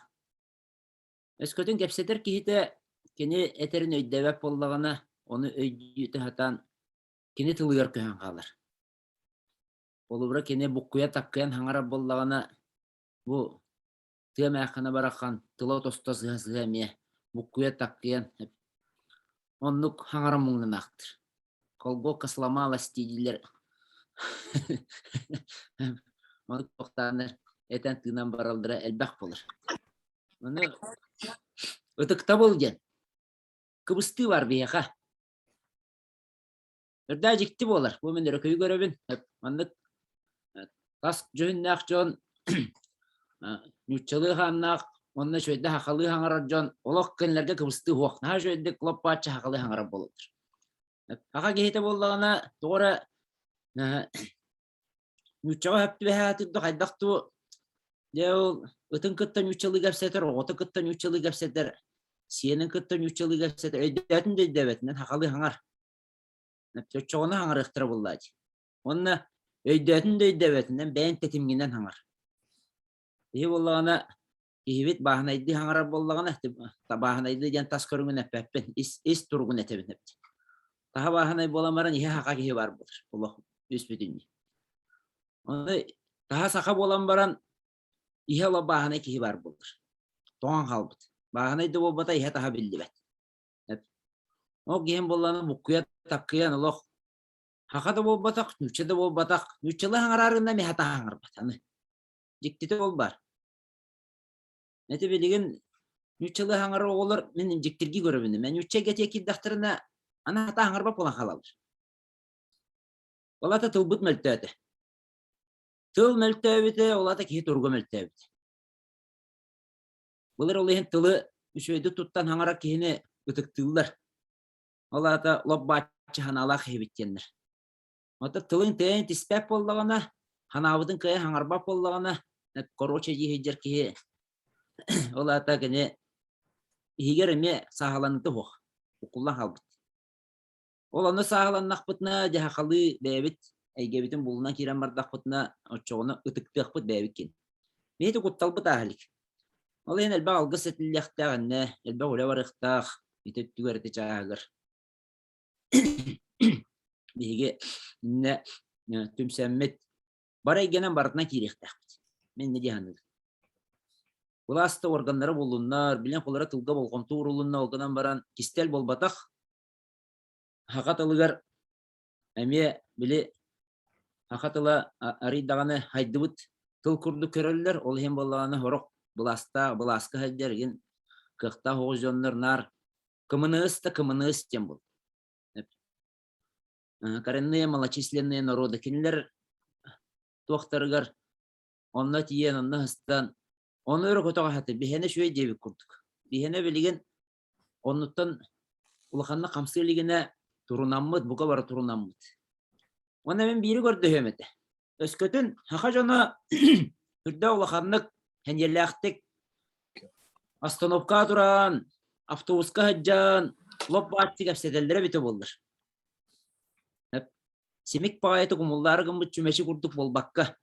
Өскөтүн кэпсэтэр киһитэ кини этэрин өйдөөбөт буоллаҕына, ону өйдүү сатаан кини тылыгар көһөн хаалар. Холобура, кини буккуйа таккыйан хаҥарар буоллаҕына, бу тыа мээххинэ барахан тыла тосто сыһа-сыһа эмиэ буккуйа таккыйан оннук хаҥаран муҥнанаахтыр. Колготка сломалась дииллэр. Маннык туохтааннар этэн тыынан бараллара элбэх буолар. Ону ытыктабыл диэн кыбыстыы бар биһиэхэ. Үрдээ дьикти буолар. Бу мин өрөкүйү көрөбүн. Маннык тас дьүһүннээх дьон нууччалыы хааннаах уонна үчүгэйдик сахалыы саҥарар дьон олох кинилэргэ кыбыстыы суох. Наһаа үчүгэйдик лоппааччы сахалыы саҥарар буолаллар. Саха киһитэ буоллаҕына тоҕо эрэ нууччаҕа сөп түбэһэ сатыыр да хайдах дуу дьэ ол ытын кытта нууччалыы кэпсэтэр, оҕото кытта нууччалыы кэпсэтэр, сиэнин кытта нууччалыы кэпсэтэр, өйдөөтүн да өйдөөбөтүнэн сахалыы саҥар. Оччоҕуна хаҥарыахтара буоллаа дии. Уонна өйдөөтүн да өйдөөбөтүнэн бэйэҥ тэтимҥинэн хаҥар. Киһи буоллаҕына киһибит бааһынайдыы хаҥарар буоллаҕына бааһынайдыы диэн тас көрүҥүн эппэппин, ис, ис туругун этэбин эбит. Таһа бааһынай буолан баран иһэ саха киһи баар буолар. Олох үс бүтүннүү. Ону таһа саха буолан баран иһэ олох бааһынай киһи баар буолар. Тоҥон хаалбыт. Бааһынай да буолбата иһэ таһа биллибэт. Ол киһим буоллаҕына буккуйа таккыйан олох саха да буолбатах, нуучча да буолбатах, нууччалыы хаҥараарына эмиэ хата хаҥарбат аны. Дьиктитэ ол баар. Ити билигин нууччалыы хаҥарар оҕолор мин дьиктиргии көрөбүн. Мен нуучча эйгэтигэр киирдэхтэринэ аны хата хаҥарбат буолан хаалаллар. Ол аата тылбыт мөлтөөтө. Тыл мөлтөөбүтэ, ол аата киһи туруга мөлтөөбүтэ. Былыр ол иһин тылы үчүгэйдик туттан хаҥарар киһини ытыктыыллар. Ол аата лоп-бааччы санаалаах киһибит диэннэр. Оттон тылыҥ тэйэн тиспэт буоллаҕына, санаабытын кыайан хаҥарбат буоллаҕына, короче дии сылдьар киһи ол аата кини иһигэр эмиэ сааһыланыыта суох, буккуллан хаалбыт. Ол онно сааһыланнахпытына, дьэ сахалыы бэйэбит эйгэбитин булунан киирэн бардахпытына, оччоҕуна ытыктыахпыт бэйэбит киэн. Биһиги кутталбыт ааһа илик. Ол иһин элбэх алгыс этиллиэхтээх иннэ, элбэх үлэ барыахтаах ити өттүгэр ити чааһыгар. Биһиги иннэ түмсэммит бары эйгэнэн барытынан киириэхтээхпит. Мин иннэ дии саныыбын. Былаас да органнара буллуннар, билэн холоро тылга болҕомто уурулунна, ол гынан баран кистэл буолбатах. Саха тылыгар эмиэ били саха тыла арый даҕаны хайдыбыт тыл курдук көрөллөр, ол иһин буоллаҕына сорох былаастаах, былааска сылдьар игин кыахтаах оҕус дьоннор наар кымыныыс да кымыныыс диэн буол. Коренные малочисленные народы кинилэр туохтарыгар онно тиийэн онно сыстан ону өрө көтөҕө сатыыр биһиэнэ үчүгэй диэбит курдук. Биһиэнэ билигин оннуттан улаханнык хамсыы илигинэ турунаммыт, бука бары турунаммыт. Уонна мин биири көрдөһүөм этэ. Өскөтүн саха дьоно үрдэ улаханнык, сэниэлээхтик остановкаҕа туран, автобуска сылдьан, лоп-бааччы кэпсэтэллэрэ эбитэ буоллар. Симик баҕайытык умуллаары гыммыт чүмэчи курдук буолбакка.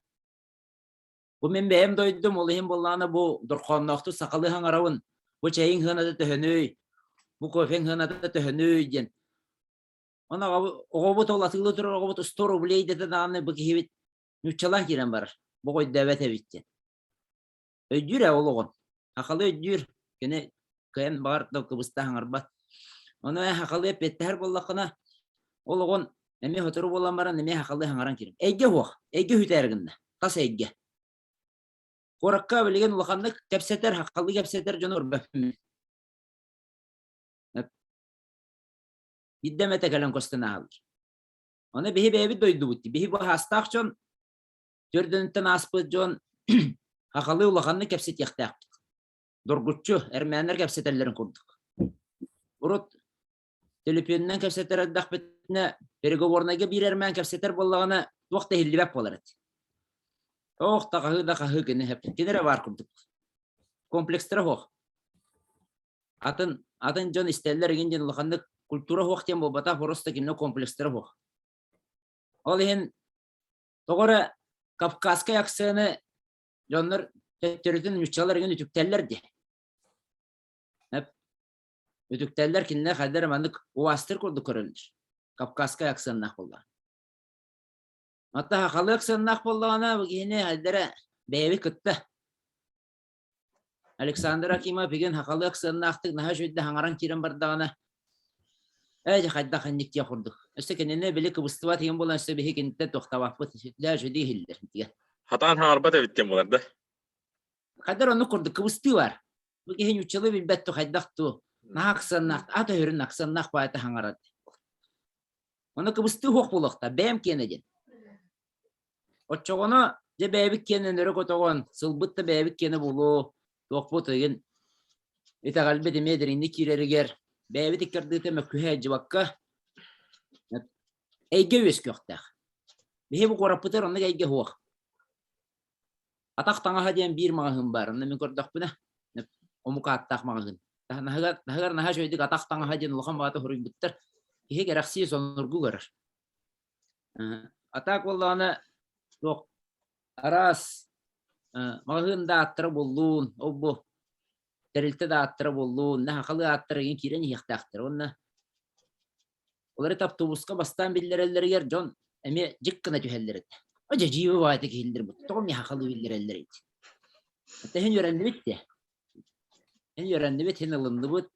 Бу мин бэйэм дойдум, ол иһин буоллаҕына бу дорхоонноохтук сахалыы хаҥарабын, бу чэйиҥ сыаната төһөнүй, бу кофеҥ сыаната төһөнүй диэн. Оны оҕобут ол атыылыы турар оҕобут 100 рублей дэтэ даҕаны бу киһибит нууччалаан киирэн барар. Бу өйдөөбөт эбит диэн. Өйдүүр ээ ол оҕон. Сахалыы өйдүүр. Кини кыайан баҕар да кыбыста хаҥарбат. Ону эн сахалыы эппиэттэһэр буоллаххына, ол оҕон эмиэ сотору буолан баран эмиэ сахалыы хаҥаран киирэр. Эйгэ суох. Эйгэ үһүтээр гынна. Тас эйгэ. Куоракка билигин улаханнык кэпсэтэр, сахалыы кэпсэтэр дьону көрбөппүн. Биирдэ эмэтэ кэлэн көстөн ааһаллар. Ону биһи бэйэбит дойдубут. Биһи бу аастаах дьон, төрдөнүттэн ааспыт дьон сахалыы улаханнык кэпсэтиэхтээхпит. Доргуччу, эрмээннэр кэпсэтэллэрин курдук. Урут төлөпүөнүнэн кэпсэтэр эрдэхпитинэ, переговорнайга биир эрмээн кэпсэтэр буоллаҕына, туох да иһиллибэт буолар этэ. Ох да хаһыы да хаһыы кини кини эрэ баар курдук. Комплекстара суох. Атын атын дьон истэллэр игин диэн улаханнык культура суох диэн буолбатах, просто кинилэр комплекстара суох. Ол иһин тоҕо эрэ кавказскай акцияны дьоннор төттөрүтүн нууччалар игин үтүктэллэр дии. Үтүктэллэр кинилэр хайдах эрэ маннык уастыр курдук көрөллөр. Кавказскай акценнаах буоллаҕына. Оттон сахалыы акценнаах буоллаҕына бу киһини хайдах эрэ бэйэбит кытта Александр Акимов игин сахалыы акценнаахтык наһаа үчүгэйдик хаҥаран киирэн бардаҕына ээ дьэ хайдах инник диэх курдук. Өссө кинини били кыбыстыбат иһин буолан өссө биһи киниттэн туохтаабаппыт сүрдээх үчүгэй иһиллэр диэн. Хатаан хаҥарбат эбит диэн буолар да. Хайдар оннук курдук кыбыстыы бар. Бу киһи ньуччалыы билбэт ту хайдах ту наһаа аксаннаах ат өһөрүн аксаннаах баайта хаҥарар. Ону кыбыстыы суох буолуохта бэйэм киэнэ диэн. Оччоҕуна дьэ бэйэбит киэнин өрө көтөҕөн, сылбыт да бэйэбит киэнэ буолуо, туохпут ыйын итэҕэлбит эмиэ дириҥник киирэригэр бэйэбит иккардыыта мөккүһэ сылдьыбакка эйгэ үөскүөхтээх. Биһи бу куораппытыгар оннук эйгэ суох. Атах таҥаһа диэн биир маҕаһыын баар, онно мин көрдөхпүнэ омук ааттаах маҕаһыын. Таһыгар, таһыгар наһаа үчүгэйдик атах таҥаһа диэн улахан баҕата суруйбуттар. Киһи кэрэхсии сонургу көрөр. А так буоллаҕына туох араас маҕаһыын да ааттара буоллун, ол-бу тэрилтэ да ааттара буоллун, сахалыы ааттара игин киирэн иһиэхтээхтэр уонна ол эрэ автобуска бастаан биллэрэллэригэр дьон эмиэ дьик гына түһэллэр этэ. Дьэ дьиибэ баҕайытык иһиллэр бу тоҕо эмиэ сахалыы биллэрэллэр эбит. Иһин үөрэннибит дии. Иһин үөрэннибит, иһин ылынныбыт.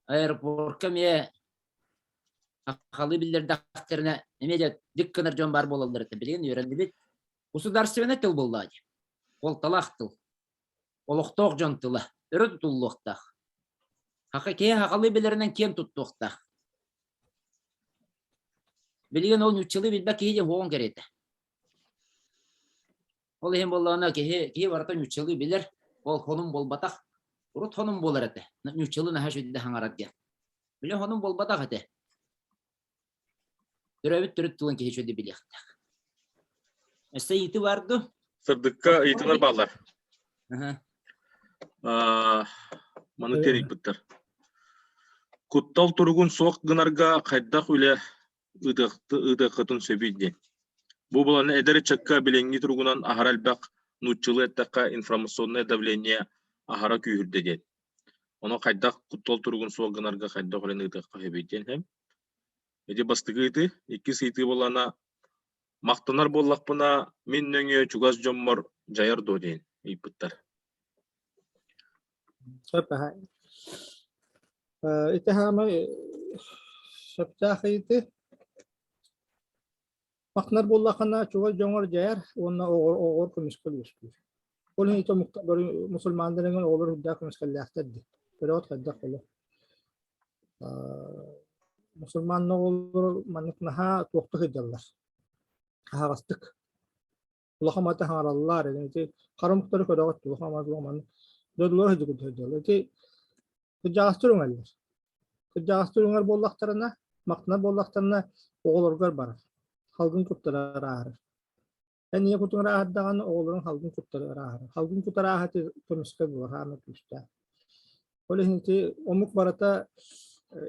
Аэропортка эмиэ Сахалыы биллэрдэхтэринэ эмиэ дьэ дьик гынар дьон баар буолаллар этэ. Билигин үөрэннибит. Государственнай тыл буоллаҕа дии. Суолталаах тыл. Олохтоох дьон тыла. Өрө тутуллуохтаах. Хаха киһи сахалыы билэринэн киэн туттуохтаах. Билигин ол нууччалыы билбэт киһи диэн суоҕун кэриэтэ. Ол иһин буоллаҕына киһи киһи барыта нууччалыы билэр, ол хонум буолбатах. Урут хонум буолар этэ. Нууччалыы наһаа үчүгэйдик хаҥарар диэн. Били хонум буолбатах этэ. Төрөөбүт төрүт тылын киһи үчүгэйдик билиэхтээх. Өссө ыйытыы баар дуо? Сырдыкка ыйытыылар бааллар. Маны тэрийбиттэр. Куттал туругун суох гынарга хайдах үлэ ыытыаххытын сөбүй диэн. Бу былааны эдэр ыччакка билиҥҥи туругунан аһара элбэх нууччалыы эттэххэ информационное давление аһара күүһүрдэ диэн. Ону хайдах куттал туругун суох гынарга хайдах үлэни ыытыахха сөбүй диэн иһэн. Ити бастакы ыйытыы. Иккис ыйытыы буоллаҕына махтанар буоллахпына мин нөҥүө чугас дьоммор дьайар дуо диэн ыйыппыттар. Сөп аһа. Ити хаамай сөптөөх ыйытыы. Махтанар буоллаххына чугас дьоҥор дьайар уонна оҕор көмүскэл үөскүүр. Ол иһин ити омуктар бары мусульмандар эҥин оҕолор үрдээх көмүскэллээхтэр дии. Көрөҕүт хайдах олох. Мусульман оҕолоро маннык наһаа туохта сылдьаллар. Аһаҕастык. Улахан маты хаҥараллар, ити хара омуктары көрөҕүт, улахан маты маннык дойдулар сылдьыбыт сылдьаллар. Ити кырдьаҕастар үҥэллэр. Кырдьаҕастар үҥэр буоллахтарына, махтанар буоллахтарына оҕолоругар барар. Халгын куттара ырааһырар. Эн ийэ кутуҥ ырааһырдаҕына оҕолоруҥ халгын куттара ырааһырар. Халгын кут ырааһа ити көмүскэл буолар, хаама күүстээх. Ол иһин ити омук барыта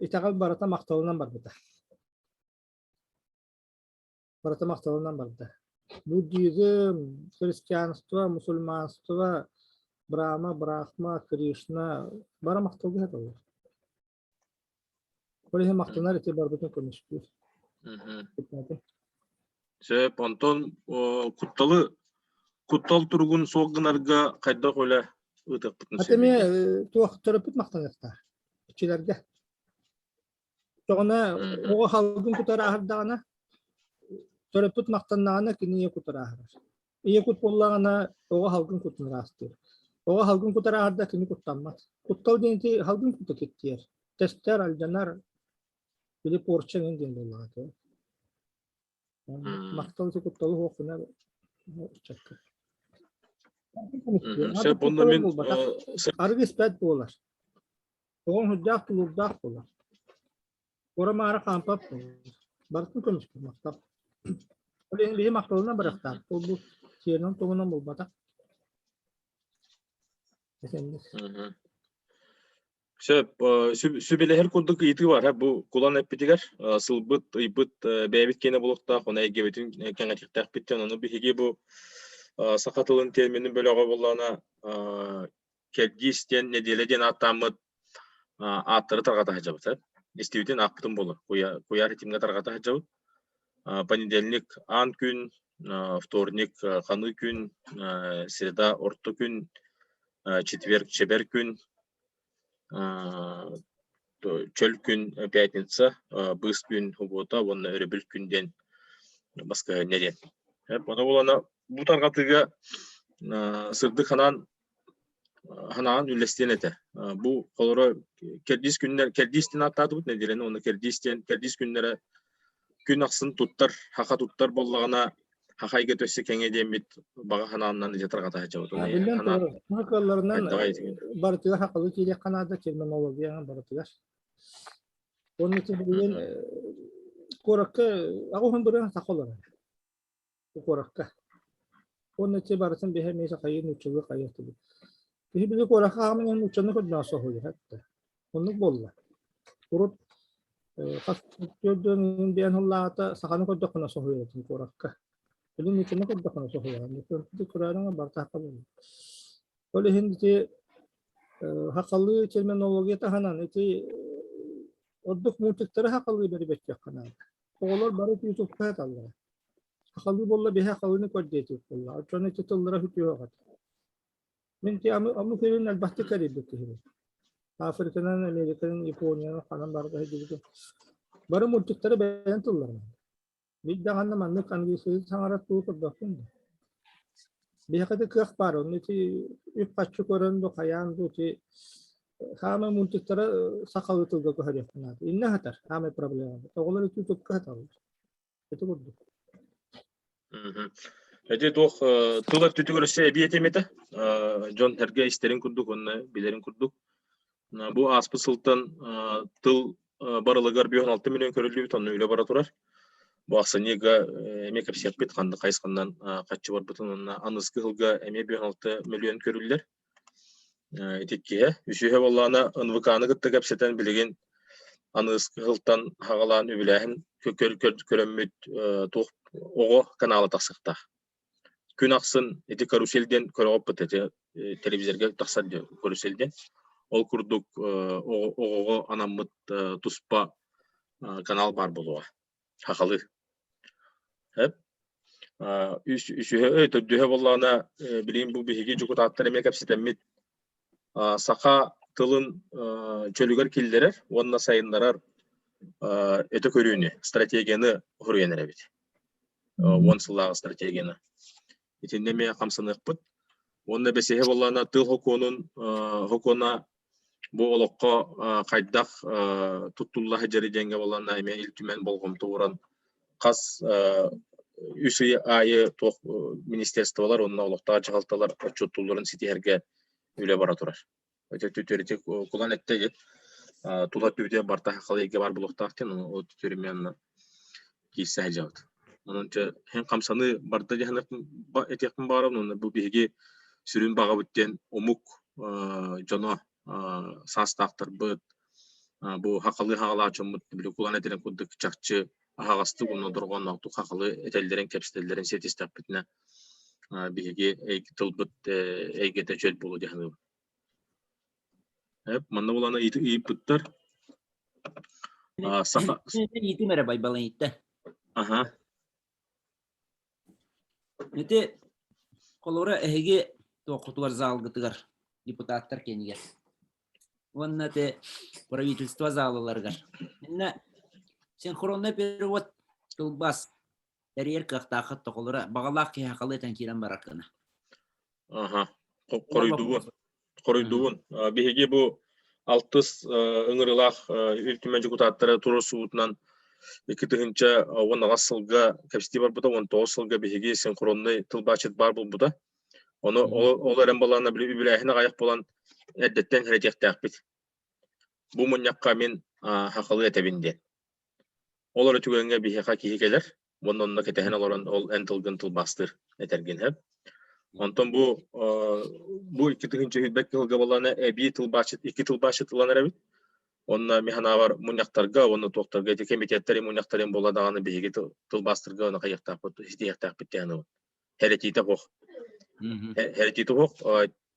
итэҕэл барыта махталынан барбыта. Барыта махталынан барда. Буддизм, христианство, мусульманство, Брахма, Брахма, Кришна бары махталга сыталлар. Ол иһин махтанар ити барбытын көмүскүүр. Сөп, онтон кутталы куттал туругун суох гынарга хайдах үлэ ыытыахпытын Аты эмиэ туох төрөппүт махтаныахтаах. Иччилэргэ. Тоҕуна оҕо халгын кутар аһардаҕына, төрөппүт махтаннаҕына кини ийэ кутар аһарар. Ийэ кут буоллаҕына оҕо халгын кутун ыраастыыр. Оҕо халгын кутар аһарда кини куттаммат. Куттал диэн ити халгын кута киттиэр. Тэстэр, алдьанар, били порча эҥин диэн буоллаҕа этэ. Махтал ити кутталы суох гынар ыччакка. Сөп, онно мин Арыгы испэт буолар. Оҕоҥ сүрдээх тулуурдаах буолар. Куора-маара хаампат буолар. Барытын көмүскүүр махтал. Ол иһин биһи махталынан барыахтаах. Ол бу сиэринэн тугунан буолбатах. Итинник. Сөп, сүбэлэһэр курдук ыйытыы бар. Бу кулан эппитигэр сылбыт, ыйбыт бэйэбит киэнэ буолуохтаах, ону эйгэбитин кэҥэтиэхтээхпит ону биһиги бу саха тылын терминин бөлөҕө буоллаҕына Кэрдиис диэн нэдиэлэ диэн ааттааммыт ааттары тарҕата сылдьабыт. Истибитин аахпытым буолуо. Куйаар ситимҥэ тарҕата сылдьабыт. Понедельник аан күн, вторник ханыы күн, среда орто күн, четверг чэбэр күн, чөл күн пятница, быыс күн суббота уонна өрөбүл күн диэн баскыһыанньа диэн. Ону буолана бу тарҕатыыга сырдык ханаан ханаан үллэстиэн этэ. Бу холоро кэрдиис күннэр кэрдиис диэн ааттаатыбыт нэдиэлэни уонна кэрдиис диэн кэрдиис күннэрэ күн ахсын туттар хаха туттар буоллаҕына хаха эйгэтэ өссө кэҥэ диэммит баҕа ханаанынан ити тарҕата сылдьабыт. Биллэн турар, саха кыалларынан барытыгар хахалы киириэххэ наада терминологияҕа барытыгар. Уонна ити билигин куоракка аҕыс бырыһан саха олорор. куоракка. Уонна ити барытын биһи эмиэ хайыы нууччалыы хайыахтыбыт. Киһи били куоракка хааман иһэн нууччаны көрдөөн соһуйар этэ. Оннук буолла. Урут хас төрдүөн диэн сыллаата саханы көрдөххүнэ соһуйар этим куоракка. Билин нууччаны көрдөххүнэ соһуйар. Көрөөрүҥ барыта саха буолла. Ол иһин ити сахалыы терминология таһынан ити ордук мультиктары сахалыы бэрибэттиэххэ наада. Оҕолор бары ютубка сыталлара. Сахалыы буолла биһи сахалыыны көрдүөтүк буолла. Оччону ити тыллара сүтүөх этэ. Мин ти омук сирин элбэхтик кэрийбит киһибин. Африканан, Американан, Япониянан ханан барыта сылдьыбытым. Бары мультиктары бэйэн тылларынан. Биир даҕаны маннык английскайы саҥарар тугу көрбөппүн да. Биһиэхэ да кыах баар, онно ити үп-харчы көрөн ду, хайаан ду ити хаамай мультиктара сахалыы тылга көһөрүөххэ наада. Иннэ сытар хаамай проблема. Оҕолор ити ютубка сыталлар. Ити курдук. Ити туох тыл өттүтүгэр өссө эбии этим этэ. Дьон сэргэ истэрин курдук уонна билэрин курдук. Бу ааспыт сылтан тыл барылыгар 56 миллион көрүллүбүт, онно үлэ бара турар. Бу ахсынньыга эмиэ кэпсиэхпит ханнык хайысханан хаччы барбытын уонна аныгыскы сылга эмиэ 56 миллион көрүллэр. Ити иккиһэ. Үсүһэ буоллаҕына НВК-ны кытта кэпсэтэн билигин. Аныгыскы сылтан саҕалаан үбүлээһин көрөммүт туох оҕо канала тахсыахтаах. Күн ахсын ити карусель диэн көрөҕүппүт ити телевизорга тахсар диэн карусель диэн. Ол курдук оҕоҕо анаммыт туспа канал баар буолуоҕа. Сахалыы. Эп. Үсүһэ, төрдүһэ буоллаҕына, билигин бу биһиги дьокутааттар эмиэ кэпсэтэммит саха тылын чөлүгэр киллэрэр уонна сайыннарар өтө көрүүнү, стратегияны хоруйан эрэбит. 10 сыллааҕы стратегияны. Итиннэ эмиэ хамсаныахпыт. Уонна бэсиһэ буоллаҕына тыл хокуонун хокуона бу олоххо хайдах туттулла сылдьар диэҥҥэ буоллаҕына эмиэ Ил Түмэн болҕомто ууран хас үс ый аайы туох министерстволар уонна олохтоох дьаһалталар отчуоттуулларын ситиһэргэ үлэ бара турар. Төрүтүк кулан эттэ диэн тула түбүтэ барта халыйга бар булуохтаах диэн ол түөрүмү киирсэ сылдьабыт. Онон чэ һин хамсаныы барда диэн этиэхпин баҕарабын уонна бу биһиги сүрүн баҕабыт диэн омук дьоно саастаахтарбыт бу хахалыы хаҕалаах дьоммут били кулан этэрин курдук чахчы аһаҕастык уонна дорҕоонноохтук хахалы этэллэрин кэпсэтэллэрин ситистэхпитинэ биһиги тылбыт эйгэтэ чөл буолуо дии саныыбын. Манна булана ыйыппыттар. Саха Иитим эрэ Байбалын ииттэ. Аха. Ити холобура эһиги туоххутугар залгытыгар депутаттар киэнигэр уонна ити правительство залаларыгар иннэ синхронный перевод тылбаас тэрийэр кыахтааххыт тоҕолоро баҕалаах киһи сахалыы этэн киирэн барар гына. Аха. Хоруйдугун. Хоруйдугун. Биһиги бу алтыс ыҥырыылаах Ил Түмэн дьокутааттара туруорсубутунан 2018 сылга кэпсэтии барбыта, 19 сылга биһиги синхронный тылбаасчыт баар буолбута. Ону ол эрэн балаана били үбүлээһин аҕайах буолан эрдэттэн хэрэтиэхтээхпит. Бу мунньахха мин сахалыы этэбин диэн. Ол эрэ түгэҥҥэ биһиэхэ киһи кэлэр уонна онно кэтэһэн олорон ол эн тылгын тылбаастыыр этэргин сөп. Онтон бу бу 2021 сылга буоллаҕына эбии тылбаасчыт икки тылбаасчыт ылан эрэбит. Онно мин санаабар мунньахтарга уонна туохтарга ити кэмитиэттэрин мунньахтарын буолла даҕаны биһиги тылбаастырга ону хайыахтаахпыт ситиһиэхтээхпит диэн саныыбын. Хэрэтиитэ суох. Хэрэтиитэ суох.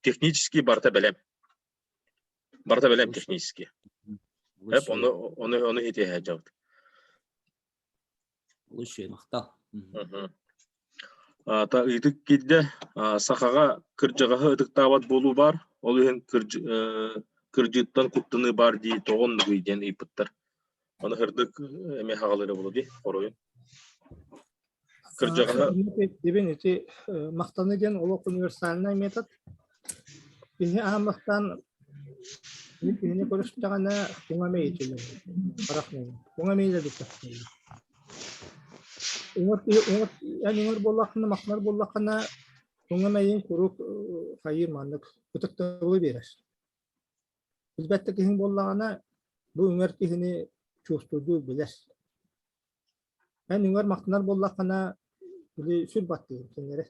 Технически барыта бэлэм. Барыта бэлэм технически. Эп ону ону ону итиэһэ дьабыт. Лучше махтал. Та ыйытык киирдэ. Сахаҕа кырдьаҕаһы ытыктаабат буолуу баар. Ол иһин кырдьыыттан куттаныы баар дии тоҕо оннугуй диэн ыйыппыттар. Ону һырдык эмиэ хаҕалыыра буолуо дии хоруйун. Кырдьаҕаһы Дибин ити махтаныы диэн олох универсальный метод. Киһи аан бастаан киһини көрүстэҕинэ уҥа мэйитилэр. Харах мэйи. Уҥа мэйилэр бүтэхтиир. Уҥар киһи уҥар эн уҥар буоллаххына махтанар буоллаххына уҥа мэйиҥ куруук хайыыр маннык ытыктабылы биэрэр. Билбэт да киһиҥ буоллаҕына бу үҥэр киһини чуустуурдуу билэр. Эн үҥэр махтанар буоллаххына били сүр баттыыр кинилэри.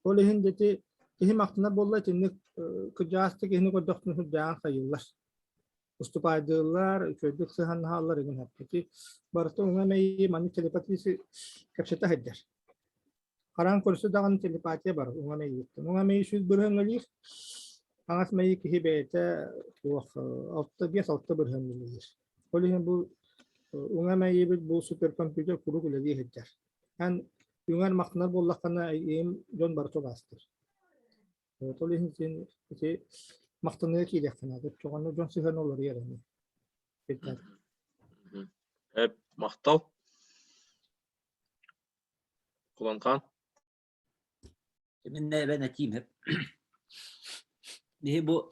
Ол иһин ити киһи махтанар буолла итинник кырдьаҕастык киһини көрдөхтүн сүрдээҕин хайыыллар. Уступаайдыыллар, үчүгэйдик сыһаннаһаллар игин Ити барыта уҥа мэйии маннык телепатически кэпсэтэ сылдьар. Хараан көрсө даҕаны телепатия бар уҥа мэйииттэн. Уҥа мэйии 100% өлүүр, хаҥас мэйии киһи бэйэтэ туох 6-5-6 бырыһыан үлэлиир. Ол иһин бу уҥа мэйиибит бу суперкомпьютер куруук үлэлии сылдьар. Эн үҥэр махтанар буоллаххына эйиим дьон барыта убаастыыр. Ол иһин син ити махтаныыга киириэххэ наада. Оччоҕуна дьон сыһыана уларыйар ини. Эп, махтал. Куланхан. Мин эбэн этиим сөп. Биһи бу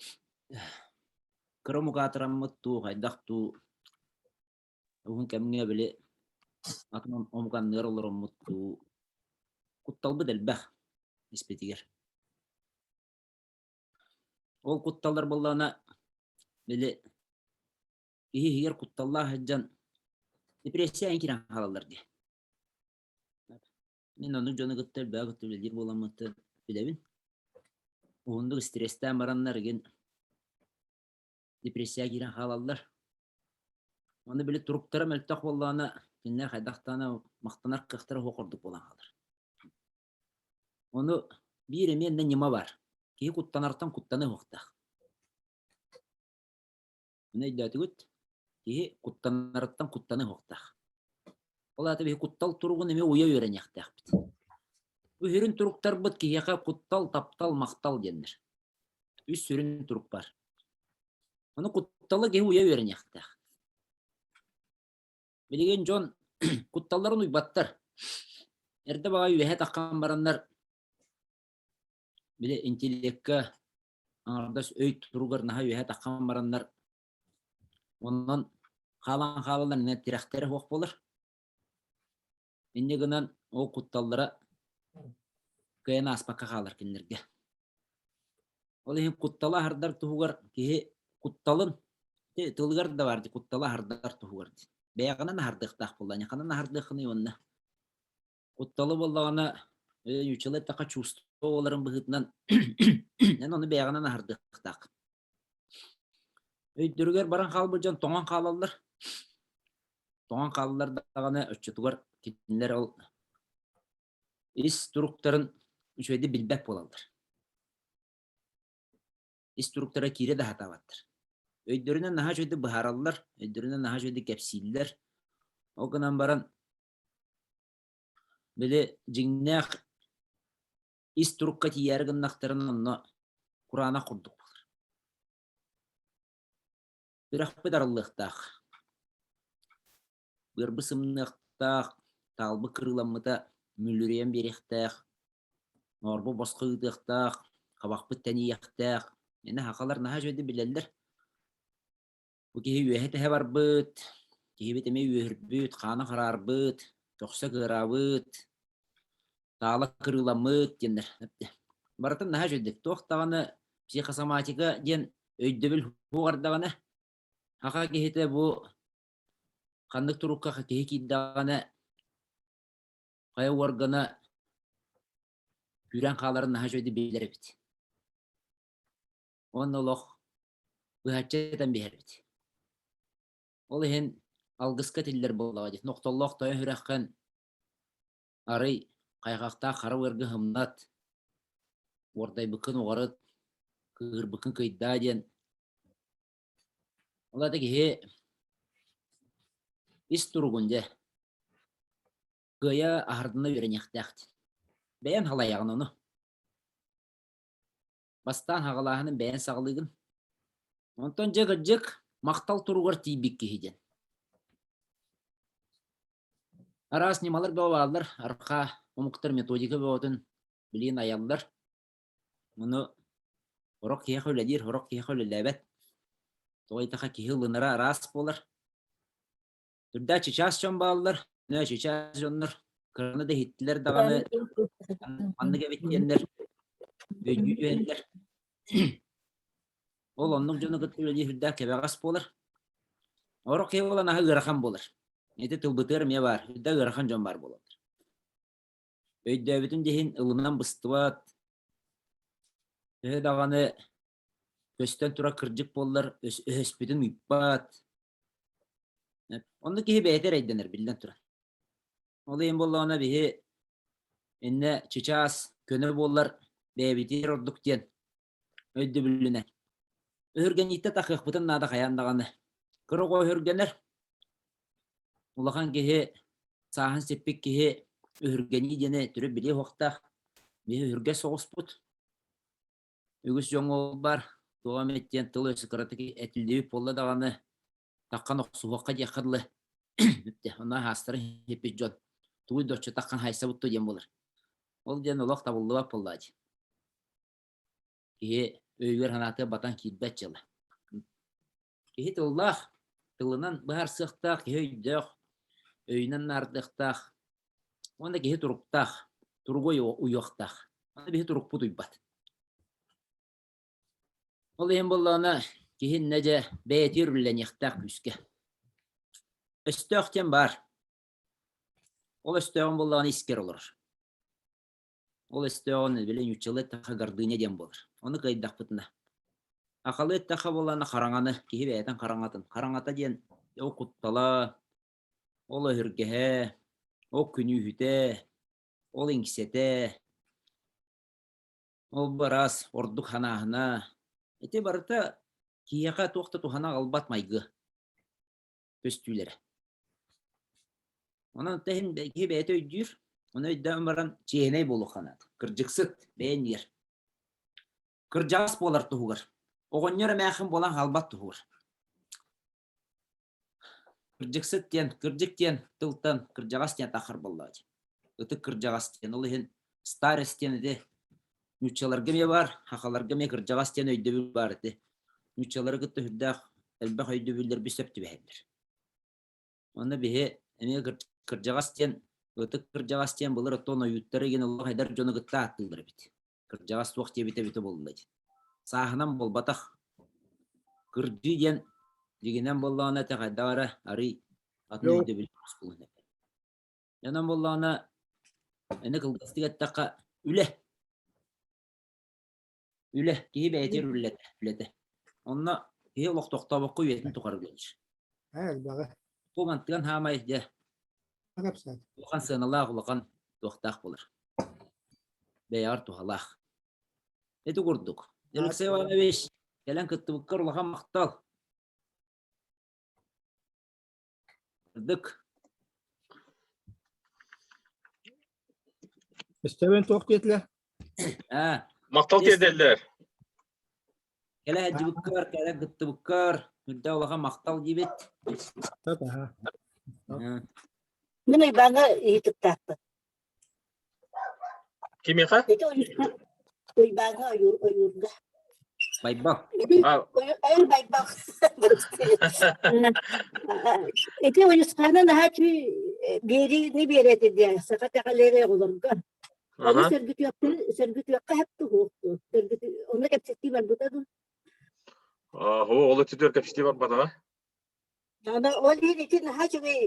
кыра омук туу, хайдах туу уһун кэмҥэ били атын омук анныгар олороммут туу кутталбыт элбэх испитигэр. Ол кутталлар буоллаҕына били киһи иһигэр кутталлаах сылдьан депрессия эн киирэн хаалаллар дии. Мин оннук дьону кытта элбэҕи кытта үлэлиир буоламмыттан билэбин. Уһуннук стресстээн бараннар игин депрессияҕа киирэн хаалаллар. Ону били туруктара мөлтөх буоллаҕына, кинилэр хайдах даҕаны махтанар кыахтара суох курдук буолан хаалар. Ону биир эмиэ иннэ ньыма баар. Киһи куттанартан куттаныа суохтаах. Ону өйдөөтүгүт? Киһи куттанарыттан куттаныа суохтаах. Ол аата биһи куттал туругун эмиэ уйа үөрэниэхтээхпит. Бу сүрүн туруктарбыт киһиэхэ куттал, таптал, махтал диэннэр. Үс сүрүн турук бар. Ону кутталы киһи уйа үөрэниэхтээх. Билигин дьон кутталларын уйбаттар. Эрдэ баҕа үөһэ таххан бараннар били интеллекка аҥардас өй туругар наһаа үөһэ таххан бараннар онон хаалан хаалаллар иннэ тирэхтэрэ суох буолар. Инньэ гынан ол кутталлара кыайан ааспакка хаалар кинилэргэ. Ол иһин кутталы аһардар туһугар киһи кутталын тылыгар да баар дии кутталы аһардар туһугар дии. Бэйэҕинэн аһардыахтаах буолла, ханан аһардыаххыный уонна Кутталы буоллаҕына, нууччалыы эттэххэ чувство буоларын быһыытынан эн ону бэйэҕинэн аһардыахтаах. Өйдөрүгэр баран хаалбыт дьон тоҥон хаалаллар. Тоҥон хаалаллар даҕаны оччотугар кинилэр ол ис туруктарын үчүгэйдик билбэт буолаллар. Ис туруктара киирэ да сатаабаттар. Өйдөрүнэн наһаа үчүгэйдик быһаараллар, өйдөрүнэн наһаа үчүгэйдик кэпсииллэр. Ол гынан баран Били дьиҥнээх ис турукка тиийээри гыннахтарына онно кураанах курдук буолар. Үрэхпит арыллыахтаах, быарбыт сымныахтаах, таалбыт кырыыламмыта мүлүрүйэн биэриэхтээх, ноорбут босхо ыытыахтаах, хабахпыт тэнийиэхтээх. Ини сахалар наһаа үчүгэйдик билэллэр. Бу киһи үөһэ тэһэ барбыт, киһибит эмиэ үөһүрбүт, хаана хараарбыт, көхсө кыараабыт, таала кырыыламмыт диэннэр. Барытын наһаа үчүгэйдик. Туох даҕаны психосоматика диэн өйдөбүл суох эрдэҕинэ, саха киһитэ бу ханнык турукка киһи киирдэҕинэ, хайа уоргана күүрэн хааларын наһаа үчүгэйдик билэр эбит. Уонна олох быһаччы этэн биһэрбит. Ол иһин алгыска этиллэр буоллаҕа дии. Нохтоллоох тойон сүрэххин арый хайҕахтаах хара ыаргы һымнат, уордайбыккын уҕарыт, кыыһырбыккын кыйдаа диэн. Ол аата киһи ис туругун дьэ кыайа аһардына үөрэниэхтээх диэн. Бэйэн халайаҕын ону. Бастаан хаҕалааһынын бэйэн саҕалыыгын. Онтон дьэ кырдьык махтал туругар тиийбит киһи диэн. Араас ньымалар бөҕө бааллар. Арҕаа омуктар методика бөҕөтүн билигин айаллар. Ону сорох киһиэхэ үлэлиир, сорох киһиэхэ үлэлээбэт. Тоҕо диэтэххэ киһи ылынара араас буолар. Үрдээх чычаас дьон бааллар, нөө чычаас дьоннор кыраны да иһиттилэр даҕаны маннык эбит диэннэр өйдүү түһэллэр. Ол оннук дьону кытта үлэлиир үрдээх кэбэҕэс буолар. Орох киһи буолан аһы ыарахан буолар. Ити тылбытыгар эмиэ баар, үрдээх ыарахан дьон баар буолаллар. Өйдөөбүтүн да иһин ылынан быстыбат, төһө даҕаны көстөн турар кырдьык буоллар өһөспүтүн ыыппат. Онно киһи бэйэтэ эрэйдэнэр биллэн турар. Ол иһин буоллаҕына биһи иннэ чычаас көнө буоллар бэйэбитигэр ордук диэн өйдөбүлүнэн. Өһүргэнииттэ тахыахпытын наада хайаан даҕаны. Кыра оҕо өһүргэнэр, улахан киһи сааһын сиппит киһи өһүргэнии диэни төрүт билиэ суохтаах. Биһи өһүргэс соҕуспут. Үгүс дьоҥҥо ол баар, туох эмит диэн тыл-өс кыратык этиллибит буолла даҕаны, таххан охсуһуохха диэххэ дылы бүттэ. Онно аһаастарын иһиппит дьон тугуй да оччо таххан хайсабыт дуо диэн буолар. Ол диэн олох табыллыбат буоллаҕа дии. Киһи өйүгэр-санаатыгар батан киирбэт дьыала. Киһи тыллаах, тылынан быһаарсыахтаах, киһи өйдөөх, өйүнэн наардыахтаах уонна киһи туруктаах, туругу уйуохтаах. Аны биһи турукпут уйбат. Ол иһин буоллаҕына, киһи иннэ дьэ бэйэтигэр үлэлэниэхтээх күүскэ. Өстөөх диэн баар. Ол өстөөҕүн буоллаҕына искэр олорор. Ол өстөөҕүн били нууччалыы эттэххэ гордыня диэн буолар. Ону кыайдахпытына. Акалыы эттэххэ буоллаҕына хараҥаны, киһи бэйэтин хараҥатын. Хараҥата диэн Ол куттала, ол өһүргэһэ, ол күнүүһүтэ, ол иҥсэтэ, ол бараас ордук санааһына. Ити барыта киһиэхэ туох да туһаны аҕалбат майгы көстүүлэрэ. Онон иһин киһи бэйэтэ өйдүүр, ону өйдөөн баран чиэһинэй буолуохха наада. Кырдьыксыт бэйэн иһэр. Кырдьаҕас буолар туһугар, оҕонньор эмээххин буолан хаалбат туһугар. Кырдьыксыт диэн, кырдьык диэн тылтан кырдьаҕас диэн таххар буоллаҕа дии. Ытык кырдьаҕас диэн, ол иһин старость диэн ити нууччаларга эмиэ баар, сахаларга эмиэ кырдьаҕас диэн өйдөбүл баар ити. Нууччалары кытта сүрдээх элбэх өйдөбүллэрбит сөп түбэһэллэр. Онно биһи эмиэ кырдьаҕас диэн, ытык кырдьаҕас диэн былыр оттон ойууттары игин олох эдэр дьону кытта ааттыыллар эбит. Кырдьаҕас туох диэбитэ эбитэ буолла диэн. Сааһынан буолбатах. Кырдьыы диэн дьигинэн буоллаҕына этэ хайдах эрэ арый атын өйдөбүл буолуон эбит. Онон буоллаҕына аны кылгастык эттэххэ үлэ. Үлэ киһи бэйэтигэр үлэлэтэ, үлэтэ. Онно киһи олох тохтообокко үйэтин тухары үлэлиир. Элбэҕи. Бу мантыган хаамай дьэ улахан сыаналаах улахан туохтаах буолар. Бэйэҕэр туһалаах. Ити курдук. Алексей Иванович, кэлэн кыттыбыккар улахан махтал. Сырдык. Өстөбөн туох диэтилэр? Аа. Махтал тиэрдэллэр. Кэлэ сылдьыбыккар, кэлэ кыттыбыккар үрдэ улахан махтал диибит. Мин Уйбааҥҥа ыйытыктаахпын. Кимиэхэ? Ити Уйбааҥҥа ойуур ойуурга. Байбал. Эр Байбал. Ити Уйусхаана наһаа үчүгэй биэриини биэрэтэ диэн саха итэҕэллэри оҕолорго. Ону сөргүтүөххэ сөргүтүөххэ сөп туһуохту. Онно кэпсэтии барбыта дуу? Оо, ол өттүгэр кэпсэтии барбатаҕа. Аны ол иһин ити наһаа үчүгэй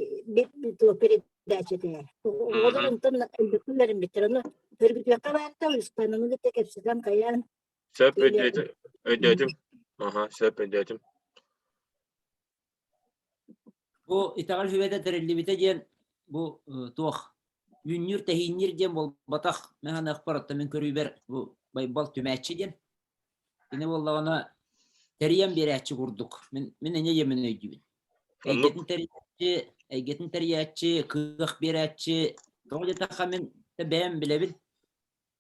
передача этэ. Оҕолор онтон элбэхтик үөрэммиттэр. Ону сөргүтүөххэ баарта Уйусхаананы кытта кэпсэтэн хайаан Сөп өйдөөтүм. Өйдөөтүм. Аха, сөп өйдөөтүм. Бу итэҕэл сүбэтэ тэриллибитэ диэн бу туох үүннүүр-тэһиинниир диэн буолбатах. Мин саныахпар, оттон мин көрүүбэр бу Байбал түмээччи диэн. Кини буоллаҕына тэрийэн биэрээччи курдук. Мин мин инньэ диэммин өйдүүбүн. Эйгэтин тэрийээччи, эйгэтин тэрийээччи, кыах биэрээччи. Тоҕо диэтэххэ мин бэйэм билэбин.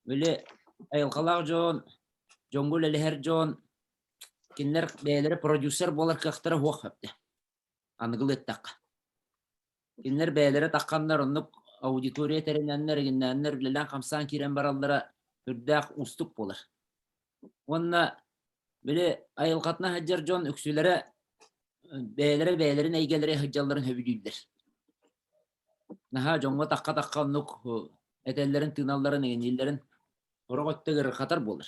Били айылҕалаах дьон, дьоҥҥо үлэлэһэр дьон, кинилэр бэйэлэрэ продюсер буолар кыахтара суох эбитэ. Аныгылыы эттэххэ. Кинилэр бэйэлэрэ тахханнар оннук аудитория тэринэннэр, игиннээннэр үлэлээн-хамсаан киирэн бараллара сүрдээх уустук буолар. Уонна били айылҕатынан сылдьар дьон үксүлэрэ бэйэлэрэ бэйэлэрин эйгэлэрэ сылдьалларын сөбүлүүллэр. Наһаа дьоҥҥо тахха-тахха оннук этэллэрин, тыыналларын, иҥнииллэрин сорох өттө ыарырҕатар буолар.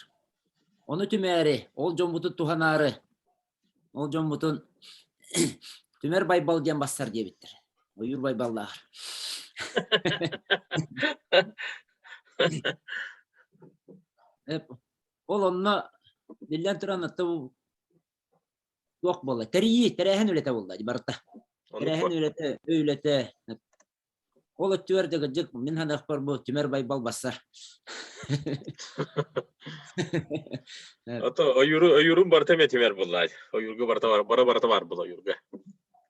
Ону түмээри, ол дьоммутун туһанаары, ол дьоммутун Түмэр Байбал диэн бассар диэбиттэр. Ойуур Байбаллааҕар. Ол онно биллэн туран атта туох буолла? Тэрийии, тэрээһин үлэтэ буолла барыта. Тэрээһин үлэтэ, өй үлэтэ. Ол өттүгэр да кырдьык мин саныахпар бу Түмэр Байбал бассар. Ото ойууру ойуурун барыта эмиэ түмэр буолла. Ойуурга барыта бар, бара барыта бар буолла ойуурга.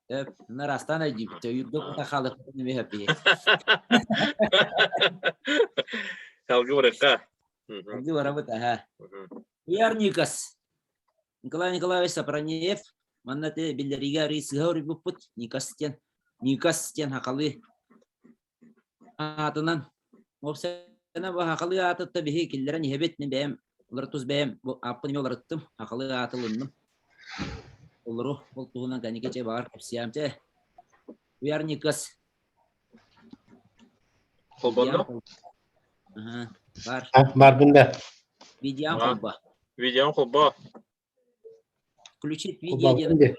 Эп, нараастаан өйдүүбүт. Ойуурга кута хаалыахпытын эмиэ хөп Салгыы барыахха. Салгыы барабыт, аха. Уяр Никас. Николай Николаевич Сапранеев манна те биллэриигэ арыы сыһа уруйбуппут Никас диэн Никас диэн хахалыы аатынан уопсайынан бу хахалыы аатытта биһи киллэрэн иһэбит мин бэйэм улар тус бэйэм бу ааппын эмиэ уларыттым хахалыы ааты ылынным олору ол туһунан кэнники чэ баҕар кэпсиэм чэ Уяр Никас Холбонно? Бар. Барбын да. Видеоң холбо. Видеоң холбо. Включить видео диэн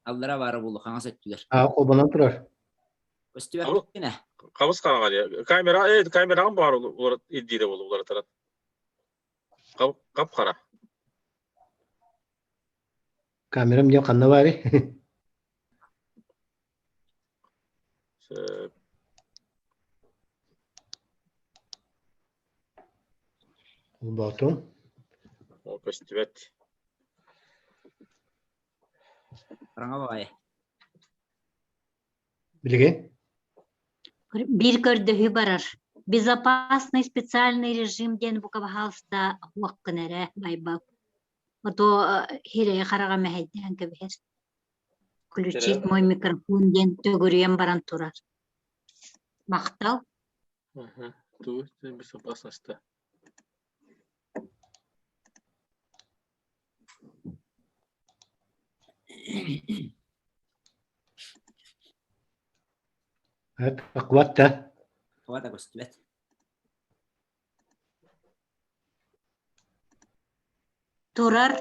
аллара баара буолу хаҥас өттүгэр. А, холбонон турар. Көстүбэккинэ. Хабыс хаҥаҕа диye. Камера, э, камераҕын баар ирдиирэ буолу уларытаран. Хап-хара. Камерам диэн ханна баарый? Сөп. Холбоотум. Ол көстүбэт. Хараҥа баҕайы. Билигин? Биир көрдөһүү барар. Безопасный специальный режим диэн бука баһаалыста уоххун эрэ Байбал. А то сирэйи хараҕа мэһэйдээн кэбиһэр. Включить мой микрофон диэн төгүрүйэн баран турар. Махтал. Тугу безопасность Акват да? Аквата көстүбэт. Турар.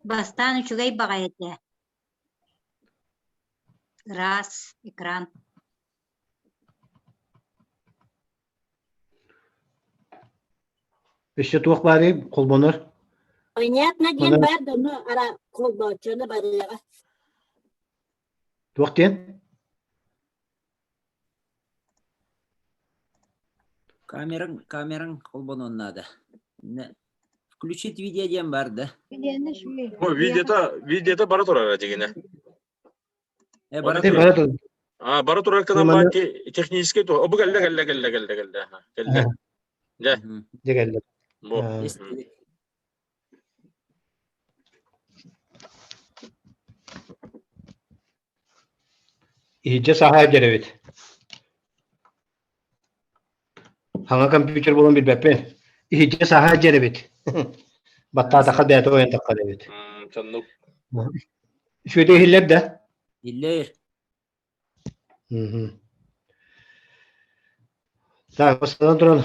Бастаан үчүгэй баҕайы этэ. Ыраас экран. Өссө туох баарый холбонор? Понятно диэн баар да ону ара холбооччуну барыаҕа. Туох диэн? Камераҥ, камераҥ холбонуон наада. Включить видео диэн баар да? Видеота, видеота бара турар дигинэ. Э, бара бара турар. А, бара турар кынан баар технический то. Обу кэллэ кэллэ кэллэ кэллэ кэллэ. Кэллэ. Дьэ. Дьэ кэллэ. Бу. Иһирдьэ саһаа дьэрэбит. Хаҥа компьютер буолан билбэппин. Иһирдьэ саһаа дьэрэбит. Баттаатахха бэйэтэ ойон таххар эбит. Соннук. Үчүгэйдик иһиллэр да? Иһиллэр. Так, бастатан туран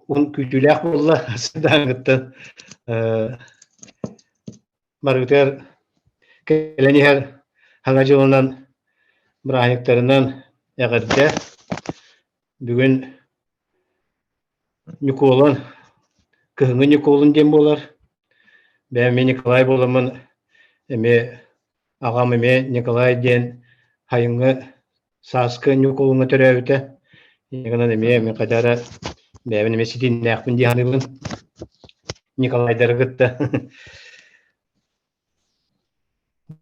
уһун күүтүүлээх буолла сыдааҥыттан барытыгар кэлэн иһэр Саҥа дьылынан, бырааһынньыктарынан эҕэрдэ. Бүгүн Ньукуолун, кыһыҥҥы Ньукуолун диэн буолар. Бэйэм эмиэ Николай буоламмын эмиэ аҕам эмиэ Николай диэн сайыҥҥы сааскы Ньукуолуҥҥа төрөөбүтэ. Инньэ гынан эмиэ мин хайдах эрэ бэйэбин эмиэ ситииннээхпин дии саныыбын. Николайдары кытта.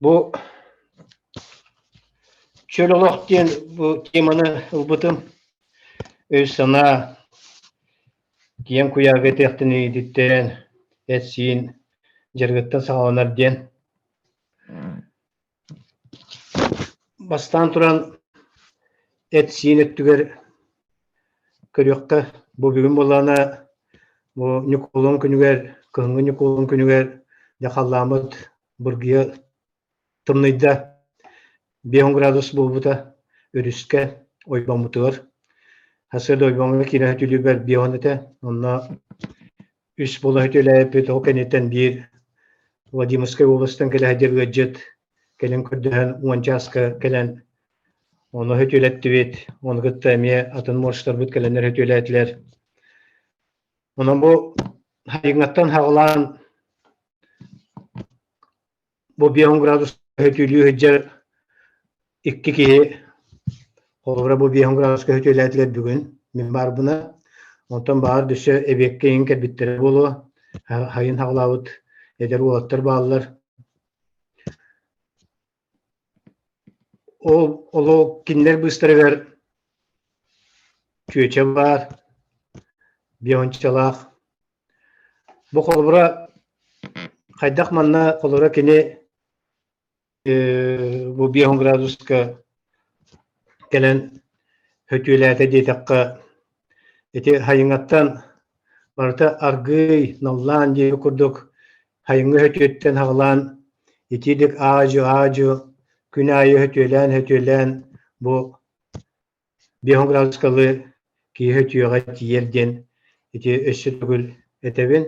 Бу чөл олох диэн бу теманы ылбытым. Өй-санаа киэҥ куйаарга этиэхтэн иититтэн эт-сиин дьарыгыттан саҕаланар диэн. Бастаан туран эт-сиин өттүгэр көрүөххэ, бу бүгүн буоллаҕына бу Ньукулун күнүгэр, кыһыҥҥы Ньукулун күнүгэр дьэ халлааммыт быргыйа тымныйда, 50 градус буолбута өрүскэ, ойбоммутугар. Сарсыарда ойбоҥҥо киирэн түлүүбэр 50 этэ, онно үс буола үтүөлээбиппит, ол кэнниттэн биир Владимирскай уобаластан кэлэ сылдьар ыалдьыт кэлин көрдөһөн уон чааска кэлэн ону үтүөлэттибит, ону кытта эмиэ атын моржтарбыт кэлэннэр үтүөлээтилэр. Онон бу хайыҥҥаттан хаҕылаан Бу 50 градус көһүтүүлүү сылдьар икки киһи холобура бу 50 градус көһүтүүлээтилэр бүгүн мин баарбына. Онтон баар өссө эбиэккэ иҥин кэлбиттэрэ буолуо. Хайын хаҕылаабыт эдэр уолаттар бааллар. Ол ол кинилэр быыстарыгар чүөчэ баар, биончалаах Бу холобура хайдах манна холобура кини бу 50 градуска кэлэн хөтүөлээтэ диэтэххэ ити хайыҥаттан барыта аргыый наллаан диэби курдук хайыҥҥы хөтүөттэн хаҕылаан итиилик аадьу-аадьу күн аайы хөтүөлээн-хөтүөлээн бу 50 градускалыы киһи үтүөҕэ тиийэр диэн ити өссө төгүл этэбин.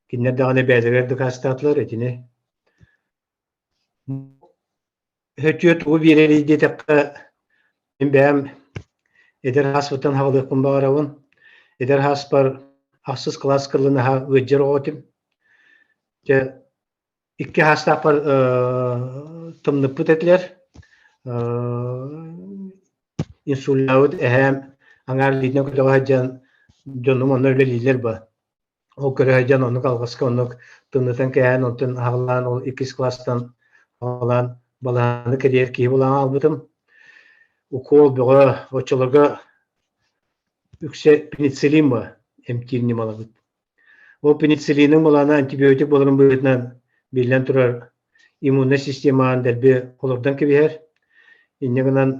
Кинилэр даҕаны бэйэлэригэр дакаастаатылар итини. Өтүө тугу биэрэрий диэтэххэ, мин бэйэм эдэр ааспыттан хаалыахпын баҕарабын. Эдэр ааспар ахсыс кылаас кыллынаһа ыалдьар оҕо этим. Дьэ, Икки саастаахпар тымныппыт этилэр. Инсуллаабыт эһээм аҥаар илиитинэн көтөҕө сылдьан дьонум онно үлэлииллэр ба. Ол көрө сылдьан оннук алҕаска оннук тымнытан кээһэн онтон аҕалаан ол иккис класстан аҕалаан балаһаны кэрийэр киһи буолан хаалбытым. Укуол бөҕө оччолорго үксэ пенициллин ба эмтиир ньымаларбыт. Ол пенициллиниҥ былаана антибиотик буоларын быһыытынан биллэн турар иммуннай системаҕын дэлби олордон кэбиһэр. Инньэ гынан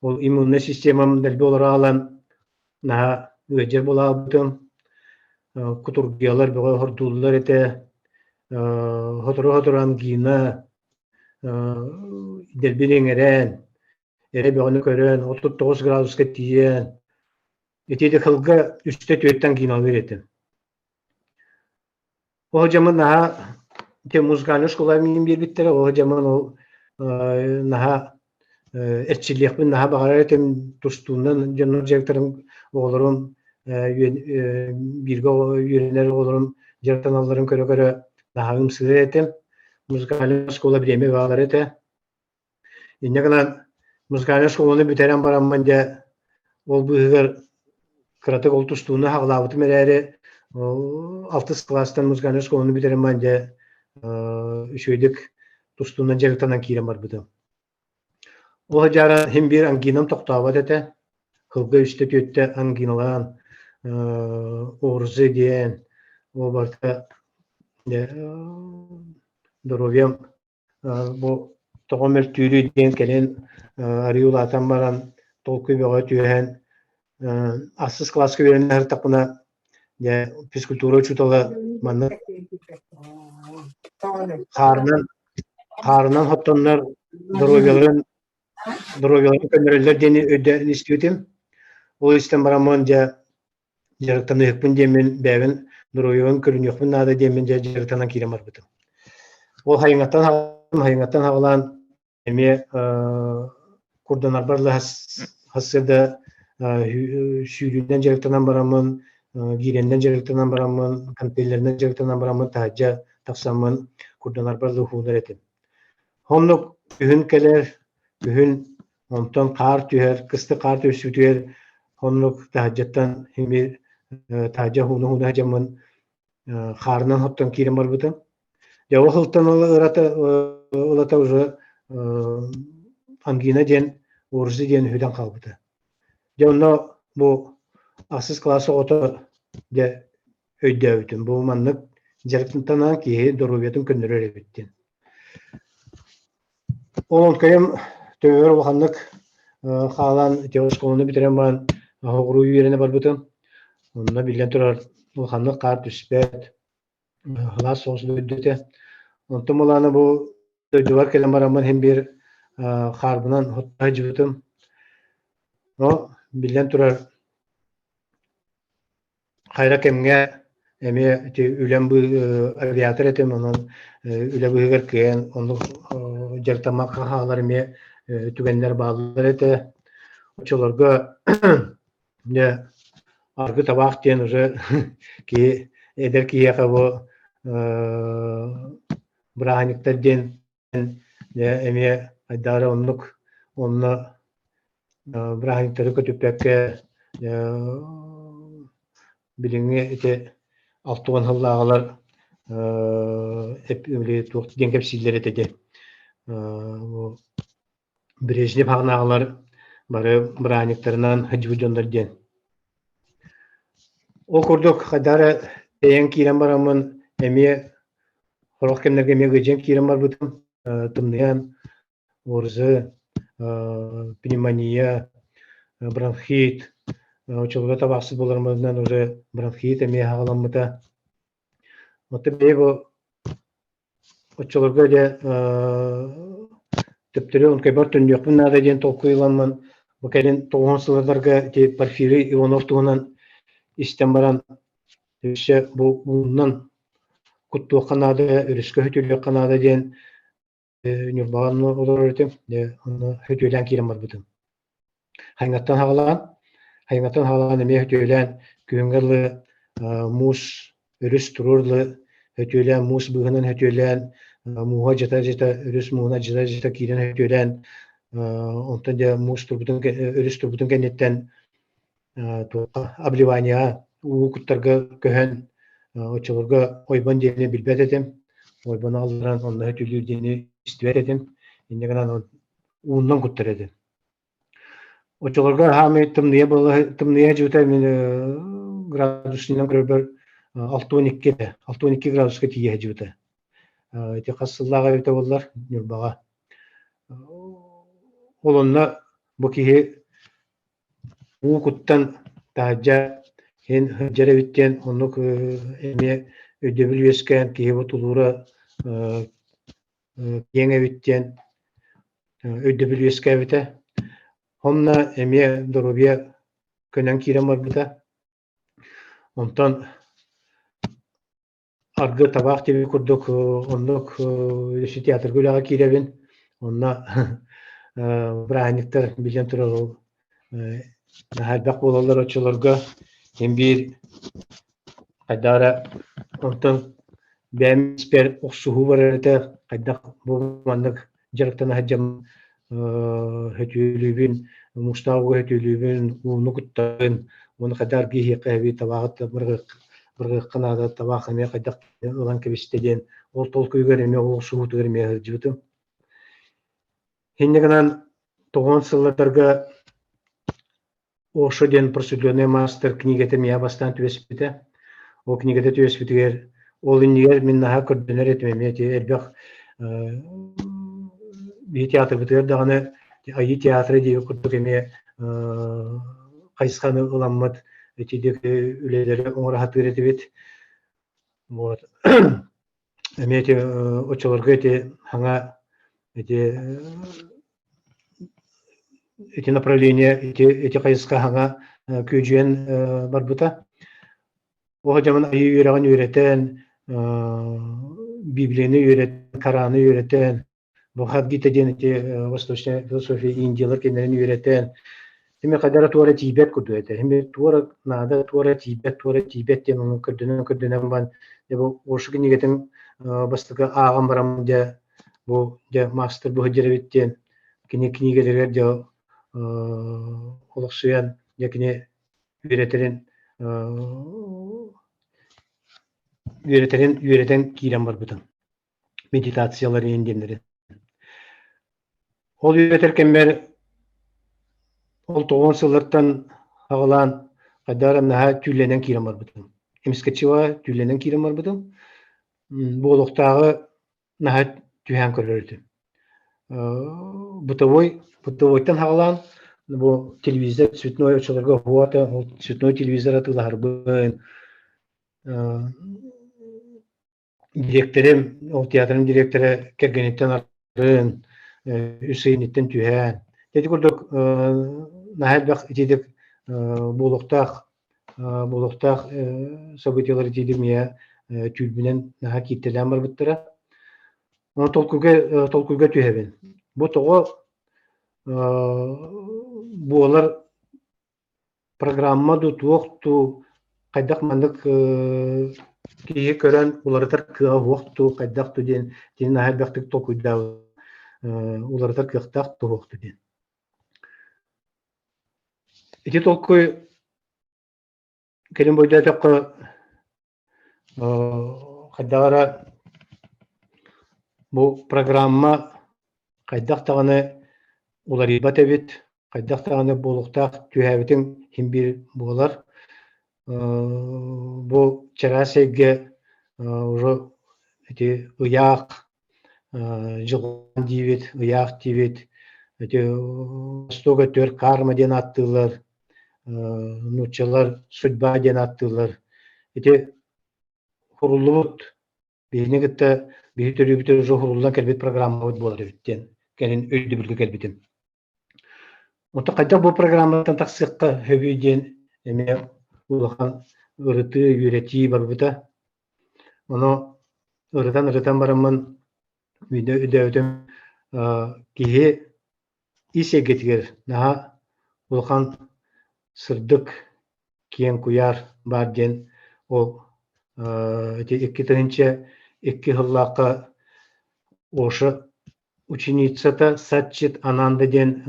ол иммуннай системам дэлби олоро аҕалан наһаа ыалдьар буолаабытым. Кутургуйалар бөҕө оһордууллар этэ. Сотору-сотору ангина, дэлби иҥэрэн, эрэ бөҕөнү көрөн, 39 градуска тиийэн, Ити сылга үстэ түөртэн кииналыыр этим. Ол дьамын наһаа ити музыкальнай школа миин биэрбиттэрэ, ол дьамын ол наһаа эрчиллиэхпин наһаа баҕарар этим, тустуунан дьоннор дьарыктарын оҕолорум бииргэ үөрэнэр оҕолорум дьарыктаналларын көрө-көрө наһаа ымсыырар этим. Музыкальнай школа бириэмэ баалар этэ. Инньэ гынан музыкальнай школаны бүтэрэн бараммын дьэ ол быыһыгар кыратык ол тустууну аҕалаабытым эрээри алтыс кылаастан музыкальнай школаны бүтэрэн баран дьэ үчүгэйдик тустуунан дьарыктанан киирэн барбытым. Ол дьара син биир ангинам тохтообот этэ. Сылга үстэ-түөртэ ангиналаан ОРЗ диэн ол барыта доруобуйам Бу тоҕо мөлтүүрүй диэн кэлин арыый улаатан баран толкуй бөҕө түһэн ахсыс кылааска үөрэнэ сырыттахпына дьэ физкультура учуутала манна хаарынан хаарынан хоттоннор доруобуйаларын доруобуйаларын көннөрөллөр диэни өйдөөн истибитим. Ол истэн бараммын дьэ дьарыктаныахпын диэммин бэйэбин доруобуйабын көрүнүөхпүн наада диэммин дьэ дьарыктанан киирэн барбытым. Ол хайыҥаттан хайыҥаттан хаҕалаан эмиэ курданарбар сарсыарда сүүрүүнэн дьарыктанан бараммын, гиирэннэн дьарыктанан бараммын, гантеллэринэн дьарыктанан бараммын таһырдьа тахсаммын курданарбар уһуунар этим. Оннук күһүн кэлэр, күһүн Онтон хаар түһэр, кыстык хаар түспүтүгэр оннук таһырдьаттан имир таһырдьа ууна-ууна сылдьаммын хаарынан хоттон киирэн барбытым. Дьэ ол сылтан ылата ылата уже ангина диэн ОРЗИ диэн үһүдэн хаалбыта. Дьэ онно бу ахсыс кылаас оҕото дьэ өйдөөбүтүм. Бу маннык дьарыктанан киһи доруобуйатын көннөрөр эбит диэн. Ол онкайым төбөбөр улаханнык хаалан ити оскуоланы бүтэрэн баран оҕуруу үөрэнэ барбытым. Онно биллэн турар улаханнык хаар түспэт, сылаас соҕус дойду этэ. Онтон былаана бу дойдубар кэлэн бараммын иһин биир хаарбынан сылдьыбытым. Но биллэн турар Хайра кэмҥэ эмиэ ити үлэм авиатор этим, онон үлэ быыһыгар кыайан оннук дьарыктаммакка хаалар эмиэ түгэннэр бааллар этэ. Оччолорго дьэ аргы табаах диэн уже киһи эдэр киһиэхэ бу бырааһынньыктар диэн Дьэ эмиэ хайдах эрэ оннук онно бырааһынньыктары көтүппэккэ билиҥҥи ити 60 сыллааҕылар туох диэн кэпсииллэр этэ диэн Брежнев аҕынааҕылар бары бырааһынньыктарынан сылдьыбыт дьоннор диэн. Ол курдук хайдах эрэ тэйэн киирэн бараммын эмиэ сорох кэмнэргэ эмиэ ыалдьан киирэн барбытым. Тымныйан, ОРЗ, пневмония, бронхит, оччолорго табаахсыт буоларбынан уже бронхит эмиэ аҕаламмыта. Оттон бэйэ бу Оччолорго дьэ төптөрү онкайбар төннүөхпүн наада диэн толкуйламмын бу кэлин тоҕуһун сылларга ити Порфирий Иванов туһунан истэн баран өссө бу ууннан куттуохха наада, өрүскэ хөтүлүөххэ наада диэн Ньурбаҕа олорор этим. Дьэ онно хөтүөлээн киирэн барбытым. Хайыҥаттан хаҕалаан, хайыҥаттан хаҕалаан эмиэ хөтүөлээн күһүҥҥэ дылы муус өрүс туруор дылы Өтүөлээн муус быыһынан өтүөлээн, мууһа дьыта-дьыта, өрүс мууһуна дьыта-дьыта киирэн өтүөлээн, онтон дьэ муус турбутун, өрүс турбутун кэнниттэн туохха обливанияҕа уу куттарга көһөн, оччолорго ойбон диэни билбэт этим. Ойбону алларан онно өтүлүүр диэни истибэт этим. Инньэ гынан ууннан куттар этим. Оччолорго хаамыы тымныйа буола тымныйа дьыбыта мин градусынан көрөрбөр 62 этэ. 62 градуска тиийэ сылдьыбыта. Ити хас сыллааҕа эбитэ буоллар Ньурбаҕа. Ол онно бу киһи уу куттан таһырдьа иһин сылдьар эбит диэн оннук эмиэ өйдөбүл үөскээн киһи бу тулуура киэҥ эбит диэн өйдөбүл үөскээбитэ. Онно эмиэ доруобуйа көнөн киирэн барбыта. Онтон аргы табаах диэбит курдук оннук өссө театрга үлэҕэ киирэбин. Онно бырааһынньыктар биллэн турар ол наһаа элбэх буолаллар оччолорго. Син биир хайдах эрэ онтон бэйэм испэр охсуһуу барар этэ хайдах бу маннык дьарыктана сылдьаммын хөтүөлүүбүн муустаах ууга хөтүөлүүбүн ууну куттабын уонна хайдах аргыйыахха эбии табааҕы бырҕыахха наада табаах эмиэ хайдах ылан кэбистэ диэн ол толкуйугар эмиэ ол охсуһуутугар эмиэ сылдьыбытым. Инньэ гынан тоҕуон сылларга Ошо диэн просветленный маастар кинигэтэ миэхэ бастаан түбэспитэ. Ол кинигэтэ түбэспитигэр ол иннигэр мин наһаа көрдөнөр этим эмиэ ити элбэх биһи театрбытыгар даҕаны Айыы театра диэки курдук эмиэ хайысханы ыламмыт ити диэки үлэлэри оҥоро сатыыр этибит. Вот. Эмиэ ити оччолорго ити саҥа ити ити направление ити ити хайысха саҥа күөдьүйэн барбыта. Ол дьомун айыы үөрэҕин үөрэтэн, Библияны үөрэтэн, Кораны үөрэтэн, Бхагавадгита диэн ити восточная философия индиялар кинилэрин үөрэтэн, Тими хайдара туора тиийбэт курдук этэ. Эми туора наада туора тиийбэт, туора тиийбэт диэн ону көрдөнөн көрдөнөн баран, дьэ бу Ошу кинигэтин бастакы ааҕан баран дьэ бу дьэ маастар бу сылдьар эбит диэн кини кинигэлэригэр дьэ олохсуйан дьэ кини үөрэтэрин үөрэтэрин үөрэтэн киирэн барбытым. Медитациялар иһин диэннэри. Ол үөрэтэр кэммэр ол тоҕуон сыллартан аҕалаан хайдах эрэ наһаа түүллэнэн киирэн барбытым. Эмискэччига түүллэнэн киирэн барбытым. Бу олохтооҕу наһаа түһээн көрөр этим. Бытовой бытовойтан аҕалаан бу телевизор цветной оччолорго уһуата ол цветной телевизор атыылаһарбын Дириэктэрим, ол театрым дириэктэрэ кэргэниттэн арын, үс ыйыныттан түһээн. Ити курдук наһаа элбэх итиитик буолуохтаах буолуохтаах событиелар итиитик миэ түүлбүнэн наһаа кииртэлээн барбыттара. Онон толкуйга толкуйга түһэбин. Бу тоҕо буолар Программа дуу, туох дуу, хайдах маннык киһи көрөн уларытар кыаҕа суох дуу, хайдах дуу диэн итини наһаа элбэхтик толкуйдаабыт уларытар кыахтаах туһуох дуу диэн. Ити толкуй кэлин бойдоотоххо хайдах эрэ бу программа хайдах даҕаны уларыйбат эбит, хайдах даҕаны буолуохтаах түһээбитиҥ син биир буолар. Бу чараас эйгэ уже ити ыйаах дьылҕан диибит, ыйаах диибит, ити восток өттүгэр карма диэн ааттыыллар, нууччалар судьба диэн ааттыыллар. Ити хуруллубут биһини кытта биһи төрүүбүтүгэр уже хуруллан кэлбит программабыт буолар эбит диэн кэлин өйдөбүлгэ кэлбитим. Онтон хайдах бу программаттан тахсыахха сөбүй диэн эмиэ улахан ырытыы, үөрэтии барбыта. Ону ырытан-ырытан бараммын өйдөөбүтүм киһи ис эйгэтигэр наһаа улахан сырдык, киэҥ куйаар баар диэн ол Ити 2002 сыллаахха Оша ученицата Сатчит Ананда диэн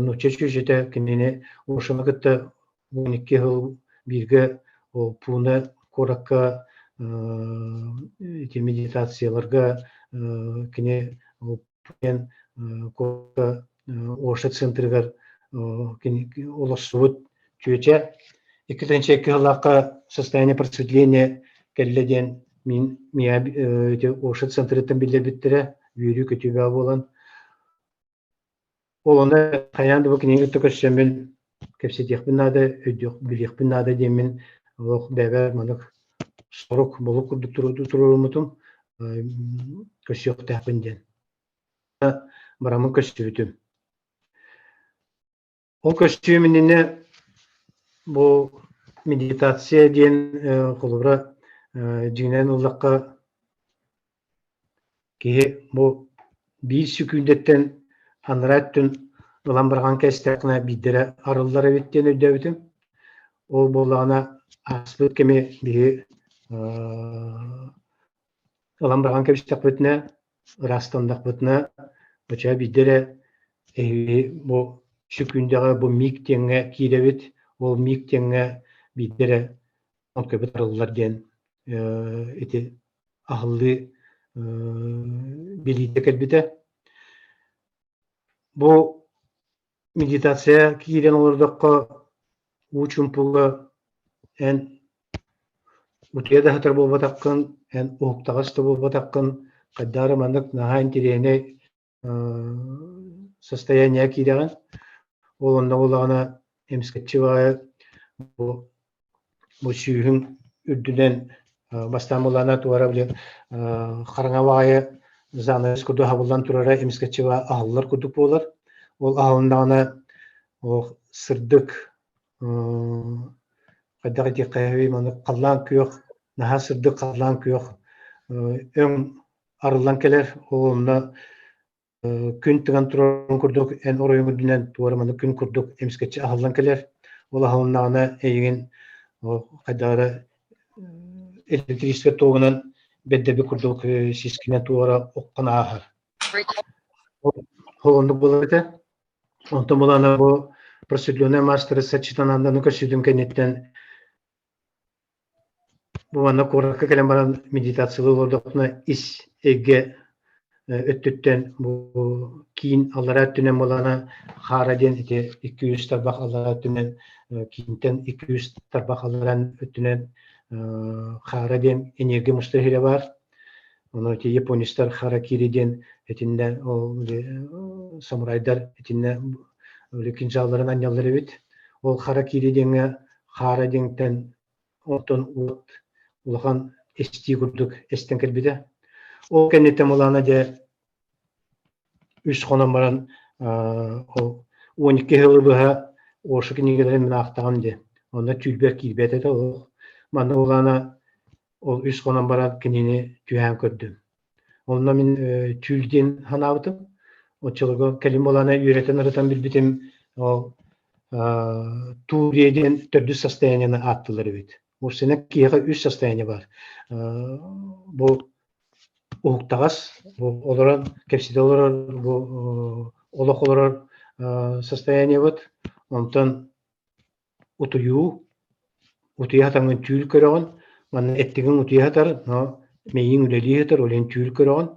нуучча чүөчэтэ кинини Ошаны кытта 12 сыл бииргэ ол Пуна куоракка ити медитацияларга кини диэн куоракка Оша центрыгар кини олорсубут чүөчэ 2002 сыллаахха состояние просветления кэллэ диэн мин миэхэ ити Оша центрыттан биллэрбиттэрэ үөрүү-көтүү бөҕө буолан ол онно хайаан да бу кинигэ кытта көрсөммүн кэпсэтиэхпин наада, өйдүөх, билиэхпин наада диэммин олох бэйэбэр маннык сорук, болук курдук туруоруммутум көрсүөхтээхпин диэн. Бараммын көрсүбүтүм. Ол көстүүм иннинэ бу медитация диэн холобура дьиҥинэн ыллахха киһи бу биир сөкүүндэттэн анараа өттүн ылан барҕан кээстэххинэ биирдэрэ арыллар эбит диэн өйдөөбүтүм. Ол буоллаҕына ааспыт кэми биһи ылан барҕан кэбистэхпитинэ ыраастаннахпытына бачча биирдэ эрэ эһиги бу сүкүндэҕэ бу миик диэҥҥэ киирэбит, ол миик диэҥҥэ биирдэ эрэ онкөбүт арыллар диэн ити аһыллыы билиитэ кэлбитэ. Бу медитация киирэн олордоххо уу чумпуга эн утуйа да сытар буолбатаххын, эн уһуктаҕас да буолбатаххын, хайдах эрэ маннык наһаа интэриэһинэй состояние киирэҕин. Ол онно буоллаҕына эмискэччи баҕайы бу бу сүүһүҥ үрдүнэн бастаан буоллаҕына туора били хараҥа баҕайы занавес курдук аһыллан турара эмискэччи аһыллар курдук буолар. Ол аһылыннаҕына ол сырдык хайдах этиэххэ сөбүй маны халлаан күөх наһаа сырдык халлаан күөх өҥ арыллан кэлэр ол онно күн тыган турарын курдук эн оройуҥ үрдүнэн туора маны күн курдук эмискэччи аһыллан кэлэр. Ол аһылыннаҕына эйигин хайдах эрэ электрическэй туогунан бэрдэби курдук сискинэн туора оххон ааһар. Ол оннук буолар этэ. Онтон булана бу просветленный мастер Сачитананданы көрсүтүм кэнниттэн Бу манна куоракка кэлэн баран медитациялыы олордохпуна ис эйгэ өттүттэн бу киин аллараа өттүнэн буолана хаара диэн ити 200 тарбах аллараа өттүнэн киинтэн 200 тарбах аллараа өттүнэн хаара диэн энергия мустар иһирэ баар. Ону ити японецтар харакири диэн итиннэ ол самурайдар итиннэ кинжалларын анньаллар эбит. Ол харакири диэҥҥэ хаара диэҥтэн Онтон уот улахан эстии курдук эстэн кэлбитэ. Ол кэнниттэн Мылаана дьэ үс хонон баран ол 12 сылы быһа Оша кинигэлэрин мин аахтаҕым дии. Онно түүлбэр киирбэт этэ олох. Манна Улаана ол үс хонон баран кинини түһээн көрдүм. Онно мин түүл диэн санаабытым. Оччолорго кэлин буолаана үөрэтэн ырытан билбитим ол Турия диэн төрдүс состояниены ааттыылар эбит. Мурсина киһиэхэ үс состояние баар. Бу уһуктаҕас, бу олорон кэпсэтэ олорор, бу олох олорор состояниебыт. Онтон утуйуу, утуйа сатаҥҥын түүл көрөҕүн, манна эттигиҥ утуйа сытар, но мэйииҥ үлэлии сытар, ол иһин түүл көрөҕүн.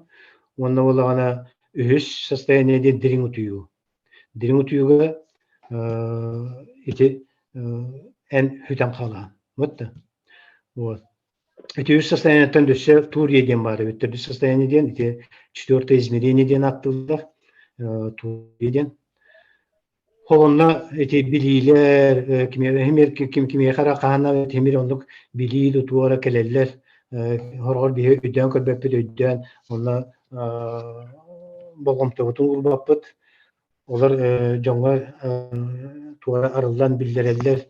Уонна буоллаҕына үһүс состояние диэн дириҥ утуйуу. Дириҥ утуйууга ити эн сүтэн хаалаҕын. Вот да. Вот. Ити үс состояниеттан өссө турия диэн баар эбит. Төрдүс состояние диэн ити четвертое измерение диэн ааттыыллар. Турия диэн. Холонно ити билиилэр, ким кимиэхэ эрэ хаһан тимир оннук билии тутуора кэлэллэр. Хороҕор биһи өйдөөн көрбөппүт, өйдөөн онно болҕомтобутун уурбаппыт. Олор дьоҥҥо туора арыллан биллэрэллэр,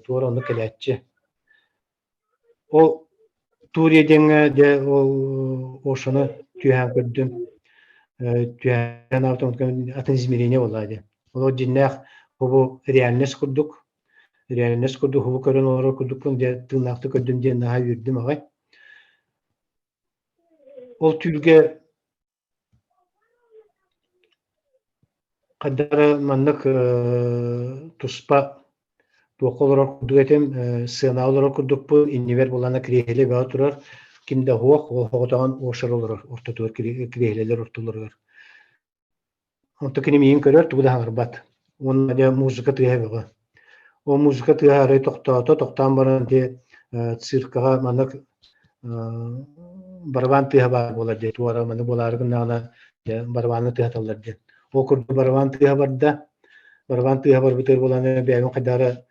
туора оннук кэлээччи. Ол Турия диэҥҥэ дьэ ол Ошаны түһээн көрдүм. Түһээн атын измерение буолла дии. Ол дьиннээх бу реальность курдук, реальность курдук хубу көрөн олорор курдукпун дьэ тыыннаахтык көрдүм диэн наһаа үөрдүм аҕай. Ол түүлгэ хайдах эрэ маннык туспа туохха олорор курдук этим, сыанаҕа олорор курдукпун, иннибэр булана кириэһилэ бөҕө турар, ким да суох, ол соҕотоҕун Ошер олорор ортотугар кириэһилэлэр ортолоругар. Онто кини миигин көрөр, тугу да саҥарбат. Уонна дьэ музыка тыаһа бөҕө. Ол музыка тыаһа арай тохтоото, тохтоон баран ити циркаҕа маннык барабан тыаһа баар буолар диэн, туора маны буолаары гыннаҕына дьэ барабаны тыаһаталлар диэн. Ол курдук барабан тыаһа барда. Барабан тыаһа барбытыгар буолан бэйэбин хайдах эрэ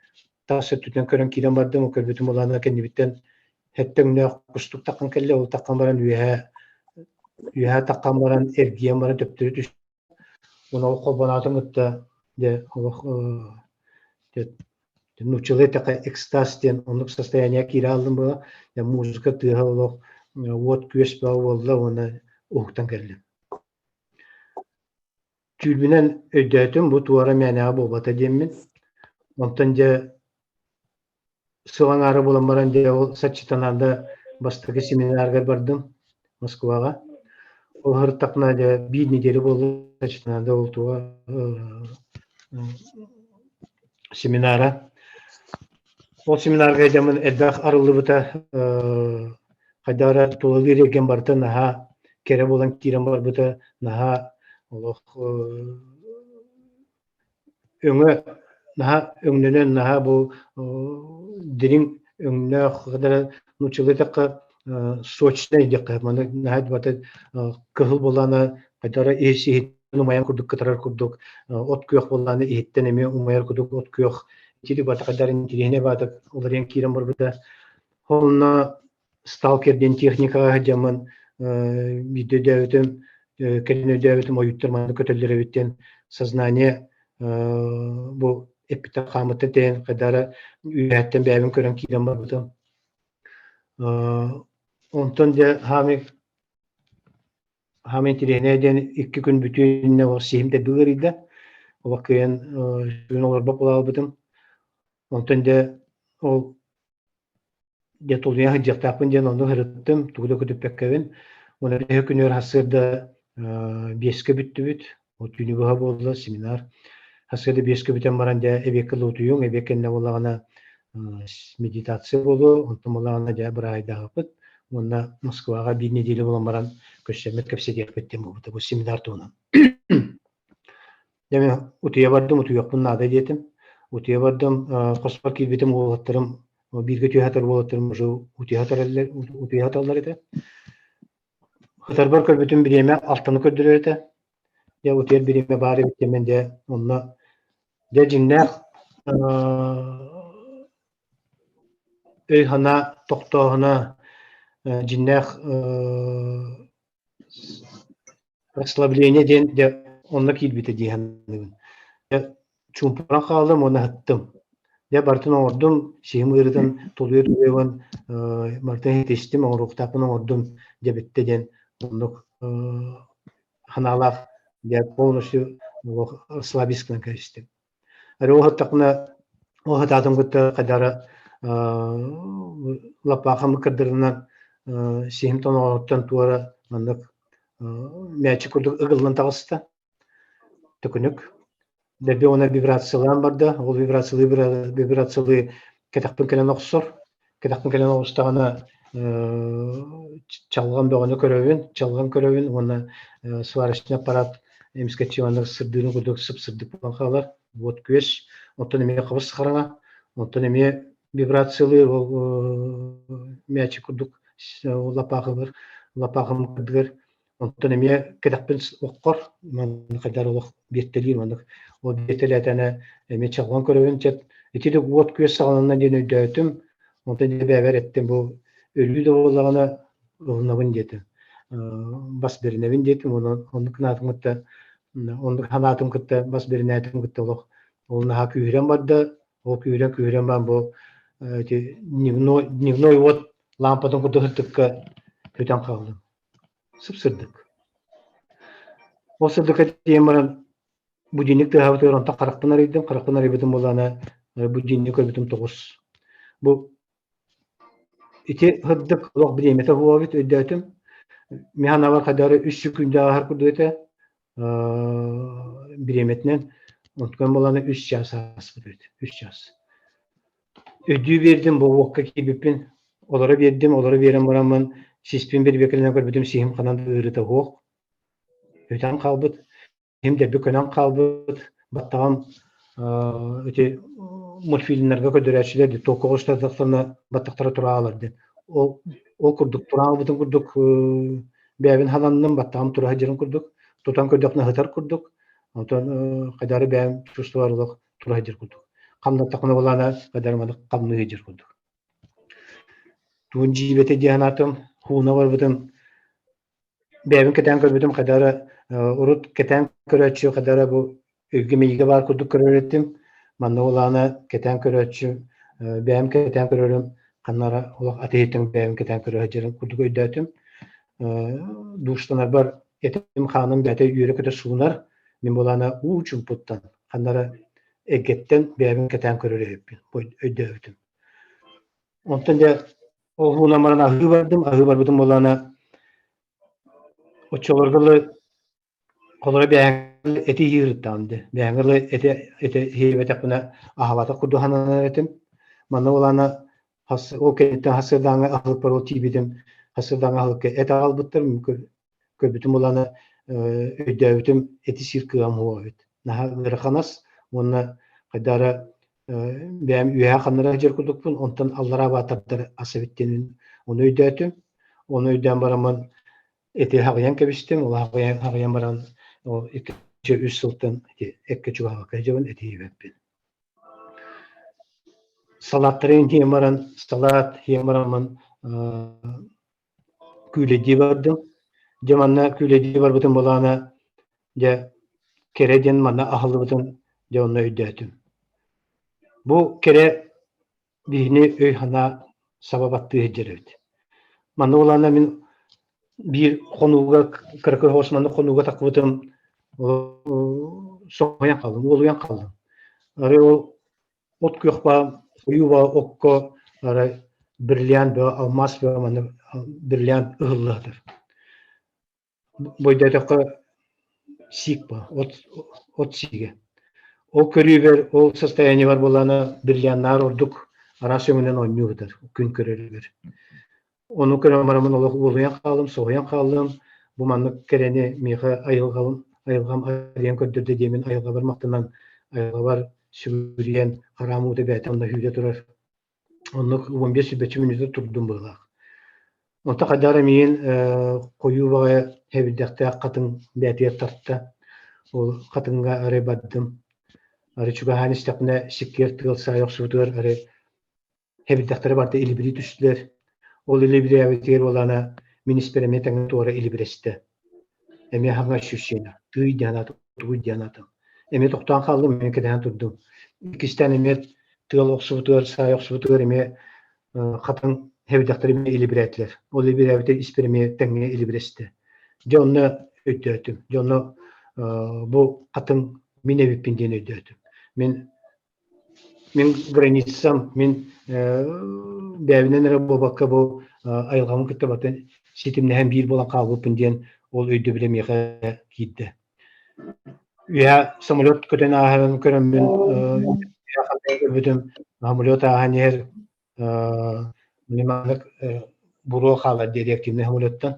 тас өттүттэн көрөн киирэн бардым, ол көрбүтүм буолаана кэннибиттэн сэттэ өҥнөөх кустук таххан кэллэ, ол таххан баран үөһэ үөһэ таххан баран эргийэн баран төптөрү түс уонна ол холбоноотун кытта дьэ олох дьэ нууччалыы эттэххэ экстаз диэн оннук состояние киирэ хааллым буола дьэ музыка тыаһа олох уот-күөс бөҕө буолла уонна уһуктан кэллим. Түүлбүнэн өйдөөтүм, бу туора мээнэҕэ буолбата диэммин. Онтон дьэ сыл аҥаара буолан баран дьэ ол Саччитананда бастакы семинарыгар бардым Москваҕа. Ол сырыттахпына дьэ биир неделя буолла Саччитананда ол туга семинара. Ол семинарга дьамын элбэх арыллыбыта хайдах эрэ тулалыыр эйгэм барыта наһаа кэрэ буолан киирэн барбыта наһаа олох өҥө наһаа өҥнөнөн наһаа бу дириҥ өҥнөөх нууччалыы эттэххэ сочнай диэххэ маны наһаа барыта кыһыл буоллаҕына хайдах эрэ ис иһиттэн умайан курдук кытарар курдук от күөх буоллаҕына иһиттэн эмиэ умайар курдук от күөх итини барыта хайдах эрэ интириэһинэй баҕайытык уларыйан киирэн барбыта Онно сталкер диэн техникаҕа сылдьаммын биирдэ өйдөөбүтүм, кэлин өйдөөбүтүм ойууттар манна көтөллөр эбит диэн сознание бу эппиттэн хааммыттан тэйэн хайдах эрэ үөһэттэн бэйэбин көрөн киирэн барбытым. Онтон дьэ хаамый хаамый интириэһинэй диэн икки күн бүтүннэ ол сиһим дэлби ыарыйда. Олох кыайан сүгүн олорбот буолаабытым. Онтон дьэ ол Дьэ тулуйа сылдьыахтаахпын диэн онно сырыттым, тугу да көтүппэккэбин. Уонна төһө күнүгэр сарсыарда биэскэ бүттүбүт. Ол түүнү быһа буолла семинар. Сарсыарда биэскэ бүтэн баран дьэ эбиэккэ луутуйуҥ, эбиэт кэннэ буоллаҕына медитация буолуо, онтон буоллаҕына дьэ быраайдаахпыт. Уонна Москваҕа биир нэдиэлэ буолан баран көрсөммүт кэпсэтиэхпит диэн буолбута бу семинар туһунан. Дьэ мин утуйа бардым, утуйуохпун наада диэтим. Утуйа бардым, хоспор киирбитим уолаттарым, бииргэ түһэ сытар уолаттарым уже утуйа сытар утуйа сыталлар этэ. Сытарбар көрбүтүм бириэмэ алтаны көрдөрөр этэ. Дьэ утуйар бириэмэ баар эбит диэммин дьэ онно дьэ дьиҥнээх өй-санаа тохтооһуна дьиҥнээх Расслабление диэн дьэ онно киирбитэ дии саныыбын. Дьэ чуумпуран хааллым уонна ыһыттым. Дьэ барытын оҥордум, сиһим ыарыытын тулуйа-тулуйабын барытын иһитистим, оҥоруохтаахпын оҥордум дьэ бүттэ диэн оннук санаалаах дьэ полностью расслабиться гынан кэбистим. Эрэ ол сыттахпына ол сатаатым кытта хайдах эрэ лаппаахым кырдырынан сиһим тоноҕоһуттан туора маннык мээчик курдук ыгыллан таҕыста төкүнүк. Дэлби уонна вибрациялаан барда. Ол вибрациялыы вибрациялыы кэтэхпин кэлэн охсор. Кэтэхпин кэлэн оҕустаҕына чалҕан бөҕөнү көрөбүн, чалҕан көрөбүн уонна сварочный аппарат эмискэччи маннык сырдыырын курдук сып-сырдык буолан хаалар. Уот күөс, оттон эмиэ хабыс хараҥа, оттон эмиэ вибрациялыыр ол мээчик курдук лапаахыбар, лапаахым кырдыгар Онтон эмиэ кэтэхпин оххор манна хайдах олох биэртэлиир маннык ол биэртэлээтэнэ эмиэ чалҕан көрөбүн чэт ити да уот күөс саҕаланна диэн өйдөөтүм онтон дьэ бэйэбэр эттим бу өлүү да буоллаҕына ылынабын диэтим бас бэринэбин диэтим онон оннук санаатым кытта оннук санаатым кытта бас бэринээтим кытта олох ол наһаа күүһүрэн барда ол күүһүрэн күүһүрэн баран бу ити дневной дневной уот лаампатын курдук сырдыкка көтөн хааллым Сып-сырдык. Ол сырдыкка тиийэн баран будильник тыаһаабытыгар онтон харахпын арыйдым, харахпын арыйбытым буоллаҕына будильник көрбүтүм тоҕус. Бу ити сырдык олох бириэмэтэ буолбут өйдөөтүм. Мин санаабар хайдары үс секунда ааһар курдук этэ. Бириэмэтинэн онтукан буоллаҕына үс чаас ааспыт эбит. Үс чаас. Өйдүү биэрдим, бу уокка киирбиппин. Олоро биэрдим, олоро биэрэн бараммын сиспин бирбиэкэлэнэн көрбүтүм сиһим ханан да ыарыыта суох. Өтөн хаалбыт. Ким дэлби көнөн хаалбыт, баттаҕым ити мультфильмнарга көрдөрөөччүлэр дии туокка устардахтарына баттахтара тураалар диэн. Ол ол курдук тураалбытын курдук бэйэбин халанным, баттаҕым тура сылдьарын курдук, тутан көрдөхпүнэ сытар курдук, онтон хайдары бэйэм чувствовар олох тура сылдьар курдук. Хамнаттахпына буоллаҕына хайдары маннык хамныы сылдьар курдук. Тугун дьиибэтэ дии санаатым, хууна барбытым Бэйэбин кэтээн көрбүтүм хайдах эрэ урут кэтээн көрөөччү хайдах эрэ бу өйгө-мэйиигэ баар курдук көрөр этим. Манна улаана кэтээн көрөөччү бэйэм кэтээн көрөрүм ханна эрэ олох атыыһыттан бэйэм кэтээн көрө сылдьарым курдук өйдөөтүм. Душтанарбар этим-хааным бэйэтэ үөрэ-көтө суунар. Мин буолаана уу чуумпуттан ханна эрэ эргэттэн бэйэбин кэтээн көрөр эбиппин өйдөөбүтүм. Онтон дьэ ол уунан баран аһыы бардым, аһыы барбытым буоллаҕына оччолорго дылы холоро бэйэҥ эти иһиирыттаҕым дии. Бэйэҥ дылы эти эти иһиэбэтэхпинэ аһаабатах курдук сананар этим. Манна буоллаҕына хас ол кэнниттэн хасырдааҥҥы аһылыкпар ол тиийбитим, хасырдааҥҥы аһылыкка эт аҕалбыттар, көрбүтүм буоллаҕына өйдөөбүтүм эти сиир кыаҕым суох эбит. Наһаа ыарахан ас уонна хайдах эрэ бэйэм үөһээ ханнара сылдьар курдукпун, онтон аллараа баатардар ас эбит диэн ону өйдөөтүм. Ону өйдөөн бараммын эти хаҕыйан кэбистим. Ол хаҕыйан, хаҕыйан баран ол икки үс сылтан эккэ чугаһаабакка сылдьабын, эти иһибэппин. Салааттарын иһэн баран, салаат иһэн бараммын күүлэйдии бардым. Дьэ манна күүлэйдии барбытым былаана дьэ кэрэ диэн манна аһыллыбытын дьэ онно өйдөөтүм. Бу кэрэ биһини өй-санаа саба баттыы сылдьар эбит. Манна улаана мин биир хонууга кыракый оҕус манна хонууга тахсыбытым соһуйан хааллым, уолуйан хааллым. Арай ол от күөх баа ойуу баа окко арай бриллиант бөҕө алмаас бөҕө манна бриллиант ыһылла сытар бойдоотоххо сиик баа от от сиигэ ол көрүүбэр ол состояниебар буоллаҕына бриллианнаар ордук араас өҥүнэн оонньуу сытар күн көрөрүгэр Ону көрөн бараммын олох уолуйан хааллым, соһуйан хааллым. Бу маннык кэрэни миэхэ айылҕабын айылҕам арыйан көрдөрдө диэмин айылҕабар махтанан, айылҕабар сүгүрүйэн, хараам уута бэйэтэ онно сүүрэ турар. Оннук 15 сүүрбэччэ мүнүүтэ турдум быһыылаах. Онто хайдах эрэ миигин хойуу баҕайы хэбирдэхтээх хатыҥ бэйэтигэр тарта. Ол хатыҥҥа арай бардым. Арай чугаһаан истэхпинэ сиккиэр тыал саайа охсубутугар арай Хэбирдэхтэрэ барыта илибирии түстүлэр. Ол илибирээбитигэр буоллаҕына мин испэр эмиэ тэҥҥэ туора илибирэстэ. Эмиэ хаҥа ощущение. Тыый диэн аатым, тугуй диэн аатым. Эмиэ тохтоон хааллым, эмиэ кэтэһэн турдум. Иккистээн эмиэ тыал охсубутугар, саай охсубутугар эмиэ хатыҥ хэбирдэхтэр эмиэ илибирээтилэр. Ол илибирээбитэ испэр эмиэ тэҥҥэ илибирэстэ. Дьэ онно өйдөөтүм. Дьэ онно бу хатыҥ мин эбиппин диэн өйдөөтүм. Мин Мин границам, мин бэйэбинэн эрэ буолбакка бу айылҕабын кытта батын ситимнэһэн биир буолан хаалбыппын диэн ол өйдөбүлэ миэхэ киирдэ. Үөһэ самолет көтөн ааһарын көрөммүн көрбүтүм самолет ааһан иһэр Маннык буруо хаалар диэн реактивнай самолеттан.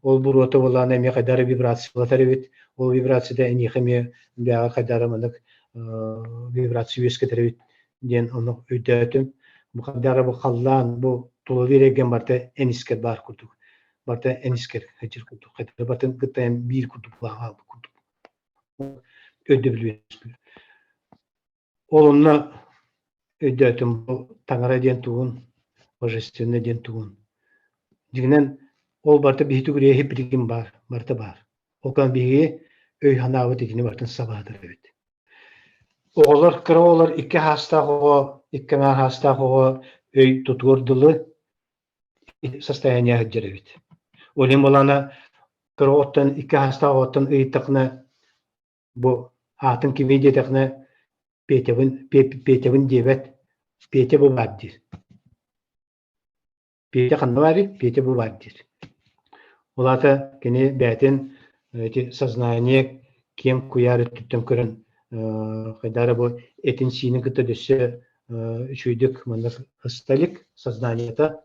Ол буруота буоллаҕына эмиэ хайдах эрэ вибрациялатар эбит. Ол вибрацията эйиэхэ эмиэ бэйэҕэ хайдах эрэ маннык вибрация үөскэтэр эбит диэн ону өйдөөтүм. Бу хайдах эрэ бу халлаан, бу тулалыыр эйгэм барыта эн искэр баар курдук. Барыта эн искэр сылдьар курдук. Хайдах барытын кытта эн биир курдук хаалбыт курдук. Өйдөбүл үөскүүр. Ол онно өйдөөтүм бу таҥара диэн тугун, божественнай диэн тугун. Дьиҥинэн ол барыта биһиги түгүрүйэ билигин баар, барыта баар. Ол гынан биһиги өй-санаабыт итини барытын сабаатар эбит. Оҕолор, кыра оҕолор икки хаастаах оҕо, икки аҥаар хаастаах оҕо өй тутуор дылы состояние сылдьар эбит. Ол иһин буоллаҕына кыра оҕоттон икки хаастаах оҕоттон ыйыттаххына Бу аатын кимий диэтэхинэ Петябын Петябын диэбэт, Петя бу баар диир. Петя ханна баарый? Петя бу баар диир. Ол аата кини бэйэтин ити сознание киэҥ куйаар өттүттэн көрөн хайдах эрэ бу этин-сиинин кытта өссө үчүгэйдик манна сыста илик сознаниета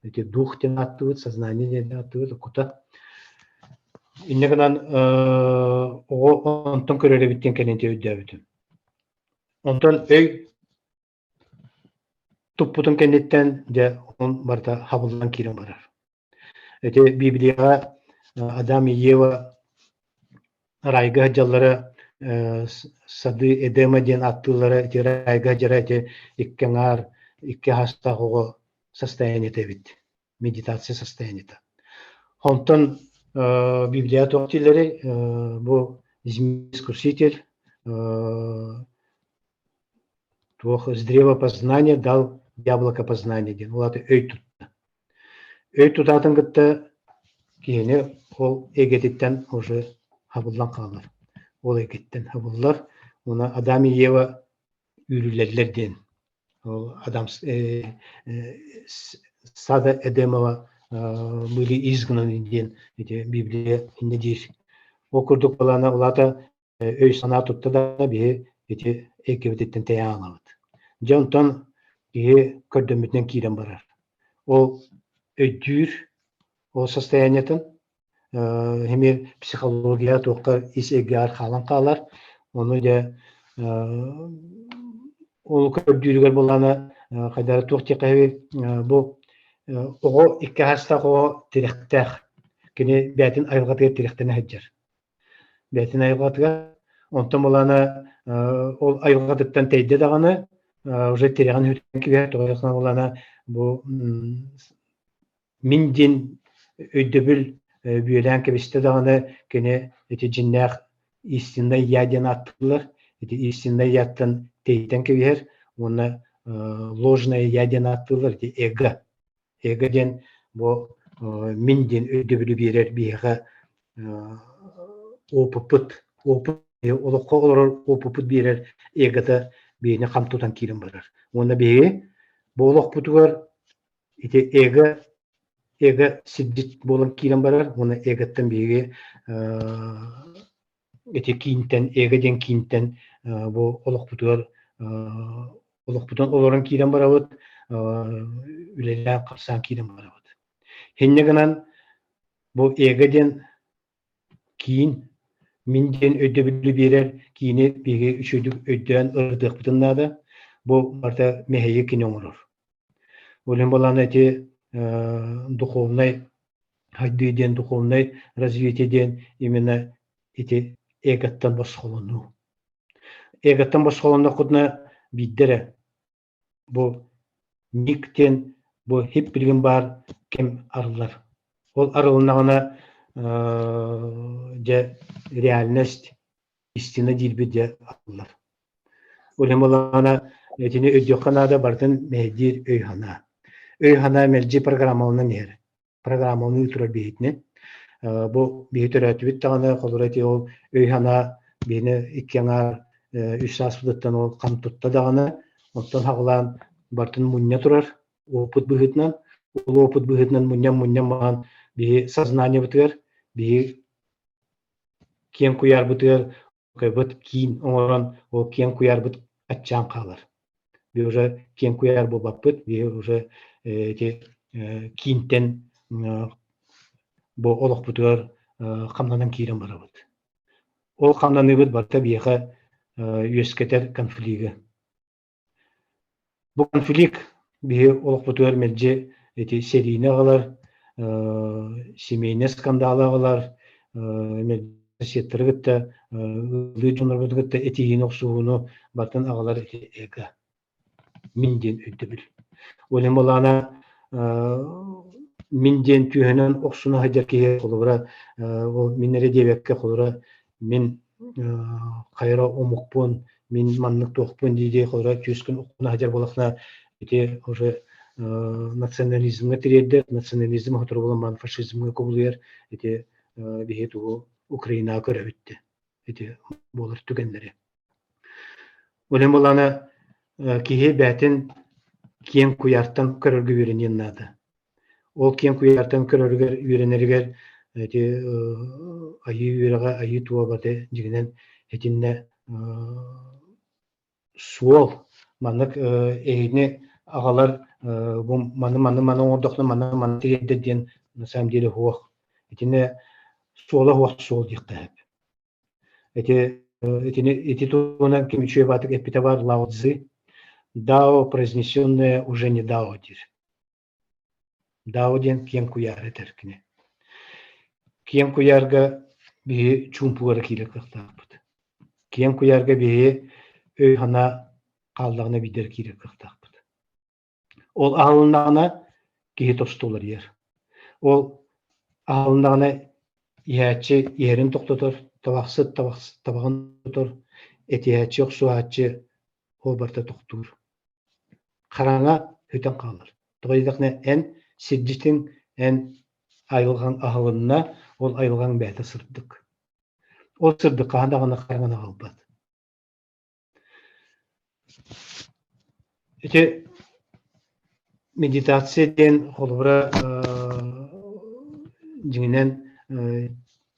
ити дух диэн ааттыыбыт, сознание диэн ааттыыбыт кута. Инньэ гынан оҕо онтон көрөр эбит диэн кэлин өйдөөбүтүм. Онтон өй туппутун кэнниттэн дьэ он барыта хабыллан киирэн барар. Ити Библияҕа Адам и Ева райга сылдьаллара сады Эдема диэн ааттыыллара ити райга сылдьара ити икки аҥаар икки аһастаах оҕо состояниета эбит медитация состояниета. Онтон Библия туох дииллэрий бу змей-искуситель туох с древа познания дал яблоко познания диэн ол аата өй тутта. Өй тутаатын кытта киһини ол эйгэтиттэн уже хабыллан хаалар. Ол эйгэттэн хабыллар. Уонна Адам и Ева үүрүллэллэр диэн. Ол Адам сада Эдемова были изгнаны диэн ити Библия иннэ диир. Ол курдук былаана улаата өй-санаа тутта да биһи ити эйгэбититтэн тэйэ аалабыт. Дьэ онтон киһи көрдөммүтүнэн киирэн барар. Ол өйдүүр, ол состояниетын эмиэ психология туохха ис эйгэҕэр хаалан хаалар. Ону дьэ ол көрдүүрүгэр буоллаҕына хайдара туох диэххэ бу оҕо икки аһастаах оҕо тирэхтээх. Кини бэйэтин айылҕатыгар тирэхтэнэ сылдьар. Бэйэтин айылҕатыгар. Онтон былаана ол айылҕатыттан тэйдэ даҕаны уже тирэҕин үтэн кэбиһэр тоҕо былаана бу мин диэн өйдөбүл бүөлээн кэбистэ даҕаны кини ити дьиннээх истинный я диэн ааттыыллар. Ити истинный яттан тэйтэн кэбиһэр уонна ложное я диэн ааттыыллар ити эго Эго диэн бу мин диэн өйдөбүлү биэрэр биһиэхэ опыппыт, опыт олоххо олорор опыппыт биэрэр эгота биһини хам тутан киирэн барар. Уонна биһиги бу олохпутугар ити эго эго сирдьит буолан киирэн барар уонна эготтан биһиги ити киинтэн эго диэн киинтэн бу олохпутугар олохпутун олорон киирэн барабыт үлэлээн хамсаан киирэн барабыт. Инньэ гынан бу эго диэн киин мин диэн өйдөбүлү биэрэр киини биһиги үчүгэйдик өйдөөн ырытыахпытын наада. Бу барыта мэһэйи кини оҥорор. Ол иһин буоллаҕына ити духовнай хайдыы диэн духовнай развитие диэн именно ити эготтан босхолонуу. Эготтан босхолонноххутуна биирдэ эрэ бу ник диэн бу хип билигин баар кэм арыллар. Ол арылыннаҕына дьэ реальность истина диирбит дьэ арыллар. Ол иһин буоллаҕына итини өйдүөххэ наада барытын мэһэйдиир өй-санаа. Өй-санаа мэлдьи программаланан иһэр. Программаланыы турар биһитинэн. Бу биһи төрөөтүбүт даҕаны холобура ити ол өй-санаа биһини икки аҥаар үс сааспытыттан ол хам тутта даҕаны оттон хаҕылаан барытын мунньа турар опыт быһыытынан ол опыт быһыытынан мунньан-мунньан баран биһи сознаниебытыгар биһи киэҥ куйаарбытыгар кыайбыт киин оҥорон ол киэҥ куйаарбыт аччаан хаалар. Би уже киэҥ куйаар буолбаппыт, би уже ити киинтэн бу олохпутугар хамнанан киирэн барабыт. Ол хамнаныыбыт барыта биһиэхэ үөскэтэр конфлигы. Бу конфликт биһи олохпутугар мэлдьи ити сэриини аҕалар, семейнай скандалы аҕалар, соседтары кытта, ыаллыы дьоннорбутун кытта этиһиини, охсуһууну барытын аҕалар ити эго. Мин диэн өйдөбүл. Ол иһин буоллаҕына мин диэн түөһүнэн охсуна сылдьар киһи холобура ол мин эрэ диэбэккэ холобура мин хайра омукпун, мин маннык туохпун дии-дии холобура түөскүн уккуна сылдьар буоллаххына ити уже национализмҥа тириэрдэр, национализм сотору буолан баран фашизмҥа кубулуйар ити биһи тугу Украинаҕа көрөбүт дии ити буолар түгэннэри. Ол иһин буоллаҕына киһи бэйэтин киэҥ куйаартан көрөргө үөрэниэн наада. Ол киэҥ куйаартан көрөрүгэр, үөрэнэригэр ити айыы үөрэҕэ, айыы туо барыта дьиҥинэн итиннэ суол маннык эһигини аҕалар бу маны маны маны оҥордоххуна маны маны тириэрдэр диэн на самом деле суох. Итиннэ суола суох суол диэххэ сөп. Ити итини ити туһунан ким үчүгэй баатык эппитэ баар Лао Цзы «Дао, произнесенное уже не дао» диир. Дао диэн киэҥ куйаар этэр кини. Киэҥ куйаарга биһи чуумпугара киирэр кыахтаахпыт. Киэҥ куйаарга биһи өй-санаа хааллаҕына биирдэр киирэр кыахтаахпыт. Ол аһылыннаҕына киһи тосту уларыйар. Ол аһылыннаҕына иһээччи иһэрин тохтотор, табахсыт табаҕын тохтотор, этиһээччи охсуһааччы ол барыта тохтуур. Хараҥа сүтэн хаалар. Тоҕо диэтэххинэ эн сирдьитиҥ, эн айылҕаҥ аһылынна, ол айылҕаҥ бэйэтэ сырдык. Ол сырдык хаһан даҕаны хараҥаны аҕалбат. Ити медитация диэн холобура дьиҥинэн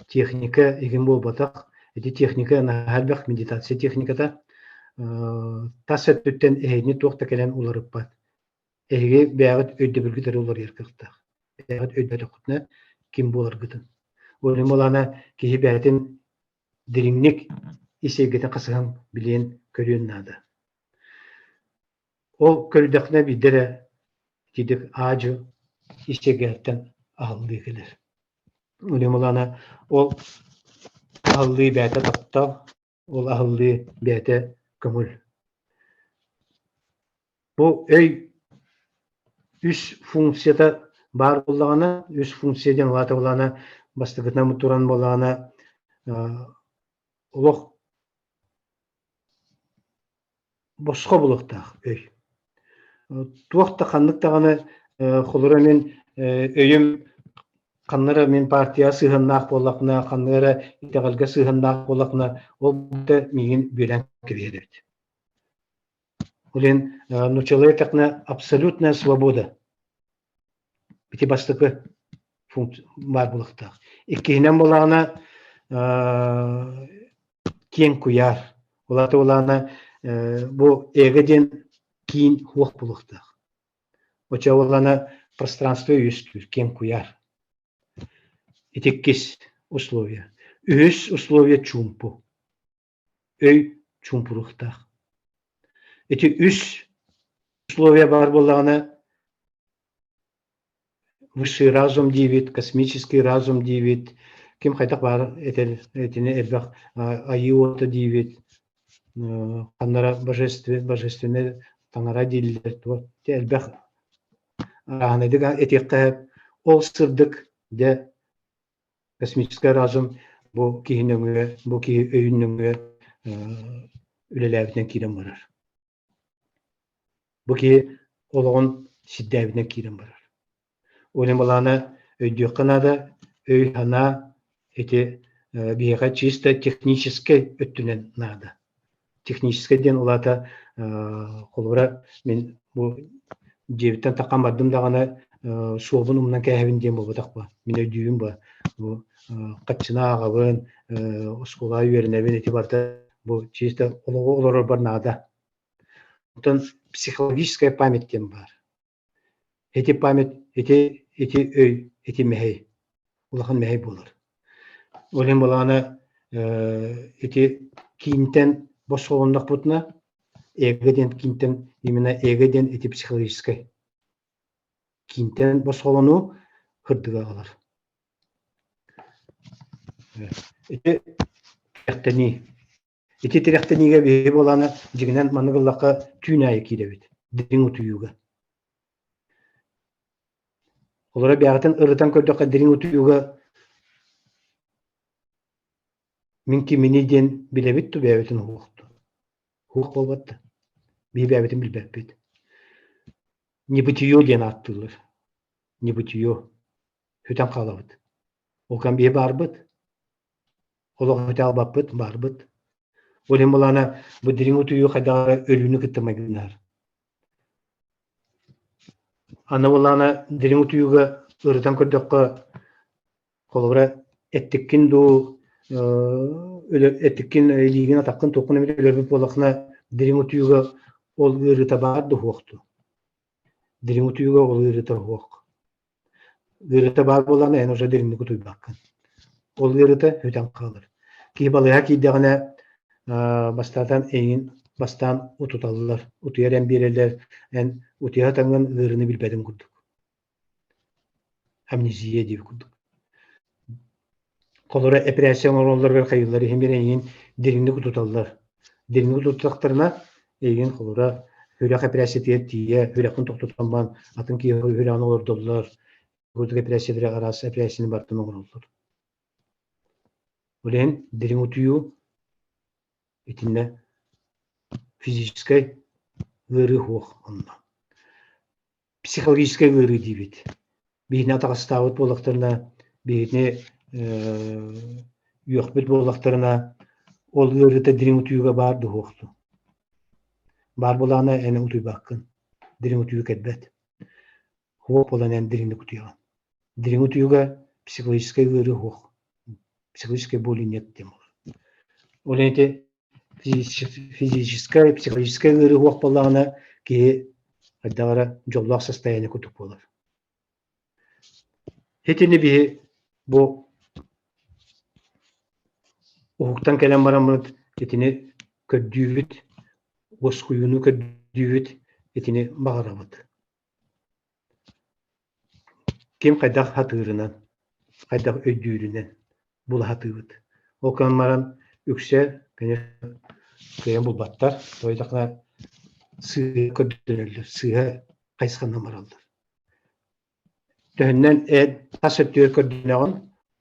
техника игин буолбатах. Ити техника наһаа элбэх медитация техниката тас өттүттэн эһигини туох да кэлэн уларыппат. Эһиги бэйэҕит өйдөбүлгүт эрэ уларыйар кыахтаах. Бэйэҕит өйдөөтөххүтүнэ ким буоларгытын. Ол иһин буолаана киһи бэйэтин дириҥник ис эйгэтин хасыһан билиэн көрүөн наада. Ол көрдөххүнэ биирдэ эрэ итиитик аа-дьуо ис эйгэттэн аһыллыы кэлэр. Улемулана ол аһыллыы бэйэтэ таптал, ол аһыллыы бэйэтэ көҥүл. Бу өй үс функцията баар буоллаҕына, үс функция диэн улаата буоллаҕына, бастакытынан туран буоллаҕына, олох босхо булуохтаах өй. Туох да ханнык даҕаны холобура мин өйүм ханна эрэ мин партияҕа сыһыаннаах буоллахпына, ханна эрэ итэҕэлгэ сыһыаннаах буоллахпына, ол да миигин бүөлээн кэбиһэр эбит. Ол иһин нууччалыы эттэххинэ абсолютная свобода. Ити бастакы функция баар буолуохтаах. Иккиһинэн буоллаҕына киэҥ куйаар. Ол аата буоллаҕына бу эго диэн киин суох буолуохтаах. Оччо буоллаҕына пространство үөскүүр, киэҥ куйаар. Ити иккис условие. Үһүс условие чуумпу. Өй чуумпуруохтаах. Ити үс условие баар буоллаҕына высший разум диибит, космический разум диибит, ким хайдах баар этэр итини элбэх айыы уота диибит, ханнара божественный таҥара дииллэр туох элбэх арааһынайдык этиэххэ ол сырдык дьэ космический разум бу киһи нөҥүө, бу киһи өйүн нөҥүө үлэлээбитинэн киирэн барар. Бу киһи олоҕун сирдээбитинэн киирэн барар. Ол иһин былаана өйдүөххэ наада, өй-санаа ити биһиэхэ чисто техническэй өттүнэн наада. Техническэй диэн ол аата холобура мин бу дьиэбиттэн таххан бардым даҕаны суолбун умнан кээһэбин диэн буолбатах буо. Мин өйдүүбүн буо. Бу хаччына ааҕабын, оскуолаҕа үөрэнэбин ити барыта бу чисто олоҕу олорорбор наада. Оттон психологическая память диэн баар. Ити память, ити ити өй, ити мэһэй, улахан мэһэй буолар. Ол иһин былаана ити киинтэн босхолоннохпутуна, эго диэн киинтэн, именно эго диэн ити психологическай киинтэн босхолонуу кырдыга аҕалар. Ити тирэхтэнии. Ити тирэхтэниигэ биһиги буолааны дьиҥинэн маннык ыллахха түүн аайы киирэбит, дириҥ утуйууга. Олоро бэйэҕитин ырытан көрдөххө дириҥ утуйууга мин киминий диэн билэбит дуу бэйэбитин уһуох дуу? Уһуох буолбат да. Биһи бэйэбитин билбэппит. Небытиё диэн ааттыыллар. Небытиё. Сүтэн хаалабыт. Ол кэм биһи баарбыт. Олох өтө албаппыт, баарбыт. Ол иһин былаана бу дириҥ утуйуу хайдах эрэ өлүүнү кытта майгыннаһар. Аны былаана дириҥ утуйууга Ырытан көрдөххө, холобура, эттиккин дуу, эттиккин илиигин, атаххын туоххун эмит өлөрбүт буоллаххына, дириҥ утуйууга ол ыарыыта баар дуу суох дуу? Дириҥ утуйууга ол ыарыыта суох. Ыарыыта баар буоллаҕына, эн уже дириҥник утуйбаккын. Ол ыарыыта сүтэн хаалар. Киһи балыыһа киирдэҕинэ, бастатан эйигин бастаан утуталлар, утуйар эн биэрэллэр, эн утуйа сатаҥҥын ыарыыны билбэтин курдук. Амнезия диир курдук. Холобура, эпэрээссийэ оҥороллоругар хайыыллар иһин биэрэн эйигин дириҥник утуталлар. Дириҥник утуттахтарына, эйигин холобура сүрэх эпэрээссийэтигэр тиийэ, сүрэххин тохтотон баран атын киһи сүрэҕин олордоллор. Курдук эпэрээссийэлэри араас эпэрээссийэни барытын оҥороллор. Ол иһин дириҥ утуйуу итиннэ физическэй ыарыы суох онно. Психологическай ыарыы диибит. Биһини атаҕастаабыт буоллахтарына, биһини үөхпүт буоллахтарына, ол ыарыыта дириҥ утуйууга баар дуу суох дуу? Баар буоллаҕына эн утуйбаккын, дириҥ утуйуу кэлбэт. Суох буолан эн дириҥник утуйаҕын. Дириҥ утуйууга психологическай ыарыы суох. Психологической боли нет диэн буолар. Ол иһин ити физическай, психологическай ыарыы суох буоллаҕына, киһи хайдах эрэ дьоллоох состояние курдук буолар. Итини биһи бу уһуктан кэлэн бараммыт итини көрдүүбүт, уоскуйууну көрдүүбүт, итини баҕарабыт. Ким хайдах сатыырынан, хайдах өйдүүрүнэн була сатыыбыт. Ол гынан баран үксэ, конечно, кыайан булбаттар. Тоҕо сыыһа көрдөрөллөр, сыыһа хайысханан бараллар. Төһөннөн эн тас өттүгэр көрдөнөҕүн,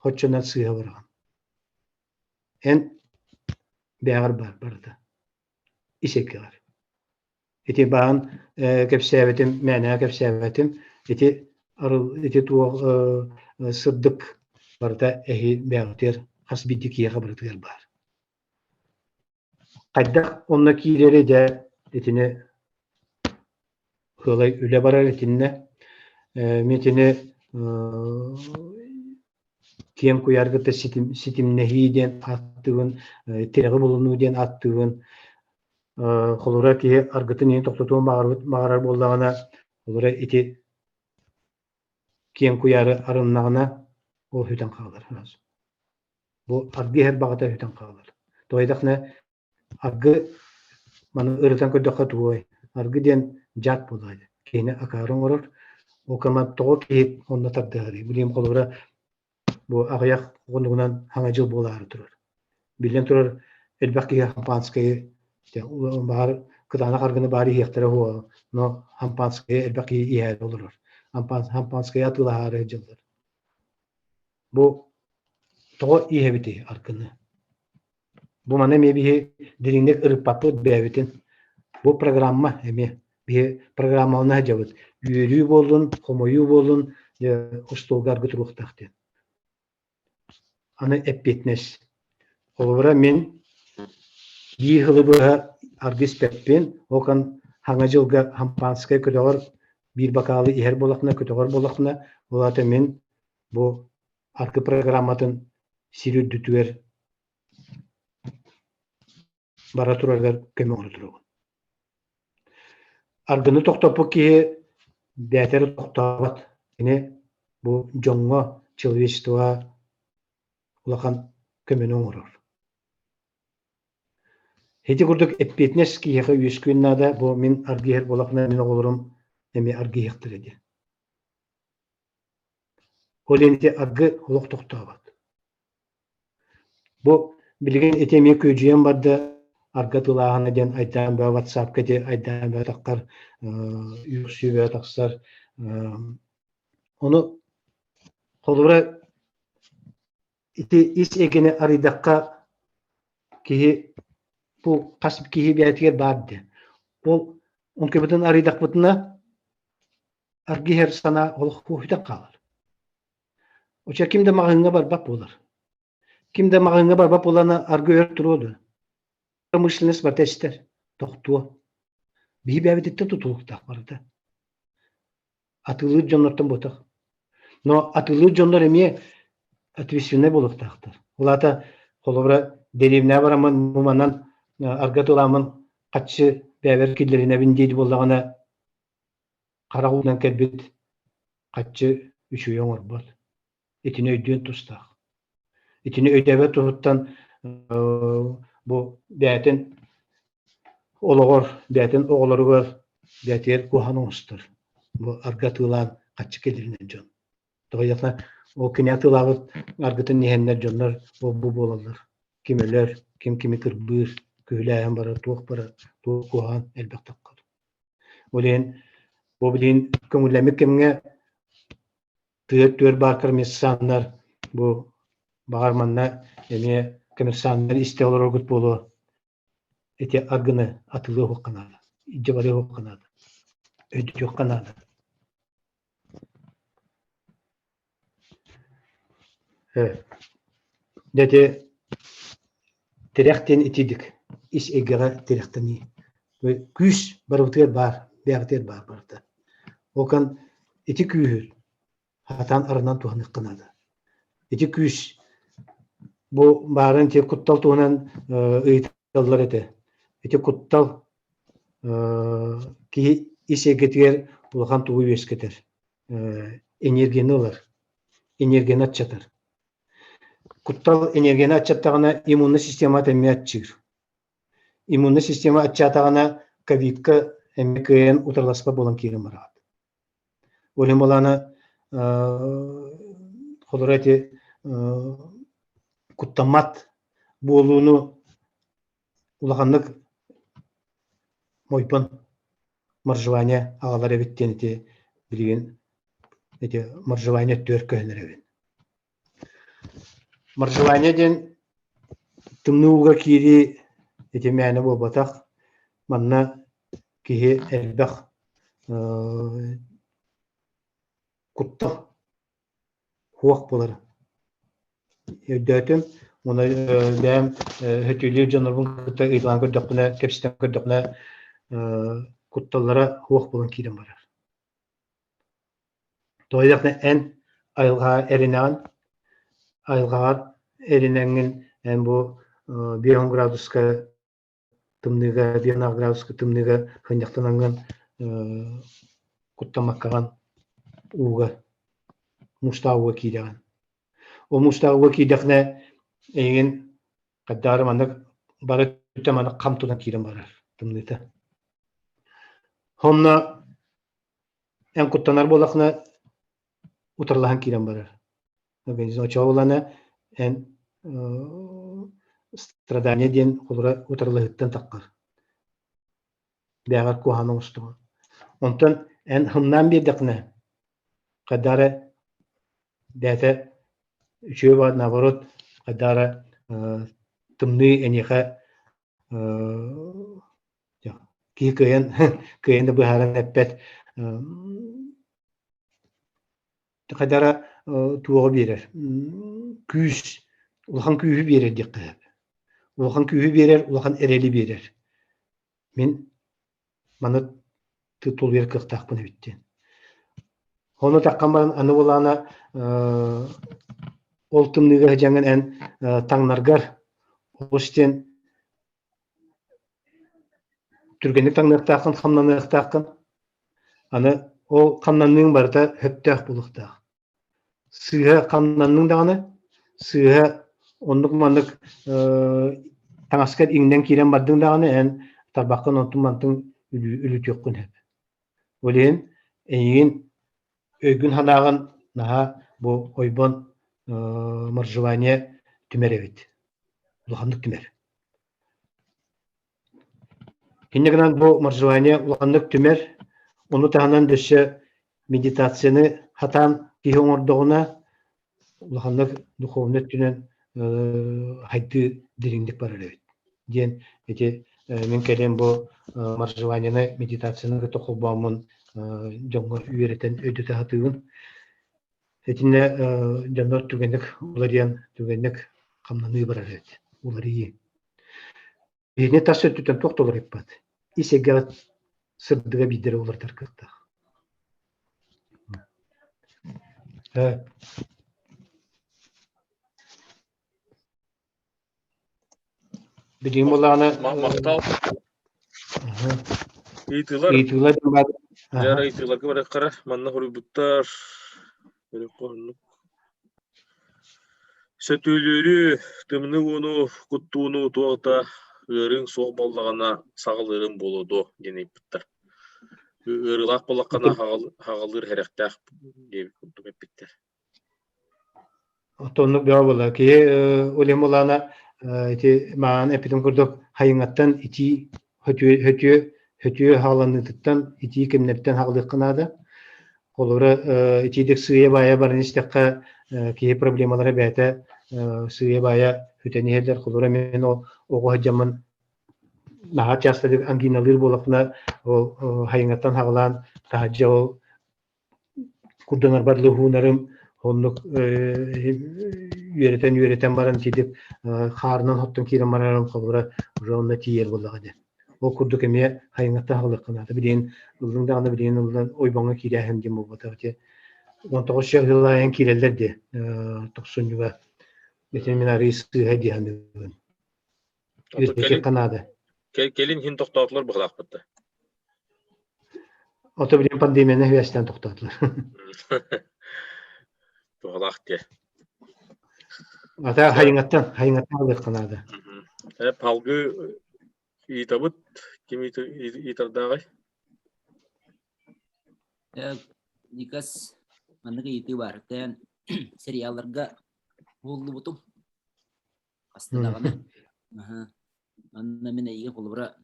оччонон сыыһа бараҕын. Эн бэйэҕэр баар барыта. Ис эйгэҕэр. Ити баан кэпсээбитим, мээнэҕэ кэпсээбэтим. Ити арыл ити туох сырдык барыта эһи бэйэҕитигэр хас биирдии киһиэхэ барытыгар баар. Хайдах онно киирэри дьэ итини ыалай үлэ барар итиннэ. Мин итини киэҥ куйаар кытта ситим, ситимнэһии диэн ааттыыбын, тирэҕи булунуу диэн ааттыыбын. Холобура киһи аргытын иһин тохтотуон баҕарбыт баҕарар буоллаҕына, холобура ити киэҥ куйаары арыннаҕына, ол сүтэн хаалар. Бу аргы иһэр баҕата сүтэн хаалар. Тоҕо диэтэххинэ, Аргы маны ырытан көрдөххө тугуй? Аргы диэн дьаат буолаайы. Киһини акаары оҥорор. Ол кэмэ тоҕо киһи онно тардыһарый? Билигин холобура бу аҕыйах хонугунан Саҥа дьыл буолаары турар. Биллэн турар, элбэх киһи хампаанскайы баар кытаанах аргыны баар иһиэхтэрэ уһуо, но хампаанскайы элбэх киһи иһээри олорор. Хампаанскайы атыылаһаары сылдьаллар. Бу тоҕо иһэбитий аргыны? Бу маны эмиэ биһи дириҥник ырыппаппыт бэйэбитин. Бу программа эмиэ биһи программалана сылдьабыт. Үөрүү буоллун, хомойуу буоллун, дьэ остуолга аргы туруохтаах диэн. Аны эппиэтинэс. Холобура мин биир сылы быһа аргы испэппин, ол кан хаҥа дьылга хампаанскай көтөҕөр биир бакаалы иһэр буоллахпына, көтөҕөр буоллахпына, ол аата мин бу аргы программатын сир үрдүтүгэр бара турарыгар көмө оҥоро туруоҕун. Аргыны тохтоппут киһи бэйэтэ эрэ тохтообот. Кини бу дьоҥҥо, человечествоҕа улахан көмөнү оҥорор. Ити курдук эппиэтинэс киһиэхэ үөскүөн наада. Бу мин аргы иһэр буоллахпына, мин оҕолорум эмиэ аргы иһиэхтэрэ диэн. Ол иһин ити аргы олох тохтообот. Бу билигин ити эмиэ күөдьүйэн барда арга атыылааһына диэн айдаан бөҕө ватсапка ити айдаан бөҕө таххар үөхсүү бөҕө тахсар ону холобура ити ис эйгэни арыйдахха киһи бу хас киһи бэйэтигэр баар диэн ол онкебытын арыйдахпытына аргы иһэр санаа олох күүһүтэн хаалар Оччо ким да маҕаһыыҥҥа барбат буолар. Ким да маҕаһыыҥҥа барбат буоллаҕына аргы өр туруо дуо? Промышленность барыта эстэр, тохтуо. Биһи бэйэбититтэн тутулуктаах барыта. Атыылыыр дьоннортон буотах. Но атыылыыр дьоннор эмиэ ответственнай буолуохтаахтар. Ол аата, холобура, дэриэбинэҕэ бараммын бу манан аргы атыылааммын хаччы бэйэбэр киллэринэбин диир буоллаҕына, харах уунан кэлбит хаччы үчүгэй оҥорбот. Итини өйдүөн тустаах. Итини өйдөөбөт туһуттан бу бэйэтин олоҕор, бэйэтин оҕолоругар бэйэтигэр куһаҕан оҥостор. Бу аргы атыылаан хаччы киллэринэр дьон. Тоҕо диэтэххэ, ол кини атыылаабыт аргытын иһэннэр дьоннор ол-бу буолаллар. Ким өлөр, ким кими кырбыыр, күһүлээһин барар, туох барар, туох куһаҕан элбэх таххар. Ол иһин бу билигин көҥүллэммит кэмҥэ тыа өттүгэр баар коммерсаннар бу баҕар манна эмиэ коммерсаннар истэ олороргут буолуо ити аргыны атыылыа уһуохха наада илдьэ барыа уһуохха наада өйдөтүөххэ наада Дьэ ити тирэх диэн итиидик ис эйгэҕэ тирэхтэнии. Күүс барыбытыгар баар, бэйэҕитигэр баар барыта. Ол гынан ити күүһү сатаан арынан туһаныахха наада. Ити күүс бу баарын ити куттал туһунан ыйыталлар этэ. Ити куттал киһи ис эйгэтигэр улахан тугу үөскэтэр? Энергияны ылар, энергияны аччатар. Куттал энергияны аччаттаҕына иммуннай системата эмиэ аччыыр. Иммуннай система аччаатаҕына ковидка эмиэ кыайан утарыласпат буолан киирэн бараҕыт. Ол иһин буолаана холоро ити куттаммат буолууну улаханнык мойбон моржевание аҕалар эбит диэн ити билигин ити моржевание өттүгэр көһөн эрэбин. Моржевание диэн тымныы ууга киирии ити мээнэ буолбатах. Манна киһи элбэх куттал суох буолар. Өйдөөтүм. Уонна бэйэм сөтүөлүүр дьоннорбун кытта ыйыталаан көрдөхпүнэ, кэпсэтэн көрдөхпүнэ, кутталлара суох буолан киирэн барар. Тоҕо диэтэххинэ эн айылҕаҕа эрэнэҕин, айылҕаҕар эрэнэҥҥин эн бу 50 градуска тымныыга, 50 градуска тымныыга сынньахтанаҥҥын куттаммаккаҕын ууга, муустаах ууга киирэҕин. Ол муустаах ууга киирдэххинэ эйигин хайдах эрэ маннык бары өттө маннык хам тутан киирэн барар тымныыта. Онно эн куттанар буоллаххына утарылаһан киирэн барар. Организм оччоҕо буоллаҕына эн страдание диэн холура утарылаһыыттан таххар. Бэйэҕэр куһаҕан оҥостуҥ. Онтон эн һымнаан биэрдэххинэ хайдах эрэ бэйэтэ үчүгэй баҕар наоборот хайдах эрэ тымныы эйиэхэ киһи кыайан кыайан да быһааран эппэт хайдах эрэ туоҕу биэрэр күүс улахан күүһү биэрэр диэххэ сөп улахан күүһү биэрэр улахан эрэли биэрэр мин маны тулуйар кыахтаахпын эбит диэн ону таххан баран аны буолаана ол тымныыга сыдьаҥҥын эн таҥнаргар олус диэн Түргэнник таҥныахтааххын, хамнаныахтааххын. Аны ол хамнаныыҥ барыта сөптөөх буолуохтаах. Сыыһа хамнанныҥ даҕаны, сыыһа оннук-маннык таҥаскар иҥнэн киирэн бардыҥ даҕаны, эн тарбаххын онтун-мантын үлүтүөххүн сөп. Ол иһин эйигин өйгүн-санааҕын наһаа бу ойбон моржевание түмэр эбит. Улаханнык түмэр. Инньэ гынан бу моржевание улаханнык түмэр, ону таһынан өссө медитацияны хатаан киһи оҥордоҕуна улаханнык духовнай өттүнэн хайдыы дириҥник барар эбит диэн ити мин кэлин бу моржеваниены медитацияны кытта холбооммун дьоҥҥо үөрэтэн өйдөтө сатыыбын. Итиннэ дьоннор түгэнник уларыйан, түгэнник хамнаныы барар эбит, уларыйыы. Биһини тас өттүттэн туох да уларыйбат. Ис эйгэҕэ сырдыга биирдэрэ уларытар кыахтаах. Билигин буоллаҕына Махтал. Ыйытыылар. Ыйытыылар баар. Дьара ыйытыыларга барыаххара. Манна хоруйбуттар. Сөтүөлүүрү, тымныы ууну, куттууну туох да ыарыыҥ суох буоллаҕына саҕалыырыҥ буолуо дуо диэн ыйыппыттар. Ыарыылаах буоллаххына хаҕалыыр сэрэхтээх диэбит курдук эппиттэр. Оттоннук бөҕө буолла. Киһи Улем Улаана ити маан эппитим курдук хайыҥаттан итии хөтүө хөтүө хөтүө хааланыытыттан итии кэмнэртэн хаалыахха наада. Холобура итиидик сыыйа-баайа баран истэххэ киһи проблемалара бэйэтэ сыыйа-баайа сүтэн иһэллэр. Холобура мин ол оҕо сылдьаммын наһаа часто ангиналыыр буоллахпына ол хайыҥаттан хаҕылаан таһырдьа ол курданарбар лыһуунарым оннук үөрэтэн-үөрэтэн баран итидик хаарынан хоттон киирэн барарым холобура уже онно тиийэр буоллаҕа дии. Ол курдук эмиэ хайыҥаттан аһыллыахха наада. Билигин ыллыҥ даҕаны билигин ыллан ойбоҥҥо киирээһин диэн буолбатах ити. 19 сыл айан киирэллэр дии тохсунньуга. Ити мин арыый сыыһа дии саныыбын. Үөрэтиэххэ наада. Кэлин иһин тохтоотулар быһылаахпыт да. Ото билигин пандемияны үөстээн тохтоотулар. Туһалаах диэ. Ата хайыҥаттан, хайыҥаттан алыахха наада. Э, палгы ыытабыт. Ким ыытардааҕый? Никас маннык ыйытыы баар. Тээн сериалларга уһуллубутум. Хаста даҕаны. Аһа. Манна мин эйиги холобура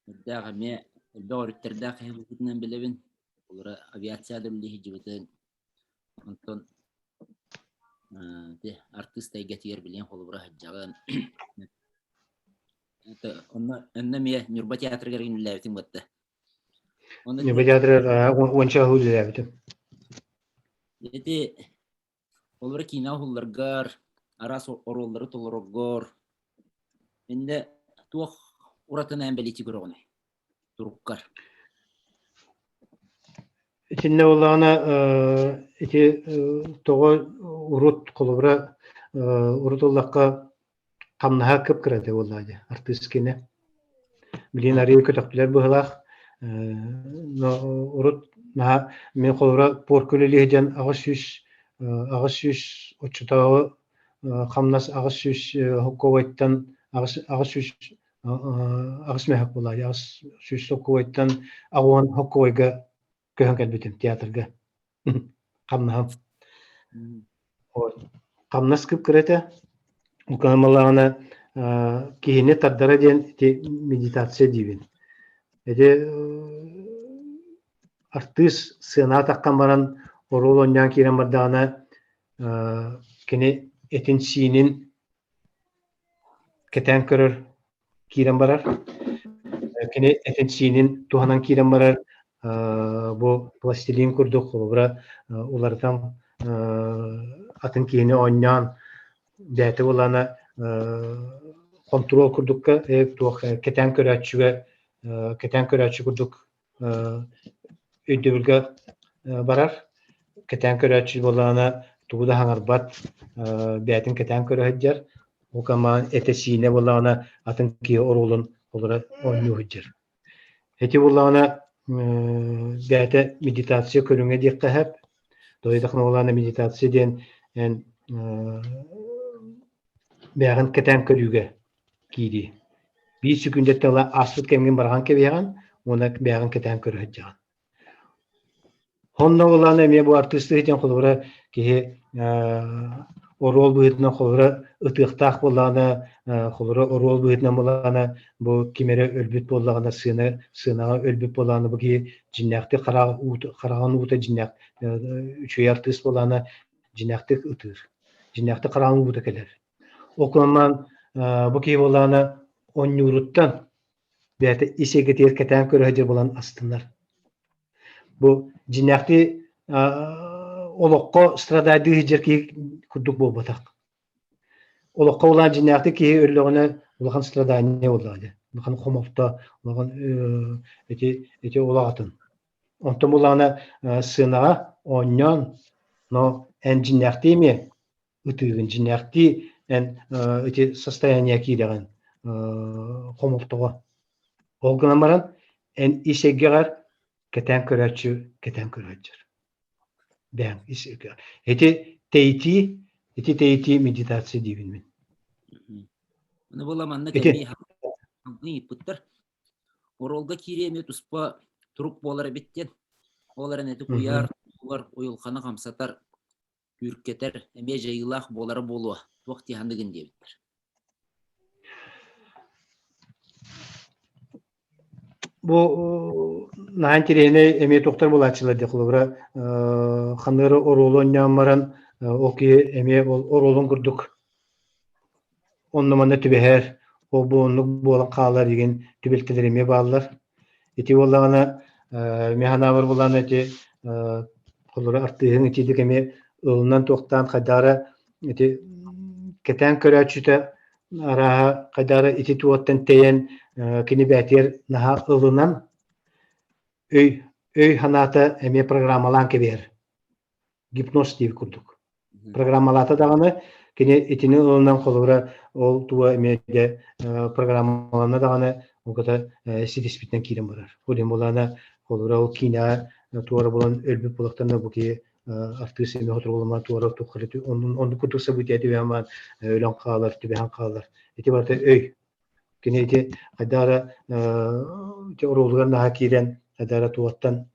үрдээх эмиэ элбэх өрүттэрдээх киһи быһыытынан билэбин. Холобура авиация да үлэлии сылдьыбытын. Онтон ити артыыс эйгэтигэр билигин холобура сылдьаҕын. Онно онно эмиэ Ньурба театрыгар үлэлээбитиҥ батта. Ньурба театрыгар уонча сыл үлэлээбитим. Ити Олору киинэ уһулларгар, араас оруоллары толороргор иннэ туох уратыны эн бэлиэтии көрөҕүнүй туруккар? Итиннэ буоллаҕына ити тоҕо урут холобура урут ыллахха хамнаһа кып-кыра этэ буоллаҕа дии артыыс киэнэ. Билигин арыый көтөхтүлэр быһыылаах. Но урут наһаа мин холобура порка үлэлии сылдьан 800 800 оччотооҕу хамнас 800 хоккуобайтан 800 аҕыс мөһөк буоллаҕа дии 800 соккуобайтан 80 хоккуобайга көһөн кэлбитим театрга. Хамнаһым. Хамнас кып-кыра этэ. Укаамалаҕына киһини тардара диэн ити медитация диибин. Ити артыыс сыанаҕа таххан баран оруол оонньоон киирэн бардаҕына кини этин-сиинин кэтээн көрөр киирэн барар. Кини этин-сиинин туһанан киирэн барар бу пластилин курдук холобура уларытан атын киһини оонньоон бэйэтэ буоллаҕына хонтуруол курдукка туох кэтээн көрөөччүгэ кэтээн көрөөччү курдук өйдөбүлгэ барар. Кэтээн көрөөччү буоллаҕына тугу да хаҥарбат, бэйэтин кэтээн көрө сылдьар. Ол команда этэ-сиинэ буоллаҕына атын киһи оруолун олоро оонньуу сылдьар. Ити буоллаҕына бэйэтэ медитация көрүҥэ диэххэ сөп. Дойдохно буоллаҕына медитация диэн эн бэйэҕин кэтээн көрүүгэ киирии. Биир сөкүүндэттэн ыла ааспыт кэмҥин быраҕан кэбиһэҕин уонна бэйэҕин кэтээн көрө сылдьаҕын. Онно буоллаҕына эмиэ бу артыыстыы диэн холобура киһи оруол быһыытынан холобура ытыахтаах буоллаҕына холобура оруол быһыытынан буоллаҕына бу ким эрэ өлбүт буоллаҕына сыана сыанаҕа өлбүт буоллаҕына бу киһи дьиҥнээхтик хараҕ уута хараҕын уута дьиҥнээх үчүгэй артыыс буоллаҕына дьиҥнээхтик ытыыр дьиҥнээхтик хараҕын уута кэлэр Ол куһаҕан бу киһи буоллаҕына оонньууруттан бэйэтэ ис эйгэтигэр кэтээн көрө сылдьар буолан астынар. Бу дьиҥнээхтии олоххо страдайдыы сылдьар киһи курдук буолбатах. Олоххо улахан дьиҥнээхтик киһи өллөҕүнэ улахан страдание буоллаҕа дии. Улахан хомолто, улахан ити ити олох атын. Онтон буоллаҕына сыанаҕа оонньоон. Но эн дьиннээхтии эмиэ ытыыгын, дьиннээхтии эн ити состояние киирэҕин хомолтоҕо. Ол гынан баран эн ис эйгэҕэр кэтээн көрөөччү кэтээн көрөөччү. Бэйэҥ ис эйгэҕэр. Ити тэйитии, ити тэйитии медитация диибин мин. Ону була манна Ити кэмии ыйыппыттар. Оруолга киириэ эмиэ туспа турук буолар эбит диэн. Ол эрэн ити куйаар туһугар уйулҕаны хамсатар, күүркэтэр эмиэ дьайыылаах буолара буолуо. Туох дии саныыгын диэбиттэр. Бу наһаа интэриэһинэй эмиэ туохтар буолааччылар дии холобура ханнык эрэ оруолу оонньоон баран ол киһи эмиэ ол оруолун курдук Онно-манна түбэһэр, ол-бу оннук буолан хаалар игин түбэлтэлэр эмиэ бааллар. Ити буоллаҕына, мин санаабар буоллаҕына ити холобура артыыһыҥ итиитик эмиэ ылынан туохтаан хайдах эрэ ити кэтээн көрөөччүтэ арааһа хайдах эрэ ити туоттан тэйэн кини бээтигэр наһаа ылынан өй өй санаата эмиэ программалаан кэбиһэр. Гипноз диир курдук. Программалаата даҕаны кини итини ылынан холобура ол туга эмиэ дьэ программаланна даҕаны ол кыта ситиспитинэн киирэн барар. Ол иһин буоллаҕына холобура ол киинэҕэ туора булан өлбүт буолахтарына бу киһи артыыс эмиэ хотуругулама туора туххары оннук курдук событие түбэһэн өлөн хаалар, түбэһэн хаалар. Ити барыта өй Кини ити хайдах эрэ ити оруолугар наһаа киирэн, хайдах эрэ туоттан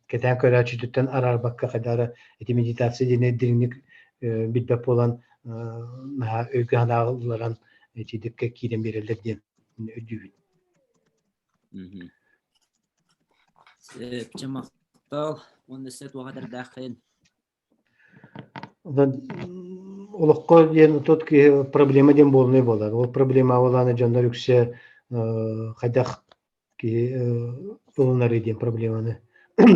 кэтээн көрөөччүтүттэн араарбакка хайдах эрэ ити медитация диэни дириҥник билбэт буолан наһаа өйгө-санааҕа ылларан итидиккэ киирэн биэрэллэр диэн өйдүүбүн. Чэ махтал уонна өссө туох этэрдээххин? Онон олоххо диэн тот киһи проблема диэн буолунай буолар. Ол проблема буолааны дьоннор үксэ хайдах киһи ылынарый диэн проблеманы.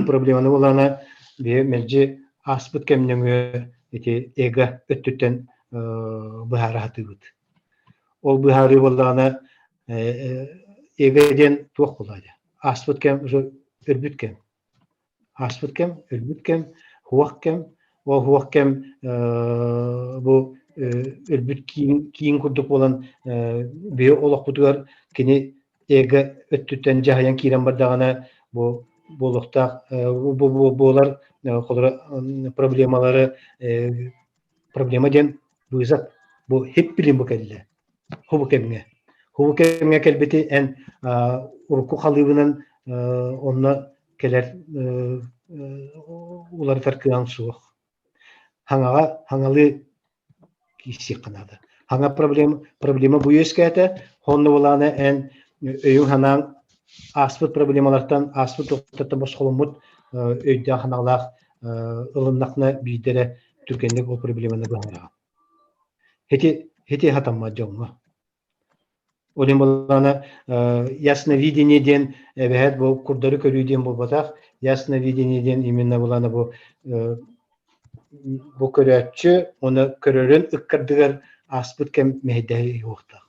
Проблеманы буолаана биһи мэлдьи ааспыт кэм нөҥүө ити эго өттүттэн быһаара сатыыбыт. Ол быһаарыы буоллаҕына эго диэн туох буолла дии? Ааспыт кэм уже өлбүт кэм. Ааспыт кэм, өлбүт кэм, уох кэм. Ол уох кэм бу өлбүт киин, киин курдук буолан биһи олохпутугар кини эго өттүттэн дьаһайан киирэн бардаҕына бу буолуохтаах бу буолар холобура проблемалары проблема диэн вызов бу хип билим бу кэллэ Хубу кэмҥэ. Хубу кэмҥэ кэлбити эн урукку халыыбынан онно кэлэр уларытар кыаҕыҥ суох. Хаҥаҕа хаҥалыы киирсиэххэ наада. Хаҥа проблема, проблема бу үөскээтэ, онно булаана эн өйүҥ-санааҥ ааспыт проблемалартан, ааспыт туохтартан босхоломмут өйдөөх-санаалаах ылыннахына биирдэ эрэ түргэнник ол проблеманы быһаараҕын. Ити ити хатаммат дьоҥҥо. Ол иһин буоллаҕына ясновидение диэн эбэһээт бу курдары көрүү диэн буолбатах. Ясновидение диэн именно буоллаҕына бу бу көрөөччү уонна көрөрүн ыккардыгар ааспыт кэм мэһэйдэһэ уохтаах.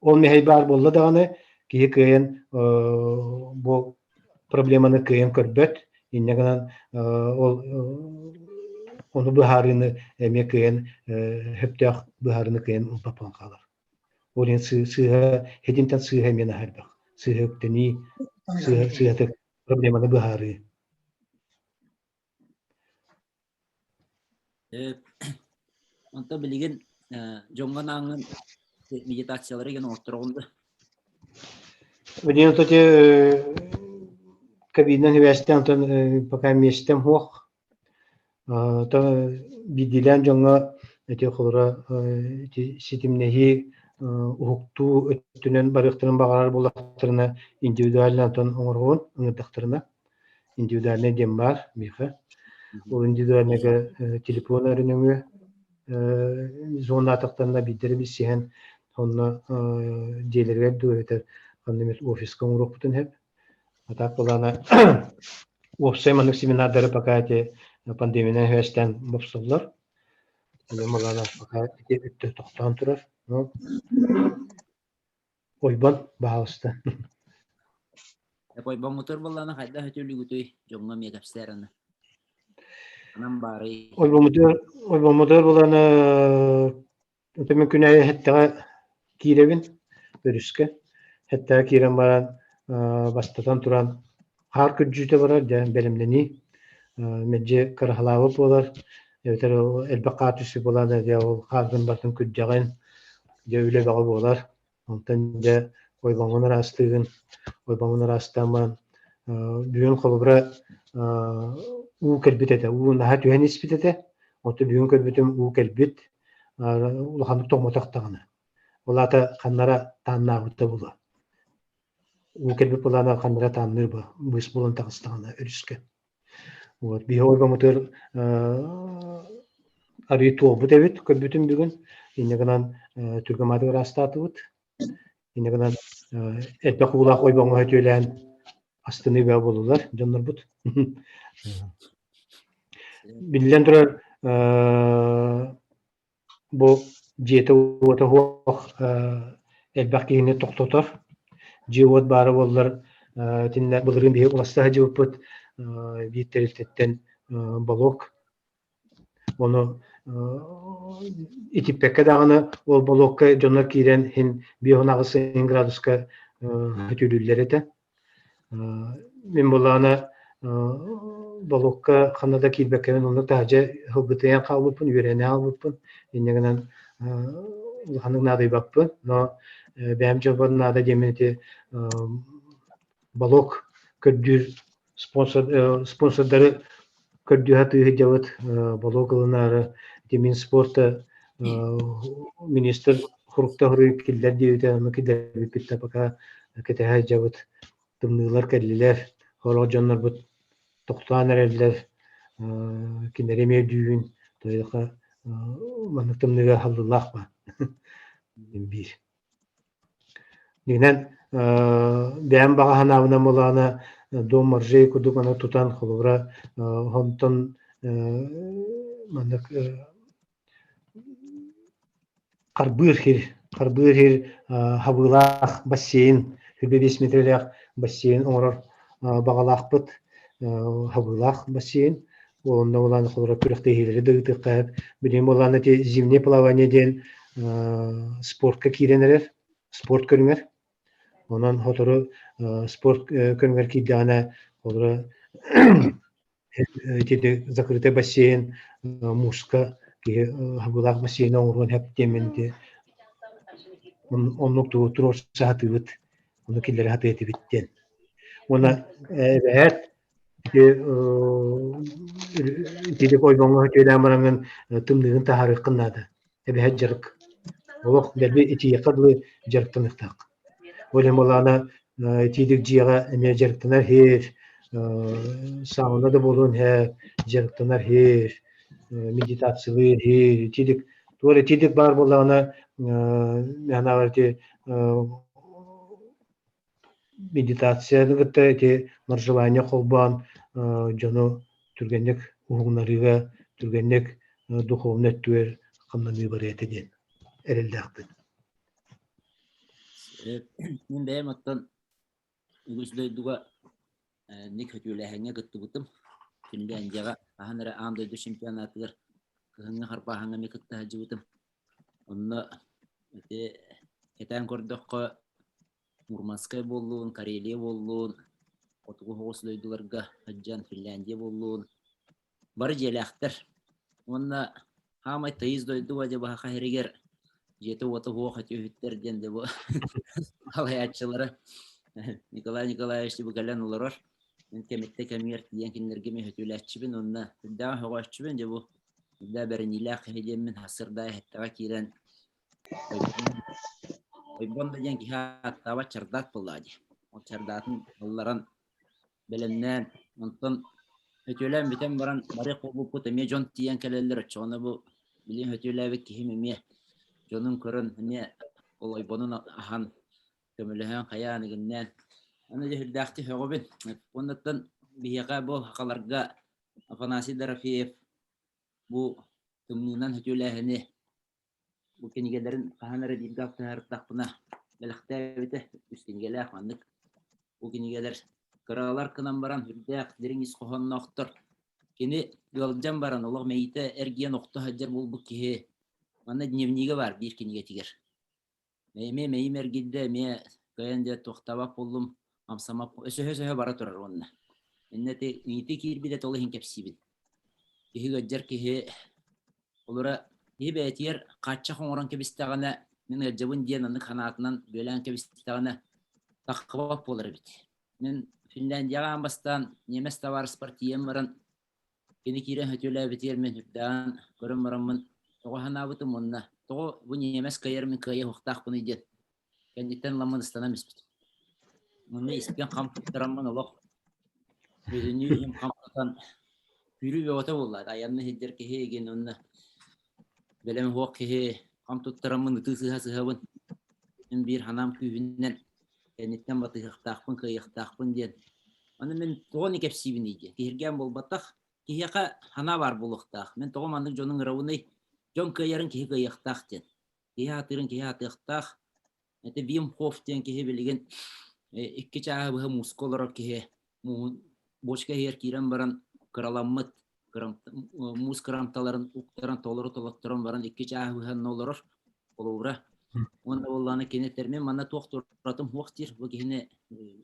Ол мэһэй баар буолла даҕаны киһи кыайан бу проблеманы кыайан көрбөт, инньэ гынан ол ону быһаарыыны эмиэ кыайан сөптөөх быһаарыыны кыайан ылбат буолан хаалар. Ол иһин сыыһа итинтэн сыыһа эмиэ наһаа элбэх. Сыыһа үктэнии, сыыһа сыыһатык проблеманы быһаарыы. Онтон билигин дьоҥҥо анаан медитациялары гэн оҥоттороҕун да? Билигин ити кабинанан сибээстээн онтон пока миэстэм суох. Оттон биирдиилээн дьоҥҥо ити холобура ити ситимнэһии уһуктуу өттүнэн барыахтарын баҕарар буоллахтарына индивидуально онтон оҥоруон ыҥырдахтарына Индивидуальнай диэн баар миэхэ. Ол индивидуальныйга телефон эрэ нөҥүө зонаатахтарына биирдэрэ билсиһэн онно дьиэлэригэр дуу эбэтэр ханна эмит офиска оҥоруохпутун сөп. А так былаана уопсай маннык семинардары пока эти пандемиянан сибээстээн бопсоллор. Онон былаана пока ити өттө тохтоон турар. Но Ойбон, баһаалыста. Ойбоҥҥутугар буоллаҕына хайдах өтүүлүүгүтүй? Дьоҥҥо эмиэ кэпсээр аны. Ханан баарый? Ойбоммутугар ойбоммутугар булан Ити күн аайы Һэттэҕэ киирэбин, өрүскэ. Һэттэҕэ киирэн баран, бастатан туран, хаар күрдьүүтэ барар, дьэ, бэлэмнэнии. Мэлдьи кыраһалаабыт буолар, эбэтэр элбэх хаар түспүт буолан, дьэ, ол хааргын барытын күрдьэҕин, дьэ, үлэ бөҕө буолар. Онтон дьэ ойбоҥҥун ыраастыыгын, ойбоҥҥун ыраастаан баран, бүгүн холобура уу кэлбит этэ, уу наһаа түһэн испит этэ. Оттон бүгүн көрбүтүм уу кэлбит, улаханнык тоҥмотох даҕаны. Ол аата ханнара тааннаабыта буолуо. Уу кэлбит былаана ханнара таанныыр бу быыс буолан таҕыстаҕына өрүскэ. Вот биһи ойбоммутугар арыы туолбут эбит көрбүтүм бүгүн. Инньэ гынан түргэн маатыгар ыраастаатыбыт. Инньэ гынан элбэх уулаах ойбоҥҥо сөтүөлээн астыныы бөҕө буоллулар дьоннорбут. Биллэн турар, бу дьиэтэ-уота суох элбэх киһини тохтотор. Дьиэ-уот баара буоллар, итиннэ былырыын биһиги уласса сылдьыбыппыт биир тэрилтэттэн балок Ону итиппэккэ даҕаны ол болуокка дьоннор киирэн иһин 58 градуска өтүүлүүллэр этэ. Мин буоллаҕына болуокка ханна да киирбэккэбин онно таһырдьа ылбытыйан хаалбыппын, үөрэнэ хаалбыппын. Инньэ гынан улаханнык наадыйбаппын. Но бэйэм дьолбор наада диэммин ити балок көрдүүр спонсор спонсордары көрдүү сатыы сылдьабыт балок ылынаары ити Минспорта министр хурукта хоруй киллэр диэбитэ ону киллэрбиппит да пока кэтэһэ сылдьабыт тымныылар кэллилэр сорох дьоннорбут тохтоон эрэллэр кинилэри эмиэ өйдүүбүн тойоха маннык тымныыга халлыылаах ба биир Дьиҥинэн, бэйэм баҕа санаабынан буоллаҕына, дом моржей курдук аны тутан, холобура, онтон маннык харбыыр сир, харбыыр сир хабыылаах бассейн, 25 метрэлээх бассейн оҥорор баҕалаахпыт, хабыылаах бассейн. Онно буолан холобура күрэхтэһиилэри да ыытыахха сөп. Билигин буоллаҕына ити зимнее плавание диэн спортка киирэн эрэр, спорт көрүҥэр. Онон сотору спорт көрүҥэр киирдэҕинэ холобура ити закрытый бассейн мууска киһи хабыылаах бассейн оҥоруон сөп диэммин ити оннук тугу туруорса сатыыбыт, ону киллэрэ сатыы этибит диэн. Уонна эбээт Итирик ойбоҥҥо сөтүөлээн бараҥҥын тымныыгын таһаарыаххын наада. Эбэһээт дьарык. Олох дэлби итийиэххэ дылы дьарыктаныахтаах. Ол иһин буоллаҕына итиилик дьиэҕэ эмиэ дьарыктанар иһир, сауна да буолуон иһэр, дьарыктанар иһир, медитациялыыр иһир, итиилик туох эрэ итиилик баар буоллаҕына мин ити Медитацияны кытта ити моржевание холбоон дьону түргэнник уһугуннарыыга, түргэнник духовнай өттүгэр хамнаныы барыа этэ диэн эрэллээхпин. Мин бэйэм оттон үгүс дойдуга ник хөтүөлээһиҥҥэ кыттыбытым. Финляндияҕа хаһан эрэ аан дойду чемпионатыгар кыһыҥҥы харбааһыҥҥа эмиэ кытта сылдьыбытым. Онно ити кэтээн көрдөххө Мурманскай буоллун, Карелия буоллун, хотугу соҕус дойдуларга сылдьан Финляндия буоллун, бары дьиэлээхтэр. Уонна хаамай тыйыс дойду дьэ баһаха иһигэр дьиэтэ-уота суох өтүүһүттэр диэн дьэ бу салайааччылара Николай Николаевич бу кэлэн олорор. Мин кэмиттэ кэмигэр тиийэн кинилэргэ эмиэ сөтүөлээччибин уонна сүрдээҕин сөҕөөччүбүн дьэ бу сүрдээх бэриниилээх киһи диэммин сарсыарда эһэттэҕэ киирэн Ойбон да диэн киһи ааттаабат чардаат буоллаҕа дии. Ол чардаатын ылларан, бэлэмнээн, онтон өтүөлээн бүтэн баран барыах буолбуппут эмиэ дьон тиийэн кэлэллэр. Оччоҕуна бу билигин өтүөлээбит киһим эмиэ дьонун көрөн эмиэ ол ойбонун аһан көмөлөһөн хайаан игиннээн аны дьэ сүрдээхтик сөҕөбүн. Уоннаттан биһиэхэ бу сахаларга Афанасий Дорофеев бу тымныынан өтүөлээһини Бу кинигэлэрин хаһан эрэ бииргэ алтыһардахпына бэлэхтээбитэ. Үс кинигэлээх маннык. Бу кинигэлэр кыралар гынан баран үрдээх дириҥ ис хоһоонноохтор. Кини ыалдьан баран олох мэйиитэ эргийэн охто сылдьар буолбут киһи манна дневнигэ баар биир кинигэтигэр. Эмиэ мэйиим эргийдэ, эмиэ кыайан дьэ туохтаабат буоллум, амсамап өсөһө-өсөһө бара турар уонна. Иннэ ити ыйытыы киирбитэ ол иһин кэпсиибин. Киһи ыалдьар киһи олора киһи бэйэтигэр хааччах оҥорон кэбистэҕинэ, мин ыалдьабын диэн аннык санаатынан бүөлээн кэбистэҕинэ таххыбат буолар эбит. Мин Финляндияҕа аан бастаан ньиэмэс табаарыспар тиийэн баран Кини киирэн сөтүөлээбитигэр мин үрдээн көрөн бараммын тоҕо санаабытым уонна тоҕо бу ньиэмэс кыайар мин кыайа уохтаахпыный диэн кэнниттэн ыламмын ыстанан испитим. Онно испин хам туттараммын олох бүтүннүү иһим хам тутан күүрүү бөҕөтө буолла. Айанны сылдьар киһи игин уонна бэлэм суох киһи хам туттараммын ытыы сыһа сыһабын. Мин биир санаам күүһүнэн кэнниттэн батыһыахтаахпын, кыайыахтаахпын диэн. Аны мин тоҕо ини кэпсиибиний диэн. Киһиргээн буолбатах. Киһиэхэ санаа баар буолуохтаах. Мин тоҕо маннык дьону ыҥырабыный? Дьон кыайарын киһи кыайыахтаах диэн. Киһи аатыырын киһи аатыахтаах. Это Вим Хоф диэн киһи билигин икки чааһы быһа мууска олорор киһи мууһун бочка иһигэр киирэн баран кыраламмыт муус кырамталарын уктаран толору толотторон баран икки чааһы быһа олорор холобура уонна буоллаҕына кини этэр мин манна туох туратым суох диир бу киһини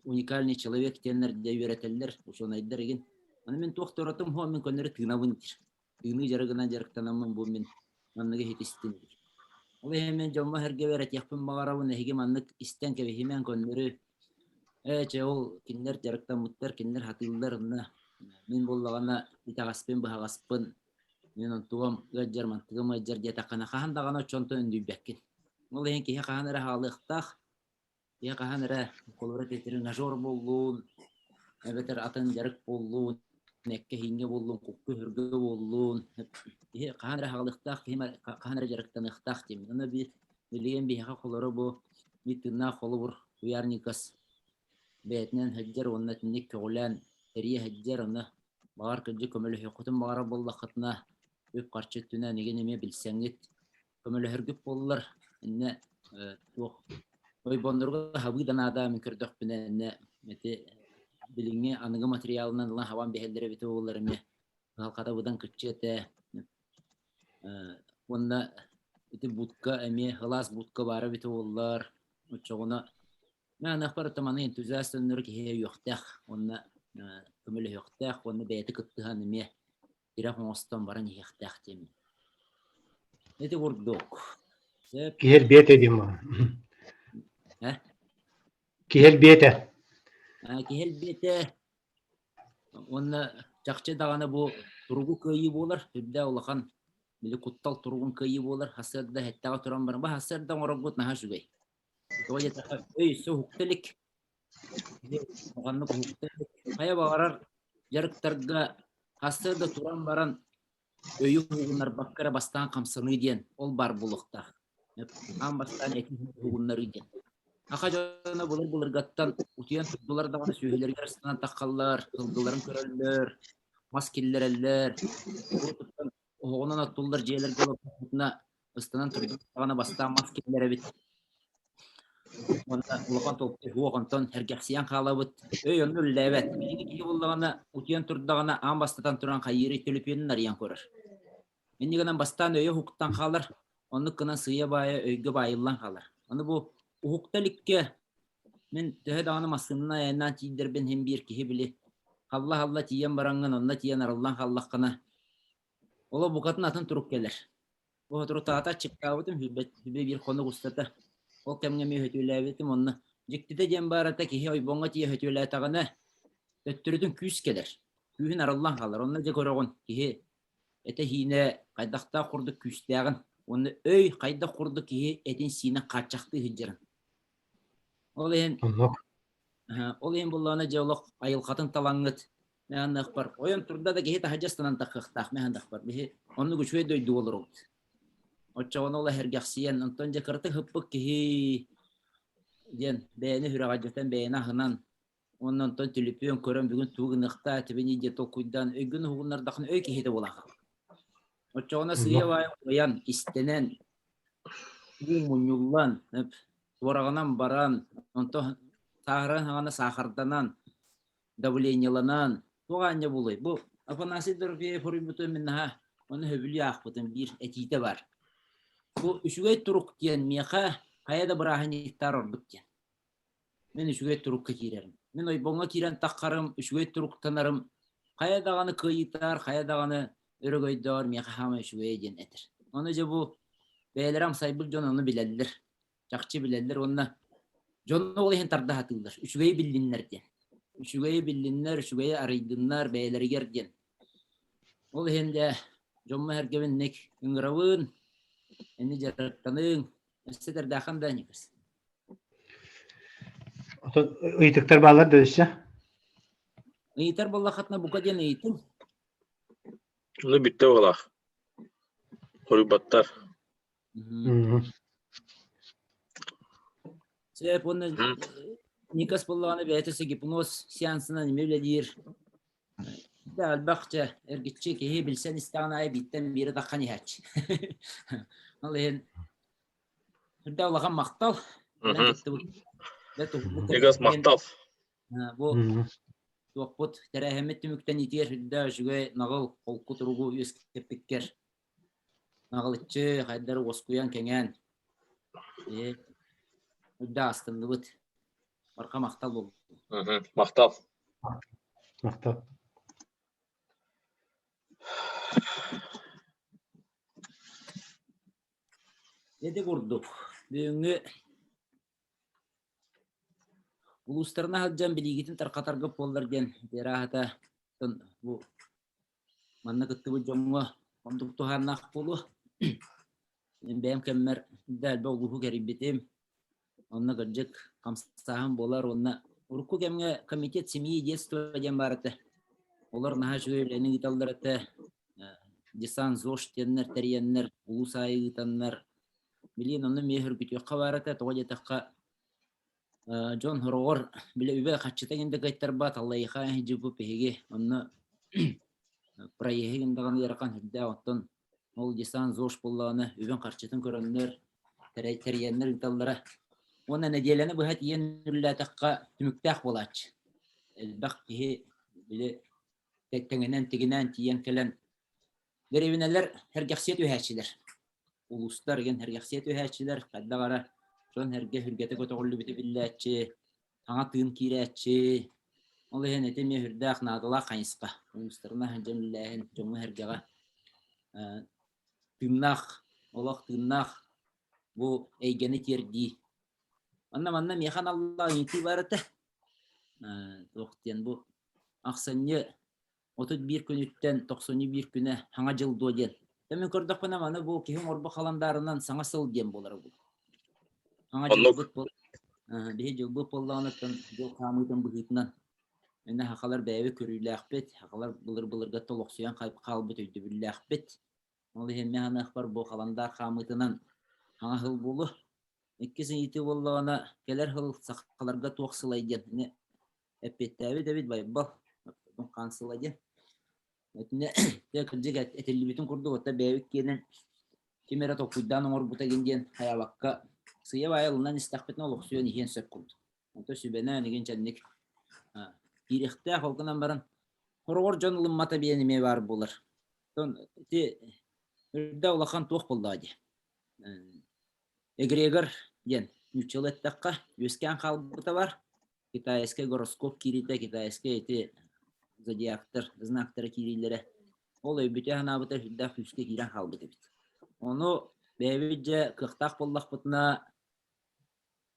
уникальный человек диэннэр дьэ үөрэтэллэр учуонайдар игин аны мин туох туратым суох мин көннөрү тыынабын диир тыыныы дьарыгынан дьарыктанаммын бу мин манныгы иһитистим диир ол иһин мин дьоммор сэргэбэр этиэхпин баҕарабын эһиги маннык истэн кэбиһимэҥ көннөрү Ээ, чэ, ол кинилэр дьарыктаммыттар, кинилэр сатыыллар онно мин буоллаҕына итэҕэспин, быһаҕаспын, мин онтугам ыалдьар, мантыгым ыалдьар диэтэххинэ хаһан даҕаны оччонтон өндөйбөккүн. Ол иһин киһи хаһан эрэ хаалыахтаах, киһи хаһан эрэ холобура тренажер буоллун, эбэтэр атын дьарык буоллун, эккэ-ииҥҥэ буоллун, кукка-сүргэ буоллун, киһи хаһан эрэ хаалыахтаах, киһи хаһан эрэ дьарыктаныахтаах диэммин. Онно биир Билигин биһиэхэ холоро бу биир тыыннаах холобур Уярникас бэйэтинэн сылдьар уонна итинник көҕүлээн тэрийэ сылдьар, онно баҕар кырдьык көмөлөһүөххүтүн баҕарар буоллаххытына үп-харчы өттүнэн игин эмиэ билсэҥҥит көмөлөһөргүт буоллар иннэ туох ойбоннорго хабыы да наада мин көрдөхпүнэ иннэ ити билиҥҥи аныгы материалынан ылан хабан биһэллэр эбитэ буоллар эмиэ кыһалҕата быдан кыччыа этэ Уонна ити будка эмиэ сылаас будка баара эбитэ буоллар, оччоҕуна мааныахпар маны энтузиаст өннөрү киһи өйүөхтээх уонна көмөлөһүөхтээх уонна бэйэтэ кыттыһан эмиэ тирэх оҥостон баран иһиэхтээх диэммин. Ити курдук. Сөп. Киһи элбиэтэ диэн баҕар. Э? Киһи элбиэтэ. Киһи элбиэтэ Уонна чахчы даҕаны бу туругу кыайыы буолар, үрдээх улахан били куттал туругун кыайыы буолар, сарсыарда сэттэҕэ туран баран, бу сарсыарда оҥороргут наһаа үчүгэй. Тоҕо диэтэххэ, өй өссө уһукта илик, улаханнык уһукта илик. Хайа баҕарар дьарыктарга сарсыарда туран баран өйү уһугуннарбакка эрэ бастаан хамсаныы диэн ол баар буолуохтаах. Аан бастаан этин уһугуннарыы диэн. Саха дьоно былыр-былыргаттан утуйан турдулар даҕаны сүөһүлэригэр ыстанан таххаллар, сылгыларын көрөллөр, мас киллэрэллэр. Урутуттан оһоҕунан оттуллар дьиэлэргэ олордохпутуна ыстанан турдубут даҕаны бастаан мас киллэрэбит. Уонна улахан толкуй суох, онтон сэргэхсийэн хаалабыт. Өй онно үлэлээбэт. Билиҥҥи киһи буоллаҕына, утуйан турдаҕына, аан бастатан туран хайыырый төлөпүөнүн арыйан көрөр. Инньэ гынан бастаан өйө уһуктан хаалар, оннук гынан сыыйа-баайа өйгө баайыллан хаалар. Аны бу уһукта иликкэ мин төһө даҕаны массыынанан айаннаан тиийдэрбин иһин биир киһи били халла-халла тиийэн бараҥҥын онно тиийэн арыллан хааллаххына, олох букатын атын турук кэлэр. Бу соторутааҕыта аччыктаабытым, сүүрбэ биир хонук устата. Ол кэмҥэ эмиэ сөтүөлээбитим уонна дьиктитэ диэн баарата киһи ойбоҥҥо тиийэ сөтүөлээтэҕинэ, төттөрүтүн күүс кэлэр. Күүһүн арыллан хаалар. Онно дьэ көрөҕүн, киһи этэ-сиинэ хайдахтаах курдук күүстээҕин уонна өй хайдах курдук киһи этин-сиинин хааччахтыы сылдьарын. Ол иһин Ол иһин буоллаҕына дьэ олох айылҕатын талаҥҥыт мэһанныахпар ойон турда да киһи таһырдьа ыстанан таххыахтаах мэһандахпар биһи оннук үчүгэй дойду олоробут. Оччоҕуна ол эһэргэхсийэн онтон дьэ кыратык ыппыт киһи диэн бэйэни сүрэҕэлдьэтэн бэйэни аһынан уонна онтон түлүпүөн көрөн бүгүн тугу гыныахтаа этибиний диэн толкуйдаан өйгүн уһугуннардаххына өй киһитэ буолан хаалар. Оччоҕуна сыыйа-баайа уларыйан, истэнэн, уу мунньуллан, туораҕынан баран, онтон сааһыран саҕана саахарданан, давлениеланан, туох аанньа буолуой? Бу Афанасий Дорофеев хоруйбутун мин наһаа ону сөбүлүү аахпытым биир этиитэ баар. Бу үчүгэй турук диэн миэхэ хайа да бырааһынньыктаар ордук диэн. Мин үчүгэй турукка киирэрим. Мин ойбоҥҥо киирэн таххарым, үчүгэй туруктанарым. Хайа даҕаны кыайыытаар, хайа даҕаны өрөгөйдөөр миэхэ хаамай үчүгэйэ диэн этэр. Ону дьэ бу бэйэлэрэ амсайбыт дьон ону билэллэр. Чахчы билэллэр уонна дьону ол иһин тарда сатыыллар. Үчүгэйи биллиннэр диэн. Үчүгэйи биллиннэр, үчүгэйи арыйдыннар бэйэлэригэр диэн. Ол иһин дьэ дьоммун-сэргэбин ник ыҥырабын, ини дьарыктаныҥ, өссө тэрдээххин да Никас. Отон ыйытыктар бааллар да өссө? Ыйытар буоллаххытына бука диэн ыйытыҥ. Ону бүттэ буолаах. Хоруйбаттар. Сөп уонна Никас буоллаҕына бэйэтэ өссө гипноз сеансынан эмиэ үлэлиир. Да элбэх дьэ эргиччи киһи билсэн истэҕин аайы бииртэн биирэ таххан иһээччи. Ол иһин Үрдэ улахан махтал. Никас махтал. Бу туохпут тэрээһиммит түмүктэн итиэр үрдэ үчүгэй наҕыл холку туругу үөскэппиккэр наҕылыччы хайдары уоскуйан кэҥээн үрдэ астынныбыт. Барха махтал буоллун. Махтал. Махтал. Ити курдук, бүгүҥҥү улуустарына сылдьан билиигитин тарҕатарга буоллар диэн ырааһата бу манна кыттыбыт дьоҥҥо оннук туһааннаах буолуо. Мин бэйэм кэммэр да элбэх улууһу кэрийбитим. Онно кырдьык хамсааһын буолар уонна урукку кэмҥэ комитет семьи и детства диэн баар этэ. Олор наһаа үчүгэй үлэни ыыталлар этэ. Десант ЗОЖ диэннэр тэрийэннэр, улуус аайы ыытаннар, билигин онно эмиэ сөргүтүөххэ баар этэ. Тоҕо диэтэххэ, дьон сороҕор били үбэ хаччыта иҥин да кыайтарбат, аллайыха дьыбып биһиги онно проеһы иҥин даҕаны ыарахан сүрдээх оттон ол десант ЗОЖ буоллаҕына үбүн-харчытын көрөннөр, тэрийэннэр ыыталлара. Уонна нэдиэлэни быһа тиийэн үлэлээтэххэ түмүктээх буолааччы. Элбэх киһи били тэҥинэн тигинээн тиийэн кэлэн дэриэбинэлэр сэргэхсийэ түһээччилэр улуустар игин сэргэхсийэ түһээччилэр хайдах эрэ дьон сэргэ сүргэтэ көтөҕүллүбүтэ биллээччи саҥа тыын киирээччи ол иһин ити эмиэ сүрдээх наадалаах хайысха улуустарынан сылдьан үлэлээһин дьоҥҥо-сэргэҕэ тыыннаах олох тыыннаах бу эйгэни тиэрдии Онно манна миэхэ аналлаах ыйытыы баар этэ. Туох диэн бу ахсынньы 31 күнүттэн 91 күнэ Саҥа дьыл дуо диэн. Мин көрдөхпүнэ маны бу киһи оҥорбут халандаарынан саҥа сыл диэн буолара бу. Саҥа дьылбыт биһи дьылбыт буоллаҕына дьыл хаамыытын быһыытынан Инна сахалар бэйэбит көрүүлээхпит, сахалар былыр-былыргаттан олохсуйан хаалбыт өйдөбүллээхпит. Ол иһин мин саныахпар бу халандаар хаамыытынан саҥа сыл буолуо. Иккис ыйытыы буоллаҕына, кэлэр сыл сахаларга туох сылай диэн ини эппиэттээбит эбит Байбал хаан сыла диэн. Итиннэ дьэ кырдьык этиллибитин курдук оттон бэйэбит киэнин ким эрэ толкуйдаан оҥорбута игин диэн хайаабакка сыыйа-баайа ылынан истэхпитинэ олохсуйан иһиэн сөп курдук. Онто сүбэнээн игин чэнник киириэхтээх ол гынан баран хороҕор дьон ылыммата биэн эмиэ баар буолар. Оттон ити үрдэ улахан туох буоллаҕа дии. Эгрегор диэн нууччалыы эттэххэ, үөскээн хаалбыта бар. Китайскай гороскоп киириитэ, китайскай ити зодиактар, знактара киириилэрэ. Ол өйбүтэ-санаабыта сүрдээх күүскэ киирэн хаалбыт эбит. Ону бэйэбит дьэ кыахтаах буоллахпытына,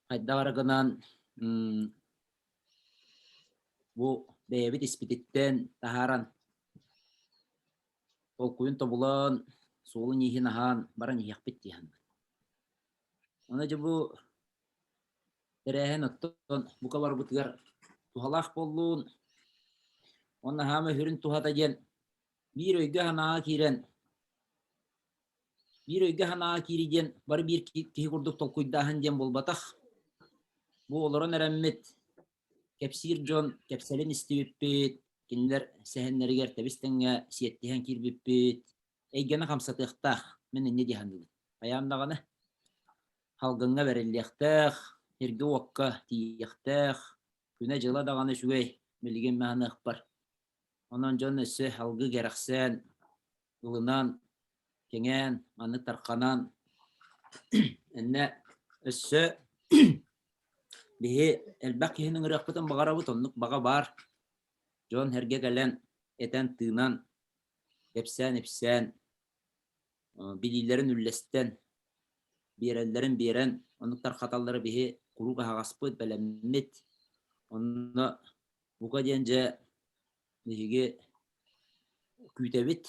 хайдах эрэ гынан бу бэйэбит испититтэн таһааран толкуйун тобулан, суолун-ииһин аһаан баран иһиэхпит дии саныыбын. Аны дьэ бу тэрээһин оттон бука барбытыгар туһалаах буоллун уонна хаама сүрүн туһата диэн биир өйгө-санааҕа киирэн биир өйгө-санааҕа киирии диэн бары биир киһи курдук толкуйдааһын диэн буолбатах. Бу олорон эрэммит Кэпсиир дьон кэпсэлин истибиппит, кинилэр сэһэннэригэр тэбис-тэҥҥэ сиэттиһэн киирбиппит, эйгэни хамсатыахтаах, мин инньэ дии саныыбын. Хайаан даҕаны салгыҥҥа бэриллиэхтээх, сиргэ-уокка тиийиэхтээх, күнэ-дьыла даҕаны үчүгэй, билигин мин саныахпар. Онон дьон өссө алгыы кэрэхсээн, ылынан, кэҥээн, маннык тарханан иннэ өссө биһи элбэх киһини ыҥырыахпытын баҕарабыт, оннук баҕа баар. Дьон эргэ кэлэн, этэн-тыынан, кэпсээн-ипсээн, билиилэрин үллэстэн, биэрэллэрин биэрэн, оннук тархаталлара биһи куруук аһаҕаспыт, бэлэммит. Онно бука диэн дьэ биһиги күүтэбит.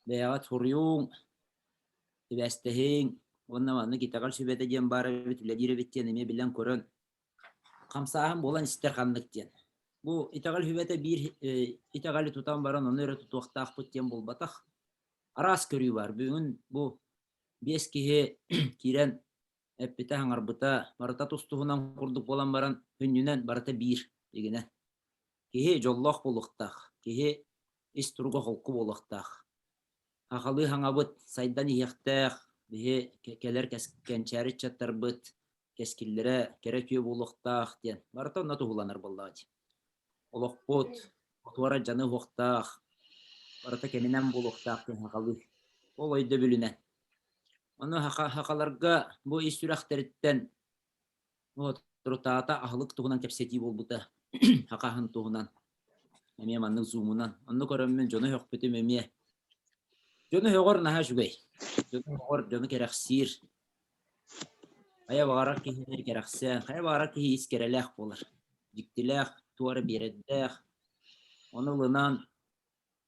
Бэйэҕит суруйуҥ, сибээстэһиҥ уонна маннык итэҕэл сүбэтэ диэн баар эбит, үлэлиир эбит диэн эмиэ билэн-көрөн хамсааһын буолан истэр ханнык диэн. Бу итэҕэл сүбэтэ биир итэҕэли тутан баран ону эрэ тутуохтаахпыт диэн буолбатах. Араас көрүү баар. Бүгүн бу биэс киһи киирэн эппитэ, хаҥарбыта барыта тус-туһунан курдук буолан баран сүнньүнэн барыта биир дигинэ. Киһи дьоллоох буолуохтаах, киһи ис туруга холку буолуохтаах. Хахалыы хаҥабыт сайдан иһиэхтээх, биһи кэлэр кэнчээри ыччаттарбыт кэскиллэрэ кэрэ үтүө буолуохтаах диэн барыта онно туһуланар буоллаҕа дии. Олохпут отуора дьаны уһуохтаах, барыта кэминэн буолуохтаах диэн хахалыы. Ол өйдөбүлүнэн. Ону хахаларга бу ис сүрэхтэриттэн Соторутааҕыта аһылык туһунан кэпсэтии буолбута, хахаһын туһунан. Эмиэ маннык зумунан. Онно көрөммүн дьону өһөхпүтүм эмиэ. Дьону өһөҕөр наһаа үчүгэй. Дьону өһөҕөр дьону кэрэхсиир. Хайа баҕарар киһини кэрэхсээн, хайа баҕарар киһи ис кэрэлээх буолар. Дьиктилээх, туора биэрэрдээх. Ону ылынан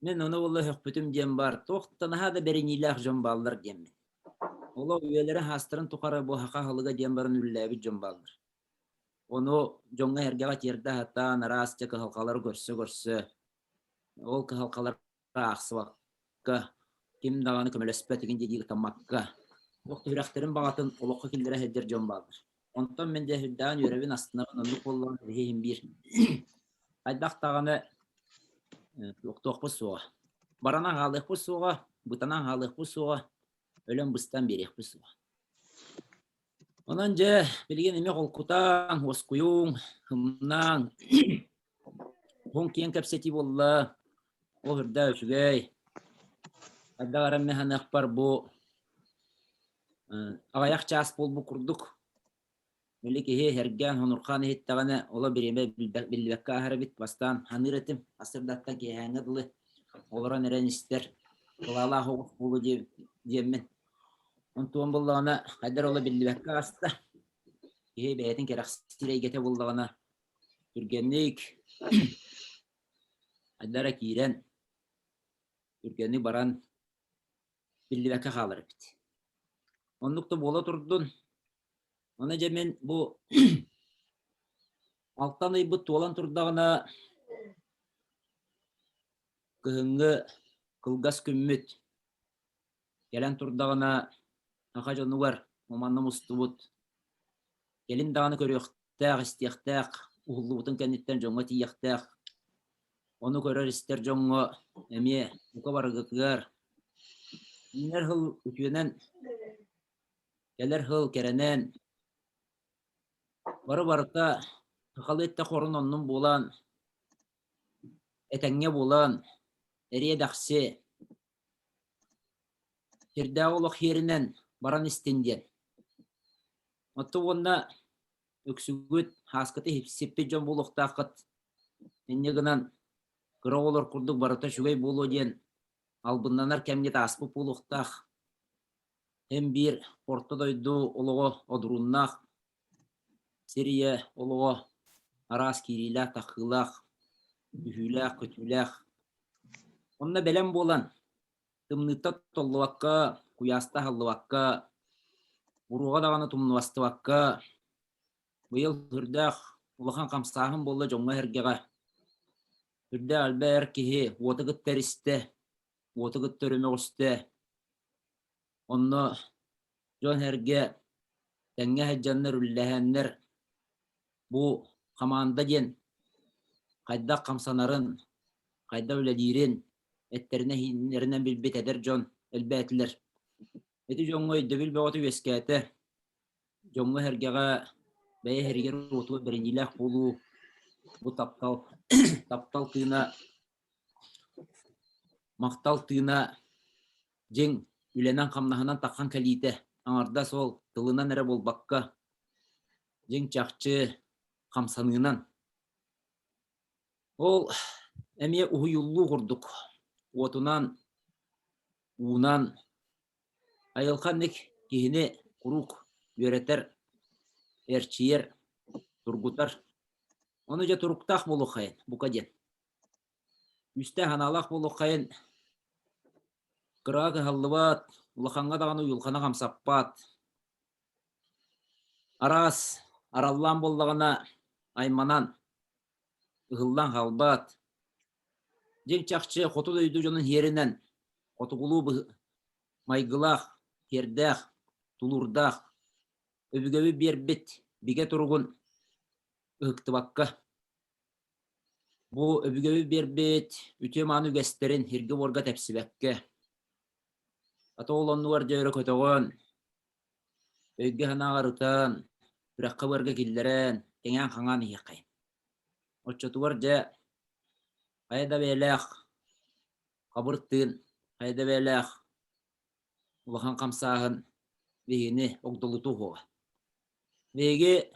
Мин ону буолла өһөхпүтүм диэн баар, туох да наһаа да бэриниилээх дьон бааллар диэммин. Олох үйэлэрэ хаастарын тухары бу саха аһылыга диэн баран үлэлээбит дьон бааллар. Ону дьоҥҥо-сэргэҕэ тиэрдэ сатаан араас дьэ кыһалҕалары көрсө-көрсө, ол кыһалҕалары аахсыбакка, ким даҕаны көмөлөспөт игин диэки ытаммакка, туох да сүрэхтэрин баҕатын олоххо киллэрэ сылдьар дьон бааллар. Онтон мин дьэ сүрдээҕин үөрэбин, астынабын, оннук буоллаҕына биһи иһин биир. Хайдах даҕаны туохтуохпут суоҕа. Баранан хаалыахпыт суоҕа, бытанан хаалыахпыт суоҕа, өлөн-быстан биэриэхпит суоҕа. Онон дьэ, билигин эмиэ холкутааҥ, уоскуйуҥ, ымнааҥ. Уһун киэҥ кэпсэтии буолла. Ол үрдэ үчүгэй. Хайдах эрэ мин саныахпар бу аҕыйах чаас буолбут курдук. Били киһи эргээн хонурхаан иһиттэҕинэ, оло бириэмэ биллибэккэ ааһар эбит. Бастаан ханыыр этим, сарсыардаттан киэһээҥҥэ дылы олорон эрэн истэр, кылаалаах оҕус буолуо диэммин. Онтуон буоллаҕына, хайдах оло биллибэккэ ааста. Киһи бэйэтин кэрэхсиир эйгэтэ буоллаҕына, түргэнник хайдах эрэ киирэн, түргэнник баран биллибэккэ хаалар эбит. Оннук да буола турдун. Ону дьэ мин бу алтан ыйбыт туолан турдаҕына кыһыҥҥы кылгас күммүт кэлэн турдаҕына саха дьонугар манна мустубут кэлин даҕаны көрүөхтээх, истиэхтээх, уһуллубутун кэнниттэн дьоҥҥо тиийиэхтээх Ону көрөр-истэр дьоҥҥо эмиэ бука барыгытыгар үүнэр сыл үтүөнэн, кэлэр сыл кэрэнэн, бары барыта сахалыы эттэххэ орун оннун булан, этэҥҥэ булан, эриэ-дэхси, сирдээҕи олох сиэринэн баран истин диэн. Оттон уонна үксүгүт һааскыты сиппит дьон буолуохтааххыт. Инньэ гынан кыра оҕолор курдук барыта үчүгэй буолуо диэн албыннанар кэмҥит ааспыт буолуохтаах. Һин биир орто дойду олоҕо одурууннаах, сир ийэ олоҕо араас киириилээх-таххыылаах, түһүүлээх-көтүүлээх. Онно бэлэм буолан тымныыттан толлубакка, куйааста аһыллыбакка, буруоҕа даҕаны тумнубастыбакка, быйыл сүрдээх улахан хамсааһын буолла дьоҥҥо-сэргэҕэ. Сүрдээх элбэх эр киһи уоту кытта эристэ, уоту кытта өрөмөҕүстэ. Онно дьон-сэргэ тэҥҥэ сылдьаннар, үллэһэннэр бу хамаанда диэн хайдах хамсанарын, хайдах үлэлиирин эттэринэн-иһиннэринэн билбит эдэр дьон элбээтилэр. Ити дьоҥҥо өйдөбүл бөҕөтө үөскээтэ. Дьоҥҥо-сэргэҕэ бэйэ иһэригэр-уотугар бэриниилээх буолуу. Бу таптал, таптал тыына, махтал тыына дьиҥ үлэнэн-хамнаһынан таххан кэлиитэ аҥардас ол тылынан эрэ буолбакка, дьиҥ чахчы хамсаныынан. Ол эмиэ уһуйуллуу курдук уотунан, уунан Айылҕа инник киһини куруук үөрэтэр, эрчийэр, тургутар. Ону дьэ туруктаах буолуоххайын, бука диэн. Күүстээх санаалаах буолуоххайын, кыраҕа кыһаллыбат, улахаҥҥа даҕаны уйулҕаны хамсаппат. Араас араллаан буоллаҕына айманан, ыһыллан хаалбат. Дьиҥ чахчы хоту дойду дьонун иһэринэн хотугулуу майгылаах, сиэрдээх, тулуурдаах, өбүгэбит биэрбит бигэ туругун ыһыктыбакка, бу өбүгэбит биэрбит үтүө-мааны үгэстэрин сиргэ-буорга тэпсибэккэ, ата ол оннугар дьэ өрө көтөҕөн, өйгө-санааҕа ырытан, сүрэххэ-быарга киллэрэн, кэҥээн-хаҥаан иһиэххэйин. Оччотугар дьэ хайа да бэйэлээх хабыр тыын, хайа да бэйэлээх улахан хамсааһын биһигини огдолутуо суоҕа. Биһиги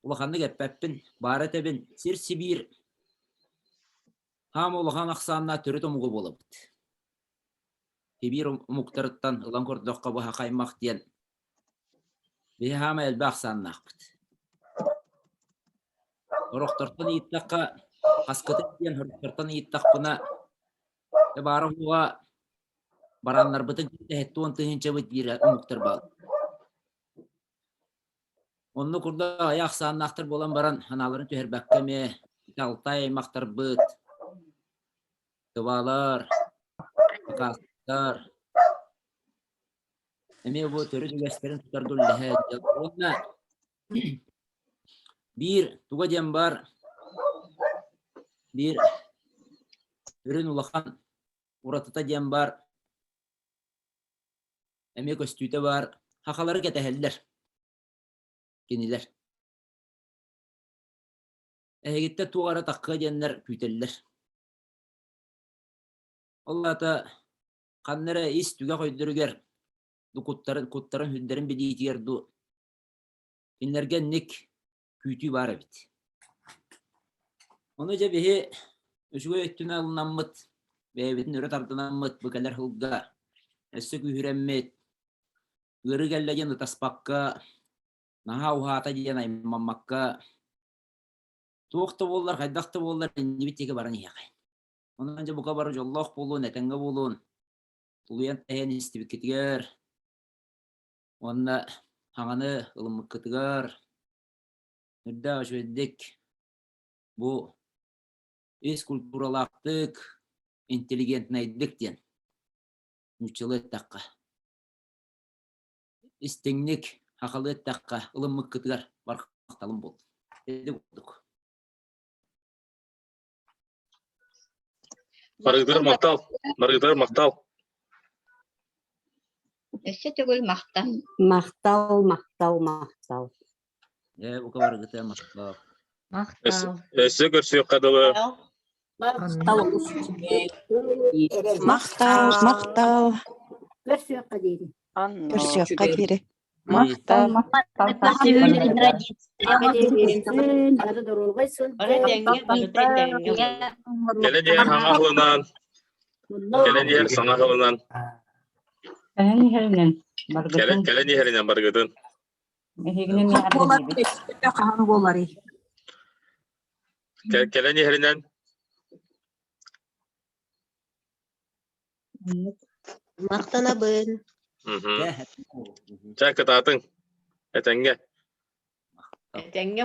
улаханнык эппэппин, баара этэбин, сир-сибиир хаама улахан ахсааннаах төрүт омуга буолабыт. Сибиир омуктарыттан ылан көрдөххө быһа аймах диэн биһи хаама элбэх ахсааннаахпыт. Сорохтортон ыйыттахха, хаскытын диэн сорохтортон ыйыттахпына, дьэ баара уоҕа барааннарбытын кытта 70 тыһыынчабыт диир омуктар бааллар. Онно курдук аҕыйах ахсааннаахтар буолан баран санааларын түһэрбэккэ эмиэ ити Алтай аймахтарбыт, Тывалар, Хакастар эмиэ бу төрүт үгэстэрин тутарга үлэлэһэ уонна биир туга диэн баар биир сүрүн улахан уратыта диэн баар эмиэ көстүүтэ баар хахалары кэтэһэллэр кинилэр эһигиттэн туох эрэ таххыа диэннэр күүтэллэр Ол аата ханна эрэ ис түгэх өйдөрүгэр ду куттарын, куттарын сүрдэрин билиитигэр ду кинилэргэ инник күүтүү баар эбит. Ону дьэ биһи үчүгэй өттүнэн ылынаммыт, бэйэбитин өрө тардынаммыт бу кэлэр сылга өссө күүһүрэммит, ыарыы кэллэ диэн ытаспакка, наһаа уһаата диэн аймаммакка, туох да буоллар, хайдах да буоллар иннибит диэки баран иһиэхэй. Онон дьэ бука бары дьоллоох буолуон, этэҥҥэ буолуон, тулуйан тэһэн истибиккитигэр уонна хаҥаны ылыммыккытыгар үрдээх үчүгэйдик бу ис культуралаахтык, интеллигентнэйдик диэн нууччалыы эттэххэ, истиҥник хахалыы эттэххэ ылыммыккытыгар бархахталым буоллун. Ити курдук. Барыгытыгар махтал. Барыгытыгар махтал. Өссө төгүл махтал. Махтал, махтал, махтал. Ээ, бука барыгыта махтал. Махтал. Өссө көрсүөххэ дылы. Махтал. Махтал, махтал. Көрсүөххэ диэри. Көрсүөххэ диэри. Махтал. Бары доруобай Кэлэн иһэр саҥа аһылынан. Кэлэн иһэр саҥа аһылынан. Кэлэн иһэринэн Кэлэн кэлэн иһэринэн барыгытын. Эһигинэн Хаһан буоларый? Кэлэн иһэринэн Махтанабын. Чэ, кытаатыҥ. Этэҥҥэ. Этэҥҥэ.